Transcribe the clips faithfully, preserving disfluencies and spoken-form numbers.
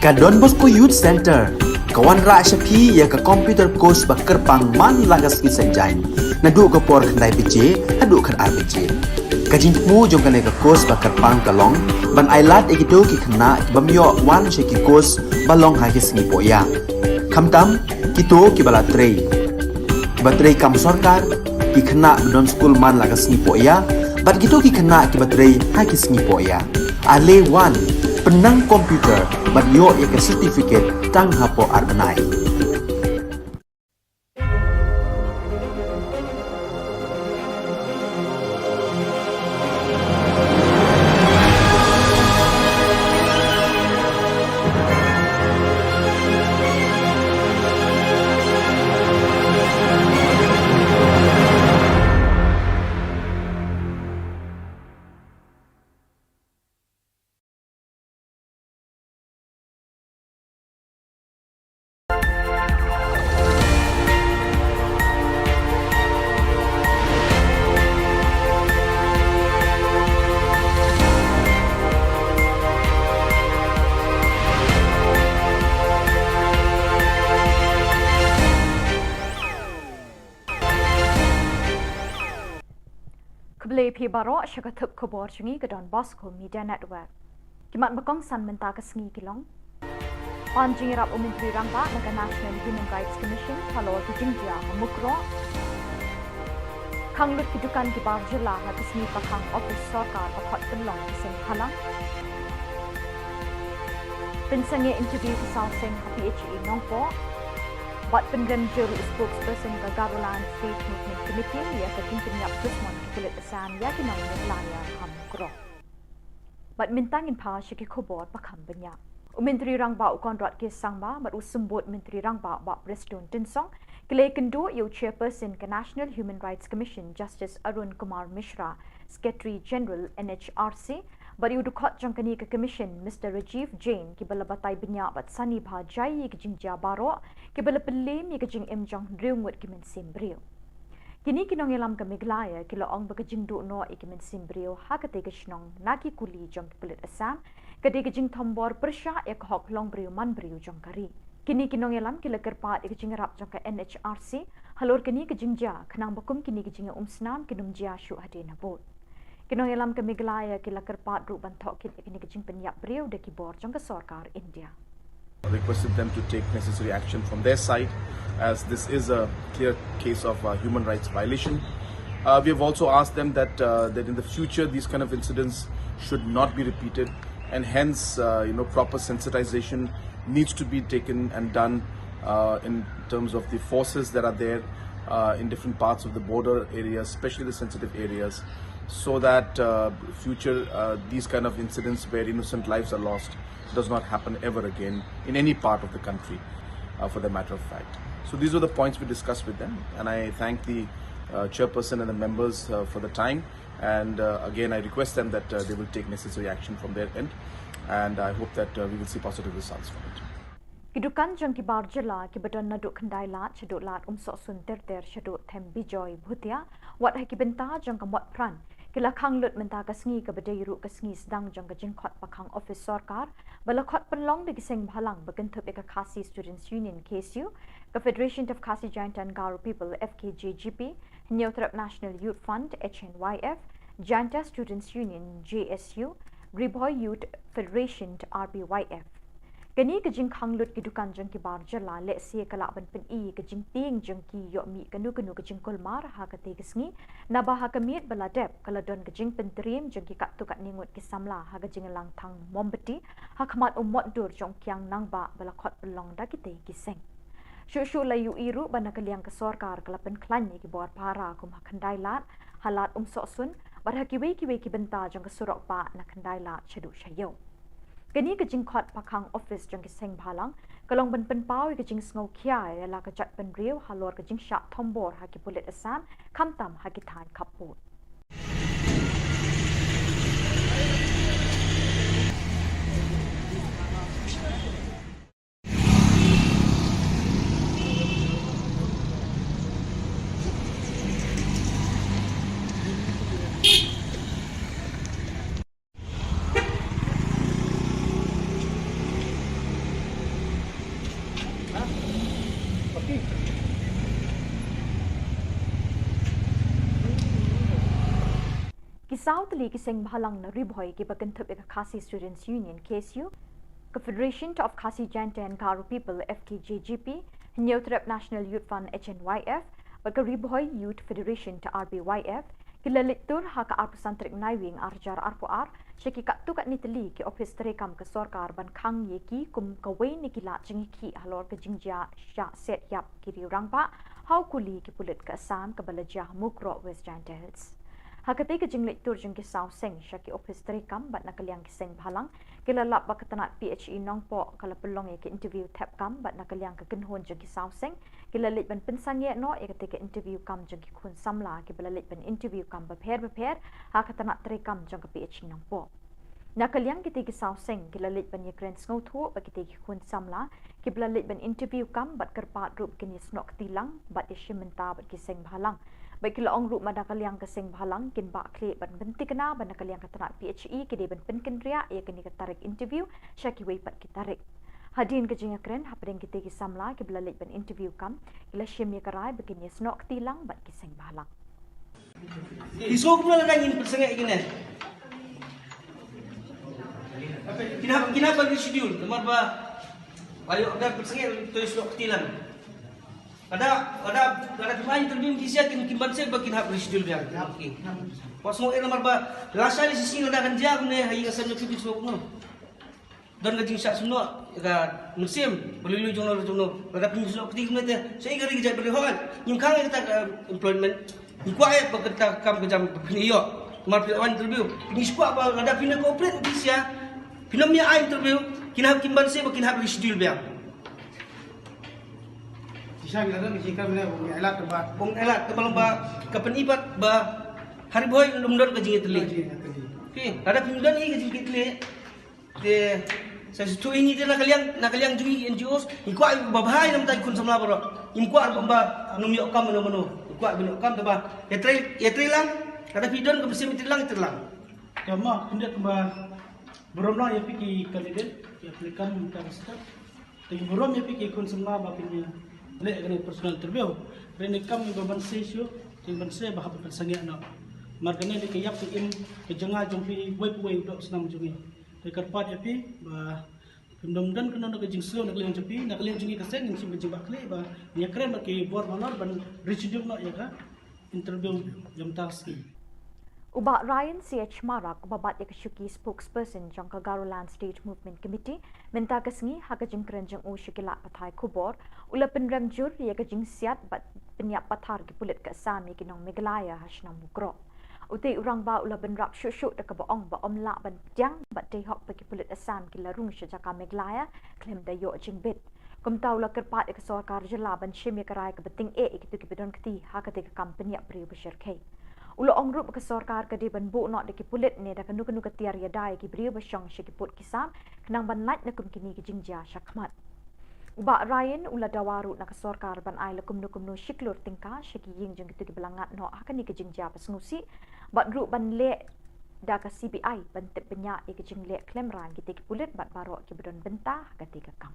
Ka Don Bosco Youth Centre ka wanrah sha phi ïa ka computer course ba kyrpang man la ka sngi Saitjaiñ, naduh ka por khyndai baje haduh khatar baje. Ka jingthmu jong kane ka course ba kyrpang ka long ban ailad ïa kito ki khynnah ki bym ïoh wan sha ki course ba long ha ki sngi pohïa, khamtam kito kiba la trei, kiba trei kam sorkar, ki khynnah ba don skul man la ka sngi pohïa, bad kito ki khynnah kiba trei ha ki sngi pohïa. Ale wan, pynnang computer bad ïoh ïa ka certificate tang hapoh ar bnai. Khublei phi baroh sha ka thup khubor jong ngi ka Don Bosco Media Network. Ki mat ba kongsan mynta ka sngi ki long: Pan jingïarap u Myntri Rangbah na ka National Human Rights Commission halor ki jingjia ha Mukroh. Khang lut ki dukan ki bar jylla ha ka sngi pakhang office sorkar ba khot pynlong ki seng bhalang. Pynsangeh interview ki saw seng ha P H E Nongpoh. Bad pynrem jur u spokesperson ka Garoland State Movement Committee ïa ka jingpynïap dusmon ki pulit Assam ïa ki nong Meghalaya ha Mukroh. Bad mynta ngin phai sha ki khubor ba kham bniah. U Myntri Rangbah u Conrad K Sangma bad u Symbud Myntri Rangbah Bah Prestone Tynsong ki la ïakynduh ïa u Chairperson ka National Human Rights Commission Justice Arun Kumar Mishra, Secretary General N H R C, bad ïa u dkhot jong kane ka Commission Mister Rajiv Jain, kiba la batai bniah bad sani bha jai ïa ki jingjia baroh kiba la pynliem ïa ka jingim jong hynriew ngut ki mynsiem briew. Kine ki nongïalam ka Meghalaya ki la ong ba ka jingduh noh ïa ki mynsiem briew ha katei ka shnong na ki kuli jong ki pulit Assam ka dei ka jingthombor pyrshah ïa ka hok longbriew manbriew jong ka ri. Kine ki nongïalam ki la kyrpad ïa ka jingïarap jong ka N H R C halor kane ka jingjia, khnang ba kum kine ki jingïaumsnam kin ym jia shuh hadien habud. Ki nongïalam ka Meghalaya ki la kyrpad ruh ban thoh kit ïa kine ki jingpynïap briew da ki bor jong ka sorkar India. Requested them to take necessary action from their side, as this is a clear case of uh, human rights violation. Uh, we have also asked them that uh, that in the future these kind of incidents should not be repeated, and hence uh, you know proper sensitization needs to be taken and done uh, in terms of the forces that are there uh, in different parts of the border areas, especially the sensitive areas, so that uh, future uh, these kind of incidents where innocent lives are lost does not happen ever again in any part of the country, uh, for the matter of fact. So these are the points we discussed with them, and I thank the uh, chairperson and the members uh, for the time. And uh, again, I request them that uh, they will take necessary action from their end, and I hope that uh, we will see positive results from it. Ki dukan jong ki bar jylla kiba don naduh Khyndai Lad shaduh Lad Umsohsun ter ter shaduh Them Bijoy Bhutia, wat ha ki bynta jong ka Motphran, ki la khang lut mynta ka sngi kaba dei ruh ka sngi sdang jong ka jingkhot pakhang office sorkar ba la khot pynlong da ki seng bhalang ba kynthup ïa ka Khasi Students Union, K S U, ka Federation of Khasi Jaintia and Garo People, F K J G P, Hynñiewtrep National Youth Front, H N Y F, Jaintia Students Union, J S U, Ri Bhoi Youth Federation, R B Y F. Kane ka jingkhang lut ki dukan jong ki bar jylla lehse ka lah ban pyni ka jingtieng jong ki ïoh mih kano kano ka jingkulmar ha katei ka sngi, naba ha ka miet ba la dep ka la don ka jingpyntriem jong ki katto katne ngut ki samla ha ka jingïalang thang mombati ha khmat u mot dur jong u kiang nangbah ba la khot pynlong da kitei ki seng. Shuh shuh la ïohi ruh ba na ka liang ka sorkar ka la pynkhlaiñ ïa ki bor para kum ha Khyndai Lad, ha Lad Umsohsun, bad ha kiwei kiwei ki bynta jong ka surok bah na Khyndai Lad shaduh sha ïew. Kane ka jingkhot pakhang office jong ki seng bhalang ka long ban pynpaw ïa ka jingsngewkhia ïa la ka jaitbynriew halor ka jingshah thombor ha ki pulit Assam, khamtam ha ki thaiñ khappud. Saw tylli ki seng bhalang na Ri Bhoi kiba kynthup ïa ka Khasi Students Union, K S U, ka Federation of Khasi Jaintia and Garo People, F K J G P, Hynñiewtrep National Youth Front, H N Y F, bad ka Ri Bhoi Youth Federation, R B Y F, ki la leit tur ha ka arphew san tarik Naiwieng arhajar arphew ar sha ki katto katne tylli ki ophis treikam ka sorkar ban khang ïa ki kum kawei na ki lad jingïakhih halor ka jingjia shah set ïap ki riew rangbah ha u kuli ki pulit ka Assam kaba la jia ha Mukroh, West Jaintia Hills. Ha katei ka jingleit tur jong ki saw seng sha ki ophis treikam bad na ka liang ki seng bhalang, ki la lap ba ka tnat P H E Nongpoh ka la pynlong ïa ka interview thep kam bad na ka liang ka kynhun jong ki saw seng ki la leit ban pynsangeh noh ïa katei ka interview kam jong ki khun samla kiba la leit ban interview kam bapher bapher ha ka tnat treikam jong ka P H E Nongpoh. Na ka liang kitei ki saw seng ki la leit ban ïakren sngewthuh ba kitei ki khun samla kiba la leit ban interview kam bad kyrpad ruh ba kin ïasnoh kti lang bad ïashim bynta bad ki seng bhalang. Bad ki la ong ruh ba na ka liang ka seng bhalang kin bah khlieh ban pynthikna ba na ka liang ka tnat P H E ki dei ban pynkynriah ïa kane ka tarik interview sha kiwei pat ki tarik. Hadien ka jingïakren hapdeng kitei ki samla kiba la leit ban interview kam, ki la shim ïa ka rai ba kin ïasnoh kti lang bad ki seng bhalang. Ki sngewbha la dang ïa pynsangeh kine. Kin hap, kin hap ban reschedule namar ba, ayo, da pynsangeh to ïasnoh kti lang. Lada, lada, lada phim ai interview ki sha kin, kin banse ba kin hap reschedule biang. Kin hap ki. Wat sngewbha namar ba lashai shisien lada kan jia kumne ha ïing ka sem jong phi, phi sngewbha. Don ka jingshah sngewbha ka mynsiem, ba lui lui jong no jong no. Lada phi sngewbha kti kumne te, sa ïa ka ri ka jaitbynriew hooid. Ngim khang ïa kata ka employment. Ngi kwah ïa ba kata ka kam ka jam ba phin ïoh. Namar phi la wan interview. Ngi kwah ba lada phin cooperate ki sha, phin ym ïa ai interview, kin hap, kin banse ba kin hap reschedule biang. Shisha ngi la don ka jingkren ne, ong ïa lad ba, ong ïa lad ba, long ba ka pyni pat ba ha Ri Bhoi ym don ka jingïatylli. Ka jingïatylli. Phi, lada phim don ïa ka jingïatylli. Te sa shu ïa ngi te na ka liang, na ka liang jong ngi N G Os, ngi kwah ba bha ïa ngi mynta ki khun samla baroh. Ngim kwah ba ym ïoh kam mano mano. Ngi kwah ba ym ïoh kam, te ba ïatrei, ïatrei lang. Lada phi don ka mynsiem ïatrei lang, ïatrei lang. Te ma, khyndiat ba burom lang ïa phi ki candidate, ïa phi kam ka step. Te burom ïa phi ki khun samla ba phin ïa leh kane personal interview. Hynrei ne kam ba banse shuh, te banse ba hap ban pynsangeh noh. Namar kane dei ka ïap ka im ka jong nga jong phi, uwei pa uwei u doh u snam jong ngi. Te kyrpad ïa phi ba phim dom don kano kano ka jingsngew na ka liang jong phi, na ka liang jong ngi ka seng ngin shim ka jingbakla ba ngin ïakren bad ki bor halor ban reschedule noh ïa ka interview jong mynta ka sngi. U Bah Ryan C H Marak, uba bat ïa ka shuki spokesperson jong ka Garoland State Movement Committee mynta ka sngi, ha ka jingkren jong u sha ki lad pathai khubor, u la pynrem jur ïa ka jingsiat bad pynïap pathar ki pulit ka Assam ïa ki nong Meghalaya ha shnong Mukroh. Utei u rangbah u la bynrap shuh shuh da kaba ong ba ym lah ban pdiang bad dei hok ba ki pulit Assam ki la rung sha jaka Meghalaya khlem da ïoh jingbit. Kumta u la kyrpad ïa ka sorkar jylla ban shim ïa ka rai kaba tyngeh ïa kito kiba don kti ha katei ka kam pynïap briew ba shyrkhei. U la ong ruh ba ka sorkar ka dei ban buh noh da ki pulit ne da kano kano ka tiar ïada ïa ki briew ba shong sha ki pud ki sam, khnang ban lait na kum kine ki jingjia shakhmat. U Bah Ryan u la dawa ruh na ka sorkar ban ai la kumno kumno shi klur tyngka sha ki ïing jong kito kiba la ngat noh ha kane ka jingjia ba sngewsih, bad ruh ban leh da ka C B I ban tip bniah ïa ka jingleh khlem rang kitei ki pulit bad baroh kiba don bynta ha katei ka kam.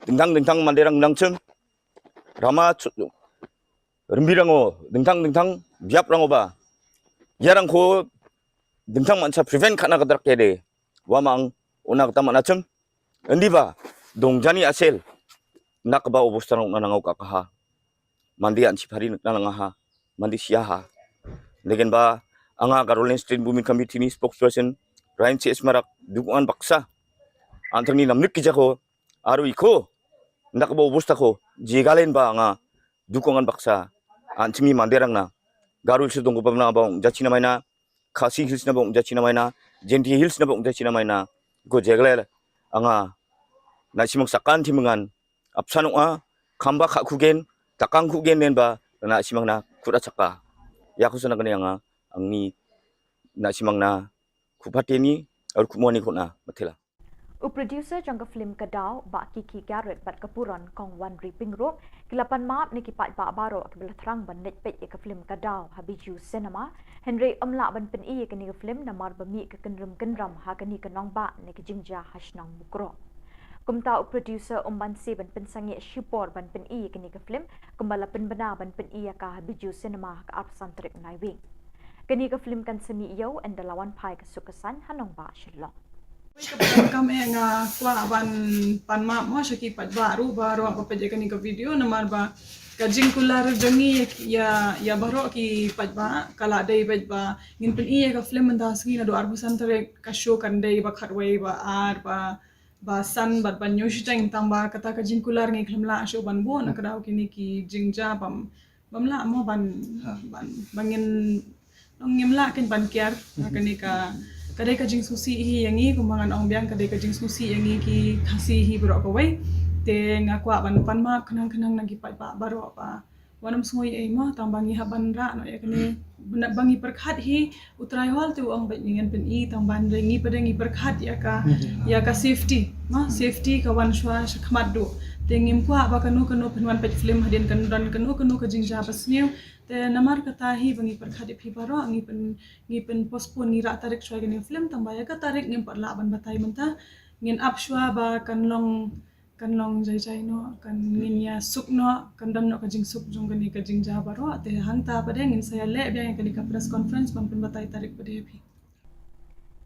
Dingtang dingtang Mandirang nang chim, rama chu-, rymbi rango, dingtang dingtang biap rango ba. Ïa rang ko dingtang man sa prevent khana ka drak kede. Wa mang, una kata mana chim. Endi ba, dong jani asel. Nak ba obostarong na nangau ka kaha. Mandi an chipari nak na nanga ha. Mandi sia ha. Legen ba, anga Garoland State Movement Committee ni spokesperson, Ryan C H Marak, dukungan baksa. Antang ni namnik ki jako, aru iko. Nak ba obosta ko, jigalen ba anga, dukungan baksa. An chimi Mandirang na. Garo Hills dong ko pamna ba ong jachina maina. Khasi Hills na ba ong jachina maina. Jaintia Hills na ba ong jachina maina. Ko jeglel anga. Na simang sakan timengan. Apsanuk a. Kamba kha kugen. Takang kugen nen ba. Na simang na kura chaka. Ya ko sana kane anga. Angni. Na simang na. Kupateni. Ar kumoni kuna. Matila. U producer jong ka film Ka Daw, Bah Kiki Garrett bad ka Puron Kong Wanri Pyngrope, ki la pan map na ki paidbah baroh kiba la thrang ban leit peit ïa ka film Ka Daw ha Bijou Cinema, hynrei ym lah ban pyni ïa kane ka film namar ba mih ka kynrum kynram ha kane ka nongbah na ka jingjia ha shnong Mukroh. Kumta u producer um banse ban pynsangeh shipor ban pyni ïa kane ka film, kumba la pynbna ban pyni ïa ka ha Bijou Cinema ha ka arphew san tarik Naiwieng. Kane ka film kan sa mih ïew ynda la wan phai ka suk ka saiñ ha nongbah Shillong. Kam eh nga kwah ban pan map mo sha ki paidbah ruh baroh ba peit ïa kane ka video namar ba ka jingkular jong ngi ïa, ïa baroh ki paidbah ka la dei bad ba ngin pyni ïa ka film mynta sngi naduh arphew san tarik ka show kan dei ba khatwei ba ar ba ba san bad ban ïoh shiteng tang ba kata ka jingkular ngi khlem lah shuh ban buh na ka daw kine ki jingjia bam bam lah mo ban ban ba ngin nong ngim lah ken ban kiar na kane ka ka dei ka jingsngewsih hi ïa ngi kumba ngan ong biang ka dei ka jingsngewsih ïa ngi ki Khasi hi baroh kawei. Te nga kwah ban pan map khnang khnang na ki paidbah baroh ba wat nym sngew ei mo tang ba ngi hap ban rah noh ïa kane ba ngi pyrkhat hi. U Trai Hall te u ong bad ngi ngan pyni tang ba ngi pat ngi pyrkhat ïa ka ïa ka safety mo safety ka wan shuwa sha khmat duh. Te ngim kwah ba kano kano phin wan peit film hadien kan don kano kano ka jingjia ba sniew. Te namar kata hi ba ngi pyrkhat ïa phi baroh ngi pyn ngi pyn postpone ngi rah tarik shuwa ïa kane film tang ba ïa ka tarik ngim pat lah ban batai mynta. Ngin ap shuwa ba kan long kan long jai jai noh kan ngin ïa suk noh kan don noh ka jingsuk jong kane ka jingjia baroh te hangta pat ngin sa ïa leh biang ïa kane ka press conference ban pynbatai tarik pat ïa phi.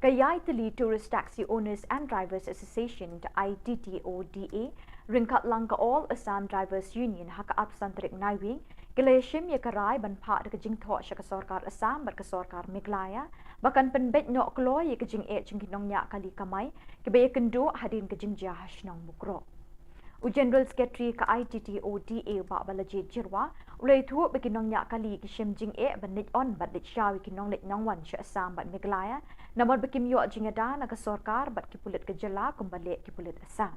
Ka Ïaitylli Tourist Taxi Owners and Drivers Association, I T T O D A, ryngkat lang ka All Assam Drivers Union ha ka arphew san tarik Naiwieng ki la ïashim ïa ka rai ban phah da ka jingthoh sha ka sorkar Assam bad ka sorkar Meghalaya ba kan pynbeit noh kloi ïa ka jingeh jong ki nongñiah kali kamai kiba ïakynduh hadien ka jingjia ha shnong Mukroh. U General Secretary ka I T T O D A u Bah Balajied Jyrwa u la ïathuh ba ki nongñiah kali ki shim jingeh ban leit on bad leit shaw ïa ki nongleit nongwan sha Assam bad Meghalaya namar ba kim ïoh jingïada na ka sorkar bad ki pulit ka jylla kumba leh ki pulit Assam.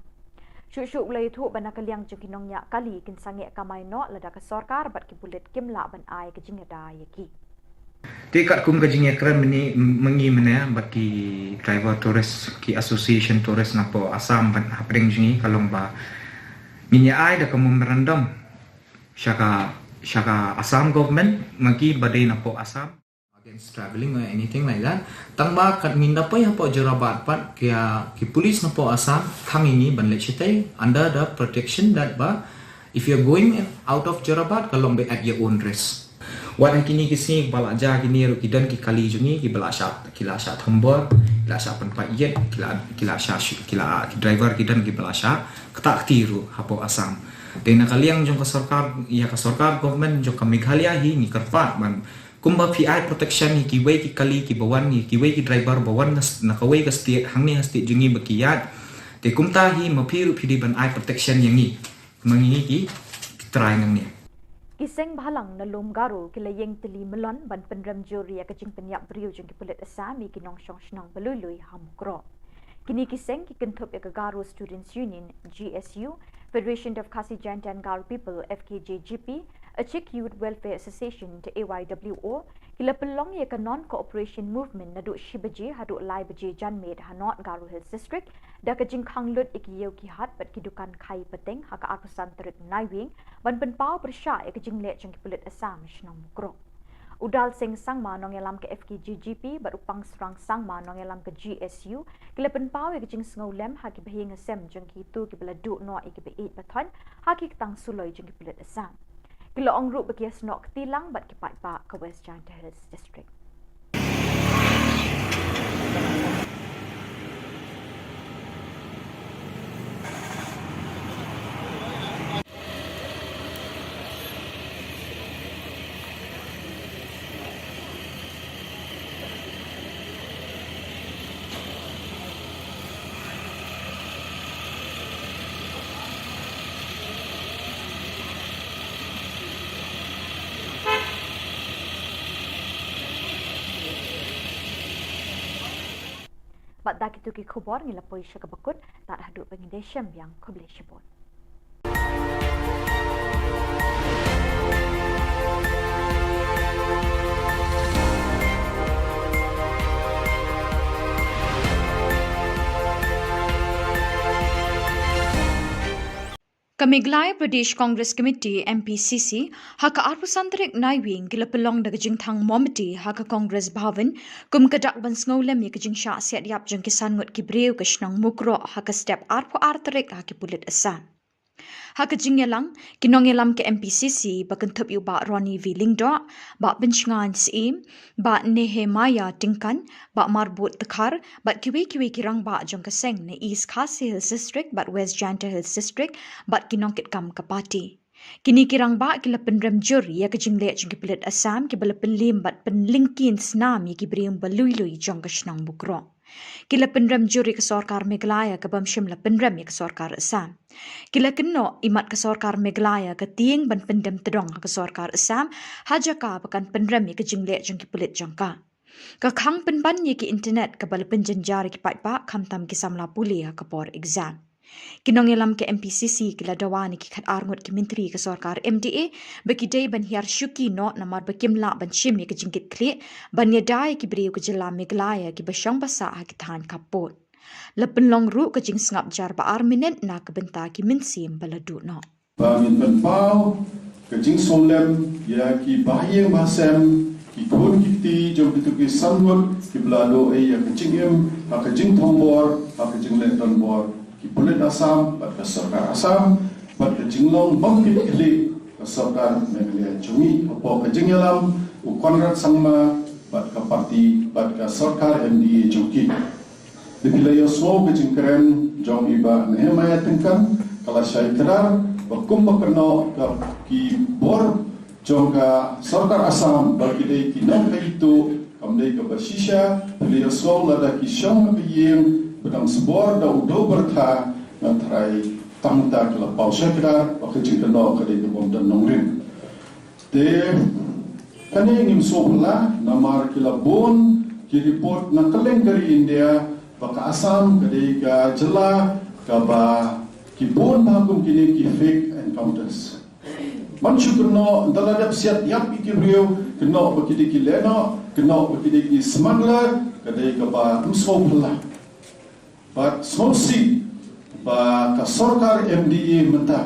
Shuh shuh u la ïathuh ba na ka liang jong ki nongñiah kali kin sangeh kamai noh lada ka sorkar bad ki pulit kim lah ban ai ka jingïada ïa ki. Te katkum ka jingïakren mynne mynne mynne bad ki driver tourist ki association tourist napoh Assam bad hapdeng jong ngi ka long ba ngin ïa ai da ka memorandum sha ka sha ka Assam government ma ki ba dei napoh Assam against travelling or anything like that. Tang ba kat ngin da poi hapoh Jorabat pat ki ki police napoh Assam thang ïa ngi ban leit shatei under the protection that ba if you're going out of Jorabat ka long ba at your own risk. Wat ha kine ki sngi ba la jia kine ruh ki don ki kali jong ngi ki ba la shah ki la shah thombor ki la shah pynpait ïit ki la ki la shah ki la ki driver ki don ki ba la shah kata kti ruh hapoh Assam. Te na ka liang jong ka sorkar ïa ka sorkar government jong ka Meghalaya hi ngi kyrpad ban kumba phi ai protection ïa kiwei ki kali ki ba wan ïa kiwei ki driver ba wan na kawei ka state hangne ha state jong ngi ba ki ïaid. Te kumta hi ma phi ruh phi dei ban ai protection ïa ngi. Mangi ki trai nang ni. Ki seng bhalang na lum Garo ki la ïeng tylli mlien ban pynrem jur ïa ka jingpynïap briew jong ki pulit Assam ïa ki nongshong shnong ba lui lui ha Mukroh. Kine ki seng ki kynthup ïa ka Garo Students Union, G S U, Federation of Khasi Jaintia and Garo People, F K J G P, Achik Youth Welfare Association, A Y W O, ki la pynlong ïa ka non cooperation movement naduh shi baje haduh lai baje janmiet ha North Garo Hills District da ka jingkhang lut ïa ki ïew ki hat bad ki dukan khai pateng ha ka arphew san tarik Naiwieng ban pynpaw pyrshah ïa ka jingleh jong ki pulit Assam shnong Mukroh. U Dalseng Sangma nongïalam ka F K J G P bad u Pangsrang Sangma nongïalam ka G S U ki la pynpaw ïa ka jingsngewlem ha ki bahaïing hasem jong kito ki ba la duh noh ïa ki ba ïeit ba thoiñ ha ki ktang suloi jong ki pulit Assam. Ki la ong ruh ba ki ïasnoh kti lang bad ki paidbah ka West Jaintia Hills District. Bad da kito ki khubor ngi la poi sha kaba kut, tad haduh ba ngin ïashem biang, khublei shibun. Ka Meghalaya Pradesh Congress Committee, M P C C, ha ka arphew san tarik Naiwieng ki la pynlong da ka jingthang momati ha ka Congress Bhavan kum ka dak ban sngewlem ïa ka jingshah siat ïap jong ki san ngut ki briew ka shnong Mukroh ha ka step arphew ar tarik ha ki pulit Assam. Ha ka jingïalang, ki nongïalam ka M P C C ba kynthup ïa u Bah Ronnie V Lyngdoh, Bah Pynshngaiñ Syiem, Bah Nehemiah Tyngkan, Bah Marbud Dkhar, bad kiwei kiwei ki rangbah jong ka seng na East Khasi Hills District bad West Jaintia Hills District, bad ki nongkitkam ka party. Kine ki rangbah ki la pynrem jur ïa ka jingleh jong ki pulit Assam kiba la pynliem bad pynlyngkhin snam ïa ki briew ba lui lui jong ka shnong Mukroh. Ki la pynrem jur ïa ka sorkar Meghalaya kaba ym shym la pynrem ïa ka sorkar Assam. Ki la kynnoh imat ka sorkar Meghalaya ka tieng ban pyndem tdong ha ka sorkar Assam ha jaka ba kan pynrem ïa ka jingleh jong ki pulit jong ka. Ka khang pynban ïa ki internet kaba la pynjynjar ïa ki paidbah khamtam ki samla pule ha ka por exam. Ki nongïalam ka M P C C ki la dawa na ki khatar ngut ki myntri ka sorkar M D A ba ki dei ban hiar shuki noh namar ba kim lah ban shim ïa ka jingkitkhlieh ban ïada ïa ki briew ka jylla Meghalaya kiba shong ba sah ha ki thaiñ khappud. La pynlong ruh ka jingsngap jar ba ar minit na ka bynta ki mynsiem ba la duh noh. Ba ngin pynpaw ka jingsngewlem ïa ki bahaïing bahasem, ki khun ki kti jong kito ki san ngut kiba la duh ei ïa ka jingim ha ka jingthombor, ha ka jingleh donbor ki pulit Assam bad ka sorkar Assam, bad ka jinglong bym kit khlieh ka sorkar Meghalaya jong ngi. Hapoh ka jingïalam u Conrad Sangma bad ka party bad ka sorkar M D A jong ki. Te phi la ïohsngew ka jingkren jong i Bah Nehemiah Tyngkan, ka la shai kdar ba kumba kynnoh ka ki bor jong ka sorkar Assam ba ki dei ki nongkhaïi tuh, kam dei kaba shisha. Phi la ïohsngew lada ki shong ha ka ïing ba dang sbor da u dewbyrtha, nga tharai tang ta ki la paw shai kdar ba ka jingkynnoh ka dei kaba ym don nongrim. Te kane ngim sngewphylla namar ki la bun ki report na kylleng ka ri India ba ka Assam ka dei ka jylla kaba ki bun bha kum kine ki fake encounters. Ban shu kynnoh, ynda la dep siat ïap ïa ki briew, kynnoh ba ki dei ki lehnoh, kynnoh ba ki dei ki smuggler, ka dei kaba ym sngewphylla. Bad sngewsih ba ka sorkar M D A mynta,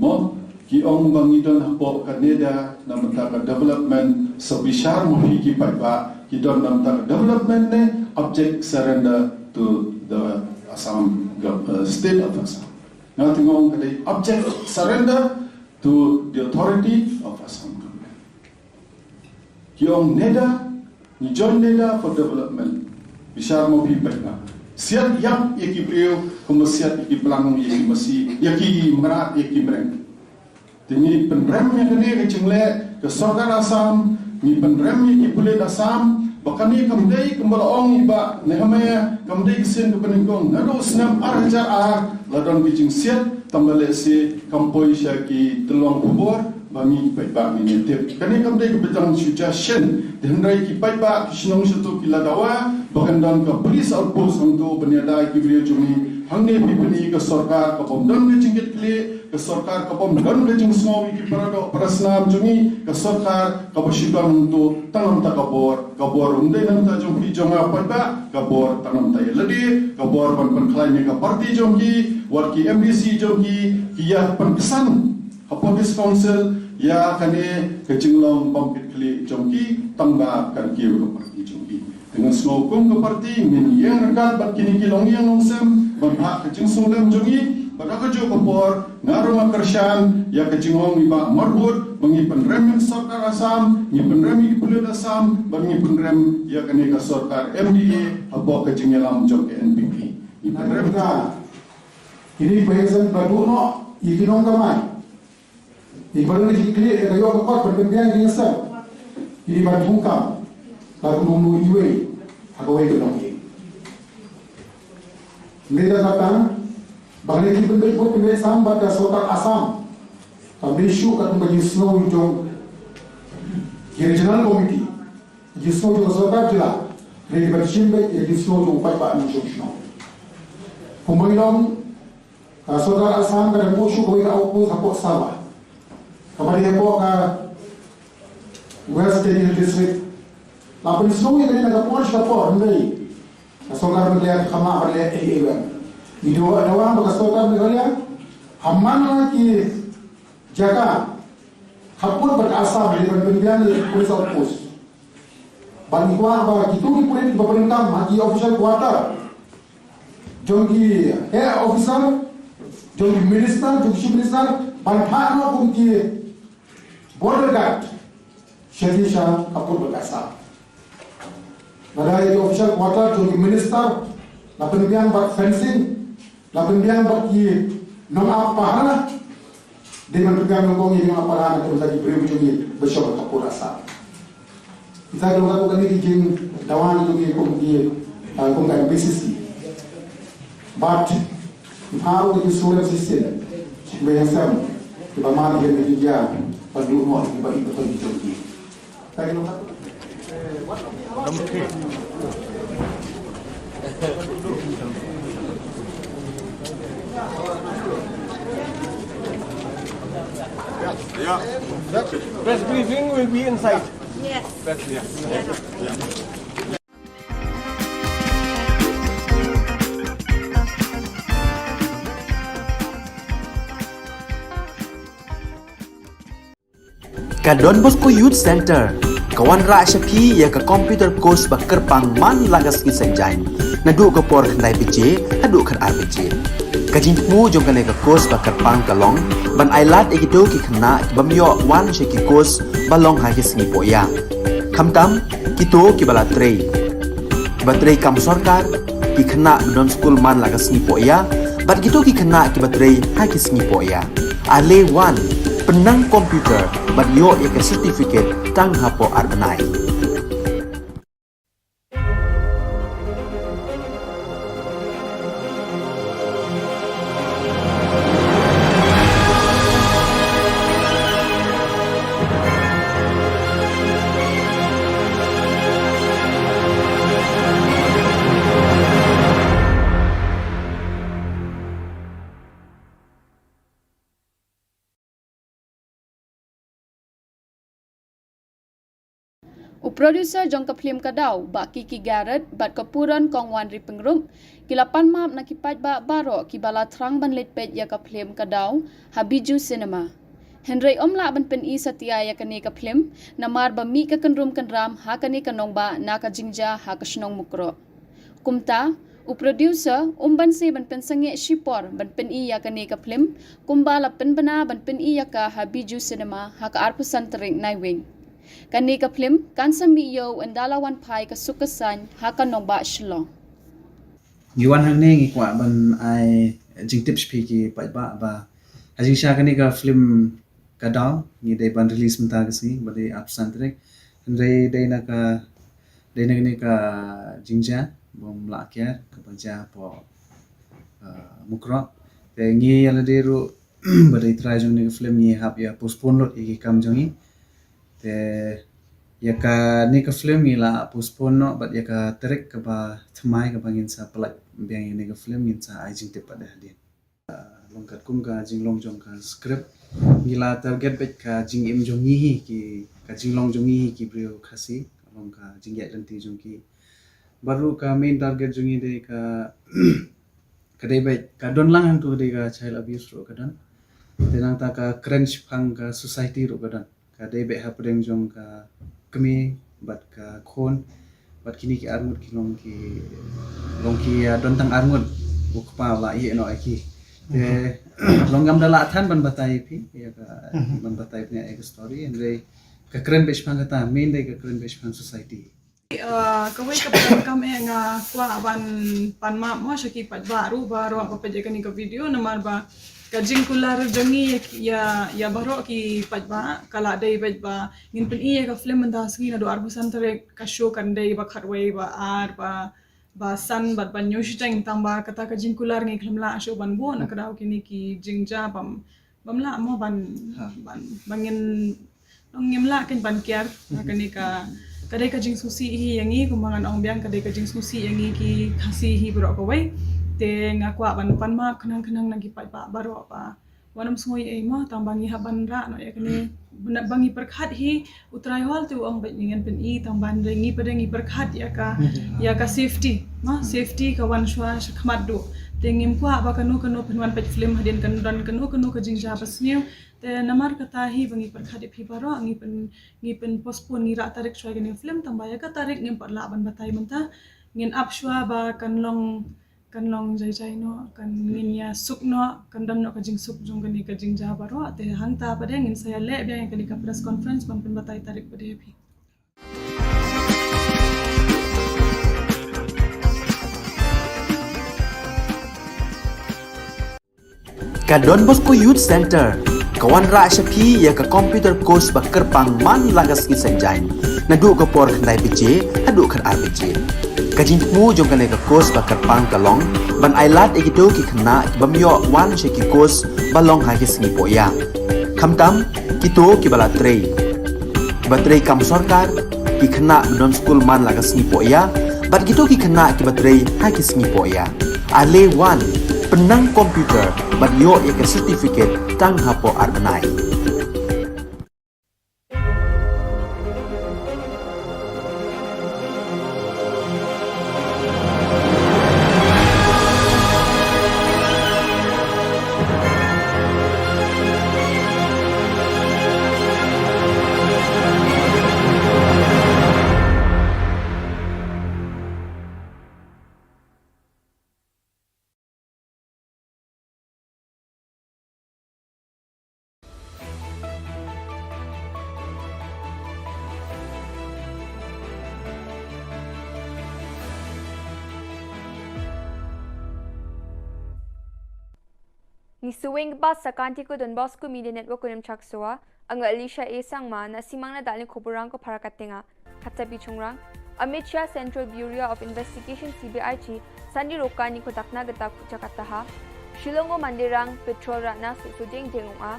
mo, ki ong ba ngi don hapoh ka NEDA na bynta ka development. Sa bishar ma phi ki paidbah, ki don na bynta ka development ne abject surrender to the Assam gov-, uh, state of Assam? Nga tip nga ong ka dei abject surrender to the authority of Assam government. Ki ong NEDA, ngi join NEDA for development. Bishar ma phi paidbah. Siat ïap ïa ki briew kumba siat ïa ki blang, ïa ki masi, ïa ki mrad, ïa ki mreng. Te ngi pynrem ïa kane ka jingleh ka sorkar Assam, ngi pynrem ïa ki pulit Assam, ba kane kam dei kumba la ong i Bah Nehemiah, kam dei ka sien kaba nyngkong. Naduh snem ar hajar ar la don ka jingsiat, tang ba lehse kam poi sha ki tyllong khubor ba ngi ki paidbah ngin ïa tip. Kane kam dei kaba dang shu shisien. Te hynrei ki paidbah ki shnong shato ki la dawa ba kan don ka police outpost hangto ban ïada ïa ki briew jong ngi. Hangne phi pyni ka sorkar kaba ym don ka jingkitkhlieh, ka sorkar kaba ym don ka jingsngew ïa ki paradoh parasnam jong ngi, ka sorkar kaba shu don hangto tang namar ka bor. Ka bor ym dei namar jong phi jong nga paidbah, ka bor tang namar ïa lade, ka bor ban pynkhlaiñ ïa ka party jong ki, wat ki M D C jong ki, ki ïa pynksan hapoh District Council ïa kane ka jinglong bym kit khlieh jong ki, tang ba kan kiew ka party jong ki. Te nga sngew kum ka party ngin ïeng ryngkat bad kine ki longïing longsem ban phah ka jingsngewlem jong ngi. Bad ha kajuh ka por nga ruh nga kyrshan ïa ka jingong i Bah Marbud ba ngi pynrem ïa ka sorkar Assam, ngi pynrem ïa ki pulit Assam, bad ngi pynrem ïa kane ka sorkar M D A hapoh ka jingïalam jong ka N P P. Ngi pynrem ka. Kine ki paidbah ba duh noh ïa ki nongkamai. Ïa ki ba don ki kli, ïa ka ïoh ka kot ban pynbiang ki ngasem. Ïa ki ban bungkam. Ba kum bun iwei ha kawei ka longïing. Ym dei tang kata, ba ngi ki pynbeit vote pynbeit sam bad ka sorkar Assam. Kam dei shuh katkum ka jingsngew jong ki regional committee. Jingsngew jong ka sorkar jylla. Hynrei ban shim beit ïa ka jingsngew jong u paidbah nongshong shnong. Kumba ngi ong, ka sorkar Assam ka dang buh shuh kawei ka outpost hapoh Sava, kaba dei hapoh ka West Jaintia District. La pynsngew ïa kane na ka por sha ka por, hynrei ka sorkar Meghalaya kam lah ban leh ei ei ruh. Ngi dawa, dawa ba ka sorkar Meghalaya ha man la ki jaka hapoh bad Assam, leh ban pynbiang ïa ka police outpost. Ban kwah ba kito ki pulit ba pyndonkam ha ki official quarter jong ki heh officer, Jong ki minister, jong ki chief minister, ban phah noh kum ki border guard. Sha ki sha ka pud ba ka sah. Lada ïa ki official quarter jong ki minister, la pynbiang bad fencing, la pynbiang bad ki nongap pahara. Dei ban pynbiang nyngkong ïa ki nongap pahara na ka bynta ki briew jong ngi ba shong ha ka pud ba sah. Kita ki long katto katne ki jingdawa jong ngi kum ki, ah, kum ka M P C C. Bad ki pha ruh ki shuh shisien, ki ba ïasem, ki ba mar ïa ki jia, ba duh noh ki ba ïeit ba ki jong ki. Kita ki long katto. Yeah. Press briefing will be inside. Yes. Press, yeah. Yeah. Ka Don Bosco Youth Center ka wanrah sha phi ïa ka computer course ba kyrpang man la ka sngi Saitjaiñ, naduh ka por khyndai baje haduh khatar baje. Ka jingthmu jong kane ka course ba kyrpang ka long ban ailad ïa kito ki khynnah ki bym ïoh wan sha ki course ba long ha ki sngi pohïa. Khamtam kito kiba la trei, kiba trei kam sorkar, ki khynnah ba don skul man la ka sngi pohïa, bad kito ki khynnah kiba trei ha ki sngi pohïa. Ale wan, pynnang computer bad ïoh ïa ka certificate tang hapoh ar bnai. U producer jong ka phlim Ka Daw, Bah Kiki Garrett, bad ka Puron Kong Wanri Pyngrope, ki la pan map na ki paidbah baroh kiba la thrang ban leit peit ïa ka phlim Ka Daw ha Bijou Cinema. Hynrei ym lah ban pyni satia ïa kane ka phlim, namar ba mih ka kynrum kynram ha kane ka nongbah na ka jingjia ha ka shnong Mukroh. Kumta, u producer um banse ban pynsangeh shipor ban pyni ïa kane ka phlim, kumba la pynbna ban pyni ïa ka ha Bijou Cinema ha ka arphew san tarik Naiwieng. Kane ka phlim kan sa mih ïew ynda la wan phai ka suk ka saiñ ha ka nongbah Shillong. Ngi wan hangne ngi kwah ban ai jingtip sha phi ki paidbah ba ha jingshisha kane ka phlim Ka Daw ngi dei ban release mynta ka sngi ba dei arphew san tarik. Hynrei dei na ka, dei na kane ka jingjia bym lah kiar kaba jia hapoh, ah, Mukroh. Te ngi ïa lade ruh ba dei trai jong kane ka phlim ngi hap ïa postpone lut ïa ki kam jong ngi. Te ïa kane ka phlim ngi la postpone noh bad ïa ka tarik kaba thymmai kaba ngin sa pynlait biang ïa kane ka phlim ngin sa ai jingtip pat da hadien. Long katkum ka jinglong jong ka script. Ngi la target beit ka jingim jong ngi hi ki, ka jinglong jong ngi hi ki briew Khasi, long ka jingïaid lynti jong ki. Bad ruh ka main target jong ngi dei ka, ka dei beit, ka don lang hangto ka dei ka child abuse ruh ka don. Te nangta ka kren shaphang ka society ruh ka don. Ka dei beit hapdeng jong ka kmie bad ka khun bad kine ki arngut ki long ki, long ki, ah, don tang arngut, u kpa u la ïeh noh ïa ki. Te long ngam da lah than ban batai ïa phi ïa ka, ban batai ïa ka story, hynrei ka kren beit shaphang kata, main dei ka kren beit shaphang society. Ah, kawei kaba donkam eh nga kwah ban pan map mo sha ki paidbah ruh baroh ba peit ïa kane ka video, namar ba ka jingkular jong ngi ïa, ïa, ïa baroh ki paidbah ka la dei beit ba ngin pyni ïa ka film mynta sngi naduh arphew san tarik, ka show kan dei ba khatwei, ba ar, ba, ba san bad ban ïoh shiteng, tang ba kata ka jingkular ngi khlem lah shuh ban buh na ka daw kine ki jingjia bym, bym lah mo ban, ban, ba ngin, ngim lah kein ban kiar. Kane ka, ka dei ka jingsngewsih hi ïa ngi, kumba ngan ong biang ka dei ka jingsngewsih ïa ngi ki Khasi hi baroh kawei. Te nga kwah ban pan map khnang khnang na ki paidbah baroh ba wat nym sngew ei ei mo, tang ba ngi hap ban rah noh ïa kane, ba ngi pyrkhat hi, u trai hol te u ong beit ngi ngin pyni, tang ba ngi pat ngi pyrkhat ïa ka, ïa ka safety mo, safety ka wan shuwa shakhmat duh. Te ngim kwah ba kano kano phin wan peit film hadien kan don kano kano ka jingjia ba sniew. Te namar kata hi ba ngi pyrkhat ïa phi baroh, ngi pyn, ngi pyn postpone, ngi rah tarik shuwa ïa kane film, tang ba ïa ka tarik ngim pat lah ban batai mynta. Ngin ap shuwa ba kan long Kan long jai jai noh, kan ngin ïa suk noh, kan don noh ka jingsuk jong kane ka jingjia baroh. Te hangta pat de ngin sa ïa leh biang ïa kane ka press conference ban pynbatai tarik pat de ïa phi. Ka Don Bosco Youth Center ka wanrah sha phi ïa ka computer course ba kyrpang man la ka sngi Saitjaiñ, naduh ka por khyndai baje haduh khatar baje. Ka jingthmu jong kane ka course ba kyrpang ka long ban ailad ïa kito ki khynnah ki bym ïoh wan sha ki course ba long ha ki sngi pohïa, khamtam kito kiba la trei, kiba trei kam sorkar, ki khynnah ba don skul man la ka sngi pohïa, bad kito ki khynnah kiba trei ha ki sngi pohïa. Ale wan, pynnang computer bad ïoh ïa ka certificate tang hapoh ar bnai. Ngi sngewbha ba sa ka Don Bosco Media Network, Nongchak Sowa, nga Alicia A Sangma, na simang na dal ni khubrang ko para katenga. Kata pi chungrang, Amit Shah Central Bureau of Investigation C B I Chief Sandi Rokani ko dakna kata khucha kata ha. Shillong o Mandirang petrol ratna su su jeng jeng ong a.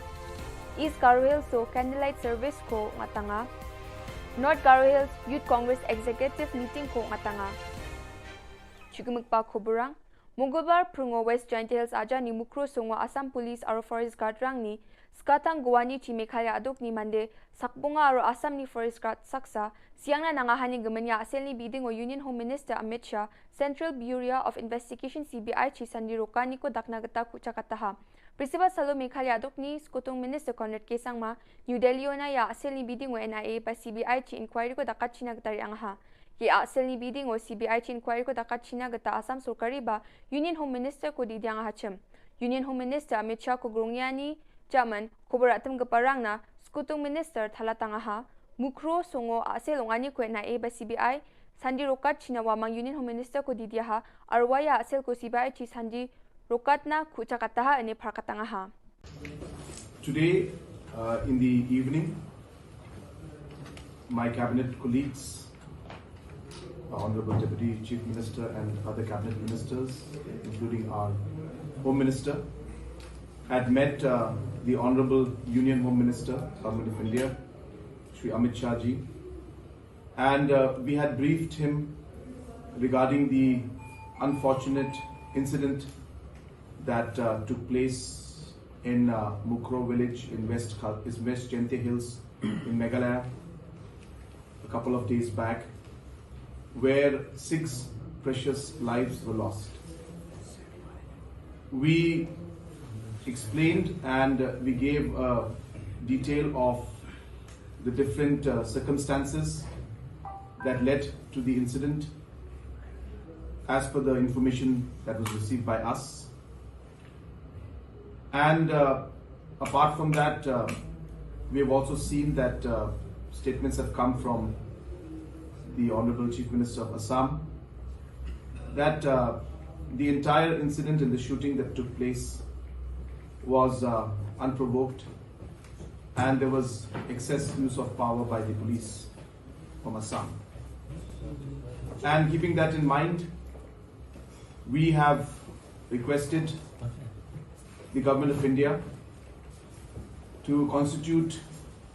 East Garo Hills o candlelight service ko ngatanga. North Garo Hills Youth Congress Executive Meeting ko ngatanga. Chukmuk pa khubrang, Mongolbar phrwngo West Jaintia Hills aja ni Mukroh Songo Assam Police aro Forest Guard rang ni, Skatang Guwahati Meghalaya aduk ni Mande, Sakbunga aro Assam ni Forest Guard saksa, siang na nanga hani gumenya asel ni biding o Union Home Minister Amit Shah, Central Bureau of Investigation C B I Chief Sandi Rokani ko dakna kata khucha kata ha. Principal Salo Meghalaya aduk ni Skutung Minister Conrad K Sangma, New Delhi o na ïa asel ni biding o N I A ba C B I Chief Inquiry ko dakat china kata riang ha. Ki asel ni biding o C B I Chief Inquiry ko dakat china kata Assam sorkari ba Union Home Minister ko didiang ha chem. Union Home Minister Amit Shah ko grongya ni chairman ko beratem ke parang na Skutung Minister thalatang ha. Mukroh Songo asel ong ani ko N I A ba C B I Sandi Rokat china wa mang Union Home Minister ko didia ha. Arwaya asel ko C B I Chief Sandi Rokat na khucha kata ha ene phar katang ha. Today, uh, in the evening, my cabinet colleagues, Honorable Deputy Chief Minister and other cabinet ministers, including our Home Minister, had met, uh, the Honorable Union Home Minister, Government of India, Shri Amit Shah ji, and, uh, we had briefed him regarding the unfortunate incident that, uh, took place in, uh, Mukroh village in West Kal-, is West Jaintia Hills in Meghalaya a couple of days back, where six precious lives were lost. We explained and, uh, we gave a detail of the different, uh, circumstances that led to the incident as per the information that was received by us. And, uh, apart from that, uh, we have also seen that, uh, statements have come from the Honorable Chief Minister of Assam that, uh, the entire incident in the shooting that took place was, uh, unprovoked, and there was excess use of power by the police from Assam. And keeping that in mind, we have requested the Government of India to constitute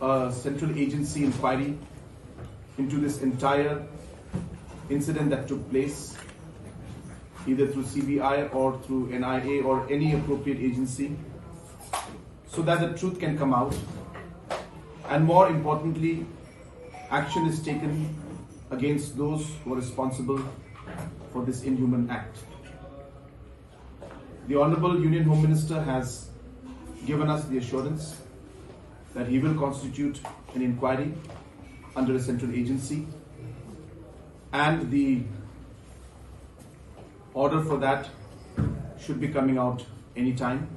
a central agency inquiry into this entire incident that took place, either through C B I or through N I A or any appropriate agency, so that the truth can come out. And more importantly, action is taken against those who are responsible for this inhuman act. The Honorable Union Home Minister has given us the assurance that he will constitute an inquiry under a central agency, and the order for that should be coming out anytime.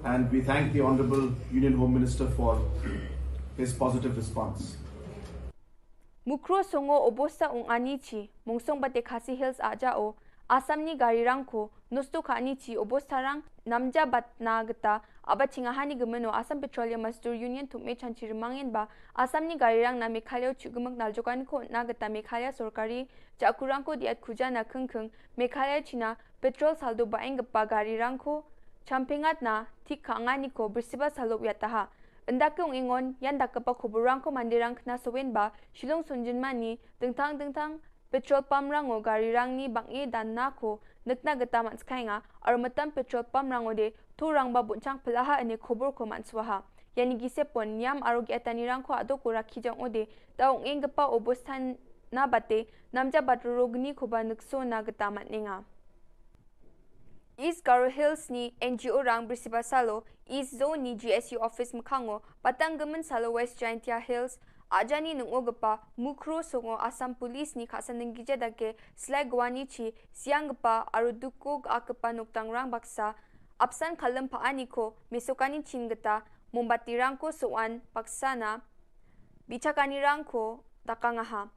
And we thank the Honorable Union Home Minister for his positive response. Mukro songo obosta ong ani chi, mungsong bate Khasi Hills aja o, Assam ni gari rang ko, nosto ka ani chi obosta rang, namja bat na geta, aba chinga hani gemeno Assam Petroleum Mazdoor Union thukme chanchi remangin ba, Assam ni gari rang na Meghalaya chugemek naljokan ko na geta Meghalaya sorkari, ja kurang ko diat kuja na kengkeng, Meghalaya china, petrol saldo baeng gepa gari rang ko, champingat na, thik ka angani ko, bersiba salo yataha. Enda ke ong ingon, yan da kepa khubur rang ko mandi rang kena sewin ba, Shillong Sunjin mani, dengtang dengtang, petrol pump rang o gari rang ni bang e dan na ko, nekna geta man skai nga, aru metam petrol pump rang o de, tu rang ba bunchang pelaha ene khubur ko man swaha. Yani gise pon, niam aru gi atani rang ko ado ko rakhi jang o de, ta ong ing gepa obostan na bate, namja bat rogni ko ba nekso na geta man ninga. East Garo Hills ni N G O rang bersiba salo, East Zone ni G S U office mekhango, patang gemen salo West Jaintia Hills, ajani nungo gepa, mukro songo Assam Police ni khasan nenggija dake, slai gwani chi, siang gepa, aru duko ga kepa noktang rang baksa, apsan kalem pa ani ko, mesokani chin geta, mombati rang ko soan, baksa na, bichakani rang ko, takang aha.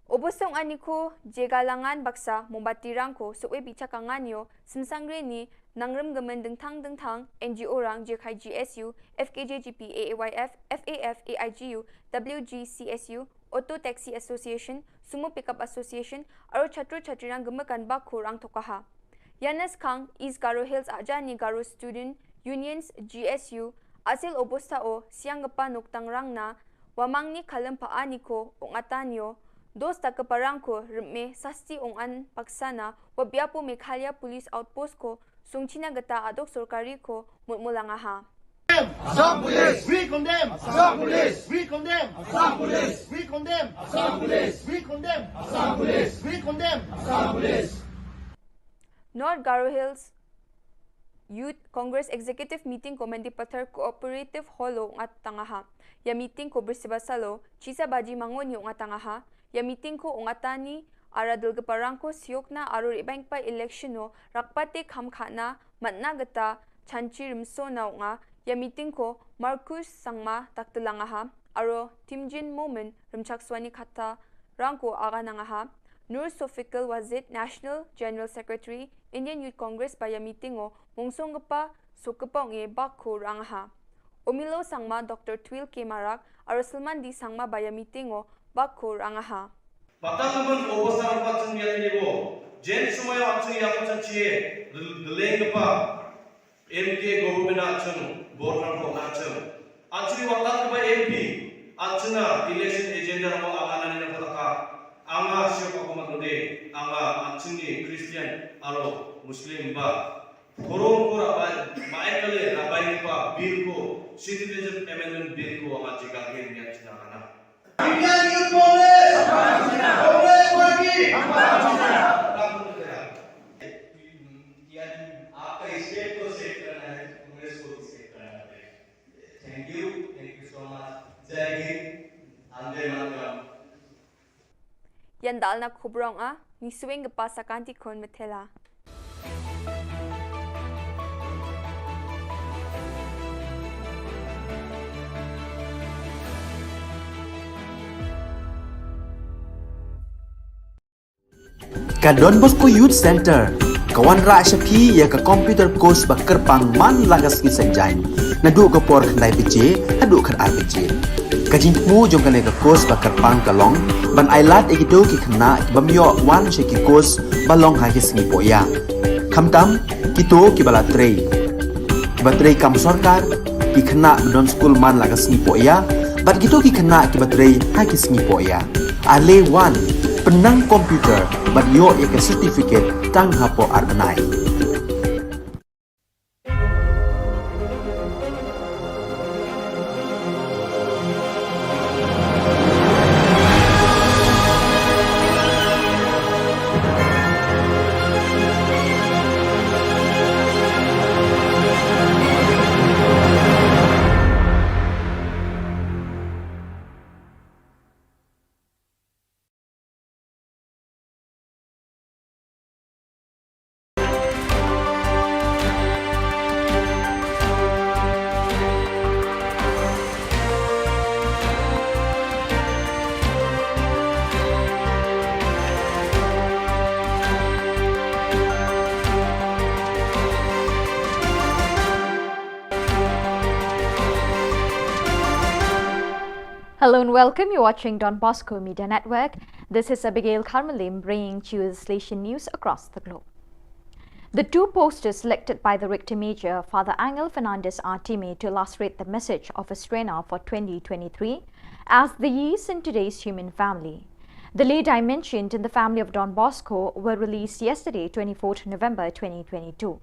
Obosong ani ko, jega langan baksa, mombati rang ko, soe bichakangan yo, semsangre ni, nangrem gemen dengtang dengtang, N G O rang, J K G S U, F K J G P, A A Y F, F A F, A I G U, W G C S U, Auto Taxi Association, Sumo Pickup Association, aru chatru chatri rang gemekan bakho rang tokaha. Yanes kang, East Garo Hills ajani Garo Student Unions, G S U, asil obosta o, siang gepa noktang rang na, wamang ni kalem pa ani ko, ong atan yo, dos ta kepa rang ko, reme, sasti ong an, paksana, wabiapo Meghalaya Police Outpost ko, sungchina geta adok sorkari ko, mutmulang aha. Assam Police! We condemn! Assam Police! We condemn! Assam Police! We condemn! Assam Police! We condemn! Assam Police! We condemn! Assam Police! North Garo Hills Youth Congress Executive Meeting ko Mendipathar Cooperative Hall o ngat tangaha. Ya meeting ko bersiba salo, chisa baji mangon yo ngat tangaha. Ya meeting ko ngat tani, ara dul gepa rang ko siok na aro rebang pa election o, rakpate kham khana, matna geta, chanchi rimso na nga, ya meeting ko Marcus Sangma taktelang aha, aro Timjin Momin rimchak swani khata rang ko aga nang aha, Nur Sofikul Wazid National General Secretary Indian Youth Congress ba ya meeting o mungsong gepa sok gepa nge bak ko rang aha. Omilo Sangma Doctor Twil K Marak aro Salman D Sangma ba ya meeting o bak ko rang aha. Patang naman obo sarap at sung yat ni bo. Jen sumaya at sung yat at sung chie. Deleng gepa. M K government ah chang, border ko ah chang. Actually, wa tat ba M P, ah chang na election agenda mo ah ana ni na pataka. Anga siok ako matode, anga ah chang ni Christian aro Muslim ba. Korom ko rabai, mai kale rabai ni pa bill ko, citizenship amendment bill ko anga jika ke ni ah chang na. Indian Youth Congress! Congress Party! यानी आपका स्टेट को सेट करना है, कांग्रेस को भी सेट करना पड़ेगा। Thank you, thank you so much. जय हिंद, वंदे मातरम। Yan dal na khubrong a, ni swing gepa sakanti khon methela. Ka Don Bosco Youth Centre ka wanrah sha phi ïa ka computer course ba kyrpang man la ka sngi Saitjaiñ naduh ka por khyndai baje haduh khatar baje. Ka jingthmu jong kane ka course ba kyrpang ka long ban ailad ïa kito ki khynnah ki bym ïoh wan sha ki course ba long ha ki sngi pohïa. Khamtam kito kiba la trei, kiba trei kam sorkar, ki khynnah ba don skul man la ka sngi pohïa bad kito ki khynnah kiba trei ha ki sngi pohïa. Ale wan, pynnang computer bad ïoh ïa ka certificate tang hapoh ar bnai. Hello and welcome. You're watching Don Bosco Media Network. This is Abigail Kharmalim bringing to you the Salesian news across the globe. The two posters selected by the Rector Major, Father Angel Fernandez Artime, to illustrate the message of Estrena for twenty twenty-three as the yeast in today's human family. The lay dimensioned in the family of Don Bosco were released yesterday, twenty-fourth November twenty twenty-two.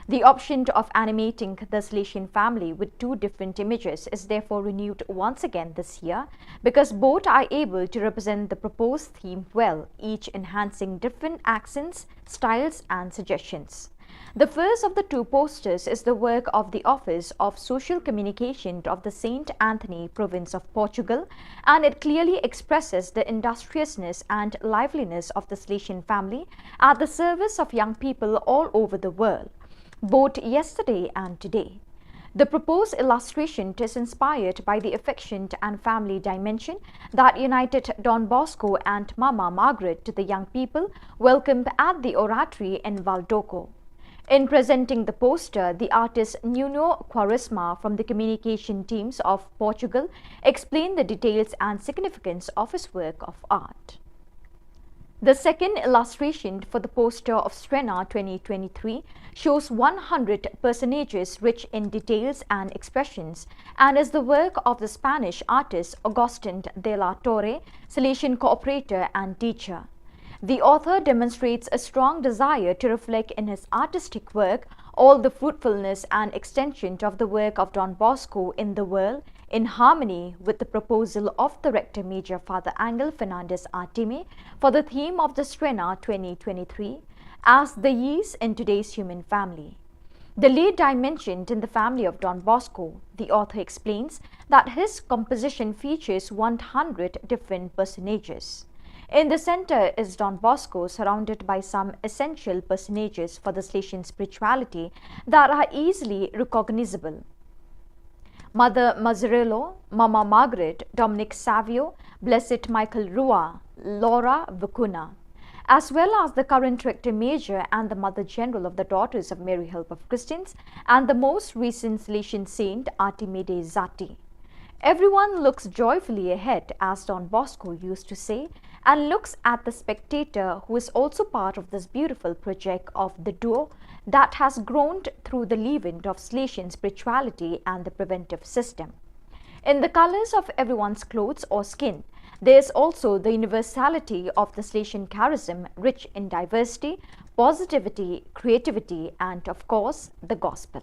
The option of animating the Salesian family with two different images is therefore renewed once again this year, because both are able to represent the proposed theme well, each enhancing different accents, styles, and suggestions. The first of the two posters is the work of the Office of Social Communication of the Saint Anthony Province of Portugal, and it clearly expresses the industriousness and liveliness of the Salesian family at the service of young people all over the world, both yesterday and today. The proposed illustration is inspired by the affection and family dimension that united Don Bosco and Mama Margaret to the young people welcomed at the Oratory in Valdoco. In presenting the poster, the artist Nuno Quaresma from the communication teams of Portugal explained the details and significance of his work of art. The second illustration for the poster of Estrena twenty twenty-three shows one hundred personages rich in details and expressions, and is the work of the Spanish artist Augustin de la Torre, Salesian cooperator and teacher. The author demonstrates a strong desire to reflect in his artistic work all the fruitfulness and extension of the work of Don Bosco in the world, in harmony with the proposal of the Rector Major, Father Angel Fernandez Artime, for the theme of the Estrena twenty twenty-three, as the yeast in today's human family. The lay dimensioned in the family of Don Bosco, the author explains that his composition features one hundred different personages. In the center is Don Bosco, surrounded by some essential personages for the Salesian spirituality that are easily recognizable: Mother Mazzarello, Mama Margaret, Dominic Savio, Blessed Michael Rua, Laura Vicuna, as well as the current Rector Major and the Mother General of the Daughters of Mary Help of Christians, and the most recent Salesian saint, Artimide Zatti. Everyone looks joyfully ahead, as Don Bosco used to say, and looks at the spectator, who is also part of this beautiful project of the duo that has grown through the leaven of Salesian spirituality and the preventive system. In the colors of everyone's clothes or skin, there is also the universality of the Salesian charism, rich in diversity, positivity, creativity, and of course, the gospel.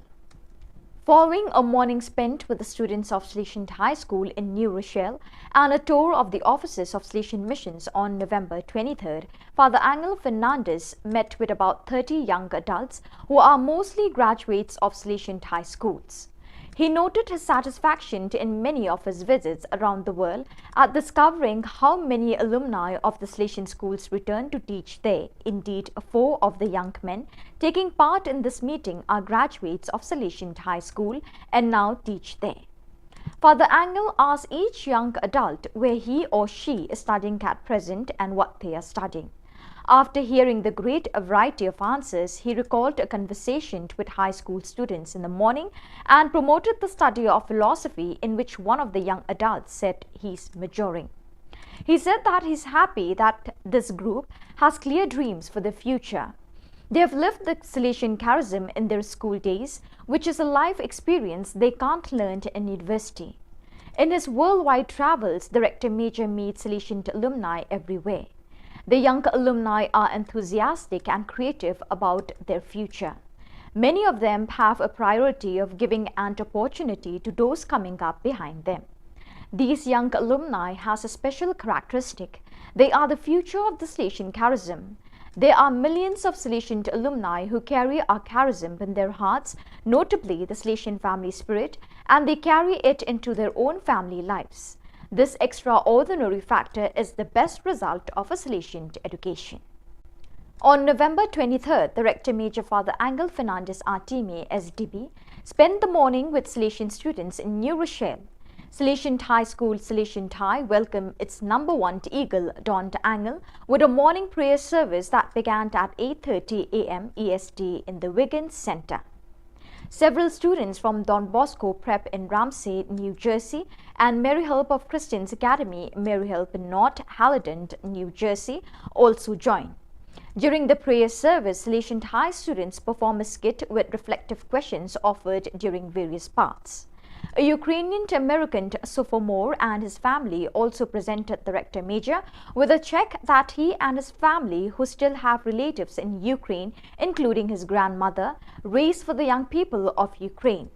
Following a morning spent with the students of Salesian High School in New Rochelle and a tour of the offices of Salesian Missions on November twenty-third, Father Angel Fernandez met with about thirty young adults who are mostly graduates of Salesian High Schools. He noted his satisfaction in many of his visits around the world at discovering how many alumni of the Salesian schools return to teach there. Indeed, four of the young men taking part in this meeting are graduates of Salesian High School and now teach there. Father Angel asked each young adult where he or she is studying at present and what they are studying. After hearing the great variety of answers, he recalled a conversation with high school students in the morning and promoted the study of philosophy, in which one of the young adults said he's majoring. He said that he's happy that this group has clear dreams for the future. They have lived the Salesian charism in their school days, which is a life experience they can't learn in university. In his worldwide travels, the Rector Major meets Salesian alumni everywhere. The young alumni are enthusiastic and creative about their future. Many of them have a priority of giving an opportunity to those coming up behind them. These young alumni has a special characteristic. They are the future of the Salesian charism. There are millions of Salesian alumni who carry our charism in their hearts, notably the Salesian family spirit, and they carry it into their own family lives. This extraordinary factor is the best result of a Salesian education. On November twenty-third, the Rector Major, Father Angel Fernandez Artime, S D B, spent the morning with Salesian students in New Rochelle. Salesian High School, Salesian High, welcomed its number one eagle, Don Angel, with a morning prayer service that began at eight thirty a m E S T in the Wiggins Center. Several students from Don Bosco Prep in Ramsey, New Jersey, and Mary Help of Christians Academy, Mary Help in North Haledon, New Jersey, also joined. During the prayer service, Salesian High students perform a skit with reflective questions offered during various parts. A Ukrainian American sophomore and his family also presented the Rector Major with a check that he and his family, who still have relatives in Ukraine, including his grandmother, raised for the young people of Ukraine.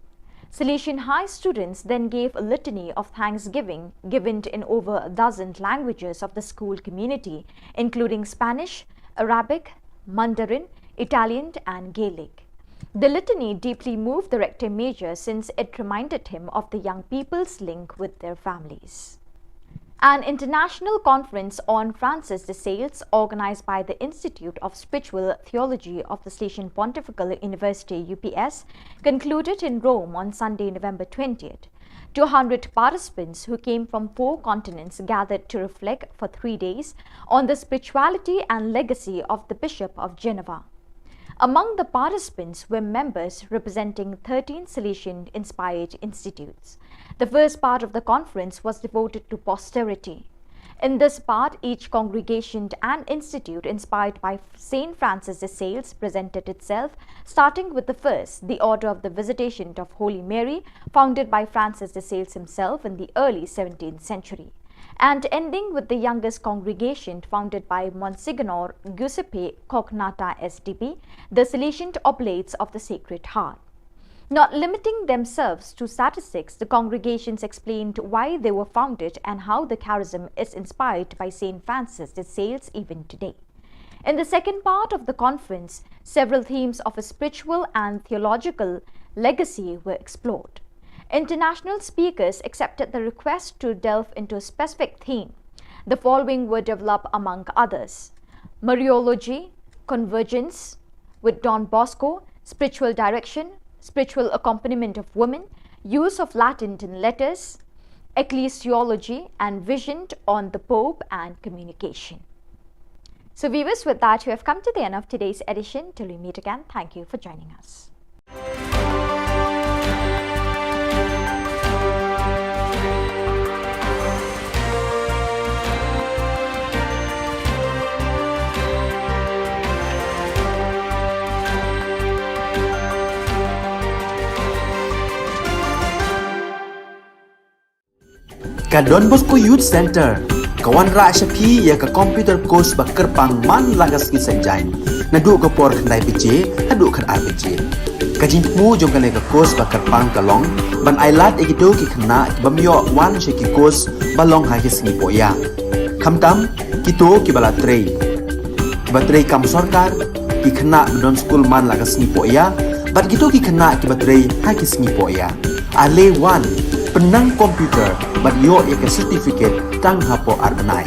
Salesian High students then gave a litany of thanksgiving given in over a dozen languages of the school community, including Spanish, Arabic, Mandarin, Italian, and Gaelic. The litany deeply moved the Rector Major since it reminded him of the young people's link with their families. An international conference on Francis de Sales, organized by the Institute of Spiritual Theology of the Salesian Pontifical University, U P S, concluded in Rome on Sunday, November twentieth. Two hundred participants who came from four continents gathered to reflect for three days on the spirituality and legacy of the Bishop of Geneva. Among the participants were members representing thirteen Salesian inspired institutes. The first part of the conference was devoted to posterity. In this part, each congregation and institute inspired by Saint Francis de Sales presented itself, starting with the first, the Order of the Visitation of Holy Mary, founded by Francis de Sales himself in the early seventeenth century, and ending with the youngest congregation, founded by Monsignor Giuseppe Cognatta S D B, the Salesian Oblates of the Sacred Heart. Not limiting themselves to statistics, the congregations explained why they were founded and how the charism is inspired by Saint Francis de Sales even today. In the second part of the conference, several themes of a spiritual and theological legacy were explored. International speakers accepted the request to delve into a specific theme. The following were developed, among others: Mariology, Convergence with Don Bosco, Spiritual Direction, Spiritual Accompaniment of Women, Use of Latin in Letters, Ecclesiology, and Vision on the Pope and Communication. So, viewers, with that, we have come to the end of today's edition. Till we meet again, thank you for joining us. Ka Don Bosco Youth Centre ka wanrah sha phi ïa ka computer course ba kyrpang man la ka sngi Saitjaiñ, naduh ka por khyndai baje haduh khatar baje. Ka jingthmu jong kane ka course ba kyrpang ka long ban ailad ïa kito ki khynnah ki bym ïoh wan sha ki course ba long ha ki sngi pohïa, khamtam kito kiba la trei, kiba trei kam sorkar, ki khynnah ba don skul man la ka sngi pohïa, bad kito ki khynnah kiba trei ha ki sngi pohïa. Ale wan, pynnang computer bad ïoh ïa ka certificate tang hapoh ar bnai.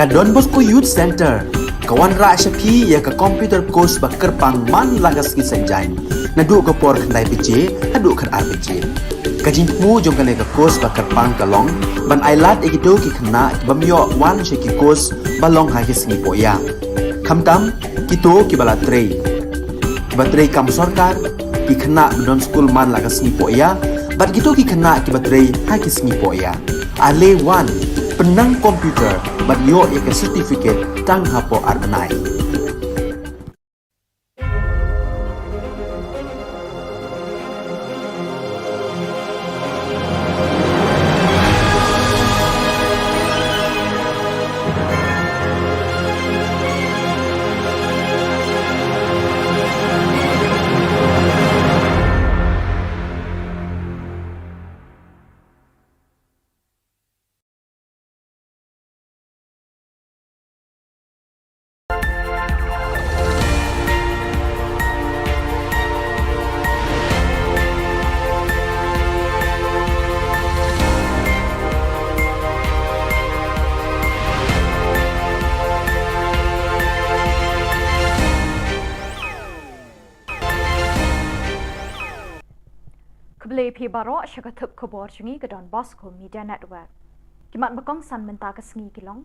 Ka Don Bosco Youth Centre ka wanrah sha phi ïa ka computer course ba kyrpang man la ka sngi Saitjaiñ, naduh ka por khyndai baje haduh khatar baje. Ka jingthmu jong kane ka course ba kyrpang ka long ban ailad ïa kito ki khynnah ki bym ïoh wan sha ki course ba long ha ki sngi pohïa, khamtam kito kiba la trei, kiba trei kam sorkar, ki khynnah ba don skul man la ka sngi pohïa, bad kito ki khynnah kiba trei ha ki sngi pohïa. Ale wan, pynnang computer bad ïoh ïa ka certificate tang hapoh ar bnai. Khublei phi baroh sha ka thup khubor jong ngi ka Don Bosco Media Network. Ki mat ba kongsan mynta ka sngi ki long: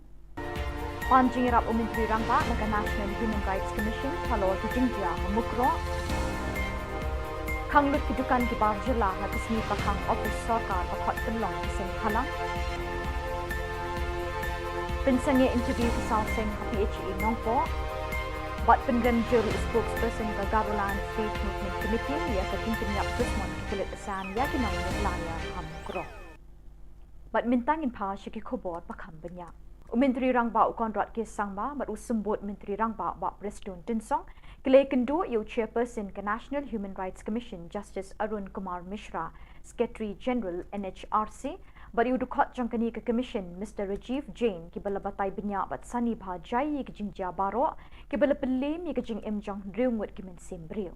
pan jingïarap u Myntri Rangbah na ka National Human Rights Commission halor ki jingjia ha Mukroh. Khang lut ki dukan ki bar jylla ha ka sngi pakhang office sorkar ba khot pynlong ki seng bhalang. Pynsangeh interview ki saw seng ha P H E Nongpoh. Bad pynrem jur u spokesperson ka Garoland State Movement Committee ïa ka jingpynïap dusmon ki pulit Assam ïa ki nong Meghalaya ha Mukroh. Bad mynta ngin phai sha ki khubor ba kham bniah. U Myntri Rangbah u Conrad K Sangma bad u Symbud Myntri Rangbah Bah Prestone Tynsong ki la ïakynduh ïa u Chairperson ka National Human Rights Commission Justice Arun Kumar Mishra, Secretary General N H R C, bad ïa u dkhot jong kane ka Commission Mister Rajiv Jain, kiba la batai bniah bad sani bha jai ïa ki jingjia baroh kiba la pynliem ïa ka jingim jong hynriew ngut ki mynsiem briew.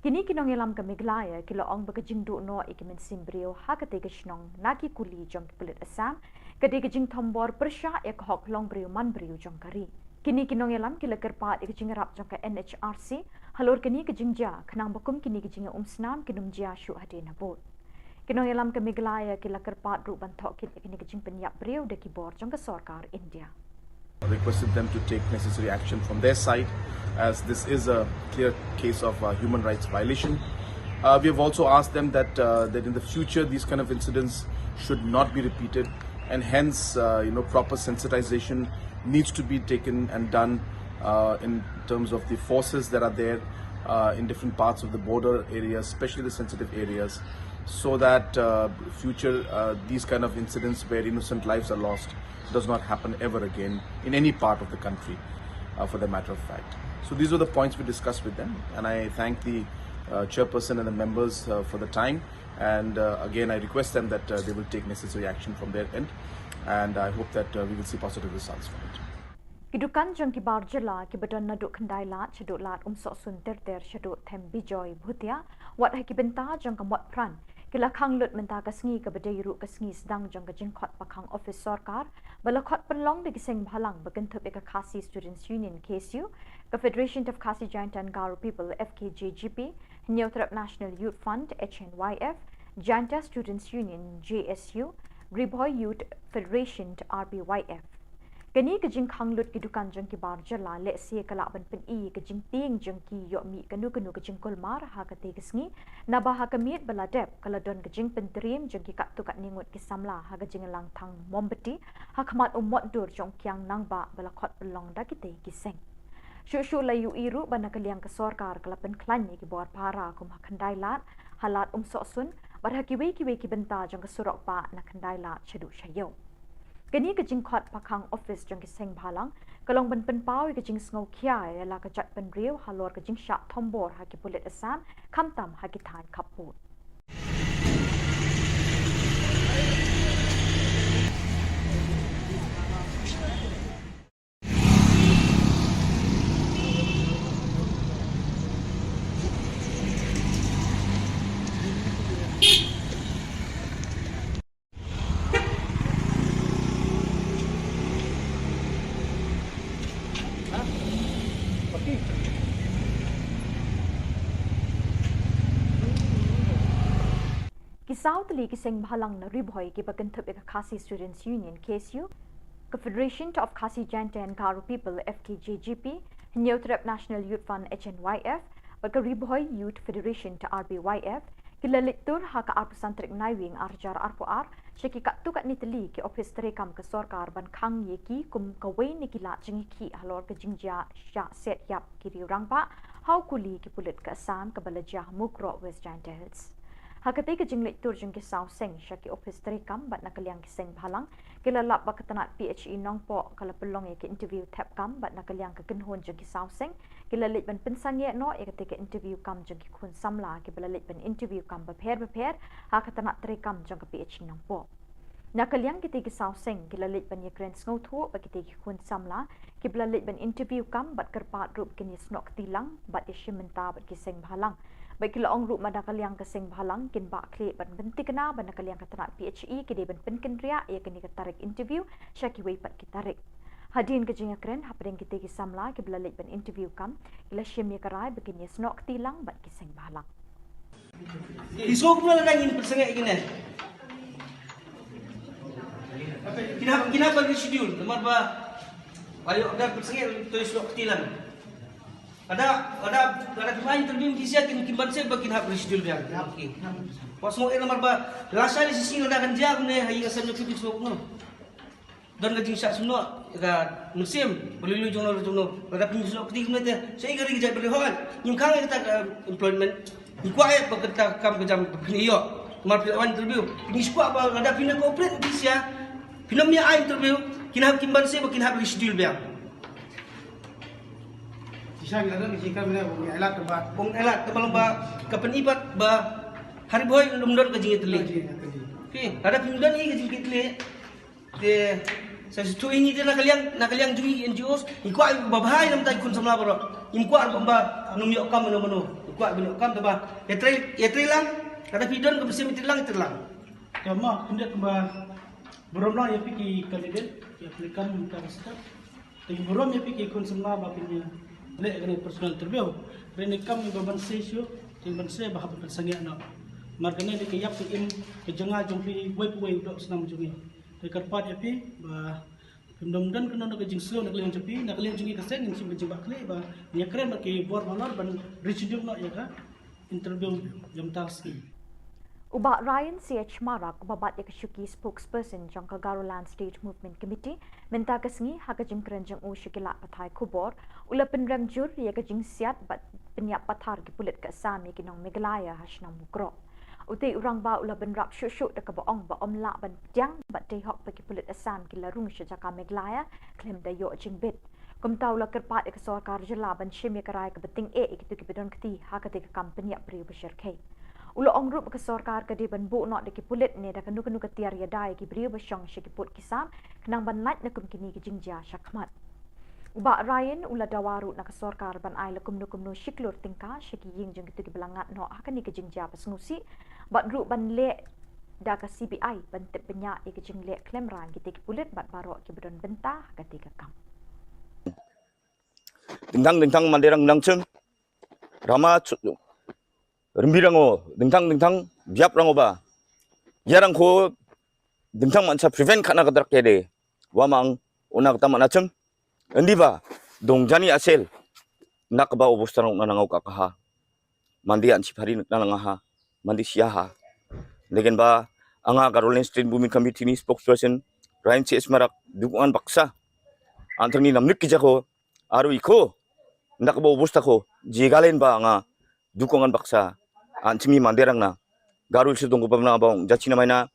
Kine ki nongïalam ka Meghalaya ki la ong ba ka jingduh noh ïa ki mynsiem briew ha katei ka shnong na ki kuli jong ki pulit Assam ka dei ka jingthombor pyrshah ïa ka hok long briew man briew jong ka ri. Kine ki nongïalam ki la kyrpad ïa ka jingïarap jong ka N H R C halor kane ka jingjia, khnang ba kum kine ki jingïaumsnam kin ym jia shuh hadien habud. Ki nongïalam ka Meghalaya ki la kyrpad ruh ban thoh kit ïa kine ki jingpynïap briew da ki bor jong ka sorkar India. Requested them to take necessary action from their side, as this is a clear case of, uh, human rights violation. Uh, we have also asked them that, uh, that in the future these kind of incidents should not be repeated, and hence, uh, you know, proper sensitization needs to be taken and done, uh, in terms of the forces that are there, uh, in different parts of the border areas, especially the sensitive areas, so that, uh, future, uh, these kind of incidents where innocent lives are lost does not happen ever again in any part of the country, uh, for the matter of fact. So these are the points we discussed with them, and I thank the, uh, chairperson and the members, uh, for the time. And, uh, again, I request them that, uh, they will take necessary action from their end, and I hope that, uh, we will see positive results from it. Ki dukan jong ki bar jylla kiba don naduh Khyndai Lad shaduh Lad Umsohsun ter ter shaduh Them Bijoy Bhutia, wat ha ki bynta jong ka Motphran, ki la khang lut mynta ka sngi kaba dei ruh ka sngi sdang jong ka jingkhot pakhang office sorkar ba la khot pynlong da ki seng bhalang ba kynthup ïa ka Khasi Students Union, K S U, ka Federation of Khasi Jaintia and Garo People, F K J G P, Hynñiewtrep National Youth Front, H N Y F, Jaintia Students Union, J S U, Ri Bhoi Youth Federation, R B Y F. Kane ka jingkhang lut ki dukan jong ki bar jylla lehse ka lah ban pyni ïa ka jingtieng jong ki ïoh mih kano kano ka jingkulmar ha katei ka sngi, naba ha ka miet ba la dep ka la don ka jingpyntriem jong ki katto katne ngut ki samla ha ka jingïalang thang mombati ha khmat u mot dur jong u kiang nangbah ba la khot pynlong da kitei ki seng. Shuh shuh la ïohi ruh ba na ka liang ka sorkar ka la pynkhlaiñ ïa ki bor para kum ha Khyndai Lad, ha Lad Umsohsun, bad ha kiwei kiwei ki bynta jong ka surok bah na Khyndai Lad shaduh sha ïew. Kane ka jingkhot pakhang office jong ki seng bhalang ka long ban pynpaw ïa ka jingsngewkhia ïa la ka jaitbynriew halor ka jingshah thombor ha ki pulit Assam, khamtam ha ki thaiñ khappud. Saw tylli ki seng bhalang na Ri Bhoi kiba kynthup ïa ka Khasi Students Union, K S U, ka Federation of Khasi Jaintia and Garo People, F K J G P, Hynñiewtrep National Youth Front, H N Y F, bad ka Ri Bhoi Youth Federation, R B Y F, ki la leit tur ha ka arphew san tarik Naiwieng arhajar arphew ar sha ki katto katne tylli ki ophis treikam ka sorkar ban khang ïa ki kum kawei na ki lad jingïakhih halor ka jingjia shah set ïap ki riew rangbah ha u kuli ki pulit ka Assam kaba la jia ha Mukroh, West Jaintia Hills. Ha katei ka jingleit tur jong ki saw seng sha ki ophis treikam bad na ka liang ki seng bhalang, ki la lap ba ka tnat P H E Nongpoh ka la pynlong ïa ka interview thep kam bad na ka liang ka kynhun jong ki saw seng ki la leit ban pynsangeh noh ïa katei ka interview kam jong ki khun samla kiba la leit ban interview kam bapher bapher ha ka tnat treikam jong ka P H E Nongpoh. Na ka liang kitei ki saw seng ki la leit ban ïakren sngewthuh bad kitei ki khun samla kiba la leit ban interview kam bad kyrpad ruh ba kin ïasnoh kti lang bad ïashim bynta bad ki seng bhalang. Bad ki la ong ruh ba na ka liang ka seng bhalang kin bah khlieh ban pynthikna ba na ka liang ka tnat P H E ki dei ban pynkynriah ïa kane ka tarik interview sha kiwei pat ki tarik. Hadien ka jingïakren hapdeng kitei ki samla kiba la leit ban interview kam, ki la shim ïa ka rai ba kin ïasnoh kti lang bad ki seng bhalang. Ki sngewbha la dang ngin pynsangeh ïa kine. Kin hap, kin hap ban reschedule namar ba ayo da pynsangeh to ïasnoh kti lang. Lada, lada, lada phim ai interview ki sha kin, kin banse ba kin hap reschedule biang. Hap ki. Wat sngew eh namar ba lashai shisien lada kan jia kumne ha ïing ka sem jong phi, phi sngew kumno. Don ka jingshah sumnoh ka mynsiem, ba lui lui jong no jong no. Lada phi sngew kti kumne te, shaei ka ri ka jaitbynriew hooid. Ngim khang ïa kata ka employment. Ngi kwah ïa ba kata ka kam ka jam ba phin ïoh. Namar phi la wan interview. Ngi kwah ba lada phin cooperate phi sha, phin ym ïa ai interview, kin hap kin banse ba kin hap reschedule biang. Shisha ngi la don ka jingkren ne, bym ïa lad ba, bym ïa lad ba long ba ka pyni pat ba ha Ri Bhoi ym don ka jingïatylli. Phi, lada phim don ïa ka jingïatylli. Te sa shu ïa ngi te na ka liang, na ka liang jong ngi N G Os, ngi kwah ba bha ïa na bynta ki khun samla baroh. Ngim kwah ba, ba ym ïoh kam mano mano. Ngi kwah ba ïoh kam te ba ïatrei, ïatrei lang, lada phi don ka mynsiem ïatrei lang, ïatrei lang. Te ma, khyndiat ba burom lang ïa phi ki candidate, ïa phi kam ka step. Te burom ïa phi ki khun samla ba phin ïa leh kane personal interview. Hynrei ne kam ba banse shuh, te banse ba hap ban pynsangeh noh. Namar kane dei ka ïap ka im ka jong nga jong phi, uwei pa uwei u doh u snam jong ngi. Te kyrpad ïa phi ba phim dom don kano kano ka jingsngew na ka liang jong phi, na ka liang jong ngi ka seng ngin shim ka jingbakla ba ngin ïakren bad ki bor balor ban reschedule noh ïa ka interview jong mynta ka sngi. U Bah Ryan C H Marak, uba bat ïa ka shuki spokesperson jong ka Garoland State Movement Committee mynta ka sngi, ha ka jingkren jong u sha ki lad pathai khubor, u la pynrem jur ïa ka jingsiat bad pynïap pathar ki pulit ka Assam ïa ki nong Meghalaya ha shnong Mukroh. Utei u rangbah u la bynrap shuh shuh da kaba ong ba ym lah ban pdiang bad dei hok ba ki pulit Assam ki la rung sha jaka Meghalaya khlem da ïoh jingbit. Kumta u la kyrpad ïa ka sorkar jylla ban shim ïa ka rai kaba tyngeh ïa kito kiba don kti ha katei ka kam pynïap briew ba shyrkhei. U la ong ruh ba ka sorkar ka dei ban buh noh da ki pulit ne da kano kano ka tiar ïada ïa ki briew ba shong sha ki pud ki sam khnang ban lait na kum kine ki jingjia shakhmat. U Bah Ryan u la dawa ruh na ka sorkar ban ai la kumno kumno shi klur tyngka sha ki ïing jong kito kiba la ngat noh ha kane ka jingjia ba sngewsih, bad ruh ban leh da ka C B I ban tip bniah ïa ka jingleh khlem rang kitei ki pulit bad baroh kiba don bynta ha katei ka kam. Dingthang dingthang Manderang nang chim, rama chu, rimbi rango, dingthang dingthang biap rango ba, ïa rangkho dingthang man sa prevent khana ka drak kede, wa mang, una kata mana chim, endi ba, dong jani asel, nak ba obostan na nangau ka kaha, mandi an chipari na nanga ha, mandi sia ha, legen ba, anga Garoland State Movement Committee ni spokesperson, Ryan C H Marak, dukungan baksa, antang ni namnik ki jako, aru iko, nak ba obostan ko, jigalen ba anga, dukungan baksa, an chimi Manderang na, Garo Hills dong ko pamna ba ong, jachina maina,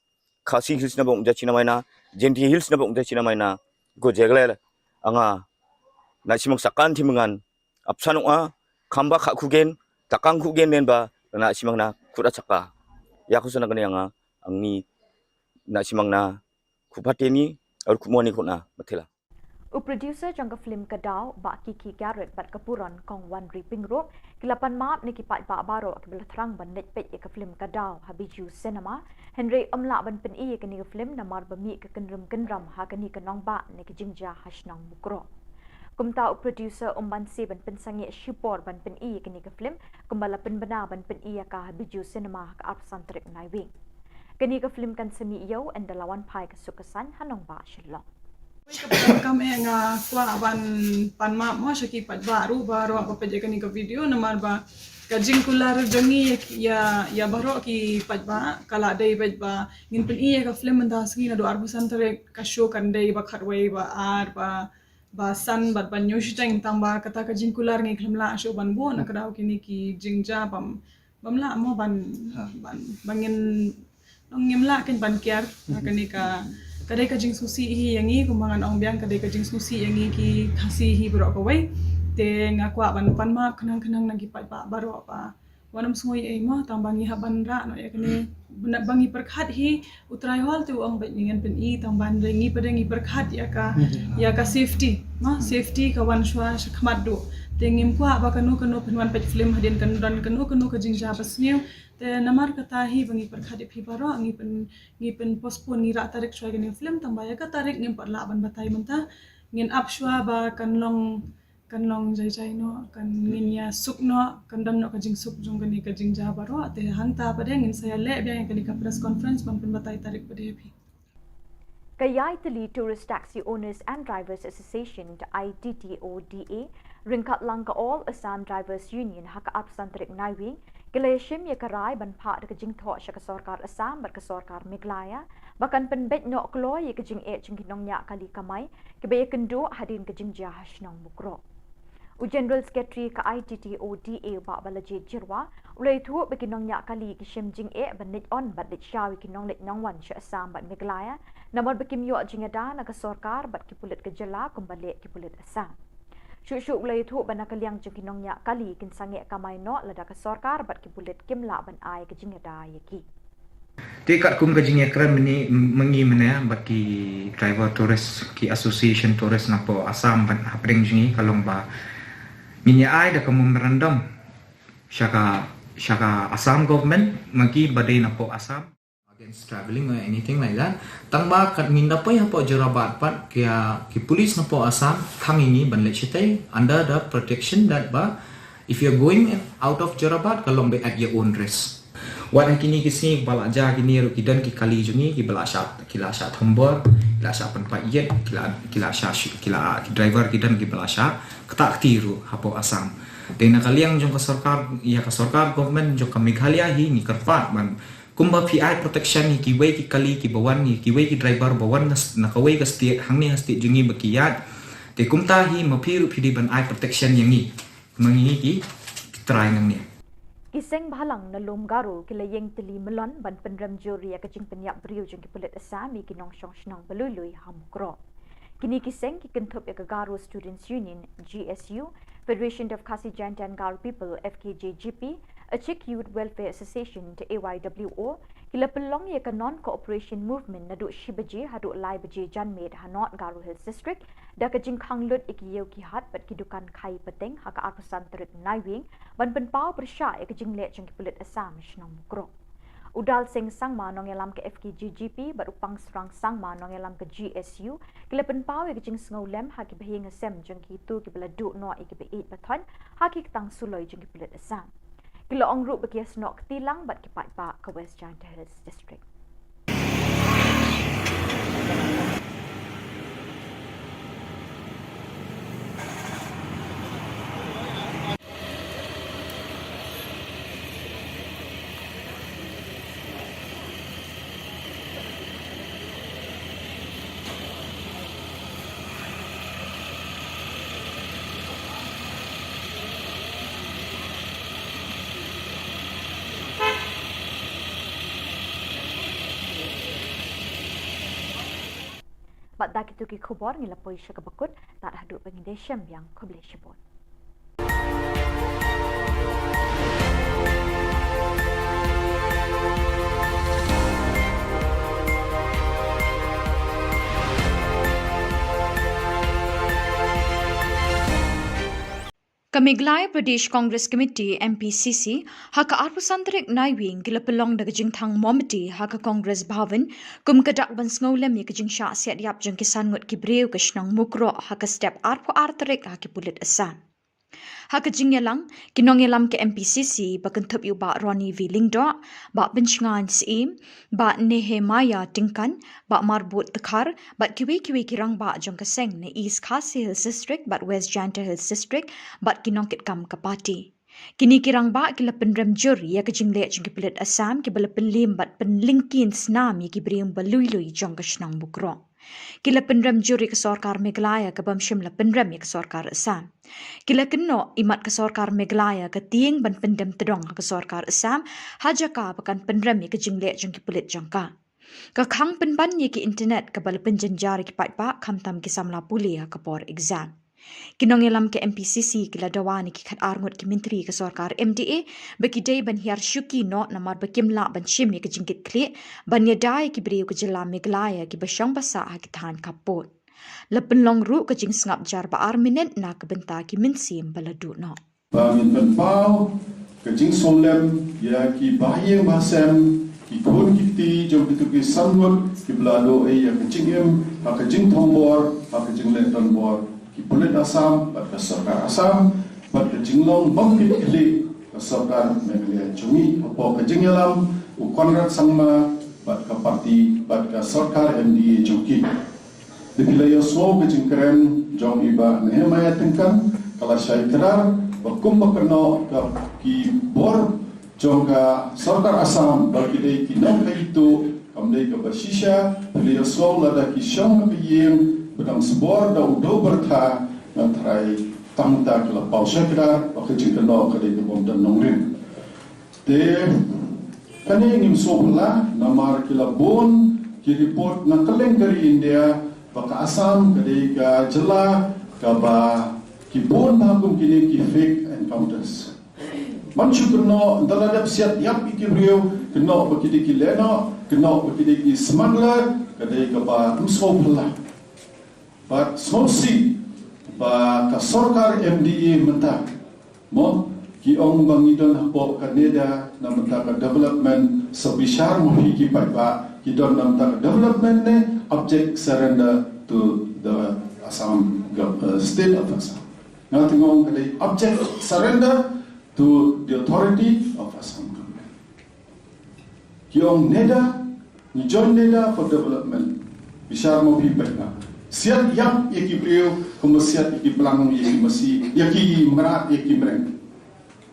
Khasi Hills na ba ong, jachina maina, Jaintia Hills na ba ong, jachina maina, ko jeglel, anga, na simang sakan timengan, apsanok a, kamba kha kugen, takang kugen nen ba, na simang na, kura chaka. Ya ko sana kani anga, angni, na simang na, kupateni, ar kumoni kona, matela. U producer jong ka film Ka Daw, Bah Kiki Garrett bad ka Puron Kong Wanri Pyngrope, ki la pan map na ki paidbah baroh kiba la thrang ban leit peit ïa ka film Ka Daw ha Bijou Cinema, hynrei ym lah ban pyni ïa kane ka film namar ba mih ka kynrum kynram ha kane ka nongbah na ka jingjia ha shnong Mukroh. Kumta u producer um banse ban pynsangeh shipor ban pyni ïa kane ka film, kumba la pynbna ban pyni ïa ka ha Bijou Cinema ha ka arphew san tarik Naiwieng. Kane ka film kan sa mih ïew ynda la wan phai ka suk ka saiñ ha nongbah Shillong. Ka program eh nga kwah ban pan map mo sha ki paidbah ruh baroh ba peit ïa kane ka video namar ba ka jingkular jong ngi ïa, ïa, ïa baroh ki paidbah ka la dei bad ba ngin pyni ïa ka film mynta sngi naduh arphew san tarik ka show kan dei ba khatwei ba ar ba ba san bad ban ïoh shiteng tang ba kata ka jingkular ngi khlem lah shuh ban buh na ka daw kine ki jingjia bam bam lah mo ban ban ba ngin ngim lah ken ban kiar kane ka ka dei ka jingsngewsih hi ïa ngi kumba ngan ong biang ka dei ka jingsngewsih ïa ngi ki Khasi hi baroh kawei. Te nga kwah ban pan map khnang khnang na ki paidbah baroh ba wat nym sngew ei mo tang ba ngi hap ban rah noh ïa kane ba ngi pyrkhat hi. U Trai Hall te u ong bad ngi ngan pyni tang ba ngi pat ngi pyrkhat ïa ka ïa ka safety mo safety ka wan shuwa sha khmat duh. Te ngim kwah ba kano kano pynwan peit film hadien kan don kano kano ka jingjia ba sniew. Te namar kata hi ba ngi pyrkhat ïa phi baroh ngi pyn ngi pyn postpone ngi rah tarik shuwa ïa kane film tang ba ïa ka tarik ngim pat lah ban batai mynta. Ngin ap shuwa ba kan long kan long jai jai noh kan ngin ïa suk noh kan don noh ka jingsuk jong kane ka jingjia baroh te hangta pat ngin sa ïa leh biang ïa kane ka press conference ban pynbatai tarik pat ïa phi. Ka Ïaitylli Tourist Taxi Owners and Drivers Association, I T T O D A, ryngkat lang ka All Assam Drivers Union ha ka arphew san tarik Naiwieng ki la ïashim ïa ka rai ban phah da ka jingthoh sha ka sorkar Assam bad ka sorkar Meghalaya ba kan pynbeit noh kloi ïa ka jingeh jong ki nongñiah kali kamai kiba ïakynduh hadien ka jingjia ha shnong Mukroh. U General Secretary ka I T T O D A u Bah Balajied Jyrwa u la ïathuh ba ki nongñiah kali ki shim jingeh ban leit on bad leit shaw ïa ki nongleit nongwan sha Assam bad Meghalaya namar ba kim ïoh jingïada na ka sorkar bad ki pulit ka jylla kumba leh ki pulit Assam. Shuh shuh u la ïathuh ba na ka liang jong ki nongñiah kali kin sangeh kamai noh lada ka sorkar bad ki pulit kim lah ban ai ka jingïada ïa ki. Te katkum ka jingïakren mynne mynne mynne bad ki driver tourist ki association tourist napoh Assam bad hapdeng jong ngi ka long ba ngin ïa ai da ka memorandum sha ka sha ka Assam government ma ki ba dei napoh Assam against travelling or anything like that. Tang ba kat ngin da poi hapoh Jorabat pat ki ki police napoh Assam khang ïa ngi ban leit shatei under the protection that ba if you're going out of Jorabat ka long ba at your own risk. Wat ha kine ki sngi ba la ja kine ruh ki don ki kali jong ngi ki ba la sha ki la sha thombor ki la sha pynpait ïit ki la ki la sha ki la ki driver ki don ki ba la sha kata kti ruh hapoh Assam. Te na ka liang jong ka sorkar ïa ka sorkar government jong ka Meghalaya hi ngi kyrpad ban kumba phi ai protection ïa kiwei ki kali ki ba wan ïa kiwei ki driver ba wan na kawei ka state hangne ha state jong ngi ba ki ïaid. Te kumta hi ma phi ruh phi dei ban ai protection ïa ngi. Mangi ki trai nang ni. Ki seng bhalang na Lum Garo ki la ïeng tylli myllon ban pynrem jur ïa ka jingpynïap briew jong ki pulit Assam ïa ki nongshong shnong ba lui lui ha Mukroh. Kine ki seng ki kynthup ïa ka Garo Students Union, G S U, Federation of Khasi Jaintia and Garo People, F K J G P, Achik Youth Welfare Association, A Y W O, ki la pynlong ïa ka Non Cooperation Movement naduh shi baje haduh lai baje janmiet ha North Garo Hills District, da ka jingkhang lut ïa ki ïew ki hat bad ki dukan khai pateng ha ka arphew san tarik Naiwieng ban pynpaw pyrshah ïa ka jingleh jong ki pulit Assam shnong Mukroh. U Dalseng Sangma nongïalam ka F K J G P bad u Pangsrang Sangma nongïalam ka G S U ki la pynpaw ïa ka jingsngewlem ha ki bahaïing hasem jong kito ki ba la duh noh ïa ki ba ïeit ba thoiñ ha ki ktang suloi jong ki pulit Assam. Ki la ong ruh ba ki ïasnoh kti lang bad ki paidbah ka West Jaintia Hills District. Bad da kito ki khubor ngi la poi sha kaba kut, tad haduh ba ngin ïashem biang, khublei shibun. Ka Meghalaya Pradesh Congress Committee, M P C C, ha ka arphew san tarik Naiwieng ki la pynlong da ka jingthang mombati ha ka Congress Bhavan kum ka dak ban sngewlem ïa ka jingshah siat ïap jong ki san ngut ki briew ka shnong Mukroh ha ka step arphew ar tarik ha ki pulit Assam. Ha ka jingïalang, ki nongïalam ka M P C C ba kynthup ïa u Bah Ronnie V Lyngdoh, Bah Pynshngain Syiem, Bah Nehemiah Tyngkan, Bah Marbud Dkhar, bad kiwei kiwei ki rangbah jong ka seng na East Khasi Hills District bad West Jaintia Hills District, bad ki nongkitkam ka party. Kine ki rangbah ki la pynrem jur ïa ka jingleh jong ki pulit Assam kiba la pynliem bad pynlyngkhin snam ïa ki briew ba lui lui jong ka shnong Mukroh. Ki la pynrem jur ïa ka sorkar Meghalaya kaba ym shym la pynrem ïa ka sorkar Assam. Ki la kynnoh imat ka sorkar Meghalaya ka tieng ban pyndem tdong ha ka sorkar Assam ha jaka ba kan pynrem ïa ka jingleh jong ki pulit jong ka. Ka khang pynban ïa ki internet kaba la pynjynjar ïa ki paidbah khamtam ki samla pule ha ka por exam. Ki nongïalam ka M P C C ki la dawa na ki khatar ngut ki myntri ka sorkar M D A ba ki dei ban hiar shuki noh namar ba kim lah ban shim ïa ka jingkitkhlieh ban ïada ïa ki briew ka jylla Meghalaya kiba shong ba sah ha ki thaiñ khappud. La pynlong ruh ka jingsngap jar ba ar minit na ka bynta ki mynsiem ba la duh noh. Ba ngin pynpaw ka jingsngewlem ïa ki bahaïing bahasem, ki khun ki kti jong kito ki san ngut kiba la duh ei ïa ka jingim ha ka jingthongbor, ha ka jingleh donbor ki pulit Assam bad ka sorkar Assam, bad ka jinglong bym kit khlieh ka sorkar Meghalaya jong ngi hapoh ka jingïalam u Conrad Sangma bad ka party bad ka sorkar M D A jong ki. Te phi la ïohsngew ka jingkren jong i Bah Nehemiah Tyngkan, ka la shai kdar ba kumba kynnoh ka ki bor jong ka sorkar Assam ba ki dei ki nongkhaïi tuh, kam dei kaba shisha. Phi la ïohsngew lada ki shong ha ka ïing ba dang sbor da u dew byrtha, nga tharai tang ta ki la paw shai kdar ba ka jingkynnoh ka dei kaba ym don nongrim. Te kane ngim sngewphylla namar ki la bun ki report na kylleng ka ri India ba ka Assam ka dei ka jylla kaba ki bun bha kum kine ki fake encounters. Ban shu kynnoh, ynda la dep siat ïap ïa ki briew, kynnoh ba ki dei ki lehnoh, kynnoh ba ki dei ki smuggler, ka dei kaba ym sngewphylla. Bad sngewsih ba ka sorkar M D A mynta, mo, ki ong ba ngi don hapoh ka NEDA na bynta ka development, sa bishar ma phi ki paidbah, ki don na bynta ka development ne abject surrender to the Assam gov-, uh, state of Assam. Nga tip nga ong ka dei abject surrender to the authority of Assam government. Ki ong NEDA, ngi join NEDA for development. Bishar ma phi paidbah. Siat ïap ïa ki briew kumba siat ïa ki blang, ïa ki masi, ïa ki mrad, ïa ki mreng.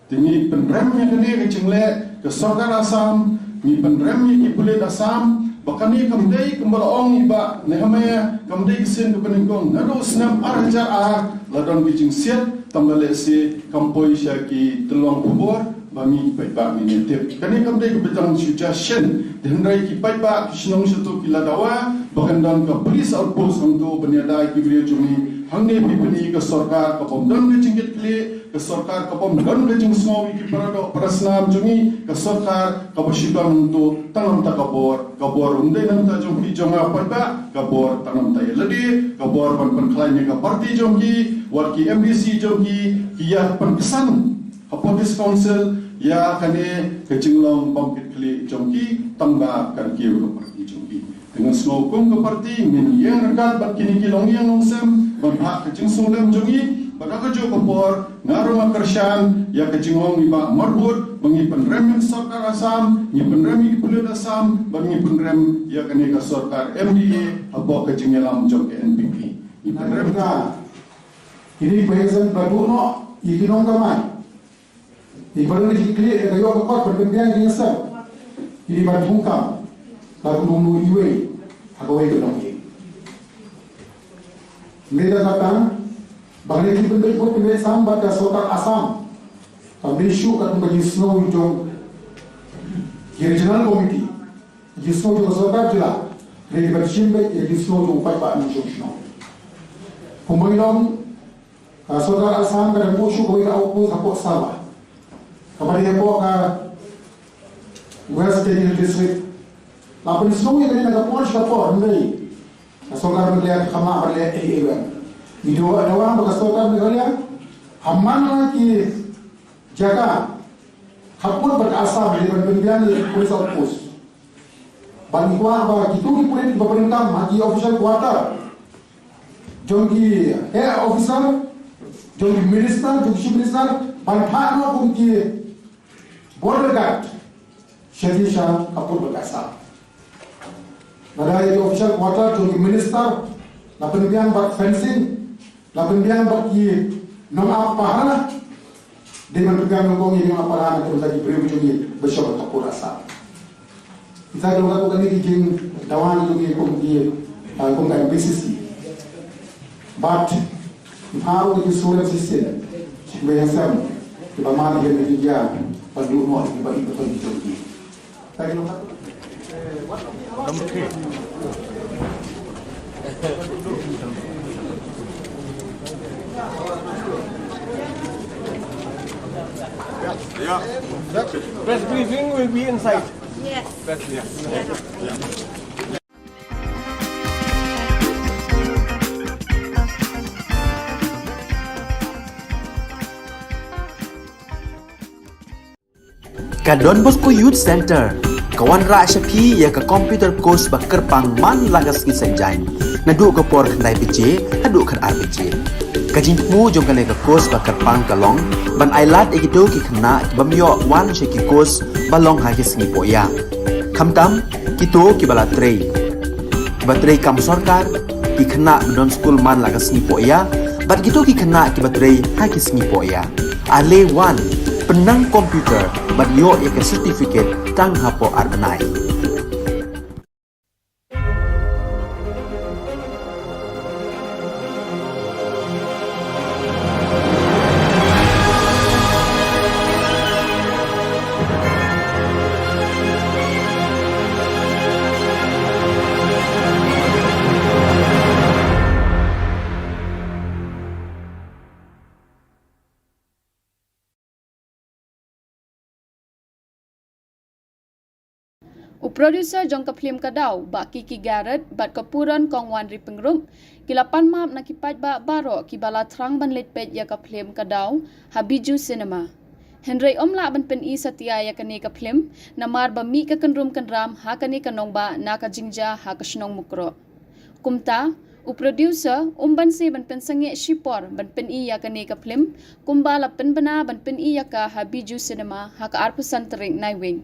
Te ngi pynrem ïa kane ka jingleh ka sorkar Assam, ngi pynrem ïa ki pulit Assam ba kane kam dei kumba la ong i Bah Nehemiah, kam dei ka sien kaba nyngkong. Naduh snem ar hajar ar la don ka jingsiat, tang ba lehse kam poi sha ki tyllong khubor ba ngi ki paidbah ngin ïa tip. Kane kam dei kaba dang shu jia shen. Te hynrei ki paidbah ki shnong shato ki la dawa ba kan don ka police outpost hangto ban ïada ïa ki briew jong ngi. Hangne phi pyni ka sorkar ka bym don ka jingkitkhlieh, ka sorkar ka bym don ka jingsngew ïa ki paradoh parasnam jong ngi, ka sorkar kaba shu don hangto tang namar ka bor. Ka bor ym dei namar jong phi jong nga paidbah, ka bor tang namar ïa lade, ka bor ban pynkhlaiñ ïa ka party jong ki, wat ki M D C jong ki, ki ïa pynksan hapoh District Council ïa kane ka jinglong bym kit khlieh jong ki, tang ba kan kiew ka party jong ki. Te ngan sngew kum ka party ngin ïeng ryngkat bad kine ki longïing longsem ban phah ka jingsngewlem jong ngi, bad ha kajuh ka por nga ruh nga kyrshan ïa ka jingong i Bah Marbud ba ngi pynrem ïa ka sorkar Assam, ngi pynrem ïa ki pulit Assam, bad ngi pynrem ïa kane ka sorkar M D A hapoh ka jingïalam jong ka N P P. Ngi pynrem ka. Kine ki bahaïing ba duh noh ïa ki nongkamai. Ïa ki ba don ki jingkitkhlieh, ïa ka ïoh ka kot ban pynbiang ïa ki nongïalam. Ïa ki ban thungkam. Ka kum u iwei ha kawei ka longïing. Ngi da kata ba ngi ki pynbeit, pynbeit sam bad ka sorkar Assam. Kam dei shuh ka kum ka jingsngew jong ki regional committee. Jingsngew jong ka sorkar jylla. Ngi ban shim beit ïa jingsngew jong u paidbah nongshong shnong. Kumba ngi ong, ka sorkar Assam ka dang buh shuh kawei ka outpost hapoh Sava. Kaba dei hapoh ka West Jaintia District. La pynsngew ïa kane na ka por sha ka por, hynrei ka sorkar Meghalaya kam lah ban leh ei ei ruh. Ngi dawa, dawa ba ka sorkar Meghalaya ha man la ki jaka khappud bad ka Assam, leh ban pynbiang ïa ki police outpost. Ban kwah ba kito ki pulit ba pyndonkam ha ki official quarter jong ki heh officer, Jong ki minister, jong ki chief minister, ban phah noh kum ki border guard sha ki sha ka pud ba ka sah. Lada ïa ki official quarter jong ki minister la pynbiang bad fencing, la pynbiang bad ki nongap pahara. Dei ban pynbiang nyngkong ïa ki nongap pahara na ka bynta ki briew jong ngi ba shong ha ka pud ba sah. Kita ki long katto katne ki jingdawa jong ngi kum ki, ah, kum ka M P C C. Bad ki pha ruh ki surem shisien sha kiba ïasem, kiba mad ïa ka jingïa ban duh noh ïa kiba ïeit ba ki jong ki. Kita ki long katto. Press briefing will be inside. Yes. Press, yeah. Yeah. Ka Don Bosco Youth Center ka wanrah sha phi ïa ka computer course ba kyrpang man la ka sngi Saitjaiñ, naduh ka por khyndai baje haduh khatar baje. Ka jingthmu jong kane ka course ba kyrpang ka long ban ailad ïa kito ki khynnah ki bym ïoh wan sha ki course ba long ha ki sngi pohïa, khamtam kito kiba la trei, kiba trei kam sorkar, ki khynnah ba don skul man la ka sngi pohïa, bad kito ki khynnah kiba trei ha ki sngi pohïa. Ale wan, pynnang computer bad ïoh ïa ka certificate tang hapoh ar bnai. U producer jong ka phlim Ka Daw, Bah Kiki Garrett, bad ka Puron Kong Wanri Pyngrope, ki la pan map na ki paidbah baroh kiba la thrang ban leit peit ïa ka phlim Ka Daw ha Bijou Cinema. Hynrei ym lah ban pyni satia ïa kane ka phlim namar ba mih ka kynrum kynram ha kane ka nongbah na ka jingjia ha ka shnong Mukroh. Kumta, u producer um banse ban pynsangeh shipor ban pyni ïa kane ka phlim, kumba la pynbna ban pyni ïa ka ha Bijou Cinema ha ka arphew san tarik Naiwieng.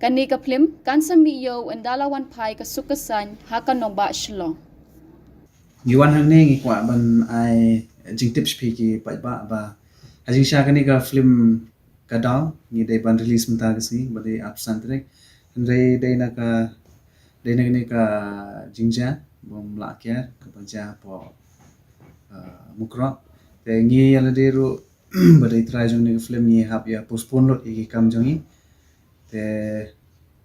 Kane ka phlim kan sa mih ïew ynda la wan phai ka suk ka saiñ ha ka nongbah Shillong. Ngi wan hangne ngi kwah ban ai jingtip sha phi ki paidbah ba ha jingshisha kane ka phlim Ka Daw ngi dei ban release mynta ka sngi ba dei arphew san tarik. Hynrei dei na ka, dei na kane ka jingjia bym lah kiar kaba jia hapoh, ah, Mukroh. Te ngi ïa lade ruh ba dei trai jong kane ka phlim ngi hap ïa postpone lut ïa ki kam jong ngi. Te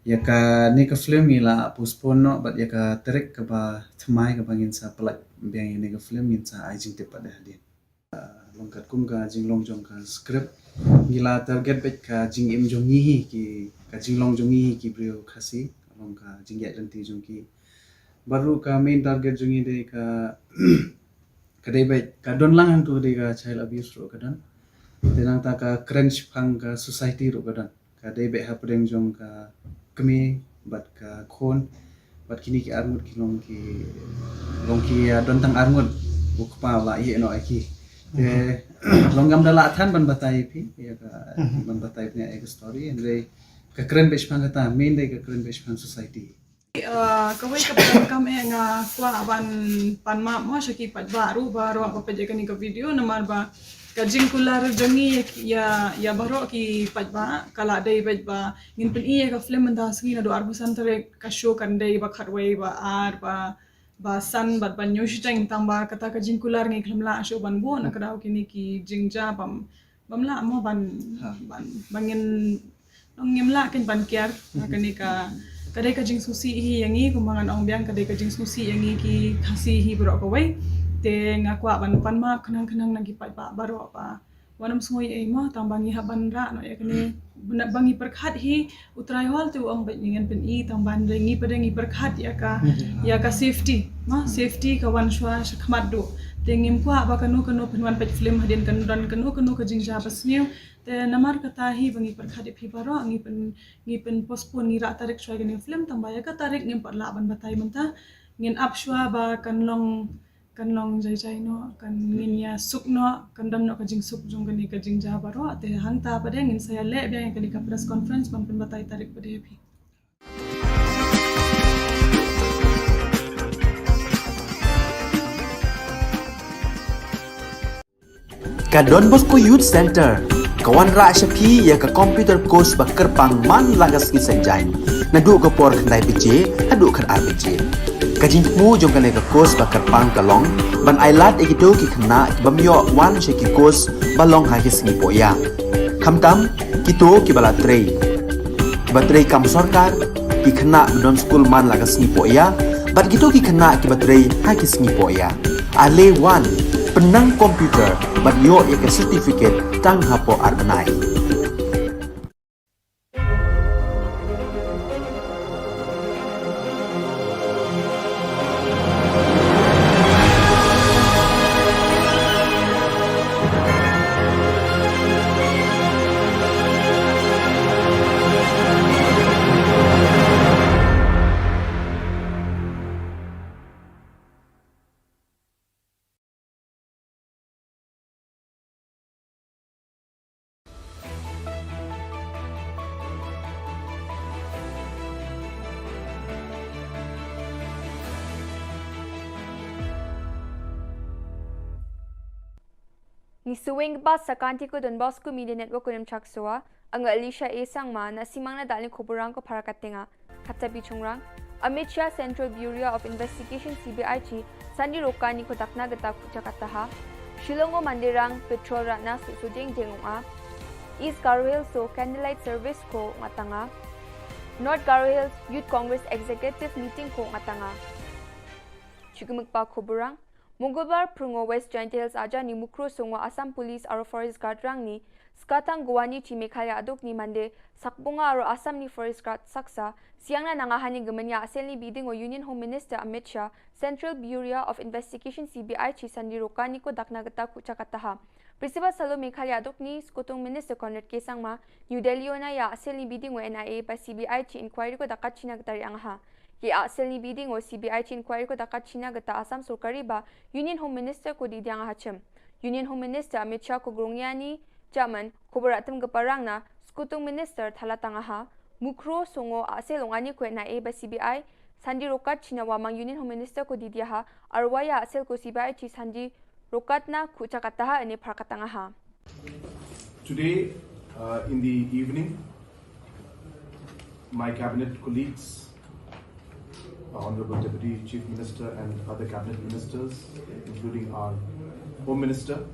ïa kane ka phlim ngi la postpone noh bad ïa ka tarik kaba thymmai kaba ngin sa pynlait biang ïa kane ka phlim ngin sa ai jingtip pat hadien. Long katkum ka jinglong jong ka script, ngi la target beit ka jingim jong ngi hi ki, ka jinglong jong ngi hi ki briew Khasi, long ka jingïaid lynti jong ki. Bad ruh ka main target jong ngi dei ka, ka dei beit ka don lang hangto ka dei ka child abuse ruh ka don. Te nangta ka kren shaphang ka society ruh ka don. Ka dei beit hapdeng jong ka kmie bad ka khun bad kine ki arngut ki long ki, long ki, ah, don tang arngut u kpa u la ïeh noh ïa ki. Te long ngam da lah than ban batai ïa phi ïa ka, ban batai phi ïa ka story, hynrei ka kren beit shaphang kata, main dei ka kren beit shaphang society. Ah, kawei ka program eh nga kwah ban pan map mo sha ki paidbah ruh baroh ba peit ïa kane ka video namar ba ka jingkular jong ngi ïa, ïa baroh ki paidbah ka la dei beit ba ngin pyni ïa ka film mynta sngi naduh arphew san tarik, ka show kan dei ba khatwei ba ar ba, ba san bad ban ïoh shiteng tang ba kata ka jingkular ngi khlem lah shuh ban buh na ka daw kine ki jingjia bym bym lah mo ban, ban, ba ngin, ngim lah kein ban kiar. Kane ka, ka dei ka jingsngewsih hi ïa ngi, kumba ngan ong biang ka dei ka jingsngewsih ïa ngi ki Khasi hi baroh kawei. Te nga kwah ban pan map khnang khnang na ki paidbah baroh ba wat nym sngew ei ei mo tang ba ngi hap ban rah noh ïa kane, ba ngi pyrkhat hi. U Trai Hall te u ong beit ngi ngin pyni tang ban dei ngi pat dei ngi pyrkhat ïa ka, ïa ka safety, ma, safety ka wan shuwa shakhmat duh. Te ngim kwah ba kano kano phin wan peit film hadien kan don kano kano ka jingjia basniew. Te namar kata hi ba ngi pyrkhat ïa phi baroh, ngi pyn, ngi pyn postpone, ngi rah tarik shuwa ïa kane film tang ba ïa ka tarik ngim pat lah ban batai mynta. Ngin ap shuwa ba kan long Kan long jai jai noh, kan ngin ïa suk noh, kan don noh ka jingsuk jong kane ka jingjia baroh. Te hangta pat de ngin sa ïa leh biang ïa kane ka press conference ban pynbatai tarik pat de ïa phi. Ka Don Bosco Youth Center ka wanrah sha phi ïa ka computer course ba kyrpang man la ka sngi Saitjaiñ, naduh ka por khyndai baje haduh khatar baje. Ka jingthmu jong kane ka course ba kyrpang ka long ban ailad ïa kito ki khynnah ki bym ïoh wan sha ki course ba long ha ki sngi pohïa, khamtam kito kiba la trei, kiba trei kam sorkar, ki khynnah ba don skul man la ka sngi pohïa, bad kito ki khynnah kiba trei ha ki sngi pohïa. Ale wan, pynnang computer bad ïoh ïa ka certificate tang hapoh ar bnai. Ngi sngewbha sa ka Don Bosco Media Network Kunim Chaksoa, nga Alicia A Sangma, na simang na dalin khuburang ko para katenga. Kata bi chungrang, Amit Shah Central Bureau of Investigation C B I Chief Sandi Rokani ko dakna gata kucha kataha. Shillong o Mandirang Petrol Ratna su su jeng jeng unga. East Garo Hills so Candlelight Service ko ngatanga. North Garo Hills Youth Congress Executive Meeting ko ngatanga. Chukimik pa khuburang, Mongolbar phrwngo West Jaintia Hills aja ni Mukro Songo Assam Police aro Forest Guard rang ni, skatang Guwahati chi Meghalaya aduk ni Mande, sakbunga aro Assam ni Forest Guard saksa, siang na nanga hani gemenya asel ni biding o Union Home Minister Amit Shah, Central Bureau of Investigation C B I Chief Sandi Rokani ko dakna gata kucha kataha. Principal Salo Meghalaya aduk ni, Skutung Minister Conrad K Sangma, New Delhi ona ya asel ni biding o N I A ba C B I chi inquiry ko dakat china gata ri angaha. Ki asel ni biding o C B I chi inquiry ko dakat china gata Assam sorkari ba Union Home Minister ko di diang hachim. Union Home Minister Amit Shah ko grong yani jaman ko beratem geparang na Skutung Minister thalatang aha. Mukro Songo asel ong ani ko N I A ba C B I Sandi Rokat china wamang Union Home Minister ko di diaha. Arwaya asel ko C B I chi Sandi Rokat na kucha kataha ene par katang aha. Today, uh, in the evening, my cabinet colleagues, our Honorable Deputy Chief Minister and other cabinet ministers, including our Home Minister,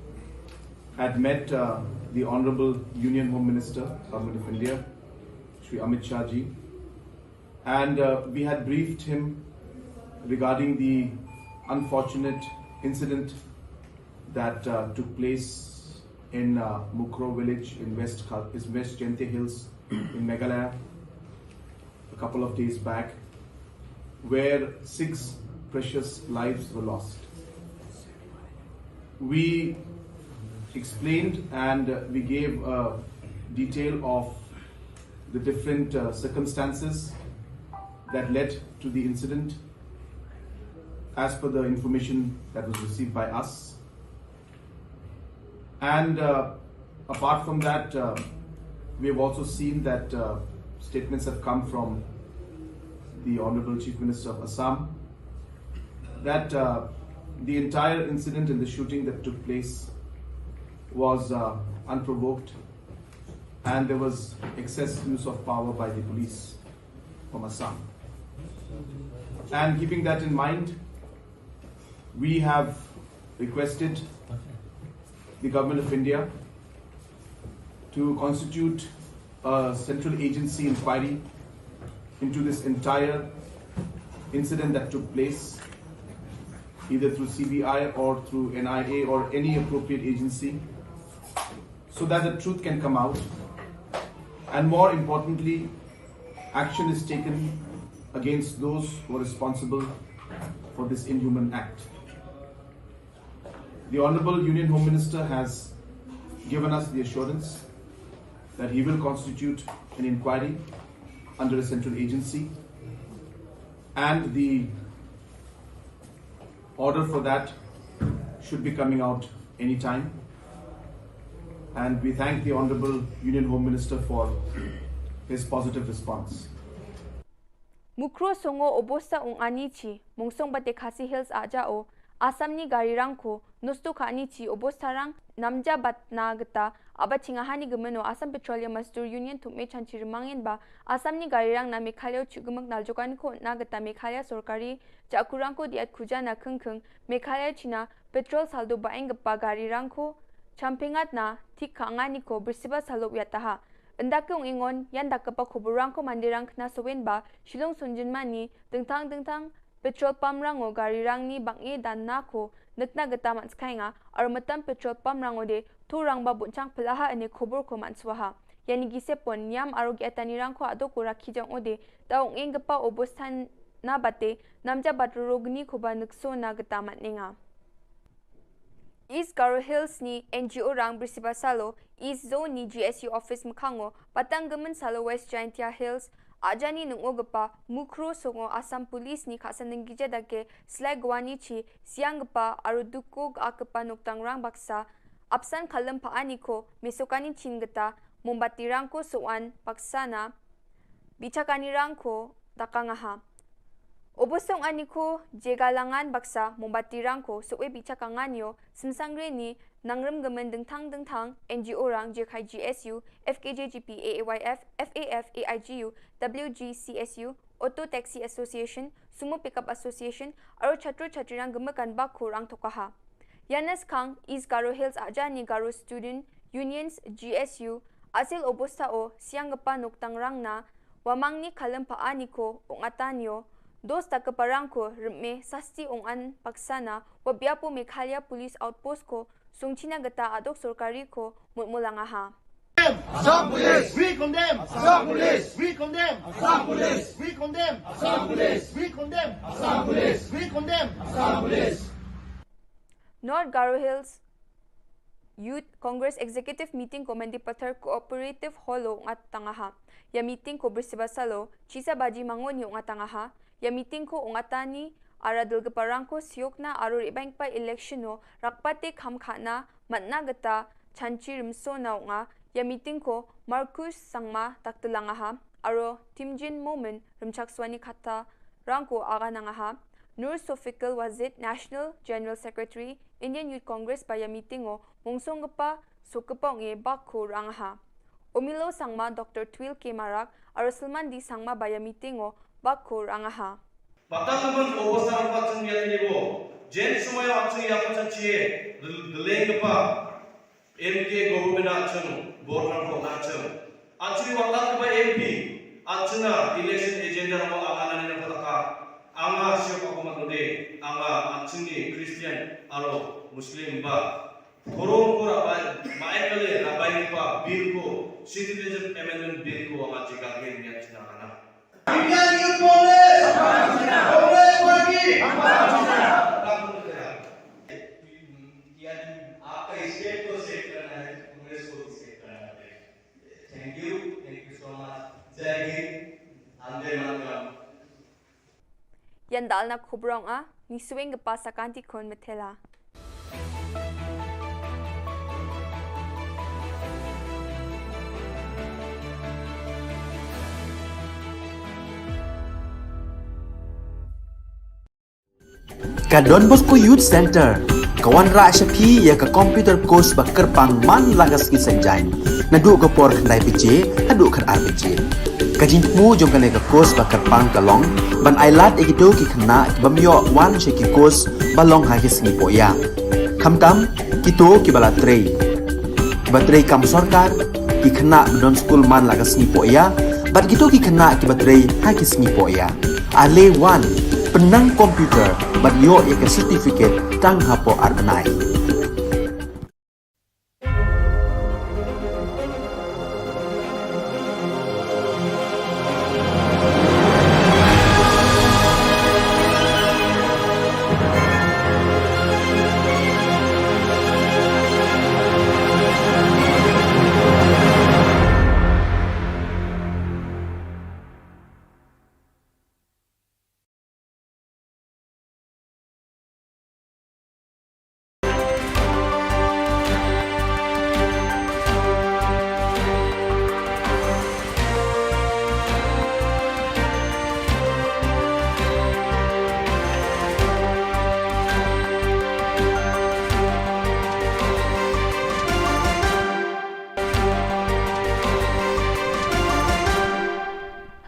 had met, uh, the Honorable Union Home Minister, Government of India, Shri Amit Shah ji, and, uh, we had briefed him regarding the unfortunate incident that, uh, took place in, uh, Mukro village in West Kal-, is West Jaintia Hills in Meghalaya a couple of days back, where six precious lives were lost. We explained and, uh, we gave a detail of the different, uh, circumstances that led to the incident as per the information that was received by us. And, uh, apart from that, uh, we have also seen that, uh, statements have come from the Honorable Chief Minister of Assam that, uh, the entire incident and the shooting that took place was, uh, unprovoked, and there was excess use of power by the police from Assam. And keeping that in mind, we have requested the Government of India to constitute a central agency inquiry into this entire incident that took place, either through C B I or through N I A or any appropriate agency, so that the truth can come out. And more importantly, action is taken against those who are responsible for this inhuman act. The Honorable Union Home Minister has given us the assurance that he will constitute an inquiry under a central agency, and the order for that should be coming out anytime. And we thank the Honorable Union Home Minister for his positive response. Mukro songo obosta ong ani chi, mungsong bate Khasi Hills aja o, Assam ni gari rang ko, nosto ka ani chi obosta rang, namja bat na geta, aba chinga hani gemeno Assam Petroleum Mazdoor Union thum me chanchi remangin ba, Assam ni gari rang na Meghalaya chu gemek nal jokan ko na geta Meghalaya sorkari, ja kurang ko diat kuja na kengkeng, Meghalaya china, petrol saldo baeng gepa gari rang ko, champingat na, thik ka angani ko, bersiba salok yataha. Endak ke ong ingon, yan dak kepa khubur rang ko mandi rang kena sowen ba, Shillong Sunjin mani, dengtang dengtang, petrol pump rang o gari rang ni bang e dan na ko, nekna geta man skai nga, aru metam petrol pump rang o de, tu rang ba bunchang pelaha ene khubur ko man swaha. Yani gise pon, niam aru gi atani rang ko ado ko rakhi jang o de, ta ong ing gepa obostan na bate, namja bat rurugni ko ba nekso na geta man ninga. East Garo Hills ni N G O rang bersiba salo, East Zone ni G S U office mekhango, patang gemen salo West Jaintia Hills, ajani nungo gepa, mukro songo Assam Police ni khasan denggi jadake, slai gwani chi, siang gepa, aru duko ga kepa noktang rang baksa, apsan kalem pa ani ko, mesokani chin geta, mombati rang ko soan, baksa na, bichakani rang ko, dakang aha. Obosong ani ko, jega langan baksa, mombati rang ko, soe bichakangan yo, sensangre ni, nangrem gemen dengtang dengtang, N G O rang, jekhai G S U, F K J G P, A A Y F, F A F, A I G U, W G C S U, Auto Taxi Association, Sumo Pickup Association, aru chatru chatri rang gemekan bakho rang tokaha. Yanes Khang, East Garo Hills ajani Garo Student Unions G S U, asil obosta o, siang gepa noktang rang na, wamang ni kalem pa ani ko, ong atan yo, dos ta kepa rang ko, reme, sasti ong an, paksana, wa biapo Meghalaya Police Outpost ko, sungchina geta adok sorkari ko, mutmulang aha. Assam Police! We condemn! Assam Police! We condemn! Assam Police! We condemn! Assam Police! We condemn! Assam Police! We condemn! Assam Police! North Garo Hills Youth Congress Executive Meeting ko Mendipathar Cooperative Hall o ngat tangaha. Ya meeting ko brisibasalo, chisa baji mangoni o ngat tangaha. Ya meeting ko o ngat tani, ara dulga parang ko siok na aro ribang pa election o, rakpate kham khana, matna gata, chanchi rimso na o nga. Ya meeting ko Marcus Sangma taktelang aha, aro Timjin Momin rimchak swani kata rang ko aga nangaha. Nur Sofikul Wazid, National General Secretary, Indian Youth Congress ba ya meeting o, mungsong gepa, sok gepa nge bak ko rang aha. Omilo Sangma, Doctor Twil K Marak, aro Salman D Sangma ba ya meeting o, bak ko rang aha. Patang naman o pasang patang yan ni bo. Jen sumaya atsung ya patang chie, deleng gepa. M K government achung, voter ko achung. Achung watat ba M P, achung na election agenda mo angana ni pataka. Anga siapa ko matode, anga achung ni Christian, aro Muslim ba. Forum ko rabai, maekale rabai pa bill ko, Citizenship Amendment Bill ko anga jika gen ni achung na. Indian Youth Congress! Congress Party! यानी आपका स्टेट को सेट करना है, कांग्रेस को भी सेट करना पड़ेगा। Thank you, thank you so much. जय हिंद, वंदे मातरम। Yan dal na khubrong a, ni swing gepa sakanti khun methela. Ka Don Bosco Youth Center ka wanrah sha phi ïa ka computer course ba kyrpang man la ka sngi Saitjaiñ, naduh ka por khyndai baje haduh khatar baje. Ka jingthmu jong kane ka course ba kyrpang ka long ban ailad ïa kito ki khynnah ki bym ïoh wan sha ki course ba long ha ki sngi pohïa. Khamtam kito kiba la trei, kiba trei kam sorkar, ki khynnah ba don skul man la ka sngi pohïa, bad kito ki khynnah kiba trei ha ki sngi pohïa. Ale wan, pynnang computer bad ïoh ïa ka certificate tang hapoh ar bnai.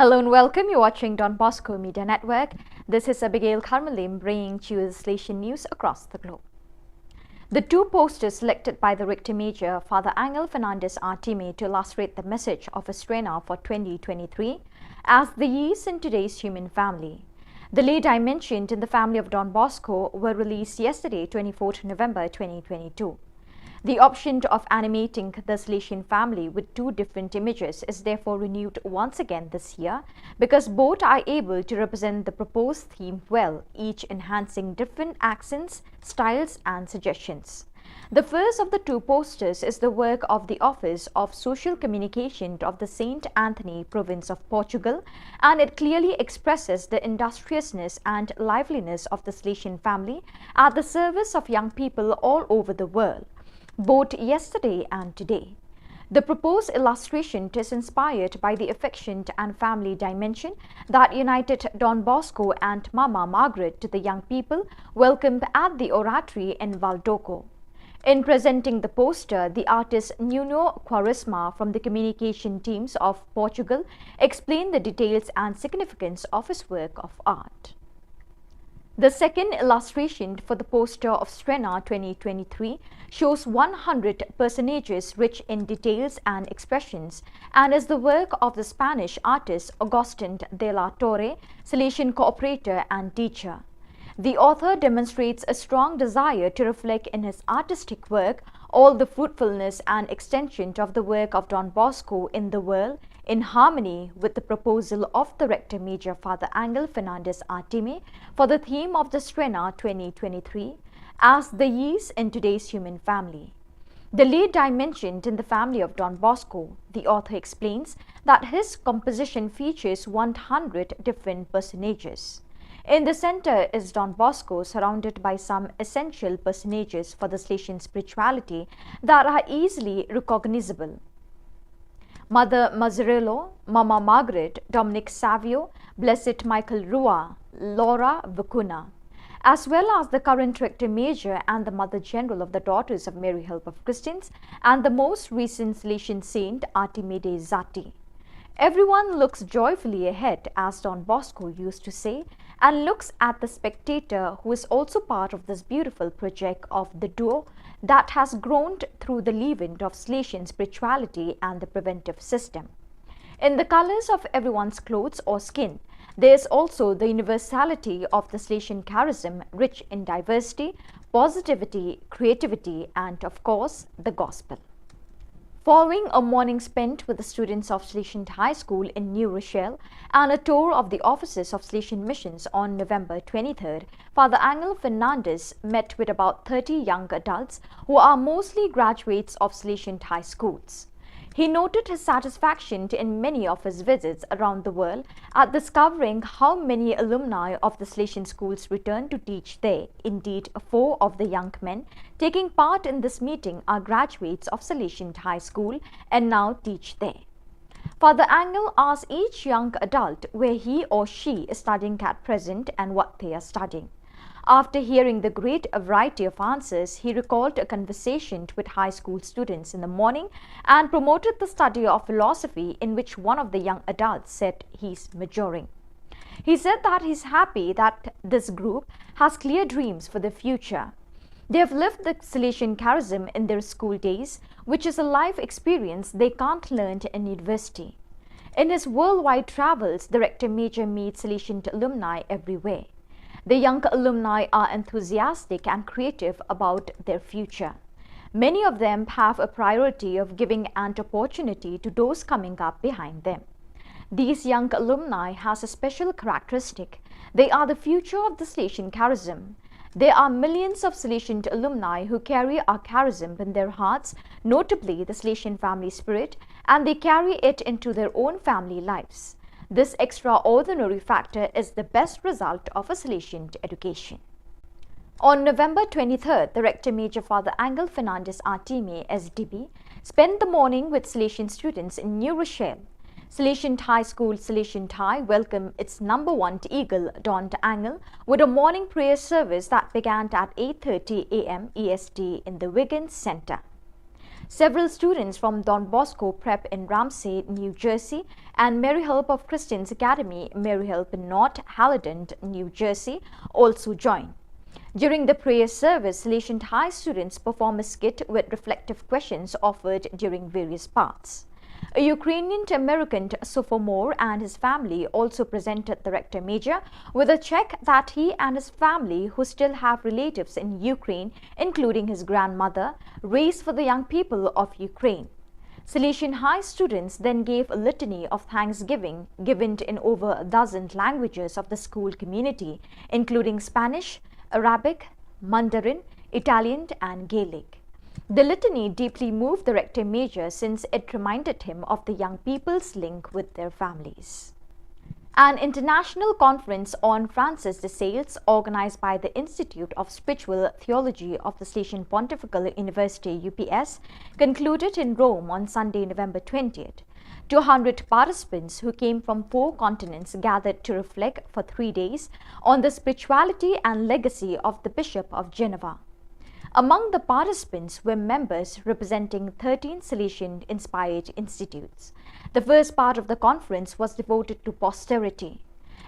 Hello and welcome. You're watching Don Bosco Media Network. This is Abigail Kharmalim bringing to you the Salesian news across the globe. The two posters selected by the Rector Major, Father Angel Fernandez Artime, to illustrate the message of Estrena for twenty twenty-three as the yeast in today's human family. The lay dimensioned in the family of Don Bosco were released yesterday, twenty-fourth November twenty twenty-two. The option of animating the Salesian family with two different images is therefore renewed once again this year because both are able to represent the proposed theme well, each enhancing different accents, styles, and suggestions. The first of the two posters is the work of the Office of Social Communication of the Saint Anthony Province of Portugal, and it clearly expresses the industriousness and liveliness of the Salesian family at the service of young people all over the world, both yesterday and today. The proposed illustration is inspired by the affection and family dimension that united Don Bosco and Mama Margaret to the young people welcomed at the Oratory in Valdoco. In presenting the poster, the artist Nuno Quaresma from the communication teams of Portugal explained the details and significance of his work of art. The second illustration for the poster of Estrena twenty twenty-three shows one hundred personages rich in details and expressions and is the work of the Spanish artist Augustin de la Torre, Salesian cooperator and teacher. The author demonstrates a strong desire to reflect in his artistic work all the fruitfulness and extension of the work of Don Bosco in the world, in harmony with the proposal of the Rector Major Father Angel Fernandez Artime for the theme of the Estrena twenty twenty-three as the yeast in today's human family. The lay dimensioned in the family of Don Bosco, the author explains that his composition features one hundred different personages. In the center is Don Bosco, surrounded by some essential personages for the Salesian spirituality that are easily recognizable. Mother Mazzarello, Mama Margaret, Dominic Savio, Blessed Michael Rua, Laura Vicuna, as well as the current Rector Major and the Mother General of the Daughters of Mary Help of Christians and the most recent Salesian saint Artime Dei Zati. Everyone looks joyfully ahead, as Don Bosco used to say, and looks at the spectator who is also part of this beautiful project of the duo that has grown through the leaven of Salesian spirituality and the preventive system. In the colors of everyone's clothes or skin, there is also the universality of the Salesian charism, rich in diversity, positivity, creativity, and of course, the gospel. Following a morning spent with the students of Salesian High School in New Rochelle and a tour of the offices of Salesian Missions on November twenty-third, Father Angel Fernandez met with about thirty young adults who are mostly graduates of Salesian High Schools. He noted his satisfaction in many of his visits around the world at discovering how many alumni of the Salesian schools return to teach there. Indeed, four of the young men taking part in this meeting are graduates of Salesian High School and now teach there. Father Angel asked each young adult where he or she is studying at present and what they are studying. After hearing the great variety of answers, he recalled a conversation with high school students in the morning and promoted the study of philosophy, in which one of the young adults said he's maturing. He said that he's happy that this group has clear dreams for the future. They have lived the Salesian charism in their school days, which is a life experience they can't learn in university. In his worldwide travels, the Rector Major meets Salesian alumni everywhere. The young alumni are enthusiastic and creative about their future. Many of them have a priority of giving an opportunity to those coming up behind them. These young alumni has a special characteristic. They are the future of the Salesian charism. There are millions of Salesian alumni who carry our charism in their hearts, notably the Salesian family spirit, and they carry it into their own family lives. This extraordinary factor is the best result of a Salesian education. On November twenty-third, the Rector Major Father Angel Fernandez Artime, S D B, spent the morning with Salesian students in New Rochelle. Salesian High School Salesian High welcomed its number one eagle, Don Angel, with a morning prayer service that began at eight thirty a m E S T in the Wiggins Center. Several students from Don Bosco Prep in Ramsey, New Jersey, and Mary Help of Christians Academy, Mary Help in North Haledon, New Jersey, also joined. During the prayer service, Salesian High students perform a skit with reflective questions offered during various parts. A Ukrainian American sophomore and his family also presented the Rector Major with a check that he and his family, who still have relatives in Ukraine, including his grandmother, raised for the young people of Ukraine. Salesian High students then gave a litany of thanksgiving given in over a dozen languages of the school community, including Spanish, Arabic, Mandarin, Italian, and Gaelic. The litany deeply moved the Rector Major since it reminded him of the young people's link with their families. An international conference on Francis de Sales, organized by the Institute of Spiritual Theology of the Salesian Pontifical University, U P S, concluded in Rome on Sunday, November twentieth. Two hundred participants who came from four continents gathered to reflect for three days on the spirituality and legacy of the Bishop of Geneva. Among the participants were members representing thirteen Salesian inspired institutes. The first part of the conference was devoted to posterity.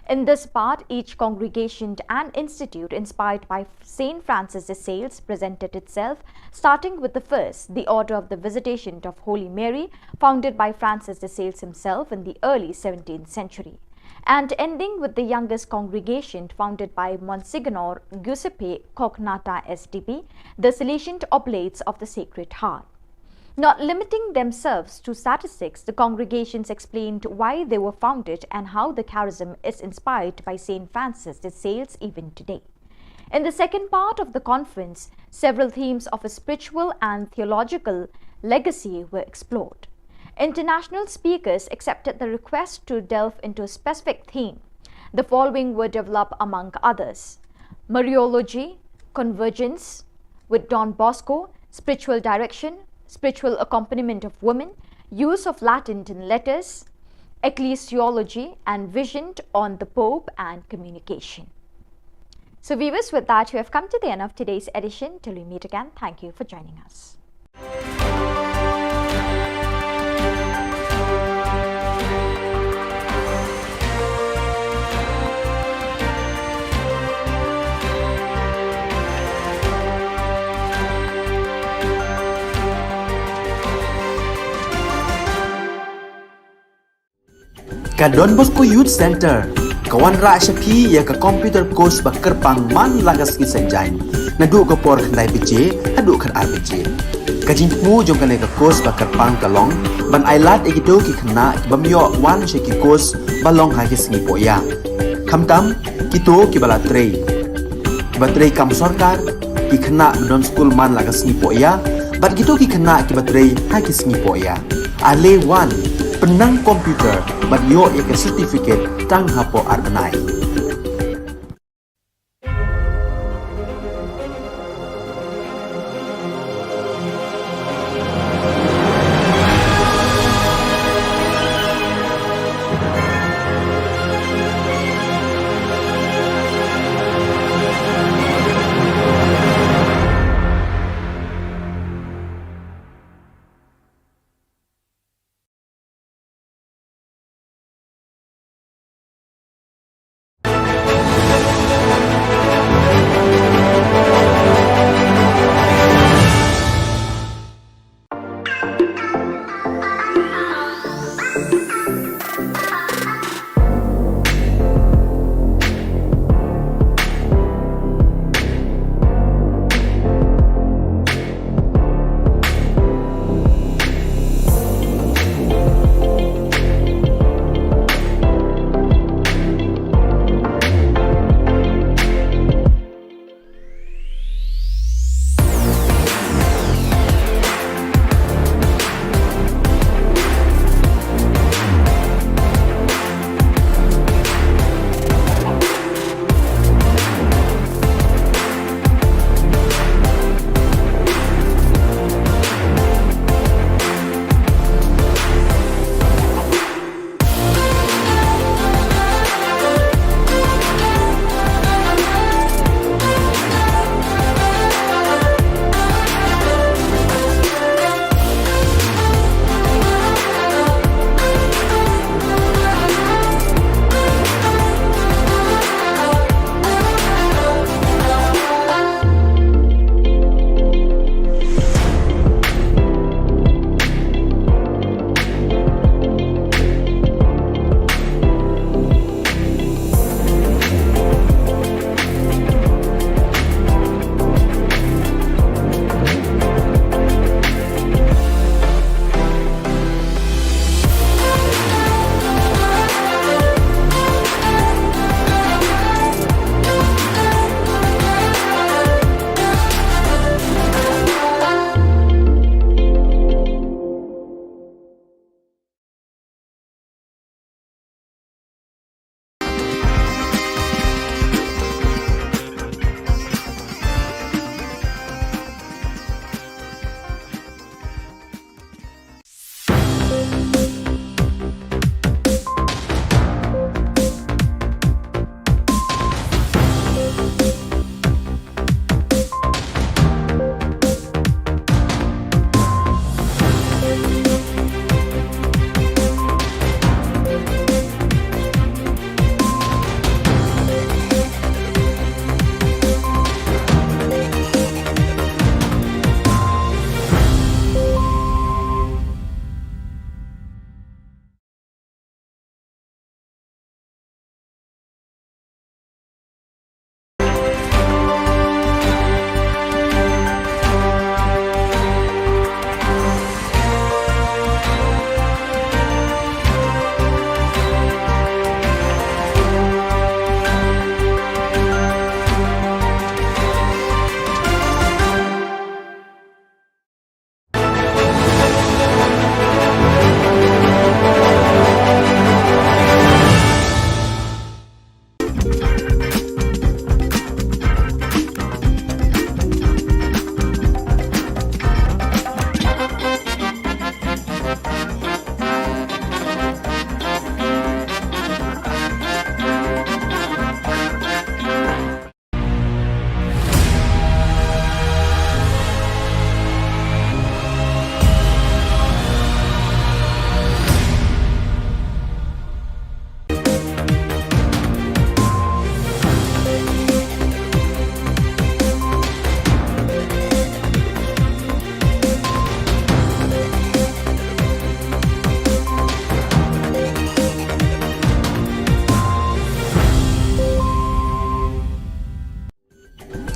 In this part, each congregation and institute inspired by Saint Francis de Sales presented itself, starting with the first, the Order of the Visitation of Holy Mary, founded by Francis de Sales himself in the early seventeenth century, and ending with the youngest congregation, founded by Monsignor Giuseppe Cognatta S D B, the Salesian Oblates of the Sacred Heart. Not limiting themselves to statistics, the congregations explained why they were founded and how the charism is inspired by Saint Francis de Sales even today. In the second part of the conference, several themes of a spiritual and theological legacy were explored. International speakers accepted the request to delve into a specific theme. The following were developed among others: Mariology, Convergence with Don Bosco, Spiritual Direction, Spiritual Accompaniment of Women, Use of Latin in Letters, Ecclesiology, and Vision on the Pope and Communication. So, viewers, with that, we have come to the end of today's edition. Till we meet again, thank you for joining us. Ka Don Bosco Youth Center ka wanrah sha phi ïa ka computer course ba kyrpang man la ka sngi Saitjaiñ, naduh ka por khyndai baje haduh khatar baje. Ka jingthmu jong kane ka course ba kyrpang ka long ban ailad ïa kito ki khynnah ki bym ïoh wan sha ki course ba long ha ki sngi pohïa, khamtam kito kiba la trei, kiba trei kam sorkar, ki khynnah ba don skul man la ka sngi pohïa, bad kito ki khynnah kiba trei ha ki sngi pohïa. Ale wan, pynnang computer bad ïoh ïa ka certificate tang hapoh ar bnai.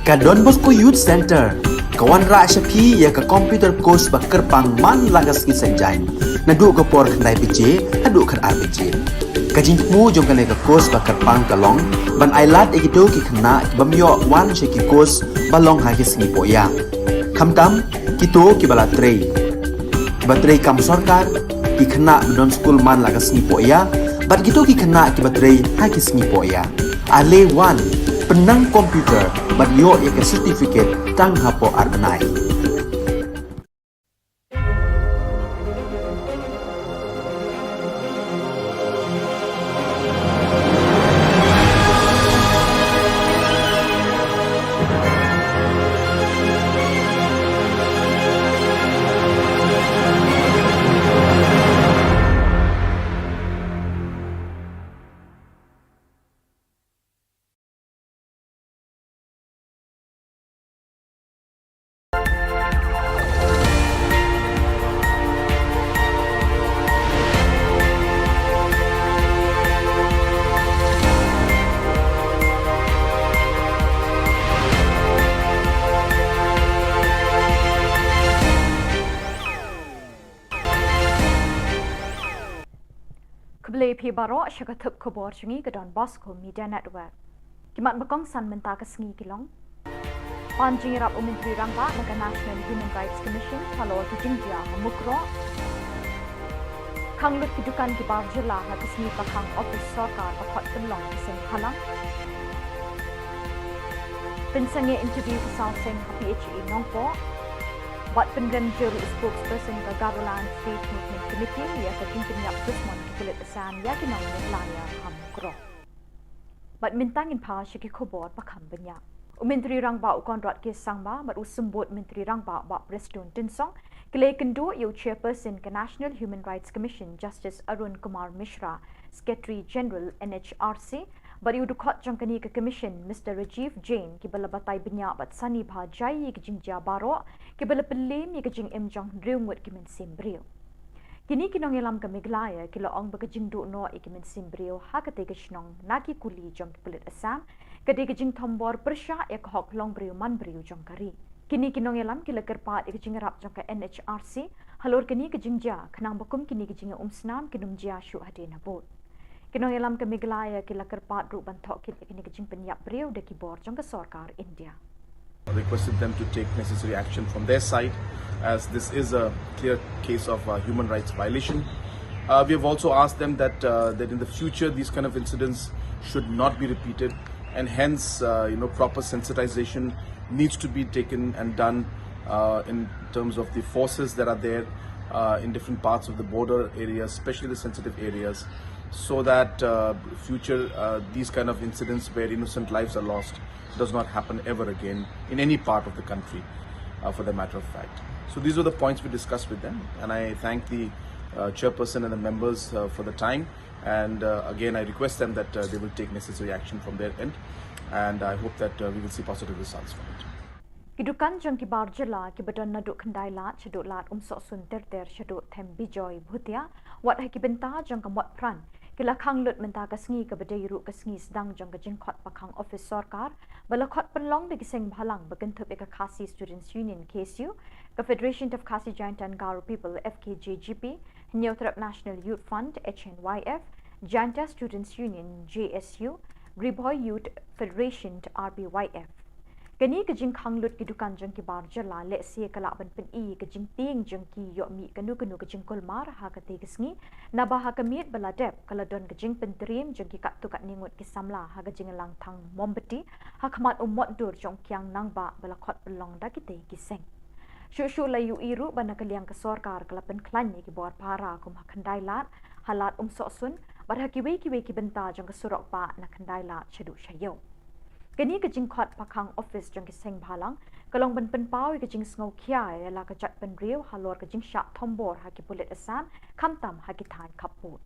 Ka Don Bosco Youth Centre ka wanrah sha phi ïa ka computer course ba kyrpang man la ka sngi Saitjaiñ, naduh ka por khyndai baje haduh khatar baje. Ka jingthmu jong kane ka course ba kyrpang ka long ban ailad ïa kito ki khynnah ki bym ïoh wan sha ki course ba long ha ki sngi pohïa, khamtam kito kiba la trei, kiba trei kam sorkar, ki khynnah ba don skul man la ka sngi pohïa, bad kito ki khynnah kiba trei ha ki sngi pohïa. Ale wan, pynnang computer bad ïoh ïa ka certificate tang hapoh ar bnai. Khublei phi baroh sha ka thup khubor jong ngi ka Don Bosco Media Network. Ki mat ba kongsan mynta ka sngi ki long: Pan jingïarap u Myntri Rangbah na ka National Human Rights Commission halor ki jingjia ha Mukroh. Khang lut ki dukan ki bar jylla ha ka sngi pakhang office sorkar ba khot pynlong ki seng bhalang. Pynsangeh interview ki saw seng ha P H E Nongpoh. Bad pynrem jur u spokesperson ka Garoland Faith Movement Committee ïa ka jingpynïap dusmon ki pulit Assam ïa ki nong Meghalaya ha Mukroh. Bad mynta ngin phai sha ki khubor ba kham bniah. U Myntri Rangbah u Conrad K Sangma bad u Symbud Myntri Rangbah Bah Prestone Tynsong ki la ïakynduh ïa u Chairperson ka National Human Rights Commission Justice Arun Kumar Mishra, Secretary General N H R C, bad ïa u dkhot jong kane ka Commission Mister Rajiv Jain, kiba la batai bniah bad sani bha jai ïa ki jingjia baroh kiba la pynliem ïa ka jingim jong hynriew ngut ki mynsiem briew. Kine ki nongïalam ka Meghalaya ki la ong ba ka jingduh noh ïa ki mynsiem briew ha katei ka shnong na ki kuli jong ki pulit Assam ka dei ka jingthombor pyrshah ïa ka hok longbriew manbriew jong ka ri. Kine ki nongïalam ki la kyrpad ïa ka jingïarap jong ka N H R C halor kane ka jingjia, khnang ba kum kine ki jingïaumsnam kin ym jia shuh hadien habud. Ki nongïalam ka Meghalaya ki la kyrpad ruh ban thoh kit ïa kine ki jingpynïap briew da ki bor jong ka sorkar India. Requested them to take necessary action from their side, as this is a clear case of uh, human rights violation. Uh, we have also asked them that uh, that in the future these kind of incidents should not be repeated, and hence uh, you know proper sensitization needs to be taken and done uh, in terms of the forces that are there uh, in different parts of the border areas, especially the sensitive areas, so that uh, future uh, these kind of incidents where innocent lives are lost does not happen ever again in any part of the country, uh, for the matter of fact. So these are the points we discussed with them, and I thank the uh, chairperson and the members uh, for the time. And uh, again, I request them that uh, they will take necessary action from their end, and I hope that uh, we will see positive results from it. Ki dukan jong ki bar jylla kiba don naduh Khyndai Lad shaduh Lad Umsohsun ter ter shaduh Them Bijoy Bhutia, wat ha ki bynta jong ka Motphran, ki la khang lut mynta ka sngi kaba dei ruh ka sngi sdang jong ka jingkhot pakhang office sorkar ba la khot pynlong da ki seng bhalang ba kynthup ïa ka Khasi Students Union, K S U, ka Federation of Khasi Jaintia and Garo People, F K J G P, Hynñiewtrep National Youth Front, H N Y F, Jaintia Students Union, J S U, Ri Bhoi Youth Federation, R B Y F. Kane ka jingkhang lut ki dukan jong ki bar jylla lehse ka lah ban pyni ka jingtieng jong ki ïoh mih kano kano ka jingkulmar ha katei ka sngi, naba ha ka miet ba la dep ka la don ka jingpyntriem jong ki katto katne ngut ki samla ha ka jingïalang thang mombati ha khmat u mot dur jong u kiang nangbah ba la khot pynlong da kitei ki seng. Shuh shuh la ïohi ruh ba na ka liang ka sorkar ka la pynkhlaiñ ïa ki bor para kum ha Khyndai Lad, ha Lad Umsohsun, bad ha kiwei kiwei ki bynta jong ka surok bah na Khyndai Lad shaduh sha ïew. Kane ka jingkhot pakhang office jong ki seng bhalang ka long ban pynpaw ïa ka jingsngewkhia ïa la ka jaitbynriew halor ka jingshah thombor ha ki pulit Assam, khamtam ha ki thaiñ khappud.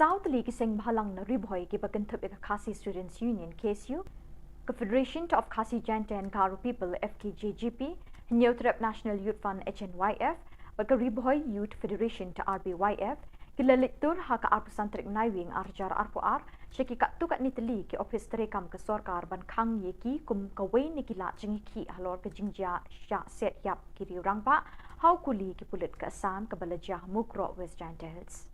Saw tylli ki seng bhalang na Ri Bhoi kiba kynthup ïa ka Khasi Students Union, K S U, ka Federation of Khasi Jaintia and Garo People, F K J G P, Hynñiewtrep National Youth Front, H N Y F, bad ka Ri Bhoi Youth Federation, R B Y F, ki la leit tur ha ka arphew san tarik Naiwieng arhajar arphew ar sha ki katto katne tylli ki ophis treikam ka sorkar ban khang ïa ki kum kawei na ki lad jingïakhih halor ka jingjia shah set ïap ki riew rangbah ha u kuli ki pulit ka Assam kaba la jia ha Mukroh, West Jaintia Hills.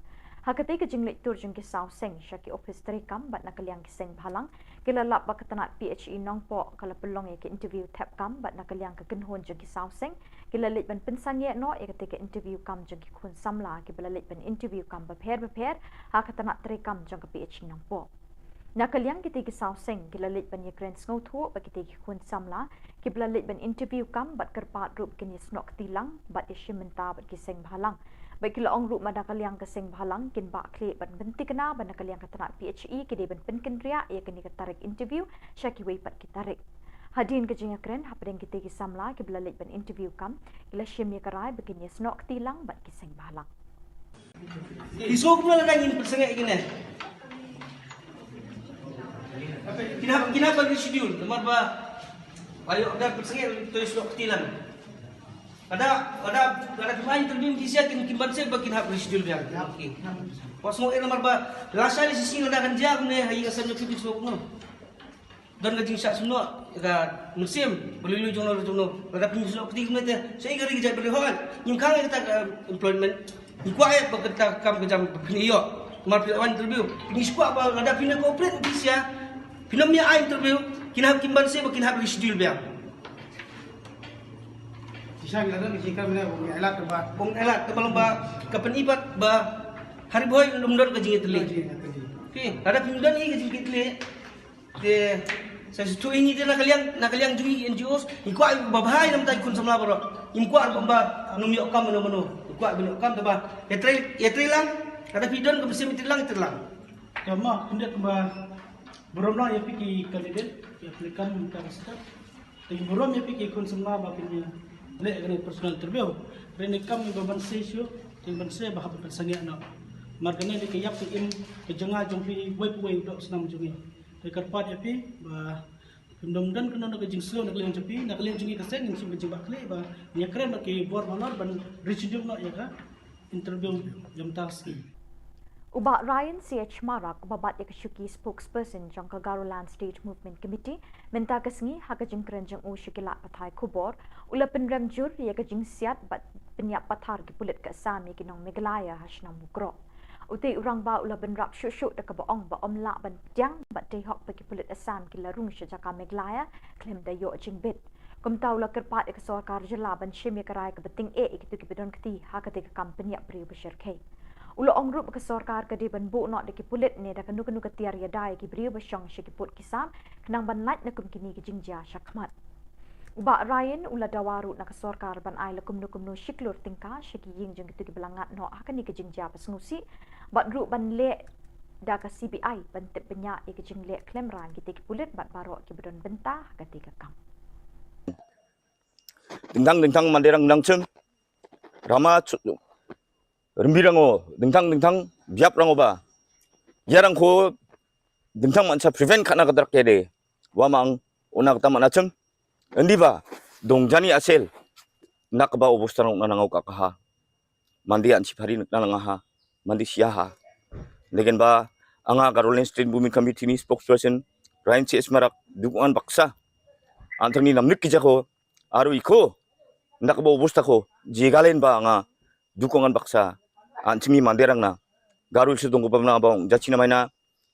Ha katei ka jingleit tur jong ki saw seng sha ki ophis treikam bad na ka liang ki seng bhalang, ki la lap ba ka tnat P H E Nongpoh ka la pynlong ïa ka interview thep kam bad na ka liang ka kynhun jong ki saw seng ki la leit ban pynsangeh noh ïa katei ka interview kam jong ki khun samla kiba la leit ban interview kam bapher bapher ha ka tnat treikam jong ka P H E Nongpoh. Na ka liang kitei ki saw seng ki la leit ban ïakren sngewthuh ba kitei ki khun samla kiba la leit ban interview kam bad kyrpad ruh ba kin ïasnoh kti lang bad ïashim bynta bad ki seng bhalang. Bad ki la ong ruh ba na ka liang ka seng bhalang kin bah khlieh ban pynthikna ba na ka liang ka tnat P H E ki dei ban pynkynriah ïa kane ka tarik interview sha kiwei pat ki tarik. Hadien ka jingïakren hapdeng kitei ki samla kiba la leit ban interview kam, ki la shim ïa ka rai ba kin ïasnoh kti lang bad ki seng bhalang. Ki sngewkmen lada ngin pynsangeh kine. Kin hap, kin hap ban reschedule namar ba, ba ïoh da pynsangeh to ïasnoh kti lang. Lada, lada, lada kin ai interview mynta shisha kin, kin banse ba kin hap reschedule biang. Okey. Wat sngewthuh namar ba lashai shisha lada kan jia kumne ha ïing ka sem jong phi, phi sngewkmen. Don ka jingshah sngewthuh ka mynsiem ba lui lui jong no jong no. Lada phi sngewthuh kti kumne te, shaei ka ri ka jaitbynriew, hooid ngim khang ïa kata ka employment. Ngi kwah ïa ba kata ka kam ka jam ba phin ïoh. Namar phi la wan interview, phi ngi kwah ba lada phin cooperate mynta shisha, phin ym ïa ai interview, kin hap, kin banse ba kin hap reschedule biang. Shisha ngi la don ka jingkren mynne, ong ïa lad ba, ong ïa lad ba long ba ka pyni pat ba ha Ri Bhoi ym don ka jingïatylli. Jingïatylli. Okey, lada phim don ïa ka jingïatylli te sa shu ïa ngi te na ka liang, na ka liang jong ngi N G Os ngi kwah ba bha ïa na bynta ki khun samla baroh. Ngim kwah ba ym ïoh kam mano mano. Ngi kwah ba ïoh kam te ba ïatrei, ïatrei lang. Lada phi don ka mynsiem ïatrei lang, ïatrei lang. Te ma khyndiat ba burom lang ïa phi ki candidate, ïa applicant mynta ka step. Te burom ïa phi ki khun samla ba phin ïa leh kane personal interview. Hynrei ne kam ba banse shuh, te banse ba hap ban pynsangeh noh. Namar kane dei ka ïap ka im ka jong nga jong phi, uwei pa uwei u doh u snam jong ngi. Te kyrpad ïa phi ba phim dom don kano kano ka jingsngew na ka liang jong phi, na ka liang jong ngi ka seng ngin shim ka jingbakla ba ngin ïakren bad ki bor ba halor ban reschedule noh ïa ka interview jong mynta ka sngi. U Bah Ryan C H Marak, uba bat ïa ka shuki spokesperson jong ka Garoland State Movement Committee mynta ka sngi, ha ka jingkren jong u sha ki lad pathai khubor, u la pynrem jur ïa ka jingsiat bad pynïap pathar ki pulit ka Assam ïa ki nong Meghalaya ha shnong Mukroh. Utei u rangbah u la bynrap shuh shuh da kaba ong ba ym lah ban pdiang bad dei hok ba ki pulit Assam ki la rung sha jaka Meghalaya khlem da ïoh jingbit. Kumta u la kyrpad ïa ka sorkar jylla ban shim ïa ka rai kaba tyngeh ïa kito kiba don kti ha katei ka kam pynïap briew ba shyrkhei. U la ong ruh ba ka sorkar ka dei ban buh noh da ki pulit ne da kano kano ka tiar ïada ïa ki briew ba shong sha ki pud ki sam khnang ban lait na kum kine ki jingjia shakhmat. U Bah Ryan u la dawa ruh na ka sorkar ban ai la kumno kumno shi klur tyngka sha ki ïing jong kito kiba la ngat noh ha kane ka jingjia ba sngewsih, bad ruh ban leh da ka C B I ban tip bniah ïa ka jingleh khlem rang kitei ki pulit bad baroh kiba don bynta ha katei ka kam. Dingtang dingtang Mandirang Nangchung, Rama Chu-, Rimbirango, dingtang dingtang Biaprango ba. Ïarangkho dingtang man sa prevent khana ka drug ïa de. Wa mang una kata mana cheng. Endi ba dong jani asel. Nak ba obostarong na nangau ka kaha. Mandi an chipari nak na nga ha. Mandi sia ha. Legen ba anga Garoland State Movement Committee ni spokesperson Ryan C S Marak dukungan baksa. Antang ni namnik ki jako. Aru iko. Nak ba obostarong. Jigalen ba anga dukungan baksa. An chimi Mandirang na. Garo Hills dong ko pamna ba ong jachina maina.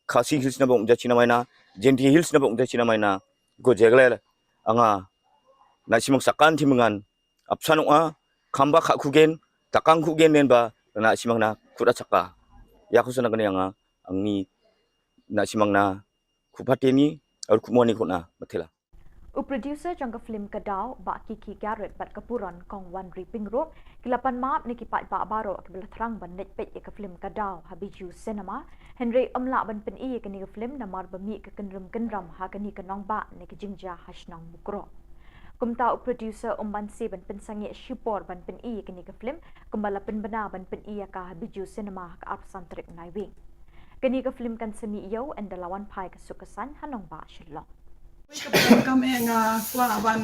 Khasi Hills na ba ong jachina maina. Jaintia Hills na ba ong jachina maina. Ko jeglel anga na simang sakan timengan. Apsanung a khamba kha khugen takang khugen nen ba na simang na khura chaka. Ya khusana kane anga angni na simang na khupateni ar khumoni khuna matela. U producer jong ka film Ka Daw, Bah Kiki Garrett bad ka Puron Kong Wanri Pyngrope, ki la pan map na ki paidbah baroh kiba la thrang ban leit peit ïa ka film Ka Daw ha Bijou Cinema, hynrei ym lah ban pyni ïa kane ka film namar ba mih ka kynrum kynram ha kane ka nongbah na ka jingjia ha shnong Mukroh. Kumta u producer um banse ban pynsangeh shipor ban pyni ïa kane ka film, kumba la pynbna ban pyni ïa ka ha Bijou Cinema ha ka arphew san tarik Naiwieng. Kane ka film kan sa mih ïew ynda la wan phai ka suk ka saiñ ha nongbah Shillong. Ka program eh nga kwah ban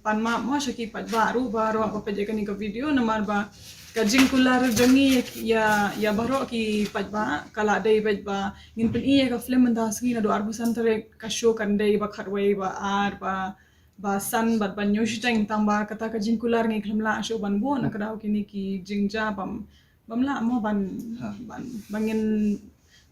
pan map mo sha ki paidbah ruh baroh ba peit ïa kane ka video namar ba ka jingkular jong ngi ïa, ïa baroh ki paidbah ka la dei bad ba ngin pyni ïa ka film mynta sngi naduh arphew san tarik, ka show kan dei ba khatwei ba ar ba ba san bad ban ïoh shiteng tang ba kata ka jingkular ngi khlem lah shuh ban buh na ka daw kine ki jingjia bym, bym lah mo ban, ban, ba ngin,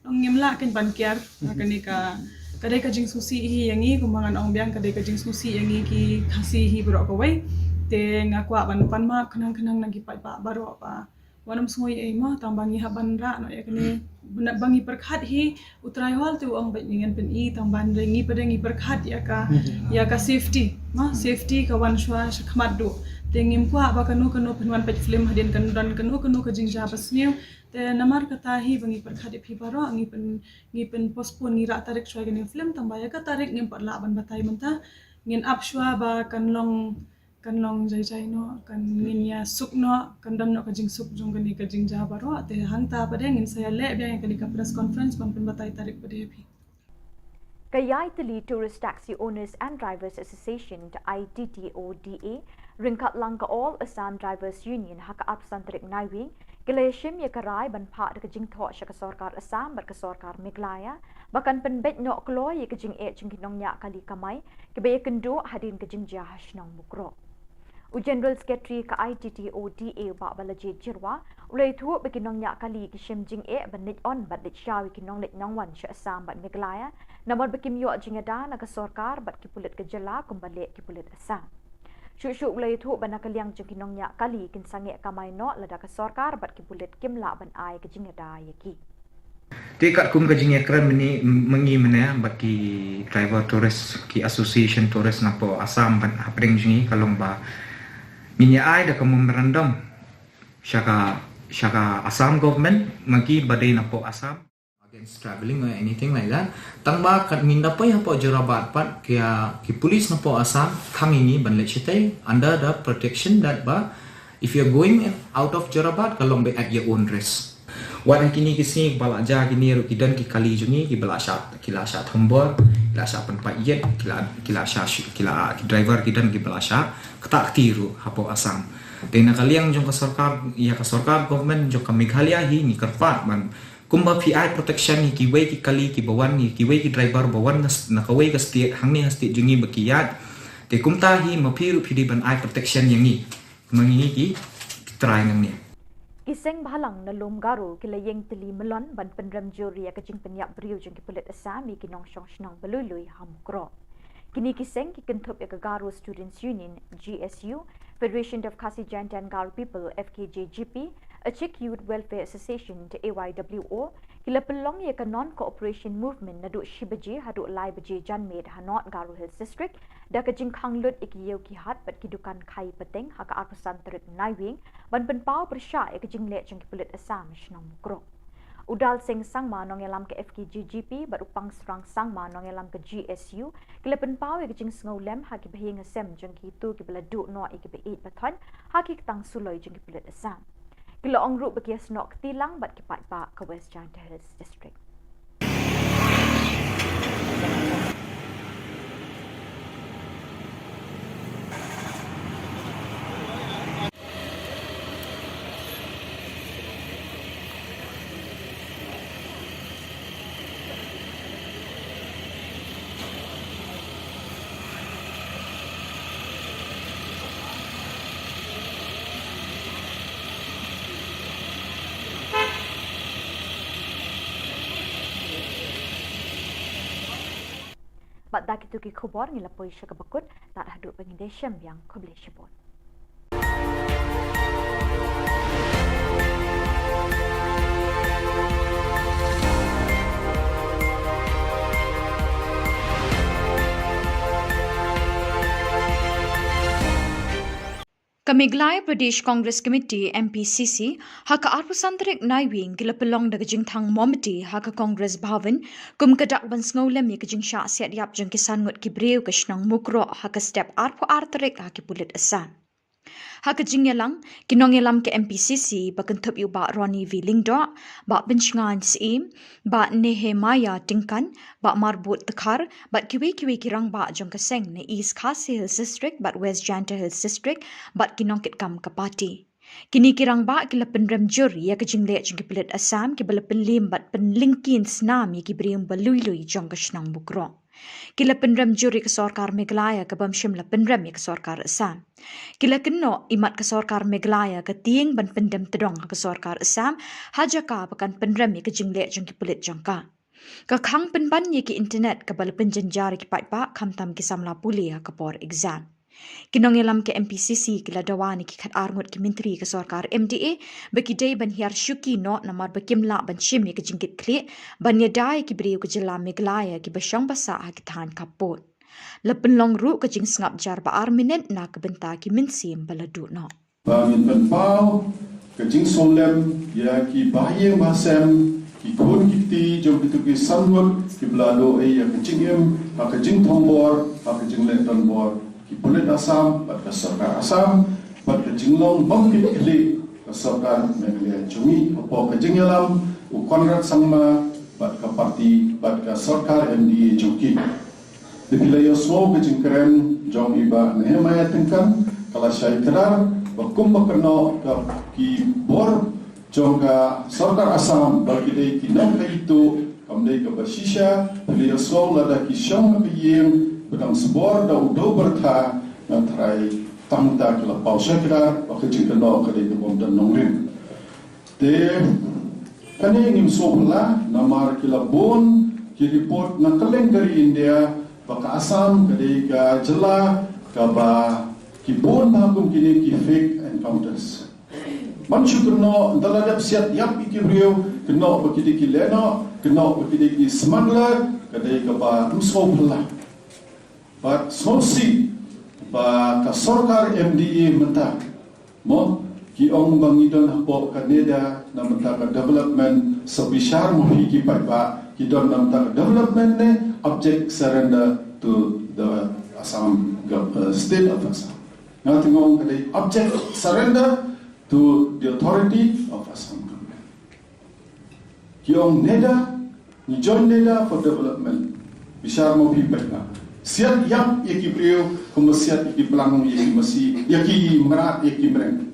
ngim lah kein ban kiar. Kane ka, ka dei ka jingsngewsih hi ïa ngi, kumba ngan ong biang ka dei ka jingsngewsih ïa ngi ki Khasi hi baroh kawei. Te nga kwah ban pan map khnang khnang na ki paidbah baroh ba wat nym sngew ei ei mo, tang ba ngi hap ban rah noh ïa kane, ba ngi pyrkhat hi, U Trai Hall te u ong bad ngi ngan pyni, tang ba ngi pat ngi pyrkhat ïa ka, ïa ka safety mo, safety ka wan shuwa sha khmat duh. Te ngim kwah ba kano kano phin wan peit film hadien kan don kano kano ka jingjia basniew. Te namar kata hi ba ngi pyrkhat ïa phi baroh, ngi pyn, ngi pyn postpone, ngi rah tarik shuwa ïa kane film, tang ba ïa ka tarik ngim pat lah ban batai mynta. Ngin ap shuwa ba kan long kan long jai jai noh, kan ngin ïa suk noh, kan don noh ka jingsuk jong kane ka jingjia baroh. Te hangta pat ngin sa ïa leh biang ïa kane ka press conference ban pynbatai tarik pat ïa phi. Ka Ïaitylli Tourist Taxi Owners and Drivers Association, I T T O D A, ryngkat lang ka All Assam Drivers Union ha ka arphew san tarik Naiwieng, ki la ïashim ïa ka rai ban phah da ka jingthoh sha ka sorkar Assam bad ka sorkar Meghalaya ba kan pynbeit noh kloi ïa ka jingeh jong ki nongñiah kali kamai kiba ïakynduh hadien ka jingjia ha shnong Mukroh. U General Secretary ka I T T O D A, Bah Balajied Jyrwa, u la ïathuh ba ki nongñiah kali ki shim jingeh ban leit on bad leit shaw ïa ki nongleit nongwan sha Assam bad Meghalaya namar ba kim ïoh jingïada na ka sorkar bad ki pulit ka jylla kumba leh ki pulit Assam. Shuh shuh u la ïathuh ba na ka liang jong ki nongñiah kali kin sangeh kamai noh lada ka sorkar bad ki pulit kim lah ban ai ka jingïada ïa ki. Te katkum ka jingïakren mynne, ma ngi mynne bad ki driver tourist, ki association tourist napoh Assam bad hapdeng jong ngi, ka long ba ngin ïa ai da ka memorandum sha ka, sha ka Assam government, ma ki ba dei napoh Assam, against travelling or anything like that. Tang ba kat ngin da poi hapoh Jorabat pat, ki, ki police napoh Assam khang ïa ngi ban leit shatei under the protection that ba if you're going out of Jorabat, ka long ba at your own risk. Wat ha kine ki sngi ba la jia kine ruh ki don ki kali jong ngi kiba la shah, ki la shah thombor, ki la shah pynpait ïit, ki la, ki la shah, ki la, ki driver ki don kiba la shah ktah kti ruh hapoh Assam. Te na ka liang jong ka sorkar, ïa ka sorkar government jong ka Meghalaya hi ngi kyrpad ban kumba phi ai protection ïa kiwei ki kali kiba wan, ïa kiwei ki driver ba wan na, na kawei ka state, hangne ha state jong ngi ba ki ïaid. Te kumta hi ma phi ruh phi dei ban ai protection ïa ngi. Ma ngi ki trai nang ne. Ki seng bhalang na lum Garo ki la ïeng tylli myllon ban pynrem jur ïa ka jingpynïap briew jong ki pulit Assam ïa ki nongshong shnong ba lui lui ha Mukroh. Kine ki seng ki kynthup ïa ka Garo Students Union, G S U, Federation of Khasi Jaintia and Garo People, F K J G P, Achik Youth Welfare Association, A Y W O, ki la pynlong ïa ka Non-Cooperation Movement naduh shi baje haduh lai baje janmiet ha North Garo Hills District, da ka jingkhang lut ïa ki ïew ki hat bad ki dukan khai pateng ha ka arphew san tarik Naiwieng, ban pynpaw pyrshah ïa ka jingleh jong ki pulit Assam shnong Mukroh. U Dalseng Sangma nongïalam ka F K J G P bad u Pangsrang Sangma nongïalam ka G S U, ki la pynpaw ïa ka jingsngewlem ha ki bahaïing hasem jong kito kiba la duh noh ïa kiba ïeit ba thoiñ ha ki ktang suloi jong ki pulit Assam. Ki la ong ruh ba ki ïasnoh kti lang bad ki paidbah ka West Jaintia Hills District. Bad da kito ki khubor ngi la poi sha kaba kut, tad haduh ba ngin ïashem biang, khublei shibun. Ka Meghalaya Pradesh Congress Committee, M P C C, ha ka arphew san tarik Naiwieng ki la pynlong da ka jingthang momati ha ka Congress Bhavan, kum ka dak ban sngewlem ïa ka jingshah siat ïap jong ki san ngut ki briew ka shnong Mukroh ha ka step arphew ar tarik ha ki pulit Assam. Ha ka jingïalang, ki nongïalam ka M P C C ba kynthup ïa u Bah Ronnie V Lyngdoh, Bah Pynshngain Syiem, Bah Nehemiah Tyngkan, Bah Marbud Dkhar, bad kiwei kiwei ki rangbah jong ka seng na East Khasi Hills District bad West Jaintia Hills District, bad ki nongkitkam ka party. Kine ki rangbah ki la pynrem jur ïa ka jingleh jong ki pulit Assam kiba la pynliem bad pynlyngkhin snam ïa ki briew ba lui lui jong ka shnong Mukroh. Ki la pynrem jur ïa ka sorkar Meghalaya kaba ym shym la pynrem ïa ka sorkar Assam. Ki la kynnoh imat ka sorkar Meghalaya ka tieng ban pyndem tdong ha ka sorkar Assam ha jaka ba kan pynrem ïa ka jingleh jong ki pulit jong ka. Ka khang pynban ïa ki internet kaba la pynjynjar ïa ki paidbah khamtam ki samla pule ha ka por exam. Ki nongïalam ka M P C C ki la dawa na ki khatar ngut ki myntri ka sorkar M D A ba ki dei ban hiar shuki noh namar ba kim lah ban shim ïa ka jingkitkhlieh ban ïada ïa ki briew ka jylla Meghalaya kiba shong ba sah ha ki thaiñ khappud. La pynlong ruh ka jingsngap jar ba ar minit na ka bynta ki mynsiem ba la duh noh. Ba ngin pynpaw ka jingsngewlem ïa ki bahaïing bahasem, ki khun ki kti jong kito ki san ngut kiba la duh ei ïa ka jingim ha ka jingthombor, ha ka jingleh donbor ki pulit Assam bad ka sorkar Assam, bad ka jinglong bym kit khlieh ka sorkar Meghalaya jong ngi hapoh ka jingïalam u Conrad Sangma bad ka party bad ka sorkar M D A jong ki. Te phi la ïohsngew ka jingkren jong i Bah Nehemiah Tyngkan, ka la shai kdar ba kumba kynnoh ka ki bor jong ka sorkar Assam ba ki dei ki nongkhaïi tuh, kam dei kaba shisha. Phi la ïohsngew lada ki shong ha ka ïing ba dang sbor da u dewbyrtha, nga tharai tang mynta ki la paw shai kdar ba ka jingkynnoh ka dei kaba ym don nongrim. Te kane ngim sngewphylla namar ki la bun ki report na kylleng ka ri India ba ka Assam ka dei ka jylla kaba ki bun na kum kine ki fake encounters. Ban shu kynnoh, ynda la dep siat ïap ïa ki briew, kynnoh ba ki dei ki lehnoh, kynnoh ba ki dei ki smuggler, ka dei kaba ym sngewphylla. Bad sngewsih ba ka sorkar M D A mynta, mo, ki ong ba ngi don hapoh ka NEDA na bynta ka development, sa bishar ma phi ki paidbah, ki don na bynta ka development ne object surrender to the Assam gov-, uh, state of Assam. Nga teng ong ka dei object surrender to the authority of Assam government. Ki ong NEDA, ngi join NEDA for development. Bishar ma phi paidbah. Siat ïap ïa ki briew kumba siat ïa ki blang, ïa ki masi, ïa ki mrad, ïa ki mreng.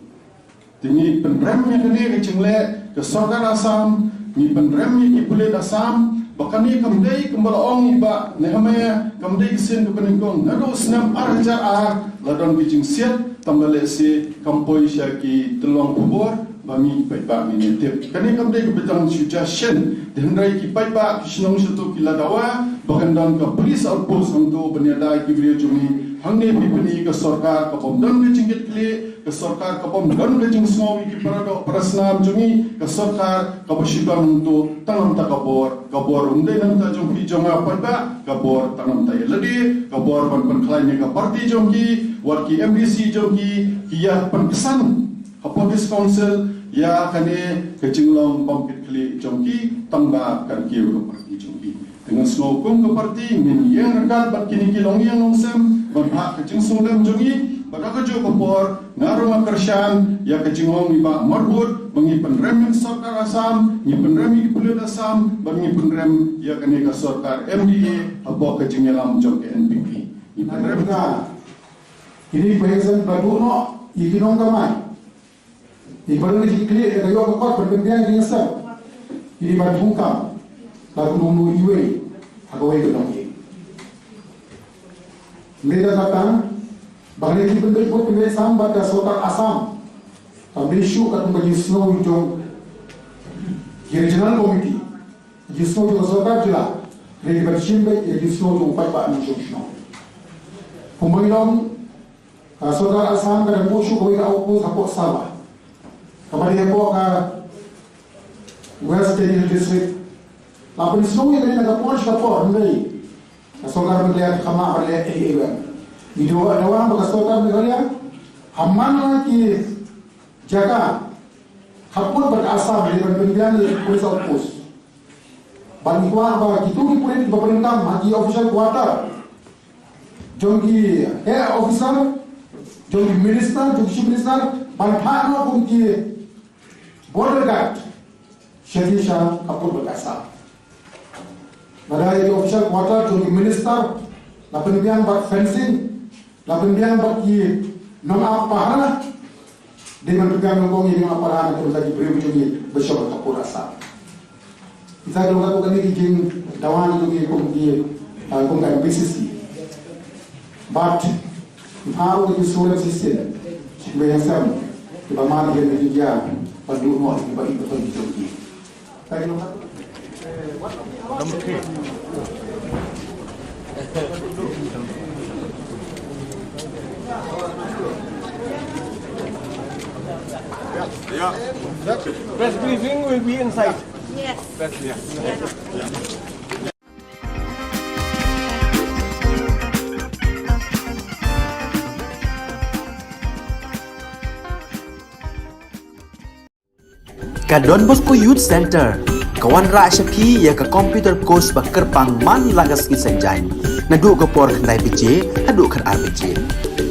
Te ngi pynrem ïa kane ka jingleh ka sorkar Assam, ngi pynrem ïa ki pulit Assam, ba kane kam dei kumba la ong i Bah Nehemiah, kam dei ka sien kaba nyngkong. Naduh snem ar hajar ar la don ka jingsiat, tang ba lehse kam poi sha ki tyllong khubor ba ngi paidbah ngin ïa tip. Kane kam dei kaba dang shu suggestion. Te hynrei ki paidbah ki shnong shato ki la dawa ba kan don ka police outpost hangto ban ïada ïa ki briew jong ngi. Hangne phi pyni ka sorkar ka bym don ka jingkitkhlieh, ka sorkar ka bym don ka jingsngew ïa ki paradoh parasnam jong ngi, ka sorkar kaba shu don hangto tang namar ka bor. Ka bor ym dei namar jong phi jong nga paidbah, ka bor tang namar ïa lade, ka bor ban pynkhlaiñ ïa ka party jong ki, wat ki M D C jong ki, ki ïa pynksan hapoh District Council ïa kane ka jinglong bym kit khlieh jong ki, tang ba kan kiew ka party jong ki. Te nga sngew kum ka party ngin ïeng ryngkat bad kine ki longïing longsem ban phah ka jingsngewlem jong ngi, bad ha kajuh ka por nga ruh nga kyrshan ïa ka jingong i Bah Marbud ba ngi pynrem ïa ka sorkar Assam, ngi pynrem ïa ki pulit Assam, bad ngi pynrem ïa kane ka sorkar M D A hapoh ka jingïalam jong ka N P P. Ngi pynrem. Kine ki paisien ba duh noh ïa ki nongkamai. Ïa ki ba don ki kli ka ïoh ka kot ban pynbiang ki ngasem. Ïa ki ba thungkam la ka nongnu iwei ha kawei ka nongïing. Ngi da kata ba ngi ki pynbeit bad pynbeit sam bad ka sorkar Assam. Tam dei shu ka tung ka jingsngew jong ki regional committee. Jingsngew jong ka sorkar jylla. Ngi ban shim beit ïa jingsngew jong u paidbah nongshong shnong. Kumba ngi ong, ka sorkar Assam ka dang buh shuh kawei ka outpost hapoh Sava, kaba dei hapoh ka West Jaintia District. La pynsngew ïa kane na ka por sha ka por, hynrei ka sorkar Meghalaya kam lah ban leh ei ei ruh. Ngi dawa, dawa ba ka sorkar Meghalaya ha man la ki jaka hapoh bad Assam, dei ban pynbiang ïa ki police outpost. Ban kwah ba kito ki pulit kiba pyndonkam ha ki official quarter jong ki heh officer, jong ki minister, jong ki chief minister, ban phah noh kum ki border guard sha ki sha ka pud ba ka sah. Lada ïa ki official quarter jong ki minister la pynbiang bad fencing, la pynbiang bad ki nongap pahara, dei ban pynbiang nyngkong ïa ki nongap pahara na ka bynta ki briew jong ngi ba shong ha ka pud ba sah. Kita ki long katto katne ki jingdawa jong ngi kum ki, ah, kum ka M P C C. Bad ki pha ruh ki shu lem shisien, shu lem shisien kiba man ïa ki jingïa ban duh noh ïa kiba ïeit ba ki jong ki. Press briefing will be inside. Yes. Press, yeah. Ka Don Bosco Youth Centre ka wanrah sha phi ïa ka computer course ba kyrpang man la ka sngi Saitjaiñ, naduh ka por khyndai baje haduh khatar baje.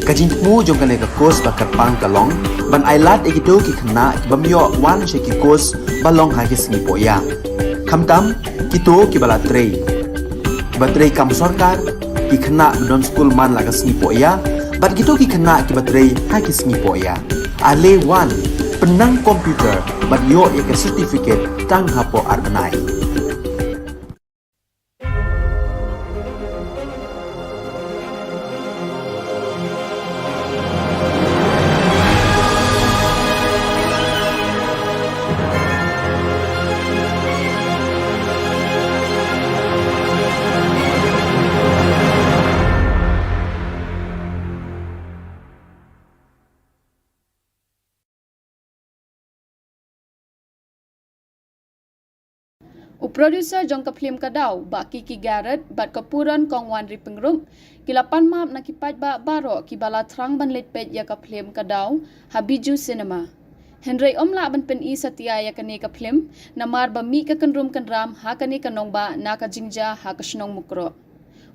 Ka jingthmu jong kane ka course ba kyrpang ka long ban ailad ïa kito ki khynnah ki bym ïoh wan sha ki course ba long ha ki sngi pohïa, khamtam kito kiba la trei, kiba trei kam sorkar, ki khynnah ba don skul man la ka sngi pohïa, bad kito ki khynnah kiba trei ha ki sngi pohïa. Ale wan, pynnang computer bad ïoh ïa ka certificate tang hapoh ar bnai. U producer jong ka phlim Ka Daw, Bah Kiki Garrett, bad ka Puron Kong Wanri Pyngrope, ki la pan map na ki paidbah baroh kiba la thrang ban leit peit ïa ka phlim Ka Daw ha Bijou Cinema. Hynrei ym lah ban pyni satia ïa kane ka phlim namar ba mih ka kynrum kynram ha kane ka nongbah na ka jingjia ha ka shnong Mukroh.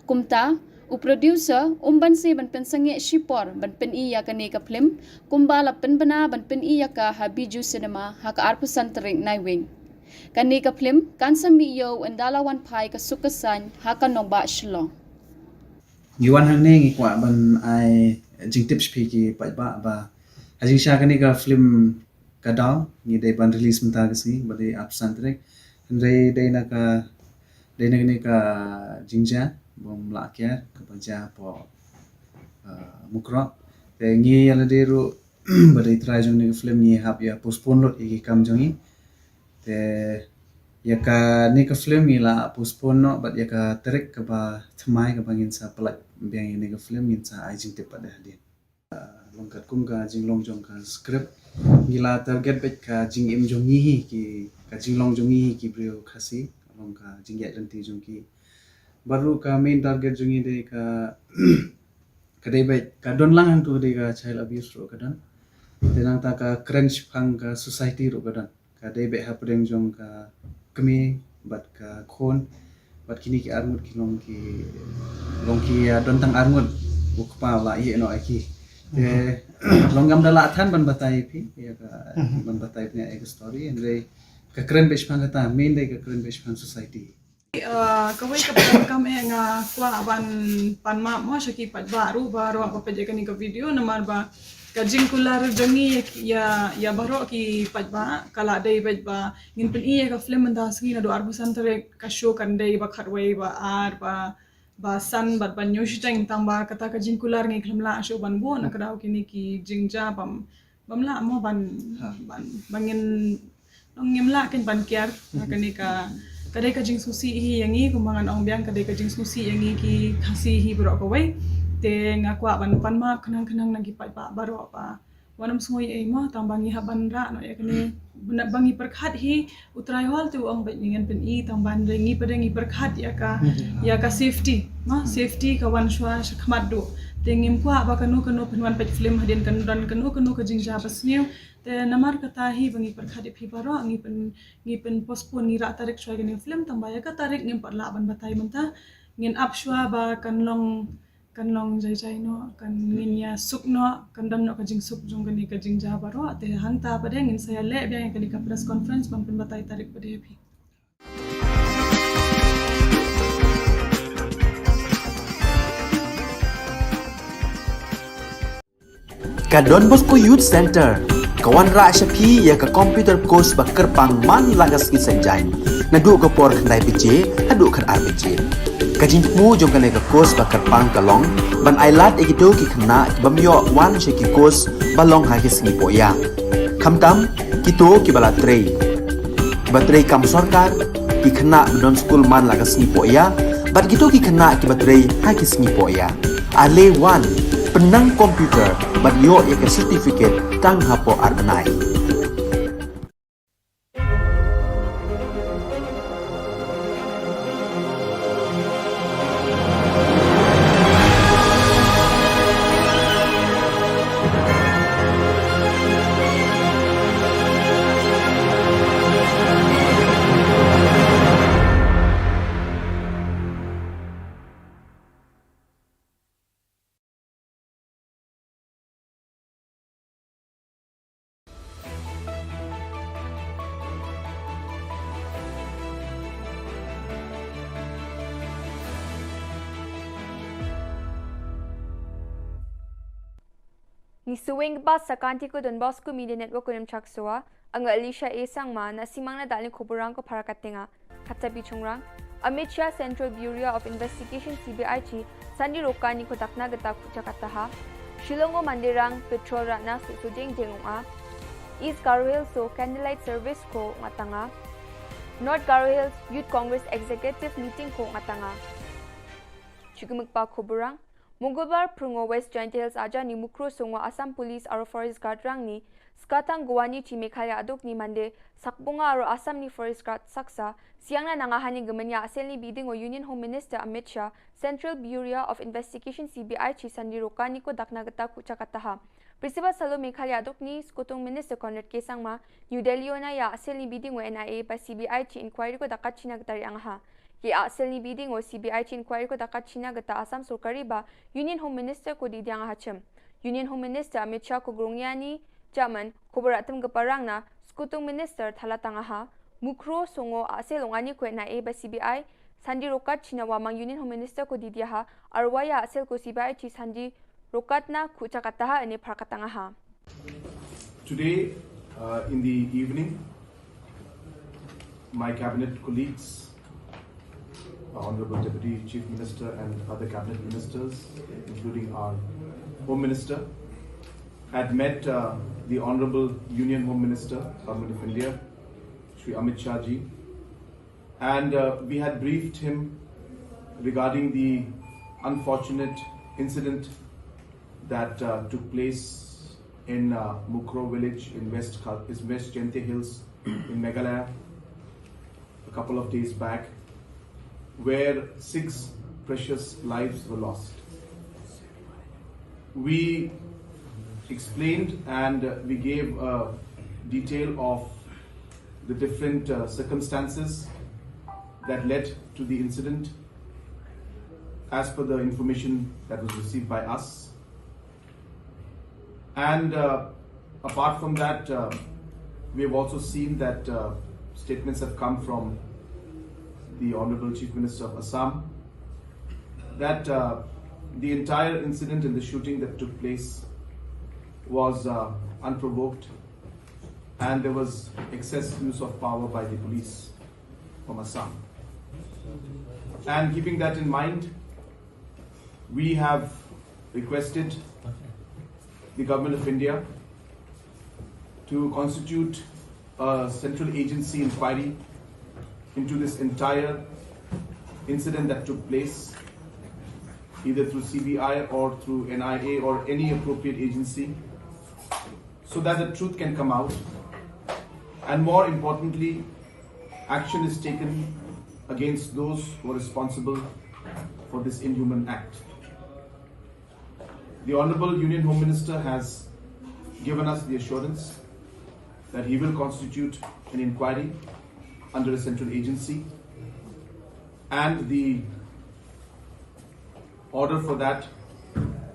Kumta, u producer um banse ban pynsangeh shipor ban pyni ïa kane ka phlim, kumba la pynbna ban pyni ïa ka ha Bijou Cinema ha ka arphew san tarik Naiwieng. Kane ka phlim kan sa mih ïew ynda la wan phai ka suk ka saiñ ha ka nongbah Shillong. Ngi wan hangne ngi kwah ban ai jingtip sha phi ki paidbah ba ha jingshisha kane ka phlim Ka Daw ngi dei ban release mynta ka sngi ba dei arphew san tarik. Hynrei dei na ka, dei na kane ka jingjia bym lah kiar kaba jia hapoh, ah, Mukroh. Te ngi ïa lade ruh ba dei trai jong kane ka phlim ngi hap ïa postpone lut ïa ki kam jong ngi. Te ïa kane ka phlim ngi la postpone noh bad ïa ka tarik kaba thymmai kaba ngin sa pynlait biang ïa kane ka phlim ngin sa ai jingtip pat hadien. Long katkum ka jinglong jong ka script, ngi la target beit ka jingim jong ngi hi ki, ka jinglong jong ngi hi ki briew Khasi, long ka jingïaid lynti jong ki. Bad ruh ka main target jong ngi dei ka, ka dei beit ka don lang hangto ka dei ka child abuse ruh ka don. Te nangta ka kren shaphang ka society ruh ka don. Ka dei beit hapdeng jong ka kmie bad ka khun bad kine ki arngut ki long ki, long ki, ah, don tang arngut u kpa la ïeh noh ïa ki. Te long ngam da lah than ban batai phi ïa ka, ban batai phi ïa ka story, hynrei ka kren beit shaphang kata, main dei ka kren beit shaphang society. Ah, kawei kaba donkam eh nga kwah ban pan map mo sha ki paidbah ruh baroh ba peit ïa kane ka video namar ba ka jingkular jong ngi ïa, ïa baroh ki paidbah ka la dei beit ba ngin pyni ïa ka film mynta sngi naduh arphew san tarik, ka show kan dei ba khatwei, ba ar, ba, ba san bad ba hynñiew shiteng, tang ba kata ka jingkular ngi khlem lah shuh ban buh na ka daw kine ki jingjia bym, bym lah mo ban, ban, ba ngin long ngim lah kein ban kiar. Kane ka, ka dei ka jingsngewsih hi ïa ngi, kumba ngan ong biang ka dei ka jingsngewsih ïa ngi ki Khasi hi baroh kawei. Te nga kwah ban pan map khnang khnang na ki paidbah baroh ba wat nym sngew ei ei mo, tang ba ngi hap ban rah noh ïa kane, ba ngi pyrkhat hi, u Trai Hall te u ong beit ngi ngin pyni, tang ba hynrei ngi pat de ngi pyrkhat ïa ka, ïa ka safety mo, safety ka wan shuwa shakhmat duh. Te ngim kwah ba kano kano phin wan peit film hadien kan don kano kano ka jingjia ba sniew. Te namar kata hi ba ngi pyrkhat ïa phi baroh, ngi pyn, ngi pyn postpone, ngi rah tarik shuwa ïa kane film, tang ba ïa ka tarik ngim pat lah ban batai mynta. Ngin ap shuwa ba kan long, kan long jai jai noh, kan ngin ïa Suk noh, kan don noh ka jingsuk jong kane ka jingjia baroh, te hangta pat de ngin sa ïaleh biang ïa kane ka press conference ban pynbatai tarik pat de ïa phi. Ka Don Bosco Youth Center ka wanrah sha phi ïa ka computer course ba kyrpang man la ka sngi Saitjaiñ, naduh ka por khyndai baje haduh khatar baje. Ka jingthmu jong kane ka course ba kyrpang ka long ban ailad ïa kito ki khynnah ki bym ïoh wan sha ki course ba long ha ki sngi pohïa, khamtam kito kiba la trei, kiba trei kam sorkar, ki khynnah ba don skul man la ka sngi pohïa, bad kito ki khynnah kiba trei ha ki sngi pohïa. Ale wan, pynnang computer bad ïoh ïa ka certificate tang hapoh ar bnai. Ngi shu weng bad sa ka Don Bosco Media Network, u Nongchak Sowa, nga Alicia A Sangma, na simang na dal ni khuburang ko para katenga. Kata bi chungrang, Amit Shah Central Bureau of Investigation C B I chi, Sunday Rokani ko dakna gata kucha kataha. Shillong o Mandirang, petrol ratna su su jeng jeng ong a. East Garo Hills o candlelight service ko ngatanga. North Garo Hills Youth Congress Executive Meeting ko ngatanga. Chukmuk pa khuburang, Mongolbar phrung o West Jaintia Hills aja ni Mukroh Songo Assam Police aro Forest Guard rang ni, Skatang Guwani chi Meghalaya aduk ni Mande, Sakbonga aro Assam ni Forest Guard saksa, siang na nanga hani gemenya asel ni biding o Union Home Minister Amit Shah, Central Bureau of Investigation C B I chi Sunday Rokani ko dakna gata kucha kataha. Principal Salo Meghalaya aduk ni Skutung Minister Conrad K Sangma, New Delhi ona ïa asel ni biding o N I A ba C B I chi inquiry ko dakat china gata ri angaha. Ki asel ni biding o C B I chi inquiry ko dakat china gata Assam sorkari ba Union Home Minister ko didiang hachem. Union Home Minister Amit Shah ko grongya ni chairman ko beratem geparang na Skutung Minister thala tangaha. Mukroh Songo asel ong ani ko N I A ba C B I Sunday Rokat china wamang Union Home Minister ko didiaha. Arwaya asel ko C B I chi Sunday Rokat na kucha kataha ene phar katangaha. Today, uh, in the evening, my cabinet colleagues, Honorable Deputy Chief Minister and other cabinet ministers, including our Home Minister, had met, uh, the Honorable Union Home Minister, Government of India, Shri Amit Shah ji, and, uh, we had briefed him regarding the unfortunate incident that, uh, took place in, uh, Mukroh village in West Kha-, is West Jaintia Hills in Meghalaya a couple of days back, where six precious lives were lost. We explained and, uh, we gave a detail of the different, uh, circumstances that led to the incident as per the information that was received by us. And, uh, apart from that, uh, we have also seen that, uh, statements have come from the Honorable Chief Minister of Assam that, uh, the entire incident and the shooting that took place was, uh, unprovoked, and there was excess use of power by the police from Assam. And keeping that in mind, we have requested the Government of India to constitute a central agency inquiry into this entire incident that took place, either through C B I or through N I A or any appropriate agency, so that the truth can come out, and more importantly, action is taken against those who are responsible for this inhuman act. The Honorable Union Home Minister has given us the assurance that he will constitute an inquiry under a central agency, and the order for that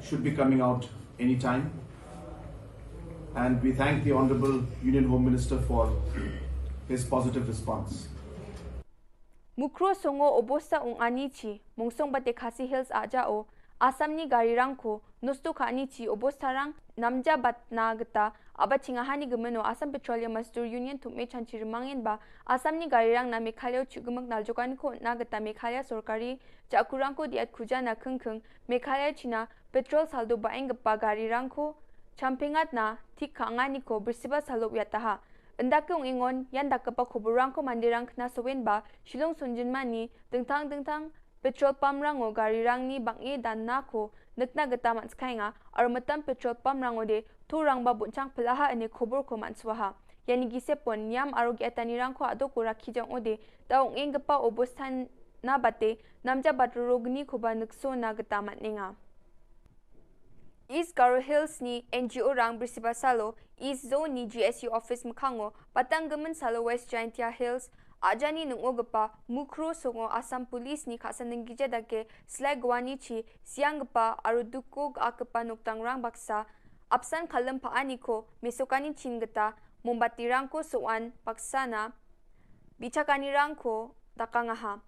should be coming out anytime. And we thank the Honorable Union Home Minister for his positive response. Mukroh Songo Obosta Ong Ani Chi, Mongsong Bate Khasi Hills Aja O, Assam ni garirang ko, nosto kani chi obostarang, namja batna geta, aba chinga hani gemeno Assam Petroleum Mazdoor Union thup me chanchi remangen ba, Assam ni garirang na Meghalaya chugemek naljokan ko na geta Meghalaya sorkari, jakurang ko diat kujana kengkeng, Meghalaya China, petrol saldo baeng gepa garirang ko, champengat na, thik ka angani ko, bersiba salo yataha. Endak ke ong ingon, yan dak kepa kuburang ko mandirang kena sowen ba, Shillong Sunjin Mani, dengtang dengtang, petrol pump rango garirang ni bang e dan na ko, nekna geta man skai nga, aru metam petrol pump rango de, tu rang ba bunchang pelaha ene kubur ko man swaha. Yani gise pon, niam aru gi atani rang ko ado ko rakhi jang ode, ta ong eng gepa obostan na bate, namja bat rogni ko ba nekso na geta man ninga. East Garo Hills ni N G O rang bersiba salo, East Zone ni G S U office mekhango, patang gemen salo West Jaintia Hills, ajani nungo gepa, Mukroh Songo Assam Police ni khasan denggi jadake, slai gwani chi, siang gepa, aru duko ga kepa noktang rang baksa, apsan kalem pa ani ko, mesokani chin geta, mombati rang ko soan, baksa na, bichakani rang ko, daka ngaha.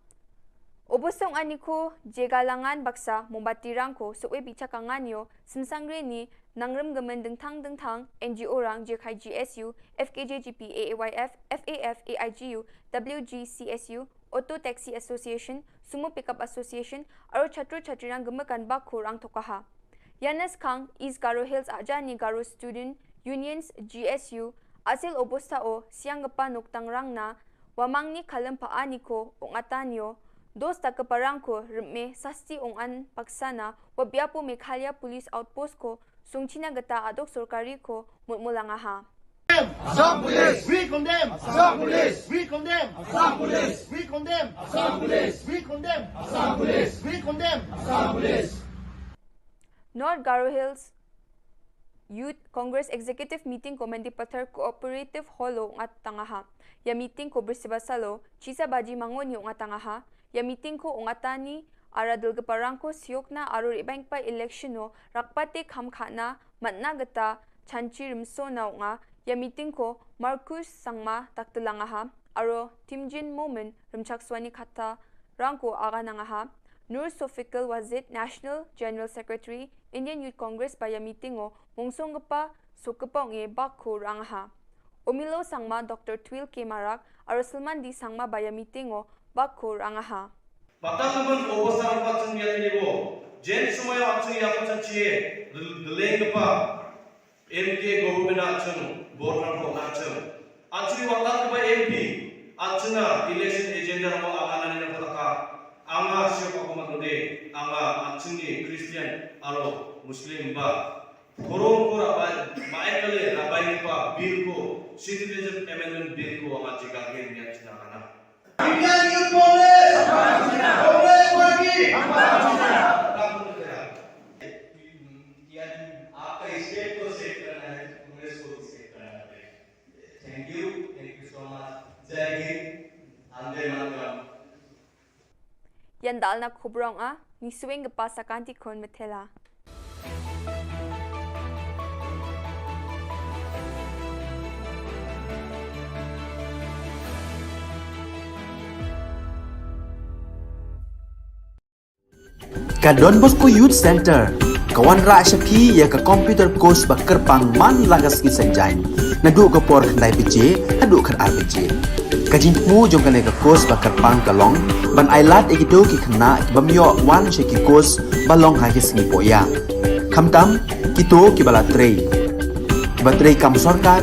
Obosong ani ko, jega langan baksa, mombati rang ko, soe bichakangan yo, semsangre ni, nangrem gemen dengtang dengtang, N G O rang, J K G S U, F K J G P, A A Y F, F A F, A I G U, W G C S U, Auto Taxi Association, Sumo Pickup Association, aru chatru chatri rang gemekan bak ko rang tokaha. Yanes Kang, East Garo Hills ajani Garo Student Unions, G S U, asil obosta o, siang gepa noktang rang na, wamang ni kalem pa ani ko, ong atan yo, dos ta kepa rang ko, remme, sasti ong an paksa na, wabiapo Meghalaya Police Outpost ko, sungchina geta adok sorkari ko, mutmulanga ha. Assam Police! We condemn! Assam Police! We condemn! Assam Police! We condemn! Assam Police! We condemn! Assam Police! We condemn! Assam Police! North Garo Hills Youth Congress Executive Meeting ko Mendipathar Cooperative Hall o ngat tangaha. Ya meeting ko bersiba salo, chisa baji mangoni o ngat tangaha. Ya meeting ko o ngat tani, ara dil gepa rang ko siok na aro rebang pa election o, rakpate kham khana, matna geta, chanchi rimso na o nga. Ya meeting ko, Marcus Sangma, taktelangaha. Aro Timjin Momin, rimchak swani kata, rang ko aga nangaha. Nur Sofikul Wazid, National General Secretary, Indian Youth Congress ba ya meeting o, mongsong gepa, sok gepa ong e bak ko rangaha. Omilo Sangma, Doctor Twil K Marak, aro Salman D Sangma ba ya meeting o, bak ko rangaha. Patang naman o pasang patang ya tini bo. Jen sumaya atsu ya patang chie, deleng gepa. M K government action, border ko action. Actually, watat ba M P, action na election agenda mo angana ni na pataka. Anga siapa ko matode, anga action ni Christian aro Muslim ba. Korom ko rabai, mai kale rabai pa bill ko, Citizenship Amendment Bill ko anga jiga gen ni action angana. Indian Youth Congress! Congress Party! आपका स्टेट को सेट करना है, कांग्रेस को भी सेट करना पड़ेगा। Thank you, thank you so much. जय हिंद, वंदे मातरम। Yan dalna khubrong a, ni swing gepa sakanti khon methela. Ka Don Bosco Youth Center ka wanrah sha phi ïa ka computer course ba kyrpang man la ka sngi Saitjaiñ, naduh ka por khyndai baje haduh khatar baje. Ka jingthmu jong kane ka course ba kyrpang ka long ban ailad ïa kito ki khynnah ki bym ïoh wan sha ki course ba long ha ki sngi pohïa. Khamtam kito kiba la trei, kiba trei kam sorkar,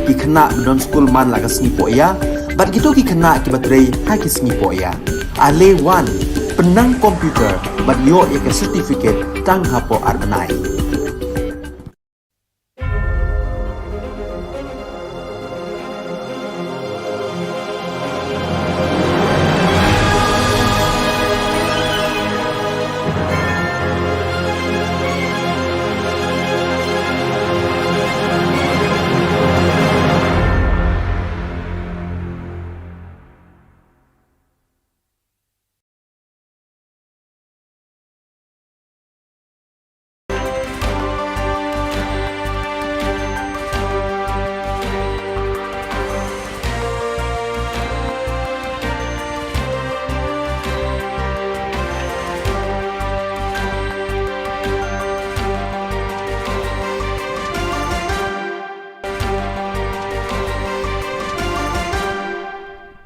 ki khynnah ba don skul man la ka sngi pohïa, bad kito ki khynnah kiba trei ha ki sngi pohïa. Ale wan, pynnang computer bad ïoh ïa ka certificate tang hapoh ar bnai.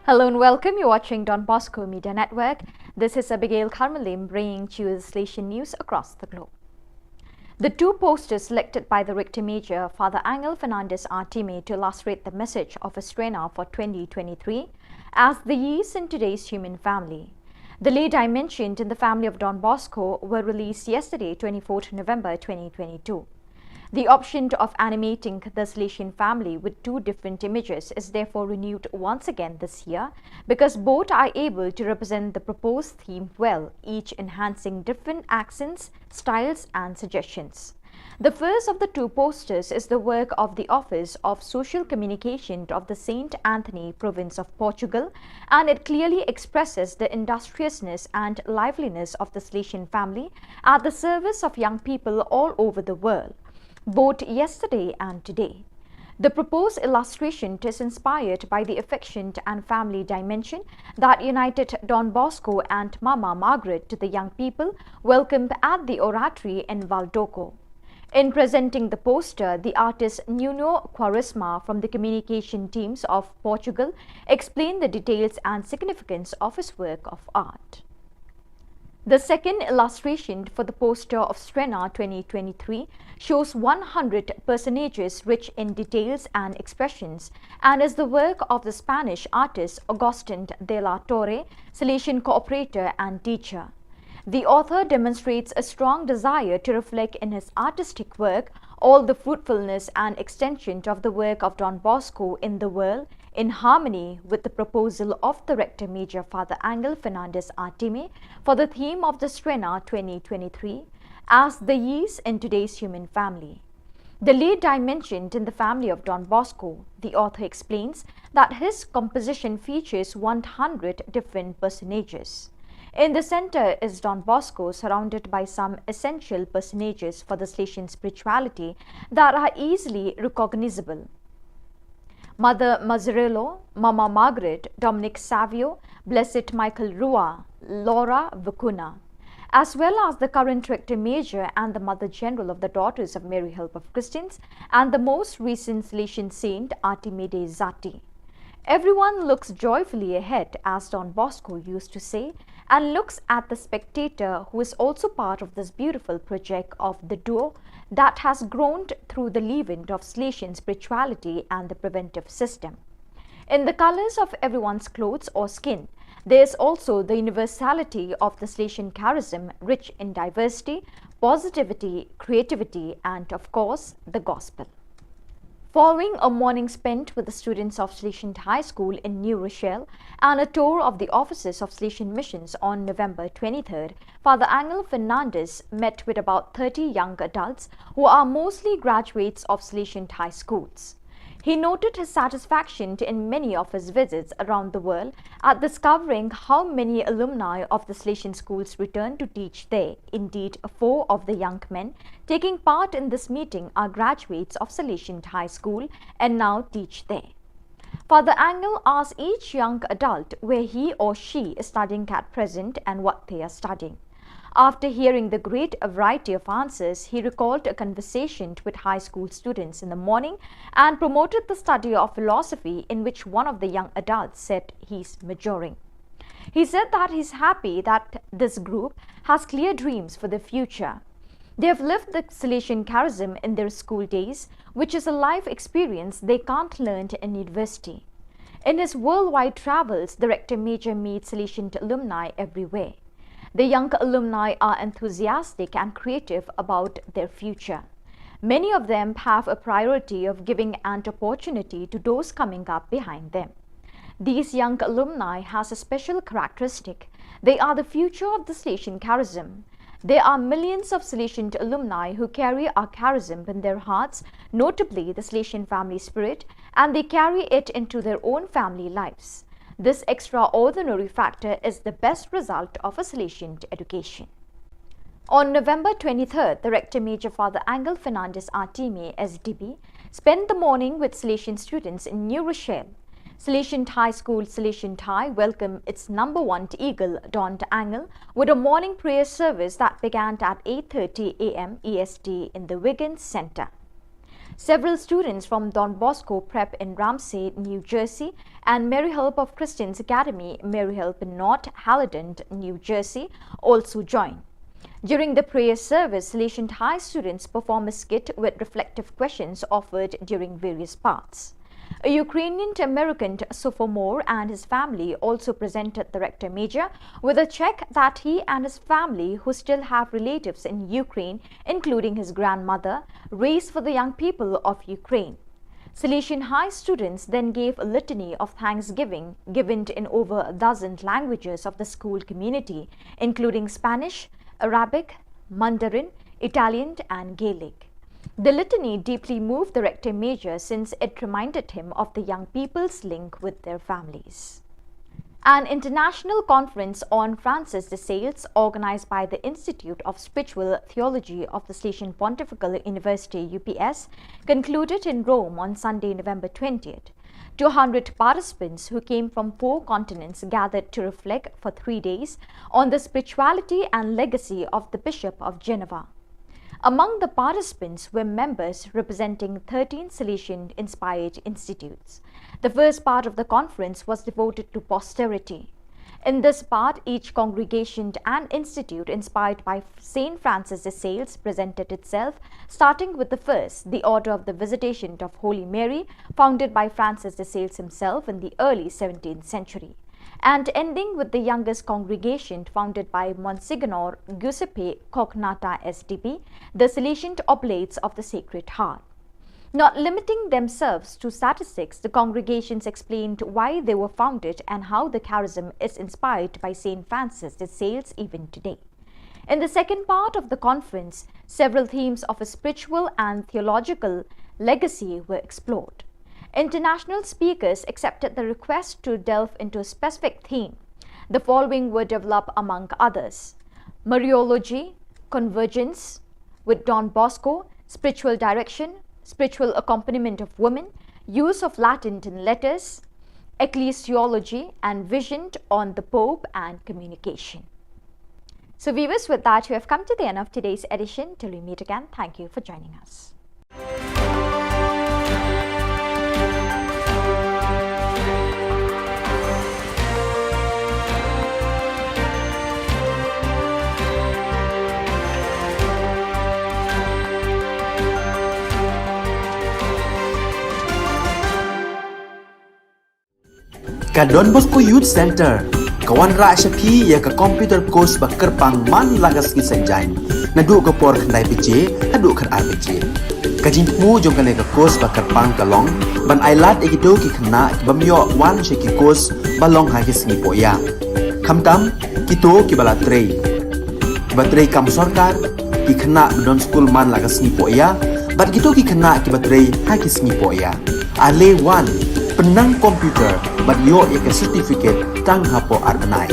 Hello and welcome. You're watching Don Bosco Media Network. This is Abigail Karmalim bringing to you the Salesian news across the globe. The two posters selected by the Rector Major, Father Angel Fernandez Artime, to illustrate the message of Estrena for twenty twenty-three as the yeast in today's human family. The lay dimensioned in the family of Don Bosco were released yesterday, twenty-fourth November twenty twenty-two. The option of animating the Salesian family with two different images is therefore renewed once again this year, because both are able to represent the proposed theme well, each enhancing different accents, styles, and suggestions. The first of the two posters is the work of the Office of Social Communication of the Saint Anthony Province of Portugal, and it clearly expresses the industriousness and liveliness of the Salesian family at the service of young people all over the world, both yesterday and today. The proposed illustration is inspired by the affection and family dimension that united Don Bosco and Mama Margaret to the young people welcomed at the Oratory in Valdoco. In presenting the poster, the artist Nuno Quaresma from the communication teams of Portugal explained the details and significance of his work of art. The second illustration for the poster of Estrena twenty twenty-three shows one hundred personages rich in details and expressions, and is the work of the Spanish artist Augustin de la Torre, Salesian cooperator and teacher. The author demonstrates a strong desire to reflect in his artistic work all the fruitfulness and extension of the work of Don Bosco in the world, in harmony with the proposal of the Rector Major, Father Angel Fernandez Artime, for the theme of the Estrena twenty twenty-three as the yeast in today's human family. The lay dimensioned in the family of Don Bosco, the author explains that his composition features one hundred different personages. In the center is Don Bosco, surrounded by some essential personages for the Salesian spirituality that are easily recognizable: Mother Mazzarello, Mama Margaret, Dominic Savio, Blessed Michael Rua, Laura Vicuna, as well as the current Rector Major and the Mother General of the Daughters of Mary Help of Christians, and the most recent Salesian saint, Artime Dei Zati. Everyone looks joyfully ahead, as Don Bosco used to say, and looks at the spectator, who is also part of this beautiful project of the duo that has grown through the leaven of Salesian spirituality and the preventive system. In the colors of everyone's clothes or skin, there is also the universality of the Salesian charism, rich in diversity, positivity, creativity, and of course, the gospel. Following a morning spent with the students of Salesian High School in New Rochelle and a tour of the offices of Salesian Missions on November twenty-third, Father Angel Fernandez met with about thirty young adults who are mostly graduates of Salesian High Schools. He noted his satisfaction in many of his visits around the world at discovering how many alumni of the Salesian schools returned to teach there. Indeed, four of the young men taking part in this meeting are graduates of Salesian High School and now teach there. Father Angel asked each young adult where he or she is studying at present and what they are studying. After hearing the great variety of answers, he recalled a conversation with high school students in the morning and promoted the study of philosophy, in which one of the young adults said he's majoring. He said that he's happy that this group has clear dreams for the future. They have lived the Salesian charism in their school days, which is a life experience they can't learn in university. In his worldwide travels, the Rector Major meets Salesian alumni everywhere. The young alumni are enthusiastic and creative about their future. Many of them have a priority of giving an opportunity to those coming up behind them. These young alumni has a special characteristic. They are the future of the Salesian charism. There are millions of Salesian alumni who carry our charism in their hearts, notably the Salesian family spirit, and they carry it into their own family lives. This extraordinary factor is the best result of a Salesian education. On November twenty-third, the Rector Major, Father Angel Fernandez Artime, S D B, spent the morning with Salesian students in New Rochelle. Salesian High School, Salesian High, welcomed its number one eagle, Don Angel, with a morning prayer service that began at eight thirty a m E S T in the Wiggins Center. Several students from Don Bosco Prep in Ramsey, New Jersey, and Mary Help of Christians Academy, Mary Help in North Haledon, New Jersey, also joined. During the prayer service, Salesian High students perform a skit with reflective questions offered during various parts. A Ukrainian American sophomore and his family also presented the rector major with a check that he and his family, who still have relatives in Ukraine, including his grandmother, raised for the young people of Ukraine. Salesian High students then gave a litany of thanksgiving given in over a dozen languages of the school community, including Spanish, Arabic, Mandarin, Italian, and Gaelic. The litany deeply moved the rector major since it reminded him of the young people's link with their families. An international conference on Francis de Sales, organized by the Institute of Spiritual Theology of the Salesian Pontifical University, U P S, concluded in Rome on Sunday, November twentieth. Two hundred participants who came from four continents gathered to reflect for three days on the spirituality and legacy of the Bishop of Geneva. Among the participants were members representing thirteen Salesian inspired institutes. The first part of the conference was devoted to posterity. In this part, each congregation and institute inspired by Saint Francis de Sales presented itself, starting with the first, the Order of the Visitation of Holy Mary, founded by Francis de Sales himself in the early seventeenth century, and ending with the youngest congregation, founded by Monsignor Giuseppe Cognatta S D B, the Salesian Oblates of the Sacred Heart. Not limiting themselves to statistics, the congregations explained why they were founded and how the charism is inspired by Saint Francis de Sales even today. In the second part of the conference, several themes of a spiritual and theological legacy were explored. International speakers accepted the request to delve into a specific theme. The following were developed among others: Mariology, Convergence with Don Bosco, Spiritual Direction, Spiritual Accompaniment of Women, Use of Latin in Letters, Ecclesiology, and Vision on the Pope and Communication. So, viewers, with that, we have come to the end of today's edition. Till we meet again, thank you for joining us. Ka Don Bosco Youth Centre ka wanrah sha phi ïa ka computer course ba kyrpang man la ka sngi Saitjaiñ, naduh ka por khyndai baje haduh khatar baje. Ka jingthmu jong kane ka course ba kyrpang ka long ban ailad ïa kito ki khynnah ki bym ïoh wan sha ki course ba long ha ki sngi pohïa, khamtam kito kiba la trei, kiba trei kam sorkar, ki khynnah ba don skul man la ka sngi pohïa, bad kito ki khynnah kiba trei ha ki sngi pohïa. Ale wan, pynnang computer bad ïoh ïa ka certificate tang hapoh ar bnai.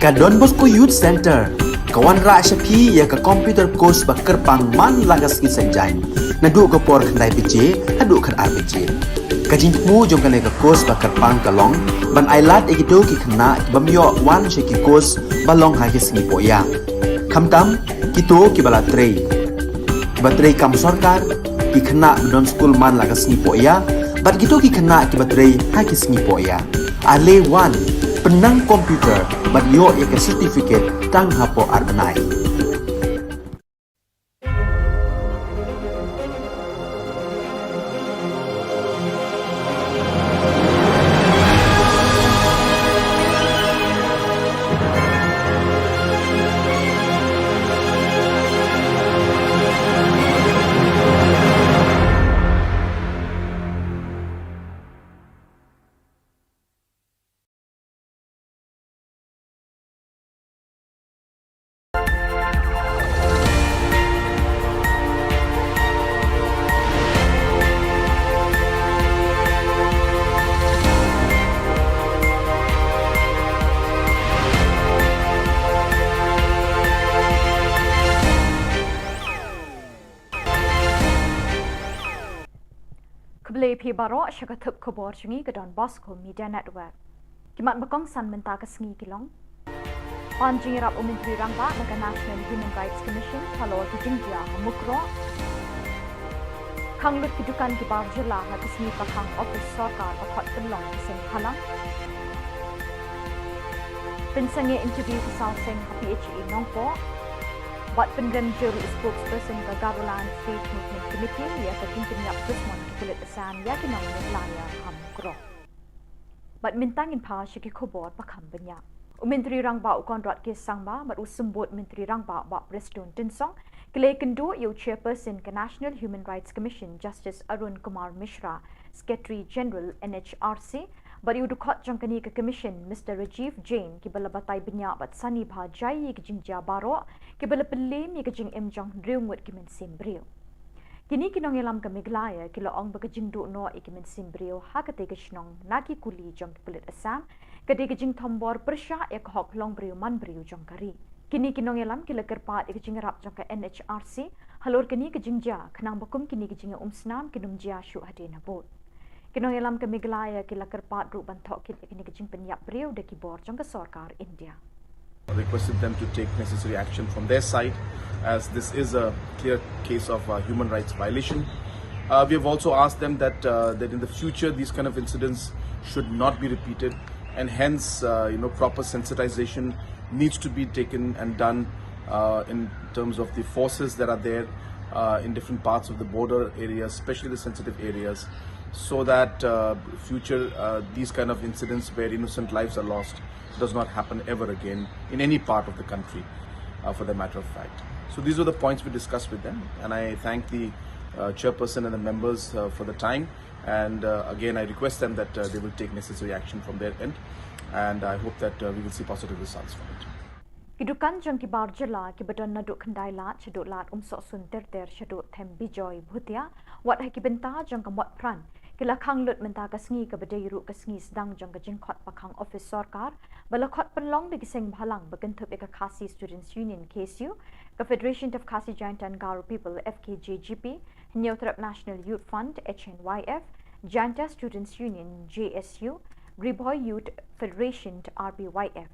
Ka Don Bosco Youth Centre ka wanrah sha phi ïa ka computer course ba kyrpang man la ka sngi Saitjaiñ, naduh ka por khyndai baje haduh khatar baje. Ka jingthmu jong kane ka course ba kyrpang ka long ban ailad ïa kito ki khynnah ki bym ïoh wan sha ki course ba long ha ki sngi pohïa, khamtam kito kiba la trei, kiba trei kam sorkar, ki khynnah ba don skul man la ka sngi pohïa bad kito ki khynnah kiba trei ha ki sngi pohïa. Ale wan, pynnang computer bad ïoh ïa ka certificate tang hapoh ar bnai. Khublei phi baroh sha ka thup khubor jong ngi ka Don Bosco Media Network. Ki mat ba kongsan mynta ka sngi ki long: Pan jingïarap u Myntri Rangbah na ka National Human Rights Commission halor ki jingjia ha Mukroh. Khang lut ki dukan ki bar jylla ha ka sngi pakhang office sorkar ba khot pynlong ki seng bhalang. Pynsangeh interview ki saw seng ha P H E Nongpoh. Bad pynrem jur u spokesperson ka Garoland Faith Movement Committee ïa ka jingpynïap dusmon ki pulit Assam ïa ki nong Meghalaya ha Mukroh. Bad mynta ngin phai sha ki khubor ba kham bniah. U Myntri Rangbah u Conrad K Sangma bad u Symbud Myntri Rangbah Bah Prestone Tynsong ki la ïakynduh ïa u Chairperson ka National Human Rights Commission Justice Arun Kumar Mishra, Secretary General N H R C, bad ïa u dkhot jong kane ka Commission Mister Rajiv Jain, kiba la batai bniah bad sani bha jai ïa ki jingjia baroh kiba la pynliem ïa ka jingim jong hynriew ngut ki mynsiem briew. Kine ki nongïalam ka Meghalaya ki la ong ba ka jingduh noh ïa ki mynsiem briew ha katei ka shnong na ki kuli jong ki pulit Assam ka dei ka jingthombor pyrshah ïa ka hok longbriew manbriew jong ka ri. Kine ki nongïalam ki la kyrpad ïa ka jingïarap jong ka N H R C halor kane ka jingjia, khnang ba kum kine ki jingïaumsnam kin ym jia shuh hadien habud. Ki nongïalam ka Meghalaya ki la kyrpad ruh ban thoh kit ïa kane ka jingpynïap briew da ki bor jong ka sorkar India. Requested them to take necessary action from their side, as this is a clear case of a human rights violation. Uh, we have also asked them that, uh, that in the future these kind of incidents should not be repeated, and hence, uh, you know, proper sensitization needs to be taken and done, uh, in terms of the forces that are there, uh, in different parts of the border areas, especially the sensitive areas, so that, uh, future, uh, these kind of incidents where innocent lives are lost does not happen ever again in any part of the country, uh, for the matter of fact. So these were the points we discussed with them, and I thank the, uh, chairperson and the members, uh, for the time. And, uh, again, I request them that, uh, they will take necessary action from their end, and I hope that, uh, we will see positive results from it. Ki dukan jong ki bar jylla kiba don naduh Khyndai Lad shaduh Lad Umsohsun ter ter shaduh Them Bijoy Bhutia, wat ha ki bynta jong ka Motphran, ki la khang lut mynta ka sngi kaba dei ruh ka sngi sdang jong ka jingkhot pakhang office sorkar ba la khot pynlong da ki seng bhalang ba kynthup ïa ka Khasi Students Union, K S U, ka Federation of Khasi Jaintia and Garo People, F K J G P, Hynñiewtrep National Youth Front, H N Y F, Jaintia Students Union, J S U, Ri Bhoi Youth Federation, R B Y F.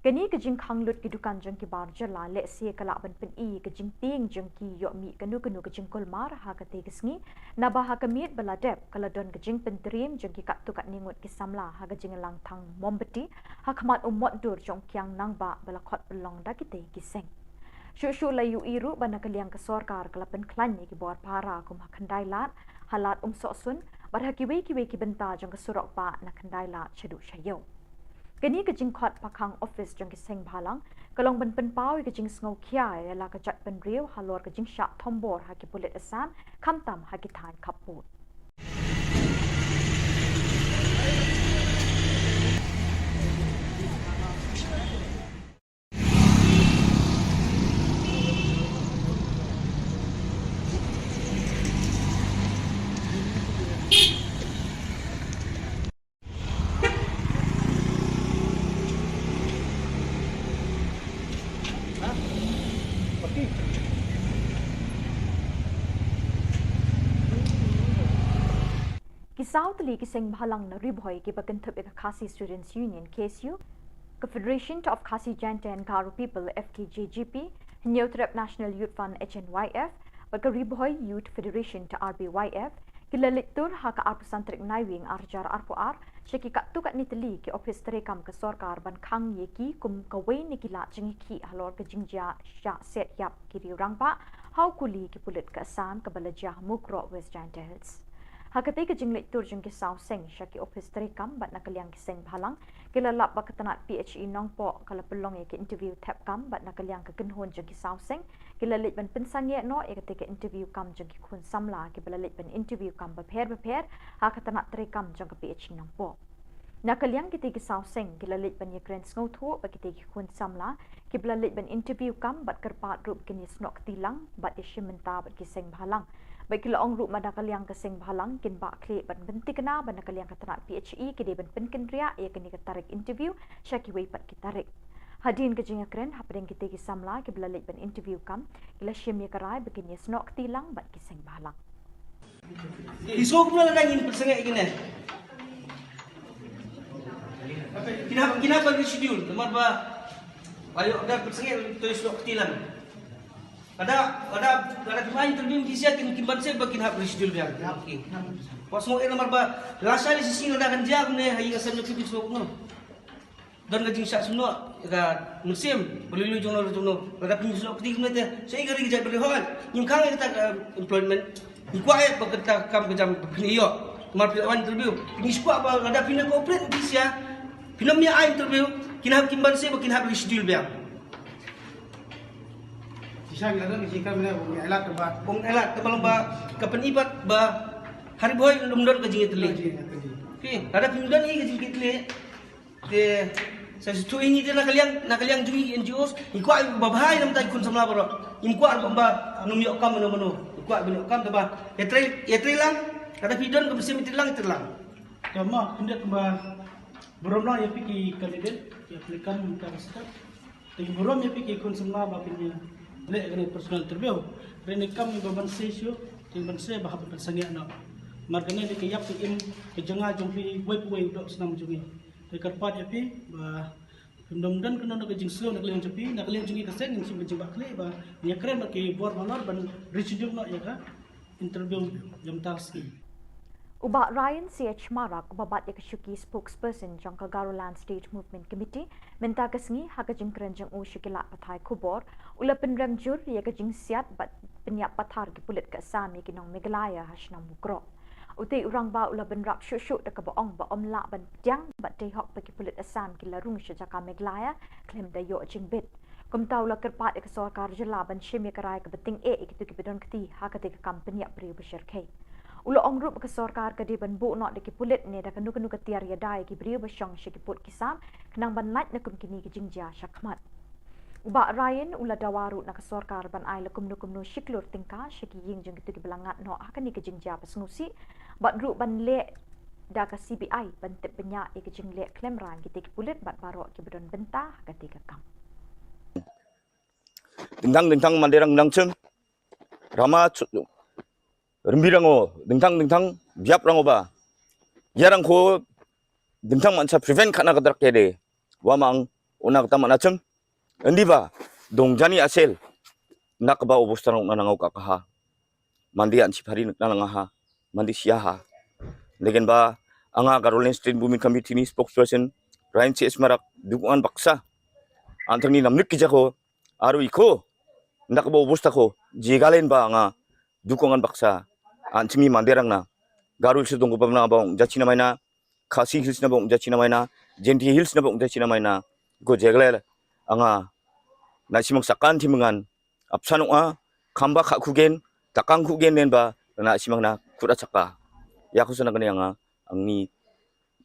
Kane ka jingkhang lut ki dukan jong ki bar jylla lehse ka lah ban pyni ïa ka jingtieng jong ki ïoh mih kano kano ka jingkulmar ha katei ka sngi, naba ha ka miet ba la dep ka la don ka jingpyntriem jong ki katto katne ngut ki samla ha ka jingïalang thang mombati ha khmat u mot dur jong u kiang nangbah ba la khot pynlong da kitei ki seng. Shuh shuh la ïohi ruh ba na ka liang ka sorkar ka la pynkhlaiñ ïa ki bor para kum ha Khyndai Lad, ha Lad Umsohsun, bad ha kiwei kiwei ki bynta jong ka surok bah na Khyndai Lad shaduh sha ïew. Kane ka jingkhot pakhang office jong ki seng bhalang ka long ban pynpaw ïa ka jingsngewkhia ïa la ka jaitbynriew halor ka jingshah thombor ha ki pulit Assam, khamtam ha ki thaiñ khappud. Saw tylli ki seng bhalang na Ri Bhoi kiba kynthup ïa ka Khasi Students Union, K S U, ka Federation of Khasi Jaintia and Garo People, F K J G P, Hynñiewtrep National Youth Front, H N Y F, bad ka Ri Bhoi Youth Federation, R B Y F, ki la leit tur ha ka arphew san tarik Naiwieng arhajar arphew ar sha ki katto katne tylli ki ophis treikam ka sorkar ban khang ïa ki kum kawei na ki lad jingïakhih halor ka jingjia shah set ïap ki riew rangbah ha u kuli ki pulit ka Assam kaba la jia ha Mukroh, West Jaintia Hills. Ha katei ka jingleit tur jong ki saw seng sha ki ophis treikam bad na ka liang ki seng bhalang, ki la lap ba ka tnat P H E Nongpoh ka la pynlong ïa ki interview thep kam bad na ka liang ka kynhun jong ki saw seng ki la leit ban pynsangeh noh ïa katei ka interview kam jong ki khun samla kiba la leit ban interview kam bapher bapher ha ka tnat treikam jong ka P H E Nongpoh. Na ka liang kitei ki saw seng ki la leit ban ïakren sngewthuh bad kitei ki khun samla kiba la leit ban interview kam bad kyrpad ruh ba kin ïasnoh kti lang bad ïashim bynta bad ki seng bhalang. Bad ki la ong ruh ba na ka liang ka seng bhalang kin bah khlieh ban pynthikna ba na ka liang ka tnat P H E ki dei ban pynkynriah ïa kane ka tarik interview sha kiwei pat ki tarik. Hadien ka jingïakren hapdeng kitei ki samla kiba la leit ban interview kam, ki la shim ïa ka rai ba kin ïasnoh kti lang bad ki seng bhalang. Ki sngewbha kumno lada ngin pynsangeh ïa kine. Kin hap, kin hap ban reschedule namar ba, aïu, da pynsangeh to ïasnoh kti lang. Lada, lada, lada phim ai interview ïa ki sha kin, kin banse ba kin hap reschedule biang. Okay. Wat sngewbha namar ba lashai shisien lada kan jia kumne ha ïing ka sem jong phi, phi sngewbha kumno. Don ka jingshah sngewbha ka mynsiem ba lui lui jong no jong no. Lada phi sngewbha kti kumne te, sa ïa ka ri ka jaitbynriew hooid. Ngim khang ïa kata ka employment. Ngi kwah ïa ba kata ka kam ka jam ba phin ïoh. Namar phi la wan interview, phi ngi kwah ba lada phin cooperate ïa ki sha, phin ym ïa ai interview, kin hap, kin banse ba kin hap reschedule biang. Shisha ngi la don ka jingkren mynne, ong ïa lad ba, ong ïa lad ba long ba ka pyni pat ba ha Ri Bhoi ym don ka jingïatylli. Phi, lada phim don ïa ka jingïatylli, te sa shu ïa ngi te na ka liang, na ka liang jong ngi N G Os ngi kwah ba bha ïa na bynta ki khun samla baroh. Ngim kwah ba, ba ym ïoh kam mano mano. Ngi kwah ba ïoh kam, te ba ïatrei, ïatrei lang. Lada phi don ka mynsiem ïatrei lang, ïatrei lang. Te ma khyndiat ba burom lang ïa phi ki candidate, ki applicant mynta ka step. Te ki burom ïa phi ki khun samla ba phin ïa leh kane personal interview. Hynrei ne kam ba banse shuh, te banse ba hap ban pynsangeh noh. Namar kane dei ka ïap ka im ka jong nga jong phi, wei pa wei u doh snam jong ngi. Te kyrpad ïa phi ba phim don don kano kano ka jingsngew na ka liang jong phi, na ka liang jong ngi ka seng ngin shim ka jingbakla ba ngin ïakren bad ki bor ba halor ban reschedule noh ïa ka interview ïa mynta ka sngi. U Bah Ryan C H Marak, uba bat ïa ka shuki spokesperson jong ka Garoland State Movement Committee mynta ka sngi, ha ka jingkren jong u sha ki lad pathai khubor, u la pynrem jur ïa ka jingsiat bad pynïap pathar ki pulit ka Assam ïa ki nong Meghalaya ha shnong Mukroh. Utei u rangbah u la bynrap shuh shuh da kaba ong ba ym lah ban pdiang bad tei hok ba ki pulit Assam ki la rung sha jaka Meghalaya khlem da ïoh jingbit. Kumta u la kyrpad ïa ka sorkar jylla ban shim ïa ka rai kaba tyngeh ïa kito kiba don kti ha katei ka kam pynïap briew ba shyrkhei. U la ong ruh ba ka sorkar ka dei ban buh noh da ki pulit ne da kano kano ka tiar ïada ïa ki briew ba shong sha ki pud ki sam khnang ban lait na kum kine ki jingjia shakhmat. U Bah Ryan u la dawa ruh na ka sorkar ban ai la kumno kumno shi klur tyngka sha ki ïing jong kito kiba la ngat noh ha kane ka jingjia ba sngewsih, bad ruh ban leh da ka C B I ban tip bniah ïa ka jingleh khlem rang kitei ki pulit bad baroh kiba don bynta ha katei ka kam. Dingtang dingtang Mandirang nang chim. Rama chu-, Rimbirango, dingtang dingtang biap rango ba. Ïarangko dingtang man sa prevent khana ka drug ïa de. Wa mang, una kata man achim. Endi ba, dong jani asel. Nak ba obosta nang nango ka kaha. Mandi an si phari na nga ha. Mandi sia ha. Legen ba, anga Garoland State Movement Committee ni spokesperson, Ryan C H Marak, dukungan baksa. Antang ni namnik ki jako, aru iko, nak ba obosta ko, jigalen ba anga, dukungan baksa. An chimi Mandirang na, Garo Hills dong ko pamna ba ong, jachina maina, Khasi Hills na ba ong, jachina maina, Jaintia Hills na ba ong, jachina maina, ko jeglel, anga, na simang sakan timengan, apsan ong a, kamba kha kugen, takang kugen nen ba, na simang na, kuda chaka. Ya ko sana kane anga, angni,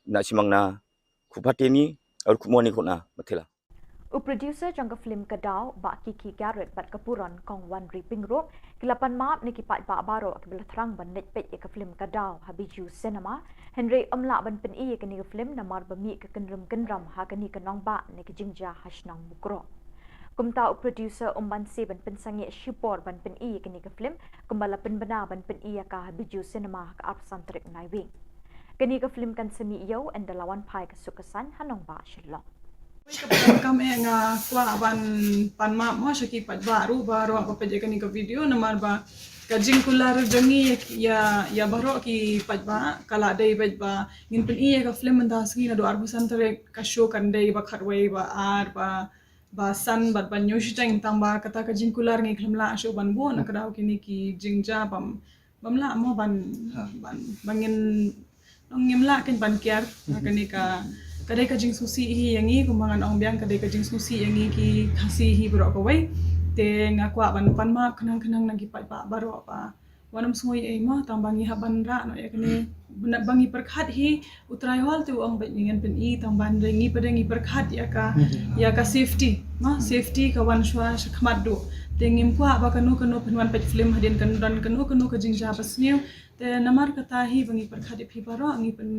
na simang na, kupateni, ar kumoni kuna, matela. U producer jong ka film Ka Daw, Bah Kiki Garrett bad ka Puron Kong Wanri Pyngrope, ki la pan map na ki paidbah baroh kiba la thrang ban leit peit ïa ka film Ka Daw ha Bijou Cinema, hynrei ym lah ban pyni ïa kane ka film namar ba mih ka kynrum kynram ha kane ka nongbah na ka jingjia ha shnong Mukroh. Kumta u producer um banse ban pynsangeh shipor ban pyni ïa kane ka film, kumba la pynbna ban pyni ïa ka ha Bijou Cinema ha ka arphew san tarik Naiwieng. Kane ka film kan sa mih ïew ynda la wan phai ka suk ka saiñ ha nongbah Shillong. Ka program eh nga kwah ban pan map mo sha ki paidbah ruh baroh ba peit ïa kane ka video namar ba ka jingkular jong ngi ïa, ïa baroh ki paidbah ka la dei beit ba ngin pyni ïa ka film mynta sngi naduh arphew san tarik ka show kan dei ba khatwei ba ar ba ba san bad ban ïoh shiteng tang ba kata ka jingkular ngi khlem lah shuh ban buh na ka daw kine ki jingjia bam bam lah mo ban ban ban ngin ngim lah kin ban kiar na kane ka ka dei ka jingsngewsih hi ïa ngi kumba ngan ong biang ka dei ka jingsngewsih ïa ngi ki Khasi hi baroh kawei. Te nga kwah ban pan map khnang khnang na ki paidbah baroh ba wat nym sngew ei mo tang ba ngi hap ban rah noh ïa kane ba ngi pyrkhat hi. U trai hol te u ong bad ngi ngan pyni tang ba ngi pat ngi pyrkhat ïa ka ïa ka safety mo safety ka wan shuwa sha khmat duh. Te ngim kwah ba kano kano pynwan peit film hadien kan don kano kano ka jingjia ba sniew. Te namar kata hi ba ngi pyrkhat ïa phi baroh ngi pyn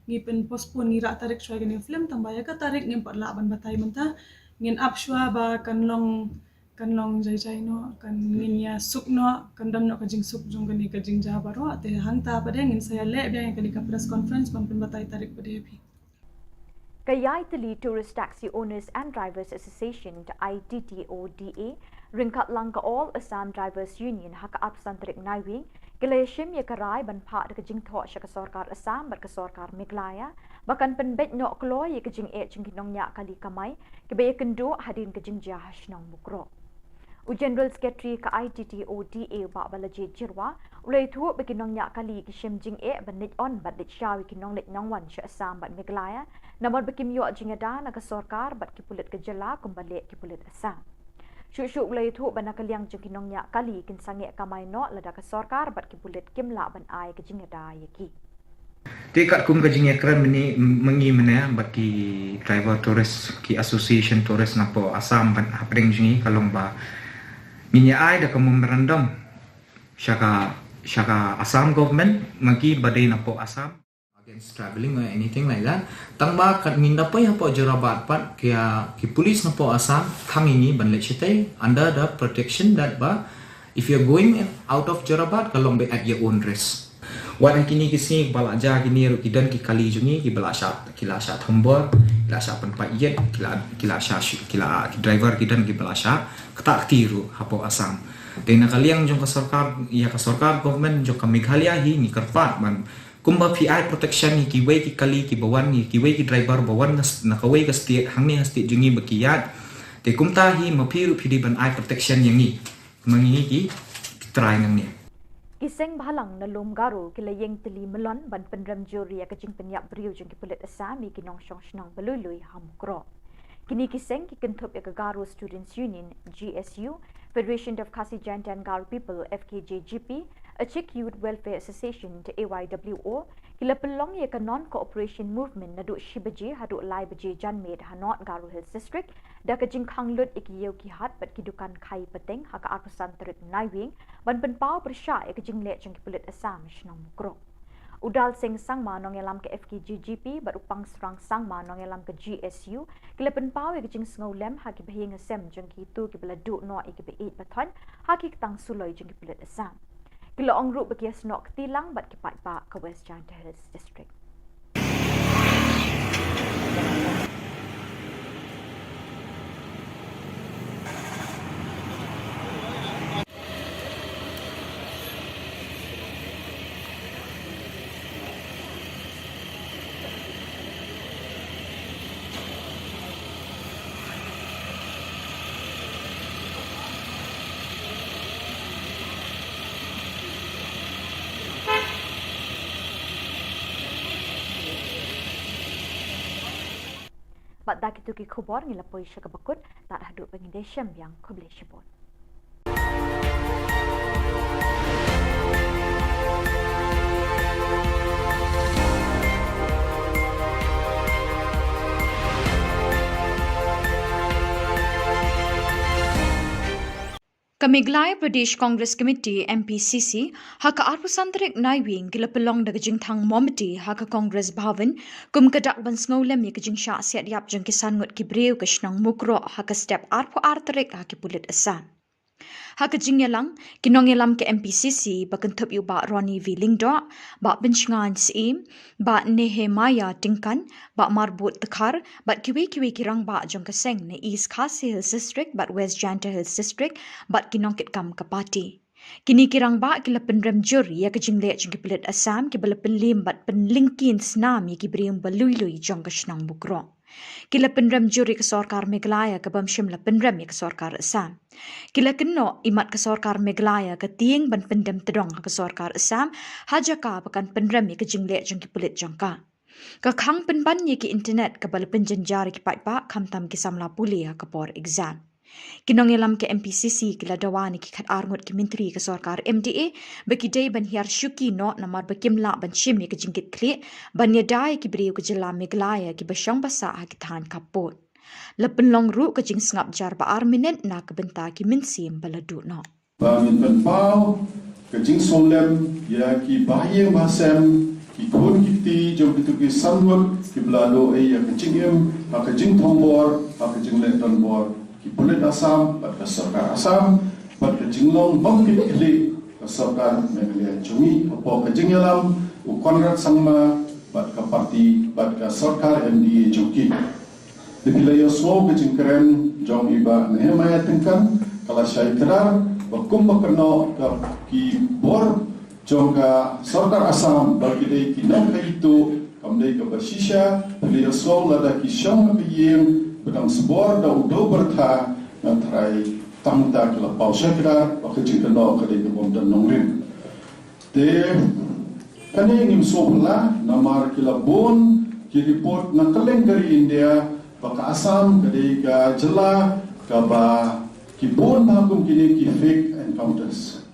ngi pyn postpone ngi rah tarik shuwa ïa kane film tang ba ïa ka tarik ngim pat lah ban batai mynta. Ngin ap shuwa ba kan long kan long jai jai noh kan ngin ïa suk noh kan don noh ka jingsuk jong kane ka jingjia baroh te hangta pat ngin sa ïa leh biang ïa kane ka press conference ban pynbatai tarik pat ïa phi. Ka Ïaitylli Tourist Taxi Owners and Drivers Association, I T T O D A, ryngkat lang ka All Assam Drivers Union ha ka arphew san tarik Naiwieng ki la ïashim ïa ka rai ban phah da ka jingthoh sha ka sorkar Assam bad ka sorkar Meghalaya ba kan pynbeit noh kloi ïa ka jingeh jong ki nongñiah kali kamai kiba ïakynduh hadien ka jingjia ha shnong Mukroh. U General Secretary ka I T T O D A u Bah Balajied Jyrwa u la ïathuh ba ki nongñiah kali ki shim jingeh ban leit on bad leit shaw ïa ki nongleit nongwan sha Assam bad Meghalaya namar ba kim ïoh jingïada na ka sorkar bad ki pulit ka jylla kumba leh ki pulit Assam. Shuh shuh u la ïathuh ba na ka liang jong ki nongñiah kali kin sangeh kamai noh lada ka sorkar bad ki pulit kim lah ban ai ka jingïada ïa ki. Te katkum ka jingïakren mynne mynne mynne bad ki driver tourist ki association tourist napoh Assam bad hapdeng jong ngi ka long ba ngin ïa ai da ka memorandum sha ka sha ka Assam government ma ki ba dei napoh Assam against travelling or anything like that. Tang ba kat ngin da poi hapoh Jorabat pat ki ki police napoh Assam khang ïa ngi ban leit shatei under the protection that ba if you're going out of Jorabat ka long ba at your own risk. Wat ha kine ki sngi ba la jia kine ruh ki don ki kali jong ngi ki ba la shah ki la shah thombor ki la shah pynpait ïit ki la ki la shah ki la ki driver ki don ki ba la shah kata kti ruh hapoh Assam. Te na ka liang jong ka sorkar ïa ka sorkar government jong ka Meghalaya hi ngi kyrpad ban kumba phi ai protection ïa kiwei ki kali ki ba wan ïa kiwei ki driver ba wan na kawei ka state hangne ha state jong ngi ba ki ïaid. Te kumta hi ma phi ruh phi dei ban ai protection ïa ngi. Mangi ki trai nang ne. Ki seng bhalang na lum Garo ki la ïeng tylli mlien ban pynrem jur ïa ka jingpynïap briew jong ki pulit Assam ïa ki nongshong shnong ba lui lui ha Mukroh. Kine ki seng ki kynthup ïa ka Garo Students Union, G S U, Federation of Khasi Jaintia and Garo People, F K J G P, Achik Youth Welfare Association, A Y W O, ki la pynlong ïa ka non cooperation movement naduh shi baje haduh lai baje janmiet ha North Garo Hills District da ka jingkhang lut ïa ki ïew ki hat bad ki dukan khai pateng ha ka arphew san tarik Naiwieng ban pynpaw pyrshah ïa ka jingleh jong ki pulit Assam shnong Mukroh. U Dal Singh Sangma nongïalam ka F K J G P bad u Pangsrang Sangma nongïalam ka G S U ki la pynpaw ïa ka jingsngewlem ha ki bahaïing hasem jong kito ki ba la duh noh ïa ki ba ïeit ba thoiñ ha ki ktang suloi jong ki pulit Assam. Ki la ong ruh ba ki ïasnoh kti lang bad ki paidbah ka West Jaintia Hills District. Bad da kito ki khubor ngi la poi sha kaba kut, tad haduh ba ngin ïashem biang, khublei shibun. Ka Meghalaya Pradesh Congress Committee, M P C C, ha ka arphew san tarik Naiwieng ki la pynlong da ka jingthang mombati ha ka Congress Bhavan kum ka dak ban sngewlem ïa ka jingshah siat ïap jong ki san ngut ki briew ka shnong Mukroh ha ka step arphew ar tarik ha ki pulit Assam. Ha ka jingïalang, ki nongïalam ka M P C C ba kynthup ïa u Bah Ronnie V Lyngdoh, Bah Pynshngaiñ Syiem, Bah Nehemiah Tyngkan, Bah Marbud Dkhar, bad kiwei kiwei ki rangbah jong ka seng na East Khasi Hills District bad West Jaintia Hills District, bad ki nongkitkam ka party. Kine ki rangbah ki la pynrem jur ïa ka jingleh jong ki pulit Assam kiba la pynliem bad pynlyngkien snam ïa ki briew ba lui lui jong ka shnong Mukroh. Ki la pynrem jur ïa ka sorkar Meghalaya kaba ym shym la pynrem ïa ka sorkar Assam. Ki la kynnoh imat ka sorkar Meghalaya ka tieng ban pyndem tdong ha ka sorkar Assam ha jaka ba kan pynrem ïa ka jingleh jong ki pulit jong ka. Ka khang pynban ïa ki internet kaba la pynjynjar ïa ki paidbah khamtam ki samla pule ha ka por exam. Ki nongïalam ka M P C C ki la dawa na ki khatar ngut ki myntri ka sorkar M D A ba ki dei ban hiar shuki noh namar ba kim lah ban shim ïa ka jingkitkhlieh ban ïada ïa ki briew ka jylla Meghalaya kiba shong ba sah ha ki thaiñ khappud. La pynlong ruh ka jingsngap jar ba ar minit na ka bynta ki mynsiem ba la duh noh. Ba ngin pynpaw ka jingsngewlem ïa ki bahaïing bahasem, ki khun ki kti jong kito ki san ngut kiba la duh ei ïa ka jingim ha ka jingthombor, ha ka jingleh donbor ki pulit Assam bad ka sorkar Assam, bad ka jinglong bym kit khlieh ka sorkar Meghalaya jong ngi hapoh ka jingïalam u Conrad Sangma bad ka party bad ka sorkar M D A jong ki. Te phi la ïohsngew ka jingkren jong i Bah Nehemiah Tyngkan, ka la shai kdar ba kumba kynnoh ka ki bor jong ka sorkar Assam ba ki dei ki nongkhaïi tuh, kam dei kaba shisha. Phi la ïohsngew lada ki shong ha ka ïing ba dang sbor da u dewbyrtha, nga tharai tang ta ki la paw shai kdar ba ka jingkynnoh ka dei kaba ym don nongrim. Te kane ngim sngewphylla namar ki la bun ki report na kylleng ka ri India ba ka Assam ka dei ka jylla kaba ki bun bha kum kine ki fake encounters.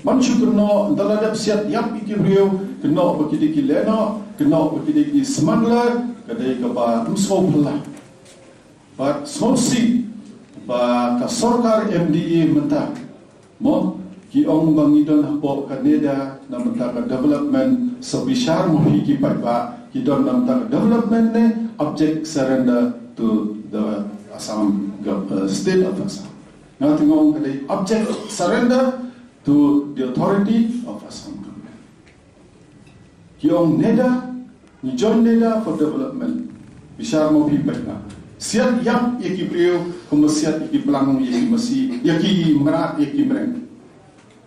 Ban shu kynnoh, ynda la dep siat ïap ïa ki briew, kynnoh ba ki dei ki lehnoh, kynnoh ba ki dei ki smuggler, ka dei kaba ym sngewphylla. Bad sngewsih ba ka sorkar M D A mynta, mo, ki ong ba ngi don hapoh ka NEDA na bynta ka development, sa bishar mo hi ki paidbah, ki don na bynta ka development ne object surrender to the Assam gov-, uh, state of Assam. Nga teng ong ka dei object surrender to the authority of Assam government. Ki ong NEDA, ngi join NEDA for development. Bishar mo phi paidbah. Siat ïap ïa ki briew kumba siat ïa ki plang, ïa ki masi, ïa ki mrad, ïa ki mreng.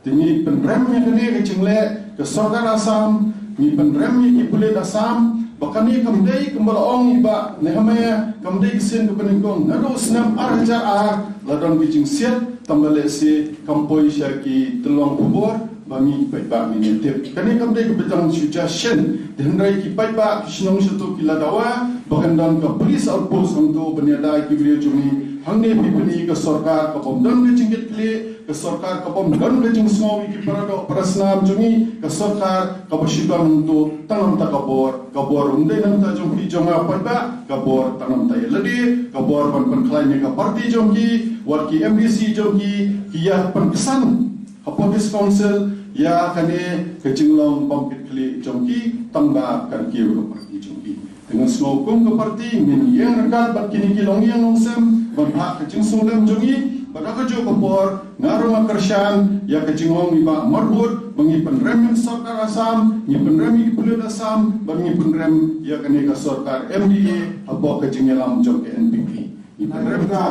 Te ngi pynrem ïa kane ka jingleh ka sorkar Assam, ngi pynrem ïa ki pulit Assam, ba kane kam dei kumba la ong i Bah Nehemiah, kam dei ka sien kaba nyngkong. Naduh snem ar hajar ar la don ka jingsiat, tangba lehse kam poi sha ki tyllong khubor ba ngi paidbah ngin ïa tip. Kane kam dei kaba dang shu jia shen. Te hynrei ki paidbah ki shnong shato ki la dawa ba kan don ka police outpost hangto ban ïada ïa ki briew jong ngi. Hangne phi pyni ka sorkar ka bym don ka jingkitkhlieh, ka sorkar ka bym don ka jingsngew ïa ki paradoh parasnam jong ngi, ka sorkar kaba shu don hangto tang namta ka bor. Ka bor ym dei namta jong phi jong nga paidbah, ka bor tang namta ïa lade, ka bor ban pynkhlaiñ ïa ka party jong ki, wat ki M D C jong ki, ki ïa pynksan hapoh District Council ïa kane ka jinglong bym kit khlieh jong ki, tangba kan kiew ka party jong ki. Te ngan sngew kum ka party ngin ïeng ryngkat bad kine ki longïing longsem ban phah ka jingsngewlem jong ngi, bad ha kajuh ka por nga ruh nga kyrshan ïa ka jingong i Bah Marbud ba ngi pynrem ïa ka sorkar Assam, ngi pynrem ïa ki pulit Assam, bad ngi pynrem ïa kane ka sorkar M D A hapoh ka jingïalam jong ka N P P. Ngi pynrem ka.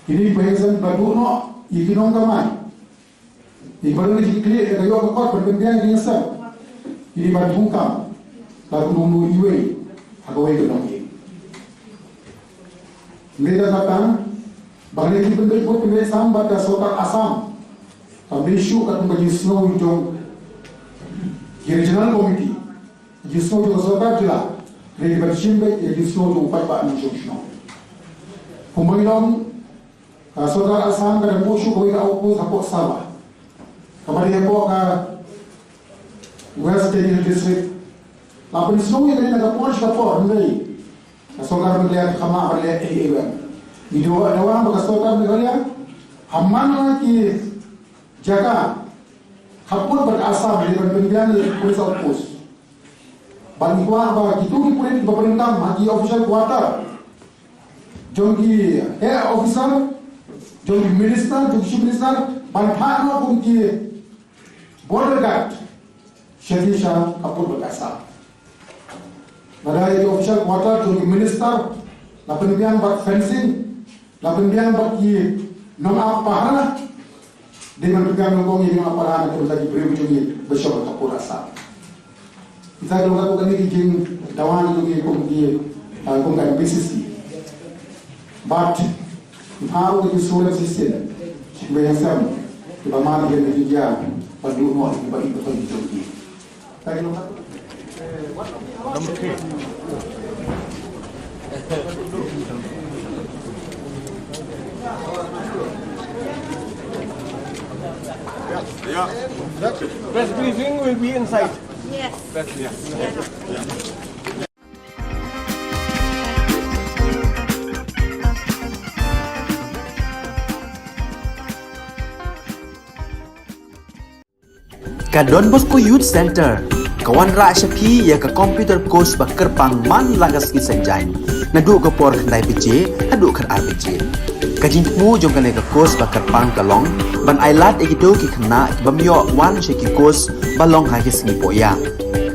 Kine ki bahaïing ba duh noh ïa ki nongkamai. Ïa ki ba don ïa ki kli ïa ka ïoh ka kot ban pynbiang ïa ki ngasem. Kine ba duh kam. Ba duh noh iwei ha kawei ka nongïing. Ngi da kata ba ngi ki pynbeit vote pynbeit sam bad ka sorkar Assam. Kam dei shuh katkum ka jingsngew jong ki regional committee. Jingsngew jong ka sorkar jylla. Hynrei ban shim beit ïa jingsngew jong u paidbah nongshong shnong. Kumba ngi long, ka sorkar Assam ka dang buh shuh kawei ka outpost hapoh Sarwa. Kaba dei hapoh ka West Jaintia District. La pynsngew ïa kane na ka por sha ka por, hynrei ka sorkar Meghalaya ka kham lah ban leh ei ei ruh. Ngi dawa, dawa ba ka sorkar Meghalaya ha man la ki jaka khappud bad Assam, leh ban pynbiang ïa ki police outpost. Bad ngi kwah ba kito ki pulit ba pyndonkam ha ki official quarter jong ki heh officer, Jong ki minister, jong ki chief minister, ban phah noh kum ki border guard sha ki sha ka pud ba ka sah. Lada ïa ki official quarter jong ki minister la pynbiang bad fencing, la pynbiang bad ki nongap pahara. Dei ban pynbiang nyngkong ïa ki nongap pahara na ka bynta ki briew jong ngi ba shong ha ka pud ba sah. Kita ki long ka, kane ki jingdawa jong ngi kum ki, ah, kum ka M P C C. But ki pha ruh ki shuh shisien kiba ïashem, kiba mar ïa ki jingïa, ba duh noh kiba ïeit ba jong ki. Press briefing will be inside. Yes. Press, yeah. Ka Don Bosco Youth Center ka wanrah sha phi ïa ka computer course ba kyrpang man la ka sngi Saitjaiñ, naduh ka por khyndai baje haduh khatar baje. Ka jingthmu jong kane ka course ba kyrpang ka long ban ailad ïa kito ki khynnah ki bym ïoh wan sha ki course ba long ha ki sngi pohïa,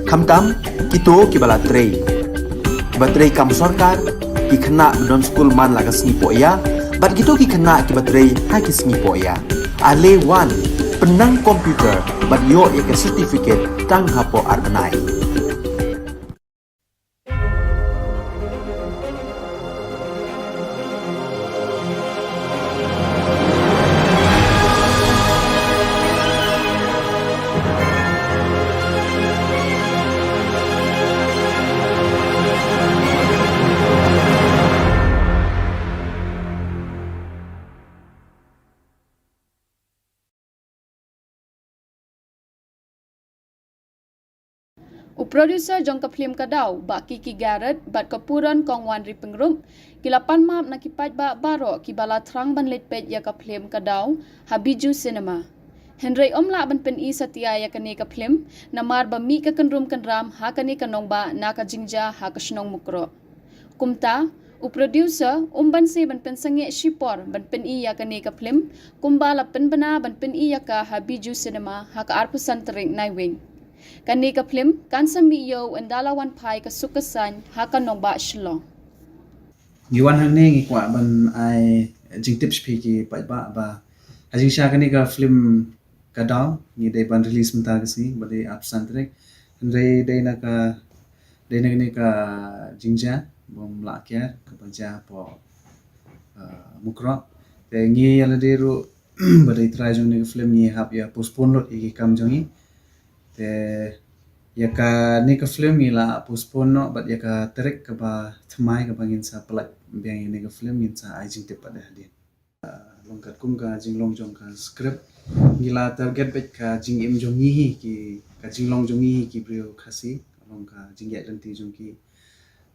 khamtam kito kiba la trei, kiba trei kam sorkar, ki khynnah ba don skul man la ka sngi pohïa, bad kito ki khynnah kiba trei ha ki sngi pohïa. Ale wan, pynnang computer bad ïoh ïa ka certificate tang hapoh ar bnai. U producer jong ka phlim Ka Daw, Bah Kiki Garrett, bad ka Puron Kong Wanri Pyngrope, ki la pan map na ki paidbah baroh kiba la thrang ban leit peit ïa ka phlim Ka Daw ha Bijou Cinema. Hynrei ym lah ban pyni satia ïa kane ka phlim namar ba mih ka kynrum kynram ha kane ka nongbah na ka jingjia ha ka shnong Mukroh. Kumta, u producer um banse ban pynsangeh shipor ban pyni ïa kane ka phlim, kumba la pynbna ban pyni ïa ka ha Bijou Cinema ha ka arphew san tarik Naiwieng. Kane ka phlim kan sa mih ïa u ynda la wan phai ka suk ka saiñ ha ka nongbah Shillong. Ngi wan hangne ngi kwah ban ai jingtip sha phi ki paidbah ba ha jingshisha kane ka phlim Ka Daw ngi dei ban release mynta ka sngi ba dei arphew san tarik. Hynrei dei na ka, dei na kane ka jingjia bym lah kiar kaba jia hapoh, ah, Mukroh. Te ngi ïa lade ruh ba dei trai jong kane ka phlim ngi hap ïa postpone lut ïa ki kam jong ngi. Te ïa kane ka phlim ngi la postpone noh bad ïa ka tarik kaba thymmai kaba ngin sa pynlait biang ïa kane ka phlim ngin sa ai jingtip pat hadien. Long katkum ka jinglong jong ka script, ngi la target beit ka jingim jong ngi hi ki, ka jinglong jong ngi hi ki briew Khasi, long ka jingïaid lynti jong ki.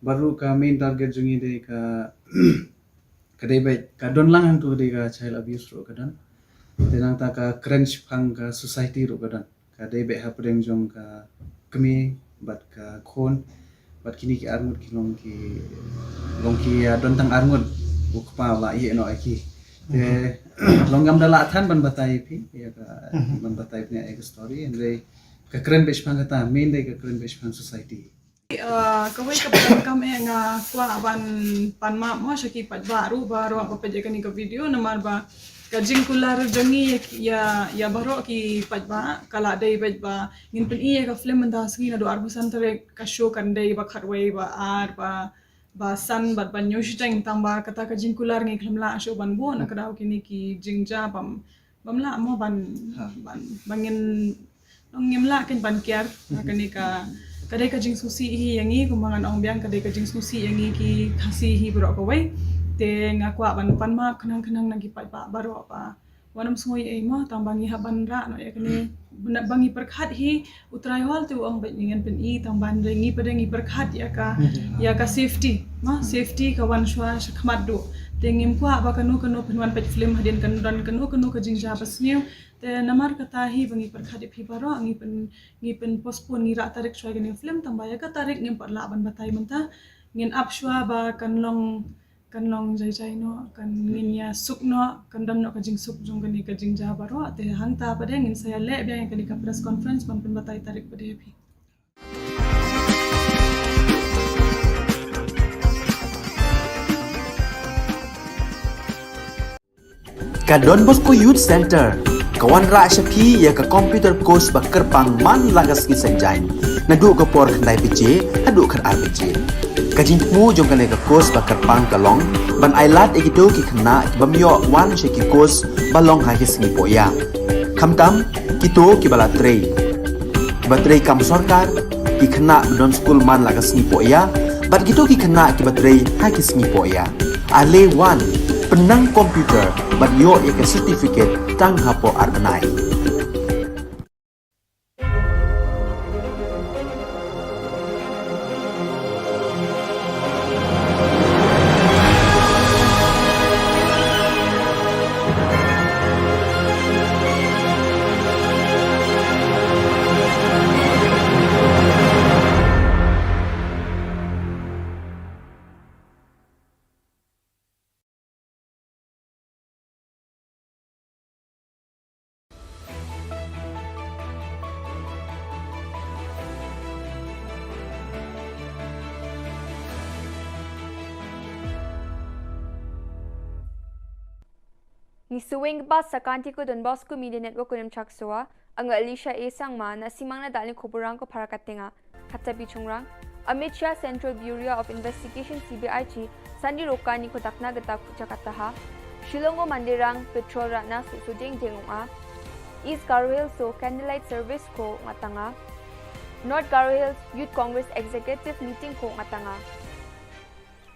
Bad ruh ka main target jong ngi dei ka, ka dei beit ka don lang hangtu ka dei ka child abuse ruh ka don. Te nangta ka kren shaphang ka society ruh ka don. Ka dei beit hapdeng jong ka kmie bad ka khun bad kine ki arngut ki long ki, long ki, ah, don tang arngut u kpa la ïeh noh ïa ki. Te long ngam da lah than ban batai phi ïa ka, ban batai phi ïa ka story, hynrei ka kren beit shaphang kata, main dei ka kren beit shaphang society. Ah, kawei kaba donkam eh nga kwah ban pan map mo sha ki paidbah ruh baroh ba peit ïa kane ka video namar ba ka jingkular jong ngi ïa, ïa baroh ki paidbah ka la dei beit ba ngin pyni ïa ka film mynta sngi naduh arphew san tarik, ka show kan dei ba khatwei ba ar ba, ba san bad ban ïoh shiteng tang ba kata ka jingkular ngi khlem lah shuh ban buh na ka daw kine ki jingjia bym, bym lah mo ban, ban, ba ngin, ngim lah kein ban kiar. Kane ka, ka dei ka jingsngewsih hi ïa ngi, kumba ngan ong biang ka dei ka jingsngewsih ïa ngi ki Khasi hi baroh kawei. Te nga kwah ban pan map khnang khnang na ki paidbah baroh ba wat nym sngew ei ei mo tang ba ngi hap ban rah noh ïa kane, ba ngi pyrkhat hi. U Trai Hall te u ong beit ngan pyni tang ban, hynrei ngi pat de ngi pyrkhat ïa ka, ïa ka safety ma, safety ka wan shuwa shakhmat duh. Te ngim kwah ba kano kano phin wan peit film hadien kan don kano kano ka jingjia ba sniew. Te namar kata hi ba ngi pyrkhat ïa phi baroh, ngi pyn, ngi pyn postpone, ngi rah tarik shuwa ïa kane film tang ba ïa ka tarik ngim pat lah ban batai mynta. Ngin ap shuwa ba kan long Kan long jai jai noh, kan ngin ïa suk noh, kan don noh ka jingsuk jong kane ka jingjia baroh. Te hangta pat de ngin sa ïa leh biang ïa kane ka press conference ban pynbatai tarik pat de ïa phi. Ka Don Bosco Youth Center ka wanrah sha phi ïa ka computer course ba kyrpang man la ka sngi Saitjaiñ, naduh ka por khyndai baje haduh khatar baje. Ka jingthmu jong kane ka course ba kyrpang ka long ban ailad ïa kito ki khynnah ki bym ïoh wan sha ki course ba long ha ki sngi pohïa, khamtam kito kiba la trei, kiba trei kam sorkar, ki khynnah ba don skul man la ka sngi pohïa, bad kito ki khynnah kiba trei ha ki sngi pohïa. Ale wan, pynnang computer bad ïoh ïa ka certificate tang hapoh ar bnai. Ngi sngewbha sa ka Don Bosco Media Network Khnam Chaksua, nga Alicia A Sangma, na simang na dalin khuburang ko para katenga. Kata bi chungrang, Amit Shah Central Bureau of Investigation C B I chi Sandi Rokani ko dakna gata kucha kataha. Shillong o Mandirang petrol ratna su su jeng jeng unga. East Garo Hills o candlelight service ko ngatanga. North Garo Hills Youth Congress Executive Meeting ko ngatanga.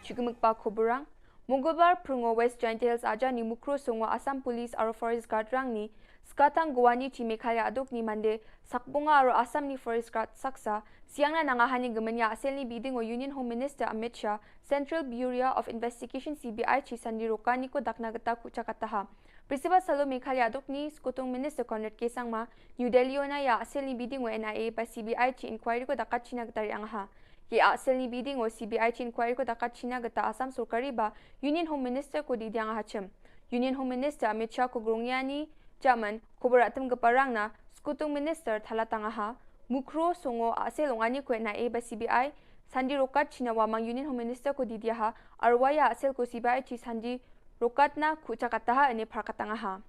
Chukimik pa khuburang, Mongolbar phrwngo West Jaintia Hills aja ni Mukro Songo Assam Police aro Forest Guard rang ni, skatang Guwahati chi Meghalaya aduk ni Mande, sakbunga aro Assam ni Forest Guard saksa, siang na nanga hani gemenya asel ni biding o Union Home Minister Amit Shah, Central Bureau of Investigation C B I chi Sandi Rokani ko dakna gata kucha kataha. Principal Salo Meghalaya aduk ni Skutung Minister Conrad K Sangma, New Delhi ona ya asel ni biding o N I A ba C B I chi inquiry ko dakat china gata ri angaha. Ki asel ni biding o C B I chi inquiry ko dakat china gata Assam sorkari ba Union Home Minister ko didiang hachim. Union Home Minister Amit Shah ko grongya ni jaman ko beratem geparang na Skutung Minister thalatang aha. Mukro Songo asel ongani ko N I A ba C B I Sandi Rokat china wamang Union Home Minister ko didiaha arwaya asel ko C B I chi Sandi Rokat na kucha kataha ene par katang aha.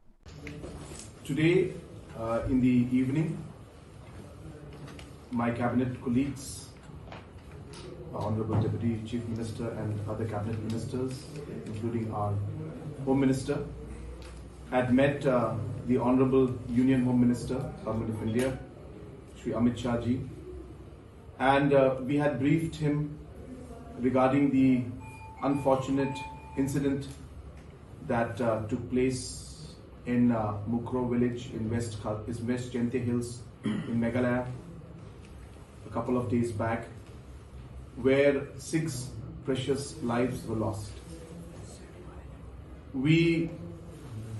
Today, uh, in the evening, my cabinet colleagues, our Honorable Deputy Chief Minister and other cabinet ministers, including our Home Minister, had met, uh, the Honorable Union Home Minister, Government of India, Shri Amit Shah ji, and, uh, we had briefed him regarding the unfortunate incident that, uh, took place in, uh, Mukro village in West Kha-, is West Jaintia Hills in Meghalaya a couple of days back, where six precious lives were lost. We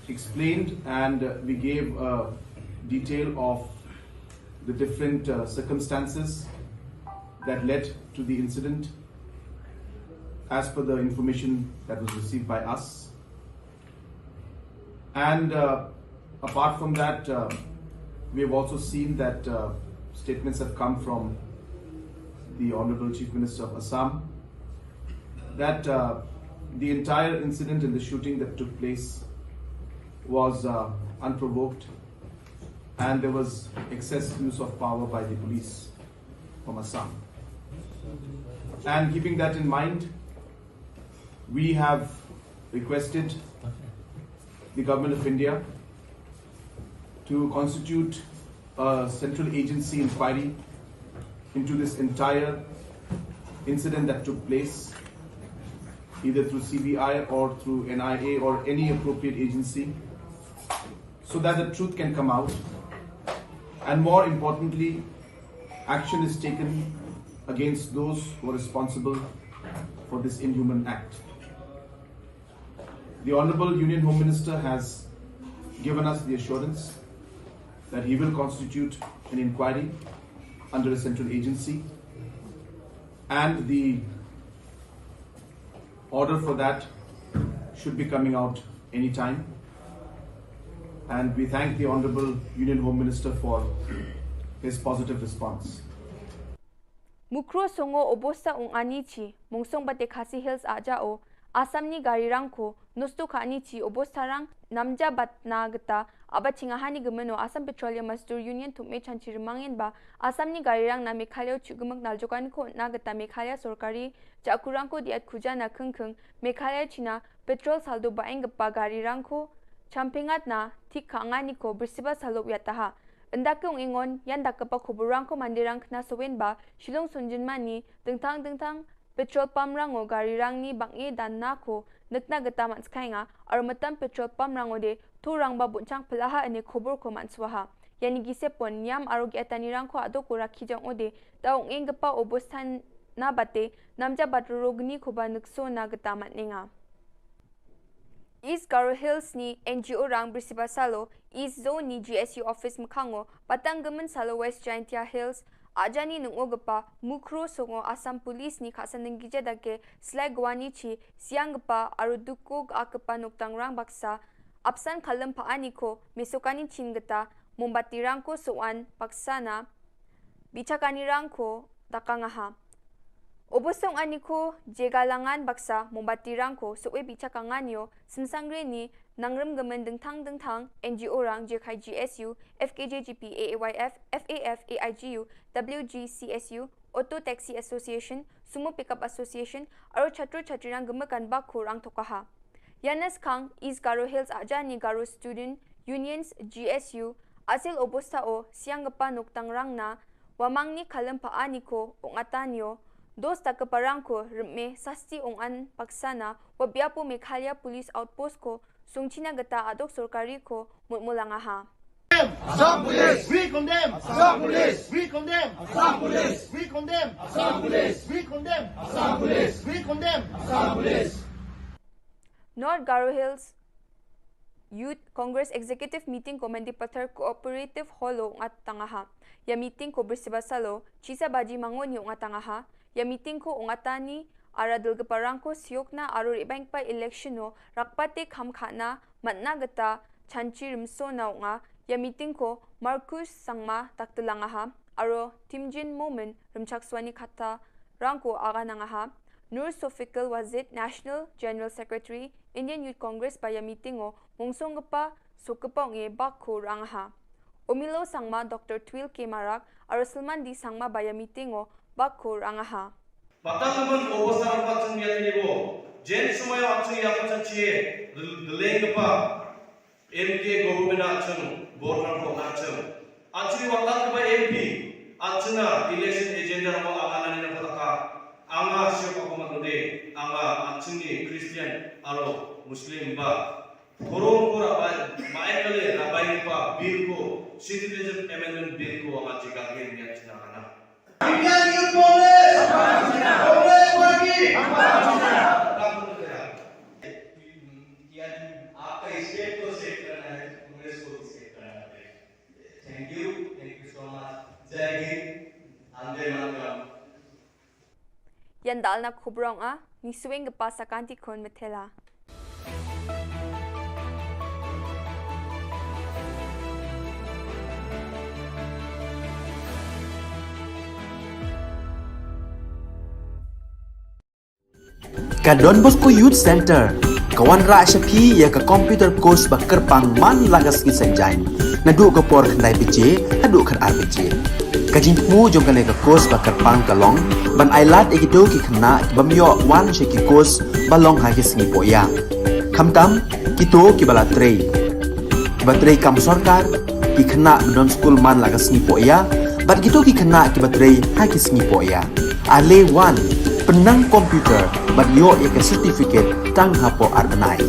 explained and, uh, we gave a detail of the different, uh, circumstances that led to the incident as per the information that was received by us. And, uh, apart from that, uh, we have also seen that, uh, statements have come from the Honorable Chief Minister of Assam that, uh, the entire incident and the shooting that took place was, uh, unprovoked, and there was excess use of power by the police from Assam. And keeping that in mind, we have requested the Government of India to constitute a central agency inquiry into this entire incident that took place, either through C B I or through N I A or any appropriate agency, so that the truth can come out. And more importantly, action is taken against those who are responsible for this inhuman act. The Honorable Union Home Minister has given us the assurance that he will constitute an inquiry under a central agency, and the order for that should be coming out anytime. And we thank the Honorable Union Home Minister for his positive response. Mukro songo obosta ong ani chi, mungsong bate Khasi Hills aja o, Assam ni gari rang ko, nostu ka ani chi obosta rang, namja bat na geta, aba chinga hani gemeno Assam Petroleum Mazdoor Union thum me chanchi remangin ba, Assam ni gari rang na Meghalaya chu gemak nal jokan ko na geta Meghalaya sorkari, ja kurang ko diat kuja na kengkeng, Meghalaya china, petrol saldo baeng gepa gari rang ko, champingat na, thik ka angani ko, bersiba salok yataha. Enda ke ong ingon, yan da kepa khubur rang ko mandi rang kena sowen ba, Shillong Sunjin mani, dengtang dengtang, petrol pump rang o gari rang ni bang e dan na ko, nekna geta man skai nga, ar metam petrol pump rang o de, tu rang ba bunchang pelaha ene khubur ko man swaha. Yani gise pon, niam aro gi atani rang ko ado ko rakhi jang o de, da ong ing gepa obostan na bate, namja bat rogni ko ba nekso na geta man ninga. East Garo Hills ni N G O rang bersiba salo, East Zone ni G S U office mkhango, patang gemen salo West Jaintia Hills, ajani nungo gepa, mukro songo Assam Police ni khasan denggi jadake, slai gwani chi, siang gepa, aru duko ga kepa noktang rang baksa, apsan kalem pa ani ko, mesokani chin geta, mombati rang ko soan, baksa na, bichakani rang ko, dakang aha. Obosong ani ko, jega langan baksa, mombati rang ko, soe bichakangan yo, sensangre ni, nangrem gemen dengtang dengtang, N G O rang, jekai G S U, F K J G P, A A Y F, F A F, A I G U, W G C S U, Auto Taxi Association, Sumo Pickup Association, aro chatro chatri rang gemekan bak ko rang tokaha. Yanes Khang, East Garo Hills ajani Garo Student Unions G S U, asil obosta o, siang gepa noktang rang na, wamang ni kalem pa ani ko, ong atan yo, dos ta kepa rang ko, reme, sasti ong an, paksana, wabiapo Meghalaya Police Outpost ko, sungchina geta adok sorkari ko, mutmulang aha. Assam Police! We condemn! Assam Police! We condemn! Assam Police! We condemn! Assam Police! We condemn! Assam Police! We condemn! Assam Police! North Garo Hills Youth Congress Executive Meeting ko Mendipathar Cooperative Hall o ngat tangaha. Ya meeting ko bersiba salo, chisa baji mango ni ngat tangaha. Ya meeting ko ngat tani, ara dul gepa rang ko siok na aro rebang pa election o, rakpate kham khana, matna geta, chanchi rimso na nga. Ya meeting ko, Marcus Sangma, taktelang aha. Aro, Timjin Momin, rimchak swani khata, rang ko aga nangaha. Nur Sofikul Wazid, National General Secretary, Indian Youth Congress ba ya meeting o, mungsong gepa, sok gepa nge bak ko rang aha. Omilo Sangma, Doctor Twil K Marak, aro Salman D Sangma ba ya meeting o, bak ko rang aha. Patang naman o bosar patang ya tini bo. Jen sumaya atsu ya patang chie, deleng gepa. M K government achung, vote rang ko achung. Achung watan kaba M P, achung na election agenda rang ko angana ni na pataka. Anga siapa ko matode, anga achung ni Christian, aro Muslim ba. Korong ko rabai, mai kale rabai pa bill ko, Citizenship Amendment Bill ko anga chiga gen ni achung na kana. Indian Youth Congress! Congress Party! यानी आपका स्टेट को सेट करना है, कांग्रेस को भी सेट करना पड़ेगा। Thank you, thank you so much. जय हिंद, वंदे मातरम। Yan dal na khubrong a, ni swing gepa sakanti khun methela. Ka Don Bosco Youth Center ka wanrah sha phi ïa ka computer course ba kyrpang man la ka sngi Saitjaiñ, naduh ka por khyndai baje haduh khatar baje. Ka jingthmu jong kane ka course ba kyrpang ka long ban ailad ïa kito ki khynnah ki bym ïoh wan sha ki course ba long ha ki sngi pohïa. Khamtam kito kiba la trei, kiba trei kam sorkar, ki khynnah ba don skul man la ka sngi pohïa, bad kito ki khynnah kiba trei ha ki sngi pohïa. Ale wan, pynnang computer bad ïoh ïa ka certificate tang hapoh ar bnai.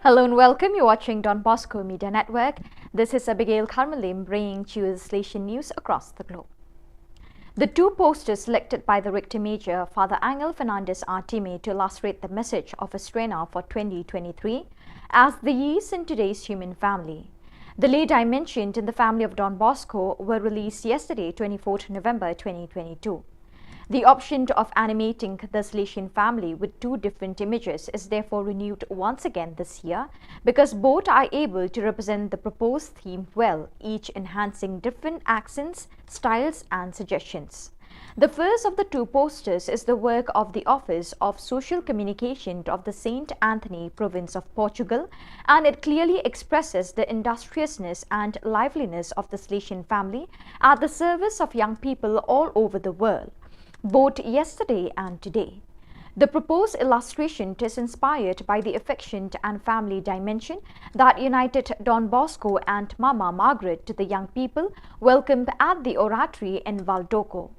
Hello and welcome. You're watching Don Bosco Media Network. This is Abigail Karmalim bringing to you the Salesian news across the globe. The two posters selected by the Rector Major, Father Angel Fernandez Artime, to illustrate the message of Estrena for twenty twenty-three as the yeast in today's human family. The lay dimensioned in the family of Don Bosco were released yesterday, twenty-fourth November twenty twenty-two. The option of animating the Salesian family with two different images is therefore renewed once again this year, because both are able to represent the proposed theme well, each enhancing different accents, styles, and suggestions. The first of the two posters is the work of the Office of Social Communication of the Saint Anthony Province of Portugal, and it clearly expresses the industriousness and liveliness of the Salesian family at the service of young people all over the world, both yesterday and today. The proposed illustration is inspired by the affection and family dimension that united Don Bosco and Mama Margaret to the young people welcomed at the Oratory in Valdoco.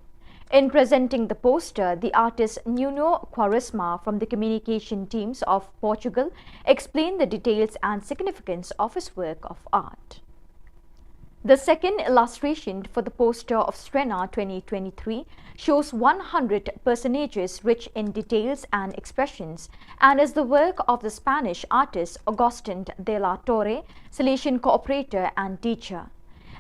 In presenting the poster, the artist Nuno Quaresma from the communication teams of Portugal explained the details and significance of his work of art. The second illustration for the poster of Estrena twenty twenty-three shows one hundred personages rich in details and expressions, and is the work of the Spanish artist Augustin de la Torre, Salesian cooperator and teacher.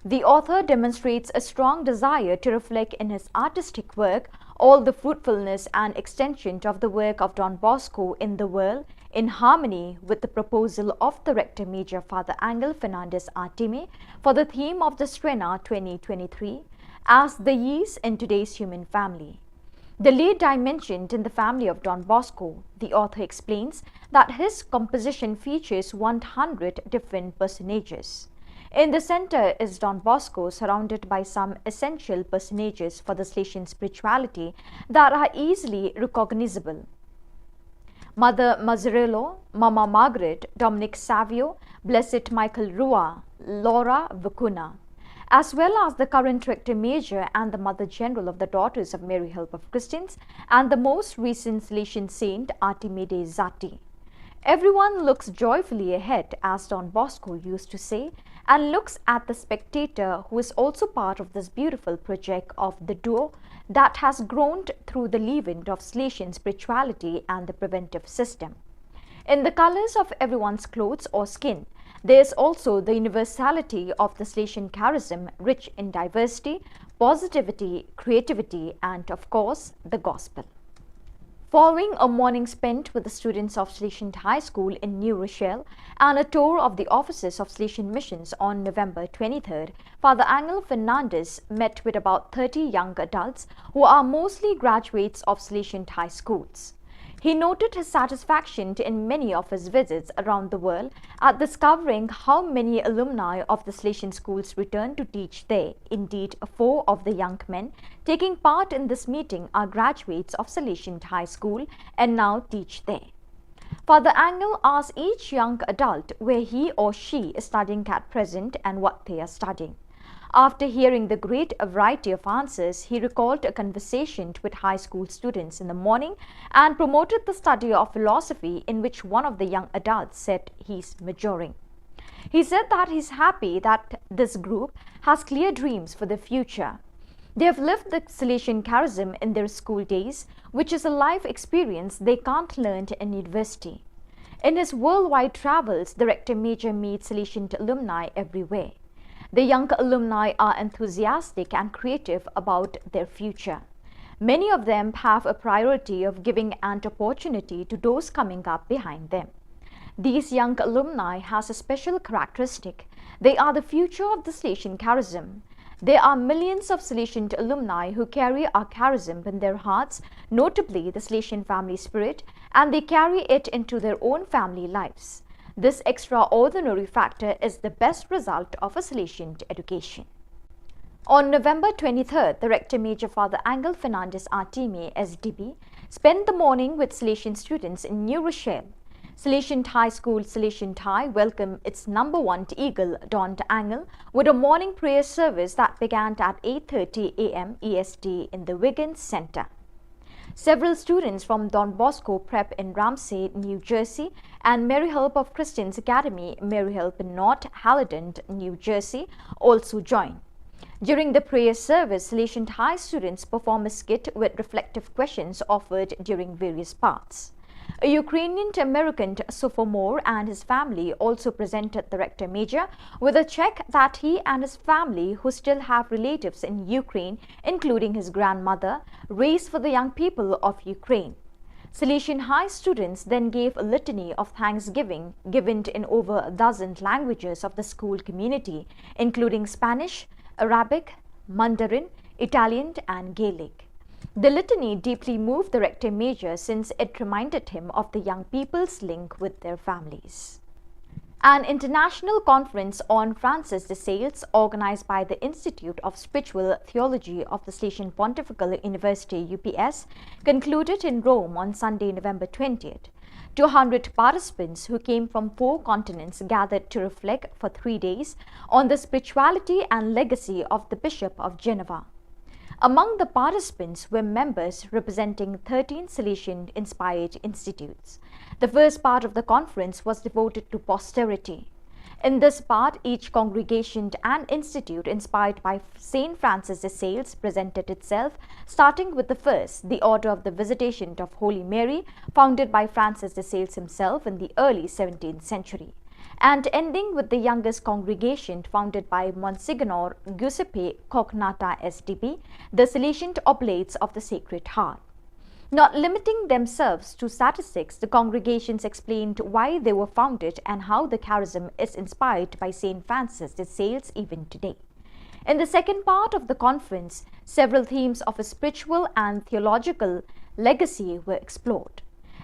The author demonstrates a strong desire to reflect in his artistic work all the fruitfulness and extension of the work of Don Bosco in the world, in harmony with the proposal of the Rector Major, Father Angel Fernandez Artime, for the theme of the Estrena twenty twenty-three, as the yeast in today's human family. The lay dimensioned in the family of Don Bosco, the author explains that his composition features one hundred different personages. In the center is Don Bosco, surrounded by some essential personages for the Salesian spirituality that are easily recognizable: Mother Mazzarello, Mama Margaret, Dominic Savio, Blessed Michael Rua, Laura Vicuna, as well as the current Rector Major and the Mother General of the Daughters of Mary Help of Christians, and the most recent Salesian saint, Artime Dei Zati. Everyone looks joyfully ahead, as Don Bosco used to say, and looks at the spectator, who is also part of this beautiful project of the duo that has grown through the leaven of Salesian spirituality and the preventive system. In the colors of everyone's clothes or skin, there is also the universality of the Salesian charism, rich in diversity, positivity, creativity, and of course, the gospel. Following a morning spent with the students of Salesian High School in New Rochelle and a tour of the offices of Salesian Missions on November twenty-third, Father Angel Fernandez met with about thirty young adults who are mostly graduates of Salesian High Schools. He noted his satisfaction in many of his visits around the world at discovering how many alumni of the Salesian schools return to teach there. Indeed, four of the young men taking part in this meeting are graduates of Salesian High School and now teach there. Father Angel asked each young adult where he or she is studying at present and what they are studying. After hearing the great variety of answers, he recalled a conversation with high school students in the morning and promoted the study of philosophy, in which one of the young adults said he's maturing. He said that he's happy that this group has clear dreams for the future. They have lived the Salesian charism in their school days, which is a life experience they can't learn in university. In his worldwide travels, the Rector Major meets Salesian alumni everywhere. The young alumni are enthusiastic and creative about their future. Many of them have a priority of giving an opportunity to those coming up behind them. These young alumni has a special characteristic. They are the future of the Salesian charism. There are millions of Salesian alumni who carry our charism in their hearts, notably the Salesian family spirit, and they carry it into their own family lives. This extraordinary factor is the best result of a Salesian education. On November twenty-third, the Rector Major, Father Angel Fernandez Artime, S D B, spent the morning with Salesian students in New Rochelle. Salesian High School Salesian High welcomed its number one eagle, Don Angel, with a morning prayer service that began at eight thirty a m E S T in the Wiggins Center. Several students from Don Bosco Prep in Ramsey, New Jersey, and Mary Help of Christians Academy, Mary Help in North Haledon, New Jersey, also joined. During the prayer service, Salesian High students perform a skit with reflective questions offered during various parts. A Ukrainian American sophomore and his family also presented the Rector Major with a check that he and his family, who still have relatives in Ukraine, including his grandmother, raised for the young people of Ukraine. Salesian High students then gave a litany of thanksgiving given in over a dozen languages of the school community, including Spanish, Arabic, Mandarin, Italian, and Gaelic. The litany deeply moved the Rector Major since it reminded him of the young people's link with their families. An international conference on Francis de Sales, organized by the Institute of Spiritual Theology of the Salesian Pontifical University, U P S, concluded in Rome on Sunday, November twentieth. Two hundred participants who came from four continents gathered to reflect for three days on the spirituality and legacy of the Bishop of Geneva. Among the participants were members representing thirteen Salesian inspired institutes. The first part of the conference was devoted to posterity. In this part, each congregation and institute inspired by Saint Francis de Sales presented itself, starting with the first, the Order of the Visitation of Holy Mary, founded by Francis de Sales himself in the early seventeenth century, and ending with the youngest congregation, founded by Monsignor Giuseppe Cognatta S D B, the Salesian Oblates of the Sacred Heart. Not limiting themselves to statistics, the congregations explained why they were founded and how the charism is inspired by Saint Francis de Sales even today. In the second part of the conference, several themes of a spiritual and theological legacy were explored.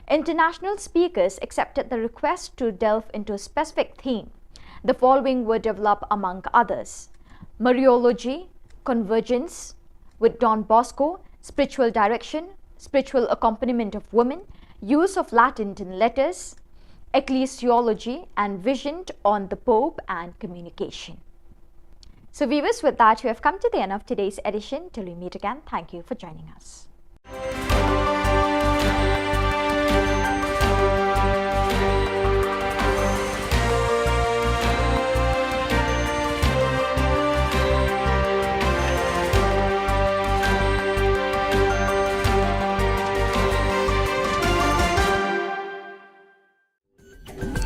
International speakers accepted the request to delve into a specific theme. The following were developed among others: Mariology, Convergence with Don Bosco, Spiritual Direction, Spiritual Accompaniment of Women, Use of Latin in Letters, Ecclesiology, and Vision on the Pope and Communication. So, viewers, with that, we have come to the end of today's edition. Till we meet again, thank you for joining us.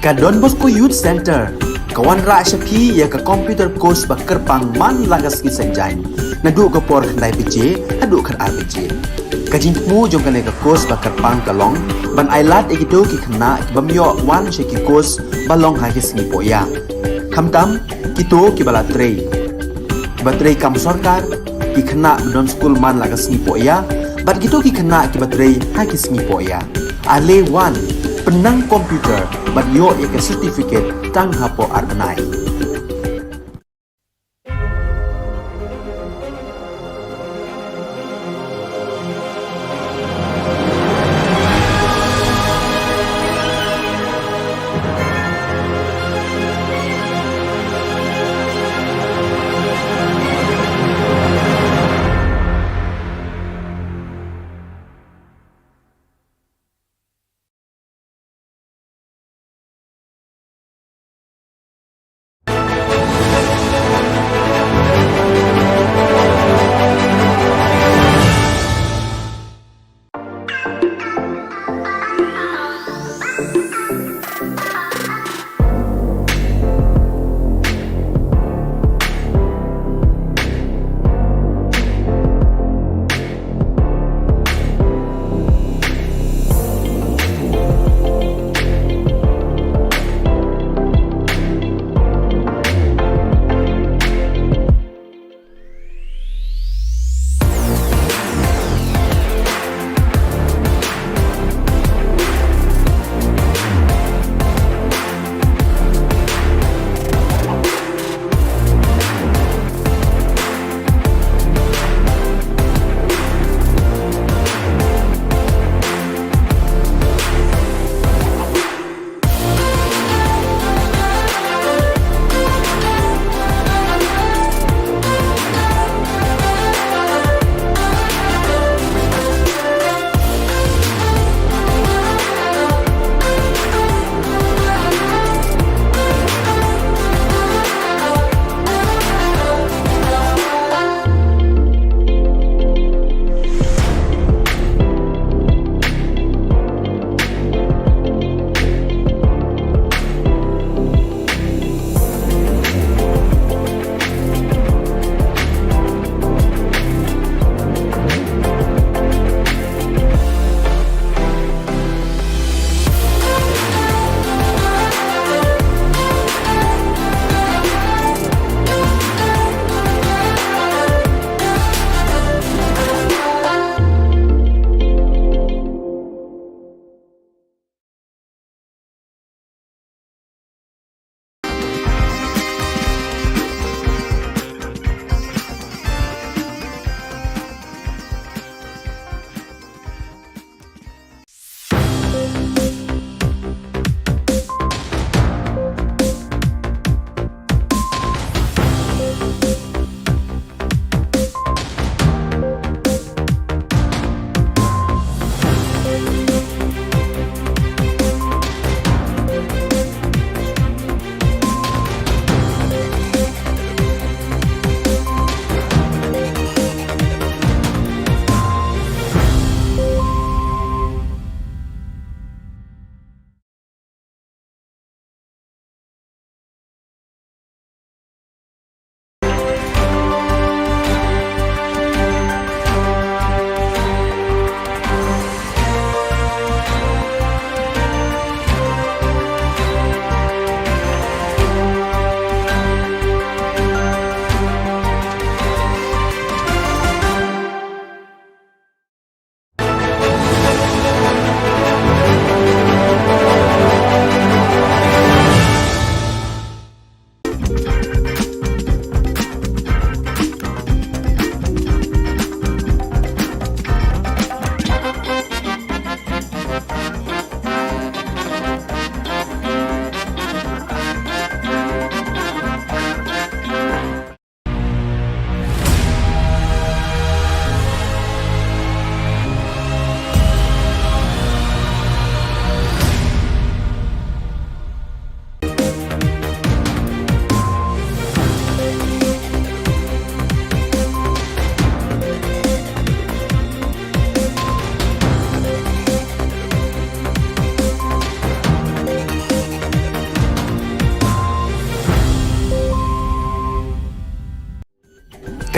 Ka Don Bosco Youth Centre ka wanrah sha phi ïa ka computer course ba kyrpang man la ka sngi Saitjaiñ, naduh ka por khyndai baje haduh khatar baje. Ka jingthmu jong kane ka course ba kyrpang ka long ban ailad ïa kito ki khynnah ki bym ïoh wan sha ki course ba long ha ki sngi pohïa, khamtam kito kiba la trei, kiba trei kam sorkar, ki khynnah ba don skul man la ka sngi pohïa, bad kito ki khynnah kiba trei ha ki sngi pohïa. Ale wan, pynnang computer bad ïoh ïa ka certificate tang hapoh ar bnai.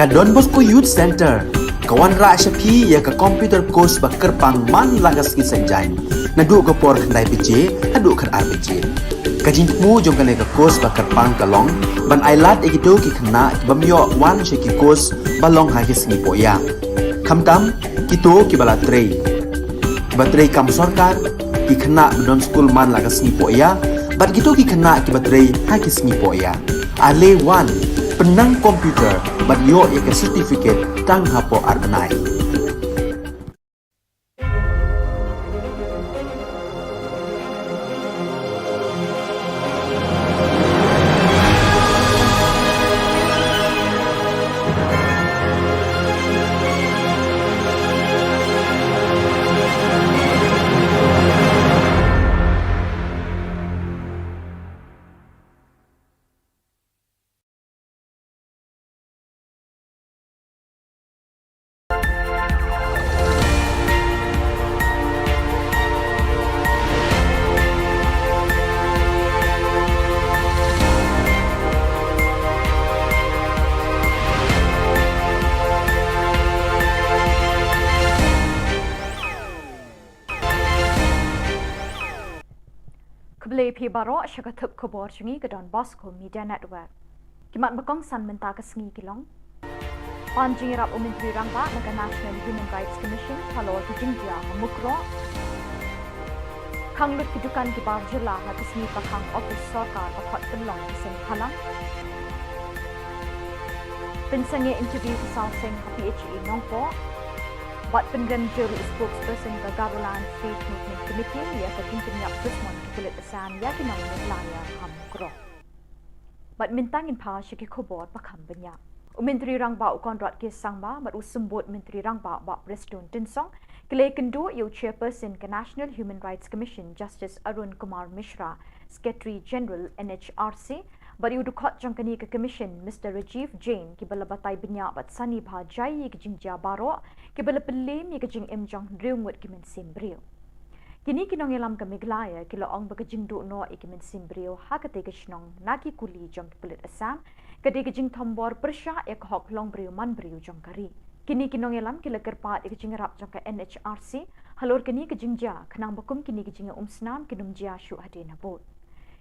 Ka Don Bosco Youth Centre ka wanrah sha phi ïa ka computer course ba kyrpang man la ka sngi Saitjaiñ, naduh ka por khyndai baje haduh khatar baje. Ka jingthmu jong kane ka course ba kyrpang ka long ban ailad ïa kito ki khynnah ki bym ïoh wan sha ki course ba long ha ki sngi pohïa, khamtam kito kiba la trei, kiba trei kam sorkar, ki khynnah ba don skul man la ka sngi pohïa bad kito ki khynnah kiba trei ha ki sngi pohïa. Ale wan, pynnang computer bad ïoh ïa ka certificate tang hapoh ar bnai. Khublei phi baroh sha ka thup khubor jong ngi ka Don Bosco Media Network. Ki mat ba kongsan mynta ka sngi ki long: pan jingïarap u Myntri Rangbah na ka National Human Rights Commission halor ki jingjia ha Mukroh. Khang lut ki dukan ki bar jylla ha ka sngi pakhang office sorkar ba khot pynlong ki seng bhalang. Pynsangeh interview ki saw seng ha P H E Nongpoh. Bad pynrem jur u spokesperson ka Garoland Faith Movement Committee ïa ka jingpynïap dusmon ki pulit Assam ïa ki nong Meghalaya ha Mukroh. Bad mynta ngin phai sha ki khubor ba kham bniah. U Myntri Rangbah u Conrad K Sangma bad u Symbud Myntri Rangbah Bah Prestone Tynsong ki la ïakynduh ïa u Chairperson ka National Human Rights Commission Justice Arun Kumar Mishra, Secretary General N H R C, bad ïa u dkhot jong kane ka Commission Mister Rajiv Jain, kiba la batai bniah bad sani bha jai ïa ki jingjia baroh kiba la pynlem ïa ka jingim jong hynriew ngut ki mynsiem briew. Kine ki nongïalam ka Meghalaya ki la ong ba ka jingduh noh ïa ki mynsiem briew ha katei ka shnong na ki kuli jong ki pulit Assam ka dei ka jingthombor pyrshah ïa ka hok long briew man briew jong ka ri. Kine ki nongïalam ki la kyrpad ïa ka jingïarap jong ka N H R C halor kane ka jingjia, khnang ba kum kine ki jingïaumsnam kin ym jia shuh hadien habud.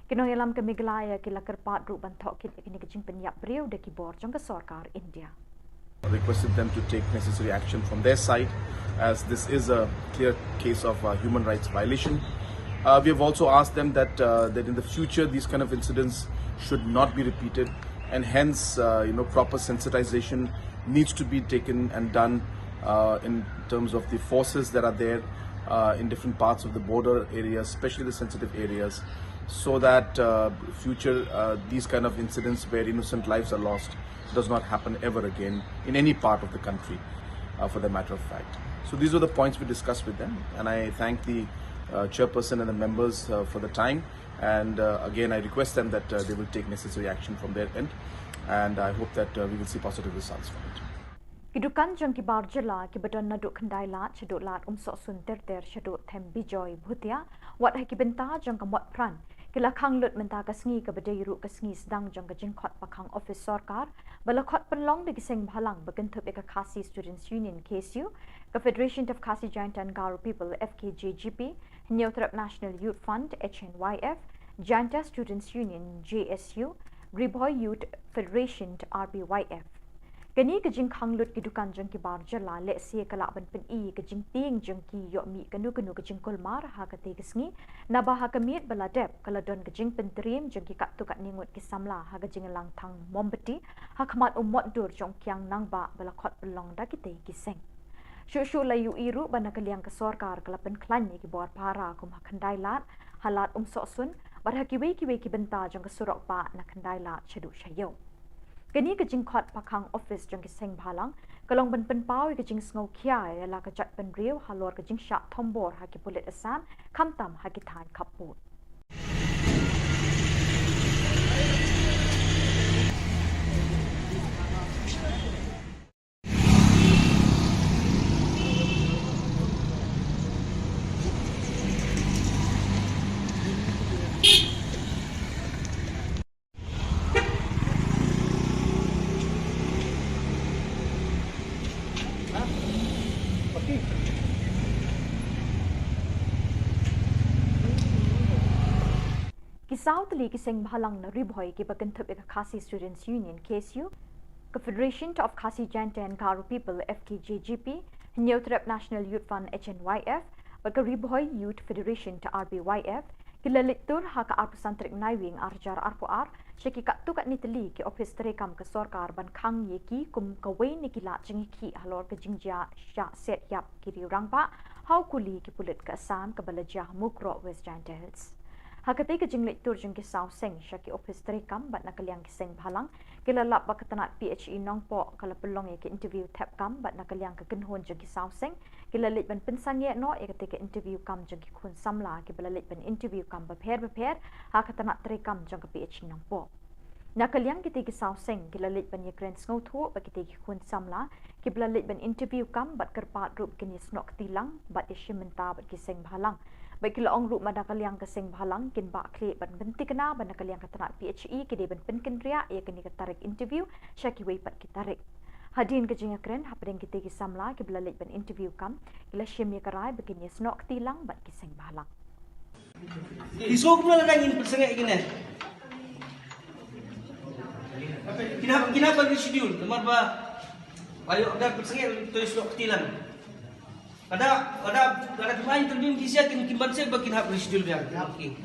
Ki nongïalam ka Meghalaya ki la kyrpad ruh ban thoh kit ïa kine ki jingpynïap briew da ki bor jong ka sorkar India. Requested them to take necessary action from their side, as this is a clear case of uh, human rights violation. Uh, we have also asked them that uh, that in the future these kind of incidents should not be repeated, and hence uh, you know proper sensitization needs to be taken and done uh, in terms of the forces that are there uh, in different parts of the border areas, especially the sensitive areas, so that uh, future uh, these kind of incidents where innocent lives are lost does not happen ever again in any part of the country, uh, for the matter of fact. So these were the points we discussed with them, and I thank the uh, chairperson and the members uh, for the time. And uh, again, I request them that uh, they will take necessary action from their end, and I hope that uh, we will see positive results from it. Ki dukan jong ki bar jylla kiba don naduh Khyndai Lad shaduh Lad Umsohsun ter ter shaduh Them Bijoy Bhutia, wat ha ki bynta jong ka Motphran, ki la khang lut mynta ka sngi kaba dei ruh ka sngi sdang jong ka jingkhot pakhang office sorkar ba la khot pynlong da ki seng bhalang ba kynthup ïa ka Khasi Students Union, K S U, ka Federation of Khasi Jaintia and Garo People, F K J G P, Hynñiewtrep National Youth Front, H N Y F, Jaintia Students Union, J S U, Ri Bhoi Youth Federation, R B Y F. Kane ka jingkhang lut ki dukan jong ki bar jylla lehse ka lah ban pyni ïa ka jingtieng jong ki ïoh mih kano kano ka jingkulmar ha katei ka sngi, naba ha ka miet ba la dep ka la don ka jingpyntriem jong ki katto katne ngut ki samla ha ka jingïalang thang mombati ha khmat u mot dur jong u kiang nangbah ba la khot pynlong da kitei ki seng. Shuh shuh la ïohi ruh ba na ka liang ka sorkar ka la pynkhlaiñ ïa ki bor phara kum ha Khyndai Lad, ha Lad Umsohsun, bad ha kiwei kiwei ki bynta jong ka surok bah na Khyndai Lad shaduh sha ïew. Kane ka jingkhot pakhang office jong ki seng bhalang ka long ban pynpaw ïa ka jingsngewkhia ïa la ka jaitbynriew halor ka jingshah thombor ha ki pulit Assam, khamtam ha ki thaiñ khappud. Ki saw tylli ki seng bhalang na Ri Bhoi kiba kynthup ïa ka Khasi Students Union, K S U, ka Federation of Khasi Jaintia and Garo People, F K J G P, Hynñiewtrep National Youth Front, H N Y F, bad ka Ri Bhoi Youth Federation, R B Y F, ki la leit tur ha ka arphew san tarik Naiwieng arhajar arphew ar sha ki katto katne tylli ki ophis treikam ka sorkar ban khang ïa ki kum kawei na ki lad jingïakhih halor ka jingjia shah set ïap ki riew rangbah ha u kuli ki pulit ka Assam kaba la jia ha Mukroh, West Jaintia Hills. Ha katei ka jingleit tur jong ki saw seng sha ki ophis treikam bad na ka liang ki seng bhalang, ki la lap ba ka tnat P H E Nongpoh ka la pynlong ïa ka interview thep kam bad na ka liang ka kynhun jong ki saw seng ki la leit ban pynsangeh noh ïa katei ka interview kam jong ki khun samla kiba la leit ban interview kam bapher bapher ha ka tnat treikam jong ka P H E Nongpoh. Na ka liang kitei ki saw seng ki la leit ban ïakren sngewthuh bad kitei ki khun samla kiba la leit ban interview kam bad kyrpad ruh ba kin ïasnoh kti lang bad ïashim bynta bad ki seng bhalang. Bad ki la ong ruh ba na ka liang ka seng bhalang kin bah khlieh ban pynthikna ba na ka liang ka tnat P H E ki dei ban pynkynriah ïa kane ka tarik interview sha kiwei pat ki tarik. Hadien ka jingïakren hapdeng kitei ki samla kiba la leit ban interview kam, ki la shim ïa ka rai ba kin ïasnoh kti lang bad ki seng bhalang. Ki sngewbha lada ngin pynsangeh ïa kine. Kin hap, kin hap ban reschedule namar ba ba ïoh da pynsangeh to ïasnoh kti lang. Lada, lada, lada phim ai interview ki sha kin, kin banse ba kin hap reschedule biang. Okey.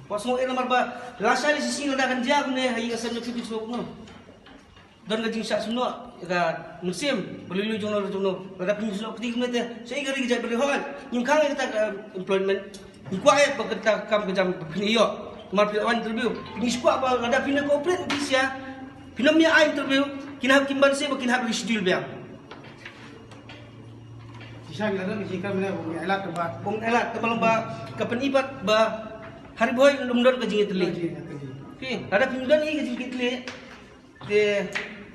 Wat sngewbha namar ba lashai shisien lada kan jia kumne ha ïing ka sem jong phi, phi sngewbha. Don ka jingshah snoh ïa ka mynsiem ba lui lui jong no jong no. Lada phi snoh kti kumne te sa ïa ka ri ka jaitbynriew, hooid, ngim khang ïa kata ka employment. Ngi kwah ïa ba kata ka kam ka jam ba phin ïoh. Namar phi la wan interview, phi ngi kwah ba lada phin cooperate phi sha, phin ym ïa ai interview, kin hap, kin banse ba kin hap reschedule biang. Shisha ngi la don ka jingkren mynne ba ngin ai lad, ba ngin ai lad, kaba long ba ka pyni pat ba ha Ri Bhoi ym don ka jingïatylli. Phi, lada phi ym don ka jingïatylli, te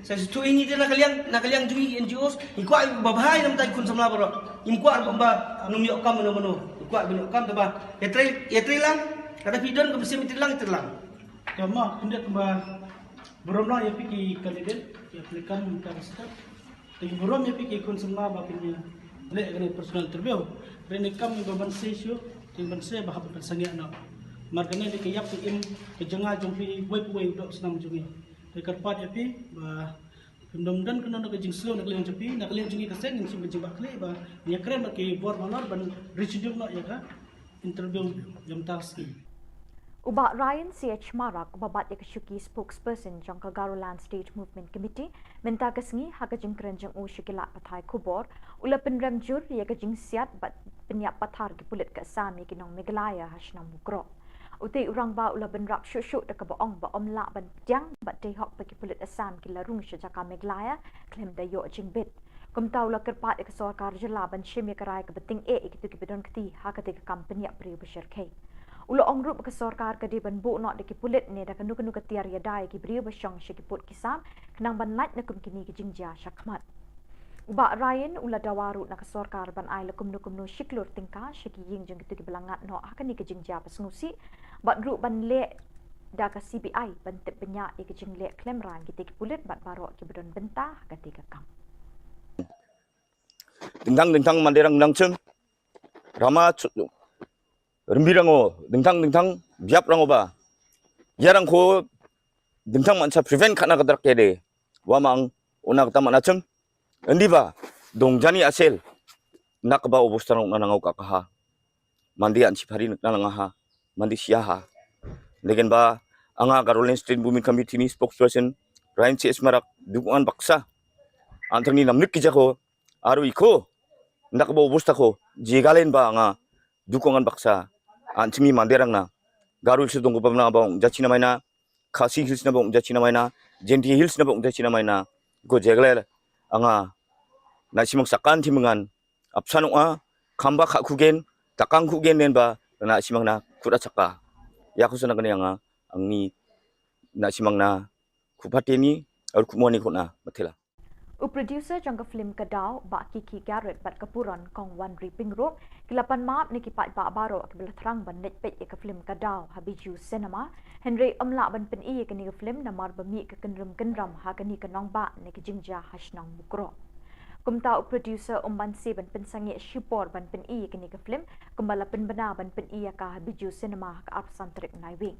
sa shu ïa ngi te na ka liang, na ka liang jong ngi N G Os, ngi kwah ba bha ïa na bynta ki khun samla baroh. Ngim kwah ba, ba ym ïoh kam mano mano. Ngi kwah ba ïoh kam, te ba ïatrei, ïatrei lang. Lada phi don ka mynsiem ïatrei lang, ïatrei lang. Te ma, khyndiat ba burom lang ïa phi ki candidate, ki applicant mynta ka step. Te ki burom ïa phi ki khun samla ba phin ïa leh kane personal interview. Hynrei ne kam ba ban sei shuh, te ban sei ba hap ban pynsangeh noh. Namar kane dei ka ïap ka im ka jong nga jong phi, wei pa wei u doh snam jong ngi. Te kyrpad ïa phi ba phim dom don kano kano ka jingsngew na ka liang jong phi, na ka liang jong ngi ka seng ngin shim ka jingbakla ba ngin ïakren bad ki bor balor ban reschedule noh ïa ka interview ïa mynta ka sngi. U Bah Ryan C H Marak, uba bat ïa ka shuki spokesperson jong ka Garoland State Movement Committee mynta ka sngi, ha ka jingkren jong u sha ki lad pathai khubor, u la pynrem jur ïa ka jingsiat bad pynïap pathar ki pulit ka Assam ïa ki nong Meghalaya ha shnong Mukroh. Utei u rangbah u la bynrap shuh shuh da kaba ong ba ym lah ban pdiang bad dei hok ba ki pulit Assam ki la rung sha jaka Meghalaya khlem da ïoh jingbit. Kumta u la kyrpad ïa ka sorkar jylla ban shim ïa ka rai kaba tyngeh ïa kito kiba don kti ha katei ka kam pynïap briew ba shyrkhei. U la ong ruh ba ka sorkar ka dei ban buh noh da ki pulit ne da kano kano ka tiar ïada ïa ki briew ba shong sha ki pud ki sam, khnang ban lait na kum kine ki jingjia shakhmat. U Bah Ryan u la dawa ruh na ka sorkar ban ai la kumno kumno shi klur tyngka sha ki ïing jong kito kiba la ngat noh ha kane ka jingjia ba sngewsih, bad ruh ban leh da ka C B I ban tip bniah ïa ka jingleh khlem rang kitei ki pulit bad baroh kiba don bynta ha katei ka kam. Dingthang dingthang Mandirang Nangchung, Rama Chu-, Rimbirango, dingthang dingthang Biaprango ba. Ïarangkho dingthang man sa prevent khana ka drug ïa de. Wa mang una kata mana chum. Endi ba dong jani asel. Nak ba obostarong na nangau ka kaha. Mandi an sipari na nang ha. Mandi sia ha. Legen ba anga Garoland State Women Committee ni spokesperson Ryan C S Marak dukungan baksa. Antang ni namnik ki jako. Aru iko. Nak ba obostako. Jigalen ba anga dukungan baksa. An chimi Mandirang na. Garo Hills dong ko pamna ba ong jachina maina. Khasi Hills na ba ong jachina maina. Jaintia Hills na ba ong jachina maina. Ko jeglel anga na simang sakan timengan. Apsan ong a khamba kha khugen takang khugen nen ba na simang na khuda chaka. Ya ko sana kane anga angni na simang na khupateni ar khumoni khona matela. U producer jong ka film Ka Daw, Bah Kiki Garrett bad ka Puron Kong Wanri Pyngrope ki la pan map ne ki paidbah baroh kiba la thrang ban leit peit ïa ka film Ka Daw ha Bijou Cinema. Hynrei ym lah ban pyni ïa kane ka film namar ba mih ka kynrum kynram ha kane ka nongbah ne ka jingjia ha shnong Mukroh. Kumta u producer um banse ban pynsangeh shipor ban pyni ïa kane ka film, kumba la pynbna ban pyni ïa ka ha Bijou Cinema ha ka arphew san tarik Naiwieng.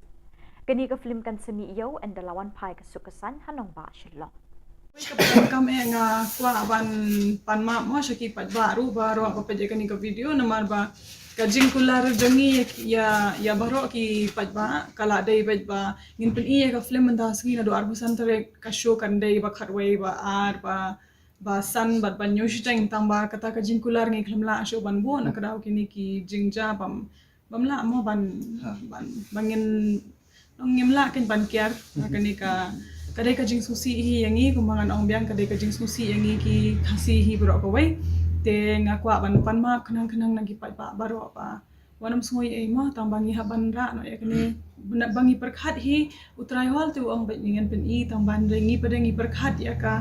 Kane ka film kan sa mih ïew ynda la wan phai ka suk ka saiñ ha nongbah Shillong. Ka program kam eh nga kwah ban pan map mo sha ki paidbah ruh baroh ba peit ïa kane ka video namar ba ka jingkular jong ngi ïa, ïa baroh ki paidbah ka la dei beit ba ngin pyni ïa ka film mynta sngi naduh arphew san tarik ka show kan dei ba khatwei ba ar ba ba san bad ban ïoh shiteng tang ba kata ka jingkular ngi khlem lah shuh ban buh na ka daw kine ki jingjia bam bam lah mo ban ban ban ngin ngim lah kin ban kiar na kane ka ka dei ka jingsngewsih hi ïa ngi kumba ngan ong biang ka dei ka jingsngewsih ïa ngi ki Khasi hi baroh kawei. Te nga kwah ban pan map khnang khnang na ki paidbah baroh ba wat nym sngew ei mo tang ba ngi hap ban rah noh ïa kane ba ngi pyrkhat hi. U trai hol te u ong bad ngi ngan pyni tang ba ngi pat ngi pyrkhat ïa ka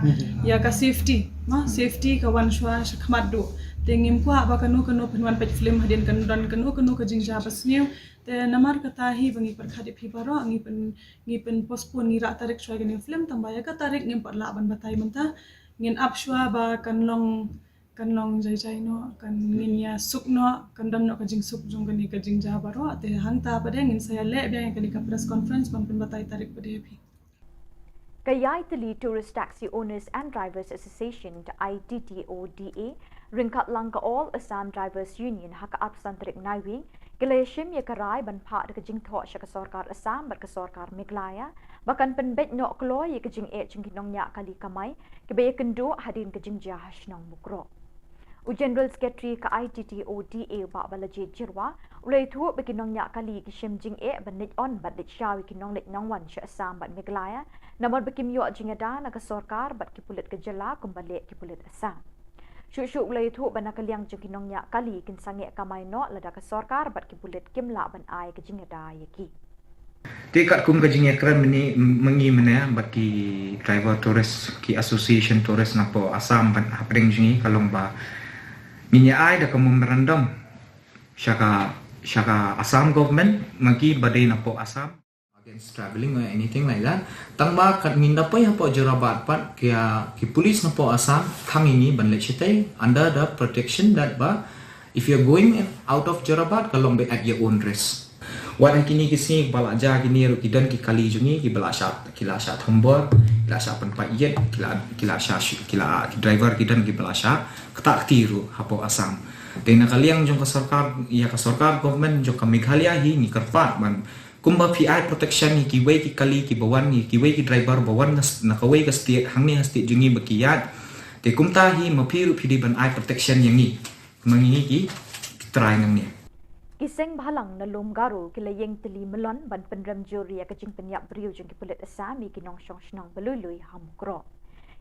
ïa ka safety mo safety ka wan shuwa sha khmat duh. Te ngim kwah ba kano kano pynwan peit film hadien kan don kano kano ka jingjia ba sniew. Te namar kata hi ba ngi pyrkhat ïa phi baroh ngi pyn ngi pyn postpone ngi rah tarik shuwa kane film tang ba ïa ka tarik ngim pat lah ban batai mynta. Ngin ap shuwa ba kan long kan long jai jai noh kan ngin ïa suk noh kan don noh ka jingsuk jong kane ka jingjia baroh te hangta pat ngin sa ïa leh biang ïa kane ka press conference ban pynbatai tarik pat ïa phi. Ka Ïaitylli Tourist Taxi Owners and Drivers Association, I T T O D A, ryngkat lang ka All Assam Drivers Union ha ka arphew san tarik Naiwieng ki la ïashim ïa ka rai ban phah da ka jingthoh sha ka sorkar Assam bad ka sorkar Meghalaya ba kan pynbeit noh kloi ïa ka jingeh jong ki nongñiah kali kamai kiba ïakynduh hadien ka jingjia ha shnong Mukroh. U General Secretary ka I T T O D A u Bah Balajied Jyrwa u la ïathuh ba ki nongñiah kali ki shim jingeh ban leit on bad leit shaw ïa ki nongleit nongwan sha Assam bad Meghalaya namar ba kim ïoh jingïada na ka sorkar bad ki pulit ka jylla kumba leh ki pulit Assam. Shuh shuh u la ïathuh ba na ka liang jong ki nongñiah kali kin sangeh kamai noh lada ka sorkar bad ki pulit kim lah ban ai ka jingïada ïa ki. Te katkum ka jingïakren mynne mynne mynne bad ki driver tourist ki association tourist napoh Assam bad hapdeng jong ngi ka long ba ngin ïa ai da ka memorandum sha ka sha ka Assam government ma ki ba dei napoh Assam against travelling or anything like that. Tang ba kat ngin da poi hapoh Jorabat pat ki ki police napoh Assam khang ïa ngi ban leit shatei under the protection that ba if you're going out of Jorabat ka long ba at your own risk. Wat ha kine ki sngi ba la ja kine ruh ki don ki kali jong ngi ki ba la sha ki la sha thombor ki la sha pynpait ïit ki la ki la sha ki la ki driver ki don ki ba la sha kata kti ruh hapoh Assam. Te na ka liang jong ka sorkar ïa ka sorkar government jong ka Meghalaya hi ngi kyrpad ban kumba phi ai protection ïa kiwei ki kali ki ba wan ïa kiwei ki driver ba wan na kawei ka state hangne ha state jong ngi ba ki ïaid. Te kumta hi ma phi ruh phi dei ban ai protection ïa ngi. Mangi ki trai nang ni. Ki seng bhalang na Lum Garo ki la ïeng tylli myllon ban pynrem jur ïa ka jingpynïap briew jong ki pulit Assam ïa ki nongshong shnong ba lui lui ha Mukroh.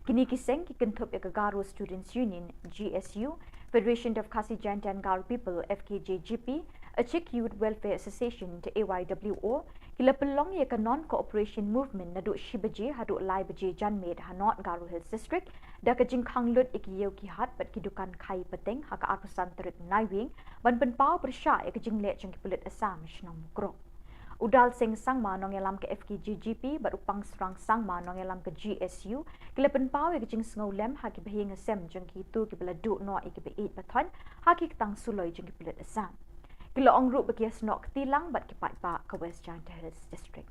Kine ki seng ki kynthup ïa ka Garo Students Union, G S U, Federation of Khasi Jaintia and Garo People, F K J G P, Achik Youth Welfare Association, A Y W O, ki la pynlong ïa ka Non Cooperation Movement naduh shi baje haduh lai baje janmiet ha North Garo Hills District da ka jingkhang lut ïa ki ïew ki hat bad ki dukan khai pateng ha ka arphew san tarik Naiwieng ban pynpaw pyrshah ïa ka jingleh jong ki pulit Assam shnong Mukroh. U Dalsing Sangma nongïalam ka F K J G P bad u Pangsrang Sangma nongïalam ka G S U ki la pynpaw ïa ka jingsngewlem ha ki bahaïing hasem jong kito ki ba la duh noh ïa ki ba ïeit ba thoiñ ha ki ktang suloi jong ki pulit Assam. Ki la ong ruh ba ki ïasnoh kti lang bad ki paidbah ka West Jaintia Hills District.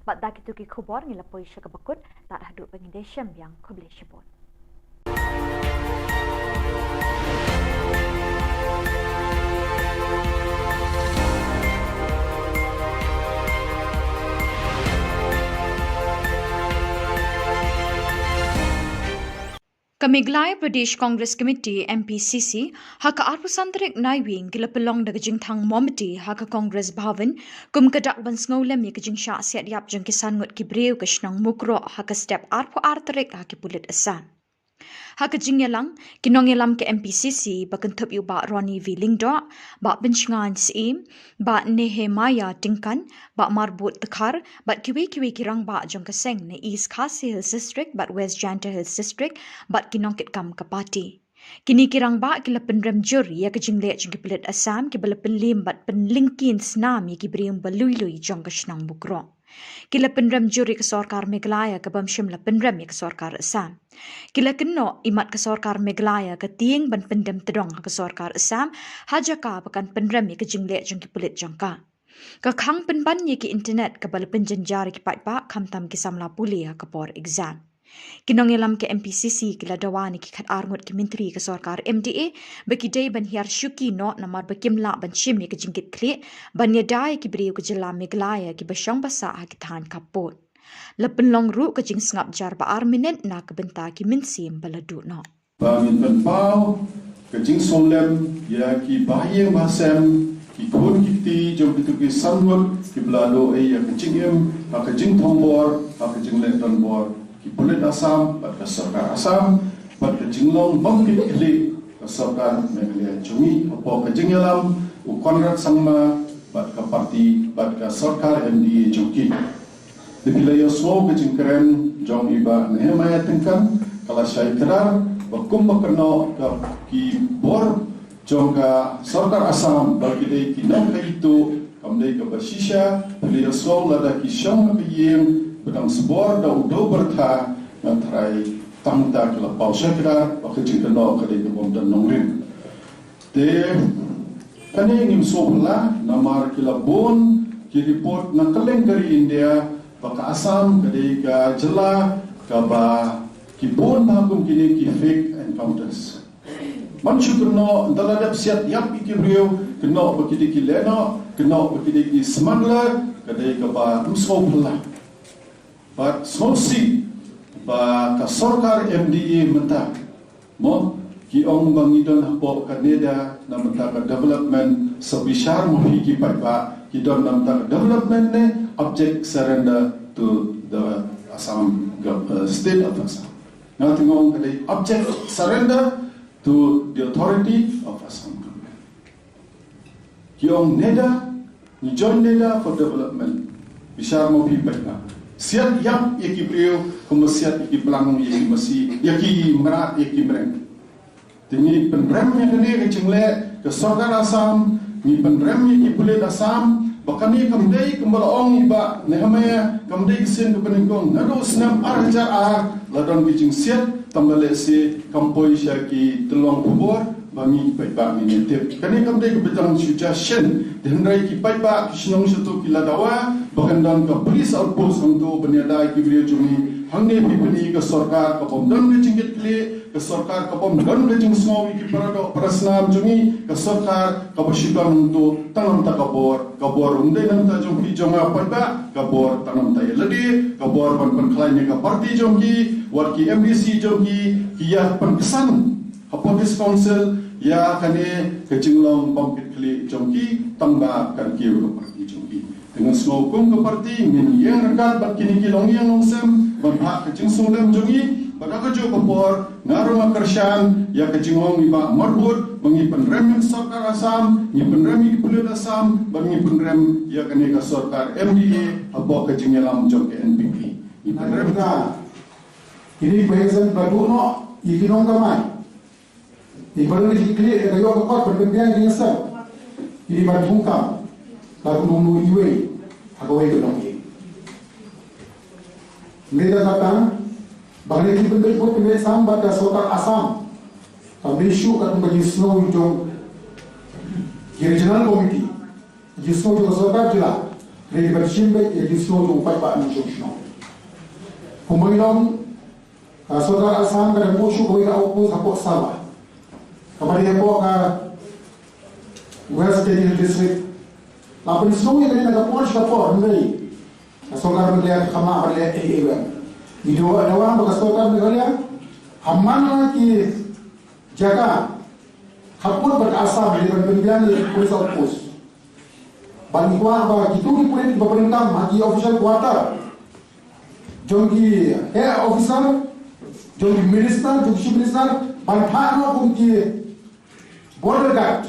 Bad da kito ki khubor ngi la poi sha kaba kut, tad haduh ba ngin ïashem biang, khublei shibun. Ka Meghalaya Pradesh Congress Committee, M P C C, ha ka arphew san tarik Naiwieng ki la pynlong da ka jingthang mombati ha ka Congress Bhavan kum ka dak ban sngewlem ïa ka jingshah siat ïap jong ki san ngut ki briew ka shnong Mukroh ha ka step arphew ar tarik ha ki pulit Assam. Ha ka jingïalang, ki nongïalam ka M P C C ba kynthup ïa u Bah Ronnie V Lyngdoh, Bah Pynshngaiñ Syiem, Bah Nehemiah Tyngkan, Bah Marbud Dkhar, bad kiwei kiwei ki rangbah jong ka seng na East Khasi Hills District bad West Jaintia Hills District, bad ki nongkitkam ka party. Kine ki rangbah ki la pynrem jur ïa ka jingleh jong ki pulit Assam kiba la pynliem bad pynlyngkhin snam ïa ki briew ba lui lui jong ka shnong Mukroh. Ki la pynrem jur ïa ka sorkar Meghalaya kaba ym shym la pynrem ïa ka sorkar Assam. Ki la kynnoh imat ka sorkar Meghalaya ka tieng ban pyndem tdong ha ka sorkar Assam ha jaka ba kan pynrem ïa ka jingleh jong ki pulit jong ka. Ka khang pynban ïa ki internet kaba la pynjynjar ïa ki paidbah khamtam ki samla pule ha ka por exam. Ki nongïalam ka M P C C ki la dawa na ki khatar ngut ki myntri ka sorkar M D A ba ki dei ban hiar shuki noh namar ba kim lah ban shim ïa ka jingkitkhlieh ban ïada ïa ki briew ka jylla Meghalaya kiba shong ba sah ha ki thaiñ khappud. La pynlong ruh ka jingsngap jar ba ar minit na ka bynta ki mynsiem ba la duh noh. Ba ngin pynpaw ka jingsngewlem ïa ki bahaïing bahasem, ki khun ki kti jong kito ki san ngut kiba la duh ei ïa ka jingim ha ka jingthombor, ha ka jingleh donbor ki pulit Assam bad ka sorkar Assam, bad ka jinglong bym kit khlieh ka sorkar Meghalaya jong ngi hapoh ka jingïalam u Conrad Sangma bad ka party bad ka sorkar M D A jong ki. Te phi la ïohsngew ka jingkren jong i Bah Nehemiah Tyngkan, ka la shai kdar ba kumba kynnoh ka ki bor jong ka sorkar Assam ba ki dei ki nongkhaïi tuh, kam dei kaba shisha. Phi la ïohsngew lada ki shong ha ka ïing ba dang sbor da u dew byrtha, nga tharai tang ta ki la paw shai kdar ba ka jingkynnoh ka dei kaba ym don nongrim. Te kane ngim sngewphylla namar ki la bun ki report na kylleng ka ri India ba ka Assam ka dei ka jylla kaba ki bun bha kum kine ki fake encounters. Ban shu kynnoh, ynda la dep siat ïap ïa ki briew, kynnoh ba ki dei ki lehnoh, kynnoh ba ki dei ki smuggler, ka dei kaba ym sngewphylla. Bad sngewsih ba ka sorkar M D A mynta, mo, ki ong ba ngi don hapoh ka NEDA na bynta ka development, sa bishar ma phi ki paidbah, ki don na bynta ka development ne object surrender to the Assam gov-, uh, state of Assam. Nga teng ong ka dei object surrender to the authority of Assam government. Ki ong NEDA, ngi join NEDA for development. Bishar ma phi paidbah. Siat ïap ïa ki briew kumba siat ïa ki plang, ïa ki masi, ïa ki mrad, ïa ki mreng. Te ngi pynrem ïa kane ka jingleh ka sorkar Assam, ngi pynrem ïa ki pulit Assam, ba kane kam dei kumba la ong i Bah Nehemiah, kam dei ka sien kaba nyngkong. Naduh snem ar hajar ar la don ka jingsiat, tangba lehse kam poi sha ki tyllong khubor ba ngi ki paidbah ngin ïa tip. Kane kam dei kaba dang shu jia shen, te hynrei ki paidbah ki shnong shato ki la dawa ba kan don ka police outpost hangto ban ïada ïa ki briew jong ngi. Hangne phi pyni ka sorkar ka bym don ka jingkitkhlieh, ka sorkar ka bym don ka jingsngew ïa ki paradoh parasnam jong ngi, ka sorkar kaba shu don hangto tang namar ka bor, ka bor ym dei namar jong phi jong nga paidbah, ka bor tang namar ïa lade, ka bor ban pynkhlaiñ ïa ka party jong ki, wat ki M D C jong ki, ki ïa pynksan hapoh District Council ïa kane ka jinglong bym kit khlieh jong ki, tangba kan kiew ka party jong ki. Te nga sngew kum ka party ngin ïeng ryngkat bad kine ki longïing longsem ban phah ka jingsngewlem jong ngi, bad ha kajuh ka por nga ruh nga kyrshan ïa ka jingong i Bah Marbud ba ngi pynrem ïa ka sorkar Assam, ngi pynrem ïa ki pulit Assam, bad ngi pynrem ïa kane ka sorkar M D A hapoh ka jingïalam jong ka N P P. Ngi pynrem. Kine ki bahaïing ba duh noh ïa ki nongkamai. Ïa ki ba la kit khlieh, ïa ka ïoh ka kot ban pynbiang ïa ki nongshong. Ïa ki ban bun kam. Ba kum nongmih iwei ha kawei ka nongmih. Ngi da kata ba ngi ki pynbeit bud pynbeit sam bad ka sorkar Assam. Kam dei shuh kat ba ki sngew jong ki regional committee. Ki sngew jong ka sorkar jylla. Ngi ban shim beit ïa ki sngew jong u paidbah nongshong shnong. Kumba ngi long, ka sorkar Assam ka dang buh shuh kawei ka outpost hapoh Sava. Kaba dei hapoh ka West Jaintia District. La pynsngew ïa kane na ka por sha ka por, hynrei ka sorkar Meghalaya ka kham lah ban leh ei ei ruh. Ngi dawa, dawa ba ka sorkar Meghalaya ha man la ki jaka khappud bad ka Assam, ngi ban pynbiang ïa ki police outpost. Ban kwah ba kito ki pulit ba pyndonkam ha ki official quarter jong ki heh officer, Jong ki minister, jong ki chief minister, ban phah noh kum ki border guard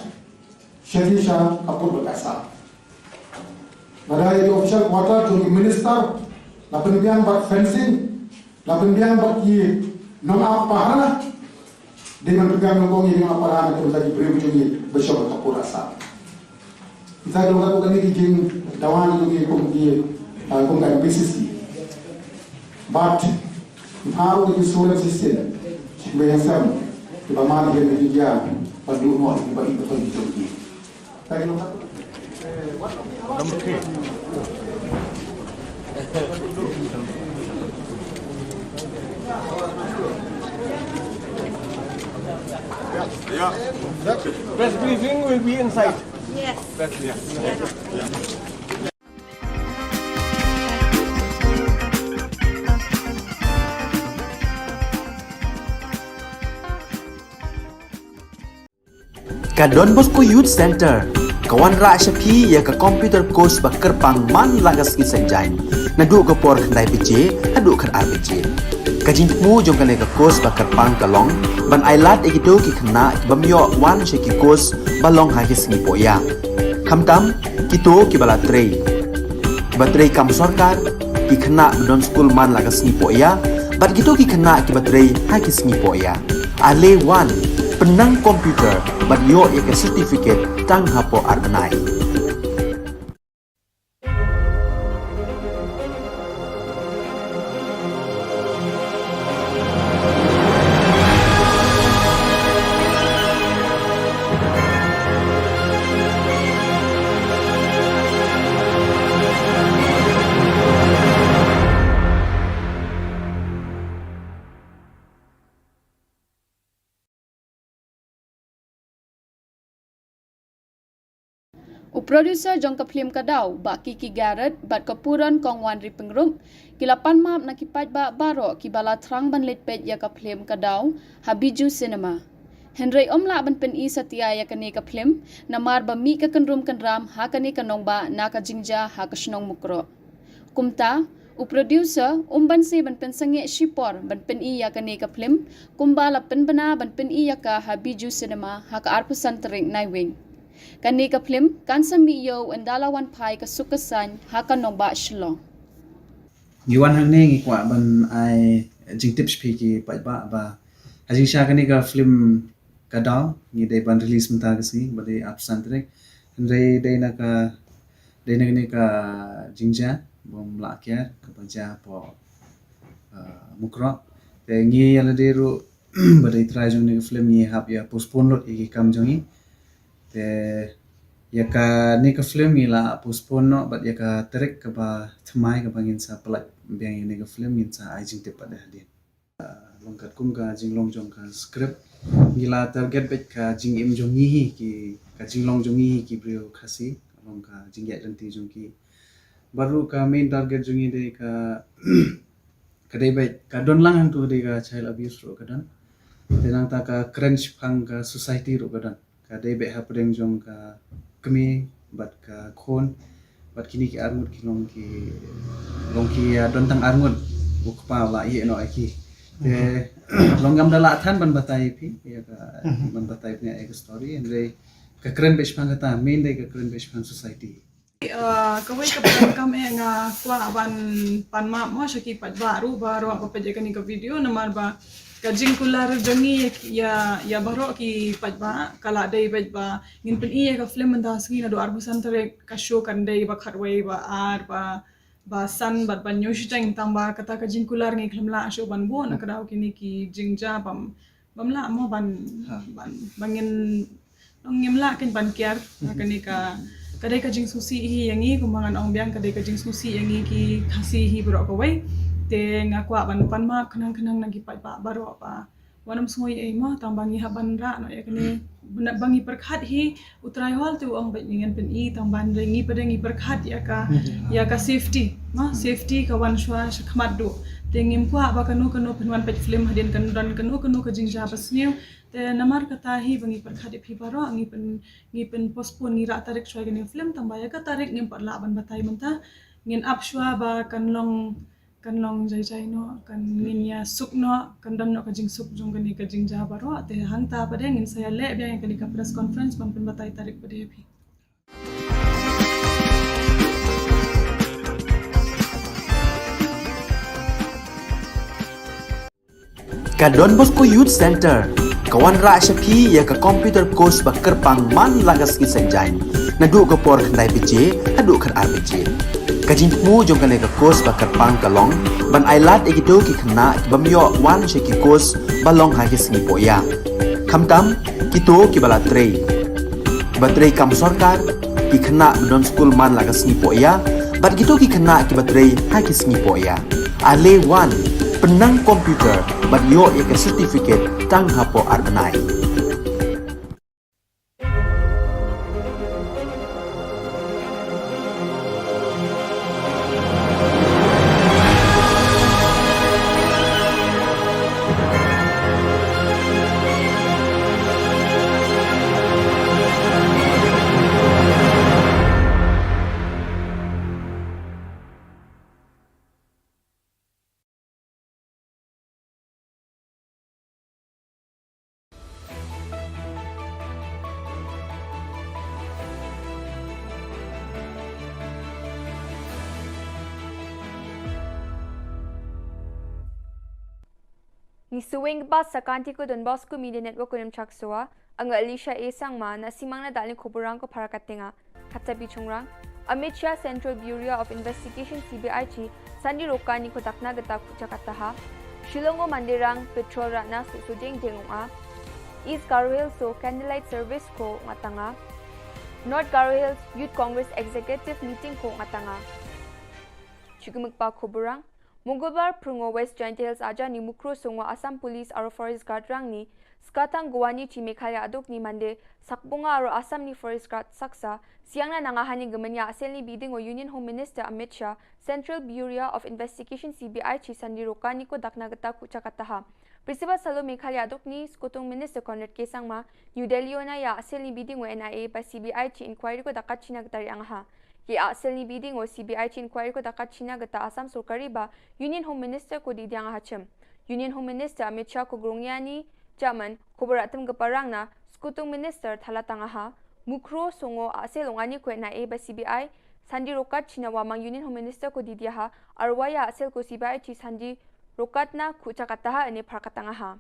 sha ki sha ka pud ba ka sah. Lada ïa ki official quarter jong ki minister la pynbiang bad fencing, la pynbiang bad ki nongap pahara. Dei ban pynbiang nyngkong ïa ki nongap pahara na ka bynta ki briew jong ngi ba shong ha ka pud ba sah. Kita ki long katto katne ki jingdawa jong ngi kum ki, ah, kum ka M P C C. But ki phah ruh ki surem shisien, ki ba ïasem, ki ba mad ïa ki jia, ba duh noh ki ba ïeit ba ki jong ki. Kita ki long katto. Press briefing will be inside. Yes. Press, yeah. Yeah. Ka Don Bosco Youth Center ka wanrah sha phi ïa ka computer course ba kyrpang man la ka sngi Saitjaiñ, naduh ka por khyndai baje haduh khatar baje. Ka jingthmu jong kane ka course ba kyrpang ka long ban ailad ïa kito ki khynnah ki bym ïoh wan sha ki course ba long ha ki sngi pohïa. Khamtam kito ki ba la trei, ki ba trei kam sorkar, ki khynnah ba don skul man la ka sngi pohïa, bad kito ki khynnah ki ba trei ha ki sngi pohïa. Ale wan, pynnang computer bad ïoh ïa ka certificate tang hapoh ar bnai. U producer jong ka phlim Ka Daw, Bah Kiki Garrett, bad ka Puron Kong Wanri Pyngrope, ki la pan map na ki paidbah baroh ki ba la thrang ban leit peit ïa ka phlim Ka Daw ha Bijou Cinema. Hynrei ym lah ban pyni satia ïa kane ka phlim namar ba mih ka kynrum kynram ha kane ka nongbah na ka jingjia ha ka shnong Mukroh. Kumta, u producer um banse ban pynsangeh shipor ban pyni ïa kane ka phlim, kumba la pynbna ban pyni ïa ka ha Bijou Cinema ha ka arphew san tarik Naiwieng. Kane ka phlim kan sa mih ïew ynda la wan phai ka suk ka saiñ ha ka nongbah Shillong. Ngi wan hangne ngi kwah ban ai jingtip sha phi ki paidbah ba ha jingshisha kane ka phlim Ka Daw ngi dei ban release mynta ka sngi ba dei arphew san tarik. Hynrei dei na ka, dei na kane ka jingjia bym lah kiar kaba jia hapoh, ah, Mukroh. Te ngi ïa lade ruh ba dei trai jong kane ka phlim ngi hap ïa postpone lut ïa ki kam jong ngi. Te ïa kane ka phlim ngi la postpone noh bad ïa ka tarik kaba thymmai kaba ngin sa pynlait biang ïa kane ka phlim ngin sa ai jingtip pat hadien. Long katkum ka jinglong jong ka script, ngi la target beit ka jingim jong ngi hi ki, ka jinglong jong ngi hi ki briew Khasi, long ka jingïaid lynti jong ki. Bad ruh ka main target jong ngi dei ka, ka dei beit ka don lang hangtu dei ka child abuse ruh ka don. Te nangta ka kren shaphang ka society ruh ka don. Ka dei beit hapdeng jong ka kmie bad ka khun bad kine ki arngut ki long ki, long ki, ah, don tang arngut u kpa u la ïeh noh ïa ki. Te long ngam da lah than ban batai phi ïa ka, ban batai phi ïa ka story, hynrei ka kren beit shaphang kata, main dei ka kren beit shaphang society. Ah, kawei kaba donkam eh nga kwah ban pan map mo sha ki paidbah ruh baroh ba peit ïa kane ka video namar ba ka jingkular jong ngi ïa, ïa baroh ki paidbah ka la dei beit ba ngin pyni ïa ka film mynta sngi naduh arphew san tarik, ka show kan dei ba khatwei ba ar ba, ba san bad ban ïoh shiteng tang ba kata ka jingkular ngi khlem lah shuh ban buh na ka daw kine ki jingjia bym, bym lah mo ban, ban, ba ngin, ngim lah kein ban kiar. Kane ka, ka dei ka jingsngewsih hi ïa ngi kumba ngan ong biang ka dei ka jingsngewsih ïa ngi ki Khasi hi baroh kawei. Te nga kwah ban pan map khnang khnang na ki paidbah baroh ba wat nym sngew ei ei mo tang ba ngi hap ban rah noh ïa kane, ba ngi pyrkhat hi. U Trai Hall te u ong beit ngan pyni tang ban dei ngi pat dei ngi pyrkhat ïa ka, ïa ka safety mo, safety ka wan shuwa shakhmat duh. Te ngim kwah ba kano kano phin wan peit film hadien kan don kano kano ka jingjia ba sniew. Te namar kata hi ba ngi pyrkhat ïa phi baroh ngi pyn, ngi pyn postpone, ngi rah tarik shuwa ïa kane film tang ba ïa ka tarik ngim pat lah ban batai mynta. Ngin ap shuwa ba kan long kan long jai jai noh, kan ngin ïa suk noh, kan don noh ka jingsuk jong kane ka jingjia baroh. Te hangta pat de ngin sa ïa leh biang ïa kane ka press conference ban pynbatai tarik pat de ïa phi. Ka Don Bosco Youth Center ka wanrah sha phi ïa ka computer course ba kyrpang man la ka sngi Saitjaiñ, naduh ka por khyndai baje haduh khatar baje. Ka jingthmu jong kane ka course ba kyrpang ka long ban ailad ïa kito ki khynnah ki bym ïoh wan sha ki course ba long ha ki sngi pohïa, khamtam kito kiba la trei, kiba trei kam sorkar, ki khynnah ba don skul man la ka sngi pohïa, bad kito ki khynnah kiba trei ha ki sngi pohïa. Ale wan, pynnang computer bad ïoh ïa ka certificate tang hapoh ar bnai. Ngi sngewbha sa ka Don Bosco Media Network, Kundum Chaksoa, nga Alicia A Sangma, na simang na dalin khuburang ko para katenga. Kata bi chungrang, Amit Shah Central Bureau of Investigation C B I chi Sandi Rokani ko dakna gata kucha kataha. Shillong o Mandirang petrol ratna su su jeng jeng a. East Garo Hills o candlelight service ko ngatanga. North Garo Hills Youth Congress Executive Meeting ko ngatanga. Chukimukpa khuburang, Mongolbar phrung o West Jaintia Hills aja ni Mukro Songo Assam Police aro Forest Guard rang ni, Skatang Guwani chi Meghalaya aduk ni Mande, Sakbonga aro Assam ni Forest Guard saksa, siang na nanga hani gemenya asel ni biding o Union Home Minister Amit Shah, Central Bureau of Investigation C B I chi Sandi Rokani ko dakna gata kucha kataha. Principal Salo Meghalaya aduk ni Skutung Minister Conrad K Sangma, New Delhi ona ya asel ni biding o N I A ba C B I chi inquiry ko dakat china gata ri angaha. Ye a sel ni biding o C B I chi inquiry ko dakat china gata Assam sorkari ba Union Home Minister ko didiang hachim. Union Home Minister Amit Shah ko grongya ni jaman ko beratem geparang na Skutung Minister thalatang aha. Mukro Songo a sel ongani ko N I A ba C B I Sandi Rokat china wamang Union Home Minister ko didiaha arwaya a sel ko C B I chi Sandi Rokat na kucha kataha ene par katang aha.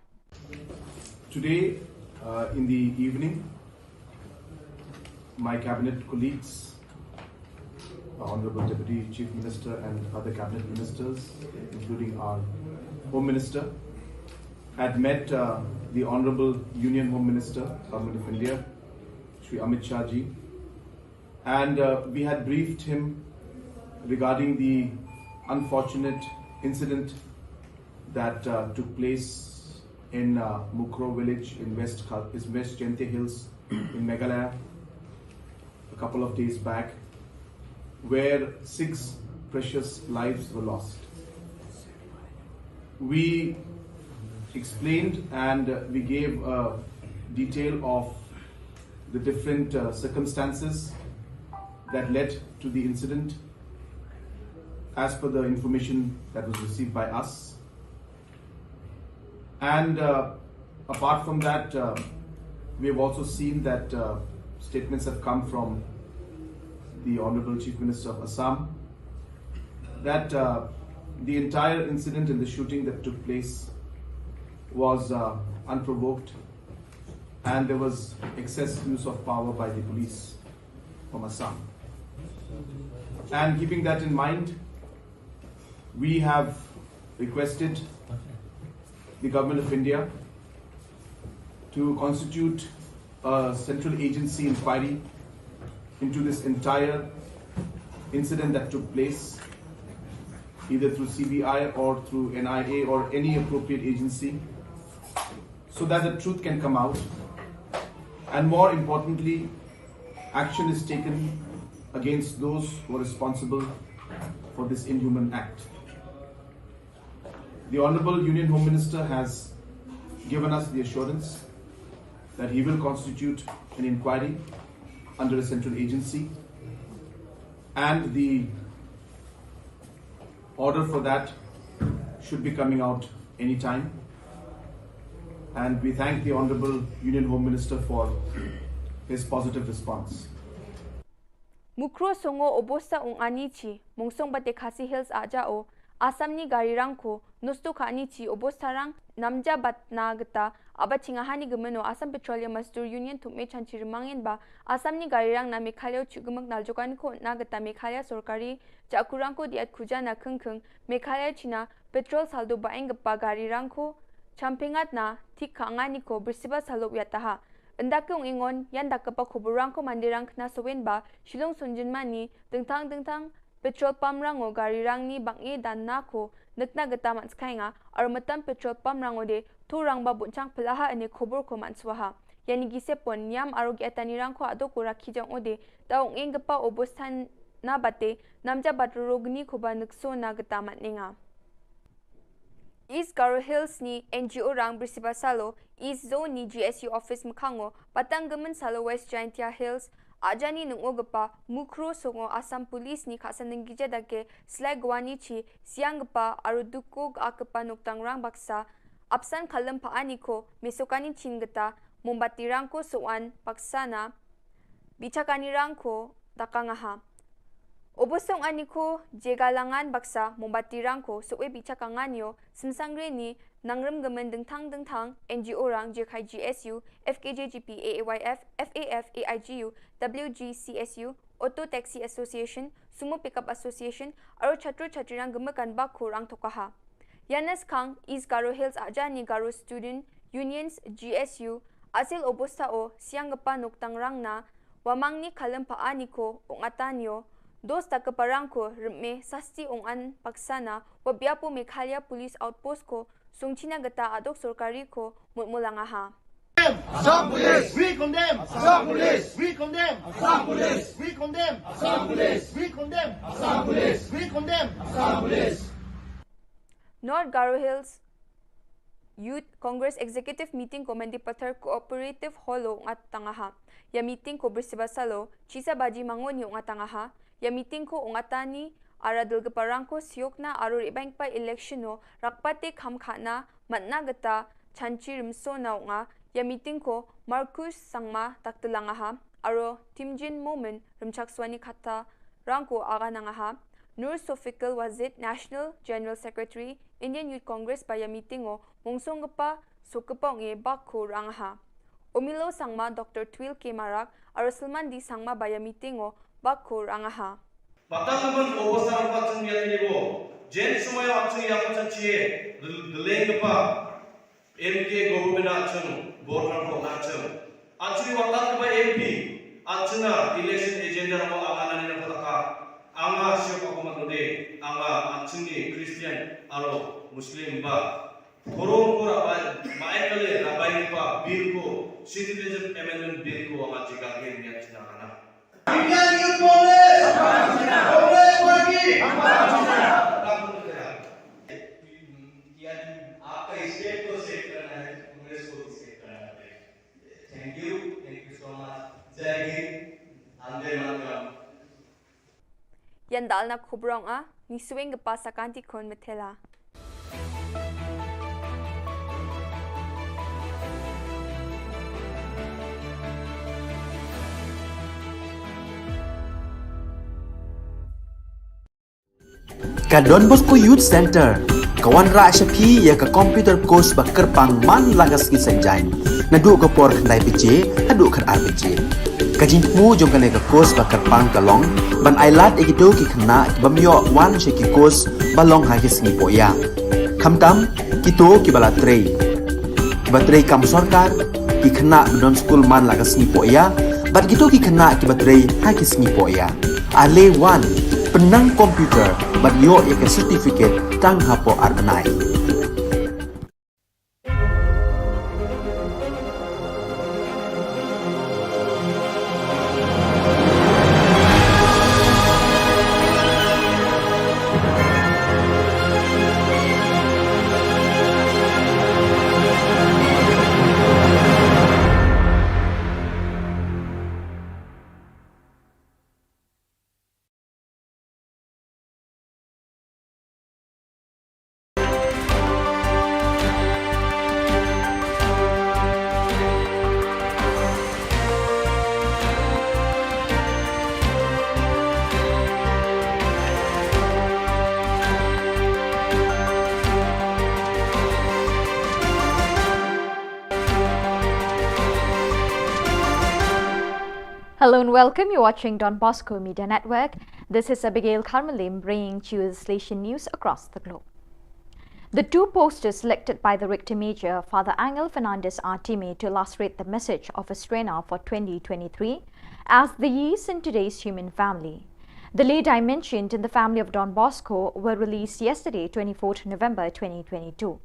Today, uh, in the evening, my cabinet colleagues, Honorable Deputy Chief Minister and other cabinet ministers, including our Home Minister, had met, uh, the Honorable Union Home Minister, Government of India, Shri Amit Shah ji, and, uh, we had briefed him regarding the unfortunate incident that, uh, took place in, uh, Mukro village in West Kal-, in West Jaintia Hills in Meghalaya a couple of days back, where six precious lives were lost. We explained and, uh, we gave a detail of the different, uh, circumstances that led to the incident as per the information that was received by us. And, uh, apart from that, uh, we have also seen that, uh, statements have come from the Honorable Chief Minister of Assam that, uh, the entire incident in the shooting that took place was, uh, unprovoked and there was excess use of power by the police from Assam. And keeping that in mind, we have requested the Government of India to constitute a central agency inquiry into this entire incident that took place, either through C B I or through N I A or any appropriate agency, so that the truth can come out. And more importantly, action is taken against those who are responsible for this inhuman act. The Honorable Union Home Minister has given us the assurance that he will constitute an inquiry under a central agency, and the order for that should be coming out anytime. And we thank the Honorable Union Home Minister for his positive response. Mukro songo obosta ong ani chi, mongsong bate Khasi Hills aja o, Assam ni gari rang ko, nosto ka ani chi obosta rang, namja bat na geta, aba chinga hani gemeno Assam Petroleum Mazdoor Union thum me chanchi remangin ba, Assam ni gari rang na Meghalaya chu gemak nal jokani ko na geta Meghalaya sorkari, ja kurang ko diat kuja na kengkeng, Meghalaya China, petrol saldo baeng gepa gari rang ko, champingat na, thik ka angani ko, bersiba salok yataha. Endak ke ong ingon, yan dak kepa kuburang ko mandirang kena sowen ba, Shillong Sunjin mani, dengtang dengtang, petrol pump rango gari rang ni bang e dan na ko, nekna geta man skai nga, aro metam petrol pump rango de, tu rang ba bunchang pelaha ene kubur ko man swaha. Yani gise pon niam aro gi atani rang ko ado ko rakhi jang ode, ta ong ing gepa obostan na bate, namja bat rurogni ko ba nekso na geta man ninga. East Garo Hills ni N G O rang bersiba salo, East Zone ni G S U office mekhango, patang gemen salo West Jaintia Hills, ajani nungo gepa, mukro songo Assam Police ni khasan nenggija dake, slai gwani chi, siang gepa, aru duko ga kepa noktang rang baksa, apsan kalem pa ani ko, mesokani chin geta, mombati rang ko soan, baksa na, bichakani rang ko, dakang aha. Obosong ani ko, jega langan baksa, mombati rang ko, soe bichakangan yo, sensangre ni, nangrem gemen dengtang dengtang, N G O rang, jekai G S U, F K J G P, A A Y F, F A F, A I G U, W G C S U, Auto Taxi Association, Sumo Pickup Association, aro chatro chatri rang gemekan bakho rang tokaha. Yanes kang, East Garo Hills ajani Garo Student Unions, G S U, asil obosta o, siang gepa noktang rang na, wamang ni kalem pa ani ko, ong atan yo, dos ta kepa rang ko, reme, sasti ong an, paksana, wabiapo Meghalaya Police Outpost ko, sungchina geta adok sorkari ko, mutmulang aha. Assam Police! We condemn! Assam Police! We condemn! Assam Police! We condemn! Assam Police! We condemn! Assam Police! We condemn! Assam Police! North Garo Hills Youth Congress Executive Meeting ko Mendipathar Cooperative Hall o ngat tangaha. Ya meeting ko bersiba salo, chisa baji mango ni ngat tangaha. Ya meeting ko ngat tani, ara dul gepa rang ko siok na aro ribang pa election no, rakpate kham khana, matna geta, chanchi rimso na nga. Ya meeting ko Marcus Sangma taktelang aha. Aro Timjin Momin rimchak swani kata rang ko aga nangaha. Nur Sofikul Wazid, National General Secretary, Indian Youth Congress ba ya meeting o, mongsong gepa, sok gepa nge bak ko rang aha. Omilo Sangma, Doctor Twil K Marak, aro Salman D Sangma ba ya meeting o, bak ko rang aha. Patang naman o bosar patang ya ni bo. Jen sumaya patang ya patang chie, deleng gepa. M K government ah chung, vote rang ko na chung. Actually, wakat ba M P, achuna election agenda rang ko angana ni na pataka. Anga siok ako matode, anga achuni Christian aro Muslim ba. Korom ko rabai, mai kale rabai ni pa bill ko, citizenship amendment bill ko anga jiga gen ni achuna kana. Indian Youth Congress! Congress Party! यानी आपका स्टेट को सेव करना है, कांग्रेस को भी सेव करना पड़ेगा। Thank you, thank you so much. जय हिंद, वंदे मातरम। Yan dal na khubrong a, ni swing gepa sakanti khon methela. Ka Don Bosco Youth Center ka wanrah sha phi ïa ka computer course ba kyrpang man la ka sngi Saitjaiñ, naduh ka por khyndai baje haduh khatar baje. Ka jingthmu jong kane ka course ba kyrpang ka long ban ailad ïa kito ki khynnah ki bym ïoh wan sha ki course ba long ha ki sngi pohïa. Khamtam kito kiba la trei, kiba trei kam sorkar, ki khynnah ba don skul man la ka sngi pohïa, bad kito ki khynnah kiba trei ha ki sngi pohïa. Ale wan, pynnang computer bad ïoh ïa ka certificate tang hapoh ar bnai. Welcome, you're watching Don Bosco Media Network. This is Abigail Kharmalim bringing to you the Salesian news across the globe. The two posters selected by the Rector Major, Father Angel Fernandez Artime, to illustrate the message of Estrena for twenty twenty-three as the yeast in today's human family. The lay dimensioned in the family of Don Bosco were released yesterday, twenty-fourth November twenty twenty-two.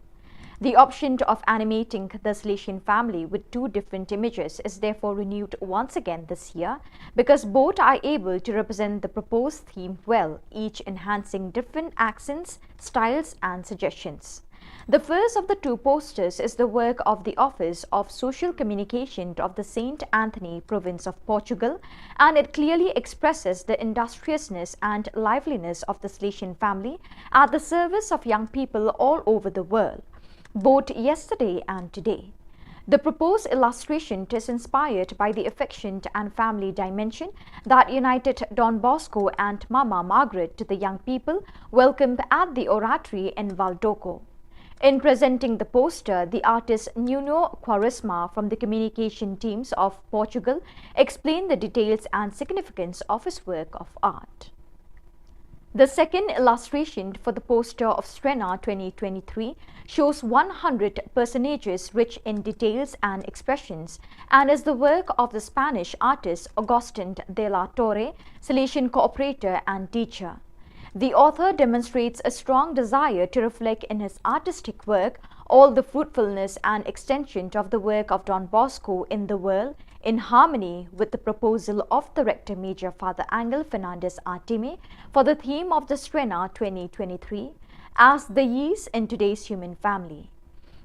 The option of animating the Salesian family with two different images is therefore renewed once again this year because both are able to represent the proposed theme well, each enhancing different accents, styles, and suggestions. The first of the two posters is the work of the Office of Social Communication of the Saint Anthony Province of Portugal, and it clearly expresses the industriousness and liveliness of the Salesian family at the service of young people all over the world, both yesterday and today. The proposed illustration is inspired by the affection and family dimension that united Don Bosco and Mama Margaret to the young people welcomed at the Oratory in Valdoco. In presenting the poster, the artist Nuno Quaresma from the communication teams of Portugal explained the details and significance of his work of art. The second illustration for the poster of Estrena twenty twenty-three shows one hundred personages rich in details and expressions, and is the work of the Spanish artist Agustin de la Torre, Salesian cooperator and teacher. The author demonstrates a strong desire to reflect in his artistic work all the fruitfulness and extension of the work of Don Bosco in the world, in harmony with the proposal of the Rector Major, Father Angel Fernandez Artime, for the theme of the Estrena twenty twenty-three as the yeast in today's human family.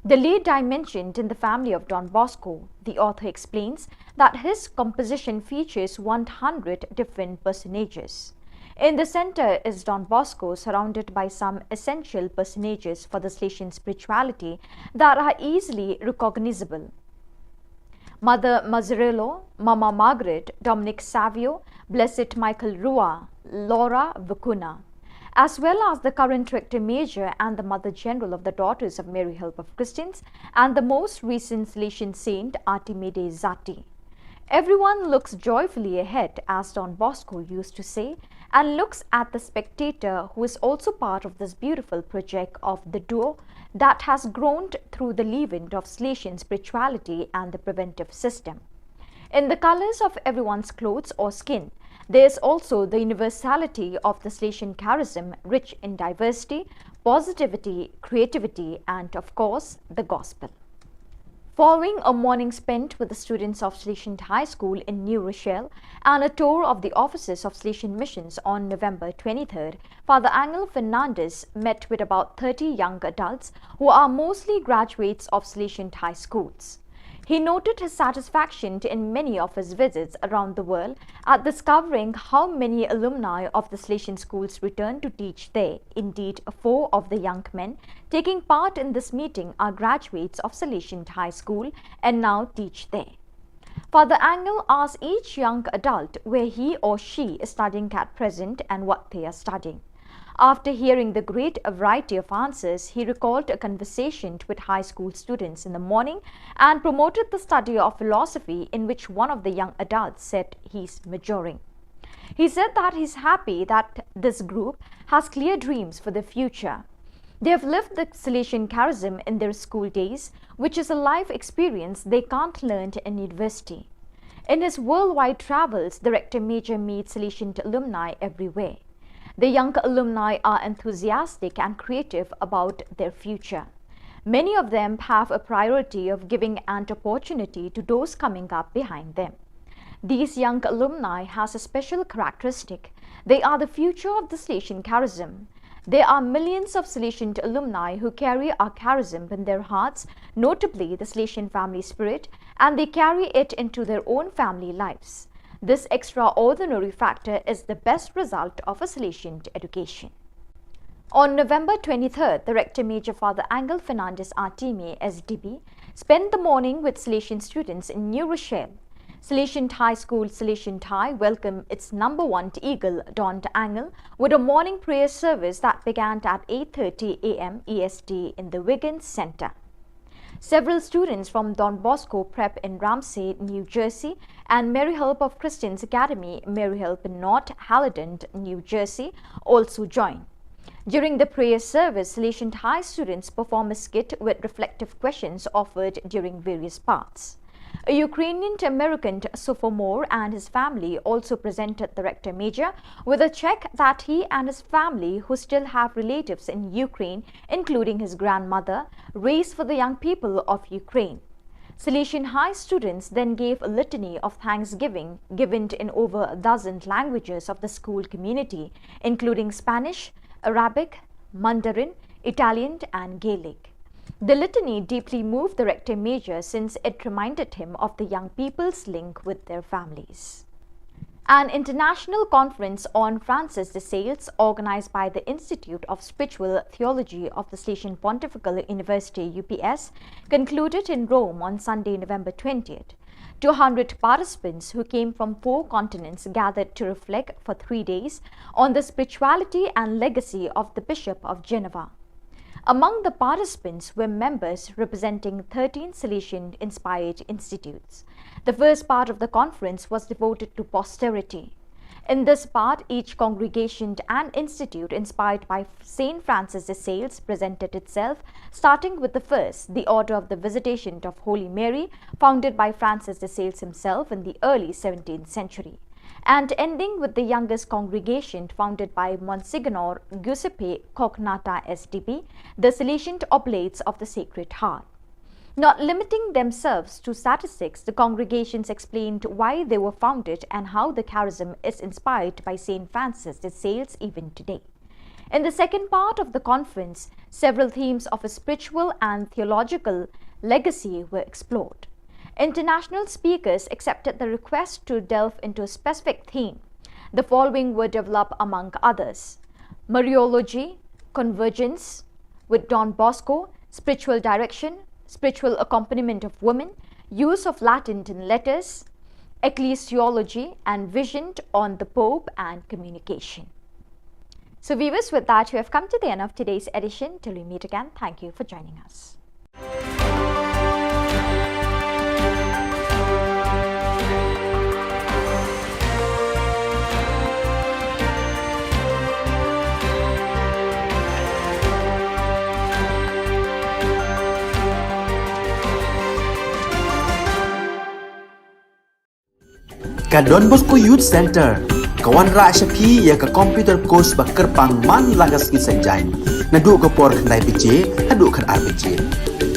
The lay dimensioned in the family of Don Bosco, the author explains that his composition features one hundred different personages. In the center is Don Bosco, surrounded by some essential personages for the Salesian spirituality that are easily recognizable. Mother Mazzarello, Mama Margaret, Dominic Savio, Blessed Michael Rua, Laura Vicuna, as well as the current Rector Major and the Mother General of the Daughters of Mary Help of Christians, and the most recent Salesian saint, Artime Dei Zati. Everyone looks joyfully ahead, as Don Bosco used to say, and looks at the spectator who is also part of this beautiful project of the duo that has grown through the leavened of Salesian spirituality and the preventive system. In the colors of everyone's clothes or skin, there is also the universality of the Salesian charism, rich in diversity, positivity, creativity, and of course, the gospel. Following a morning spent with the students of Salesian High School in New Rochelle and a tour of the offices of Salesian Missions on November twenty-third, Father Angel Fernandez met with about thirty young adults who are mostly graduates of Salesian High Schools. He noted his satisfaction in many of his visits around the world at discovering how many alumni of the Salesian schools returned to teach there. Indeed, four of the young men taking part in this meeting are graduates of Salesian High School and now teach there. Father Angel asked each young adult where he or she is studying at present and what they are studying. After hearing the great variety of answers, he recalled a conversation with high school students in the morning and promoted the study of philosophy, in which one of the young adults said he's majoring. He said that he's happy that this group has clear dreams for the future. They have lived the Salesian charism in their school days, which is a life experience they can't learn in university. In his worldwide travels, the Rector Major meets Salesian alumni everywhere. The young alumni are enthusiastic and creative about their future. Many of them have a priority of giving an opportunity to those coming up behind them. These young alumni has a special characteristic. They are the future of the Salesian charism. There are millions of Salesian alumni who carry our charism in their hearts, notably the Salesian family spirit, and they carry it into their own family lives. This extraordinary factor is the best result of a Salesian education. On November twenty-third, the Rector Major Father Angel Fernandez Artime, S D B, spent the morning with Salesian students in New Rochelle. Salesian High School Salesian High welcomed its number one eagle, Don Angel, with a morning prayer service that began at eight thirty a m E S T in the Wiggins Center. Several students from Don Bosco Prep in Ramsey, New Jersey, and Mary Help of Christians Academy, Mary Help in North Haledon, New Jersey, also joined. During the prayer service, Salesian High students perform a skit with reflective questions offered during various parts. A Ukrainian American sophomore and his family also presented the Rector Major with a check that he and his family, who still have relatives in Ukraine, including his grandmother, raised for the young people of Ukraine. Salesian High students then gave a litany of thanksgiving given in over a dozen languages of the school community, including Spanish, Arabic, Mandarin, Italian, and Gaelic. The litany deeply moved the Rector Major since it reminded him of the young people's link with their families. An international conference on Francis de Sales, organized by the Institute of Spiritual Theology of the Salesian Pontifical University, U P S, concluded in Rome on Sunday, November twentieth. Two hundred participants who came from four continents gathered to reflect for three days on the spirituality and legacy of the Bishop of Geneva. Among the participants were members representing thirteen Salesian inspired institutes. The first part of the conference was devoted to posterity. In this part, each congregation and institute inspired by Saint Francis de Sales presented itself, starting with the first, the Order of the Visitation of Holy Mary, founded by Francis de Sales himself in the early seventeenth century, and ending with the youngest congregation, founded by Monsignor Giuseppe Cognatta S D B, the Salesian Oblates of the Sacred Heart. Not limiting themselves to statistics, the congregations explained why they were founded and how the charism is inspired by Saint Francis de Sales even today. In the second part of the conference, several themes of a spiritual and theological legacy were explored. International speakers accepted the request to delve into a specific theme. The following were developed among others: Mariology, Convergence with Don Bosco, Spiritual Direction, Spiritual Accompaniment of Women, Use of Latin in Letters, Ecclesiology, and Vision on the Pope and Communication. So, viewers, with that, we have come to the end of today's edition. Till we meet again, thank you for joining us. Ka Don Bosco Youth Centre ka wanrah sha phi ïa ka computer course ba kyrpang man la ka sngi Saitjaiñ, naduh ka por khyndai baje haduh khatar baje.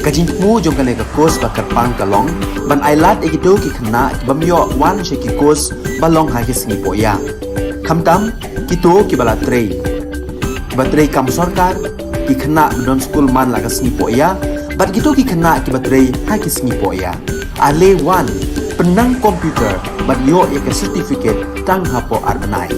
Ka jingthmu jong kane ka course ba kyrpang ka long ban ailad ïa kito ki khynnah ki bym ïoh wan sha ki course ba long ha ki sngi pohïa, khamtam kito kiba la trei, kiba trei kam sorkar, ki khynnah ba don skul man la ka sngi pohïa, bad kito ki khynnah kiba trei ha ki sngi pohïa. Ale wan, pynnang computer bad ïoh ïa ka certificate tang hapoh ar bnai.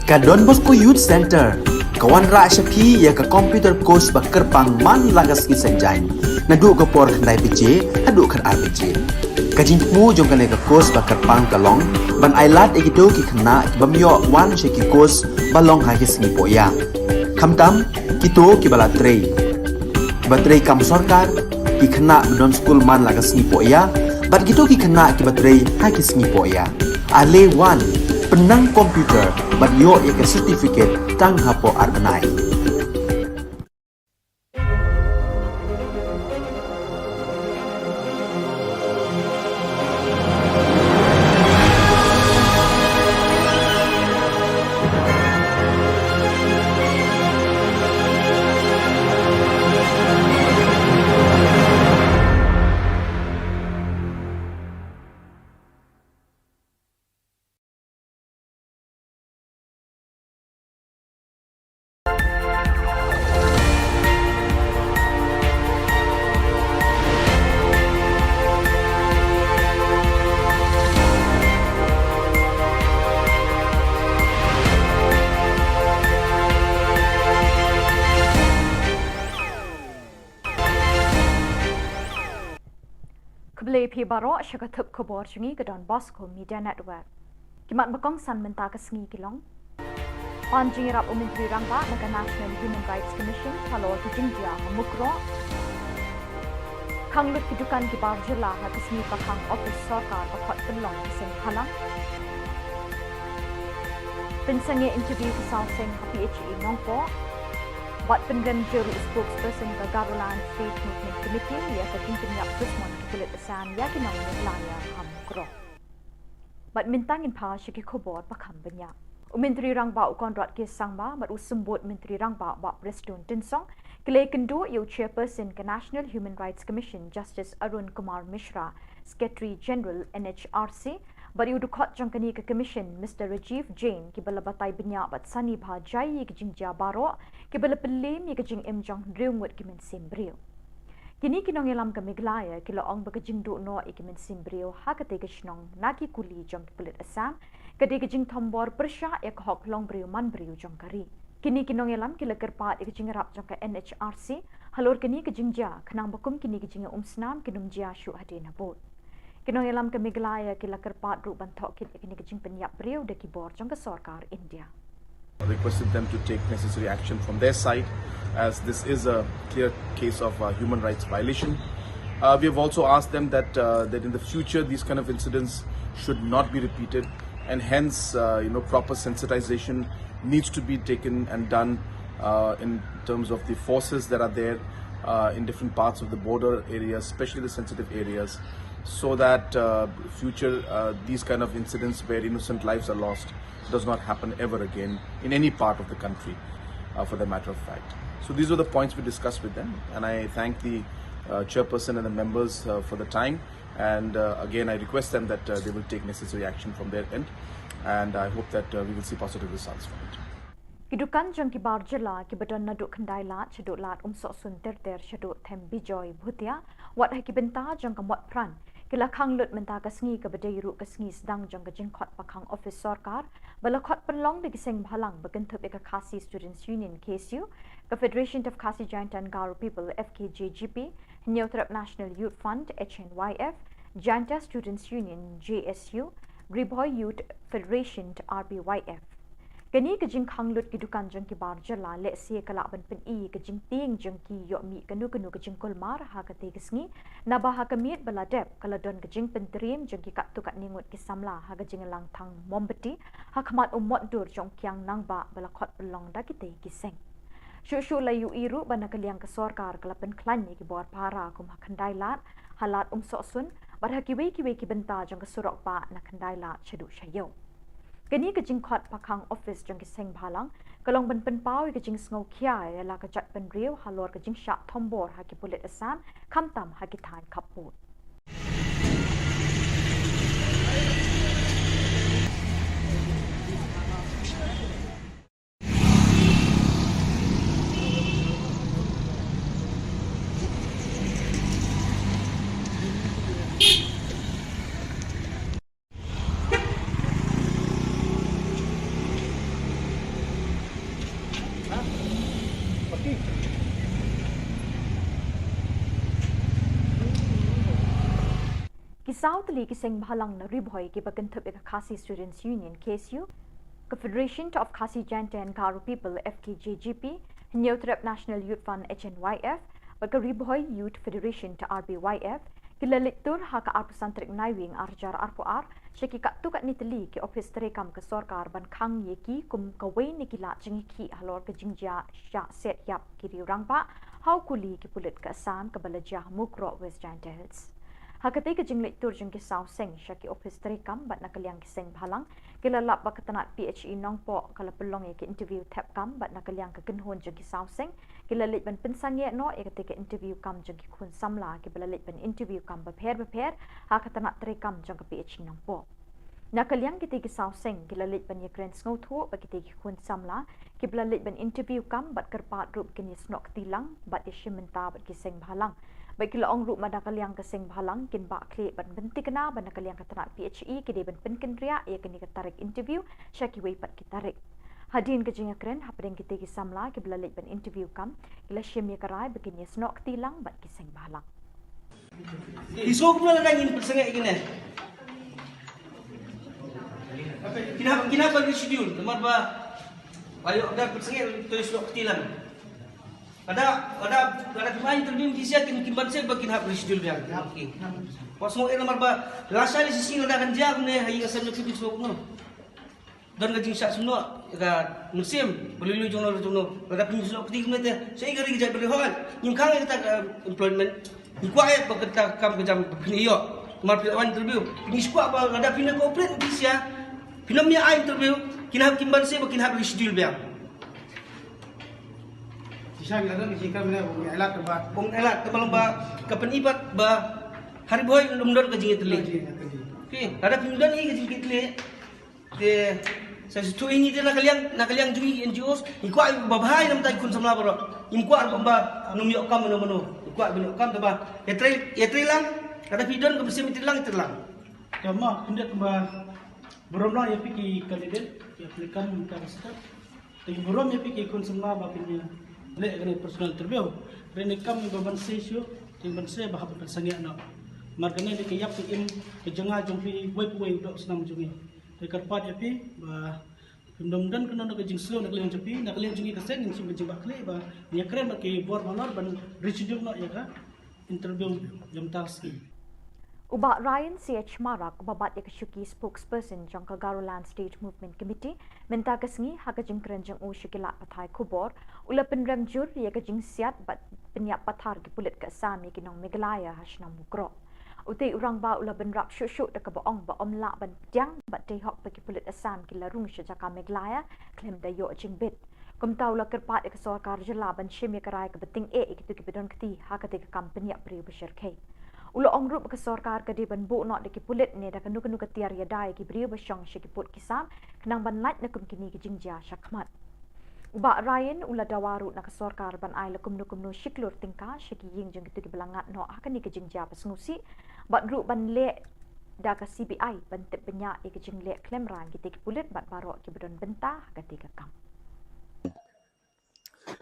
Ka Don Bosco Youth Centre ka wanrah sha phi ïa ka computer course ba kyrpang man la ka sngi Saitjaiñ, naduh ka por khyndai baje haduh khatar baje. Ka jingthmu jong kane ka course ba kyrpang ka long ban ailad ïa kito ki khynnah ki bym ïoh wan sha ki course ba long ha ki sngi pohïa, khamtam kito kiba la trei, kiba trei kam sorkar, ki khynnah ba don skul man la ka sngi pohïa bad kito ki khynnah kiba trei ha ki sngi pohïa. Ale wan, pynnang computer bad ïoh ïa ka certificate tang hapoh ar bnai. Khublei phi baroh sha ka thup khubor jong ngi ka Don Bosco Media Network. Ki mat ba kongsan mynta ka sngi ki long: Pan jingïarap u Myntri Rangbah na ka National Human Rights Commission halor ki jingjia ha Mukroh. Khang lut ki dukan ki bar jylla ha ka sngi pakhang office sorkar ba khot pynlong ki seng bhalang. Pynsangeh interview ki saw seng ha P H E Nongpoh. Bad pynrem jur u spokesperson ka Garoland State Movement Committee ïa ka jingpynïap dusmon ki pulit Assam ïa ki nong Meghalaya ha Mukroh. Bad mynta ngin phai sha ki khubor ba kham bniah. U Myntri Rangbah u Conrad K Sangma bad u Symbud Myntri Rangbah Bah Prestone Tynsong ki la ïakynduh ïa u Chairperson ka National Human Rights Commission Justice Arun Kumar Mishra, Secretary General N H R C, bad ïa u dkhot jong kane ka Commission Mister Rajiv Jain, kiba la batai bniah bad sani bha jai ïa ki jingjia baroh kiba la pynliem ïa ka jingim jong hynriew ngut ki mynsiem briew. Kine ki nongïalam ka Meghalaya ki la ong ba ka jingduh noh ïa ki mynsiem briew ha katei ka shnong na ki kuli jong ki pulit Assam ka dei ka jingthombor pyrshah ïa ka hok longbriew manbriew jong ka ri. Kine ki nongïalam ki la kyrpad ïa ka jingïarap jong ka N H R C halor kane ka jingjia, khnang ba kum kine ki jingïaumsnam kin ym jia shuh hadien habud. Ki nongïalam ka Meghalaya ki la kyrpad ruh ban thoh kit ïa kine ki jingpynïap briew da ki bor jong ka sorkar India. Requested them to take necessary action from their side, as this is a clear case of, uh, human rights violation. Uh, we have also asked them that, uh, that in the future these kind of incidents should not be repeated, and hence, uh, you know, proper sensitization needs to be taken and done, uh, in terms of the forces that are there, uh, in different parts of the border areas, especially the sensitive areas, so that, uh, future, uh, these kind of incidents where innocent lives are lost does not happen ever again in any part of the country, uh, for the matter of fact. So these were the points we discussed with them, and I thank the, uh, chairperson and the members, uh, for the time. And, uh, again, I request them that, uh, they will take necessary action from their end, and I hope that, uh, we will see positive results from it. Ki dukan jong ki bar jylla kiba don naduh Khyndai Lad shaduh Lad Umsohsun ter ter shaduh Them Bijoy Bhutia, wat ha ki bynta jong ka Motphran, ki la khang lut mynta ka sngi kaba dei ruh ka sngi sdang jong ka jingkhot pakhang office sorkar ba la khot pynlong da ki seng bhalang ba kynthup ïa ka Khasi Students Union, K S U, ka Federation of Khasi Jaintia and Garo People, F K J G P, Hynñiewtrep National Youth Front, H N Y F, Jaintia Students Union, J S U, Ri Bhoi Youth Federation, R B Y F. Kane ka jingkhang lut ki dukan jong ki bar jylla lehse ka lah ban pyni ka jingtieng jong ki ïoh mih kano kano ka jingkulmar ha katei ka sngi, naba ha ka miet ba la dep ka la don ka jingpyntriem jong ki katto katne ngut ki samla ha ka jingïalang thang mombati ha khmat u mot dur jong u kiang nangbah ba la khot pynlong da kitei ki seng. Shuh shuh la ïohi ruh ba na ka liang ka sorkar ka la pynkhlaiñ ïa ki bor phara kum ha Khyndai Lad, ha Lad Umsohsun, bad ha kiwei kiwei ki bynta jong ka surok bah na Khyndai Lad shaduh sha ïew. Kane ka jingkhot pakhang office jong ki seng bhalang ka long ban pynpaw ïa ka jingsngewkhia ïa la ka jaitbynriew halor ka jingshah thombor ha ki pulit Assam, khamtam ha ki thaiñ khappud. Ki saw tylli ki seng bhalang na Ri Bhoi kiba kynthup ïa ka Khasi Students Union, K S U, ka Federation of Khasi Jaintia and Garo People, F K J G P, Hynñiewtrep National Youth Front, H N Y F, bad ka Ri Bhoi Youth Federation, R B Y F, ki la leit tur ha ka arphew san tarik Naiwieng arhajar arphew ar sha ki katto katne tylli ki ophis treikam ka sorkar ban khang ïa ki kum kawei na ki lad jingïakhih halor ka jingjia shah set ïap ki riew rangbah ha u kuli ki pulit ka Assam kaba la jia ha Mukroh, West Jaintia Hills. Ha katei ka jingleit tur jong ki saw seng sha ki ophis treikam bad na ka liang ki seng bhalang, ki la lap ba ka tnat P H E Nongpoh ka la pynlong ïa ki interview thep kam bad na ka liang ka kynhun jong ki saw seng, ki la leit ban pynsangeh noh ïa katei ka interview kam jong ki khun samla kiba la leit ban interview kam bapher bapher ha ka tnat treikam jong ka P H E Nongpoh. Na ka liang kitei ki saw seng ki la leit ban ïakren sngewthuh ba kitei ki khun samla kiba la leit ban interview kam bad kyrpad ruh ba kin ïasnoh kti lang bad ïashim bynta bad ki seng bhalang. Bad ki la ong ruh ba na ka liang ka seng bhalang kin bah khlieh ban pynthikna ba na ka liang ka tnat P H E ki dei ban pynkynriah ïa kane ka tarik interview sha kiwei pat ki tarik. Hadien ka jingïakren hapdeng kitei ki samla kiba la leit ban interview kam, ki la shim ïa ka rai ba kin ïasnoh kti lang bad ki seng bhalang. Ki sngewkmen lada ngin pynsangeh ïa kine. Kin hap, kin hap ban reschedule namar ba, ba ïoh da pynsangeh to ïasnoh kti lang. Lada, lada, lada phim ai interview mynta shisha kin, kin banse ba kin hap reschedule biang. Hap. Ki. Wat sngew eh namar ba lashai lashisngi lada kan jia kumne ha ïing ka sem jong phi, phin sngewkmen. Don ka jingshah snoh ka mynsiem ba lui lui jong no jong no. Lada phin snoh kti kumne te shaei ka ri ka jaid ba ri hoi. Ngim khang ïa kata ka employment. Ngi kwah ïa ba kata ka kam ka jam ba phin ïoh. Namar phi la wan interview. Ngi kwah ba lada phin cooperate mynta shisha, phin ym ïa ai interview, kin hap, kin banse ba kin hap reschedule biang. Shisha ngi la don ka jingkren mynne ba ong ïa lad ba, ong ïa lad ba long ba ka pyni pat ba ha Ri Bhoi ym don ka jingïatylli. Ka jingïatylli. Phi, lada phim don ïa ka jingïatylli. Te sa shu ïa ngi te na ka liang, na ka liang jong ngi N G Os, ngi kwah ba bha ïa na bynta ki khun samla baroh. Ngim kwah ba, ba nym ïoh kam mano mano. Ngi kwah ba ïoh kam te ba ïatrei, ïatrei lang, lada phi don ka mynsiem ïatrei lang, ïatrei lang. Te ma, khyndiat kumba burom lang ïa phi ki candidate, ki applicant mynta ka step. Te ki burom ïa phi ki khun samla ba phin ïa leh kane personal interview. Hynrei ne kam ba banse shuh, te banse ba hap ban pynsangeh noh. Namar kane dei ka ïap ka im ka jong nga jong phi, uwei pa uwei u doh u snam jong ngi. Te kyrpad ïa phi ba phim dom don kano kano ka jingsngew na ka liang jong phi, na ka liang jong ngi ka seng ngin shim ka jingbakla ba ngin ïakren bad ki bor balor ban reschedule noh ïa ka interview ïa mynta ka sngi. U Bah Ryan C H Marak, uba bat ïa ka shuki spokesperson jong ka Garoland State Movement Committee, mynta ka sngi ha ka jingkren jong u sha ki lad pathai khubor, u la pynrem jur ïa ka jingsiat bad pynïap pathar ki pulit ka Assam ïa ki nong Meghalaya ha shnong Mukroh. Utei u rangbah u la bynrap shuh shuh da kaba ong ba ym lah ban pdiang bad dei hok ba ki pulit Assam ki la rung sha jaka Meghalaya khlem da ïoh jingbit. Kumta u la kyrpad ïa ka sorkar jylla ban shim ïa ka rai kaba tyngeh ïa kito kiba don kti ha katei ka kam pynïap briew ba shyrkhei. U la ong ruh ba ka sorkar ka dei ban buh noh da ki pulit ne da kano kano ka tiar ïada ïa ki briew ba shong sha ki pud ki sam khnang ban lait na kum kine ki jingjia shakhmat. U Bah Ryan u la dawa ruh na ka sorkar ban ai la kumno kumno shi klur tyngka sha ki ïing jong kito kiba la ngat noh ha kane ka jingjia ba sngewsih, bad ruh ban leh da ka C B I ban tip bniah ïa ka jingleh khlem rang kitei ki pulit bad baroh kiba don bynta ha katei ka kam.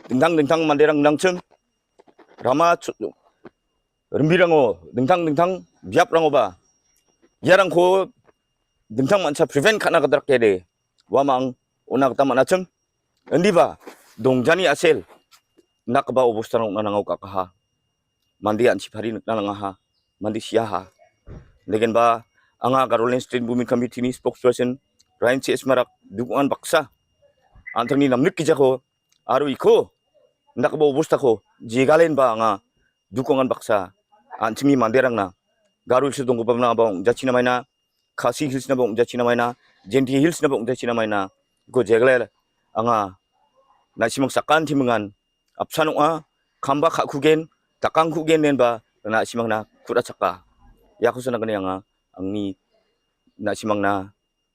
Dingthang dingthang Manderang nangchung, Rama chu-, Rimbirango, dingthang dingthang, Biaprango ba. Ïarangkho, dingthang man sa prevent khatna ka drak kede. Wamang, una kata man achung. Indi ba, dong jani asel. Nak ba obostan na nangau ka kaha. Mandi an chipari nak na ha. Mandi sia ha. Legen ba, anga Garoland State Movement Committee ni spokesperson, Ryan C H Marak, dukungan baksa. Antang ni namnik ki jako, aru iko, nak ba obostan ko, jigalen ba anga, dukungan baksa, an chimi Manderang na. Garo Hills dong ko pamna ba ong jachina maina, Khasi Hills na ba ong jachina maina, Jaintia Hills na ba ong jachina maina, ko jeglel, anga, na simang sakan timengan, apsanuk a, kamba kha kugen, takang kugen nen ba, na simang na, kura chaka. Ya ko sana kani anga, angni, na simang na,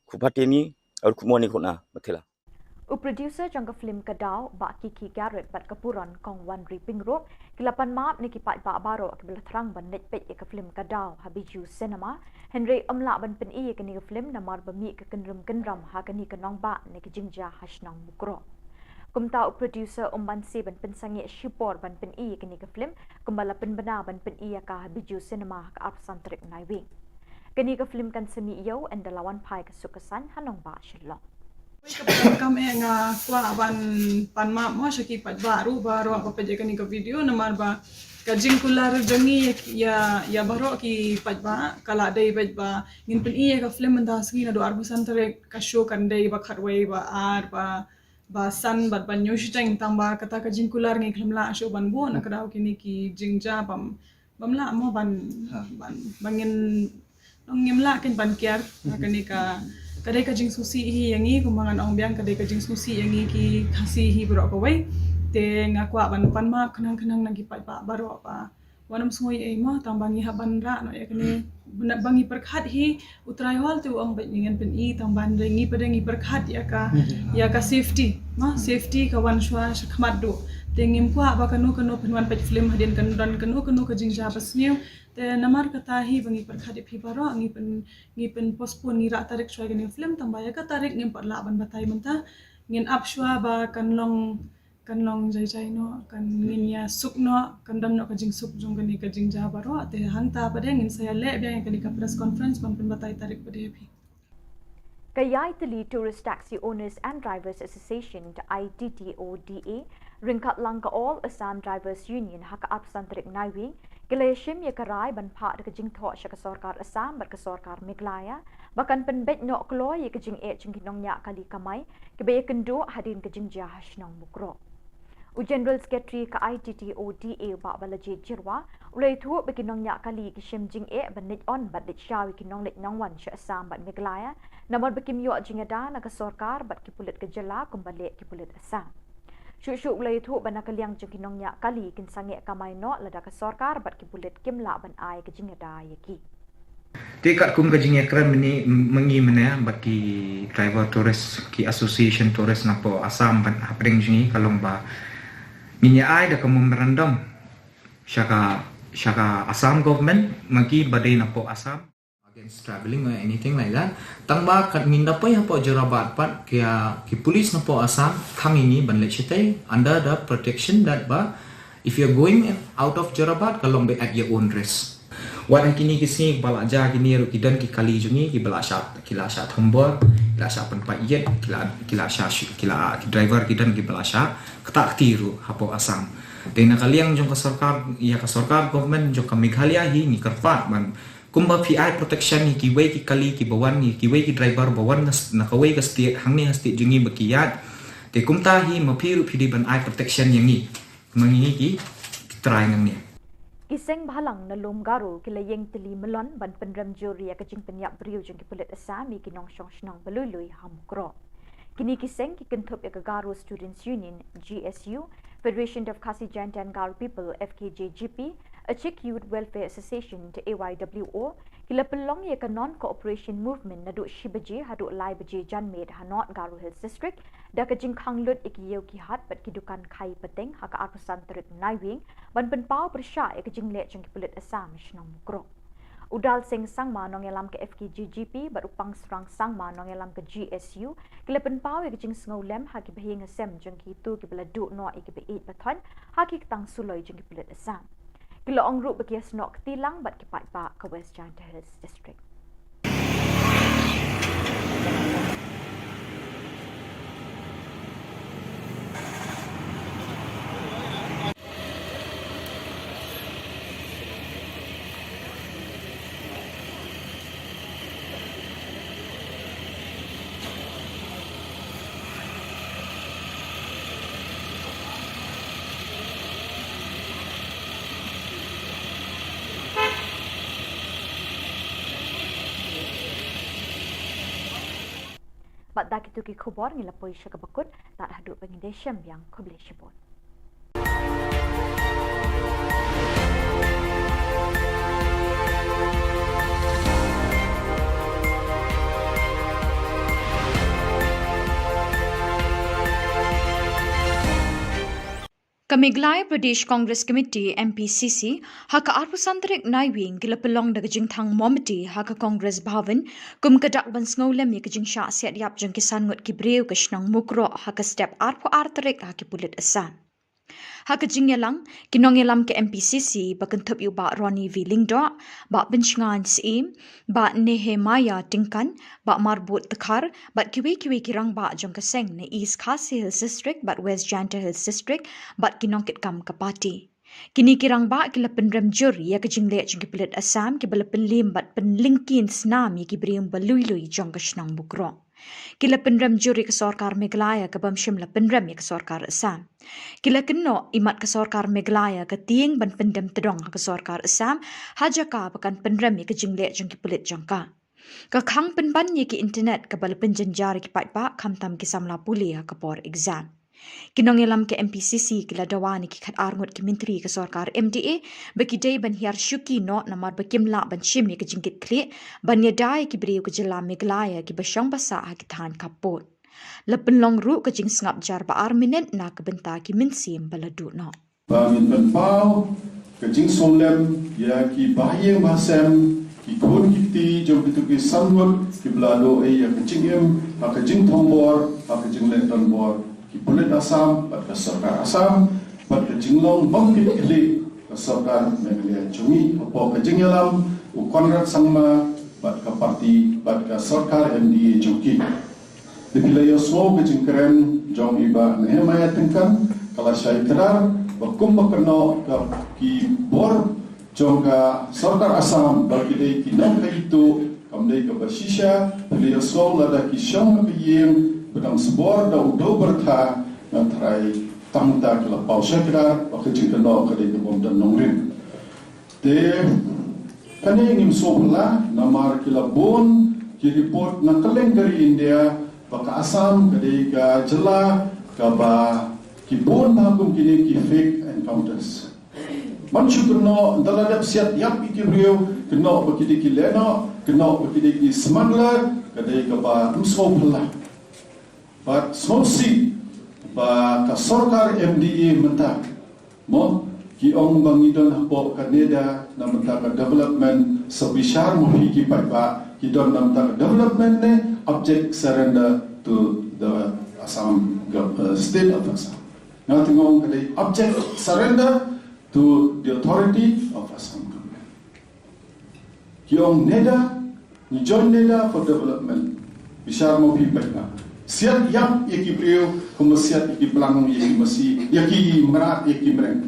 kupate ni, ar kumoni kuna, matela. U producer jong ka film Ka Daw, Bah Kiki Garrett bad ka Puron Kong Wanri Pyngrope, ki la pan map na ki paidbah baroh kiba la thrang ban leit peit ïa ka film Ka Daw ha Bijou Cinema, hynrei ym lah ban pyni ïa kane ka film namar ba mih ka kynrum kynram ha kane ka nongbah na ka jingjia ha shnong Mukroh. Kumta u producer um banse ban pynsangeh shipor ban pyni ïa kane ka film, kumba la pynbna ban pyni ïa ka ha Bijou Cinema ha ka arphew san tarik Naiwieng. Kane ka film kan sa mih ïew ynda la wan phai ka suk ka saiñ ha nongbah Shillong. Ka program eh nga kwah ban pan map mo sha ki paidbah ruh baroh ba peit ïa kane ka video namar ba ka jingkular jong ngi ïa, ïa baroh ki paidbah ka la dei bad ba ngin pyni ïa ka film mynta sngi naduh arphew san tarik, ka show kan dei ba khatwei, ba ar, ba, ba san bad ba hynñiew shiteng, tang ba kata ka jingkular ngi khlem lah shuh ban buh na ka daw kine ki jingjia bym, bym lah mo ban, ban, ba ngin, ngim lah kein ban kiar. Kane ka, ka dei ka jingsngewsih hi ïa ngi, kumba ngan ong biang, ka dei ka jingsngewsih ïa ngi ki Khasi hi baroh kawei. Te nga kwah ban pan map khnang khnang na ki paidbah baroh ba wat nym sngew ei ei mo, tang ba ngi hap ban rah noh ïa kane, ba ngi pyrkhat hi. U Trai Hall te u ong bad ngi ngan pyni, tang ba ngi pat ngi pyrkhat ïa ka, ïa ka safety mo, safety ka wan shuwa sha khmat duh. Te ngim kwah ba kano kano phin wan peit film hadien kan don kano kano ka jingjia basniew. Te namar kata hi ba ngi pyrkhat ïa phi baroh, ngi pyn, ngi pyn postpone, ngi rah tarik shuwa ïa kane film, tang ba ïa ka tarik ngim pat lah ban batai mynta. Ngin ap shuwa ba kan long, kan long jai jai noh, kan ngin ïa suk noh, kan don noh ka jingsuk jong kane ka jingjia baroh. Te hangta pat ngin sa ïaleh biang ïa kane ka press conference ban pynbatai tarik pat ïa phi. Ka Ïaitylli Tourist Taxi Owners and Drivers Association, I T T O D A, ryngkat lang ka All Assam Drivers Union ha ka arphew san tarik Naiwieng, ki la ïashim ïa ka rai ban phah da ka jingthoh sha ka sorkar Assam bad ka sorkar Meghalaya ba kan pynbeit noh kloi ïa ka jingeh jong ki nongñiah kali kamai kiba ïakynduh hadien ka jingjia ha shnong Mukroh. U General Secretary ka I T T O D A, u Bah Balajied Jyrwa, u la ïathuh ba ki nongñiah kali ki shim jingeh ban leit on bad leit shaw ïa ki nongleit nongwan sha Assam bad Meghalaya namar ba kim ïoh jingïada na ka sorkar bad ki pulit ka jylla kumba leh ki pulit Assam. Shuh shuh u la ïathuh ba na ka liang jong ki nongñiah kali kin sangeh kamai noh lada ka sorkar bad ki pulit kim lah ban ai ka jingïada ïa ki. Te katkum ka jingïakren mynne, mynne mynne bad ki driver tourist, ki association tourist napoh Assam bad hapdeng jong ngi ka long ba ngin ïa ai da ka memorandum sha ka, sha ka Assam government, ma ki ba dei napoh Assam, against travelling or anything like that. Tang ba kat ngin da poi hapoh Jorabat pat, ki, ki police napoh Assam khang ïa ngi ban leit shatei under the protection that ba if you're going out of Jorabat, ka long be at your own risk. Wat ha kine ki sngi ba la jia kine ruh ki don ki kali jong ngi kiba la shah, ki la shah thombor, ki la shah pynpait ïit, ki la, ki la shah shu-, ki la, ki driver ki don kiba la shah ktah kti ruh hapoh Assam. Te na ka liang jong ka sorkar, ïa ka sorkar government jong ka Meghalaya hi ngi kyrpad ban kumba phi ai protection ïa kiwei ki kali kiba wan, ïa kiwei ki driver ba wan na s-, na kawei ka state hangne ha state jong ngi ba ki ïaid. Te kumta hi ma phi ruh phi dei ban ai protection ïa ngi. Ma ngi ki, ki trai nangne. Ki seng bhalang na lum Garo ki la ïeng tylli myllun ban pynrem jur ïa ka jingpynïap briew jong ki pulit Assam ïa ki nongshong shnong ba lui lui ha Mukroh. Kine ki seng ki kynthup ïa ka Garo Students Union, G S U, Federation of Khasi Jaintia and Garo People, F K J G P, Achik Youth Welfare Association, te A Y W O, ki la pynlong ïa ka Non-Cooperation Movement naduh shi baje haduh lai baje janmiet ha North Garo Hills District, da ka jingkhang lut ïa ki ïew ki hat bad ki dukan khai pateng ha ka arphew san tarik Naiwieng, ban pynpaw pyrshah ïa ka jingleh jong ki pulit Assam shnong Mukroh. U Dalseng Sangma, nongïalam ka F K J G P, bad u Pangsrang Sangma, nongïalam ka G S U, ki la pynpaw ïa ka jingsngewlem ha ki bahaïing hasem jong kito kiba la duh noh ïa kiba ïeit ba thoiñ ha ki ktang suloi jong ki pulit Assam. Ki la ong ruh ba ki ïasnoh kti lang bad ki paidbah ka West Jaintia Hills District. Bad da kito ki khubor ngi la poi sha kaba kut, tad haduh ba ngin da shem biang, khublei shibun. Ka Meghalaya Pradesh Congress Committee, M P C C, ha ka arphew san tarik Naiwieng ki la pynlong da ka jingthang mombati ha ka Congress Bhavan, kum ka dak ban sngewlem ïa ka jingshah siat ïap jong ki san ngut ki briew ka shnong Mukroh ha ka step arphew ar tarik ha ki pulit Assam. Ha ka jingïalang, ki nongïalam ka M P C C ba kynthup ïa u Bah Ronnie V Lyngdoh, Bah Pynshngaiñ Syiem, Bah Nehemiah Tyngkan, Bah Marbud Dkhar, bad kiwei kiwei ki rangbah jong ka seng na East Khasi Hills District, bad West Jaintia Hills District, bad ki nongkitkam ka party. Kine ki rangbah ki la pynrem jur ïa ka jingleh jong ki pulit Assam kiba la pynliem bad pynlyngkien snam ïa ki briew ba lui lui jong ka shnong Mukroh. Ki la pynrem jur ïa ka sorkar Meghalaya kaba ym shym la pynrem ïa ka sorkar Assam. Ki la kynnoh imat ka sorkar Meghalaya ka tieng ban pyndem tdong ha ka sorkar Assam, ha jaka ba kan pynrem ïa ka jingleh jong ki pulit jong ka. Ka khang pynban ïa ki internet kaba la pynjynjar ïa ki paidbah khamtam ki samla pule ha ka por exam. Ki nongïalam ka M P C C ki la dawa na ki khat ar ngut ki myntri ka sorkar M D A ba ki dei ban hiar shuki noh namar ba kim lah ban shim ïa ka jingkitkhlieh ban ïada ïa ki briew ka jylla Meghalaya kiba shong ba sah ha ki thaiñ khappud. La pynlong ruh ka jingsngap jar ba ar minit na ka bynta ki mynsiem ba la duh noh. Ba ngin pynpaw ka jingsngewlem ïa ki bahaïing bahasem, ki khun ki kti jong kito ki san ngut kiba la duh ïa ka jingim ha ka jingthombor, ha ka jingleh donbor ki pulit Assam bad ka sorkar Assam, bad ka jinglong bym kit khlieh ka sorkar Meghalaya jong ngi hapoh ka jingïalam u Conrad Sangma bad ka party bad ka sorkar M D A jong ki. Te phi la ïohsngew ka jingkren jong i Bah Nehemiah Tyngkan, ka la shai kdar ba kum ba kynnoh ka ki bor jong ka sorkar Assam ba ki dei ki nongkhaii tuh, kam dei kaba shisha. Phi la ïohsngew lada ki shong ha ka ïing ba dang sbor da u dewbyrtha, nga tharai tang ta ki la paw shai kdar ba ka jingkynnoh ka dei kaba ym don nongrim. Te kane ngim sngewphylla namar ki la bun ki report na kylleng ka ri India ba ka Assam ka dei ka jylla kaba ki bun bha kum kine ki fake encounters. Ban shu kynnoh, ynda la dep siat ïap ïa ki briew, kynnoh ba ki dei ki lehnoh, kynnoh ba ki dei ki smuggler, ka dei kaba ym sngewphylla. Bad sngewsih ba ka sorkar M D A mynta, mo, ki ong ba ngi don hapoh ka NEDA na bynta ka development, sa bishar mo phi ki paidbah, ki don na bynta ka development ne abject surrender to the Assam gov-, uh, state of Assam. Nga teng ong ka dei abject surrender to the authority of Assam government. Ki ong NEDA, ngi join NEDA for development. Bishar mo phi paidbah. Siat ïap ïa ki briew, kumba siat ïa ki blang, ïa ki masi, ïa ki mrad, ïa ki mreng.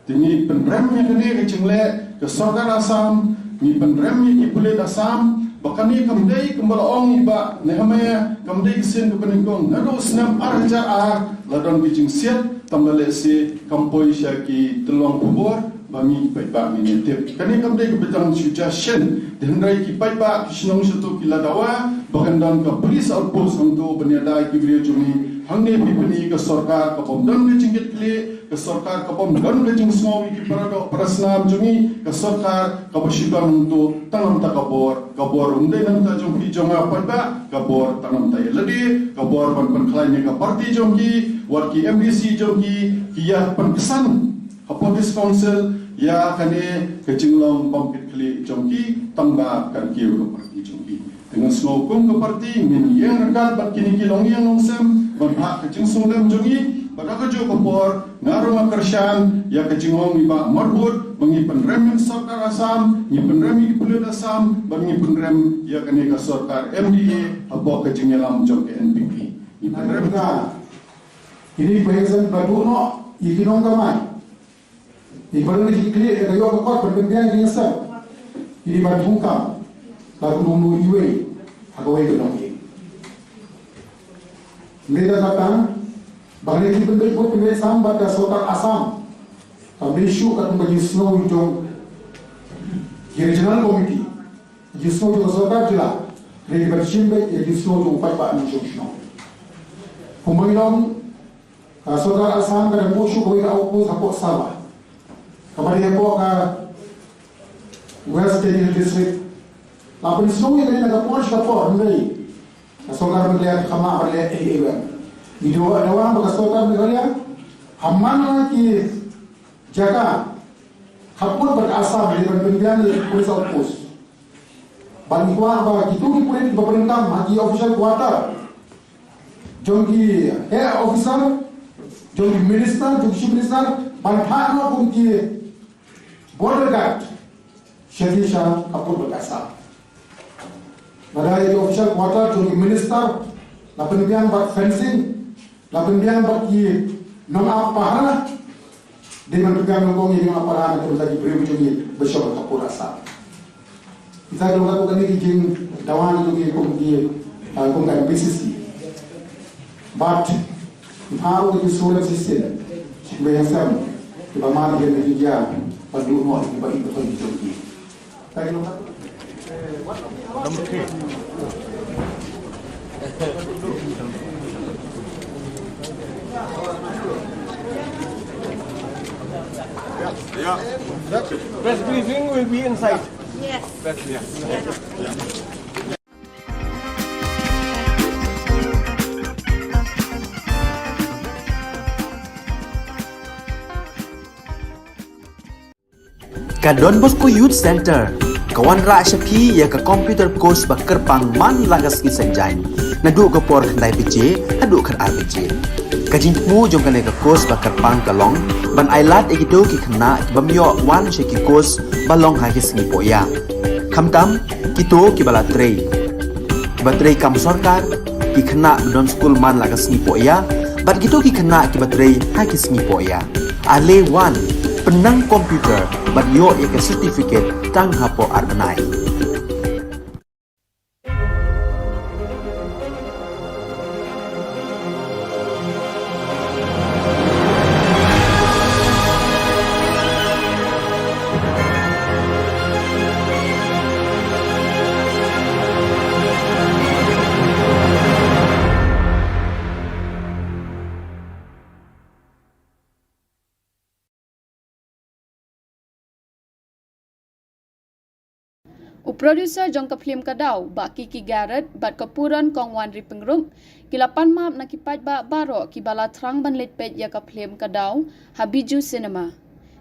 Te ngi pynrem ïa kane ka jingleh ka sorkar Assam, ngi pynrem ïa ki pulit Assam, ba kane kam dei kumba la ong i Bah Nehemiah, kam dei ka sien kaba nyngkong. Naduh u snem ar hajar ar la don ki jingsiat, tang ba lehse kam poi sha ki tyllong khubor, ba ngi paidbah ngi tip. Kane kam dei kaba dang shu ja shen. Te hynrei ki paidbah ki shnong shato ki la dawa ba kan don ka police outpost hangto ban ïada ïa ki briew jong ngi. Hangne phi pyni ka sorkar kaba ym don ka jingkitkhlieh, ka sorkar kaba ym don ka jingsngew ïa ki paradoh parasnam jong ngi, ka sorkar kaba shu don hangto tang namar ka bor. Ka bor ym dei namar jong phi jong nga paidbah, ka bor tang namar ïa lade, ka bor ban pynkhlaiñ ïa ka party jong ki, wat ki M D C jong ki, ki ïa pynksan hapoh District Council ïa kane ka jinglong bym kit khlieh jong ki, tang ba kan kiew ka party jong ki. Te nga sngew kum ka party ngin ïeng ryngkat bad kine ki longïing longsem ban phah ka jingsngewlem jong ngi, bad ha kajuh ka por nga ruh nga kyrshan ïa ka jingong i Bah Marbud ba ngi pynrem ïa ka sorkar Assam, ngi pynrem ïa ki pulit Assam, bad ngi pynrem ïa kane ka sorkar M D A hapoh ka jingïalam jong ka N P P. Ngi pynrem. Kine ki bahaïing ba duh noh ïa ki nongkamai. Ïa ki bahaïing ki kli ïa ka ïoh ka kot ban pynbiang ki ngi sem. Ïa ki ba thungkam la ka nongnu iwei ha kawei ka nongïing. Ngi da kata ba ngi ki pynbeit bud pynbeit sam bad ka sorkar Assam. Kam dei shuh ka kum ka jingsngew jong ki regional committee. Jingsngew jong ka sorkar jylla. Hynrei ban shim beit ïa jingsngew jong u paidbah nongshong shnong. Kumba ngi ong, ka sorkar Assam ka dang buh shuh kawei ka outpost hapoh Sava. Kaba dei hapoh ka West Jaintia District. La pynsngew ïa kane na ka por sha ka por, hynrei ka sorkar Meghalaya kam lah ban leh ei ei ruh. Ngi dawa, dawa ba ka sorkar Meghalaya Ha man la ki jaka khappud bad Assam, dei ban pynbiang ïa ki police outpost. Ban kwah ba kito ki pulit ba pyndonkam ha ki official quarter jong ki high officer, jong ki minister, jong ki chief minister, ban phah noh kum ki border guard sha ki sha khappud bad Assam. Lada ïa ki official quarter jong ki minister la pynbiang bad fencing, la pynbiang bad ki nongap pahara, dei ban pynbiang nyngkong ïa ki nongap pahara na ka bynta ki briew jong ngi ba shong ha khappud Assam. Kita ki long ka kane ki jingdawa jong ngi kum ki, ah, kum ka M P C C. Bad ki pha ruh ki sur M C C, shisien kiba ïashem, kiba mad ïa ka jingïa, ba duh noh ïa kiba ïeit ba jong ki. Press briefing will be inside. Yes. Press, yeah. Ka Don Bosco Youth Center ka wanrah sha phi ïa ka computer course ba kyrpang man la ka sngi Saitjaiñ, naduh ka por khyndai baje haduh khatar baje. Ka jingthmu jong kane ka course ba kyrpang ka long ban ailad ïa kito ki khynnah ki bym ïoh wan sha ki course ba long ha ki sngi pohïa, khamtam kito kiba la trei, kiba trei kam sorkar, ki khynnah ba don skul man la ka sngi pohïa, bad kito ki khynnah kiba trei ha ki sngi pohïa. Ale wan, pynnang computer bad ïoh ïa ka certificate tang hapoh ar bnai. U producer jong ka phlim Ka Daw, Bah Kiki Garrett, bad ka Puron Kong Wanri Pyngrope, ki la pan map na ki paidbah baroh kiba la thrang ban leit peit ïa ka phlim Ka Daw ha Bijou Cinema.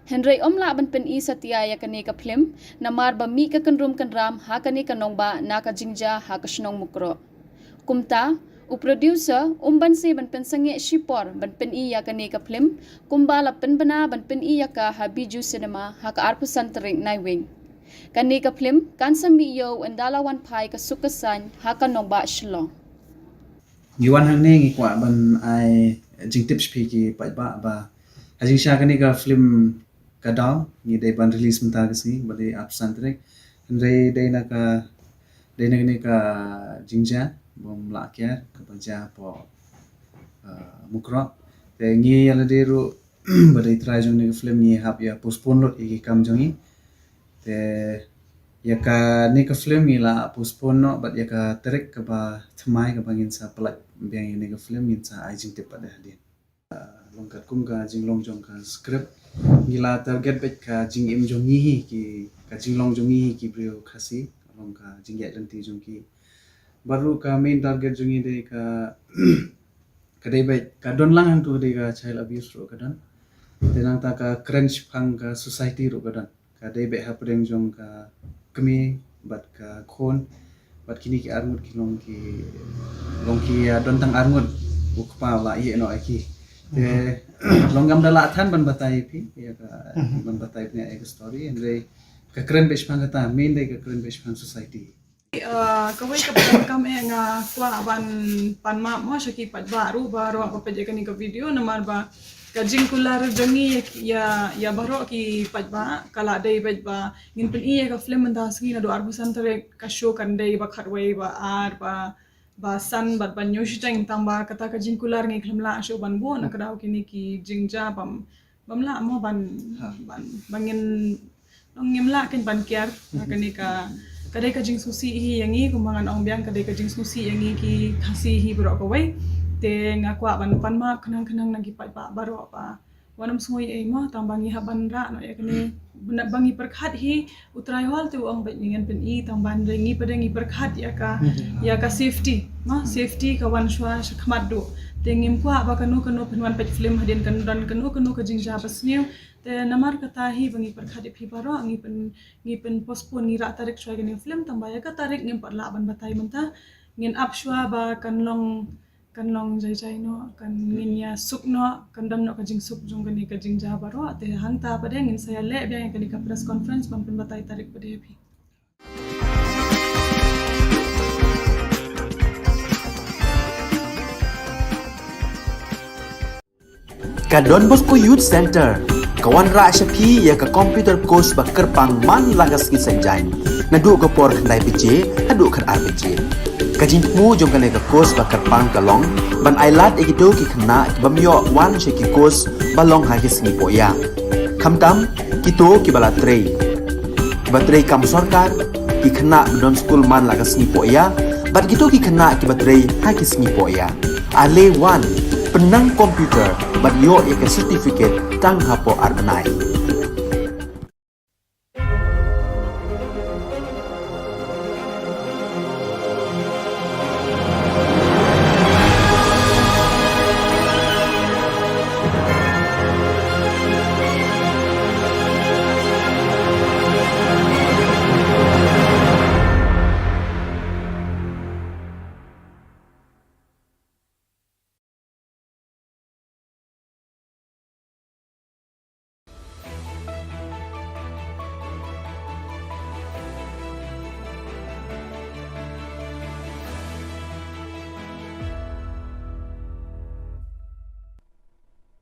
Hynrei ym lah ban pyni satia ïa kane ka phlim namar ba mih ka kynrum kynram ha kane ka nongbah na ka jingjia ha ka shnong Mukroh. Kumta, u producer um banse ban pynsangeh shipor ban pyni ïa kane ka phlim, kumba la pynbna ban pyni ïa ka ha Bijou Cinema ha ka arphew san tarik Naiwieng. Kane ka phlim kan sa mih ïa u ynda la wan phai ka suk ka saiñ ha ka nongbah Shillong. Ngi wan hangne ngi kwah ban ai jingtip sha phi ki paidbah ba ha jingshisha kane ka phlim Ka Daw ngi dei ban release mynta ka sngi ba dei arphew san tarik. Hynrei dei na ka, dei na kane ka jingjia bym lah kiar kaba jia hapoh, ah, Mukroh. Te ngi ïa lade ruh ba dei trai jong kane ka phlim ngi hap ïa postpone lut ïa ki kam jong ngi. Te ïa kane ka phlim ngi la postpone noh bad ïa ka tarik kaba thymmai kaba ngin sa pynlait biang ïa kane ka phlim ngin sa ai jingtip pat hadien. Long katkum ka jinglong jong ka script ngi la target beit ka jingim jong ngi hi ki, ka jinglong jong ngi hi ki briew Khasi, long ka jingïaid lynti jong ki. Bad ruh ka main target jong ngi dei ka, ka dei beit ka don lang hangto ka dei ka child abuse ruh ka don. Te nangta ka kren shaphang ka society ruh ka don. Ka dei beit hapdeng jong ka kmie bad ka khun bad kine ki arngut ki long ki, long ki, ah, don tang arngut, u kpa u la ïeh noh ïa ki. Te long ngam da lah than ban batai ïa phi ïa ka, ban batai ïa phi ïa ka story, hynrei ka kren beit shaphang kata, main dei ka kren beit shaphang society. Ah, kawei kaba donkam eh nga kwah ban pan map mo sha ki paidbah ruh baroh ba peit ïa kane ka video namar ba ka jingkular jong ngi ïa, ïa, ïa baroh ki paidbah ka la dei beit ba ngin pyni ïa ka phlim mynta sngi naduh arphew san tarik, ka show kan dei ba khatwei, ba ar, ba, ba san bad ba hynñiew shiteng, tang ba kata ka jingkular ngi khlem lah shuh ban buh na ka daw kine ki jingjia bym, bym lah mo ban, ban, ba ngin, ngim lah kein ban kiar. Kane ka, ka dei ka jingsngewsih hi ïa ngi, kumba ngan ong biang ka dei ka jingsngewsih ïa ngi ki Khasi hi baroh kawei. Te nga kwah ban pan map khnang khnang na ki paidbah baroh ba wat nym sngew ei ei mo, tang ba ngi hap ban rah noh ïa kane, ba ngi pyrkhat hi, U Trai Hall te u ong beit ngi ngan pyni, tang ba ngi pat ngi pyrkhat ïa ka, ïa ka safety, ma, safety ka wan shuwa shakhmat duh. Te ngim kwah ba kano kano phin wan peit film hadien kan don kano kano ka jingjia ba sniew. Te namar kata hi ba ngi pyrkhat ïa phi baroh, ngi pyn, ngi pyn postpone, ngi rah tarik shuwa ïa kane ka film, tang ba ïa ka tarik ngim pat lah ban batai mynta. Ngin ap shuwa ba kan long, kan long jai jai noh, kan ngin ïa suk noh, kan don noh ka jingsuk jong kane ka jingjia baroh. Te hangta pat de ngin sa ïa leh biang ïa kane ka press conference ban pynbatai tarik pat de ïa phi. Ka Don Bosco Youth Center ka wanrah sha phi ïa ka computer course ba kyrpang man la ka sngi Saitjaiñ, naduh ka por khyndai baje haduh khatar baje. Ka jingthmu jong kane ka course ba kyrpang ka long ban ailad ïa kito ki khynnah ki bym ïoh wan sha ki course ba long ha ki sngi poh ïa, khamtam kito kiba la trei, kiba trei kam sorkar, ki khynnah ba don skul man la ka sngi poh ïa, bad kito ki khynnah kiba trei ha ki sngi poh ïa. Ale wan, pynnang computer bad ïoh ïa ka certificate tang hapoh ar bnai.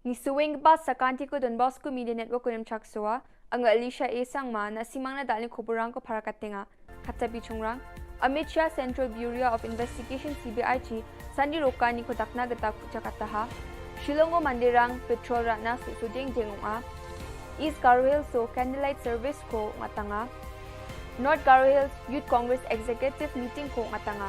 Ngi sngewbha sa ka Don Bosco Media Network Kunim Chaksoa, anga Alicia A Sangma, na simang na dalin kuburang ko para katenga. Kata pi chungrang, Amit Shah Central Bureau of Investigation C B I Chief Sandi Rokani ko dakna gata kucha kataha. Shillong o Mandirang petrol ratna su su jeng jeng unga. East Garo Hills o candlelight service ko ngatanga. North Garo Hills Youth Congress Executive Meeting ko ngatanga.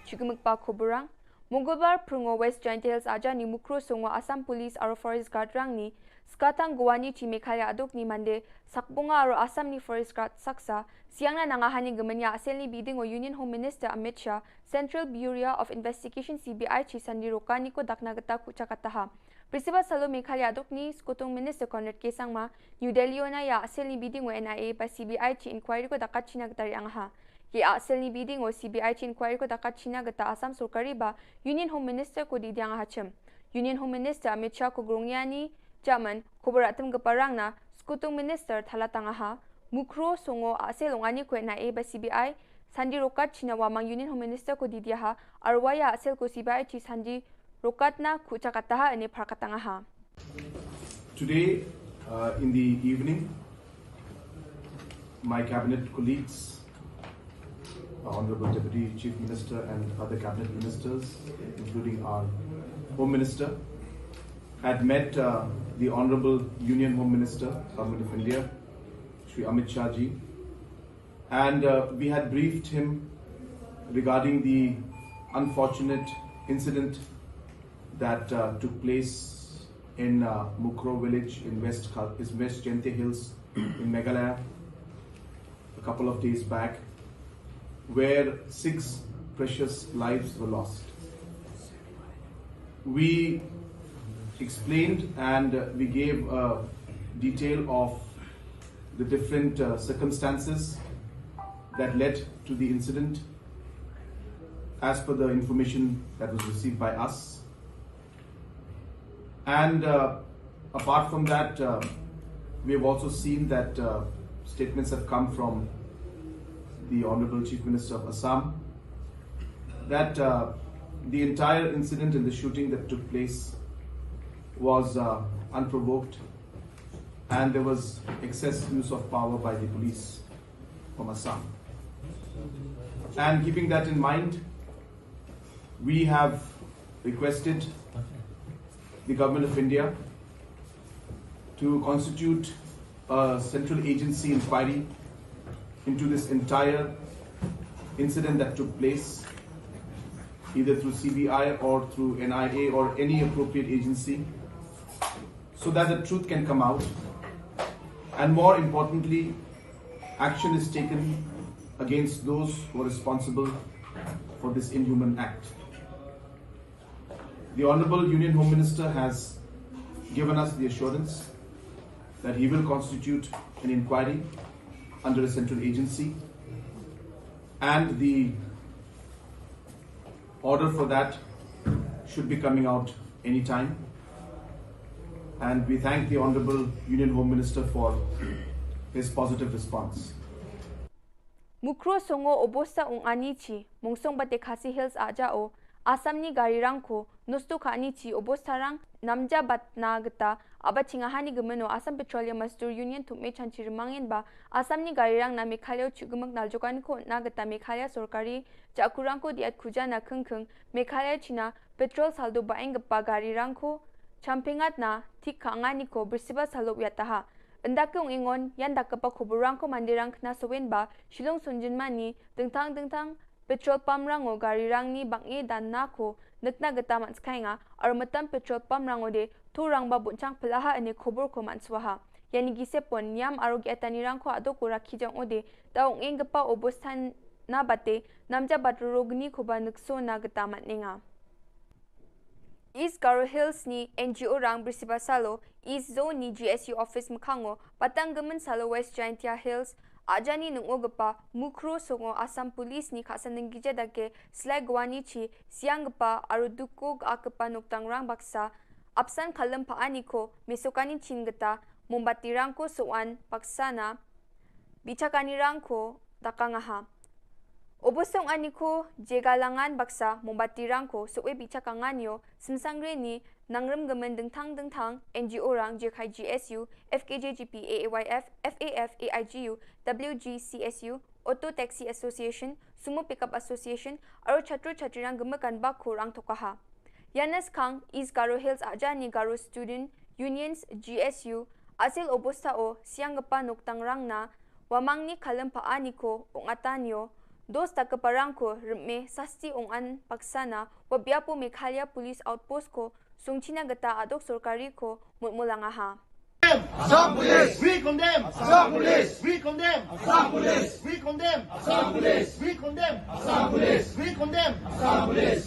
Chukimukpa kuburang, Mongolbar phrung o West Jaintia Hills aja ni Mukro Songo Assam Police aro Forest Guard rang ni, skatang Guwahati Meghalaya aduk ni Mande, sakbunga aro Assam ni Forest Guard saksa, siang na nanga hani gemenya asel ni biding o Union Home Minister Amit Shah, Central Bureau of Investigation C B I Chief Sandi Rokani ko dakna gata kucha kataha. Principal Salo Meghalaya aduk ni Skutung Minister Conrad K Sangma, New Delhi ona ïa asel ni biding o N I A ba C B I Chief Inquiry ko dakat china gata ri angaha. Ki asel ni biding o C B I Chief Inquiry ko dakat china gata Assam sorkari ba Union Home Minister ko di diang hachim. Union Home Minister Amit Shah ko grong yani jaman ko beratem geparang na Skutung Minister thalatang aha. Mukro Songo asel ong ani ko N I A ba C B I Sandi Rokat china wamang Union Home Minister ko di diaha arwaya asel ko C B I Chief Sandi Rokat na kucha kataha ene phar katang aha. Today, uh, in the evening, my cabinet colleagues, our Honorable Deputy Chief Minister and other cabinet ministers, including our Home Minister, had met, uh, the Honorable Union Home Minister, Government of India, Shri Amit Shah ji, and, uh, we had briefed him regarding the unfortunate incident that, uh, took place in, uh, Mukroh village in West Kha-, is West Jaintia Hills in Meghalaya a couple of days back, where six precious lives were lost. We explained and, uh, we gave a detail of the different, uh, circumstances that led to the incident as per the information that was received by us. And, uh, apart from that, uh, we have also seen that, uh, statements have come from the Honorable Chief Minister of Assam that, uh, the entire incident and the shooting that took place was, uh, unprovoked, and there was excess use of power by the police from Assam. And keeping that in mind, we have requested the Government of India to constitute a central agency inquiry into this entire incident that took place, either through C B I or through N I A or any appropriate agency, so that the truth can come out. And more importantly, action is taken against those who are responsible for this inhuman act. The Honorable Union Home Minister has given us the assurance that he will constitute an inquiry under a central agency, and the order for that should be coming out anytime. And we thank the Honorable Union Home Minister for his positive response. Mukroh Songo Obosta Ong Ani Chi, Mongsong Bate Khasi Hills Aja O, Assam ni gari rangko, Nosto Khani Chi, Obosta Rang, Namja Batna Geta, Aba Chinga Hani Gemeno, Assam Petroleum Mazdoor Union Thumechang Chi Remangen Ba, Assam ni gari rang na Meghalaya Chugumuk Naljokan Ko Na Geta Meghalaya Sorkari, Jakurangko Diat Kujana Kengkeng, Meghalaya China, Petrol Saldo Baeng Gepa Gari Rangko, Champingat Na, Thik Kangani Ko, Brisiba Salok Yataha. Ndake ong ingon, yan dake pa khubur rangko mandirang kena sowen ba, Shillong Sunjin Mani, dengtang dengtang, petrol pump rango gari rangni bange dan nako, nekna geta man skai nga, aro metam petrol pump rango de, tu rang ba bunchang pelaha ene khubur ko man swaha. Yani gise pon, niam aro gi etani rangko adoko rakhi jang ode, ta ong eng gepa obostan na bate, namja bat rogni ko ba nekso na geta man nenga. East Garo Hills ni N G O rang Brisiba Salo, East Zone ni G S U Office Mkhango, Patang Gemen Salo West Jaintia Hills, Ajani Nungo Gepa, Mukroh Songo Assam Police ni Khasa Nenggija Dake, Slai Gwani Chi, Siang Gepa, Aru Duko Ga Gepa Noktang Rang Baksa, Apsan Kalem Pa Aniko, Mesokani Chin Geta, Mombati Rangko Soan Baksa Na, Bichakani Rangko, Dakangaha. Obosong Aniko, Jegalangan Baksa, Mombati Rangko, Soe Bichakanganio, Simsangre ni, Nangrem Gemen Dengtang Dengtang, N G O Rang, Jekai G S U, F K J G P, A A Y F, F A F, A I G U, W G C S U, Auto Taxi Association, Sumo Pickup Association, Aro Chatru Chatrirang Gemekan Bakho Rang Tokaha. Yanes Kang, East Garo Hills Ajani Garo Student Unions, G S U, Asil Obosta O, Siang Gepa Noktang Rang Na, Wamangni Kalem Pa Aniko, Ong Atanio, Dos Takeparangko, Reme, Sasti Ong An Paksana, Wabiapo Meghalaya Police Outpost ko, Sungchina Geta Adok Sorkari ko, Mutmulangaha. Assam Police! We condemn! Assam Police! We condemn! Assam Police! We condemn! Assam Police! We condemn! Assam Police! We condemn! Assam Police!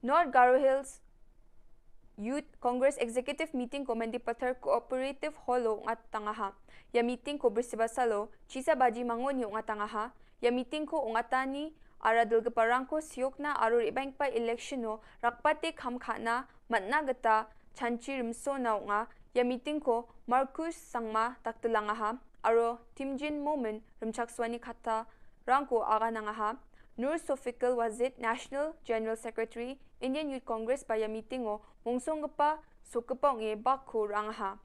North Garo Hills Youth Congress Executive Meeting ko Mendipathar Cooperative Hall o ngat tangaha. Ya meeting ko Brisiba Salo, Chisa Baji Mangoni o ngat tangaha. Ya meeting ko o ngat tani, ara dil geparang ko siok na aro ribang pa election o, rakpate kham khana, matna geta, chanchi rimso na o nga. Ya meeting ko Marcus Sangma taktelangaha, aro Timjin Momin rimchak swani khata rangko aga nangaha. Nur Sofikul Wazid, National General Secretary, Indian Youth Congress ba ya meeting o, mongsong gepa, sok gepa nge bakho rangaha.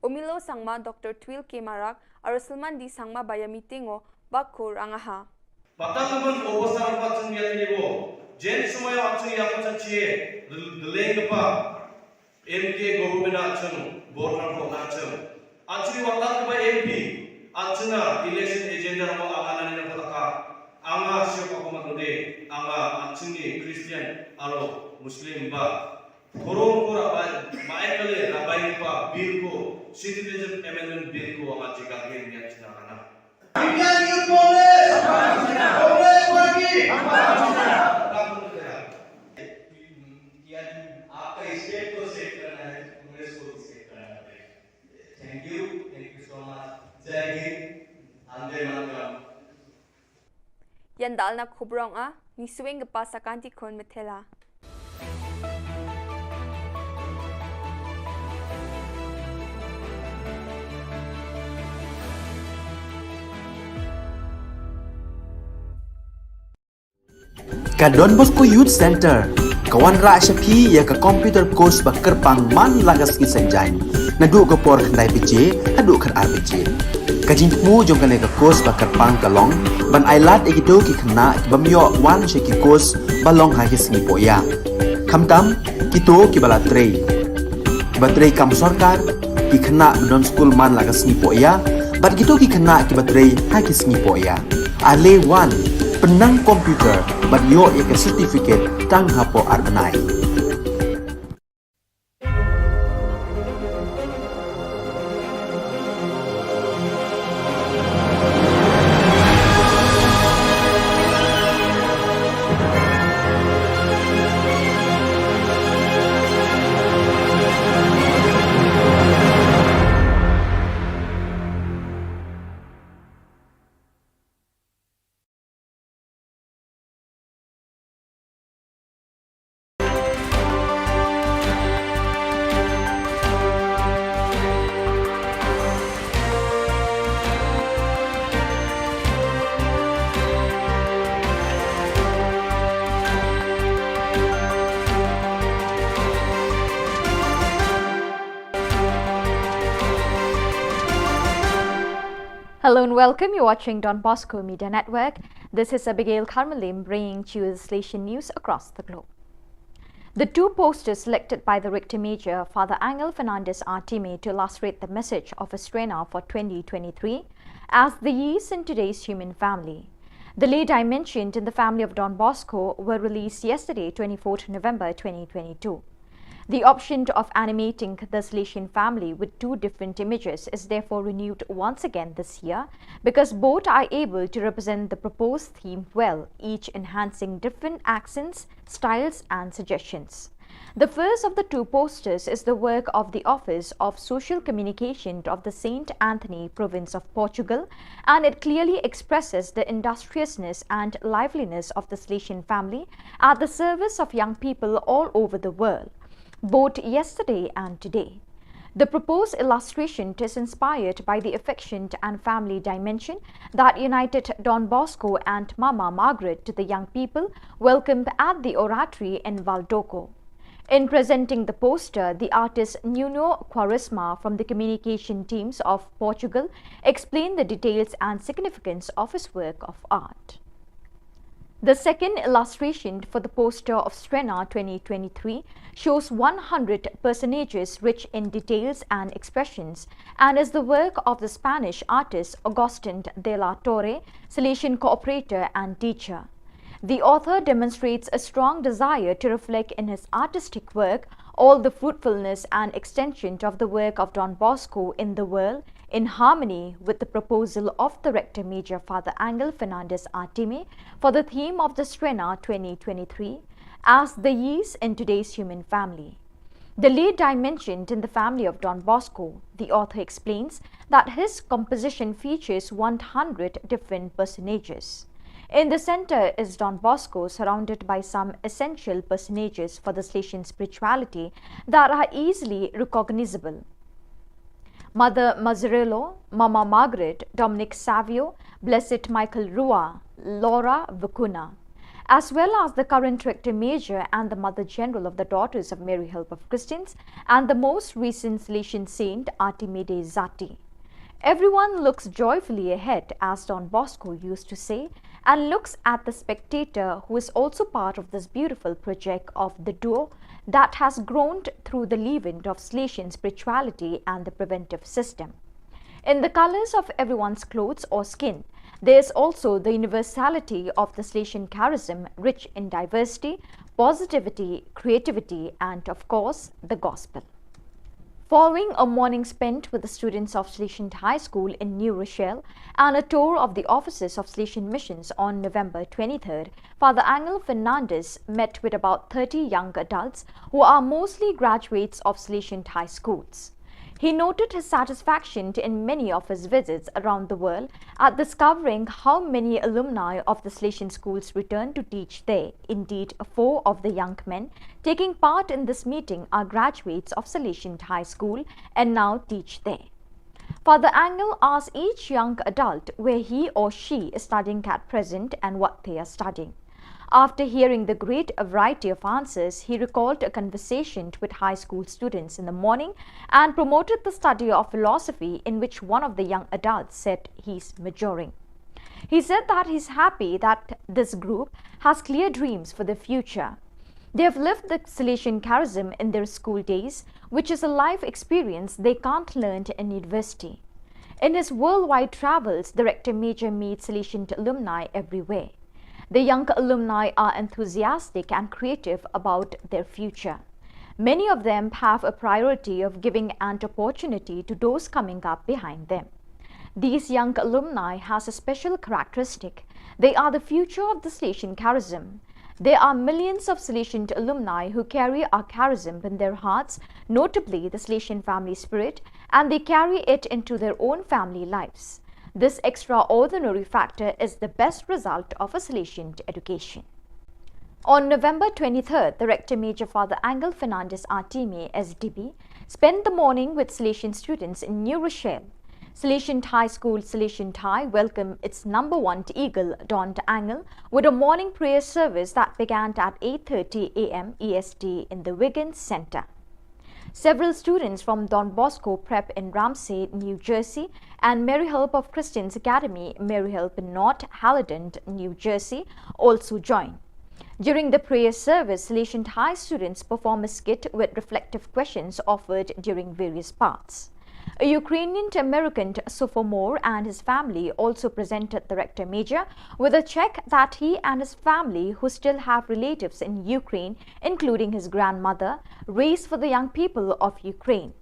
Omilo Sangma, Doctor Twil K Marak, aro Salman D Sangma ba ya meeting o, bakho rangaha. Patang naman o pasar patang ya ni bo. Jen sumaya atsu ya patang chie, deleng gepa. M K government achung, border ko achung. Achung wa tat ba M P, achung na election agenda mo anga nani na pataka. Anga siapa ko matode, anga achung ni Christian aro Muslim ba. Korong ko rabai, maekale rabai pa bill ko, citizenship amendment bill ko anga jika gen ni achung na kana. Indian Youth Congress! Congress Party! यानी आपका स्टेट को सेट करना है, कांग्रेस को भी सेट करना पड़ेगा। Thank you, thank you so much. जय हिंद, वंदे मातरम। Yan dal na khubrong a, ni swing gepa sakanti khon methela. Ka Don Bosco Youth Center ka wanrah sha phi ïa ka computer course ba kyrpang man la ka sngi Saitjaiñ. Naduh ka por khyndai baje haduh khatar baje. Ka jingthmu jong kane ka course ba kyrpang ka long ban ai lad ïa kito ki khynnah ki bym ïoh wan sha ki course ba long ha ki sngi pohïa. Khamtam kito kiba la trei, kiba trei kam sorkar, ki khynnah ba don skul man la ka sngi pohïa, bad kito ki khynnah kiba trei ha ki sngi pohïa. Ale wan, pynnang computer bad ïoh ïa ka certificate tang hapoh ar bnai. Hello and welcome. You're watching Don Bosco Media Network. This is Abigail Karmalim bringing to you the Salesian news across the globe. The two posters selected by the Rector Major, Father Angel Fernandez Artime, to illustrate the message of Estrena for twenty twenty-three as the yeast in today's human family. The lay dimensioned in the family of Don Bosco were released yesterday, twenty-fourth November twenty twenty-two. The option of animating the Salesian family with two different images is therefore renewed once again this year, because both are able to represent the proposed theme well, each enhancing different accents, styles, and suggestions. The first of the two posters is the work of the Office of Social Communication of the Saint Anthony Province of Portugal, and it clearly expresses the industriousness and liveliness of the Salesian family at the service of young people all over the world, both yesterday and today. The proposed illustration is inspired by the affection and family dimension that united Don Bosco and Mama Margaret to the young people welcomed at the Oratory in Valdoco. In presenting the poster, the artist Nuno Quaresma from the communication teams of Portugal explained the details and significance of his work of art. The second illustration for the poster of Estrena twenty twenty-three shows one hundred personages rich in details and expressions, and is the work of the Spanish artist Augustin de la Torre, Salesian cooperator and teacher. The author demonstrates a strong desire to reflect in his artistic work all the fruitfulness and extension of the work of Don Bosco in the world, in harmony with the proposal of the Rector Major, Father Angel Fernandez Artime, for the theme of the Estrena twenty twenty-three, as the yeast in today's human family. The lay dimensioned in the family of Don Bosco, the author explains that his composition features one hundred different personages. In the center is Don Bosco, surrounded by some essential personages for the Salesian spirituality that are easily recognizable: Mother Mazzarello, Mama Margaret, Dominic Savio, Blessed Michael Rua, Laura Vicuna, as well as the current Rector Major and the Mother General of the Daughters of Mary Help of Christians, and the most recent Salesian saint, Artime Dei Zati. Everyone looks joyfully ahead, as Don Bosco used to say, and looks at the spectator, who is also part of this beautiful project of the duo that has grown through the leaven of Salesian spirituality and the preventive system. In the colors of everyone's clothes or skin, there is also the universality of the Salesian charism, rich in diversity, positivity, creativity, and of course, the gospel. Following a morning spent with the students of Salesian High School in New Rochelle and a tour of the offices of Salesian Missions on November twenty-third, Father Angel Fernandez met with about thirty young adults who are mostly graduates of Salesian High Schools. He noted his satisfaction in many of his visits around the world at discovering how many alumni of the Salesian schools return to teach there. Indeed, four of the young men taking part in this meeting are graduates of Salesian High School and now teach there. Father Angel asked each young adult where he or she is studying at present and what they are studying. After hearing the great variety of answers, he recalled a conversation with high school students in the morning and promoted the study of philosophy, in which one of the young adults said he's majoring. He said that he's happy that this group has clear dreams for the future. They have lived the Salesian charism in their school days, which is a life experience they can't learn in university. In his worldwide travels, the Rector Major meets Salesian alumni everywhere. The young alumni are enthusiastic and creative about their future. Many of them have a priority of giving an opportunity to those coming up behind them. These young alumni has a special characteristic. They are the future of the Salesian charism. There are millions of Salesian alumni who carry our charism in their hearts, notably the Salesian family spirit, and they carry it into their own family lives. This extraordinary factor is the best result of a Salesian education. On November twenty-third, the Rector Major, Father Angel Fernandez Artime, S D B, spent the morning with Salesian students in New Rochelle. Salesian High School, Salesian High, welcomed its number one eagle, Don Angel, with a morning prayer service that began at eight thirty a m E S T in the Wiggins Center. Several students from Don Bosco Prep in Ramsey, New Jersey, and Mary Help of Christians Academy, Mary Help in North Haledon, New Jersey, also joined. During the prayer service, Salesian High students perform a skit with reflective questions offered during various parts. A Ukrainian American sophomore and his family also presented the rector major with a check that he and his family, who still have relatives in Ukraine, including his grandmother, raised for the young people of Ukraine.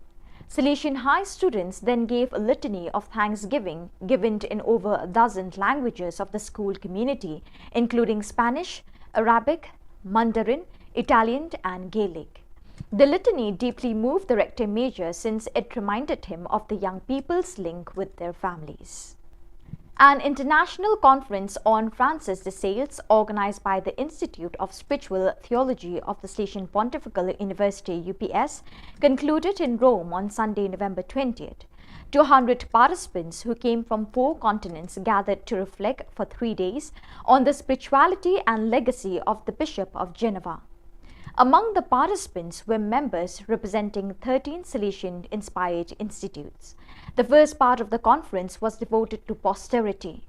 Salesian High students then gave a litany of thanksgiving given in over a dozen languages of the school community, including Spanish, Arabic, Mandarin, Italian, and Gaelic. The litany deeply moved the rector major since it reminded him of the young people's link with their families. An international conference on Francis de Sales, organized by the Institute of Spiritual Theology of the Salesian Pontifical University, U P S, concluded in Rome on Sunday, November twentieth. Two hundred participants who came from four continents gathered to reflect for three days on the spirituality and legacy of the Bishop of Geneva. Among the participants were members representing thirteen Salesian inspired institutes. The first part of the conference was devoted to posterity.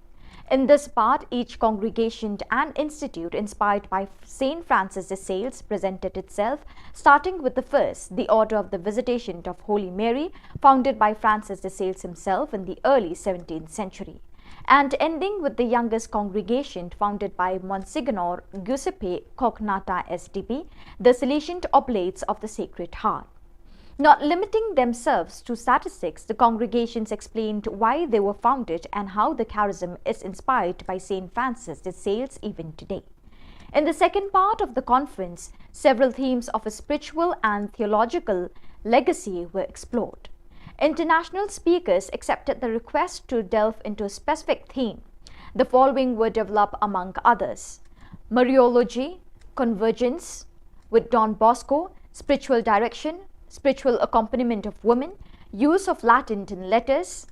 In this part, each congregation and institute inspired by Saint Francis de Sales presented itself, starting with the first, the Order of the Visitation of Holy Mary, founded by Francis de Sales himself in the early seventeenth century, and ending with the youngest congregation, founded by Monsignor Giuseppe Cognatta S D B, the Salesian Oblates of the Sacred Heart. Not limiting themselves to statistics, the congregations explained why they were founded and how the charism is inspired by Saint Francis de Sales even today. In the second part of the conference, several themes of a spiritual and theological legacy were explored. International speakers accepted the request to delve into a specific theme. The following were developed among others: Mariology, Convergence with Don Bosco, Spiritual Direction, Spiritual Accompaniment of Women, Use of Latin in Letters,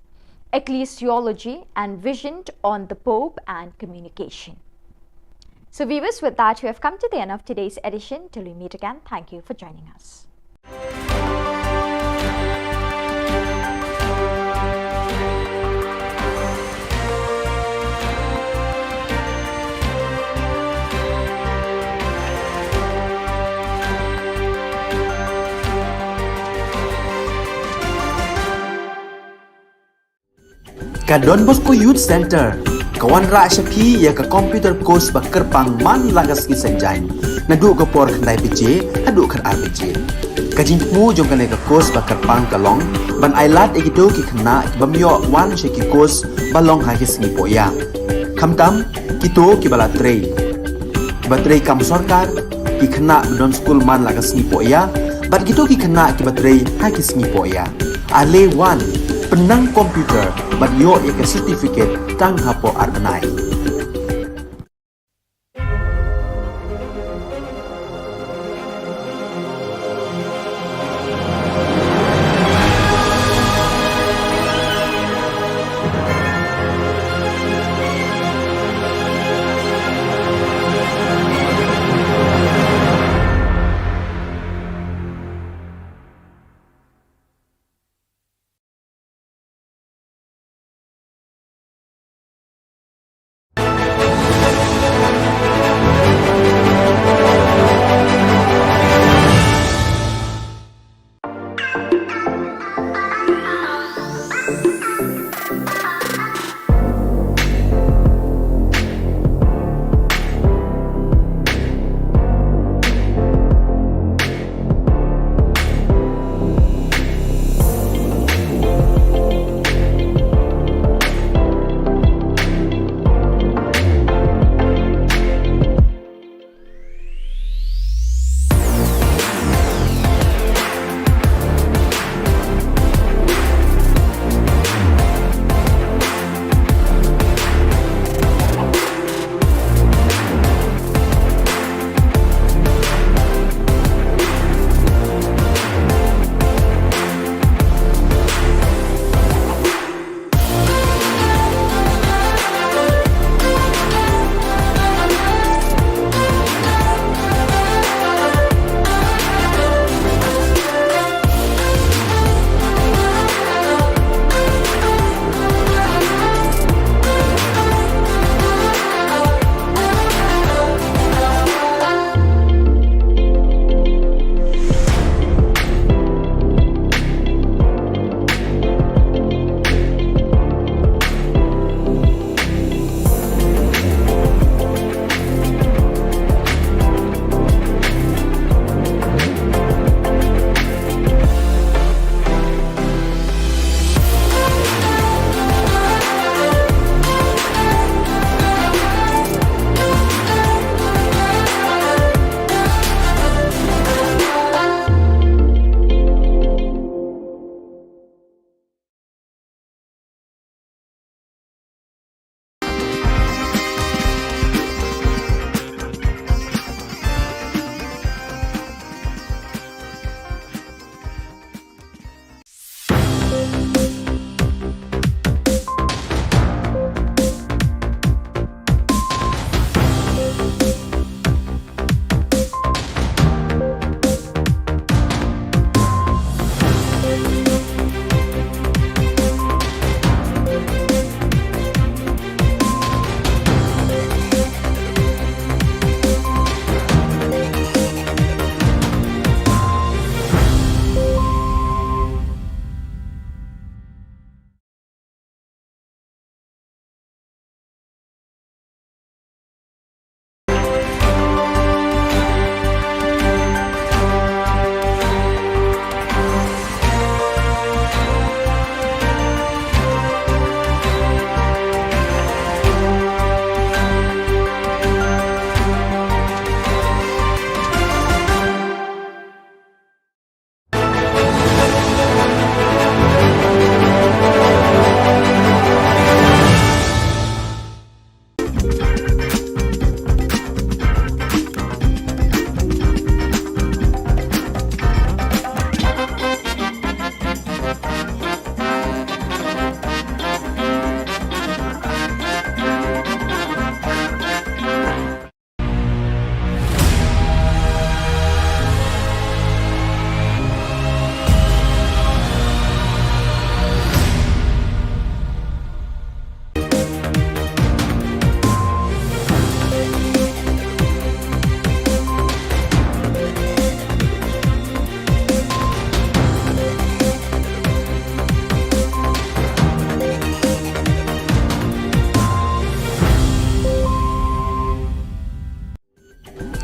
Ecclesiology, and Vision on the Pope and Communication. So, viewers, with that, we have come to the end of today's edition. Till we meet again, thank you for joining us. Ka Don Bosco Youth Centre ka wanrah sha phi ïa ka computer course ba kyrpang man la ka sngi Saitjaiñ, naduh ka por khyndai baje haduh khatar baje. Ka jingthmu jong kane ka course ba kyrpang ka long ban ailad ïa kito ki khynnah ki bym ïoh wan sha ki course ba long ha ki sngi pohïap, khamtam kito kiba la trei, kiba trei kam sorkar, ki khynnah ba don skul man la ka sngi pohïap, bad kito ki khynnah kiba trei ha ki sngi pohïap. Ale wan, pynnang computer bad ïoh ïa ka certificate tang hapoh ar bnai.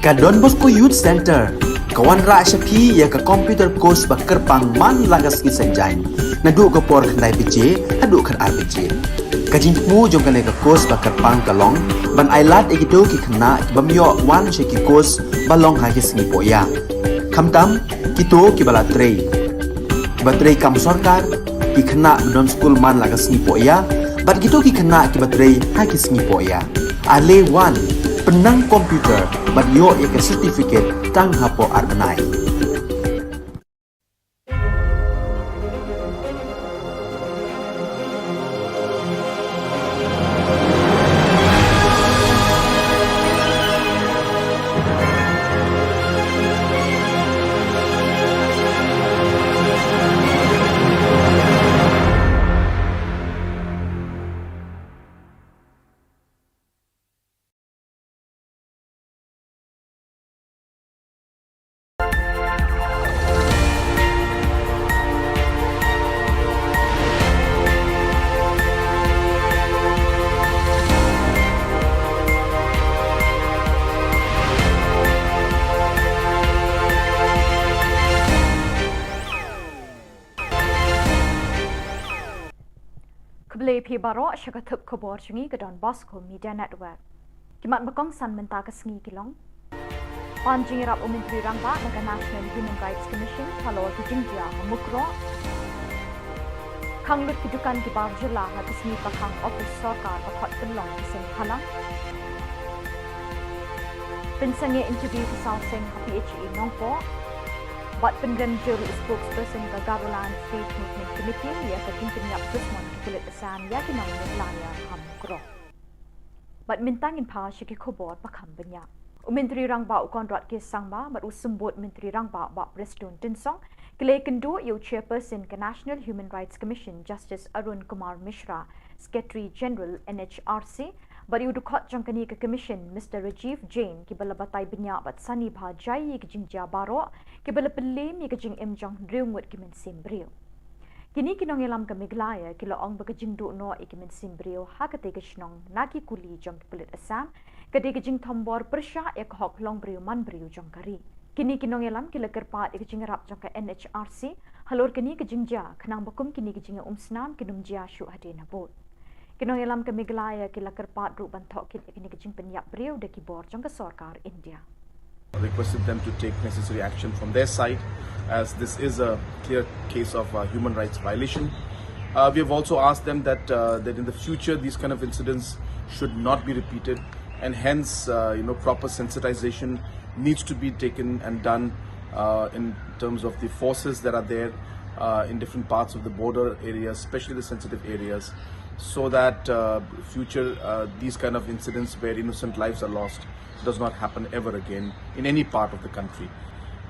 Ka Don Bosco Youth Centre ka wanrah sha phi ïa ka computer course ba kyrpang man la ka sngi Saitjaiñ, naduh ka por khyndai baje haduh khatar baje. Ka jingthmu jong kane ka course ba kyrpang ka long ban ailad ïa kito ki khynnah ki bym ïoh wan sha ki course ba long ha ki sngi pohïa, khamtam kito kiba la trei, kiba trei kam sorkar, ki khynnah ba don skul man la ka sngi pohïa, bad kito ki khynnah kiba trei ha ki sngi pohïa. Ale wan, pynnang computer bad ïoh ïa ka certificate tang hapoh ar bnai. Khublei phi baroh sha ka thup khubor jong ngi ka Don Bosco Media Network. Ki mat ba kongsan mynta ka sngi ki long: pan jingïarap u Myntri Rangbah na ka National Human Rights Commission halor ki jingjia ha Mukroh. Khang lut ki dukan ki bar jylla ha ka sngi pakhang office sorkar ba khot pynlong ki seng bhalang. Pynsangeh interview ki saw seng ha P H E Nongpoh. Bad pynrem jur u spokesperson ka Garoland State Movement Committee ïa ka jingpynïap dusmon ki pulit Assam ïa ki nong Meghalaya ha Mukroh. Bad mynta ngin phai sha ki khubor ba kham bniah. U Myntri Rangbah u Conrad K Sangma bad u Symbud Myntri Rangbah Bah Prestone Tynsong ki la ïakynduh ïa u Chairperson ka National Human Rights Commission Justice Arun Kumar Mishra, Secretary General N H R C, bad ïa u dkhot jong kane ka Commission Mister Rajiv Jain, kiba la batai bniah bad sani bha jai ïa ki jingjia baroh kiba la pynliem ïa ka jingim jong hynriew ngut ki mynsiem briew. Kine ki nongïalam ka Meghalaya ki la ong ba ka jingduh noh ïa ki mynsiem briew ha katei ka shnong na ki kuli jong ki pulit Assam ka dei ka jingthombor pyrshah ïa ka hok longbriew manbriew jong ka ri. Kine ki nongïalam ki la kyrpad ïa ka jingïarap jong ka N H R C halor kane ka jingjia, khnang ba kum kine ki jingïaumsnam kin ym jia shuh hadien habud. Ki nongïalam ka Meghalaya ki la kyrpad ruh ban thoh kit ïa kane ka jingpynïap briew da ki bor jong ka sorkar India. Requested them to take necessary action from their side, as this is a clear case of, uh, human rights violation. Uh, we have also asked them that, uh, that in the future these kind of incidents should not be repeated, and hence, uh, you know, proper sensitization needs to be taken and done, uh, in terms of the forces that are there, uh, in different parts of the border areas, especially the sensitive areas, so that, uh, future, uh, these kind of incidents where innocent lives are lost does not happen ever again in any part of the country,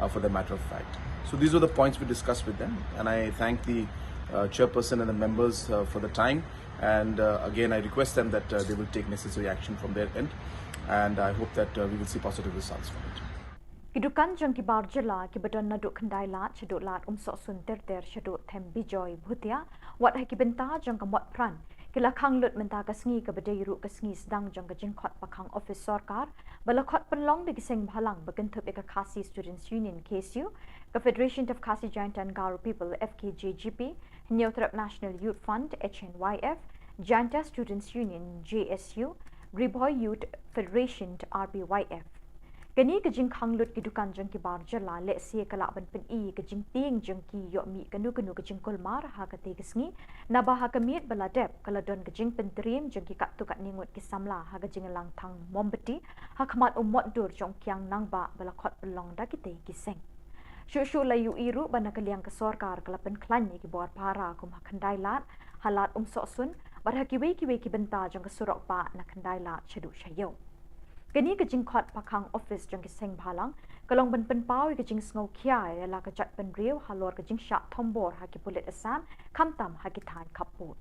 uh, for the matter of fact. So these were the points we discussed with them, and I thank the, uh, chairperson and the members, uh, for the time. And, uh, again, I request them that, uh, they will take necessary action from their end, and I hope that, uh, we will see positive results from it. Ki dukan jong ki bar jylla kiba don naduh Khyndai Lad shaduh Lad Umsohsun ter ter shaduh Them Bijoy Bhutia, wat ha ki bynta jong ka Motphran, ki la khang lut mynta ka sngi kaba dei ruh ka sngi sdang jong ka jingkhot pakhang office sorkar ba la khot pynlong da ki seng bhalang ba kynthup ïa ka Khasi Students Union, K S U, ka Federation of Khasi Jaintia and Garo People, F K J G P, Hynñiewtrep National Youth Front, H N Y F, Jaintia Students Union, J S U, Ri Bhoi Youth Federation, R B Y F. Kane ka jingkhang lut ki dukan jong ki bar jylla lehse ka lah ban pyni ïa ka jingtieng jong ki ïoh mih kano kano ka jingkulmar ha katei ka sngi, naba ha ka miet ba la dep ka la don ka jingpyntriem jong ki katto katne ngut ki samla ha ka jingïalang thang mombati ha khmat u mot dur jong u kiang nangbah ba la khot pynlong da kitei ki seng. Shuh shuh la ïohi ruh ba na ka liang ka sorkar ka la pynkhlaiñ ïa ki bor phara kum ha Khyndai Lad, ha Lad Umsohsun, bad ha kiwei kiwei ki bynta jong ka surok bah na Khyndai Lad shaduh sha ïew. Kane ka jingkhot pakhang office jong ki seng bhalang ka long ban pynpaw ïa ka jingsngewkhia ïa la ka jaitbynriew halor ka jingshah thombor ha ki pulit Assam, khamtam ha ki thaiñ khappud.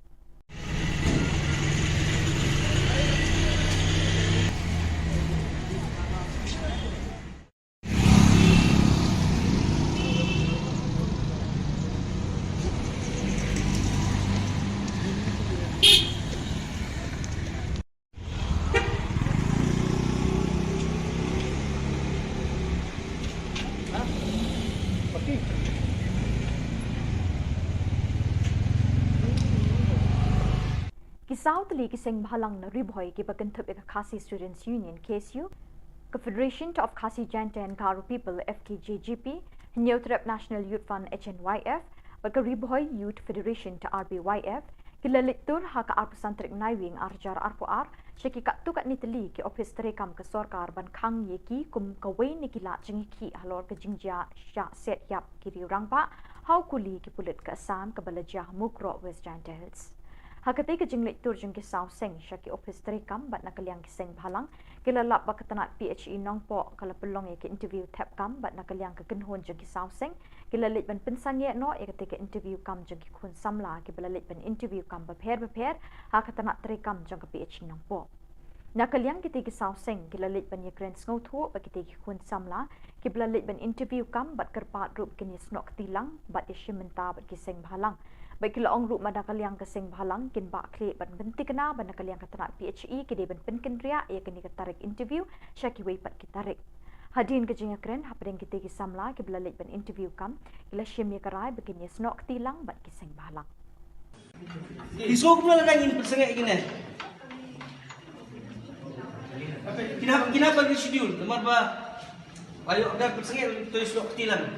Ki saw tylli ki seng bhalang na Ri Bhoi kiba kynthup ïa ka Khasi Students Union, K S U, ka Federation of Khasi Jaintia and Garo People, F K J G P, Hynñiewtrep National Youth Front, H N Y F, bad ka Ri Bhoi Youth Federation, R B Y F, ki la leit tur ha ka arphew san tarik Naiwieng arhajar arphew ar sha ki katto katne tylli ki ophis treikam ka sorkar ban khang ïa ki kum kawei na ki lad jingïakhih halor ka jingjia shah set ïap ki riew rangbah ha u kuli ki pulit ka Assam kaba la jia ha Mukroh, West Jaintia Hills. Ha katei ka jingleit tur jong ki saw seng sha ki ophis treikam bad na ka liang ki seng bhalang, ki la lap ba ka tnat P H E Nongpoh ka la pynlong ïa ka interview thep kam bad na ka liang ka kynhun jong ki saw seng ki la leit ban pynsangeh noh ïa katei ka interview kam jong ki khun samla kiba la leit ban interview kam bapher bapher ha ka tnat treikam jong ka P H E Nongpoh. Na ka liang kitei ki saw seng ki la leit ban ïakren sngewthuh bad kitei ki khun samla kiba la leit ban interview kam bad kyrpad ruh ba kin ïasnoh kti lang bad ïashim bynta bad ki seng bhalang. Bad ki la ong ruh ba na ka liang ka seng bhalang kin bah khlieh ban pynthikna ba na ka liang ka tnat P H E ki dei ban pynkynriah ïa kane ka tarik interview sha kiwei pat ki tarik. Hadien ka jingïakren hapdeng kitei ki samla kiba la leit ban interview kam, ki la shim ïa ka rai ba kin ïasnoh kti lang bad ki seng bhalang. Ki sngewbha lada ngin pynsangeh ïa kine. Kin hap, kin hap ban reschedule namar ba, ayo, da pynsangeh to ïasnoh kti lang.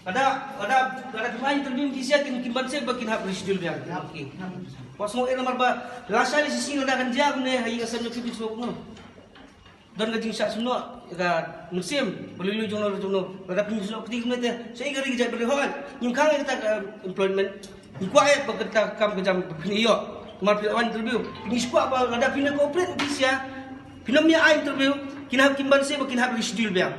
Lada, lada, lada phim ai interview ki sha kin, kin banse ba kin hap reschedule biang. Okay. Wat sngewbha namar ba lashai shisien lada kan jia kumne ha ïing Assam jong phi, sngewbha kumno. Don ka jingshah snoh ka mynsiem ba lui lui jong no jong no. Lada phi snoh kti kumne te, sa ïa ka ri ka jaitbynriew hooid. Ngim khang ïa kata ka employment. Ngi kwah ïa ba kata ka kam ka jam ba phin ïoh. Namar phi la wan interview, phi ngi kwah ba lada phin cooperate phi sha, phin ym ïa ai interview, kin hap, kin banse ba kin hap reschedule biang.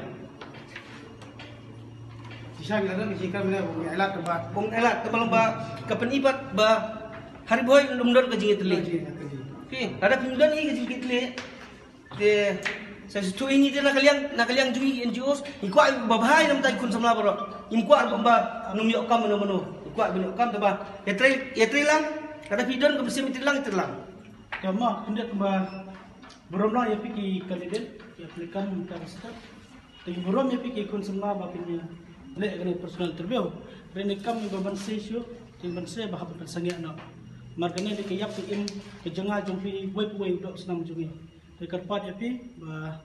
Shisha ngi la don ka jingkren ne, ong ïa lad ka ba, ong ïa lad ka ba long ba ka pyni pat ba ha Ri Bhoi ym don ka jingïatylli. Phi, lada phim don hi ka jingïatylli, te sa shu ïa ngi te na ka liang, na ka liang jong ngi N G Os, ngi kwah ba bha ïa na bynta ki khun samla baroh. Ngim kwah ba, ba nym ïoh kam mano mano. Ngi kwah ba ïoh kam te ba ïatrei, ïatrei lang, lada phi don ka mynsiem ïatrei lang, ïatrei lang. Te ma, khyndiat ba burom lang ïa phi ki candidate, ki applicant mynta ka step. Te ki burom ïa phi ki khun samla ba phin ïa leh kane personal interview. Hynrei ne kam ba banse shuh, te banse ba hap ban pynsangeh noh. Namar kane dei ka ïap ka im ka jong nga jong phi, wei pa wei u doh snam jong ngi. Te kyrpad ïa phi ba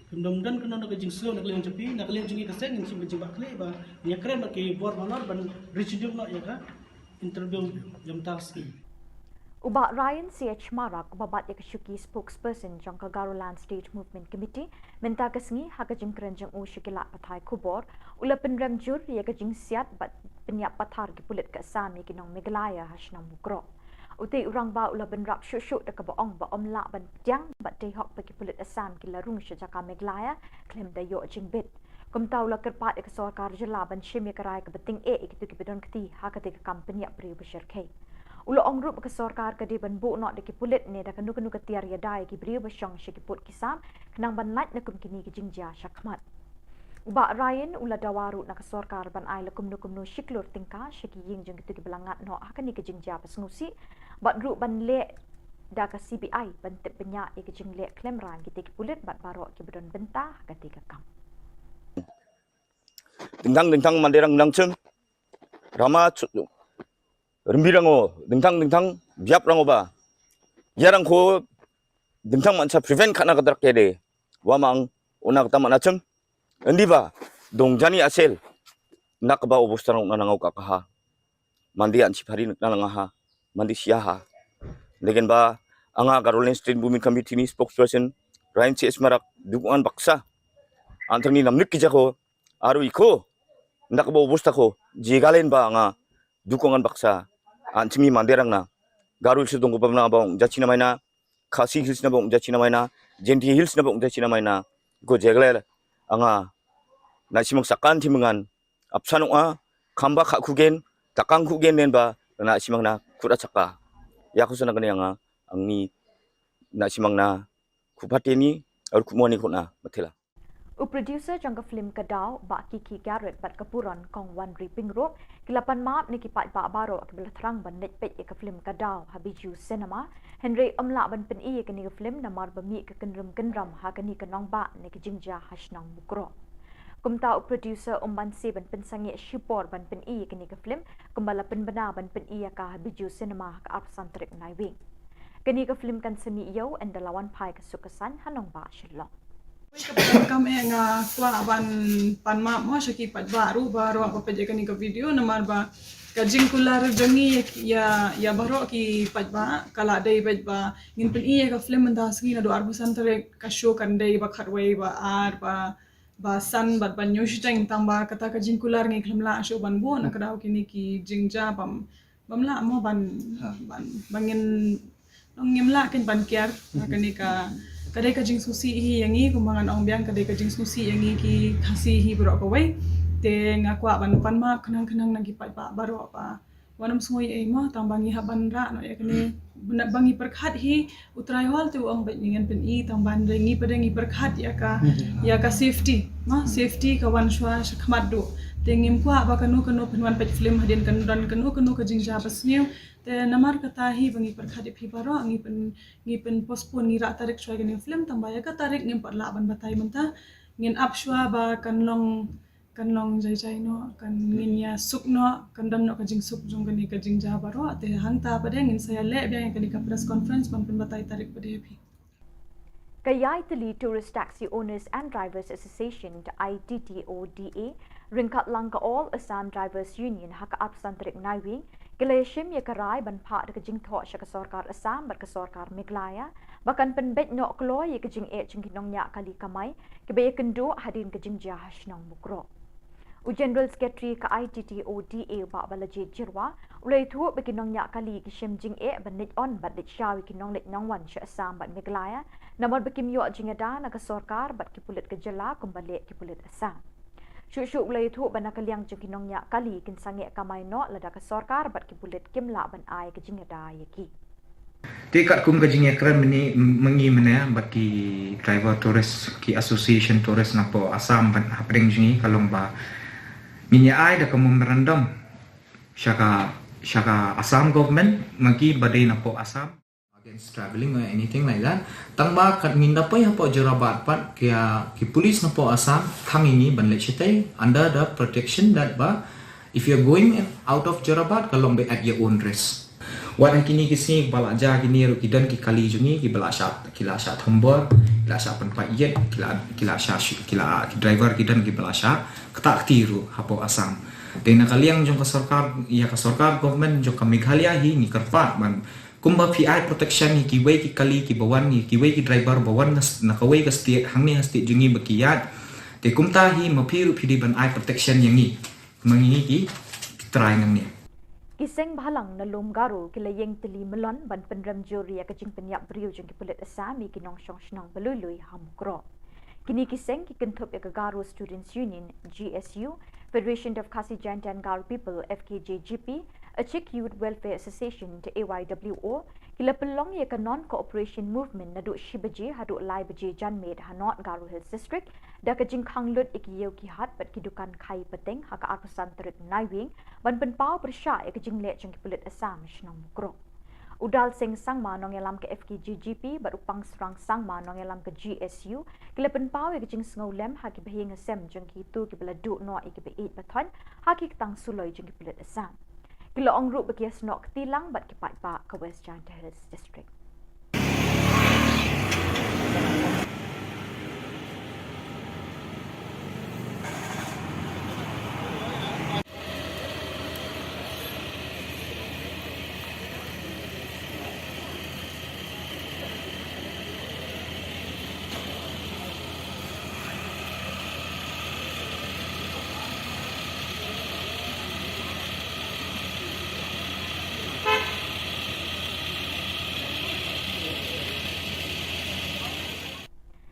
phim dom don kano kano ka jingsngew na ka liang jong phi, na ka liang jong ngi ka seng ngin shim ka jingbakla ba ngin ïakren bad ki bor ba halor ban reschedule noh ïa ka interview ïa mynta ka sngi. U Bah Ryan C H Marak, uba bat ïa ka shuki spokesperson jong ka Garoland State Movement Committee mynta ka sngi, ha ka jingkren jong u sha ki lad pathai khubor, u la pynrem jur ïa ka jingsiat bad pynïap pathar ki pulit ka Assam ïa ki nong Meghalaya ha shnong Mukroh. Utei u rangbah u la bynrap shuh shuh da kaba ong ba ym lah ban pdiang bad dei hok ba ki pulit Assam ki la rung sha jaka Meghalaya khlem da ïoh jingbit. Kumta u la kyrpad ïa ka sorkar jylla ban shim ïa ka rai kaba tyngeh ïa kito kiba don kti ha katei ka kam pynïap briew ba shyrkhei. U la ong ruh ba ka sorkar ka dei ban buh noh da ki pulit ne da kano kano ka tiar ïada ïa ki briew ba shong sha ki pud ki sam khnang ban lait na kum kine ki jingjia shakhmat. U Bah Ryan u la dawa ruh na ka sorkar ban ai la kumno kumno shi klur tyngka sha ki ïing jong kito kiba la ngat noh ha kane ka jingjia ba sngewsih, bad ruh ban leh da ka C B I ban tip bniah ïa ka jingleh khlem rang kitei ki pulit bad baroh kiba don bynta ha katei ka kam. Dingtang dingtang Mandirang nang chim, rama chu-, rimbi rango, dingtang dingtang biap rango ba. Ïa rang ko dingtang man sa prevent khana ka drak ïa de. Wa mang, una kata mana chim. Endi ba, dong jani asel. Nak ba obos tarong na nangau ka kaha. Mandi an si phari na langa ha. Mandi sia ha. Legen ba, anga Garoland State Movement Committee ni spokesperson, Ryan C H Marak, dukungan baksa. Antang ni namnik ki jako, aru iko. Nak ba obos tako, jigalen ba anga, dukungan baksa. An chimi Mandirang na. Garul sudong ko pamna ba ong, jachina maina. Khasi Hills na bong jachina maina, Jaintia Hills na bong jachina maina, ko jeglel anga na simang sakan timengan, apsan ong a, kamba kha khugen, takang khugen nen ba, na simang na khuda chaka. Ya ko sana kane anga, angni na simang na khupate ni, ar khumoni khuna, matela. U producer jong ka film Ka Daw, Bah Kiki Garrett bad ka Puron Kong Wanri Pyngrope, ki la pan map na ki paidbah baroh kiba la thrang ban leit peit ïa ka film Ka Daw ha Bijou Cinema, hynrei ym lah ban pyni ïa kane ka film namar ba mih ka kynrum kynram ha kane ka nongbah na ka jingjia ha shnong Mukroh. Kumta u producer um banse ban pynsangeh shipor ban pyni ïa kane ka film, kumba la pynbna ban pyni ïa ka ha Bijou Cinema ha ka arphew san tarik Naiwieng. Kane ka film kan sa mih ïew ynda la wan phai ka suk ka saiñ ha nongbah Shillong. Ka program eh nga kwah ban pan map mo sha ki paidbah ruh baroh ba peit ïa kane ka video namar ba ka jingkular jong ngi ïa, ïa baroh ki paidbah ka la dei beit ba ngin pyni ïa ka film mynta sngi naduh arphew san tarik ka show kan dei ba khatwei ba ar ba ba san bad ban ïoh shiteng tang ba kata ka jingkular ngi khlem lah shuh ban buh na ka daw kine ki jingjia bam bam lah mo ban ban ban ngin ngim lah kin ban kiar na kane ka ka dei ka jingsngewsih hi ïa ngi kumba ngan ong biang ka dei ka jingsngewsih ïa ngi ki Khasi hi baroh kawei. Te nga kwah ban pan map khnang khnang na ki paidbah baroh ba wat nym sngew ei mo tang ba ngi hap ban rah noh ïa kane ba ngi pyrkhat hi. U trai hol te u ong bad ngi ngan pyni tang ba ngi pat ngi pyrkhat ïa ka ïa ka safety mo safety ka wan shuwa sha khmat duh. Te ngim kwah ba kano kano pynwan peit film hadien kan don kano kano ka jingjia ba sniew. Te namar kata hi ba ngi pyrkhat ïa phi baroh ngi pyn ngi pyn postpone ngi rah tarik shuwa ïa kane film tang ba ïa ka tarik ngim pat lah ban batai mynta. Ngin ap shuwa ba kan long kan long jai jai noh kan ngin ïa suk noh kan don noh ka jingsuk jong kane ka jingjia baroh te hangta pat ngin sa ïa leh biang ïa kane ka press conference ban pynbatai tarik pat ïa phi. Ka Ïaitylli Tourist Taxi Owners and Drivers Association, I T T O D A, ryngkat lang ka All Assam Drivers Union ha ka arphew san tarik Naiwieng ki la ïashim ïa ka rai ban phah da ka jingthoh sha ka sorkar Assam bad ka sorkar Meghalaya ba kan pynbeit noh kloi ïa ka jingeh jong ki nongñiah kali kamai kiba ïakynduh hadien ka jingjia ha shnong Mukroh. U General Secretary ka I T T O D A u Bah Balajied Jyrwa u la ïathuh ba ki nongñiah kali ki shim jingeh ban leit on bad leit shaw ïa ki nongleit nongwan sha Assam bad Meghalaya namar ba kim ïoh jingïada na ka sorkar bad ki pulit ka jylla kumba leh ki pulit Assam. Shuh shuh u la ïathuh ba na ka liang jong ki nongñiah kali kin sangeh kamai noh lada ka sorkar bad ki pulit kim lah ban ai ka jingïada ïa ki. Te katkum ka jingïakren mynne mynne mynne bad ki driver tourist ki association tourist napoh Assam bad hapdeng jong ngi ka long ba ngin ïa ai da ka memorandum sha ka sha ka Assam government ma ki ba dei napoh Assam against travelling or anything like that. Tang ba kat ngin da poi hapoh Jorabat pat ki ki police napoh Assam khang ïa ngi ban leit shatei under the protection that ba if you're going out of Jorabat ka long ba at your own risk. Wat ha kine ki sngi ba la jia kine ruh ki don ki kali jong ngi ki ba la shah ki la shah thombor ki la shah pynpait ïit ki la ki la shah ki la ki driver ki don ki ba la shah kata kti ruh hapoh Assam. Te na ka liang jong ka sorkar ïa ka sorkar government jong ka Meghalaya hi ngi kyrpad ban kumba phi ai protection ïa kiwei ki kali ki ba wan ïa kiwei ki driver ba wan na kawei ka state hangne ha state jong ngi ba ki ïaid. Te kumta hi ma phi ruh phi dei ban ai protection ïa ngi. Mangi ki trai nang ni. Ki seng bhalang na Lum Garo ki la ïeng tylli mlien ban pynrem jur ïa ka jingpynïap briew jong ki pulit Assam ïa ki nongshong shnong ba lui lui ha Mukroh. Kine ki seng ki kynthup ïa ka Garo Students Union, G S U, Federation of Khasi Jaintia and Garo People, F K J G P, Achik Youth Welfare Association, A Y W O, ki la pynlong ïa ka Non Cooperation Movement naduh shi baje haduh lai baje janmiet ha North Garo Hills District da ka jingkhang lut ïa ki ïew ki hat bad ki dukan khai pateng ha ka arphew san tarik Naiwieng ban pynpaw pyrshah ïa ka jingleh jong ki pulit Assam shnong Mukroh. U Dal Singh Sangma nongïalam ka F K J G P bad u Pangsrang Sangma nongïalam ka G S U ki la pynpaw ïa ka jingsngewlem ha ki bahaïing hasem jong kito ki ba la duh noh ïa ki ba ïeit ba thoiñ ha ki ktang suloi jong ki pulit Assam. Ki la ong ruh ba ki ïasnoh kti lang bad ki paidbah ka West Jaintia Hills District.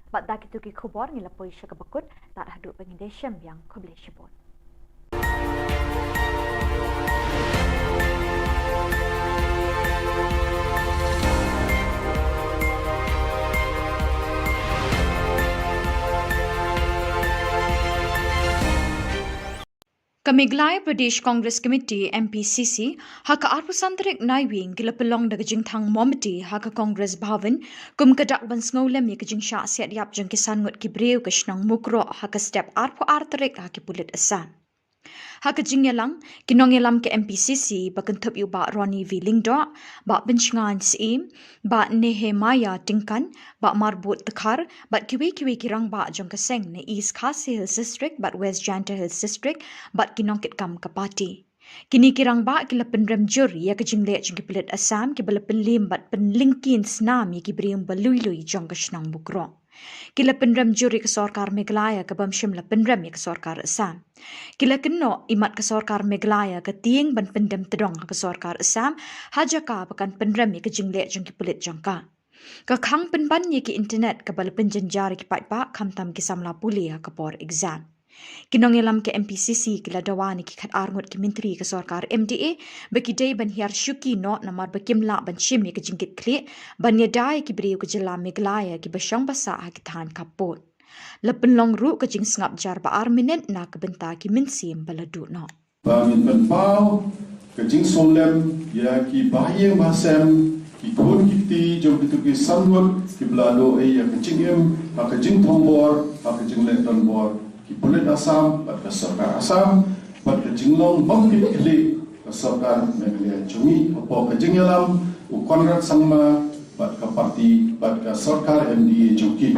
Bad da kito ki khubor ngi la poi sha kaba kut, tad haduh ba ngin ïashem biang, khublei shibun. Ka Meghalaya Pradesh Congress Committee, M P C C, ha ka arphew san tarik Naiwieng ki la pynlong da ka jingthang momiti ha ka Congress Bhavan kum ka dak ban sngewlem ïa ka jingshah siat ïap jong ki san ngut ki briew ka shnong Mukroh ha ka step arphew ar tarik ha ki pulit Assam. Ha ka jingïalang, ki nongïalam ka M P C C ba kynthup ïa u Bah Ronnie V Lyngdoh, Bah Pynshngaiñ Syiem, Bah Nehemiah Tyngkan, Bah Marbud Dkhar, bad kiwei kiwei ki rangbah jong ka seng na East Khasi Hills District bad West Jaintia Hills District, bad ki nongkitkam ka party. Kine ki rangbah ki la pynrem jur ïa ka jingleh jong ki pulit Assam kiba la pynliem bad pynlyngkien snam ïa ki briew ba lui lui jong ka shnong Mukroh. Ki la pynrem jur ïa ka sorkar Meghalaya kaba ym shym la pynrem ïa ka sorkar Assam. Ki la kynnoh imat ka sorkar Meghalaya ka tieng ban pyndem tdong ha ka sorkar Assam ha jaka ba kan pynrem ïa ka jingleh jong ki pulit jong ka. Ka khang pynban ïa ki internet kaba la pynjynjar ïa ki paidbah khamtam ki samla pule ha ka por exam. Ki nongïalam ka M P C C ki la dawa na ki khatar ngut ki myntri ka sorkar M D A ba ki dei ban hiar shuki noh namar ba kim lah ban shim ïa ka jingkitkhlieh ban ïada ïa ki briew ka jylla Meghalaya kiba shong ba sah ha ki thaiñ khappud. La pynlong ruh ka jingsngap jar ba ar minit na ka bynta ki mynsiem ba la duh noh. Ba ngin pynpaw ka jingsngewlem ïa ki bahaïing bahasem, ki khun ki kti jong kito ki san ngut kiba la duh ei ïa ka jingim ha ka jingthombor, ha ka jingleh donbor ki pulit Assam bad ka sorkar Assam, bad ka jinglong bym kit khlieh ka sorkar Meghalaya jong ngi hapoh ka jingïalam u Conrad Sangma bad ka party bad ka sorkar M D A jong ki.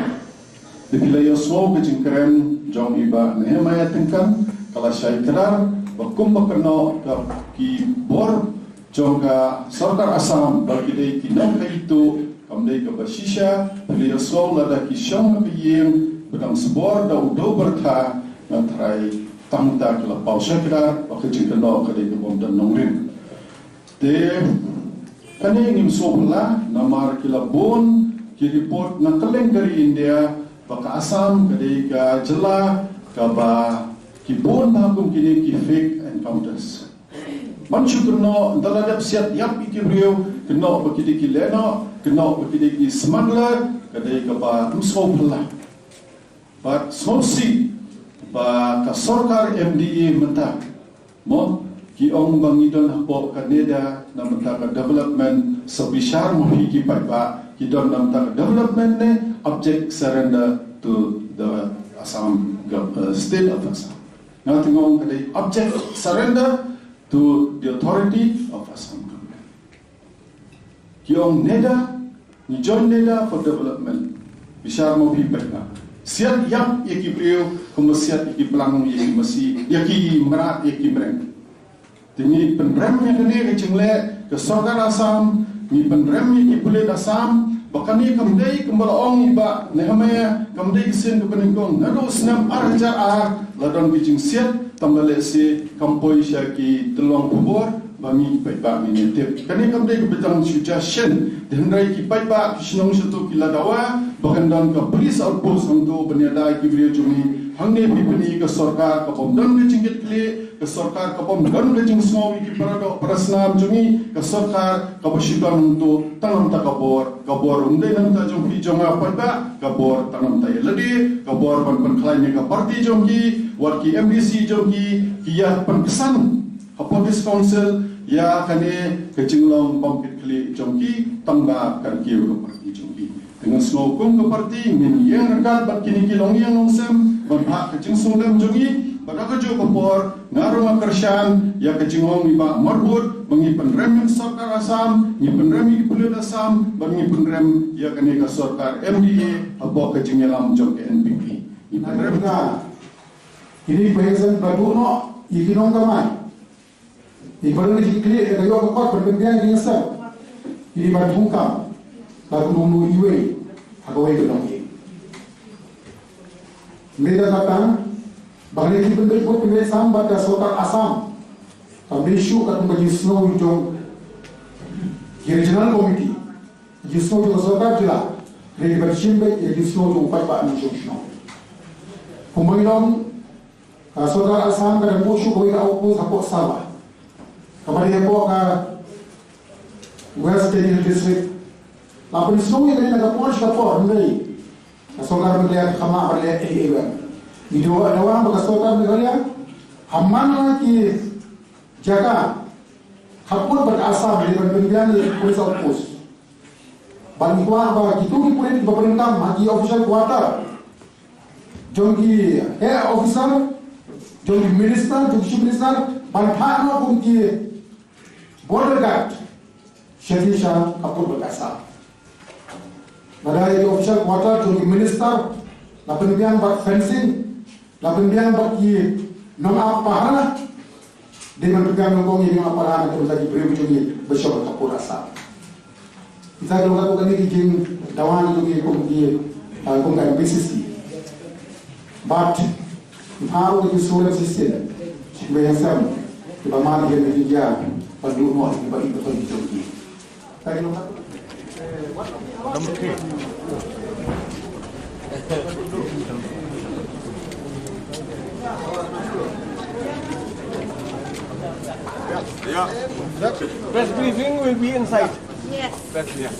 Da phi la ïohsngew ka jingkren jong i Bah Nehemiah Tyngkan, ka la shai kdar ba kumba kynnoh ka ki bor jong ka sorkar Assam ba ki dei ki nongkhaïi tuh, kam dei kaba shisha. Phi la ïohsngew lada ki shong ha ka ïing ba dang sbor da u dewbyrtha, nga tharai tang ta ki la paw shai kdar ba ka jingkynnoh ka dei ka bym don nongrim. Te kane ngim sngewphylla namar ki la bun ki report na kylleng ka ri India ba ka Assam ka dei ka jylla kaba ki bun bha kum kine ki fake encounters. Ban shu kynnoh, ynda la dep siat ïap ïa ki briew, kynnoh ba ki dei ki lehnoh, kynnoh ba ki dei ki smuggler, ka dei kaba ym sngewphylla. Bad sngewsih ba ka sorkar M D A mynta, mo, ki ong ba ngi don hapoh ka NEDA na bynta ka development, sa bishar ma phi ki paidbah, ki don na bynta ka development ne object surrender to the Assam gov-, uh, state of Assam. Nga te nga ong ka dei object surrender to the authority of Assam government. Ki ong NEDA, ngi join NEDA for development. Bishar ma phi paidbah. Siat ïap ïa ki briew kumba siat ïa ki plang, ïa ki masi, ïa ki mrad, ïa ki mreng. Te ngi pynrem ïa kane ka jingleh ka sorkar Assam, ngi pynrem ïa ki pulit Assam ba kane kam dei kumba la ong i Bah Nehemiah, kam dei ka sien kaba nyngkong. Naduh snem ar hajar ar la don ka jingsiat, tang ba lehse kam poi sha ki tyllong khubor ba ngi ki paidbah ngin ïa tip. Kane kam dei kaba dang shu jia shen. Te hynrei ki paidbah ki shnong sha tu ki la dawa ba kan don ka police outpost hangto ban ïada ïa ki briew jong ngi. Hangne phi pyni ka sorkar ka bym don ka jingkitkhlieh, ka sorkar ka bym don ka jingsngew ïa ki para doh para snam jong ngi, ka sorkar kaba shu don hangto tang namar ka bor. Ka bor um dei namar jong phi jong nga paidbah, ka bor tang namar ïa lade, ka bor ban pynkhlaiñ ïa ka party jong ki, wat ki M D C jong ki, ki ïa pynksan hapoh District Council ïa kane ka jinglong bym kit khlieh jong ki tang ba ka kiew ka party jong ki. Te ngan sngew kum ka party ngin ïeng ryngkat bad kine ki longïing longsem ban phah ka jingsngewlem jong ngi, bad ha kajuh ka por nga ruh nga kyrshan ïa ka jingong i Bah Marbud ba ngi pynrem ïa ka sorkar Assam, ngi pynrem ïa ki pulit Assam, bad ngi pynrem ïa kane ka sorkar M D A hapoh ka jingïalam jong ka N P P. Ngi pynrem. Kine ki bahaïing ba duh noh ïa ki nongkamai. Ïa ki ba don ki kli, ïa ka ïoh ka kot ban pynbiang ïa ki ngasem. Ïa ki ban thungkam. Ba kumno iwei ha kawei ka longïing. Hynrei da kata ba kane ki pynbeit vote pynbeit sam bad ka sorkar Assam. Kam dei shuh katkum ka jingsngew jong ki regional committee. Jingsngew jong ka sorkar jylla. Hynrei ban shim beit ïa ka jingsngew jong u paidbah nongshong shnong. Kumba ngi ong, ka sorkar Assam ka dang buh shuh kawei ka outpost hapoh Sava, kaba dei hapoh ka West Jaintia District. La pynsngew ïa kane na ka por sha ka por, hynrei ka sorkar Meghalaya ka kham lah ban leh ei ei ruh. Ngi dawa, dawa ba ka sorkar Meghalaya ha man la ki jaka khappud bad Assam, leh ban pynbiang ïa ka police outpost. Ban kwah ba kito ki pulit kiba pyndonkam ha ki official quarter jong ki heh officer, Jong ki minister, jong ki chief minister, ban phah noh kum ki border guard sha ki sha ka pud ba ka sah. Lada ïa ki official quarter jong ki minister la pynbiang bad fencing, la pynbiang bad ki nongap pahara, dei ban pynbiang nyngkong ïa ki nongap pahara na ka bynta ki briew jong ngi ba sha ka pud ba sah. Kita ki long ka kane ki jingdawa jong ngi kum ki, ah, kum ka M P C C. But ki pha ruh ki shuh shisien kiba ïashem kiba man ïa ki jia ba duh noh kiba ïeit ba ki jong ki. Press briefing will be inside. Yes. Press, yeah.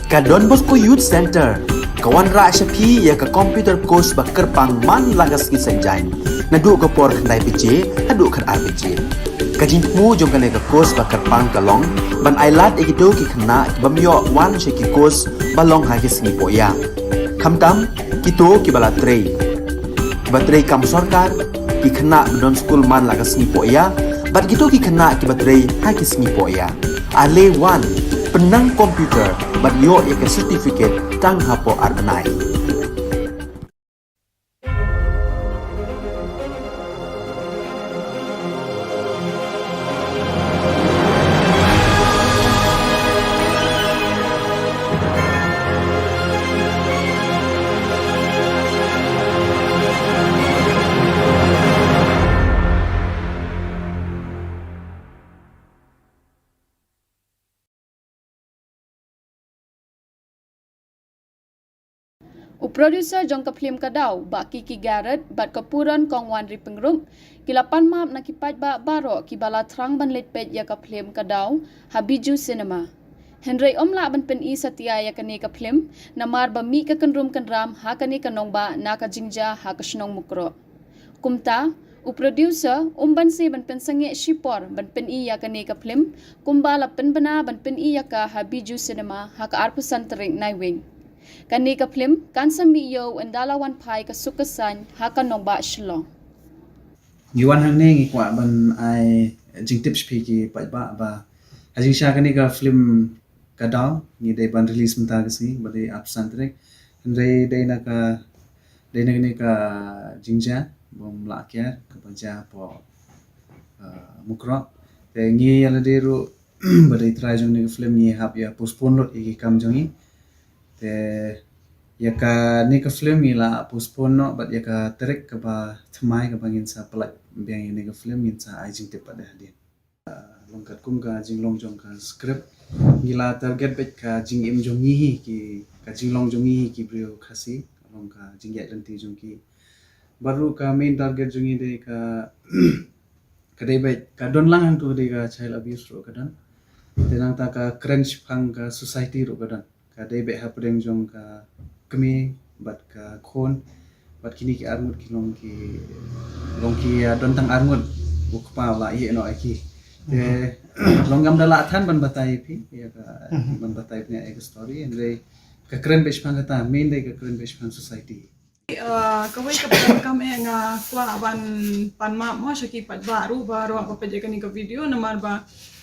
Ka Don Bosco Youth Center ka wanrah sha phi ïa ka computer course ba kyrpang man la ka sngi Saitjaiñ, naduh ka por khyndai baje haduh khatar baje. Ka jingthmu jong kane ka course ba kyrpang ka long ban ailad ïa kito ki khynnah ki bym ïoh wan sha ki course ba long ha ki sngi pohïa. Khamtam kito kiba la trei, kiba trei kam sorkar, ki khynnah ba don skul man la ka sngi pohïa, bad kito ki khynnah kiba trei ha ki sngi pohïa. Ale wan, pynnang computer bad ïoh ïa ka certificate tang hapoh ar bnai. U producer jong ka phlim Ka Daw, Bah Kiki Garrett, bad ka Puron Kong Wanri Pyngrope, ki la pan map na ki paidbah baroh kiba la thrang ban leit peit ïa ka phlim Ka Daw ha Bijou Cinema. Hynrei ym lah ban pyni satia ïa kane ka phlim namar ba mih ka kynrum kynram ha kane ka nongbah na ka jingjia ha ka shnong Mukroh. Kumta, u producer um banse ban pynsangeh shipor ban pyni ïa kane ka phlim, kumba la pynbna ban pyni ïa ka ha Bijou Cinema ha ka arphew san tarik Naiwieng. Kane ka phlim kan sa mih ïew ynda la wan phai ka suk ka saiñ ha ka nongbah Shillong. Ngi wan hangne ngi kwah ban ai jingtip sha phi ki paidbah ba ha jingshisha kane ka phlim Ka Daw ngi dei ban release mynta ka sngi ba dei arphew san tarik. Hynrei dei na ka, dei na kane ka jingjia bym lah kiar kaba jia hapoh, ah, Mukroh. Te ngi ïa lade ruh ba dei trai jong kane ka phlim ngi hap ïa postpone lut ïa ki kam jong ngi. Te ïa kane ka phlim ngi la postpone noh bad ïa ka tarik kaba thymmai kaba ngin sa pynlait biang ïa kane ka phlim ngin sa ai jingtip pat hadien. Long katkum ka jinglong jong ka script, ngi la target beit ka jingim jong ngi hi ki, ka jinglong jong ngi hi ki briew Khasi, long ka jingïaid lynti jong ki. Bad ruh ka main target jong ngi dei ka, ka dei beit ka don lang hangto ka dei ka child abuse ruh ka don. Te nangta ka kren shaphang ka society ruh ka don. Ka dei beit hapdeng jong ka kmie bad ka khun bad kine ki arngut ki long ki, long ki, ah, don tang arngut u kpa u la ïeh noh ïa ki. Te long ngam da lah than ban batai ïa phi ïa ka, ban batai phi ïa ka story, hynrei ka kren beit shaphang kata, main dei ka kren beit shaphang society. Ah, kawei kaba donkam eh nga kwah ban pan map mo sha ki paidbah ruh baroh ba peit ïa kane ka video namar ba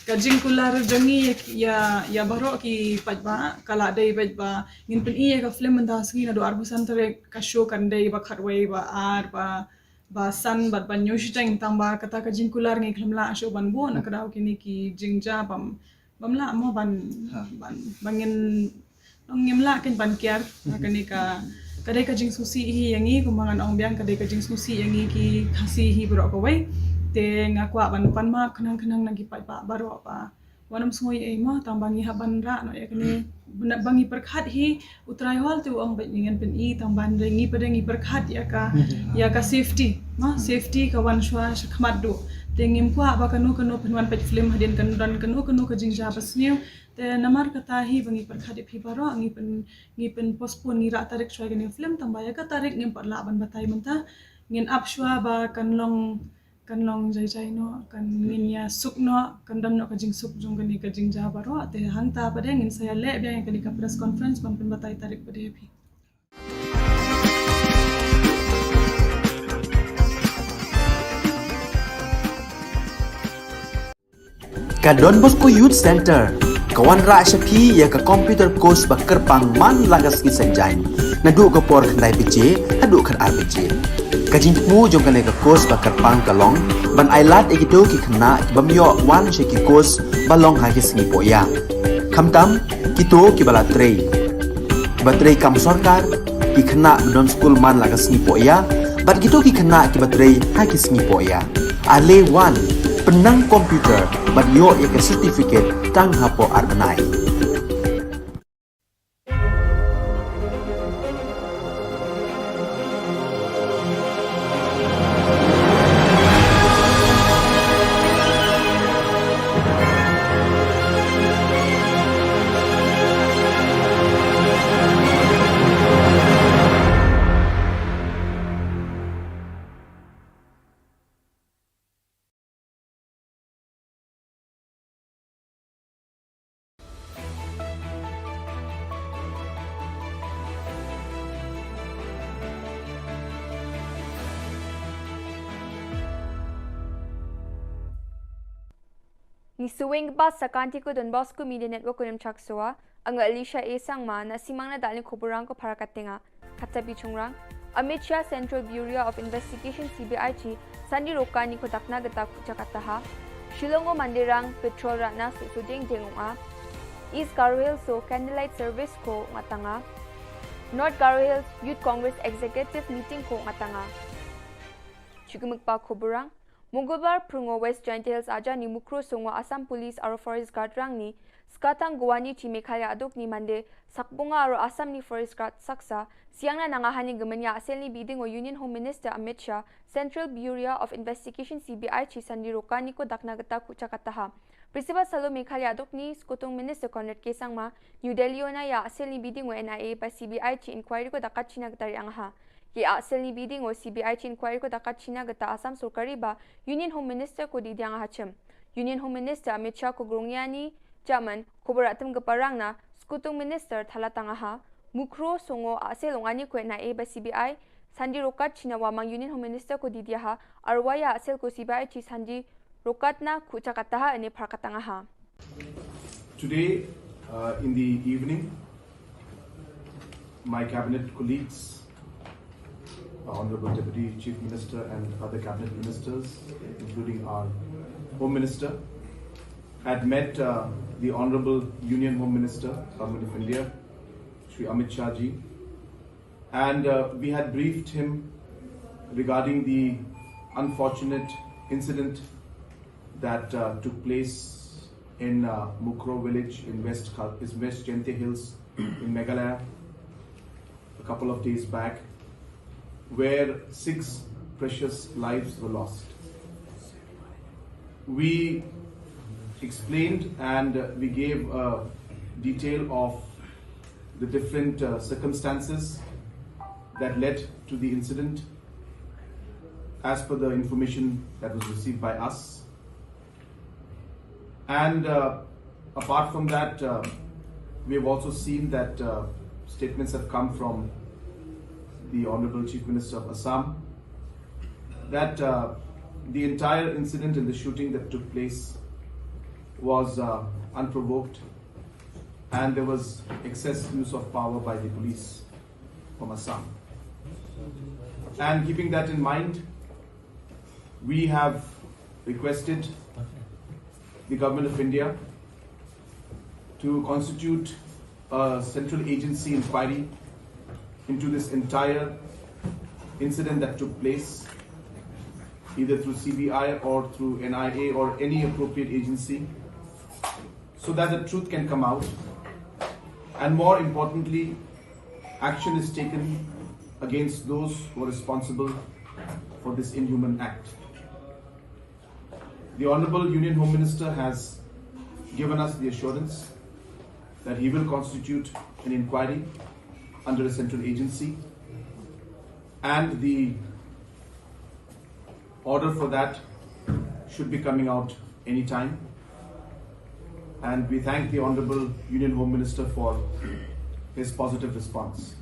ka jingkular jong ngi ïa, ïa baroh ki paidbah ka la dei beit ba ngin pyni ïa ka film mynta sngi naduh arphew san tarik, ka show kan dei ba khatwei ba ar ba, ba san bad ban ïoh shiteng tang ba kata ka jingkular ngi khlem lah shuh ban buh na ka daw kine ki jingjia bym, bym lah mo ban, ban, ba ngin ngim lah kein ban kiar. Kane ka, ka dei ka jingsngewsih hi ïa ngi kumba ngan ong biang ka dei ka jingsngewsih ïa ngi ki Khasi hi baroh kawei. Te nga kwah ban pan map khnang khnang na ki paidbah baroh ba wat nym sngew ei ei mo tang ba ngi hap ban rah noh ïa kane, ba ngi pyrkhat hi. U Trai Hall te u ong beit ngi ngan pyni tang ban dei ngi pat dei ngi pyrkhat ïa ka, ïa ka safety mo, safety ka wan shuwa shakhmat duh. Te ngim kwah ba kano kano pynwan peit film hadien kan don kano kano ka jingjia ba sniew. Te namar kata hi ba ngi pyrkhat ïa phi baroh ngi pyn, ngi pyn postpone ngi rah tarik shuwa ïa kane film tang ba ïa ka tarik ngim pat lah ban batai mynta. Ngin ap shuwa ba kan long Kan long jai jai noh, kan ngin ïa suk noh, kan don noh ka jingsuk jong kane ka jingjia baroh. Te hangta pat de ngin sa ïa leh biang ïa kane ka press conference ban pynbatai tarik pat de ïa phi. Ka Don Bosco Youth Center ka wanrah sha phi ïa ka computer course ba kyrpang man la ka sngi Saitjaiñ, naduh ka por khyndai baje haduh khatar baje. Ka jingthmu jong kane ka course ba kyrpang ka long ban ailad ïa kito ki khynnah ki bym ïoh wan sha ki course ba long ha ki sngi pohïa, khamtam kito kiba la trei, kiba trei kam sorkar, ki khynnah ba don skul man la ka sngi pohïa, bad kito ki khynnah kiba trei ha ki sngi pohïa. Ale wan, pynnang computer bad ïoh ïa ka certificate tang hapoh ar bnai. Ngi shu weng bad sa ka Don Bosco Media Network Khyndai Chaksua, nga Alicia A Sangma, na simang na dal ni khuburang ko para katenga. Kata bi chungrang, Amit Shah Central Bureau of Investigation C B I chi Sandi Rokani ko dakna gata ku Jakarta ha. Shillong o Mandirang petrol ratna su su jeng jeng ong a. East Garo Hills so candlelight service ko ngatanga. North Garo Hills Youth Congress Executive Meeting ko ngatanga. Chukimik pa khuburang, Mongolbar phrwngo West Jaintia Hills aja ni Mukroh Songo Assam Police aro Forest Guard rang ni, Skatang Guwani chi Meghalaya aduk ni Mande, Sakbunga aro Assam ni Forest Guard saksa, siang na nanga hani gemen ïa sel ni biding o Union Home Minister Amit Shah, Central Bureau of Investigation C B I chi Sandi Rokani ko dakna gata ku Jakarta ha. Principal Salo Meghalaya aduk ni Skutung Minister Conrad K Sangma, New Delhi ona ïa sel ni biding o N I A ba C B I chi inquiry ko dakat china gata ri angaha. Ki a sel ni biding o C B I chi inquiry ko dakat china gata Assam sorkari ba Union Home Minister ko didi angaha chim. Union Home Minister Amit Shah ko grong ïa ni, Chairman, ko beratem geparang na, Skutung Minister thala tangaha, Mukroh Songo a sel ong ani ko N I A ba C B I, Sandi Rokat china wa mang Union Home Minister ko didi ha, arwaya a sel ko C B I chi Sandi Rokat na ku Jakarta ha ene par katangaha. Today, uh, in the evening, my cabinet colleagues, Honorable Deputy Chief Minister and other cabinet ministers, including our Home Minister, had met, uh, the Honorable Union Home Minister, Government of India, Shri Amit Shah ji, and, uh, we had briefed him regarding the unfortunate incident that, uh, took place in, uh, Mukroh village in West Kal-, is West Jaintia Hills in Meghalaya a couple of days back, where six precious lives were lost. We explained and, uh, we gave a detail of the different, uh, circumstances that led to the incident as per the information that was received by us. And, uh, apart from that, uh, we have also seen that, uh, statements have come from the Honorable Chief Minister of Assam that, uh, the entire incident and the shooting that took place was, uh, unprovoked, and there was excess use of power by the police from Assam. And keeping that in mind, we have requested the Government of India to constitute a central agency inquiry into this entire incident that took place, either through C B I or through N I A or any appropriate agency, so that the truth can come out, and more importantly, action is taken against those who are responsible for this inhuman act. The Honorable Union Home Minister has given us the assurance that he will constitute an inquiry under a central agency, and the order for that should be coming out anytime. And we thank the Honorable Union Home Minister for his positive response.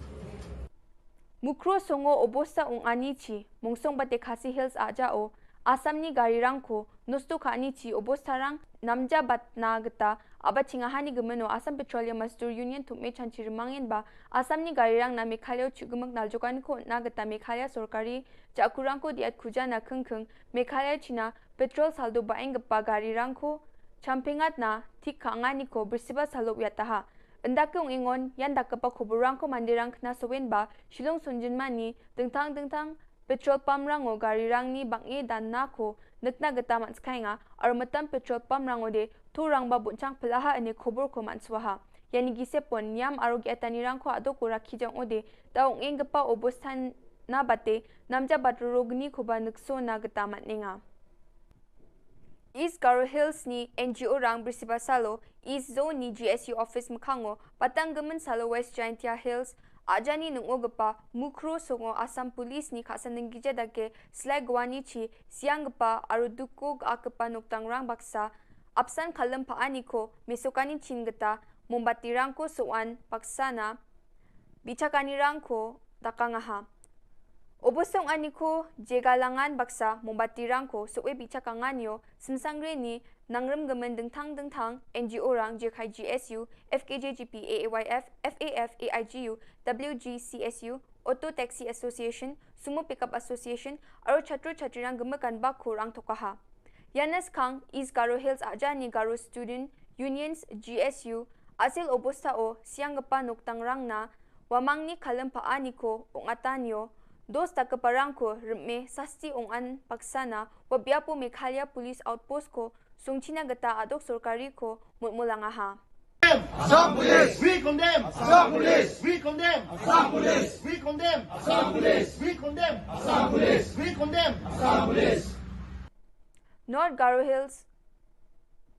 Mukro songo obosta ong ani chi, mungsong bate Khasi Hills aja o, Assam ni gari rang ko, nosto ka ani chi obosta rang, namja bat na geta, aba chinga hani gemeno Assam Petroleum Mazdoor Union thum me chanchi remangen ba, Assam ni gari rang na Meghalaya chu gemek nal jokan ko na geta Meghalaya sorkari, ja kurang ko diat kuja na kengkeng, Meghalaya china, petrol saldo baeng gepa gari rang ko, champingat na, thik ka angani ko, bersiba salo yataha. Endak ke ong ingon, yan dak kepa khubur rang ko mandirang kena sowen ba, Shillong Sunjin mani, dengtang dengtang, petrol pump rango gari rang ni bang e dan na ko, nekna geta man skai nga, aru metam petrol pump rango de, tu rang ba bunchang pelaha ene khubur ko man swaha. Yani gise pon, niam aru gi atani rang ko ado ko rakhi jang ode, ta ong eng gepa obostan na bate, namja bat rogni ko ba nekso na geta man nenga. East Garo Hills ni N G O rang bersiba salo, East Zone ni G S U office mekhango, patang gemen salo West Jaintia Hills, ajani nungo gepa, mukro songo Assam Police ni khasan nenggija dake, slai gwani chi, siang gepa, aru duko ga kepa noktang rang baksa, apsan kalem pa ani ko, mesokani chin geta, mombati rang ko soan, baksa na, bichakani rang ko, daka ngaha. Obosong ani ko, jega langan baksa, mombati rang ko, soe bichaka nganyo, semsangre ni, nangrem gemen dengtang dengtang, N G O rang, jekhai G S U, F K J G P, A A Y F, F A F, A I G U, W G C S U, Auto Taxi Association, Sumo Pickup Association, aru chatru chatri rang gemekan bakho rang tokaha. Yanes kang, East Garo Hills ajani Garo Student Unions G S U, asil obosta o, siang gepa noktang rang na, wamang ni kalem pa ani ko, ong atan yo, dos ta kepa rang ko, remme, sasti ong an paksa na, wabiapo Meghalaya Police Outpost ko, sungchina geta adok sorkari ko, mutmulanga ha. Assam Police! We condemn! Assam Police! We condemn! Assam Police! We condemn! Assam Police! We condemn! Assam Police! We condemn! Assam Police! North Garo Hills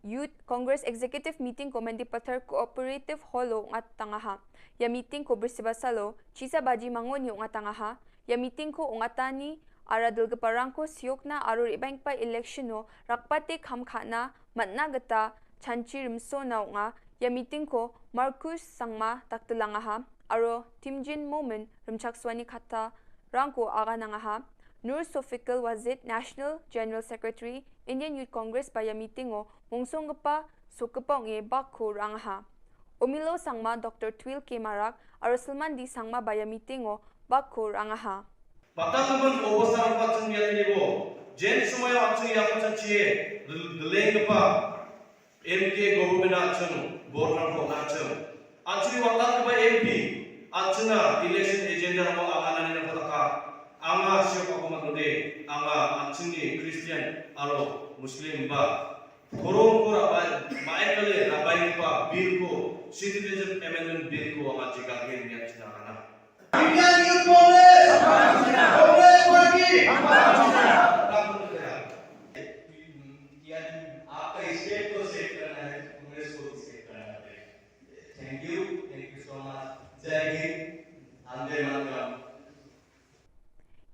Youth Congress Executive Meeting ko Mendipathar Cooperative Hall o ngat tangaha. Ya meeting ko bersiba salo, chisa baji mango ni ngat tangaha. Ya meeting ko ngat tani, ara dulgepa rang ko siok na aru ribang pa election o, rakpate kham khana, matna geta, chanchi rimso na nga, ya meeting ko Marcus Sangma taktelangaha, aru Timjin Momin rimchak swani khata rang ko aga nangaha, Nur Sofikul Wazid National General Secretary Indian Youth Congress ba ya meeting o mungsong gepa sokepong e bakho rangaha. Omilo Sangma Doctor Twil K Marak aru Sulman D Sangma ba ya meeting o bakho rangaha. Patang naman obo sarang pachung ya tini bo. Jen sumaya achung ya pachung chie. Deleng kepa. M K government achung. Border ko achung. Achung watat kepa M P. Achung a election agenda mo angana ni na pataka. Anga siapa ko matode. Anga achung ni Christian aro Muslim ba. Borong ko rabai. Maekale rabai kepa bill ko. Citizenship Amendment Bill ko anga chigal gen ya china kana. Indian Youth Congress! Congress Party! आपका स्टेट को सेव करना है, कांग्रेस को भी सेव करना है। Thank you, thank you so much. जय हिंद, वंदे मातरम।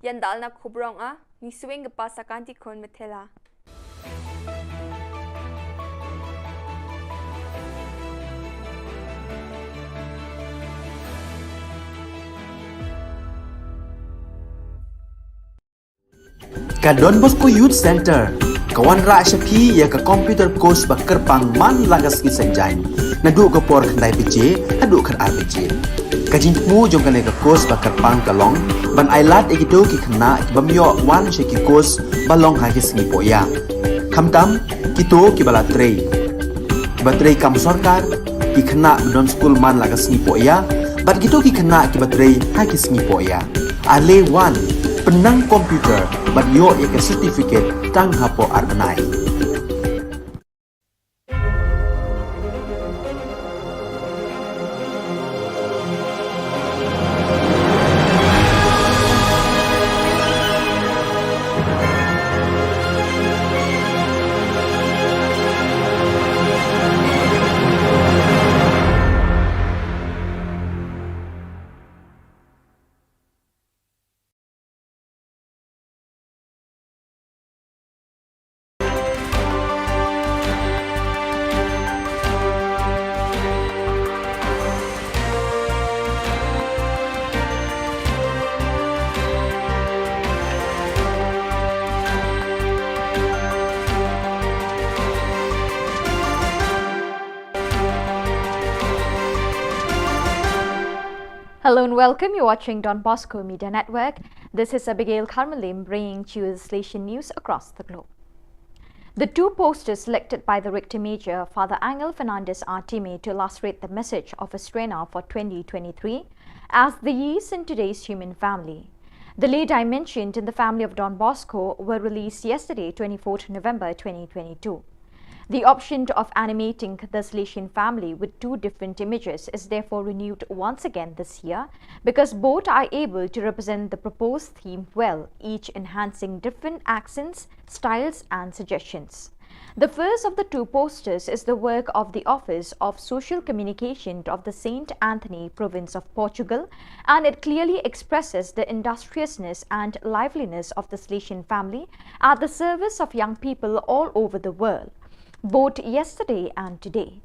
Yan dal na khubrong a, ni swing gepa sakanti khon methela. Ka Don Bosco Youth Center ka wanrah sha phi ïa ka computer course ba kyrpang man la ka sngi Saitjaiñ naduh ka por khyndai baje haduh khatar baje. Ka jingthmu jong kane ka course ba kyrpang ka long ban ailad ïa kito ki khynnah ki bym ïoh wan sha ki course ba long ha ki sngi pohïa. Khamtam kito kiba la trei, kiba trei kam sorkar, ki khynnah ba don skul man la ka sngi pohïa bad kito ki khynnah kiba trei ha ki sngi pohïa. Ale wan, pynnang computer bad ïoh ïa ka certificate tang hapoh ar bnai. Hello and welcome. You're watching Don Bosco Media Network. This is Abigail Kharmalim bringing to you the Salesian news across the globe. The two posters selected by the Rector Major, Father Angel Fernandez Artime, to illustrate the message of Estrena for twenty twenty-three as the yeast in today's human family. The lay dimensioned in the family of Don Bosco were released yesterday, twenty-fourth November twenty twenty-two. The option of animating the Salesian family with two different images is therefore renewed once again this year, because both are able to represent the proposed theme well, each enhancing different accents, styles, and suggestions. The first of the two posters is the work of the Office of Social Communication of the Saint Anthony Province of Portugal, and it clearly expresses the industriousness and liveliness of the Salesian family at the service of young people all over the world, both yesterday and today.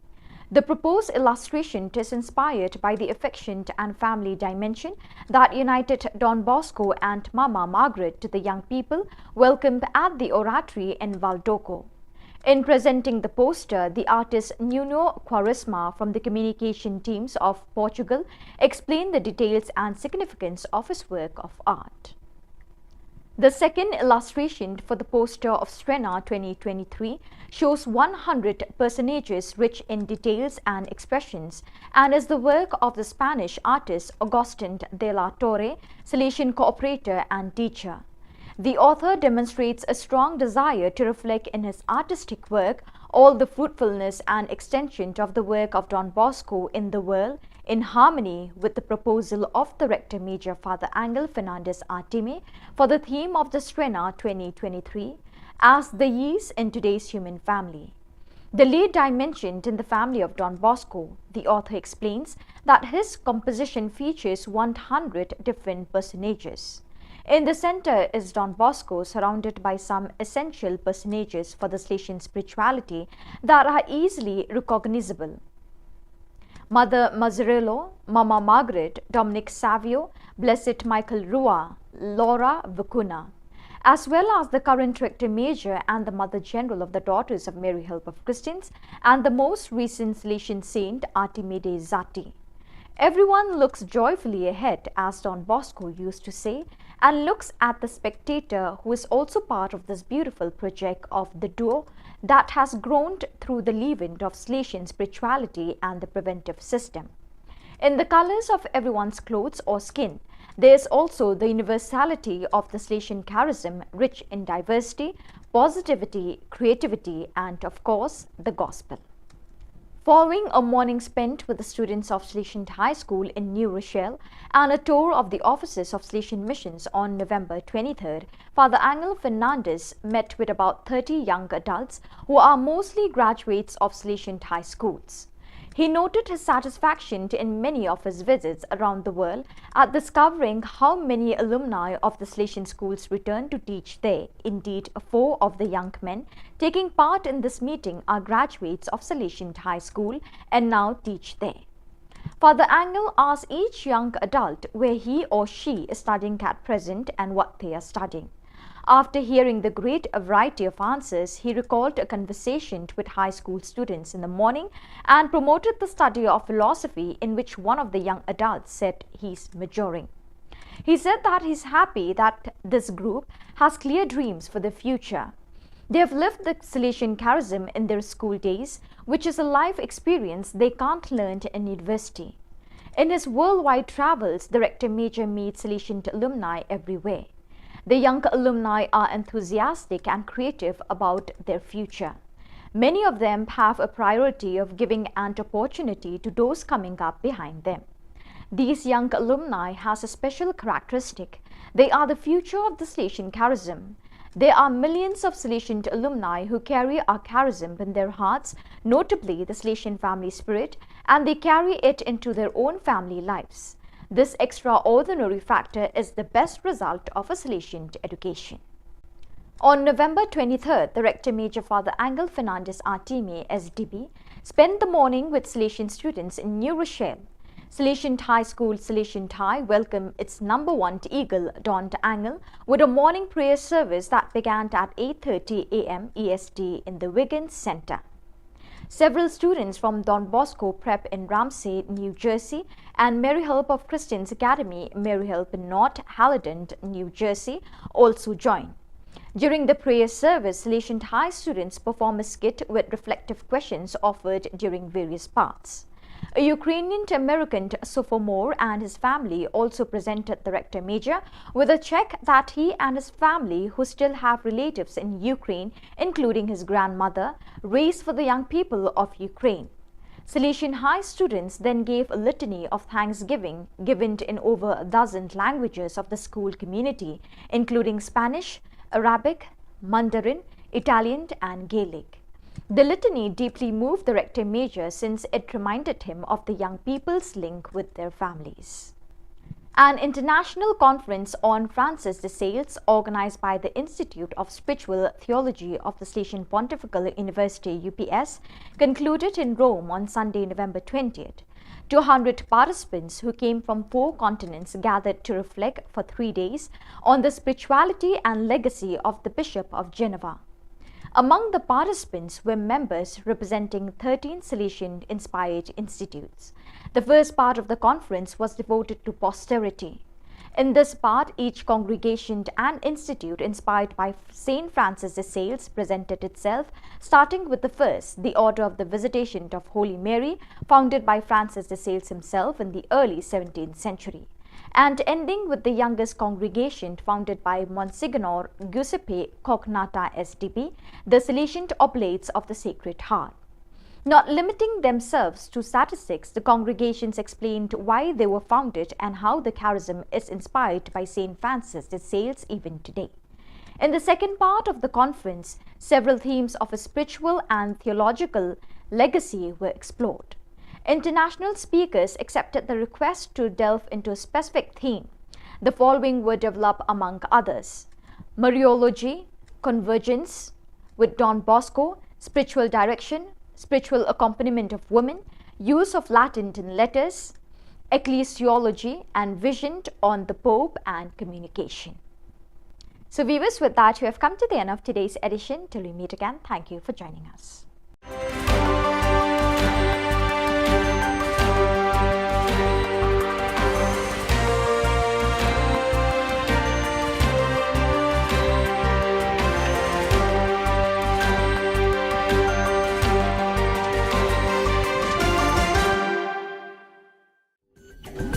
The proposed illustration is inspired by the affection and family dimension that united Don Bosco and Mama Margaret to the young people welcomed at the Oratory in Valdoco. In presenting the poster, the artist Nuno Quaresma from the communication teams of Portugal explained the details and significance of his work of art. The second illustration for the poster of Estrena twenty twenty-three shows one hundred personages rich in details and expressions, and is the work of the Spanish artist Augustin de la Torre, Salesian cooperator and teacher. The author demonstrates a strong desire to reflect in his artistic work all the fruitfulness and extension of the work of Don Bosco in the world, in harmony with the proposal of the Rector Major, Father Angel Fernandez Artime, for the theme of the Estrena twenty twenty-three as the yeast in today's human family. The lay dimensioned in the family of Don Bosco, the author explains that his composition features one hundred different personages. In the center is Don Bosco, surrounded by some essential personages for the Salesian spirituality that are easily recognizable: Mother Mazzarello, Mama Margaret, Dominic Savio, Blessed Michael Rua, Laura Vicuna, as well as the current Rector Major and the Mother General of the Daughters of Mary Help of Christians, and the most recent Salesian saint, Artime Dei Zati. Everyone looks joyfully ahead, as Don Bosco used to say, and looks at the spectator, who is also part of this beautiful project of the duo that has grown through the leaven of Salesian spirituality and the preventive system. In the colors of everyone's clothes or skin, there is also the universality of the Salesian charism, rich in diversity, positivity, creativity, and of course, the gospel. Following a morning spent with the students of Salesian High School in New Rochelle and a tour of the offices of Salesian Missions on November twenty-third, Father Angel Fernandez met with about thirty young adults who are mostly graduates of Salesian High Schools. He noted his satisfaction in many of his visits around the world at discovering how many alumni of the Salesian schools return to teach there. Indeed, four of the young men taking part in this meeting are graduates of Salesian High School and now teach there. Father Angel asked each young adult where he or she is studying at present and what they are studying. After hearing the great variety of answers, he recalled a conversation with high school students in the morning and promoted the study of philosophy, in which one of the young adults said he's majoring. He said that he's happy that this group has clear dreams for the future. They have lived the Salesian charism in their school days, which is a life experience they can't learn in university. In his worldwide travels, the Rector Major meets Salesian alumni everywhere. The young alumni are enthusiastic and creative about their future. Many of them have a priority of giving an opportunity to those coming up behind them. These young alumni has a special characteristic. They are the future of the Salesian charism. There are millions of Salesian alumni who carry our charism in their hearts, notably the Salesian family spirit, and they carry it into their own family lives. This extraordinary factor is the best result of a Salesian education. On November twenty-third, the Rector Major, Father Angel Fernandez Artime, S D B, spent the morning with Salesian students in New Rochelle. Salesian High School, Salesian High, welcomed its number one eagle, Don Angel, with a morning prayer service that began at eight thirty a m E S T in the Wiggins Center. Several students from Don Bosco Prep in Ramsey, New Jersey, and Mary Help of Christians Academy, Mary Help in North Haledon, New Jersey, also joined. During the prayer service, Salesian High students perform a skit with reflective questions offered during various parts. A Ukrainian American sophomore and his family also presented the Rector Major with a check that he and his family, who still have relatives in Ukraine, including his grandmother, raised for the young people of Ukraine. Salesian High students then gave a litany of thanksgiving given in over a dozen languages of the school community, including Spanish, Arabic, Mandarin, Italian, and Gaelic. The litany deeply moved the Rector Major since it reminded him of the young people's link with their families. An international conference on Francis de Sales, organized by the Institute of Spiritual Theology of the Salesian Pontifical University, U P S, concluded in Rome on Sunday, November twentieth. Two hundred participants who came from four continents gathered to reflect for three days on the spirituality and legacy of the Bishop of Geneva. Among the participants were members representing thirteen Salesian inspired institutes. The first part of the conference was devoted to posterity. In this part, each congregation and institute inspired by Saint Francis de Sales presented itself, starting with the first, the Order of the Visitation of Holy Mary, founded by Francis de Sales himself in the early seventeenth century, and ending with the youngest congregation, founded by Monsignor Giuseppe Cognatta S D B, the Salesian Oblates of the Sacred Heart. Not limiting themselves to statistics, the congregations explained why they were founded and how the charism is inspired by Saint Francis de Sales even today. In the second part of the conference, several themes of a spiritual and theological legacy were explored. International speakers accepted the request to delve into a specific theme. The following were developed among others: Mariology, Convergence with Don Bosco, Spiritual Direction, Spiritual Accompaniment of Women, Use of Latin in Letters, Ecclesiology, and Vision on the Pope and Communication. So, viewers, with that, we have come to the end of today's edition. Till we meet again, thank you for joining us.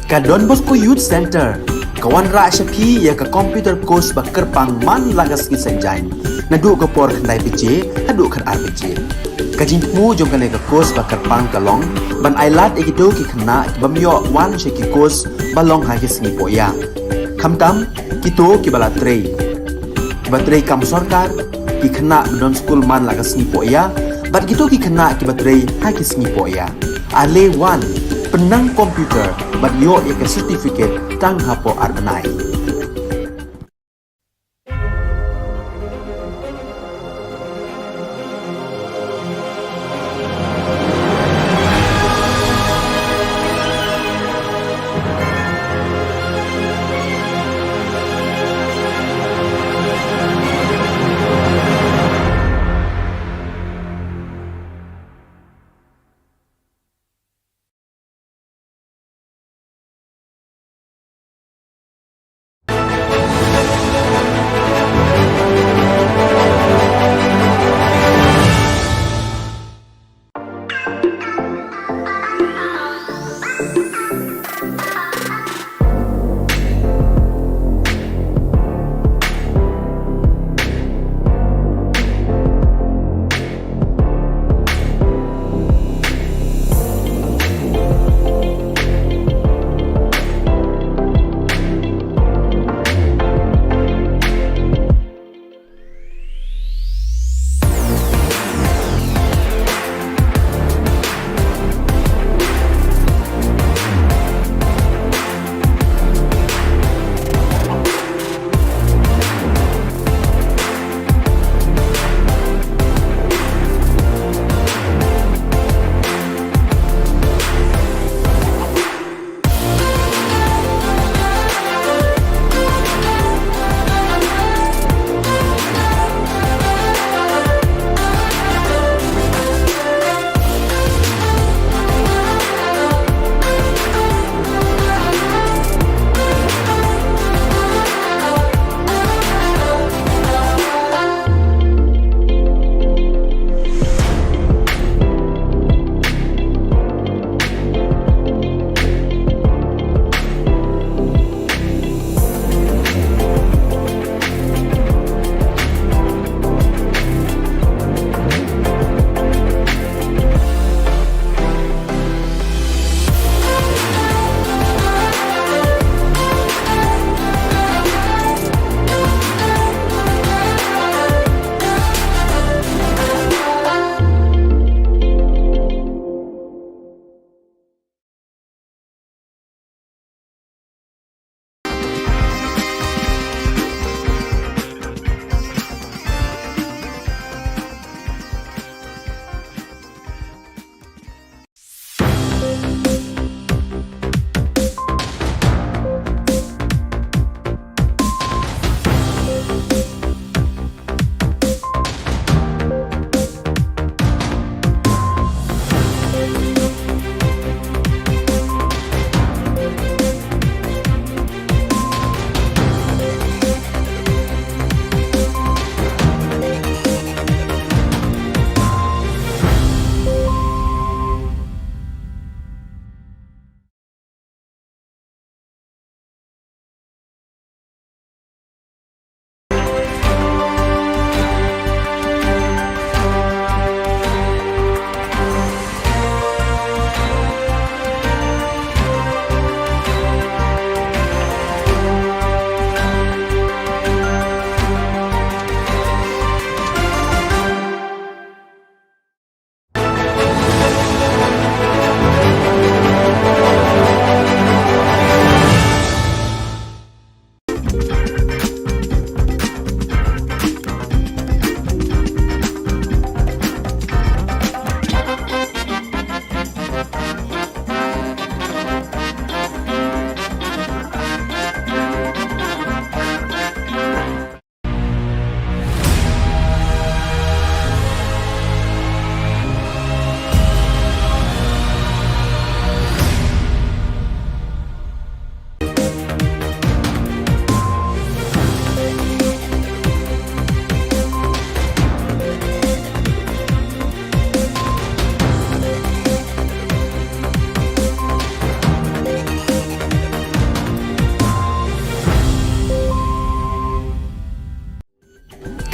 Ka Don Bosco Youth Centre ka wanrah sha phi ïa ka computer course ba kyrpang man la ka sngi Saitjaiñ, naduh ka por khyndai baje haduh khatar baje. Ka jingthmu jong kane ka course ba kyrpang ka long ban ailad ïa kito ki khynnah ki bym ïoh wan sha ki course ba long ha ki sngi pohïa, khamtam kito kiba la trei, kiba trei kam sorkar, ki khynnah ba don skul man la ka sngi pohïa, bad kito ki khynnah kiba trei ha ki sngi pohïa. Ale wan, pynnang computer bad ïoh ïa ka certificate tang hapoh ar bnai.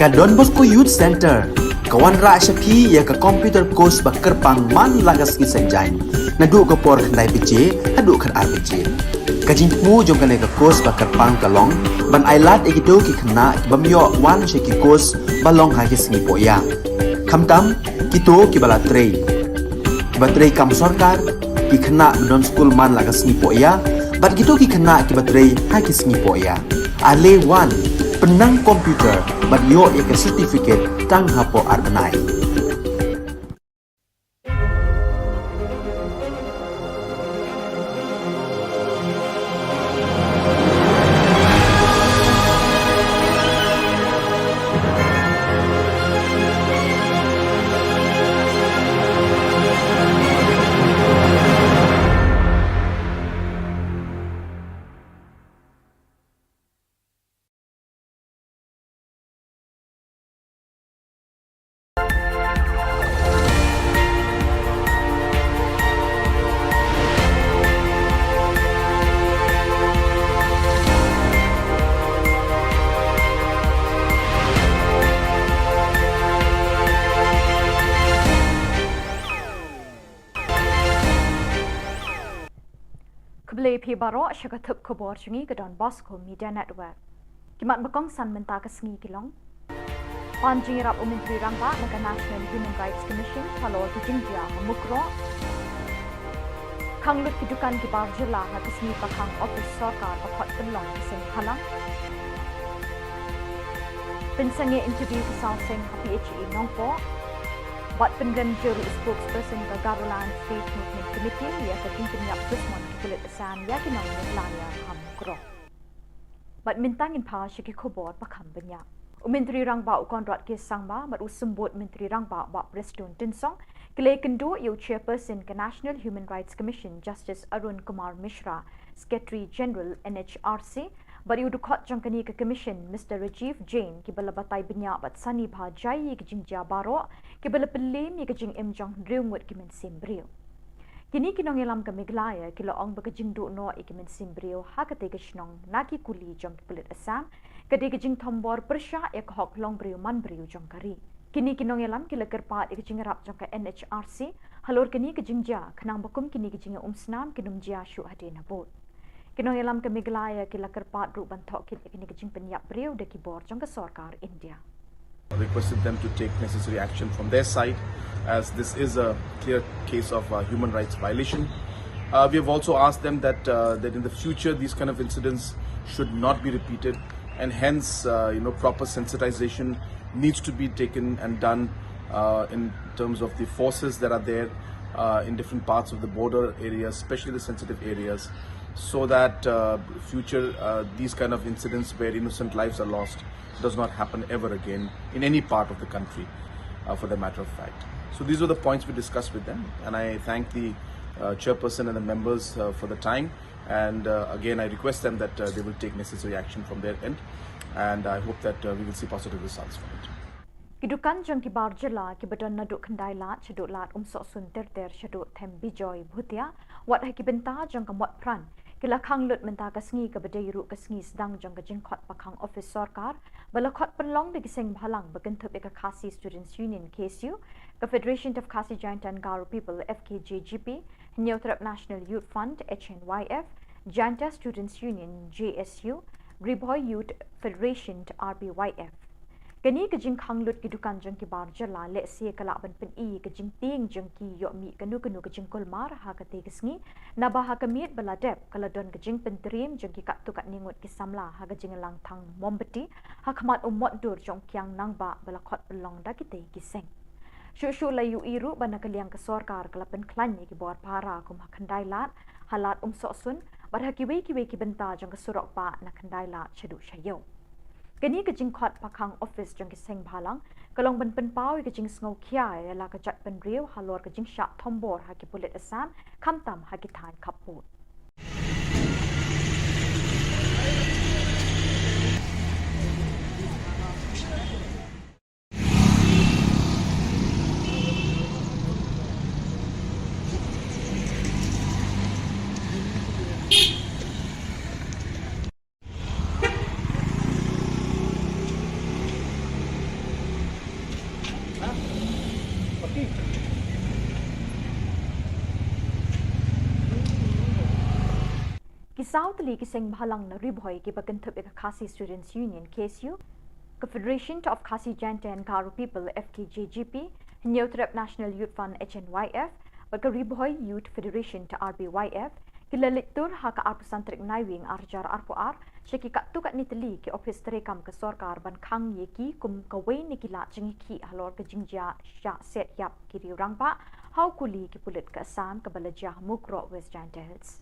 Ka Don Bosco Youth Centre ka wanrah sha phi ïa ka computer course ba kyrpang man la ka sngi Saitjaiñ, naduh ka por khyndai baje haduh khatar baje. Ka jingthmu jong kane ka course ba kyrpang ka long ban ailad ïa kito ki khynnah ki bym ïoh wan sha ki course ba long ha ki sngi pohïa, khamtam kito kiba la trei, kiba trei kam sorkar, ki khynnah ba don skul man la ka sngi pohïa, bad kito ki khynnah kiba trei ha ki sngi pohïa. Ale wan, pynnang computer bad ïoh ïa ka certificate tang hapoh ar bnai. Khublei phi baroh sha ka thup khubor jong ngi ka Don Bosco Media Network. Ki mat ba kongsan mynta ka sngi ki long: Pan jingïarap u Myntri Rangbah na ka National Human Rights Commission halor ki jingjia ha Mukroh. Khang lut ki dukan ki bar jylla ha ka sngi pakhang office sorkar ba khot pynlong ki seng bhalang. Pynsangeh interview ki saw seng ha P H E Nongpoh. Bad pynrem jur u spokesperson ka Garoland State Movement Committee ïa ka jingpynïap dusmon ki pulit Assam ïa ki nong Meghalaya ha Mukroh. Bad mynta ngin phai sha ki khubor ba kham bniah. U Myntri Rangbah u Conrad K Sangma bad u Symbud Myntri Rangbah Bah Prestone Tynsong ki la ïakynduh ïa u Chairperson ka National Human Rights Commission Justice Arun Kumar Mishra, Secretary General N H R C, bad ïa u dkhot jong kane ka Commission Mister Rajiv Jain, kiba la batai bniah bad sani bha jai ïa ki jingjia baroh kiba la pynliem ïa ka jingim jong hynriew ngut ki mynsiem briew. Kine ki nongïalam ka Meghalaya ki la ong ba ka jingduh noh ïa ki mynsiem briew ha katei ka shnong na ki kuli jong ki pulit Assam ka dei ka jingthombor pyrshah ïa ka hok long briew man briew jong ka ri. Kine ki nongïalam ki la kyrpad ïa ka jingïarap jong ka N H R C halor kane ka jingjia, khnang ba kum kine ki jingïaumsnam kin ym jia shuh hadien habud. Ki nongïalam ka Meghalaya ki la kyrpad ruh ban thoh kit ïa kine ki jingpynïap briew da ki bor jong ka sorkar India. Requested them to take necessary action from their side, as this is a clear case of, uh, human rights violation. Uh, we have also asked them that, uh, that in the future these kind of incidents should not be repeated, and hence, uh, you know, proper sensitization needs to be taken and done, uh, in terms of the forces that are there, uh, in different parts of the border areas, especially the sensitive areas, so that, uh, future, uh, these kind of incidents where innocent lives are lost does not happen ever again in any part of the country, uh, for the matter of fact. So these are the points we discussed with them, and I thank the, uh, chairperson and the members, uh, for the time. And, uh, again, I request them that, uh, they will take necessary action from their end, and I hope that, uh, we will see positive results from it. Ki dukan jong ki bar jylla kiba don naduh Khyndai Lad shaduh Lad Umsohsun ter ter shaduh Them Bijoy Bhutia, wat ha ki bynta jong ka Motphran, ki la khang lut mynta ka sngi kaba dei ruh ka sngi sdang jong ka jingkhot pakhang office sorkar ba la khot pynlong da ki seng bhalang ba kynthup ïa ka Khasi Students Union, K S U, ka Federation of Khasi Jaintia and Garo People, F K J G P, Hynñiewtrep National Youth Front, H N Y F, Jaintia Students Union, J S U, Ri Bhoi Youth Federation, R B Y F. Kane ka jingkhang lut ki dukan jong ki bar jylla lehse ka lah ban pyni ka jingtieng jong ki ïoh mih kano kano ka jingkulmar ha katei ka sngi, naba ha ka miet ba la dep ka la don ka jingpyntriem jong ki katto katne ngut ki samla ha ka jingïalang thang mombati ha khmat u mot dur jong u kiang nangbah ba la khot pynlong da kitei ki seng. Shuh shuh la ïohi ruh ba na ka liang ka sorkar ka la pynkhlaiñ ïa ki bor phara kum ha Khyndai Lad, ha Lad Umsohsun, bad ha kiwei kiwei ki bynta jong ka surok bah na Khyndai Lad shaduh sha ïew. Kane ka jingkhot pakhang office jong ki seng bhalang ka long ban pynpaw ïa ka jingsngewkhia ïa la ka jaitbynriew halor ka jingshah thombor ha ki pulit Assam, khamtam ha ki thaiñ khappud. Saw tylli ki seng bhalang na Ri Bhoi kiba kynthup ïa ka Khasi Students Union, K S U, ka Federation of Khasi Jaintia and Garo People, F K J G P, Hynñiewtrep National Youth Front, H N Y F, bad ka Ri Bhoi Youth Federation, R B Y F, ki la leit tur ha ka arphew san tarik Naiwieng arhajar arphew ar sha ki katto katne tylli ki ophis treikam ka sorkar ban khang ïa ki kum kawei na ki lad jingïakhih halor ka jingjia shah set ïap ki riew rangbah ha u kuli ki pulit ka Assam kaba la jia ha Mukroh, West Jaintia Hills.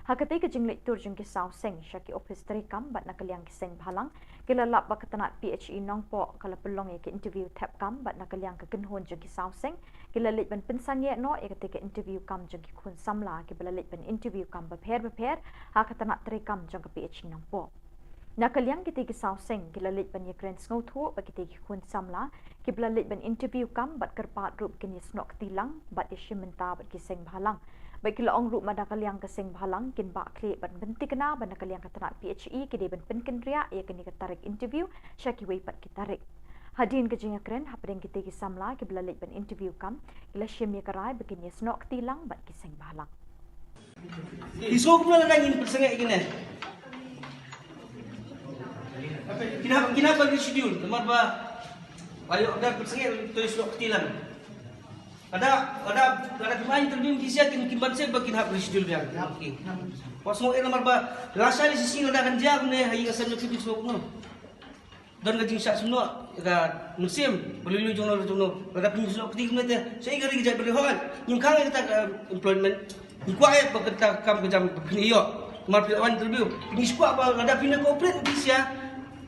Ha katei ka jingleit tur jong ki saw seng sha ki ophis treikam bad na ka liang ki seng bhalang, ki la lap ba ka tnat P H E Nongpoh ka la pynlong ïa ka interview thep kam bad na ka liang ka kynhun jong ki saw seng ki la leit ban pynsangeh noh ïa katei ka interview kam jong ki khun samla kiba la leit ban interview kam bapher bapher ha ka tnat treikam jong ka P H E Nongpoh. Na ka liang kitei ki saw seng ki la leit ban ïakren sngewthuh ba kitei ki khun samla kiba la leit ban interview kam bad kyrpad ruh ba kin ïasnoh kti lang bad ïashim bynta bad ki seng bhalang. Bad ki la ong ruh ba na ka liang ka seng bhalang kin bah khlieh ban pynthikna ba na ka liang ka tnat P H E ki dei ban pynkynriah ïa kane ka tarik interview sha kiwei pat ki tarik. Hadien ka jingïakren hapdeng kitei ki samla kiba la leit ban interview kam, ki la shim ïa ka rai ba kin ïasnoh kti lang bad ki seng bhalang. Ki sngewbha kumno lada ngin pynsangeh ïa kine. Kin hap, kin hap ban reschedule namar ba, ba ïoh da pynsangeh to ïasnoh kti lang. Lada, lada, lada phim ai interview ki sha kin, kin banse ba kin hap reschedule biang. Hap. Okey. Wat sngew eh namar ba lashai shisien lada kan jia kumne ha ïing ka sem jong phi, phi sngew kumno. Don ka jingshah sumnoh ïa ka mynsiem, ba lui lui jong no jong no. Lada phi ïasnoh kti kumne te, shaei ka ri ka jaitbynriew, hooid. Ngim khang ïa kata ka employment. Ngi kwah ïa ba kata ka kam ka jam ba phin ïoh. Namar phi la wan interview. Ngi kwah ba lada phin cooperate phi sha,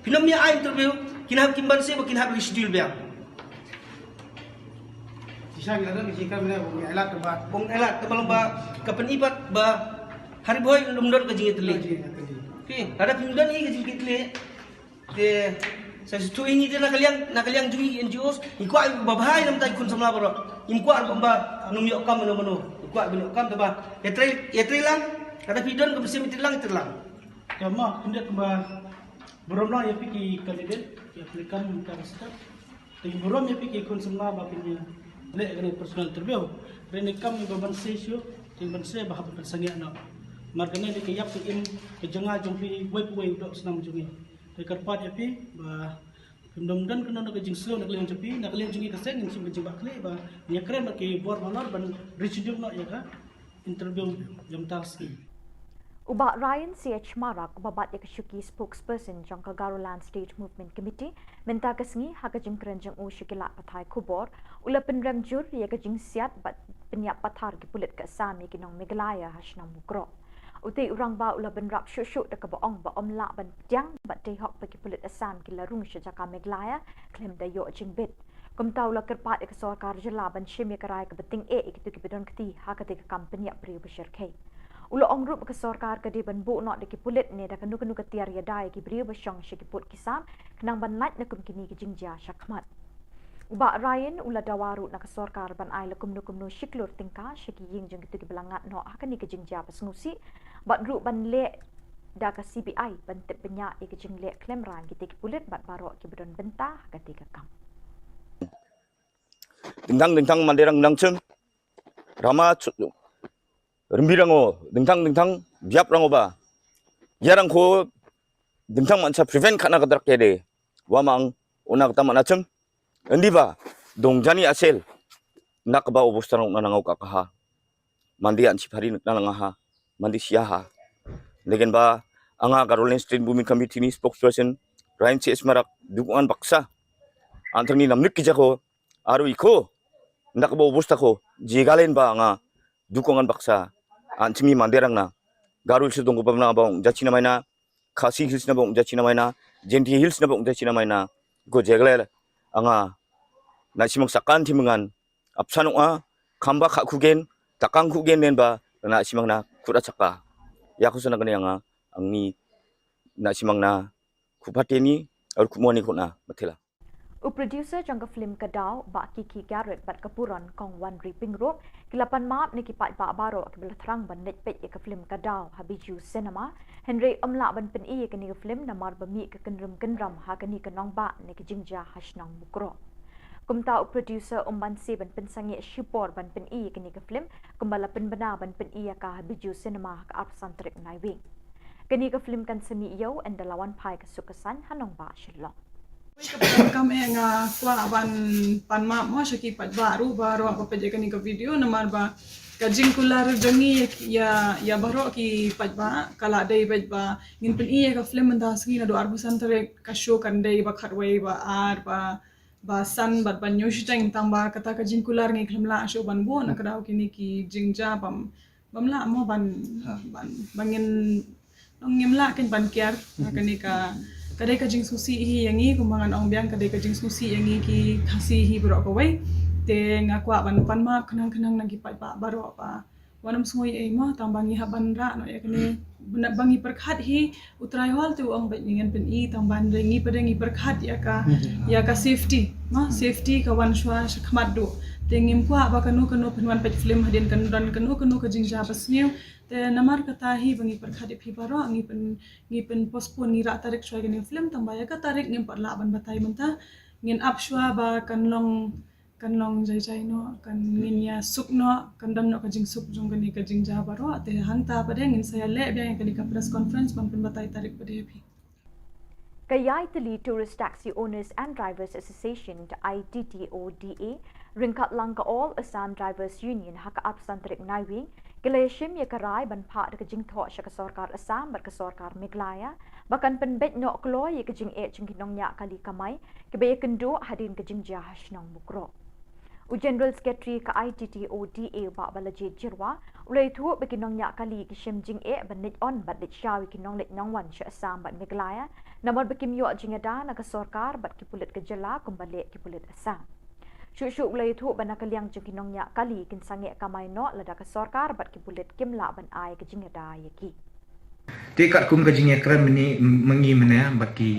phin ym ïa ai interview, kin hap, kin banse ba kin hap reschedule biang. Shisha ngi la don ka jingkren mynne ba ngin ailad ba. Ba ngin ailad, te ba long ba ka pyni pat ba ha Ri Bhoi ym don ka jingïatylli. Ka jingïatylli. Okey, lada phim don hi ka jingïatylli. Te sa shu ïa ngi te na ka liang, na ka liang jong ngi N G Os, ngi kwah ba bha ïa ngi namar ki khun samla baroh. Ngim kwah ba, ba ym ïoh kam mano mano. Ngi kwah ba ïoh kam te ba ïatrei, ïatrei lang, lada phi don ka mynsiem ïatrei lang, ïatrei lang. Te ma, khyndiat kumba burom lang ïa phi ki candidate, ki applicant mynta ka step. Te burom ïa phi ki khun samla ba phin ïa leh kane personal interview. Hynrei ne kam ba banse shuh, te banse ba hap pynsangeh noh. Namar kane dei ka ïap ka im ka jong nga jong phi, uwei pa uwei u doh u snam jong ngi. Te kyrpad ïa phi ba phim dom don kano kano ka jingsngew na ka liang jong phi, na ka liang jong ngi ka seng ngin shim ka jingbakla ba ngin ïakren bad ki bor bhalor ban reschedule noh ïa ka interview jong mynta ka sngi. U Bah Ryan C H Marak, uba bat ïa ka shuki spokesperson jong ka Garoland State Movement Committee mynta ka sngi, ha ka jingkren jong u sha ki lad pathai khubor, u la pynrem jur ïa ka jingsiat bad pynïap pathar ki pulit ka Assam ïa ki nong Meghalaya ha shnong Mukroh. Utei u rangbah u la bynrap shuh shuh da kaba ong ba ym lah ban pdiang bad dei hok ba ki pulit Assam ki la rung sha jaka Meghalaya khlem da ïoh jingbit. Kumta u la kyrpad ïa ka sorkar jylla ban shim ïa ka rai kaba tyngeh ïa kito kiba don kti ha katei ka kam pynïap briew ba shyrkhei. U la ong ruh ba ka sorkar ka dei ban buh noh da ki pulit ne da kano kano ka tiar ïada ïa ki briew ba shong sha ki pud ki sam khnang ban lait na kum kine ki jingjia shakhmat. U Bah Ryan u la dawa ruh na ka sorkar ban ai la kumno kumno shi klur tyngka sha ki ïing jong kito kiba la ngat noh ha kane ka jingjia ba sngewsih, bad ruh ban leh da ka C B I ban tip bniah ïa ka jingleh khlem rang kitei ki pulit bad baroh kiba don bynta ha katei ka kam. Dingthang dingthang Manderang nang chim, rama chu-, rymbi rango, dingthang dingthang biap rango ba. Ïa rangkho dingthang man sa prevent khana ka drak kede. Wa mang, una kata mana chim. Endi ba, dong jani asel. Nak ba obostarong na nangau ka kaha. Mandi an chipari nak na nanga ha. Mandi sia ha. Legen ba, anga Garoland State Movement Committee ni spokesperson, Ryan C H Marak, dukungan baksa. Antang ni namnik ki jako, aru iko, nak ba obosta ko, jegalen ba anga, dukungan baksa. An chimi Manderang na. Garo Hills dong ko ba na ba ong, jachi na maina, Khasi Hills na ba ong, jachi na maina, Jaintia Hills na ba ong, jachi na maina. Ko jeglel, anga, na simang sakan timengan, apsanuk a, kamba kha khugen, takang khugen nen ba, na simang na, khuda chaka. Ïa ko sana kane anga, angni, na simang na, khupateni, ar khumoni khuna, matela. U producer jong ka film Ka Daw, Bah Kiki Garrett bad ka buron Kong Wanri Pyngrope, ki la pan map na ki paidbah baroh kiba la thrang ban leit peit ïa ka film Ka Daw ha Bijou Cinema, hynrei ym lah ban pyni ïa kane ka film namar ba mih ka kynrum kynram ha kane ka nongbah na ka jingjia ha shnong Mukroh. Kumta u producer um banse ban pynsangeh shipor ban pyni ïa kane ka film, kumba la pynbna ban pyni ïa ka ha Bijou Cinema ha ka arphew san tarik Naiwieng. Kane ka film kan sa mih ïew ynda la wan phai ka suk ka saiñ ha nongbah Shillong. Ka program eh nga kwah ban pan map mo sha ki paidbah ruh baroh ba peit ïa kane ka video namar ba ka jingkular jong ngi ïa, ïa baroh ki paidbah ka la dei bad ba ngin pyni ïa ka film mynta sngi naduh arphew san tarik ka show kan dei ba khatwei ba ar ba ba san bad ban ïoh shiteng tang ba kata ka jingkular ngi khlem lah shuh ban buh na ka daw kine ki jingjia bam bam lah mo ban ban ba ngin nong ngim lah ken ban kiar na kane ka ka dei ka jingsngewsih hi ïa ngi kumba ngan ong biang ka dei ka jingsngewsih ïa ngi ki Khasi hi baroh kawei. Te nga kwah ban pan map khnang khnang na ki paidbah baroh ba wat nym sngew ei mo tang ba ngi hap ban rah noh ïa kane ba ngi pyrkhat hi. U Trai Hall te u ong bad ngi ngan pyni tang ba ngi pat ngi pyrkhat ïa ka ïa ka safety mo safety ka wan shuwa sha khmat duh. Te ngim kwah ba kano kano phin wan peit film hadien kan don kano kano ka jingjia ba sniew. Te namar kata hi ba ngi pyrkhat ïa phi baroh ngi pyn ngi pyn postpone ngi rah tarik shuwa ïa kane film tang ba ïa ka tarik ngim pat lah ban batai mynta. Ngin ap shuwa ba kan long kan long jai jai noh kan ngin ïa suk noh kan don noh ka jingsuk jong kane ka jingjia baroh te hangta pat ngin sa ïa leh biang ïa kane ka press conference ban pynbatai tarik pat ïa phi. Ka Yaitali Tourist Taxi Owners and Drivers Association, I T T O D A, ryngkat lang ka All Assam Drivers Union ha ka arphew san tarik Naiwieng ki la ïashim ïa ka rai ban phah da ka jingthoh sha ka sorkar Assam bad ka sorkar Meghalaya ba kan pynbeit noh kloi ïa ka jingeh jong ki nongñiah kali kamai kiba ïakynduh hadien ka jingjia ha shnong Mukroh. U General Secretary ka I T T O D A u Bah Balajied Jyrwa u la ïathuh ba ki nongñiah kali ki shim jingeh ban leit on bad leit shaw ïa ki nongleit nongwan sha Assam bad Meghalaya namar ba kim ïoh jingïada na ka sorkar bad ki pulit ka jylla kumba leh ki pulit Assam. Shuh shuh u la ïathuh ba na ka liang jong ki nongñiah kali kin sangeh kamai noh lada ka sorkar bad ki pulit kim lah ban ai ka jingïada ïa ki. Te katkum ka jingïakren mynne mynne mynne bad ki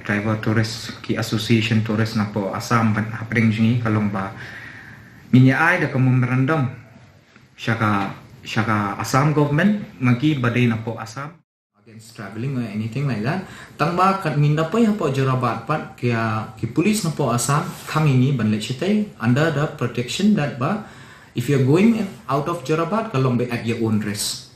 driver tourist ki association tourist napoh Assam bad hapdeng jong ngi ka long ba ngin ïa ai da ka memorandum sha ka sha ka Assam government ma ki ba dei napoh Assam against travelling or anything like that. Tang ba kat ngin da poi hapoh Jorabat pat ki ki police napoh Assam khang ïa ngi ban leit shatei under the protection that ba if you're going out of Jorabat ka long be at your own risk.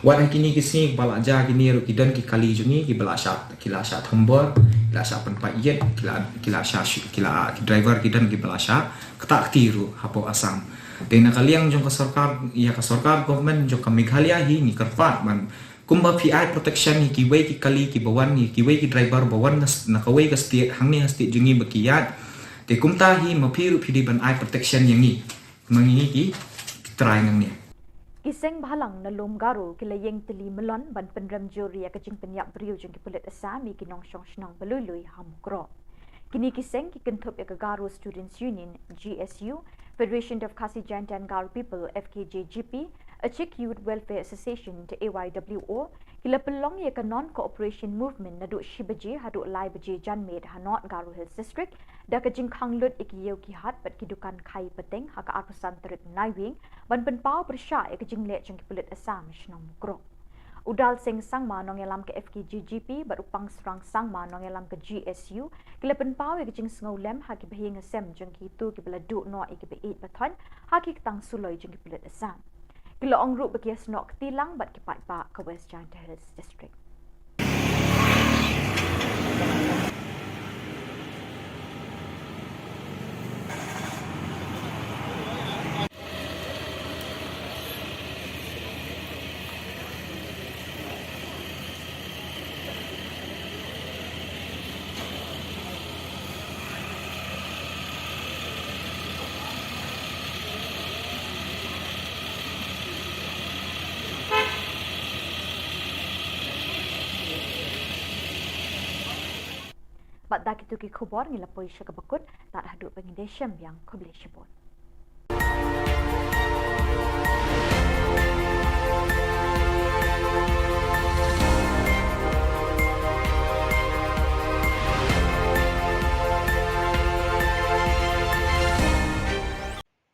Wat ha kine ki sngi ba la jia kine ruh ki don ki kali jong ngi ki ba la shah ki la shah thombor ki la shah pynpait ïit ki la ki la shah ki la ki driver ki don ki ba la shah kata kti ruh hapoh Assam. Te na ka liang jong ka sorkar ïa ka sorkar government jong ka Meghalaya hi ngi kyrpad ban kumba phi ai protection ïa kiwei ki kali ki ba wan ïa kiwei ki driver ba wan na kawei ka state hangne ha state jong ngi ba ki ïaid. Te kumta hi ma phi ruh phi dei ban ai protection ïa ngi. Ngi ki trai nang ne. Ki seng bhalang na lum Garo ki la ïeng tylli mlien ban pynrem jur ïa ka jingpynïap briew jong ki pulit Assam ïa ki nongshong shnong ba lui lui ha Mukroh. Kine ki seng ki kynthup ïa ka Garo Students Union, G S U, Federation of Khasi Jaintia and Garo People, F K J G P, Achik Youth Welfare Association, A Y W O, ki la pynlong ïa ka non cooperation movement naduh shi baje haduh lai baje janmiet ha North Garo Hills District da ka jingkhang lut ïa ki ïew ki hat bad ki dukan khai pateng ha ka arphew san tarik Naiwieng ban pynpaw pyrshah ïa ka jingleh jong ki pulit Assam shnong Mukroh. U Dalseng Sangma nongïalam ka F K J G P bad u Pangsrang Sangma nongïalam ka G S U ki la pynpaw ïa ka jingsngewlem ha ki bahaïing hasem jong kito ki ba la duh noh ïa ki ba ïeit ba thoiñ ha ki ktang suloi jong ki pulit Assam. Ki la ong ruh ba ki ïasnoh kti lang bad ki paidbah ka West Jaintia Hills District. Bad da kito ki khubor ngi la poi sha kaba kut, tad haduh ba ngin ïashem biang, khublei shibun.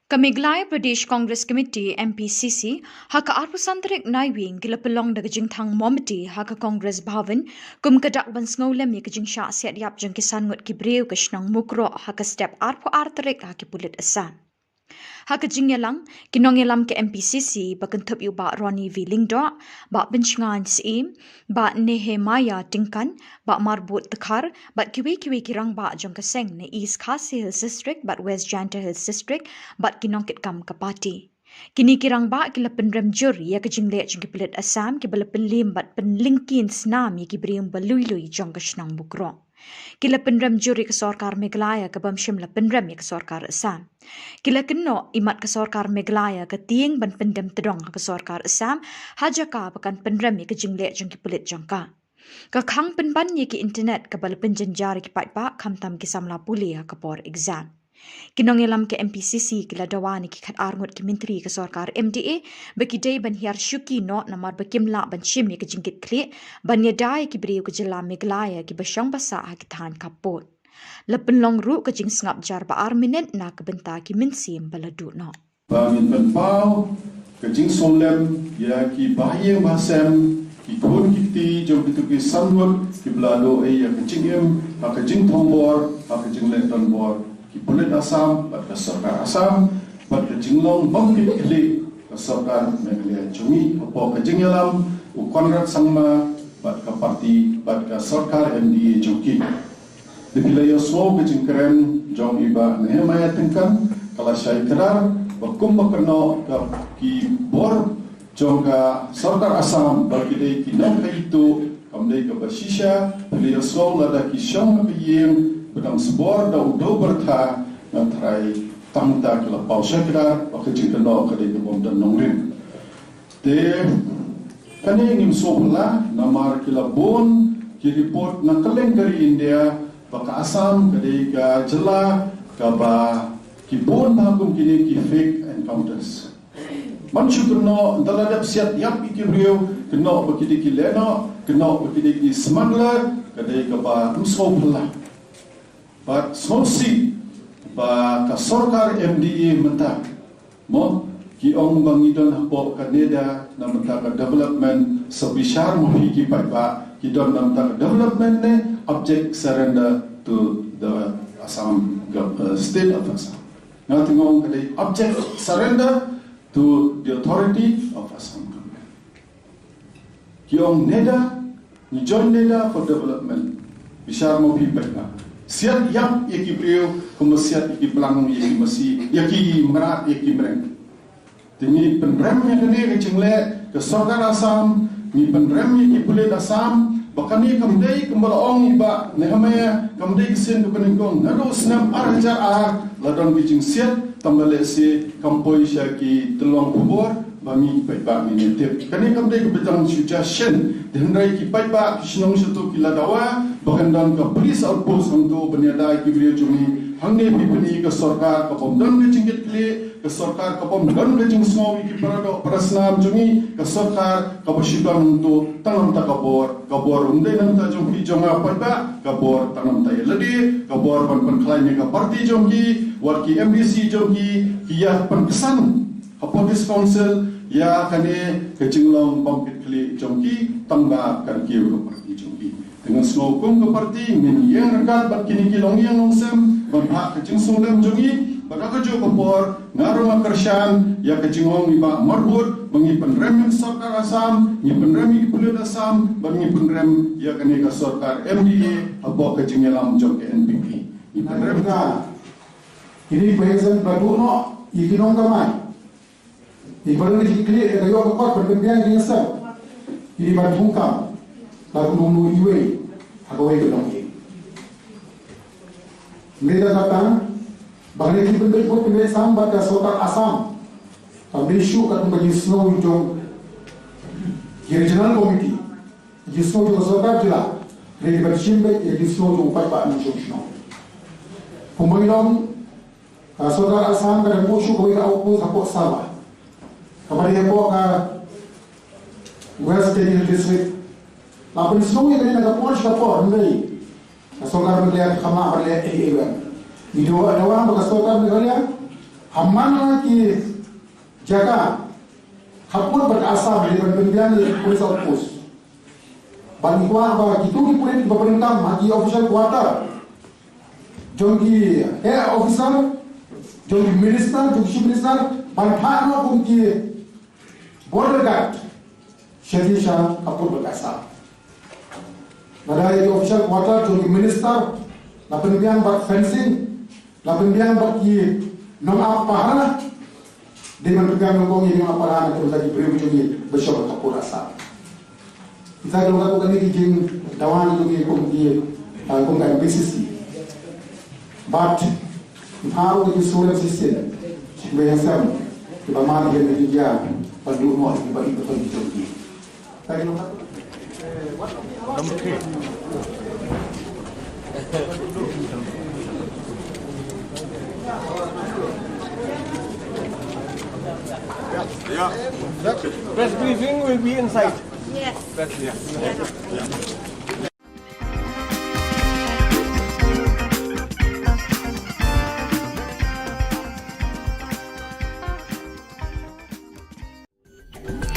Ka Meghalaya Pradesh Congress Committee, M P C C, ha ka arphew san tarik Naiwieng ki la pynlong da ka jingthang mombati ha ka Congress Bhavan kum ka dak ban sngewlem ïa ka jingshah siat ïap jong ki san ngut ki briew ka shnong Mukroh ha ka step arphew ar tarik ha ki pulit Assam. Ha ka jingïalang, ki nongïalam ka M P C C ba kynthup ïa u Bah Ronnie V Lyngdoh, Bah Pynshngain Syiem, Bah Nehemiah Tyngkan, Bah Marbud Dkhar, bad kiwei kiwei ki rangbah jong ka seng na East Khasi Hills District bad West Jaintia Hills District, bad ki nongkitkam ka party. Kine ki rangbah ki la pynrem jur ïa ka jingleh jong ki pulit Assam kiba la pynliem bad pynlyngkhin snam ïa ki briew ba lui lui jong ka shnong Mukroh. Ki la pynrem jur ïa ka sorkar Meghalaya kaba ym shym la pynrem ïa ka sorkar Assam. Ki la kynnoh imat ka sorkar Meghalaya ka tieng ban pyndem tdong ha ka sorkar Assam ha jaka ba kan pynrem ïa ka jingleh jong ki pulit jong ka. Ka khang pynban ïa ki internet kaba la pynjynjar ïa ki paidbah khamtam ki samla pule ha ka por exam. Ki nongïalam ka M P C C ki la dawa na ki khatar ngut ki myntri ka sorkar M D A ba ki dei ban hiar shuki noh namar ba kim lah ban shim ïa ka jingkitkhlieh ban ïada ïa ki briew ka jylla Meghalaya kiba shong ba sah ha ki thaiñ khappud. La pynlong ruh ka jingsngap jar ba ar minit na ka bynta ki mynsiem ba la duh noh. Ba ngin pynpaw ka jingsngewlem ïa ki bahaïing bahasem, ki khun ki kti jong kito ki san ngut kiba la duh ei ïa ka jingim ha ka jingthombor, ha ka jingleh donbor ki pulit Assam bad ka sorkar Assam, bad ka jinglong bym kit khlieh ka sorkar Meghalaya jong ngi. Hapoh ka jingïalam u Conrad Sangma bad ka party bad ka sorkar M D A jong ki. Te phi la ïohsngew ka jingkren jong i Bah Nehemiah Tyngkan, ka la shai kdar ba kumba kynnoh ka ki bor jong ka sorkar Assam ba ki dei ki nongkhaïi tuh, kam dei kaba shisha. Phi la ïohsngew lada ki shong ha ka ïing ba dang sbor da u dewbyrtha, nga tharai tang ta ki la paw shai kdar ba ka jingkynnoh ka dei kaba ym don nongrim. Te kane ngim sngewphylla namar ki la bun ki report na kylleng ka ri India ba ka Assam ka dei ka jylla kaba ki bun bha kum kine ki fake encounters. Ban shu kynnoh, ynda la dep siat ïap ïa ki briew, kynnoh ba ki dei ki lehnoh, kynnoh ba ki dei ki smuggler, ka dei kaba ym sngewphylla. Bad sngewsih ba ka sorkar M D A mynta, mo, ki ong ba ngi don hapoh ka NEDA na bynta ka development. Sa bishar ma phi ki paidbah, ki don na bynta ka development ne abject surrender to the Assam gov-, uh, state of Assam? Nga tip nga ong ka dei abject surrender to the authority of Assam government. Ki ong NEDA, ngi join NEDA for development. Bishar ma phi paidbah. Siat ïap ïa ki briew kumba siat ïa ki blang, ïa ki masi, ïa ki mrad, ïa ki mreng. Te ngi pynrem ïa kane ka jingleh ka sorkar Assam, ngi pynrem ïa ki pulit Assam, ba kane kam dei kumba la ong i Bah Nehemiah, kam dei ka sien kaba nyngkong. Naduh snem ar hajar ar la don ki jingsiat, tang ba lehse kam poi sha ki tyllong khubor ba ngi paidbah ngin ïa tip. Kane kam dei kaba dang shu shisien, te hynrei ki paidbah ki shnong shato ki la dawa ba kan don ka police outpost hangto ban ïada ïa ki briew jong ngi. Hangne phi pyni ka sorkar ka bym don ka jingkitkhlieh, ka sorkar ka bym don ka jingsngew ïa ki paradoh parasnam jong ngi, ka sorkar kaba shu don hangto tang namar ka bor. Ka bor ym dei namar jong phi jong nga paidbah, ka bor tang namar ïa lade, ka bor ban pynkhlaiñ ïa ka party jong ki, wat ki M D C jong ki, ki ïa pynpynshitom hapoh District Council ïa kane ka jinglong bym kit khlieh jong ki, tang ba kan kiew ka party jong ki. Te ngan sngew kum ka party ngin ïeng ryngkat bad kine ki longïing longsem ban phah ka jingsngewlem jong ngi. Bad ha kajuh ka por nga ruh nga kyrshan ïa ka jingong i Bah Marbud ba ngi pynrem ïa ka sorkar Assam, ngi pynrem ïa ki pulit Assam, bad ngi pynrem ïa kane ka sorkar M D A hapoh ka jingïalam jong ka N P P. Ngi pynrem ka. Kine ki bahaïing ba duh noh ïa ki nongkamai. Ïa ki ba don ki jingkitkhlieh, ka ïoh ka kot ban pynbiang ïa ki nongshong. Ïa ki ba thungkam la ka nongno iwei ha kawei ka longïing. Ym dei tang kata, ba ngi ki pynbeit bud pynbeit sam bad ka sorkar Assam. Kam dei shuh katkum ka jingsngew jong ki regional committee, jingsngew jong ka sorkar jylla. Hynrei ban shim beit ïa ka jingsngew jong u paidbah nongshong shnong. Kumba ngi ong, ka sorkar Assam ka dang buh shuh kawei ka outpost hapoh Sava, kaba dei hapoh ka West Jaintia District. La pynsngew ïa kane na ka por sha ka por, hynrei ka sorkar Meghalaya kam lah ban leh ei ei ruh. Ngi dawa, dawa ba ka sorkar Meghalaya ha man la ki jaka hapoh bad Assam, leh ban pynbiang ïa ka police outpost. Ban kwah ba kito ki pulit ba pyndonkam ha ki official quarter jong ki heh officer, Jong ki minister, jong ki chief minister, ban phah noh kum ki border guard sha ki sha ka pud ba ka sah. Lada ïa ki official quarter jong ki minister la pynbiang bad fencing, la pynbiang bad ki nongap pahara, dei ban pynbiang nyngkong ïa ki nongap pahara na ki bynta ki briew jong ngi ba shong ha ka pud ba sah. Kita ki long ka kane ki jingdawa jong ngi kum ki, ah, kum ka M P C C. Bad ki pha ruh ki surem shisien, ki ba ïasem, ki ba mad ïa ki jingïa, ban duh noh ïa ki ba ïeit ba ki jong ki. Kita ki long ka Press briefing will be inside. Yes. Press, yeah.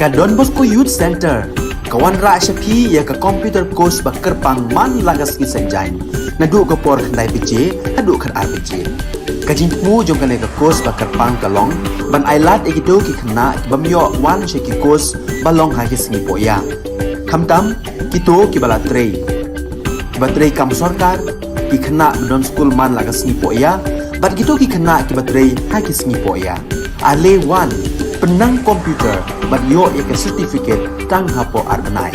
Ka Don Bosco Youth Center ka wanrah sha phi ïa ka computer course ba kyrpang man la ka sngi Saitjaiñ, naduh ka por khyndai baje haduh khatar baje. Ka jingthmu jong kane ka course ba kyrpang ka long ban ailad ïa kito ki khynnah ki bym ïoh wan sha ki course ba long ha ki sngi pohïa, khamtam kito ki ba la trei, ki ba trei kam sorkar, ki khynnah ba don skul man la ka sngi pohïa, bad kito ki khynnah ki ba trei ha ki sngi pohïa. Ale wan, pynnang computer bad ïoh ïa ka certificate tang hapoh ar bnai.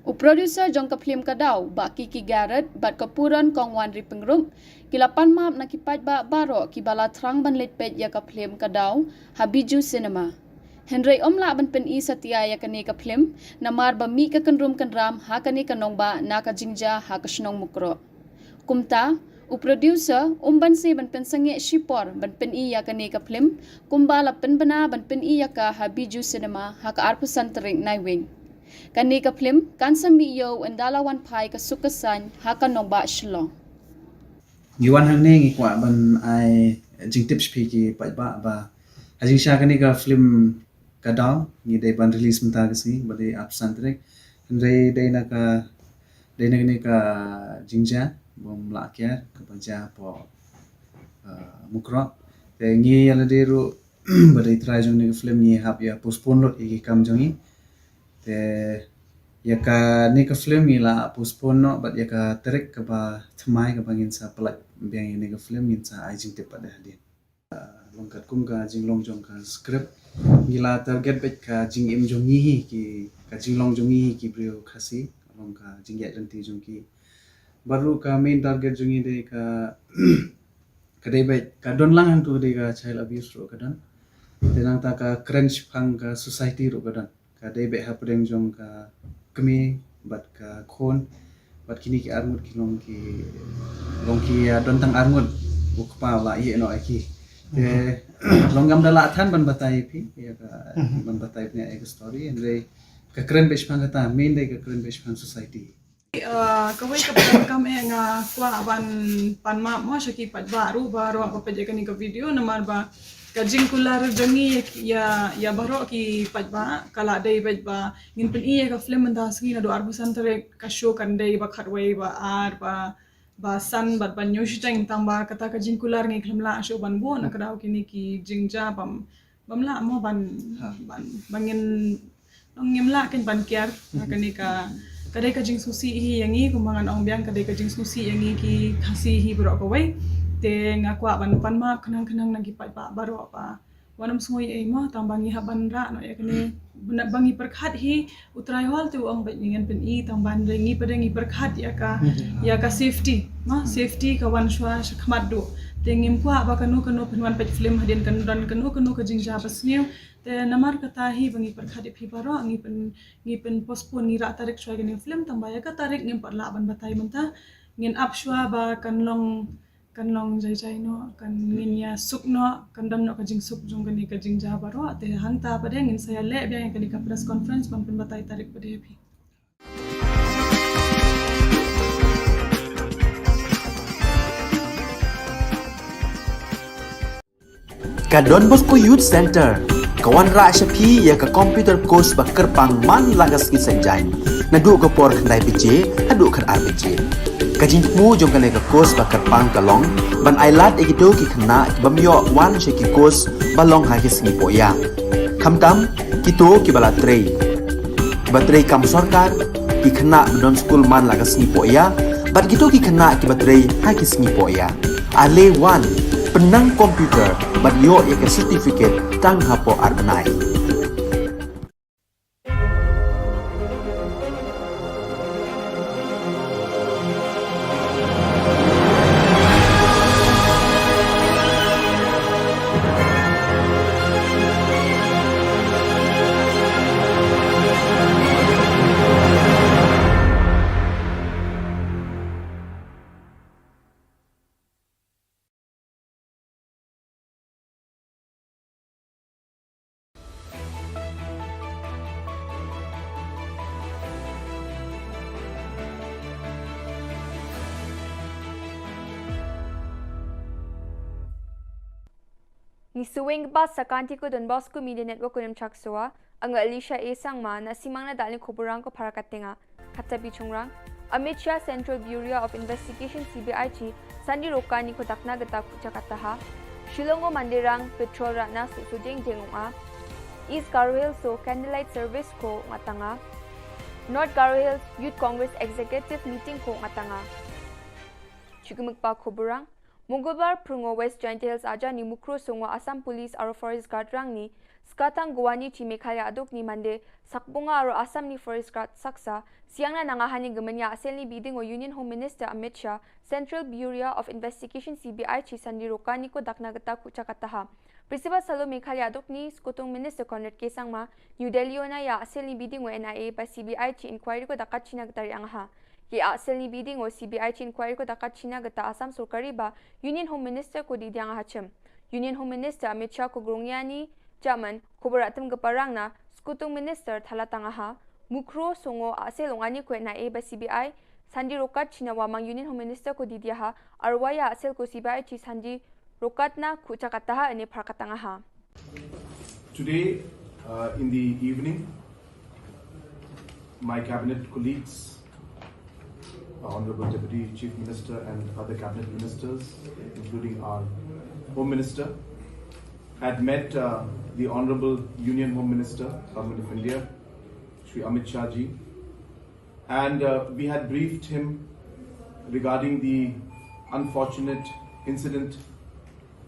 U producer jong ka phlim Ka Daw, Bah Kiki Garrett, bad ka Puron Kong Wanri Pyngrope, ki la pan map na ki paidbah baroh ki ba la thrang ban leit peit ïa ka phlim Ka Daw ha Bijou Cinema. Hynrei ym lah ban pyni satia ïa kane ka phlim namar ba mih ka kynrum kynram ha kane ka nongbah na ka jingjia ha ka shnong Mukroh. Kumta, u producer um banse ban pynsangeh shipor ban pyni ïa kane ka phlim, kumba la pynbna ban pyni ïa ka ha Bijou Cinema ha ka arphew san tarik Naiwieng. Kane ka phlim kan sa mih ïew ynda la wan phai ka suk ka saiñ ha ka nongbah Shillong. Ngi wan hangne ngi kwah ban ai jingtip sha phi ki paidbah ba ha jingshisha kane ka phlim Ka Daw ngi dei ban release mynta ka sngi ba dei arphew san tarik. Hynrei dei na ka, dei na kane ka jingjia bym lah kiar kaba jia hapoh, ah, Mukroh. Te ngi ïa lade ruh ba dei trai jong kane ka phlim ngi hap ïa postpone lut ïa ki kam jong ngi. Te ïa kane ka phlim ngi la postpone noh bad ïa ka tarik kaba thymmai kaba ngin sa pynlait biang ïa kane ka phlim ngin sa ai jingtip pat hadien. Long katkum ka jinglong jong ka script, ngi la target beit ka jingim jong ngi hi ki, ka jinglong jong ngi hi ki briew Khasi, long ka jingïaid lynti jong ki. Bad ruh ka main target jong ngi dei ka, ka dei beit ka don lang hangto ka dei ka child abuse ruh ka don. Te nangta ka kren shaphang ka society ruh ka don. Ka dei beit hapdeng jong ka kmie bad ka khun bad kine ki arngut ki long ki, long ki, ah, don tang arngut u kpa u la ïeh noh ïa ki. Te long ngam da lah than ban batai ïa phi ïa ka, ban batai phi ïa ka story, hynrei ka kren beit shaphang kata, main dei ka kren beit shaphang society. Ah, kawei kaba donkam eh nga kwah ban pan map mo sha ki paidbah ruh baroh ba peit ïa kane ka video namar ba ka jingkular jong ngi ïa, ïa baroh ki paidbah ka la dei beit ba ngin pyni ïa ka film mynta sngi naduh arphew san tarik, ka show kan dei ba khatwei ba ar ba, ba san bad ban ïoh shiteng tang ba kata ka jingkular ngi khlem lah shuh ban buh na ka daw kine ki jingjia bym bym lah mo ban, ban, ba ngin, ngim lah kein ban kiar. Kane ka, ka dei ka jingsngewsih hi ïa ngi, kumba ngan ong biang ka dei ka jingsngewsih ïa ngi ki Khasi hi baroh kawei. Te nga kwah ban pan map khnang khnang na ki paidbah baroh ba wat nym sngew ei ei mo tang ba ngi hap ban rah noh ïa kane, ba ngi pyrkhat hi. U Trai Hall te u ong beit ngin pyni tang ban dei ngi pat dei ngi pyrkhat ïa ka, ïa ka safety, ma safety ka wan shuwa shakhmat duh. Te ngim kwah ba kano kano phin wan peit film hadien kan don kano kano ka jingjia ba sniew. Te namar kata hi ba ngi pyrkhat ïa phi baroh, ngi pyn, ngi pyn postpone, ngi rah tarik shuwa ïa kane film tang ba ïa ka tarik ngim pat lah ban batai mynta. Ngin ap shuwa ba kan long Kan long jai jai noh, kan ngin ïa suk noh, kan don noh ka jingsuk jong kane ka jingjia baroh. Te hangta pat de ngin sa ïa leh biang ïa kane ka press conference ban pynbatai tarik pat de ïa phi. Ka Don Bosco Youth Center ka wanrah sha phi ïa ka computer course ba kyrpang man la ka sngi Saitjaiñ, naduh ka por khyndai baje haduh khatar baje. Ka jingthmu jong kane ka course ba kyrpang ka long ban ailad ïa kito ki khynnah ki bym ïoh wan sha ki course ba long ha ki sngi pohïa, khamtam kito kiba la trei, kiba trei kam sorkar, ki khynnah ba don skul man la ka sngi pohïa, bad kito ki khynnah kiba trei ha ki sngi pohïa. Ale wan, pynnang computer bad ïoh ïa ka certificate tang hapoh ar bnai. Ngi sngewbha sa ka Don Bosco Media Network, Kunim Chaksoa, nga Alicia A Sangma, na simang na dalni khuburang ko para katenga. Kata bi chungrang, Amit Shah Central Bureau of Investigation C B I Chief Sandi Rokani ko dakna gata kucha kataha. Shillong o Mandirang petrol ratna su su jeng jeng unga. East Garo Hills so candlelight service ko ngatanga. North Garo Hills Youth Congress Executive Meeting ko ngatanga. Chukimukpa khuburang, Mongolbar phrwngo West Jaintia Hills aja ni Mukroh Songo Assam Police aro Forest Guard rang ni, skatang Guwahati Meghalaya aduk ni Mande, sakbunga aro Assam ni Forest Guard saksa, siang na nanga hani gemenya asel ni biding o Union Home Minister Amit Shah, Central Bureau of Investigation C B I Chief Sandi Rokani ko dakna gata kucha kataha. Principal Salo Meghalaya aduk ni Skutung Minister Conrad K Sangma, New Delhi ona ya asel ni biding o N I A ba C B I Chief Inquiry ko dakat china gata ri angaha. Ki asel ni biding o C B I Chief Inquiry ko dakat china gata Assam sorkari ba Union Home Minister ko didiang hachim. Union Home Minister Amit Shah ko grongya ni jaman ko beratem geparang na Skutung Minister thalatang aha. Mukroh Songo asel ongani ko N I A ba C B I Sandi Rokat china wamang Union Home Minister ko didiaha. Arwaya asel ko C B I Chief Sandi Rokat na kucha kataha ene phar katang aha. Today, uh, in the evening, my cabinet colleagues, our Honorable Deputy Chief Minister and other cabinet ministers, including our Home Minister, had met, uh, the Honorable Union Home Minister, Government of India, Shri Amit Shah ji, and, uh, we had briefed him regarding the unfortunate incident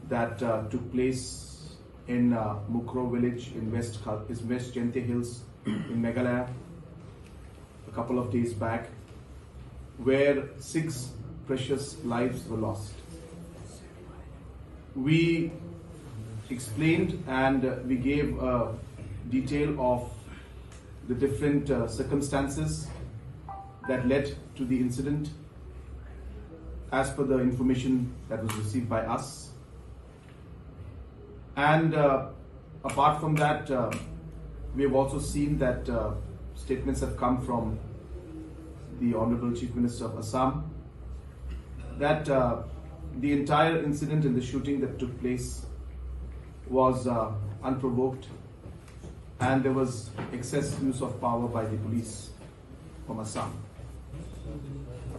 that, uh, took place in, uh, Mukroh village in West Kha-, is West Jaintia Hills in Meghalaya a couple of days back, where six precious lives were lost. We explained and, uh, we gave a detail of the different, uh, circumstances that led to the incident as per the information that was received by us. And, uh, apart from that, uh, we have also seen that, uh, statements have come from the Honorable Chief Minister of Assam that, uh, the entire incident and the shooting that took place was, uh, unprovoked, and there was excess use of power by the police from Assam.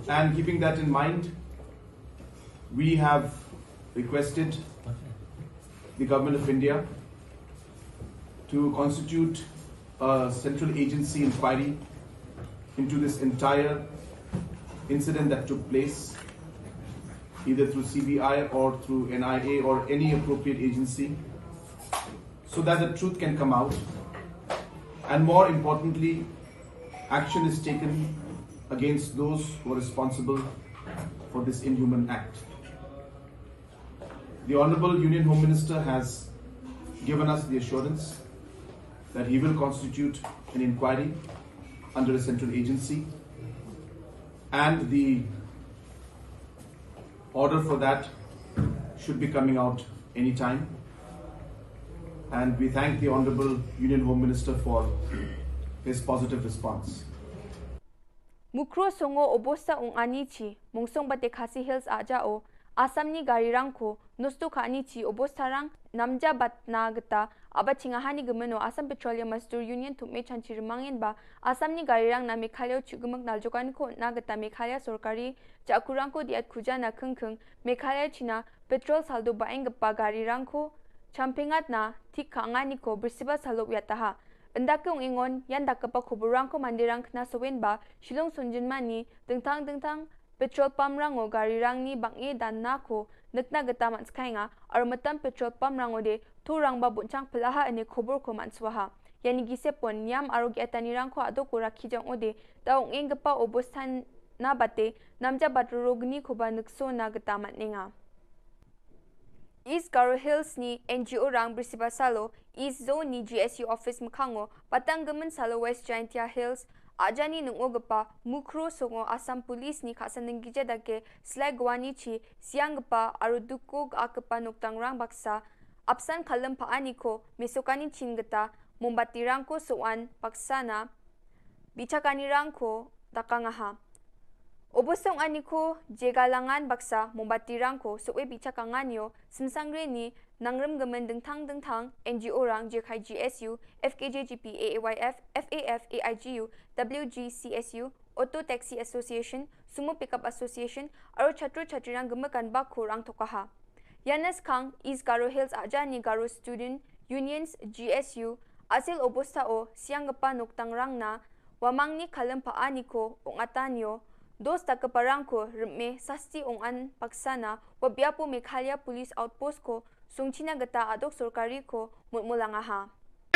And keeping that in mind, we have requested the Government of India to constitute a central agency inquiry into this entire incident that took place, either through C B I or through N I A or any appropriate agency, so that the truth can come out. And more importantly, action is taken against those who are responsible for this inhuman act. The Honorable Union Home Minister has given us the assurance that he will constitute an inquiry under a central agency, and the Order for that should be coming out anytime. And we thank the Honorable Union Home Minister for his positive response. Mukro songo obosta ong ani chi, mungsong bate Khasi Hills aja o, Assam ni gari rang ko, nostu ka ani chi obosta rang, namja bat na geta, aba chinga hani gemeno Assam Petroleum Mazdoor Union thum me chanchi remangin ba, Assam ni gari rang na Meghalaya chu gemek nal jokan ko na geta Meghalaya sorkari, ja kurang ko diat kuja na kengkeng, Meghalaya China, petrol saldo baeng gepa gari rang ko, champingat na, thik ka angani ko, bersiba salok yataha. Endak ke ong ingon, yan dak kepa khubur rang ko mandirang kena sowen ba, Shillong Sunjin mani, dengtang dengtang, petrol pump rang o gari rang ni bang e dan na ko, nekna geta man skai nga, ar metam petrol pump rang o de, tu rang ba bunchang pelaha ene khubur ko man swaha. Yani gise pon, niam aro gi atani rang ko ado ko rakhi jang o de, ta ong eng gepa obostan na bate, namja bat rogni ko ba nekso na geta man nenga. East Garo Hills ni N G O rang bersiba salo, East Zone ni G S U office mekhango, patang gemen salo West Jaintia Hills, ajani nungo gepa, Mukro songo Assam Police ni khasan denggi jadake, slai gwani chi, siang gepa, aru duko ga kepa noktang rang baksa, apsan kalem pa ani ko, mesokani chin geta, mombati rang ko soan, baksa na, bichakani rang ko, dakang aha. Obosong ani ko, jegalangan baksa, mombati rang ko, soe bichakangan yo, semsangre ni, nangrem gemen dengtang dengtang, N G O rang, jekai G S U, F K J G P, A A Y F, F A F, A I G U, W G C S U, Auto Taxi Association, Sumo Pickup Association, aro chatro chatri rang gemekan bakho rang tokaha. Yanes Khang, East Garo Hills aja ni Garo Student Unions, G S U, asil obosta o, siang gepa noktang rang na, wamang ni kalem pa ani ko, ong atan yo, dos ta kepa rang ko, reme, sasti ong an, paksana, wabiapo Meghalaya Police Outpost ko, sungchina geta adok sorkari ko, mutmulang aha.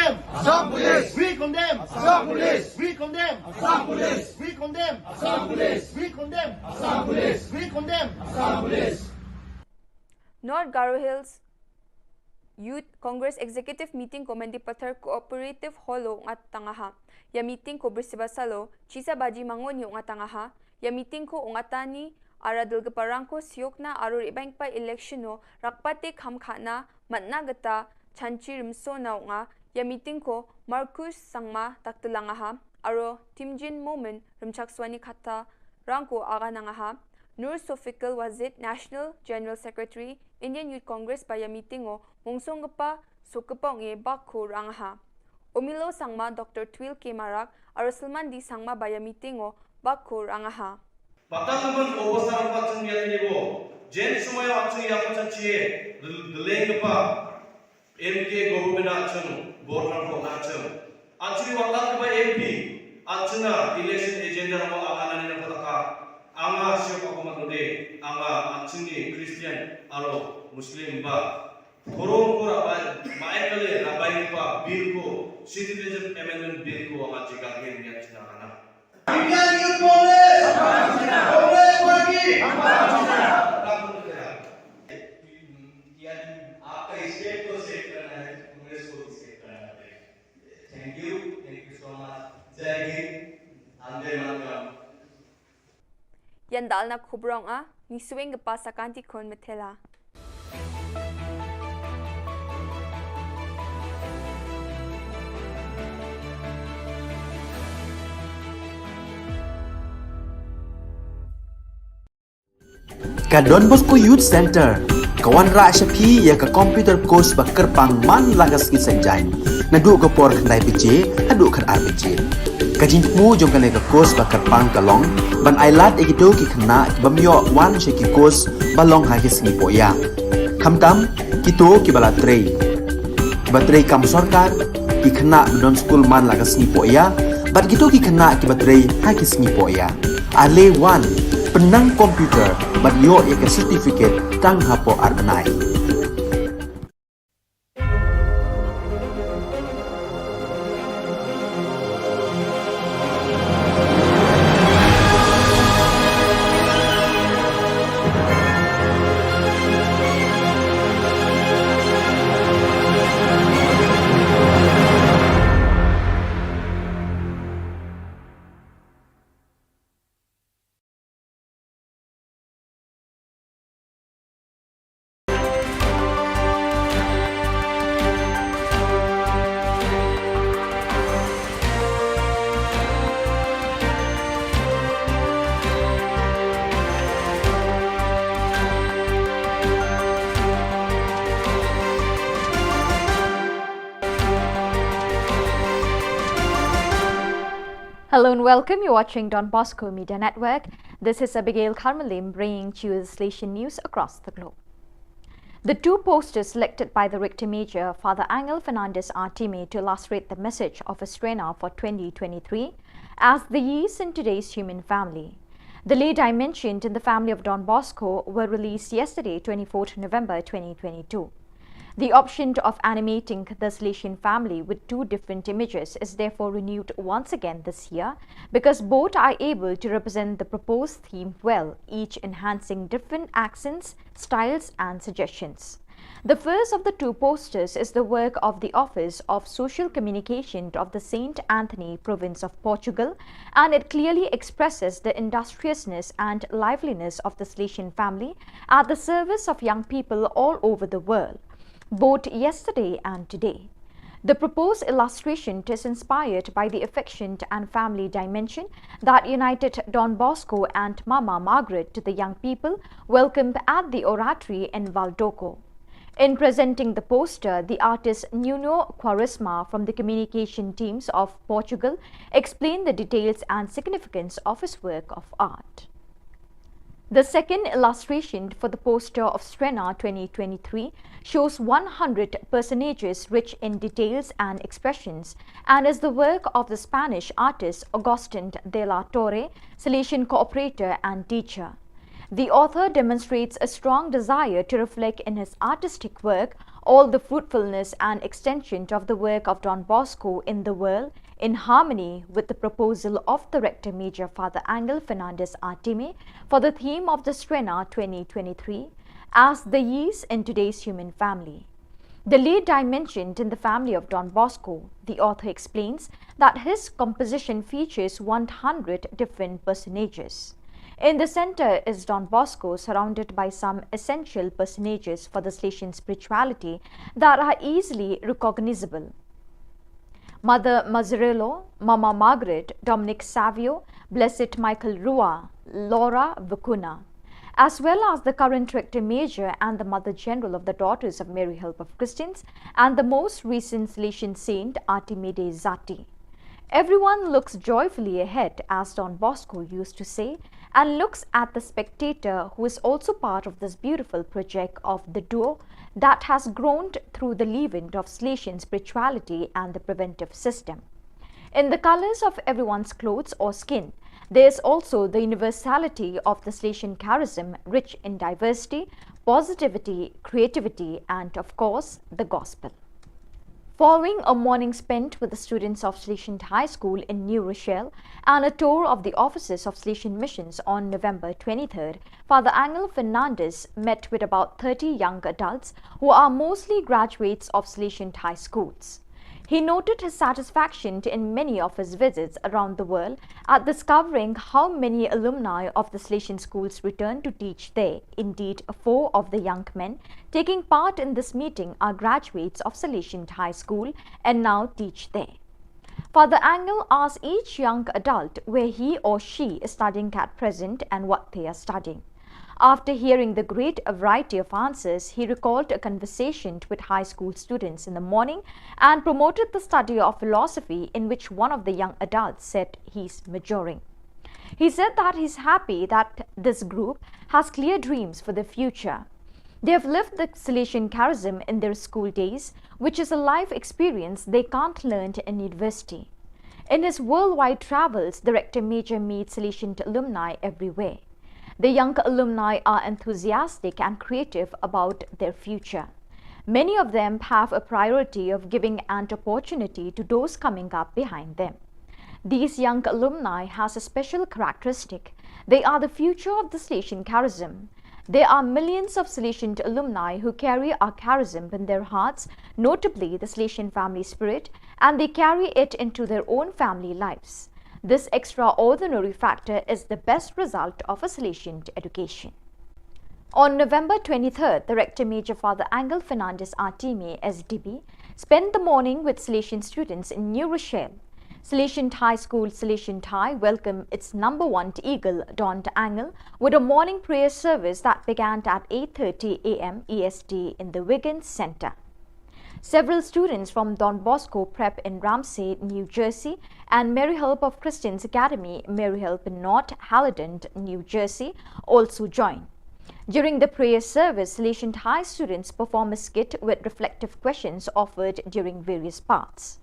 Assam Police! We condemn! Assam Police! We condemn! Assam Police! We condemn! Assam Police! We condemn! Assam Police! We condemn! Assam Police! North Garo Hills Youth Congress Executive Meeting ko Mendipathar Cooperative Hall o ngat tangaha. Ya meeting ko bersiba salo, chisa baji mango ni ngat tangaha. Ya meeting ko ngat tani, ara dil gepa rang ko siok na aro rebang pa election o, rakpate kham khana, matna geta, chanchi rimso na nga, ya meeting ko Marcus Sangma taktelang aha, aro Timjin Momin rimchak swani kata rang ko aga nang aha, Nur Sofikul Wazid National General Secretary Indian Youth Congress ba ya meeting o mungsong gepa sokepong e bakho rang aha. Omilo Sangma Doctor Twil K Marak, aro Salman D Sangma ba ya meeting o bakho rang aha. Patang naman o pasar patang yan ni bo. Jen sumaya atsu ya patang chie, deleng gepa. M K government atsu, border ko atsu. Atsu watan gepa M P, atsu na election agenda mo angana ni na pataka. Anga siapa ko matode, anga atsu ni Christian, aro Muslim ba. Borong ko rabai, maekale rabai gepa bill ko, Citizenship Amendment Bill ko anga jika gen yan china kana. Indian Youth Congress! Congress Party! यार, आपका स्टेट को सेट करना है, कांग्रेस को भी सेट करना पड़ेगा। Thank you, thank you so much. जय हिंद, वंदे मातरम। Yan dal na khubrong a, ni swing gepa sakanti khon methela. Ka Don Bosco Youth Center ka wanrah sha phi ïa ka computer course ba kyrpang man la ka sngi Saitjaiñ, naduh ka por khyndai baje haduh khatar baje. Ka jingthmu jong kane ka course ba kyrpang ka long ban ailad ïa kito ki khynnah ki bym ïoh wan sha ki course ba long ha ki sngi pohïa. Khamtam kito kiba la trei, kiba trei kam sorkar, ki khynnah ba don skul man la ka sngi pohïa, bad kito ki khynnah kiba trei ha ki sngi pohïa. Ale wan, pynnang computer bad ïoh ïa ka certificate tang hapoh ar bnai. Welcome, you're watching Don Bosco Media Network. This is Abigail Kharmalim bringing to you the Salesian news across the globe. The two posters selected by the Rector Major, Father Angel Fernandez Artime, to illustrate the message of Estrena for twenty twenty-three as the yeast in today's human family. The lay dimensioned in the family of Don Bosco were released yesterday, twenty-fourth November twenty twenty-two. The option of animating the Salesian family with two different images is therefore renewed once again this year because both are able to represent the proposed theme well, each enhancing different accents, styles, and suggestions. The first of the two posters is the work of the Office of Social Communication of the Saint Anthony Province of Portugal, and it clearly expresses the industriousness and liveliness of the Salesian family at the service of young people all over the world, both yesterday and today. The proposed illustration is inspired by the affection and family dimension that united Don Bosco and Mama Margaret to the young people welcomed at the Oratory in Valdoco. In presenting the poster, the artist Nuno Quaresma from the communication teams of Portugal explained the details and significance of his work of art. The second illustration for the poster of Estrena twenty twenty-three shows one hundred personages rich in details and expressions and is the work of the Spanish artist Augustin de la Torre, Salesian cooperator and teacher. The author demonstrates a strong desire to reflect in his artistic work all the fruitfulness and extension of the work of Don Bosco in the world, in harmony with the proposal of the Rector Major Father Angel Fernandez Artime for the theme of the Estrena twenty twenty-three as the yeast in today's human family. The lay dimensioned in the family of Don Bosco, the author explains that his composition features one hundred different personages. In the center is Don Bosco, surrounded by some essential personages for the Salesian spirituality that are easily recognizable. Mother Mazzarello, Mama Margaret, Dominic Savio, Blessed Michael Rua, Laura Vicuna, as well as the current Rector Major and the Mother General of the Daughters of Mary Help of Christians and the most recent Salesian saint Artime Dei Zati. Everyone looks joyfully ahead, as Don Bosco used to say, and looks at the spectator who is also part of this beautiful project of the duo that has grown through the leaven of Salesian spirituality and the preventive system. In the colors of everyone's clothes or skin, there is also the universality of the Salesian charism, rich in diversity, positivity, creativity, and of course, the gospel. Following a morning spent with the students of Salesian High School in New Rochelle and a tour of the offices of Salesian Missions on November twenty-third, Father Angel Fernandez met with about thirty young adults who are mostly graduates of Salesian High Schools. He noted his satisfaction in many of his visits around the world at discovering how many alumni of the Salesian schools returned to teach there. Indeed, four of the young men taking part in this meeting are graduates of Salesian High School and now teach there. Father Angel asks each young adult where he or she is studying at present and what they are studying. After hearing the great variety of answers, he recalled a conversation with high school students in the morning and promoted the study of philosophy, in which one of the young adults said he's maturing. He said that he's happy that this group has clear dreams for the future. They have lived the Salesian charism in their school days, which is a life experience they can't learn in university. In his worldwide travels, the Rector Major meets Salesian alumni everywhere. The young alumni are enthusiastic and creative about their future. Many of them have a priority of giving an opportunity to those coming up behind them. These young alumni has a special characteristic. They are the future of the Salesian charism. There are millions of Salesian alumni who carry our charism in their hearts, notably the Salesian family spirit, and they carry it into their own family lives. This extraordinary factor is the best result of a Salesian education. On November twenty-third, the Rector Major Father Angel Fernandez Artime, S D B, spent the morning with Salesian students in New Rochelle. Salesian High School Salesian High welcomed its number one eagle, Don Angel, with a morning prayer service that began at eight thirty a m E S T in the Wiggins Center. Several students from Don Bosco Prep in Ramsey, New Jersey, and Mary Help of Christians Academy, Mary Help in North Haledon, New Jersey, also joined. During the prayer service, Salesian High students perform a skit with reflective questions offered during various parts.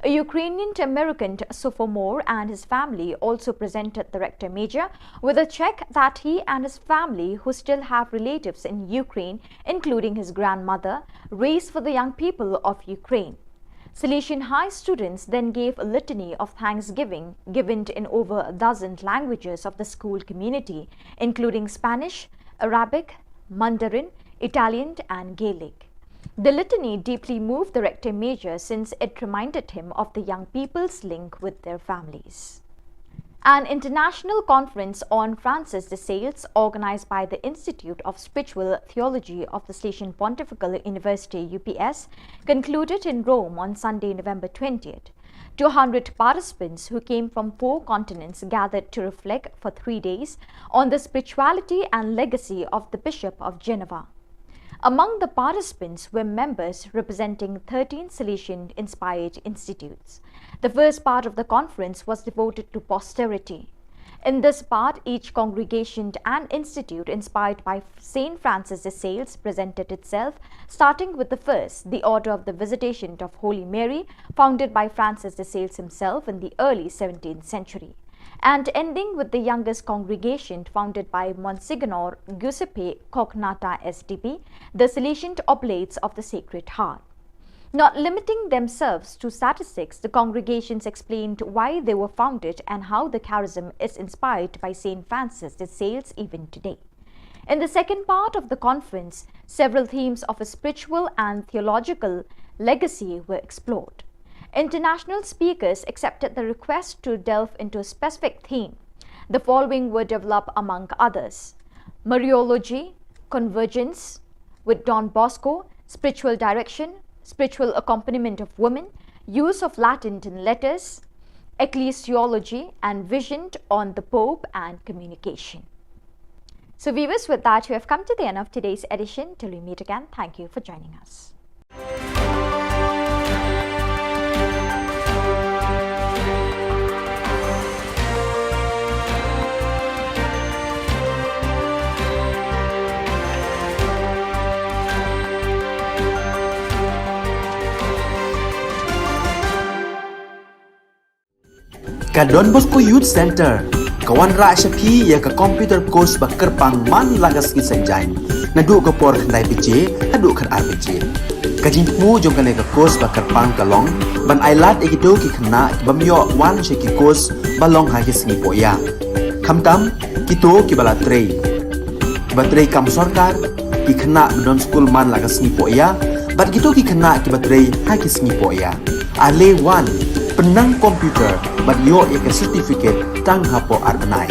A Ukrainian American sophomore and his family also presented the rector major with a check that he and his family, who still have relatives in Ukraine, including his grandmother, raised for the young people of Ukraine. Salesian High students then gave a litany of thanksgiving given in over a dozen languages of the school community, including Spanish, Arabic, Mandarin, Italian, and Gaelic. The litany deeply moved the rector major since it reminded him of the young people's link with their families. An international conference on Francis de Sales, organized by the Institute of Spiritual Theology of the Salesian Pontifical University, U P S, concluded in Rome on Sunday, November twentieth. Two hundred participants who came from four continents gathered to reflect for three days on the spirituality and legacy of the Bishop of Geneva. Among the participants were members representing thirteen Salesian inspired institutes. The first part of the conference was devoted to posterity. In this part, each congregation and institute inspired by Saint Francis de Sales presented itself, starting with the first, the Order of the Visitation of Holy Mary, founded by Francis de Sales himself in the early seventeenth century, and ending with the youngest congregation, founded by Monsignor Giuseppe Cognatta S D B, the Salesian Oblates of the Sacred Heart. Not limiting themselves to statistics, the congregations explained why they were founded and how the charism is inspired by Saint Francis de Sales even today. In the second part of the conference, several themes of a spiritual and theological legacy were explored. International speakers accepted the request to delve into a specific theme. The following were developed among others: Mariology, Convergence with Don Bosco, Spiritual Direction, Spiritual Accompaniment of Women, Use of Latin in Letters, Ecclesiology, and Vision on the Pope and Communication. So, viewers, with that, we have come to the end of today's edition. Till we meet again, thank you for joining us. Ka Don Bosco Youth Centre ka wanrah sha phi ïa ka computer course ba kyrpang man la ka sngi Saitjaiñ, naduh ka por khyndai baje haduh khatar baje. Ka jingthmu jong kane ka course ba kyrpang ka long ban ailad ïa kito ki khynnah ki bym ïoh wan sha ki course ba long ha ki sngi pohïa, khamtam kito kiba la trei, kiba trei kam sorkar, ki khynnah ba don skul man la ka sngi pohïa, bad kito ki khynnah kiba trei ha ki sngi pohïa. Ale wan, pynnang computer bad ïoh ïa ka certificate tang hapoh ar bnai.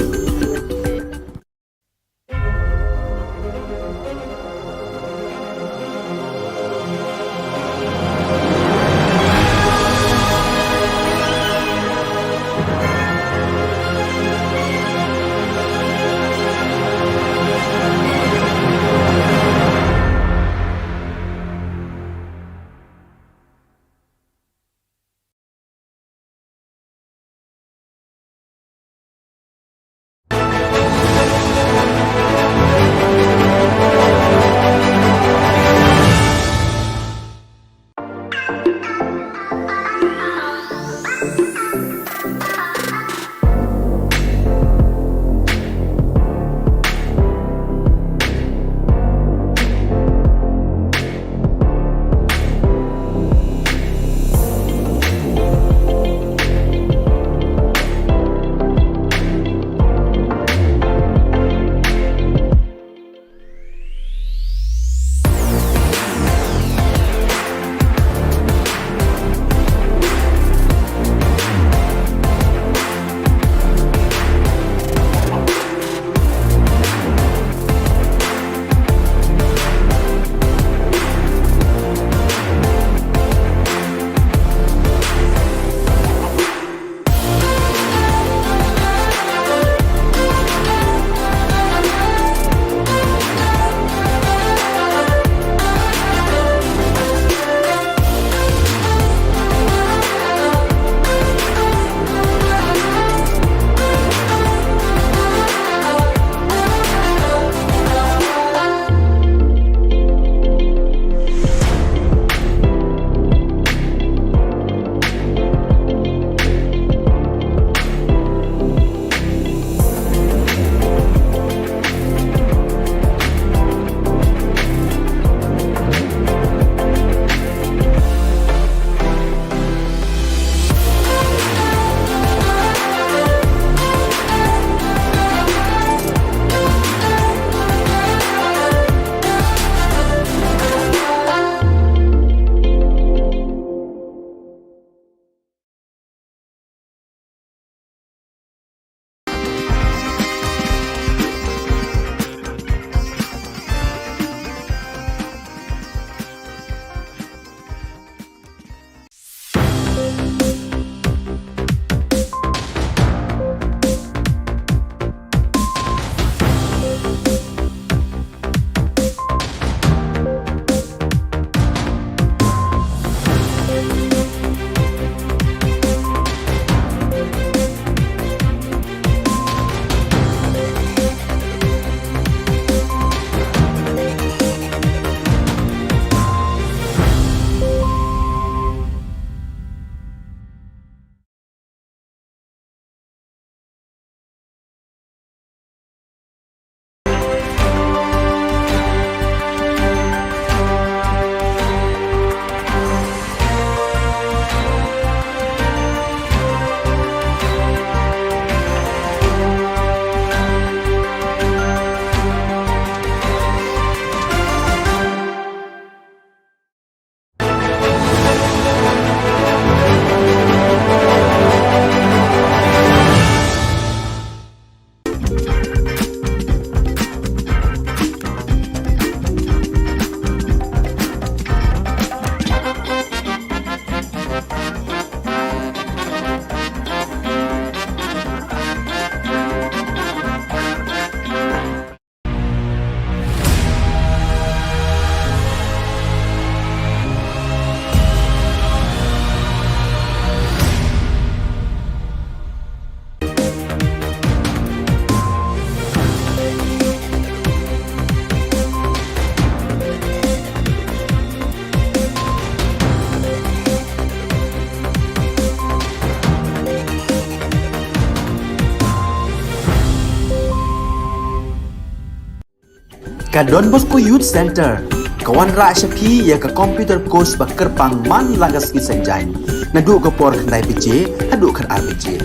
Ka Don Bosco Youth Centre ka wanrah sha phi ïa ka computer course ba kyrpang man la ka sngi Saitjaiñ, naduh ka por khyndai baje haduh khatar baje.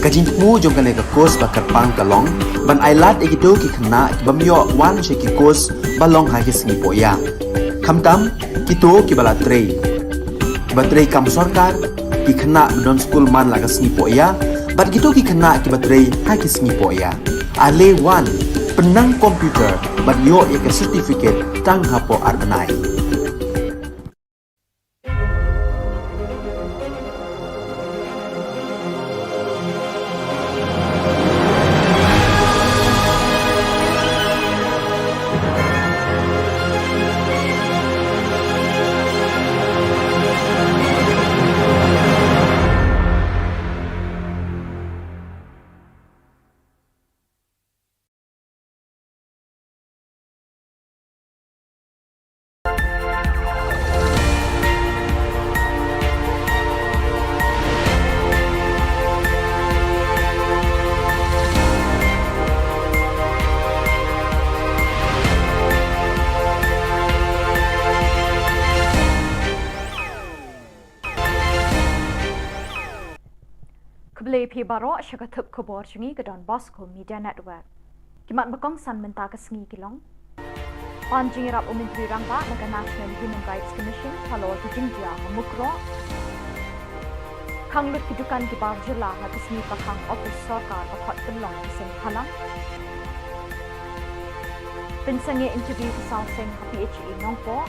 Ka jingthmu jong kane ka course ba kyrpang ka long ban ailad ïa kito ki khynnah ki bym ïoh wan sha ki course ba long ha ki sngi pohïa, khamtam kito kiba la trei, kiba trei kam sorkar, ki khynnah ba don skul man la ka sngi pohïa, bad kito ki khynnah kiba trei ha ki sngi pohïa. Ale wan, pynnang computer bad ïoh ïa ka certificate tang hapoh ar bnai. Khublei phi baroh sha ka thup khubor jong ngi ka Don Bosco Media Network. Ki mat ba kongsan mynta ka sngi ki long: pan jingïarap u Myntri Rangbah na ka National Human Rights Commission halor ki jingjia ha Mukroh. Khang lut ki dukan ki bar jylla ha ka sngi pakhang office sorkar ba khot pynlong ki seng bhalang. Pynsangeh interview ki saw seng ha P H E Nongpoh.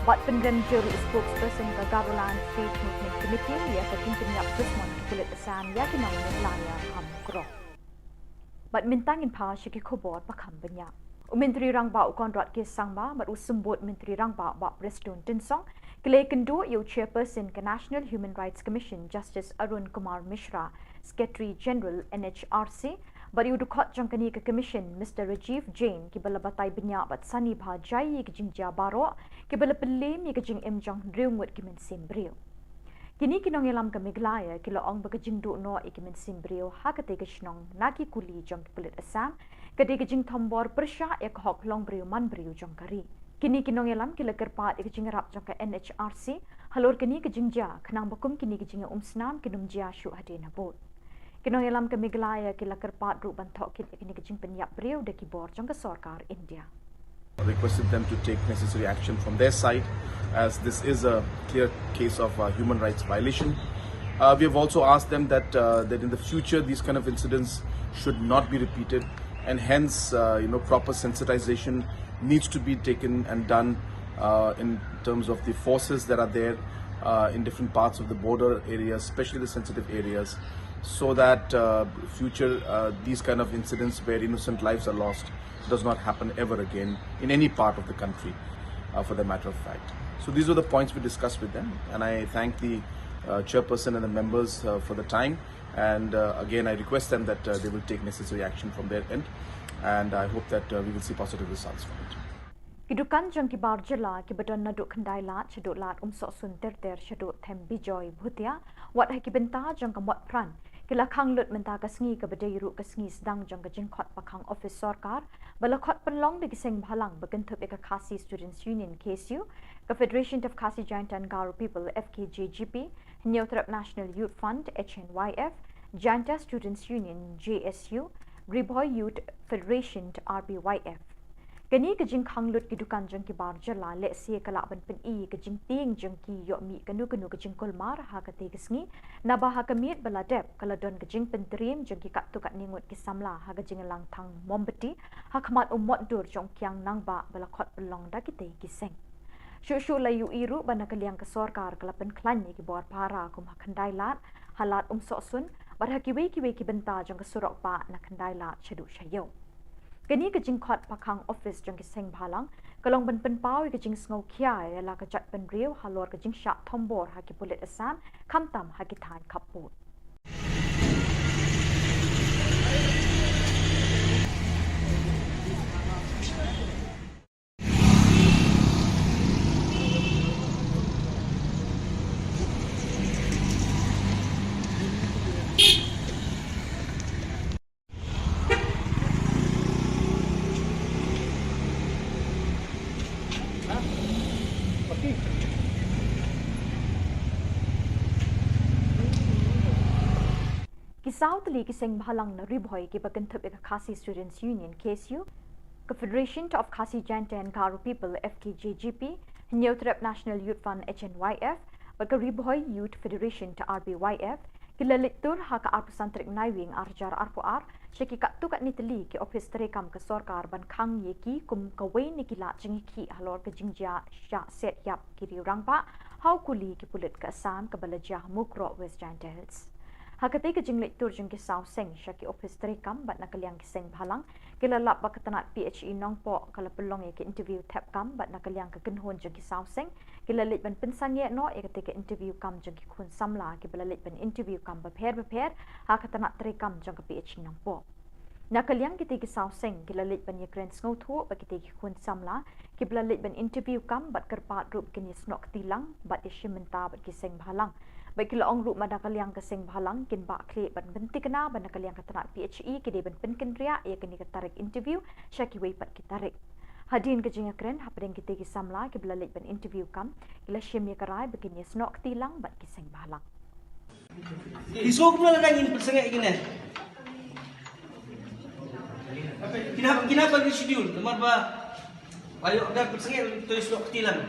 Bad pynrem jur u spokesperson ka Garoland Faith Movement Committee ïa ka jingpynïap dusmon ki pulit Assam ïa ki nong Meghalaya ha Mukroh. Bad mynta ngin phai sha ki khubor ba kham bniah. U Myntri Rangbah u Conrad K Sangma bad u Symbud Myntri Rangbah Bah Prestone Tynsong ki la ïakynduh ïa u Chairperson ka National Human Rights Commission Justice Arun Kumar Mishra, Secretary General N H R C, bad ïa u dkhot jong kane ka Commission Mister Rajiv Jain, kiba la batai bniah bad sani bha jai ïa ki jingjia baroh kiba la pynliem ïa ka jingim jong hynriew ngut ki mynsiem briew. Kine ki nongïalam ka Meghalaya ki la ong ba ka jingduh noh ïa ki mynsiem briew ha katei ka shnong na ki kuli jong ki pulit Assam ka dei ka jingthombor pyrshah ïa ka hok longbriew manbriew jong ka ri. Kine ki nongïalam ki la kyrpad ïa ka jingïarap jong ka N H R C halor kane ka jingjia, khnang ba kum kine ki jingïaumsnam kin ym jia shuh hadien habud. Ki nongïalam ka Meghalaya ki la kyrpad ruh ban thoh kit ïa kine ki jingpynïap briew da ki bor jong ka sorkar India. Requested them to take necessary action from their side, as this is a clear case of, uh, human rights violation. Uh, we have also asked them that, uh, that in the future these kind of incidents should not be repeated, and hence, uh, you know, proper sensitization needs to be taken and done, uh, in terms of the forces that are there, uh, in different parts of the border areas, especially the sensitive areas, so that, uh, future, uh, these kind of incidents where innocent lives are lost does not happen ever again in any part of the country, uh, for the matter of fact. So these were the points we discussed with them, and I thank the, uh, chairperson and the members, uh, for the time. And, uh, again, I request them that, uh, they will take necessary action from their end, and I hope that, uh, we will see positive results from it. Ki dukan jong ki bar jylla kiba don naduh Khyndai Lad shaduh Lad Umsohsun ter ter shaduh Them Bijoy Bhutia, wat ha ki bynta jong ka Motphran, ki la khang lut mynta ka sngi kaba dei ruh ka sngi sdang jong ka jingkhot pakhang office sorkar ba la khot pynlong da ki seng bhalang ba kynthup ïa ka Khasi Students Union, K S U, ka Federation of Khasi Jaintia and Garo People, F K J G P, Hynñiewtrep National Youth Front, H N Y F, Jaintia Students Union, J S U, Ri Bhoi Youth Federation, R B Y F. Kane ka jingkhang lut ki dukan jong ki bar jylla lehse ka lah ban pyni ka jingtieng jong ki ïoh mih kano kano ka jingkulmar ha katei ka sngi, naba ha ka miet ba la dep ka la don ka jingpyntriem jong ki katto katne ngut ki samla ha ka jingïalang thang mombati ha khmat u mot dur jong u kiang nangbah ba la khot pynlong da kitei ki seng. Shuh shuh la ïohi ruh ba na ka liang ka sorkar ka la pynkhlaiñ ïa ki bor phara kum ha Khyndai Lad, ha Lad Umsohsun, bad ha kiwei kiwei ki bynta jong ka surok bah na Khyndai Lad shaduh sha ïew. Kane ka jingkhot pakhang office jong ki seng bhalang ka long ban pynpaw ïa ka jingsngewkhia ïa la ka jaitbynriew halor ka jingshah thombor ha ki pulit Assam, khamtam ha ki thaiñ khappud. Saw tylli ki seng bhalang na Ri Bhoi kiba kynthup ïa ka Khasi Students Union, K S U, ka Federation of Khasi Jaintia and Garo People, F K J G P, Hynñiewtrep National Youth Front, H N Y F, bad ka Ri Bhoi Youth Federation, R B Y F, ki la leit tur ha ka arphew san tarik Naiwieng arhajar arphew ar sha ki katto katne tylli ki ophis treikam ka sorkar ban khang ïa ki kum kawei na ki lad jingïakhih halor ka jingjia shah set ïap ki riew rangbah ha u kuli ki pulit ka Assam kaba la jia ha Mukroh, West Jaintia Hills. Ha katei ka jingleit tur jong ki saw seng sha ki ophis treikam bad na ka liang ki seng bhalang, ki la lap ba ka tnat P H E Nongpoh ka la pynlong ïa ka interview thep kam bad na ka liang ka kynhun jong ki saw seng ki la leit ban pynsangeh noh ïa katei ka interview kam jong ki khun samla kiba la leit ban interview kam bapher bapher ha ka tnat treikam jong ka P H E Nongpoh. Na ka liang kitei ki saw seng ki la leit ban ïakren sngewthuh bad kitei ki khun samla kiba la leit ban interview kam bad kyrpad ruh ba kin ïasnoh kti lang bad ïashim bynta bad ki seng bhalang. Bad ki la ong ruh ba na ka liang ka seng bhalang kin bah khlieh ban pynthikna ba na ka liang ka tnat P H E ki dei ban pynkynriah ïa kane ka tarik interview sha kiwei pat ki tarik. Hadien ka jingïakren hapdeng kitei ki samla kiba la leit ban interview kam, ki la shim ïa ka rai ba kin ïasnoh kti lang bad ki seng bhalang. Ki sngewbha kumno lada ngin pynsangeh ïa kine. Kin hap, kin hap ban reschedule namar ba, ayo, da pynsangeh to ïasnoh kti lang.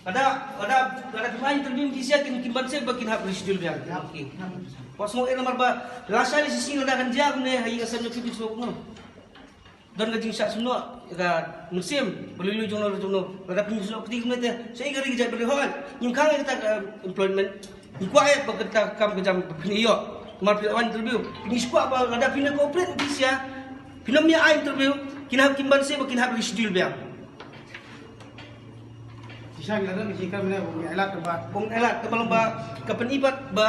Lada, lada, lada phim ai interview ki sha kin, kin banse ba kin hap reschedule biang. Okey. Wat sngew eh namar ba lashai shisien lada kan jia kumne ha ïing Assam jong phi, phi sngew kumno. Don ka jingshah sngewsih ka mynsiem ba lui lui jong no jong no. Lada phi sngew kti kumne te, sa ïa ka ri ka jaitbynriew hooid. Ngim khang ïa kata ka employment. Ngi kwah ïa ba kata ka kam ka jam ba phin ïoh. Namar phi la wan interview, phin ïa kwah ba lada phin ïa cooperate phi sha, phin ym ïa ai interview, kin hap, kin banse ba kin hap reschedule biang. Shisha ngi la don ka jingkren ne, bym ïa lad ba, bym ïa lad, kaba long ba ka pyni pat ba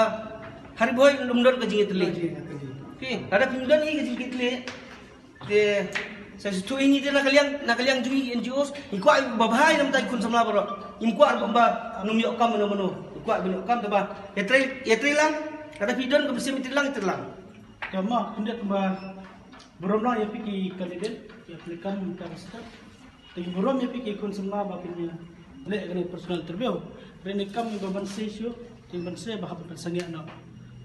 ha Ri Bhoi ym don ka jingïatylli. Phi, lada phi ym don ka jingïatylli, te sa shu ïa ngi te na ka liang, na ka liang jong ngi N G Os, ngi kwah ba bha ïa na bynta ki khun samla baroh. Ngim kwah ba, ba ym ïoh kam mano mano. Ngi kwah ba ïoh kam, te ba ïatrei, ïatrei lang. Lada phi don ka mynsiem ïatrei lang, ïatrei lang. Te ma khyndiat ba burom lang ïa phi ki candidate, ki applicant mynta ka step. Te ki burom ïa phi ki khun samla ba phin ïa leh kane personal interview. Hynrei ne kam ba banse shuh, te banse ba hap ban pynsangeh noh.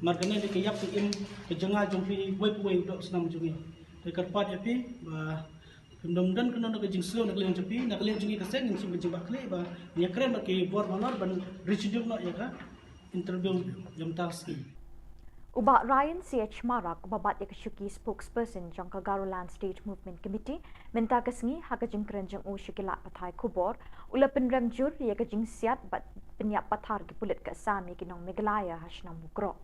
Namar kane dei ka ïap ka im ka jaka jong phi, wei pa wei u doh snam jong ngi. Te kyrpad ïa phi ba phim don don kano kano ka jingsngew na ka liang jong phi, na ka liang jong ngi ka seng ngin shim ka jingbakla ba ngin ïakren bad ki bor balor ban reschedule noh ïa ka interview ïa mynta ka sngi. U Bah Ryan C H Marak, uba bat ïa ka shuki spokesperson jong ka Garoland State Movement Committee mynta ka sngi, ha ka jingkren jong u sha ki lad pathai khubor, u la pynrem jur ïa ka jingsiat bad pynïap pathar ki pulit ka Assam ïa ki nong Meghalaya ha shnong Mukroh.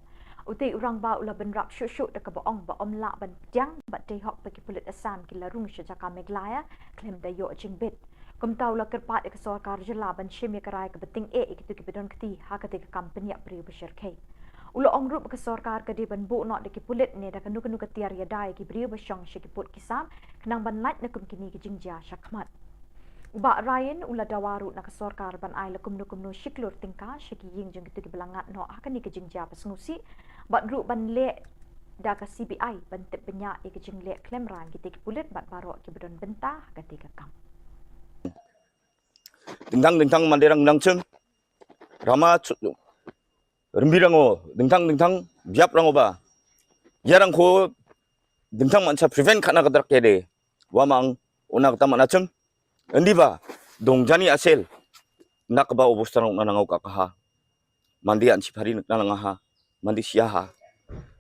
Utei u rangbah u la bynrap shuh shuh da kaba ong ba ym lah ban pdiang bad dei hok ba ki pulit Assam ki la rung sha jaka Meghalaya khlem da ïoh jingbit. Kumta u la kyrpad ïa ka sorkar jylla ban shim ïa ka rai kaba tyngeh ïa kito kiba don kti ha katei ka kam pynïap briew ba shyrkhei. U la ong ruh ba ka sorkar ka dei ban buh noh da ki pulit ne da kano kano ka tiar ïada ïa ki briew ba shong sha ki pud ki sam khnang ban lait na kum kine ki jingjia shakhmat. U Bah Ryan u la dawa ruh na ka sorkar ban ai la kumno kumno shi klur tyngka sha ki ïing jong kito kiba la ngat noh ha kane ka jingjia ba sngewsih, bad ruh ban leh da ka C B I ban tip bniah ïa ka jingleh khlem rang kitei ki pulit bad baroh kiba don bynta ha katei ka kam. Dingtang dingtang Mandirang nang chim, rama chu-, rymbi rango, dingtang dingtang biap rango ba. Ïa rangkho dingtang man sa prevent khana ka drak ïa de. Wa mang, una kata mana chim. Endi ba dong jani asel. Nak ba obostan na nangau ka kaha. Mandi an chipari nak na nga ha. Mandi sia ha.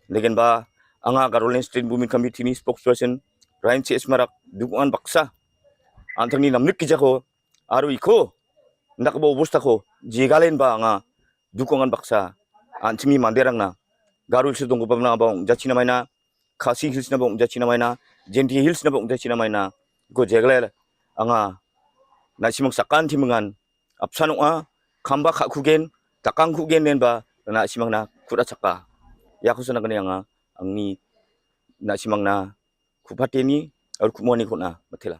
Legen ba anga Garoland State Women Committee ni spokesperson Ryan C H Marak dukungan baksa. Antang ni namnik ki jako. Aru iko. Nak ba obostan ko. Jigalen ba anga dukungan baksa. An chimi Mandirang na. Garo Hills dong ko pamna ba ong jachina maina. Khasi Hills na ba ong jachina maina. Jaintia Hills na ba ong jachina maina. Ko jeglel anga na simang sakan timengan. Apsan ong a khamba kha khugen takang khugen nen ba na simang na khuda chaka. Ya ko sana kane anga angni na simang na khupateni ar khumoni khuna matela.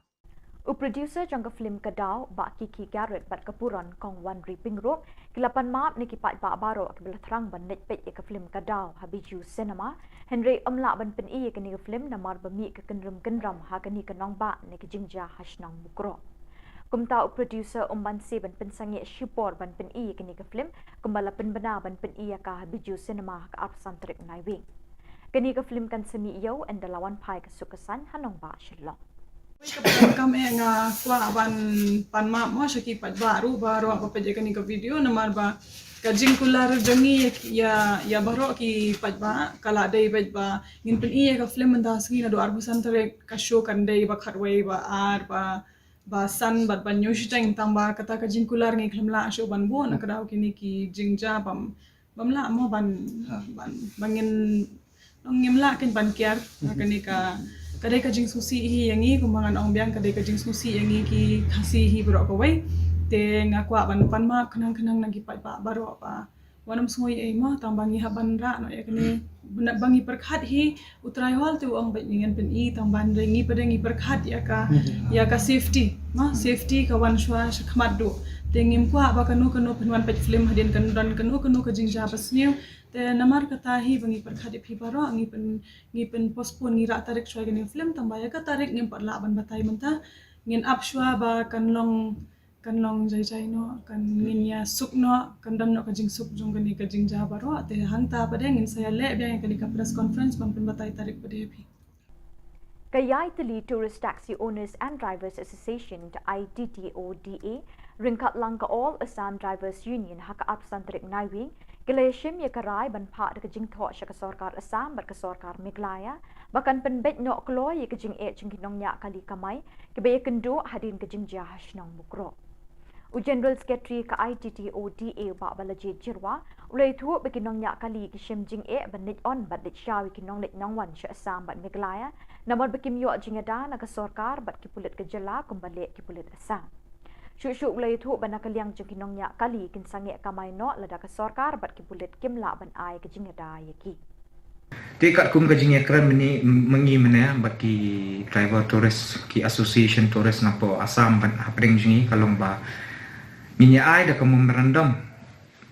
U producer jong ka film Ka Daw, Bah Kiki Garrett bad ka Puron Kong Wanri Pyngrope, ki la pan map na ki paidbah baroh kiba la thrang ban leit peit ïa ka film Ka Daw ha Bijou Cinema. Hynrei ym lah ban pyni ïa kane ka film namar ba mih ka kynrum kynram ha kane ka nongbah na ka jingjia ha shnong Mukroh. Kumta u producer um banse ban pynsangeh shipor ban pyni ïa kane ka film, kumba la pynbna ban pyni ïa ka ha Bijou Cinema ha ka arphew san tarik Naiwieng. Kane ka film kan sa mih ïew ynda la wan phai ka suk ka saiñ ha nongbah Shillong. Ka program eh nga kwah ban pan map mo sha ki paidbah ruh baroh ba peit ïa kane ka video namar ba ka jingkular jong ngi ïa, ïa, ïa baroh ki paidbah ka la dei bad ba ngin pyni ïa ka film mynta sngi naduh arphew san tarik ka show kan dei ba khatwei ba ar ba, ba san bad ba hynñiew shiteng tang ba kata ka jingkular ngi khlem lah shuh ban buh na ka daw kine ki jingjia bym, bym lah mo ban, ban, ba ngin, ngim lah kein ban kiar. Kane ka, ka dei ka jingsngewsih hi ïa ngi kumba ngan ong biang ka dei ka jingsngewsih ïa ngi ki Khasi hi baroh kawei. Te nga kwah ban pan map khnang khnang na ki paidbah baroh ba wat nym sngew ei mo tang ba ngi hap ban rah noh ïa kane. Ba ngi pyrkhat hi U Trai Hall te u ong bad ngi ngin pyni tang ba ngi pat ngi pyrkhat ïa ka, ïa ka safety mo, safety ka wan shuwa sha khmat duh. Te ngim kwah ba kano kano phin wan peit film hadien kan don kano kano ka jingjia ba sniew. Te namar kata hi ba ngi pyrkhat ïa phi baroh ngi pyn, ngi pyn postpone ngi rah tarik shuwa ïa kane film tang ba ïa ka tarik ngim pat lah ban batai mynta. Ngin ap shuwa ba kan long, kan long jai jai noh, kan ngin ïa suk noh, kan don noh ka jingsuk jong kane ka jingjia baroh. Te hangta pat ngin sa ïa leh biang ïa kane ka press conference ban pynbatai tarik pat ïa phi. Ka Ïaitylli Tourist Taxi Owners and Drivers Association, I T T O D A, ryngkat lang ka All Assam Drivers Union ha ka arphew san tarik Naiwieng ki la ïashim ïa ka rai ban phah da ka jingthoh sha ka sorkar Assam bad ka sorkar Meghalaya ba kan pynbeit noh kloi ïa ka jingeh jong ki nongñiah kali kamai kiba ïakynduh hadien ka jingjia ha shnong Mukroh. U General Secretary ka I T T O D A u Bah Balajied Jyrwa u la ïathuh ba ki nongñiah kali ki shim jingeh ban leit on bad leit shaw ïa ki nongleit nongwan sha Assam bad Meghalaya namar ba kim ïoh jingïada na ka sorkar bad ki pulit ka jylla kumba leh ki pulit Assam. Shuh shuh u la ïathuh ba na ka liang jong ki nongñiah kali kin sangeh kamai noh lada ka sorkar bad ki pulit kim lah ban ai ka jingïada ïa ki. Te katkum ka jingïakren mynne, mynne mynne bad ki driver tourist, ki association tourist napoh Assam bad hapdeng jong ngi ka long ba ngin ïa ai da ka memorandum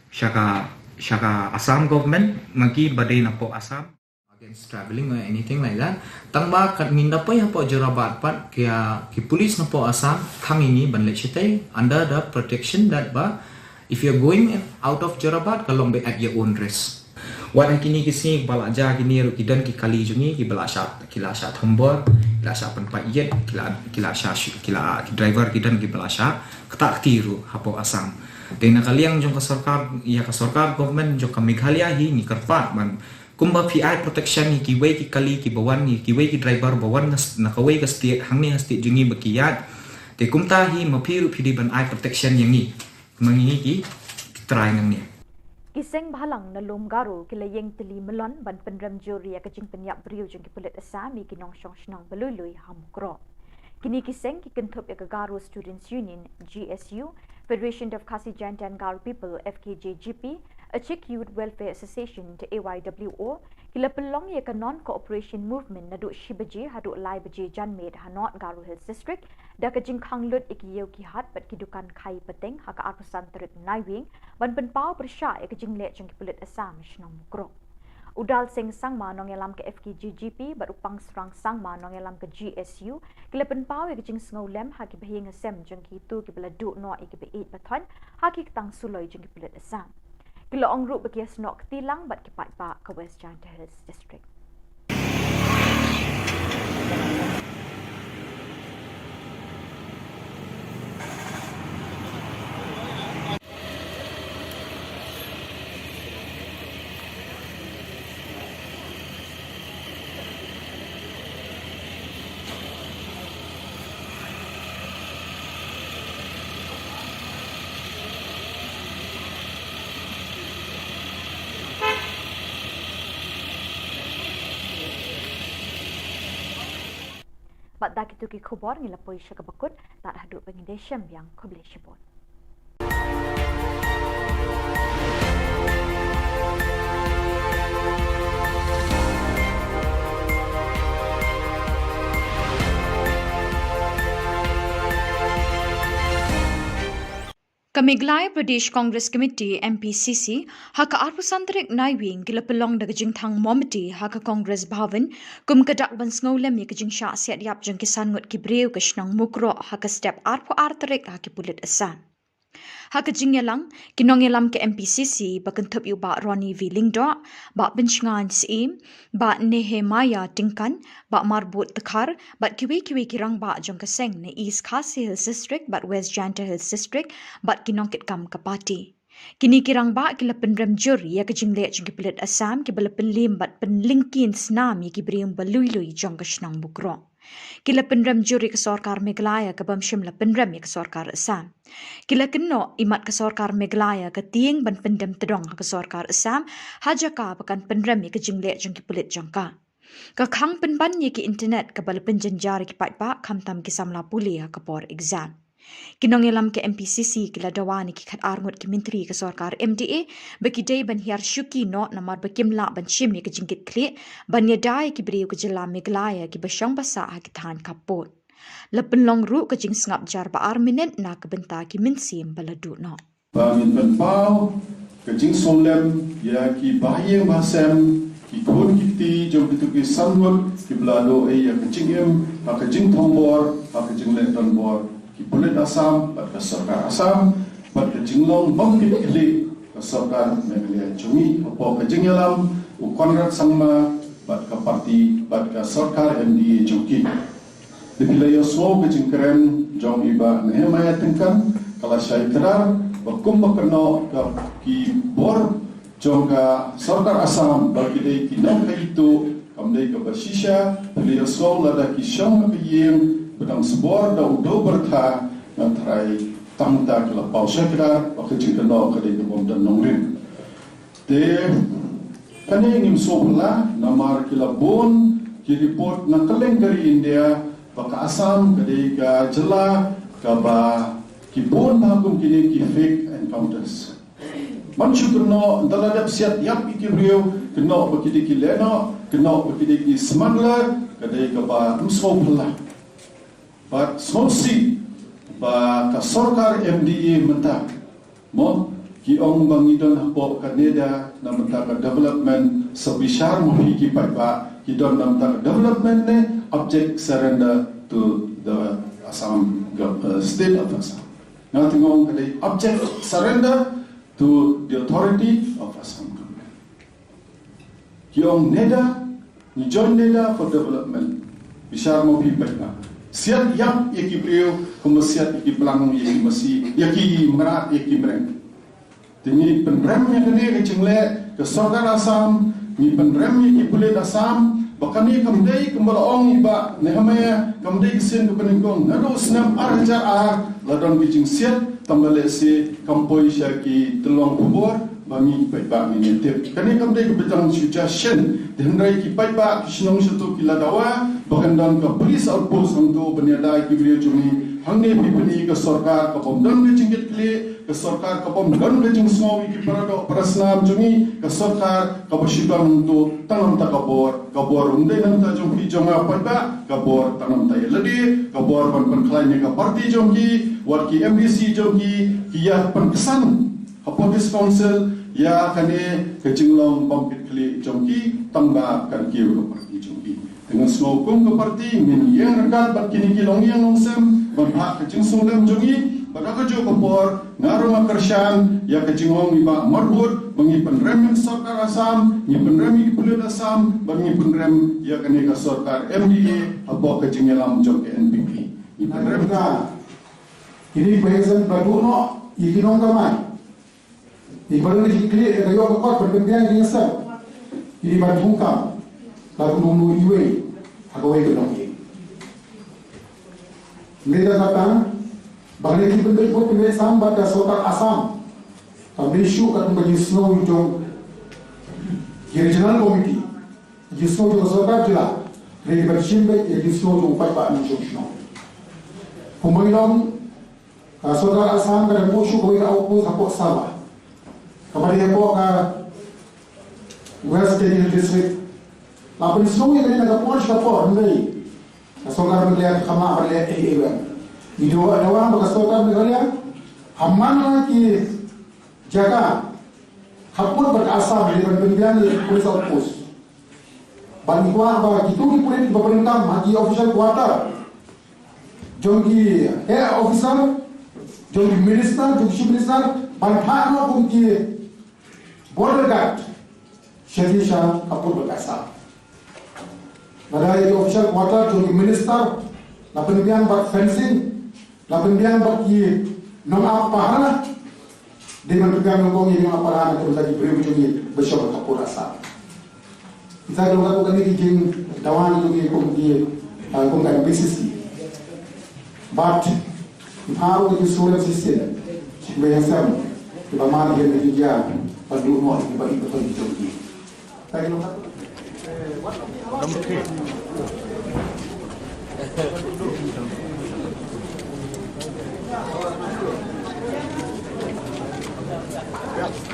sha ka, sha ka Assam government, ma ki ba dei napoh Assam. Against traveling or anything like that. Tang ba kat ngin da poi hapoh Jorabat pat ki, ki police napoh Assam khang ïa ngi ban leit shatei under the protection that ba if you're going out of Jorabat ka long be at your own risk. Wat ha kine ki sngi ba la jia kine ruh ki don ki kali jong ngi ki ba la shah, ki la shah thombor, ki la shah pynpait ïit, ki la, ki la shah shu-, ki la, ki driver ki don ki ba la shah ktah kti ruh hapoh Assam. Te na ka liang jong ka sorkar, ïa ka sorkar government jong ka Meghalaya hi ngi kyrpad ban kumba phi ai protection ïa kiwei ki kali ki ba wan, ïa kiwei ki driver ba wan na s-, na kawei ka state, hangne ha state jong ngi ba ki ïaid. Te kumta hi ma phi ruh phi dei ban ai protection ïa ngi. Ma ngi ki, ki trai nangne. Ki seng bhalang na lum Garo ki la ïeng tylli myllon ban pynrem jur ïa ka jingpynïap briew jong ki pulit Assam ïa ki nongshong shnong ba lui lui ha Mukroh. Kine ki seng ki kynthup ïa ka Garo Students Union, G S U, Federation of Khasi Jaintia and Garo People, F K J G P, Achik Youth Welfare Association, A Y W O, ki la pynlong ïa ka Non-Cooperation Movement naduh shi baje haduh lai baje janmiet ha North Garo Hills District, da ka jingkhang lut ïa ki ïew ki hat bad ki dukan khai pateng ha ka arphew san tarik Naiwieng, ban pynpaw pyrshah ïa ka jingleh jong ki pulit Assam shnong Mukroh. U Dalseng Sangma nongïalam ka F K J G P bad u Pangsrang Sangma nongïalam ka G S U, ki la pynpaw ïa ka jingsngewlem ha ki bahaïing hasem jong kito ki ba la duh noh ïa ki ba ïeit ba thoiñ ha ki ktang suloi jong ki pulit Assam. Ki la ong ruh ba ki ïasnoh kti lang bad ki paidbah ka West Jaintia Hills District. Bad da kito ki khubor ngi la poi sha kaba kut, tad haduh ba ngin ïashem biang, khublei shibun. Ka Meghalaya Pradesh Congress Committee, M P C C, ha ka arphew san tarik Naiwieng ki la pynlong da ka jingthang mombati ha ka Congress Bhavan, kum ka dak ban sngewlem ïa ka jingshah siat ïap jong ki san ngut ki briew ka shnong Mukroh ha ka step arphew ar tarik ha ki pulit Assam. Ha ka jingïalang, ki nongïalam ka M P C C ba kynthup ïa u Bah Ronnie V Lyngdoh, Bah Pynshngaiñ Syiem, Bah Nehemiah Tyngkan, Bah Marbud Dkhar, bad kiwei kiwei ki rangbah jong ka seng na East Khasi Hills District bad West Jaintia Hills District, bad ki nongkitkam ka party. Kine ki rangbah ki la pynrem jur ïa ka jingleh jong ki pulit Assam kiba la pynliem bad pynlyngkhin snam ïa ki briew ba lui lui jong ka shnong Mukroh. Ki la pynrem jur ïa ka sorkar Meghalaya kaba ym shym la pynrem ïa ka sorkar Assam. Ki la kynnoh imat ka sorkar Meghalaya ka tieng ban pyndem tdong ha ka sorkar Assam ha jaka ba kan pynrem ïa ka jingleh jong ki pulit jong ka. Ka khang pynban ïa ki internet kaba la pynjynjar ïa ki paidbah khamtam ki samla pule ha ka por exam. Ki nongïalam ka M P C C ki la dawa na ki khatar ngut ki myntri ka sorkar M D A ba ki dei ban hiar shuki noh namar ba kim lah ban shim ïa ka jingkitkhlieh ban ïada ïa ki briew ka jylla Meghalaya kiba shong ba sah ha ki thaiñ khappud. La pynlong ruh ka jingsngap jar ba ar minit na ka bynta ki mynsiem ba la duh noh. Ba ngin pynpaw ka jingsngewlem ïa ki bahaïing bahasem, ki khun ki kti jong kito ki san ngut kiba la duh ei ïa ka jingim ha ka jingthombor, ha ka jingleh donbor ki pulit Assam bad ka sorkar Assam, bad ka jinglong bym kit khlieh ka sorkar Meghalaya jong ngi. Hapoh ka jingïalam u Conrad Sangma bad ka party bad ka sorkar M D A jong ki. Te phi la ïohsngew ka jingkren jong i Bah Nehemiah Tyngkan, ka la shai kdar ba kumba kynnoh ka ki bor jong ka sorkar Assam ba ki dei ki nongkhaïi tuh, kam dei kaba shisha. Phi la ïohsngew lada ki shong ha ka ïing ba dang sbor da u dew byrtha, nga tharai tang ta ki la paw shai kdar ba ka jingkynnoh ka dei kaba ym don nongrim. Te kane ngim sngewphylla namar ki la bun ki report na kylleng ka ri India ba ka Assam ka dei ka jylla kaba ki bun bha kum kine ki fake encounters. Ban shu kynnoh, ynda la dep siat ïap ïa ki briew, kynnoh ba ki dei ki lehnoh, kynnoh ba ki dei ki smuggler, ka dei kaba ym sngewphylla. Bad sngewsih ba ka sorkar M D A mynta, mo, ki ong ba ngi don hapoh ka NEDA na bynta ka development, sa bishar ma phi ki paidbah, ki don na bynta ka development ne abject surrender to the Assam gov-, uh, state of Assam. Nga teng ong ka dei abject surrender to the authority of Assam government. Ki ong NEDA, ngi join NEDA for development. Bishar ma phi paidbah. Siat ïap ïa ki briew kumba siat ïa ki plang, ïa ki masi, ïa ki mrad, ïa ki mreng. Te ngi pynrem ïa kane ka jingleh ka sorkar Assam, ngi pynrem ïa ki pulit Assam ba kane kam dei kumba la ong i Bah Nehemiah, kam dei ka sien kaba nyngkong. Naduh snem ar hajar ar la don ka jingsiat, tangba lehse kam poi sha ki tyllong khubor ba ngi paidbah ngin ïa tip. Kane kam dei kaba dang shu jia shen. Te hynrei ki paidbah ki shnong shato ki la dawa ba kan don ka police outpost hangto ban ïada ïa ki briew jong ngi. Hangne phi pyni ka sorkar ka bym don ka jingkitkhlieh, ka sorkar ka bym don ka jingsngew ïa ki paradoh parasnam jong ngi, ka sorkar kaba shu don hangto tang namar ka bor. Ka bor ym dei namar jong phi jong nga paidbah, ka bor tang namar ïa lade, ka bor ban pynkhlaiñ ïa ka party jong ki, wat ki M D C jong ki, ki ïa pynksan ha Police Council ïa kane ka jinglong bym kit khlieh jong ki, tangba kan kiew ka party jong ki. Te nga sngew kum ka party ngin ïeng ryngkat bad kine ki longïing longsem ban phah ka jingsngewlem jong ngi, bad ha kajuh ka por nga ruh nga kyrshan ïa ka jingong i Bah Marbud ba ngi pynrem ïa ka sorkar Assam, ngi pynrem ïa ki pulit Assam, bad ngi pynrem ïa kane ka sorkar M D A hapoh ka jingïalam jong ka N P P. Ngi pynrem. Kine ki bahaïing ba duh noh ïa ki nongkamai. Ïa ki ba don ka jingkitkhlieh, ka ïoh ka kot ban pynbiang ïa ki nongïalam. Ïa ki ba thungkam, la ka nongmih iwei ha kawei ka nongmih. Ngi da kata ba ngi ki pynbeit vote pynbeit sam bad ka sorkar Assam. Ka mih shuh ka kum ka jingsngew jong ki regional committee, jingsngew jong ka sorkar jylla. Ngi ban shim beit ïa jingsngew jong u paidbah nongshong shnong. Kumba ngi ong, ka sorkar Assam ka dang buh shuh kawei ka outpost hapoh Sava, kaba dei hapoh ka West Jaintia District. La pynsngew ïa kane na ka por sha ka por, hynrei ka sorkar Meghalaya ka khlem lah ban leh ei ei ruh. Ngi dawa, dawa ba ka sorkar Meghalaya ha man la ki jaka khappud bad ka Assam, ngi ban pynbiang ïa ki police outpost. Bad ngi kwah ba kito ki pulit ba pyndonkam ha ki official quarter jong ki heh officer, Jong ki minister, jong ki chief minister, ban phah noh kum ki border guard sha ki sha ka pud ba ka sah. Lada ïa ki official quarter jong ki minister la pynbiang bad fencing, la pynbiang bad ki nongap pahara. Dei ban pynbiang nyngkong ïa ki nongap pahara na ka bynta ki briew jong ngi ba shong ha ka pud ba sah. Kita ki long katto katne ki jingdawa jong ngi kum ki, ah, kum ka M P C C. Bad ki pha ruh ki surem shisien kiba ïasem, kiba mad ïa ka jingjia, ban duh noh ïa kiba ïeit ba ki jong ki. Kita ki long katto.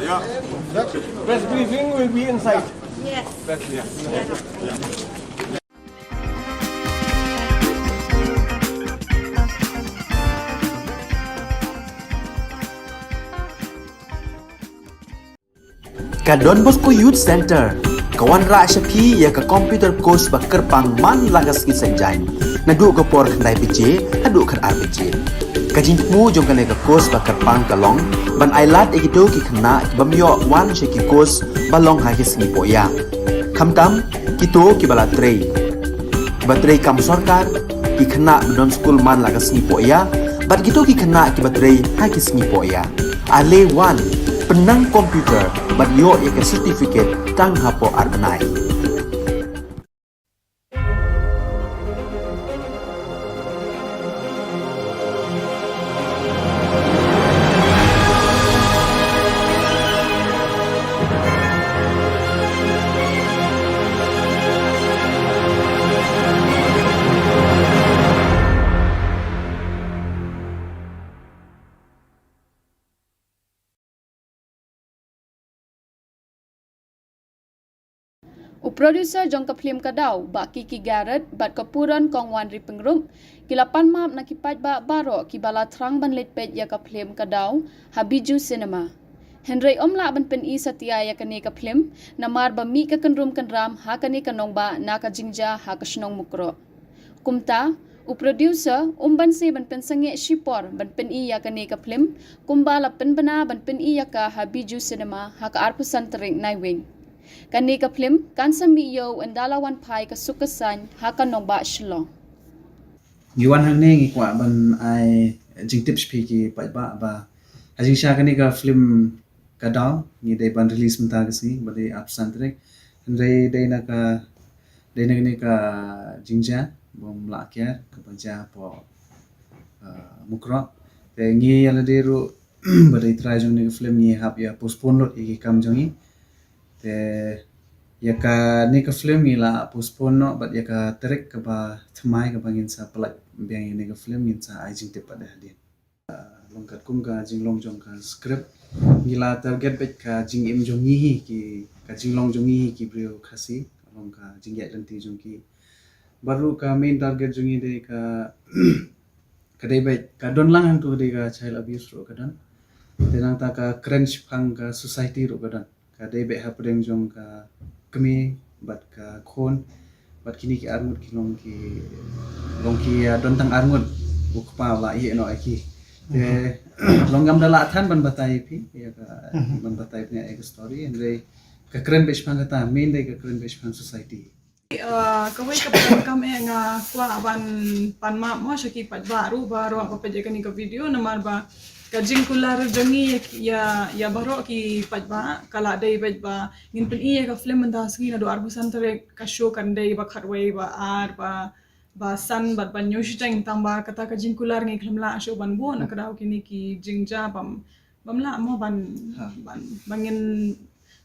Yeah. Press briefing will be inside. Yes. Press, yeah. Yeah. Ka Don Bosco Youth Centre ka wanrah sha phi ïa ka computer course ba kyrpang man la ka sngi Saitjaiñ, naduh ka por khyndai baje haduh khatar baje. Ka jingthmu jong kane ka course ba kyrpang ka long ban ailad ïa kito ki khynnah ki bym ïoh wan sha ki course ba long ha ki sngi pohïa, khamtam kito kiba la trei, kiba trei kam sorkar, ki khynnah ba don skul man la ka sngi pohïa, bad kito ki khynnah kiba trei ha ki sngi pohïa. Ale wan, pynnang computer bad ïoh ïa ka certificate tang hapoh ar bnai. U producer jong ka phlim Ka Daw, Bah Kiki Garrett, bad ka Puron Kong Wanri Pyngrope, ki la pan map na ki paidbah baroh kiba la thrang ban leit peit ïa ka phlim Ka Daw ha Bijou Cinema. Hynrei ym lah ban pyni satia ïa kane ka phlim namar ba mih ka kynrum kynram ha kane ka nongbah na ka jingjia ha ka shnong Mukroh. Kumta, u producer um banse ban pynsangeh shipor ban pyni ïa kane ka phlim, kumba la pynbna ban pyni ïa ka ha Bijou Cinema ha ka arphew san tarik Naiwieng. Kane ka phlim kan sa mih ïew ynda la wan phai ka suk ka saiñ ha ka nongbah Shillong. Ngi wan hangne ngi kwah ban ai jingtip sha phi ki paidbah ba ha jingshisha kane ka phlim Ka Daw ngi dei ban release mynta ka sngi ba dei arphew san tarik. Hynrei dei na ka, dei na kane ka jingjia bym lah kiar kaba jia hapoh, ah, Mukroh. Te ngi ïa lade ruh ba dei trai jong kane ka phlim ngi hap ïa postpone lut ïa ki kam jong ngi. Te ïa kane ka phlim ngi la postpone noh bad ïa ka tarik kaba thymmai kaba ngin sa pynlait biang ïa kane ka phlim ngin sa ai jingtip pat hadien. Long katkum ka jinglong jong ka script, ngi la target beit ka jingim jong ngi hi ki, ka jinglong jong ngi hi ki briew Khasi, long ka jingïaid lynti jong ki. Bad ruh ka main target jong ngi dei ka, ka dei beit ka don lang hangto ka dei ka child abuse ruh ka don. Te nangta ka kren shaphang ka society ruh ka don. Ka dei beit hapdeng jong ka kmie bad ka khun bad kine ki arngut ki long ki, long ki, ah, don tang arngut u kpa u la ïeh noh ïa ki. Te long ngam da lah than ban batai ïa phi ïa ka, ban batai phi ïa ka story, hynrei ka kren beit shaphang kata, main dei ka kren beit shaphang society. Ah, kawei kaba donkam eh nga kwah ban pan map mo sha ki paidbah ruh baroh ba peit ïa kane ka video namar ba ka jingkular jong ngi ïa, ïa baroh ki paidbah ka la dei beit ba ngin pyni ïa ka film mynta sngi naduh arphew san tarik, ka show kan dei ba khatwei ba ar ba, ba san bad ban ïoh shiteng tang ba kata ka jingkular ngi khlem lah shuh ban buh na ka daw kine ki jingjia bym bym lah mo ban, ban, ba ngin,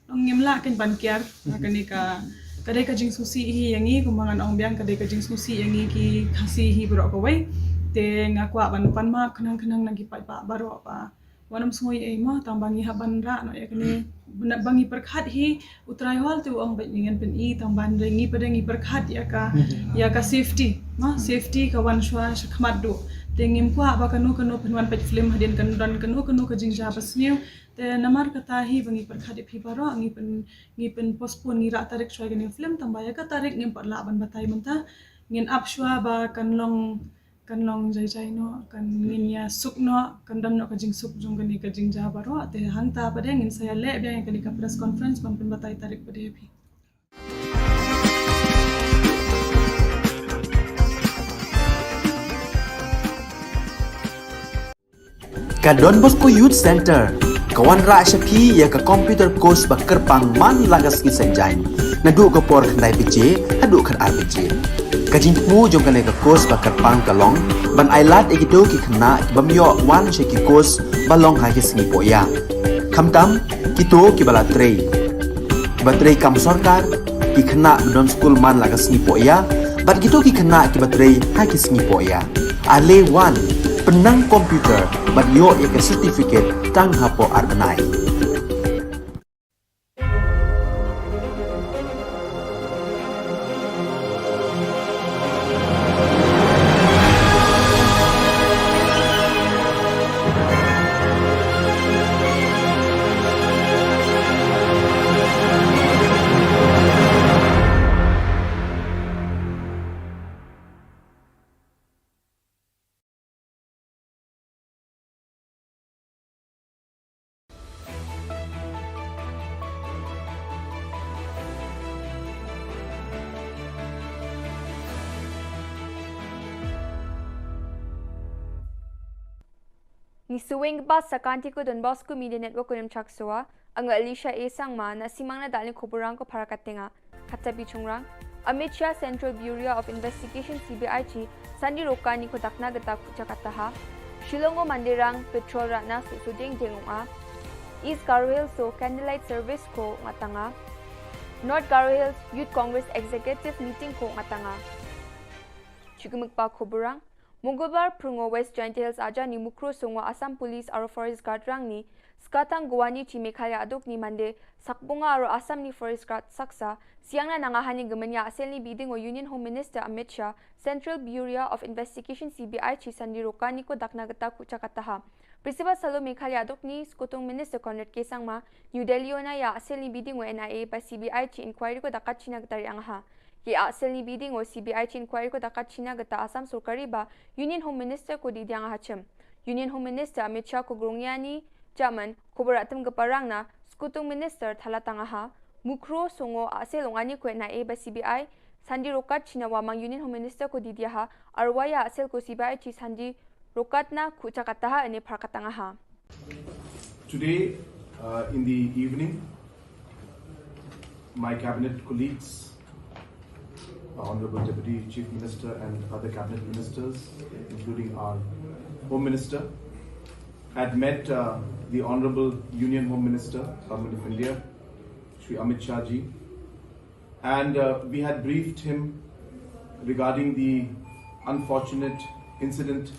ngim lah kein ban kiar. Kane ka, ka dei ka jingsngewsih hi ïa ngi, kumba ngan ong biang ka dei ka jingsngewsih ïa ngi ki Khasi hi baroh kawei. Te nga kwah ban pan map khnang khnang na ki paidbah baroh ba wat nym sngew ei ei mo tang ba ngi hap ban rah noh ïa kane, ba ngi pyrkhat hi. U Trai Hall te u ong beit ngi ngin pyni tang ban dei ngi pat dei ngi pyrkhat ïa ka, ïa ka safety, ma, safety ka wan shuwa shakhmat duh. Te ngim kwah ba kano kano phin wan peit film hadien kan don kano kano ka jingjia ba sniew. Te namar kata hi ba ngi pyrkhat ïa phi baroh, ngi pyn, ngi pyn postpone, ngi rah tarik shuwa ïa kane film tang ba ïa ka tarik ngim pat lah ban batai mynta. Ngin ap shuwa ba kan long Kan long jai jai noh, kan ngin ïa suk noh, kan don noh ka jingsuk jong kane ka jingjia baroh. Te hangta pat de ngin sa ïa leh biang ïa kane ka press conference ban pynbatai tarik pat de ïa phi. Ka Don Bosco Youth Center ka wanrah sha phi ïa ka computer course ba kyrpang man la ka sngi Saitjaiñ, naduh ka por khyndai baje haduh khatar baje. Ka jingthmu jong kane ka course ba kyrpang ka long ban ailad ïa kito ki khynnah ki bym ïoh wan sha ki course ba long ha ki sngi pohïa, khamtam kito kiba la trei, kiba trei kam sorkar, ki khynnah ba don skul man la ka sngi pohïa bad kito ki khynnah kiba trei ha ki sngi pohïa. Ale wan, pynnang computer bad ïoh ïa ka certificate tang hapoh ar bnai. Ngi sngewbha sa ka Don Bosco Media Network, Kundum Chaksua, nga Alicia A Sangma, na simang na dal ni khuburang ko para katenga. Kata bichungrang, Amit Shah Central Bureau of Investigation C B I chi Sandi Rokani ko dakna gata kucha kataha. Shillong o Mandirang petrol ratna su su jeng jeng unga. East Garo Hills so candlelight service ko ngatanga. North Garo Hills Youth Congress Executive Meeting ko ngatanga. Chukimik pa khuburang, Mongolbar phrwngo West Jaintia Hills aja ni Mukro Songo Assam Police aro Forest Guard rang ni, skatang Guwahati chi Meghalaya aduk ni Mande, sakbunga aro Assam ni Forest Guard saksa, siang na nanga hani gemenya asel ni biding o Union Home Minister Amit Shah, Central Bureau of Investigation C B I chi Sandi Rokani ko dakna gata kucha kataha. Principal Salo Meghalaya aduk ni Skutung Minister Conrad K Sangma, New Delhi ona ya asel ni biding o N I A ba C B I chi inquiry ko dakat china gata ri angaha. Ki a sel ni biding o C B I chi inquiry ko dakat china gata Assam sorkari ba Union Home Minister ko didiang ha chim. Union Home Minister Amit Shah ko grongya ni chairman ko beratem geparang na Skutung Minister thala tangaha. Mukro Songo a sel ongani ko N I A ba C B I Sandi Rokat china wamang Union Home Minister ko didiaha. Arwaya a sel ko C B I chi Sandi Rokat na kucha kataha ene par katangaha. Today, uh, in the evening, my cabinet colleagues, Honorable Deputy Chief Minister and other cabinet ministers, including our Home Minister, had met uh, the Honorable Union Home Minister, Government of India, Shri Amit Shah ji, and uh, we had briefed him regarding the unfortunate incident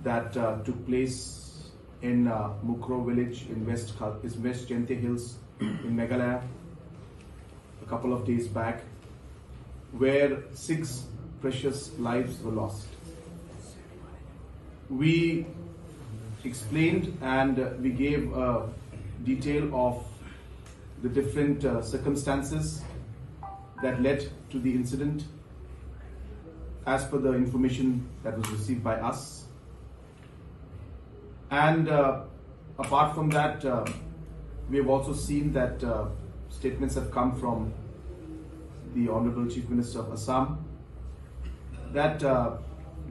that uh, took place in uh, Mukro village in West, West Jaintia Hills in Meghalaya a couple of days back, where six precious lives were lost. We explained and we gave a detail of the different uh, circumstances that led to the incident as per the information that was received by us. And uh, apart from that, uh, we have also seen that uh, statements have come from the Honorable Chief Minister of Assam that uh,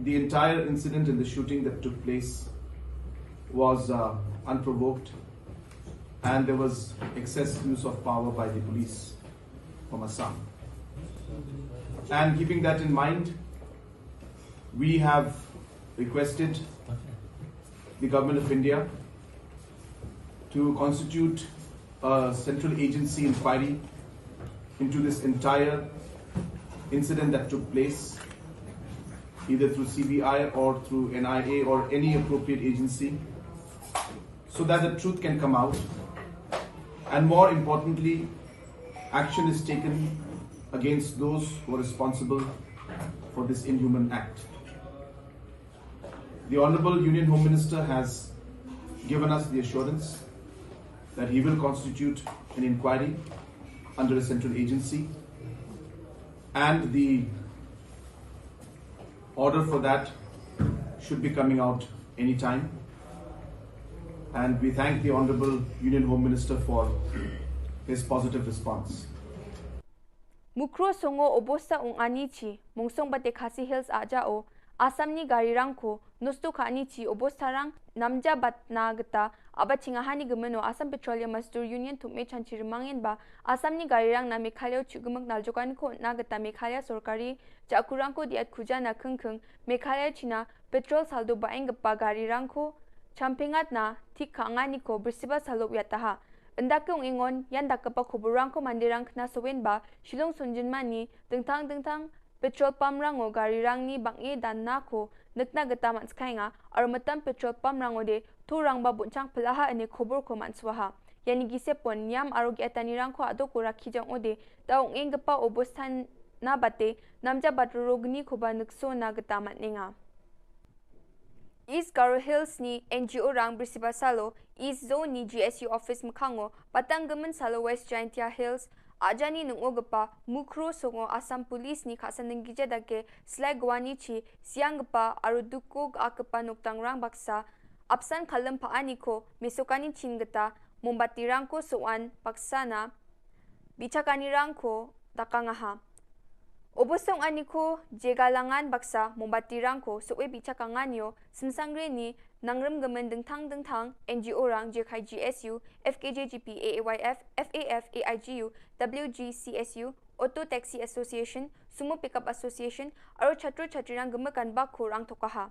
the entire incident in the shooting that took place was uh, unprovoked and there was excess use of power by the police from Assam. And keeping that in mind, we have requested the Government of India to constitute a central agency inquiry into this entire incident that took place, either through C B I or through N I A or any appropriate agency, so that the truth can come out. And more importantly, action is taken against those who are responsible for this inhuman act. The Honorable Union Home Minister has given us the assurance that he will constitute an inquiry under a central agency, and the order for that should be coming out anytime. And we thank the Honorable Union Home Minister for his positive response. Mukro songo obosta ong ani chi, mungsong bate Khasi Hills aja o, Assam ni gari rang ko, nosto ka ani chi obosta rang, namja bat na geta, aba chinga hani gemeno Assam Petroleum Mazdoor Union thukme chanchi remangen ba, Assam ni gari rang na Meghalaya chu gemek nal jokan ko na geta Meghalaya sorkari, ja kurang ko diat kuja na kengkeng, Meghalaya china, petrol saldo baeng gepa gari rang ko, champengat na, thik ka angani ko, bersiba salo yataha. Endak ke ong ingon, yan dak kepa khubur rang ko mandi rang kena sowen ba, Shillong sunjin mani, dengtang dengtang, petrol pump rango gari rang ni bang e dan na ko, nekna geta man skai nga, aro metam petrol pump rango de, tu rang ba bunchang pelaha ene khubur ko man swaha. Yani gise pon, niam aro gi atani rang ko ado ko rakhi jang ode, ta ong ing gepa obostan na bate, namja bat rogni ko ba nekso na geta man ninga. East Garo Hills ni N G O rang bersiba salo, East Zone ni G S U office mekhango, patang gemen salo West Jaintia Hills, ajani nungo gepa, mukro songo Assam Police ni khasan nenggija dake, slai gwani chi, siang gepa, aru duko ga kepa noktang rang baksa, apsan kalem pa ani ko, mesokani chin geta, mombati rang ko soan, baksa na, bichakani rang ko, daka ngaha. Obosong ani ko, jega langan baksa, mombati rang ko, soe bichakangan yo, semsangre ni, nangrem gemen dengtang dengtang, N G O rang, J K G S U, F K J G P, A A Y F, F A F, A I G U, W G C S U, Auto Taxi Association, Sumo Pickup Association, aro chatro chatri rang gemekan bakho rang tokaha.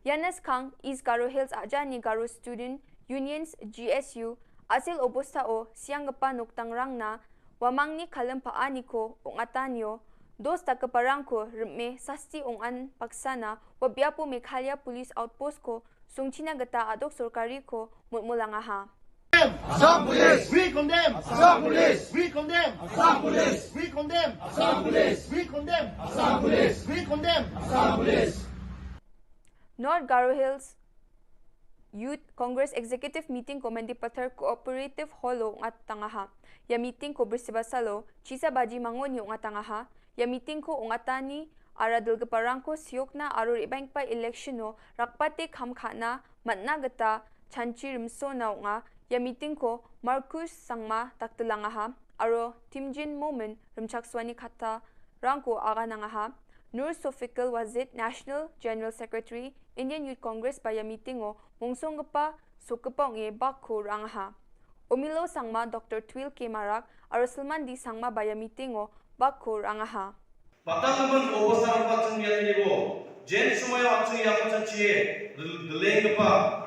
Yanes Khang, East Garo Hills aja ni Garo Student Unions, G S U, asil obosta o, siang gepa noktang rang na, wamang ni kalem pa ani ko, ong atan yo, dos ta kepa rang ko, reme, sasti ong an, paksa na, wabiapo Meghalaya Police Outpost ko, sungchina geta adok sorkari ko, mutmulanga ha. Assam Police! We condemn! Assam Police! We condemn! Assam Police! We condemn! Assam Police! We condemn! Assam Police! We condemn! Assam Police! North Garo Hills Youth Congress Executive Meeting ko Mendipathar Cooperative Hall o ngat tangaha. Ya meeting ko bersiba salo, chisa baji mango ni ngat tangaha. Ya meeting ko ngat tani, ara dulgepa rang ko siok na aro rebang pa election o, rakpate kham khana, matna geta, chanchi rimso na nga. Ya meeting ko, Marcus Sangma, taktelangaha. Aro, Timjin Momin, rimchak swani kata, rang ko aga nangaha. Nur Sofikul Wazid, National General Secretary, Indian Youth Congress ba ya meeting o, mungsong gepa, sokepong e bakho rangaha. Omilo Sangma, Doctor Twil K Marak, aro Salman D Sangma ba ya meeting o, bakho rangaha. Patang naman o pasar patang ya ni bo. Jen sumaya atang ya patang chie, deleng gepa.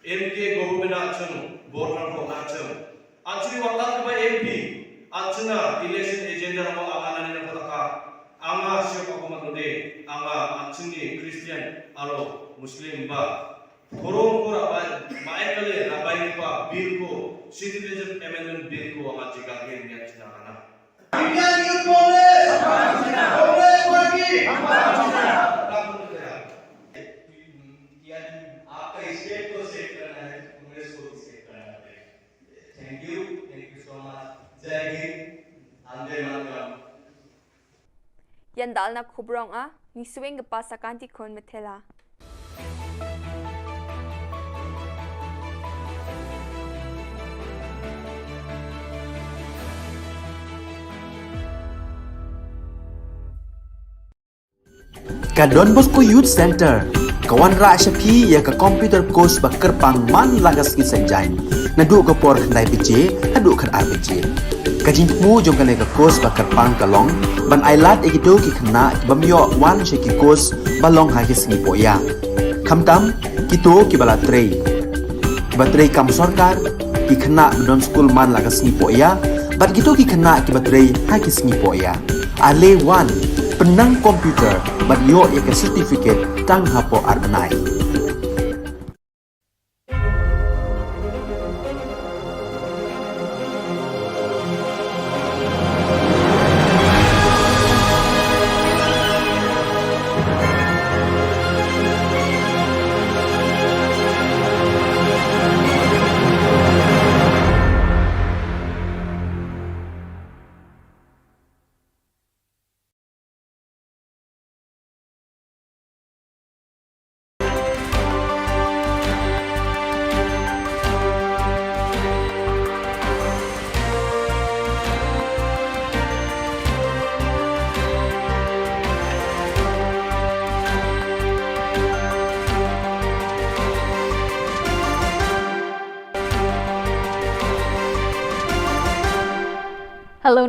M K government action, border ko action. Actually, watan ba M P, action a election agenda mo angana ni pataka. Anga siapa ko matode, anga action ni Christian, aro Muslim ba. Forum ko rabai, maikale rabai pa bill ko, Citizenship Amendment Bill ko anga jiga ke ni action angana. Indian Youth Congress! Congress Party! यानी आपका स्टेट को सेट करना है तो कांग्रेस को भी सेट करना पड़ेगा। Thank you, thank you so much. जय हिंद, वंदे मातरम। Yan dalna khubrong a, ni swing gepa sakanti khon methela. Ka Don Bosco Youth Center ka wanrah sha phi ïa ka computer course ba kyrpang man la ka sngi Saitjaiñ naduh ka por khyndai baje haduh khatar baje. Ka jingthmu jong kane ka course ba kyrpang ka long ban ailad ïa kito ki khynnah ki bym ïoh wan sha ki course ba long ha ki sngi pohïa. Khamtam kito kiba la trei, kiba trei kam sorkar, ki khynnah ba don skul man la ka sngi pohïa bad kito ki khynnah kiba trei ha ki sngi pohïa. Ale wan, pynnang computer bad ïoh ïa ka certificate tang hapoh ar bnai.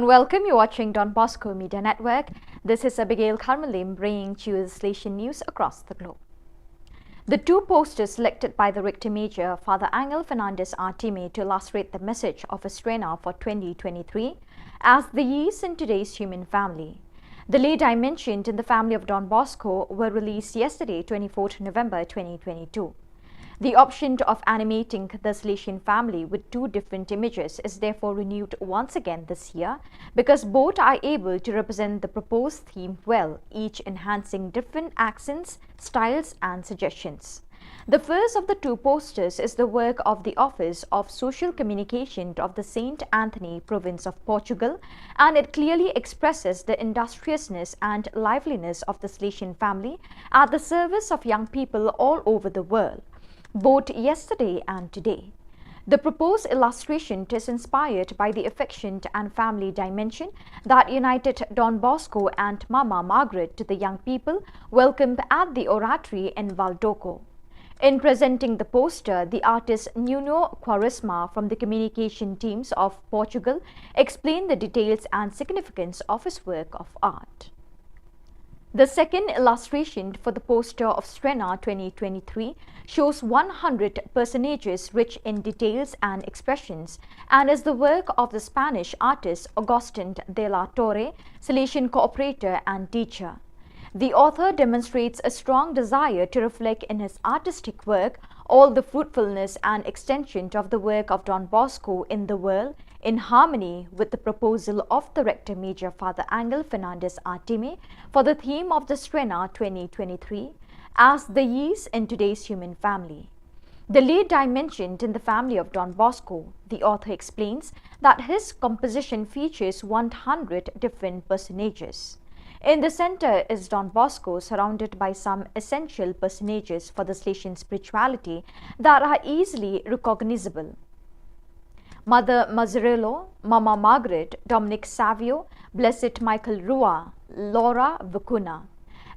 Welcome, you're watching Don Bosco Media Network. This is Abigail Karmalim bringing to you the Salesian news across the globe. The two posters selected by the Rector Major, Father Angel Fernandez Artime, to illustrate the message of Estrena for twenty twenty-three as the yeast in today's human family. The late I mentioned in the family of Don Bosco were released yesterday, twenty-fourth November twenty twenty-two. The option of animating the Salesian family with two different images is therefore renewed once again this year because both are able to represent the proposed theme well, each enhancing different accents, styles, and suggestions. The first of the two posters is the work of the Office of Social Communication of the Saint Anthony Province of Portugal, and it clearly expresses the industriousness and liveliness of the Salesian family at the service of young people all over the world, both yesterday and today. The proposed illustration is inspired by the affection and family dimension that united Don Bosco and Mama Margaret to the young people welcomed at the Oratory in Valdoco. In presenting the poster, the artist Nuno Quaresma from the communication teams of Portugal explained the details and significance of his work of art. The second illustration for the poster of Estrena twenty twenty-three shows one hundred personages rich in details and expressions and is the work of the Spanish artist Augustin de la Torre, Salesian cooperator and teacher. The author demonstrates a strong desire to reflect in his artistic work all the fruitfulness and extension of the work of Don Bosco in the world, in harmony with the proposal of the Rector Major Father Angel Fernandez Artime for the theme of the Estrena twenty twenty-three as the yeast in today's human family. The late I mentioned in the family of Don Bosco, the author explains that his composition features one hundred different personages. In the center is Don Bosco, surrounded by some essential personages for the Salesian spirituality that are easily recognizable. Mother Mazzarello, Mama Margaret, Dominic Savio, Blessed Michael Rua, Laura Vicuna,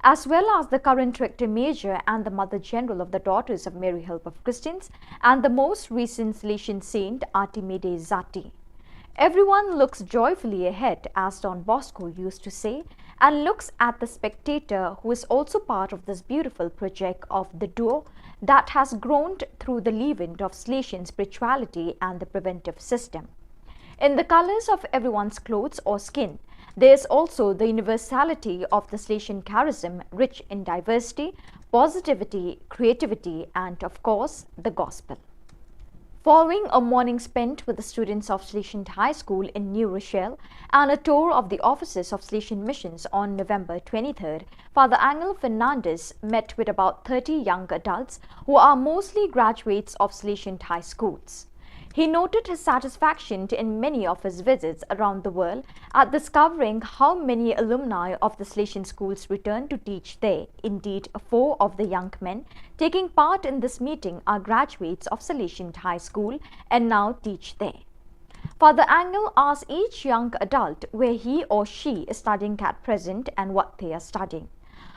as well as the current Rector Major and the Mother General of the Daughters of Mary Help of Christians and the most recent Salesian saint Artime Dei Zati. Everyone looks joyfully ahead, as Don Bosco used to say, and looks at the spectator who is also part of this beautiful project of the duo that has grown through the leavened of Salesian spirituality and the preventive system. In the colors of everyone's clothes or skin, there is also the universality of the Salesian charism, rich in diversity, positivity, creativity, and of course, the gospel. Following a morning spent with the students of Salesian High School in New Rochelle and a tour of the offices of Salesian Missions on November twenty-third, Father Angel Fernandez met with about thirty young adults who are mostly graduates of Salesian High Schools. He noted his satisfaction in many of his visits around the world at discovering how many alumni of the Salesian schools return to teach there. Indeed, four of the young men taking part in this meeting are graduates of Salesian High School and now teach there. Father Angel asks each young adult where he or she is studying at present and what they are studying.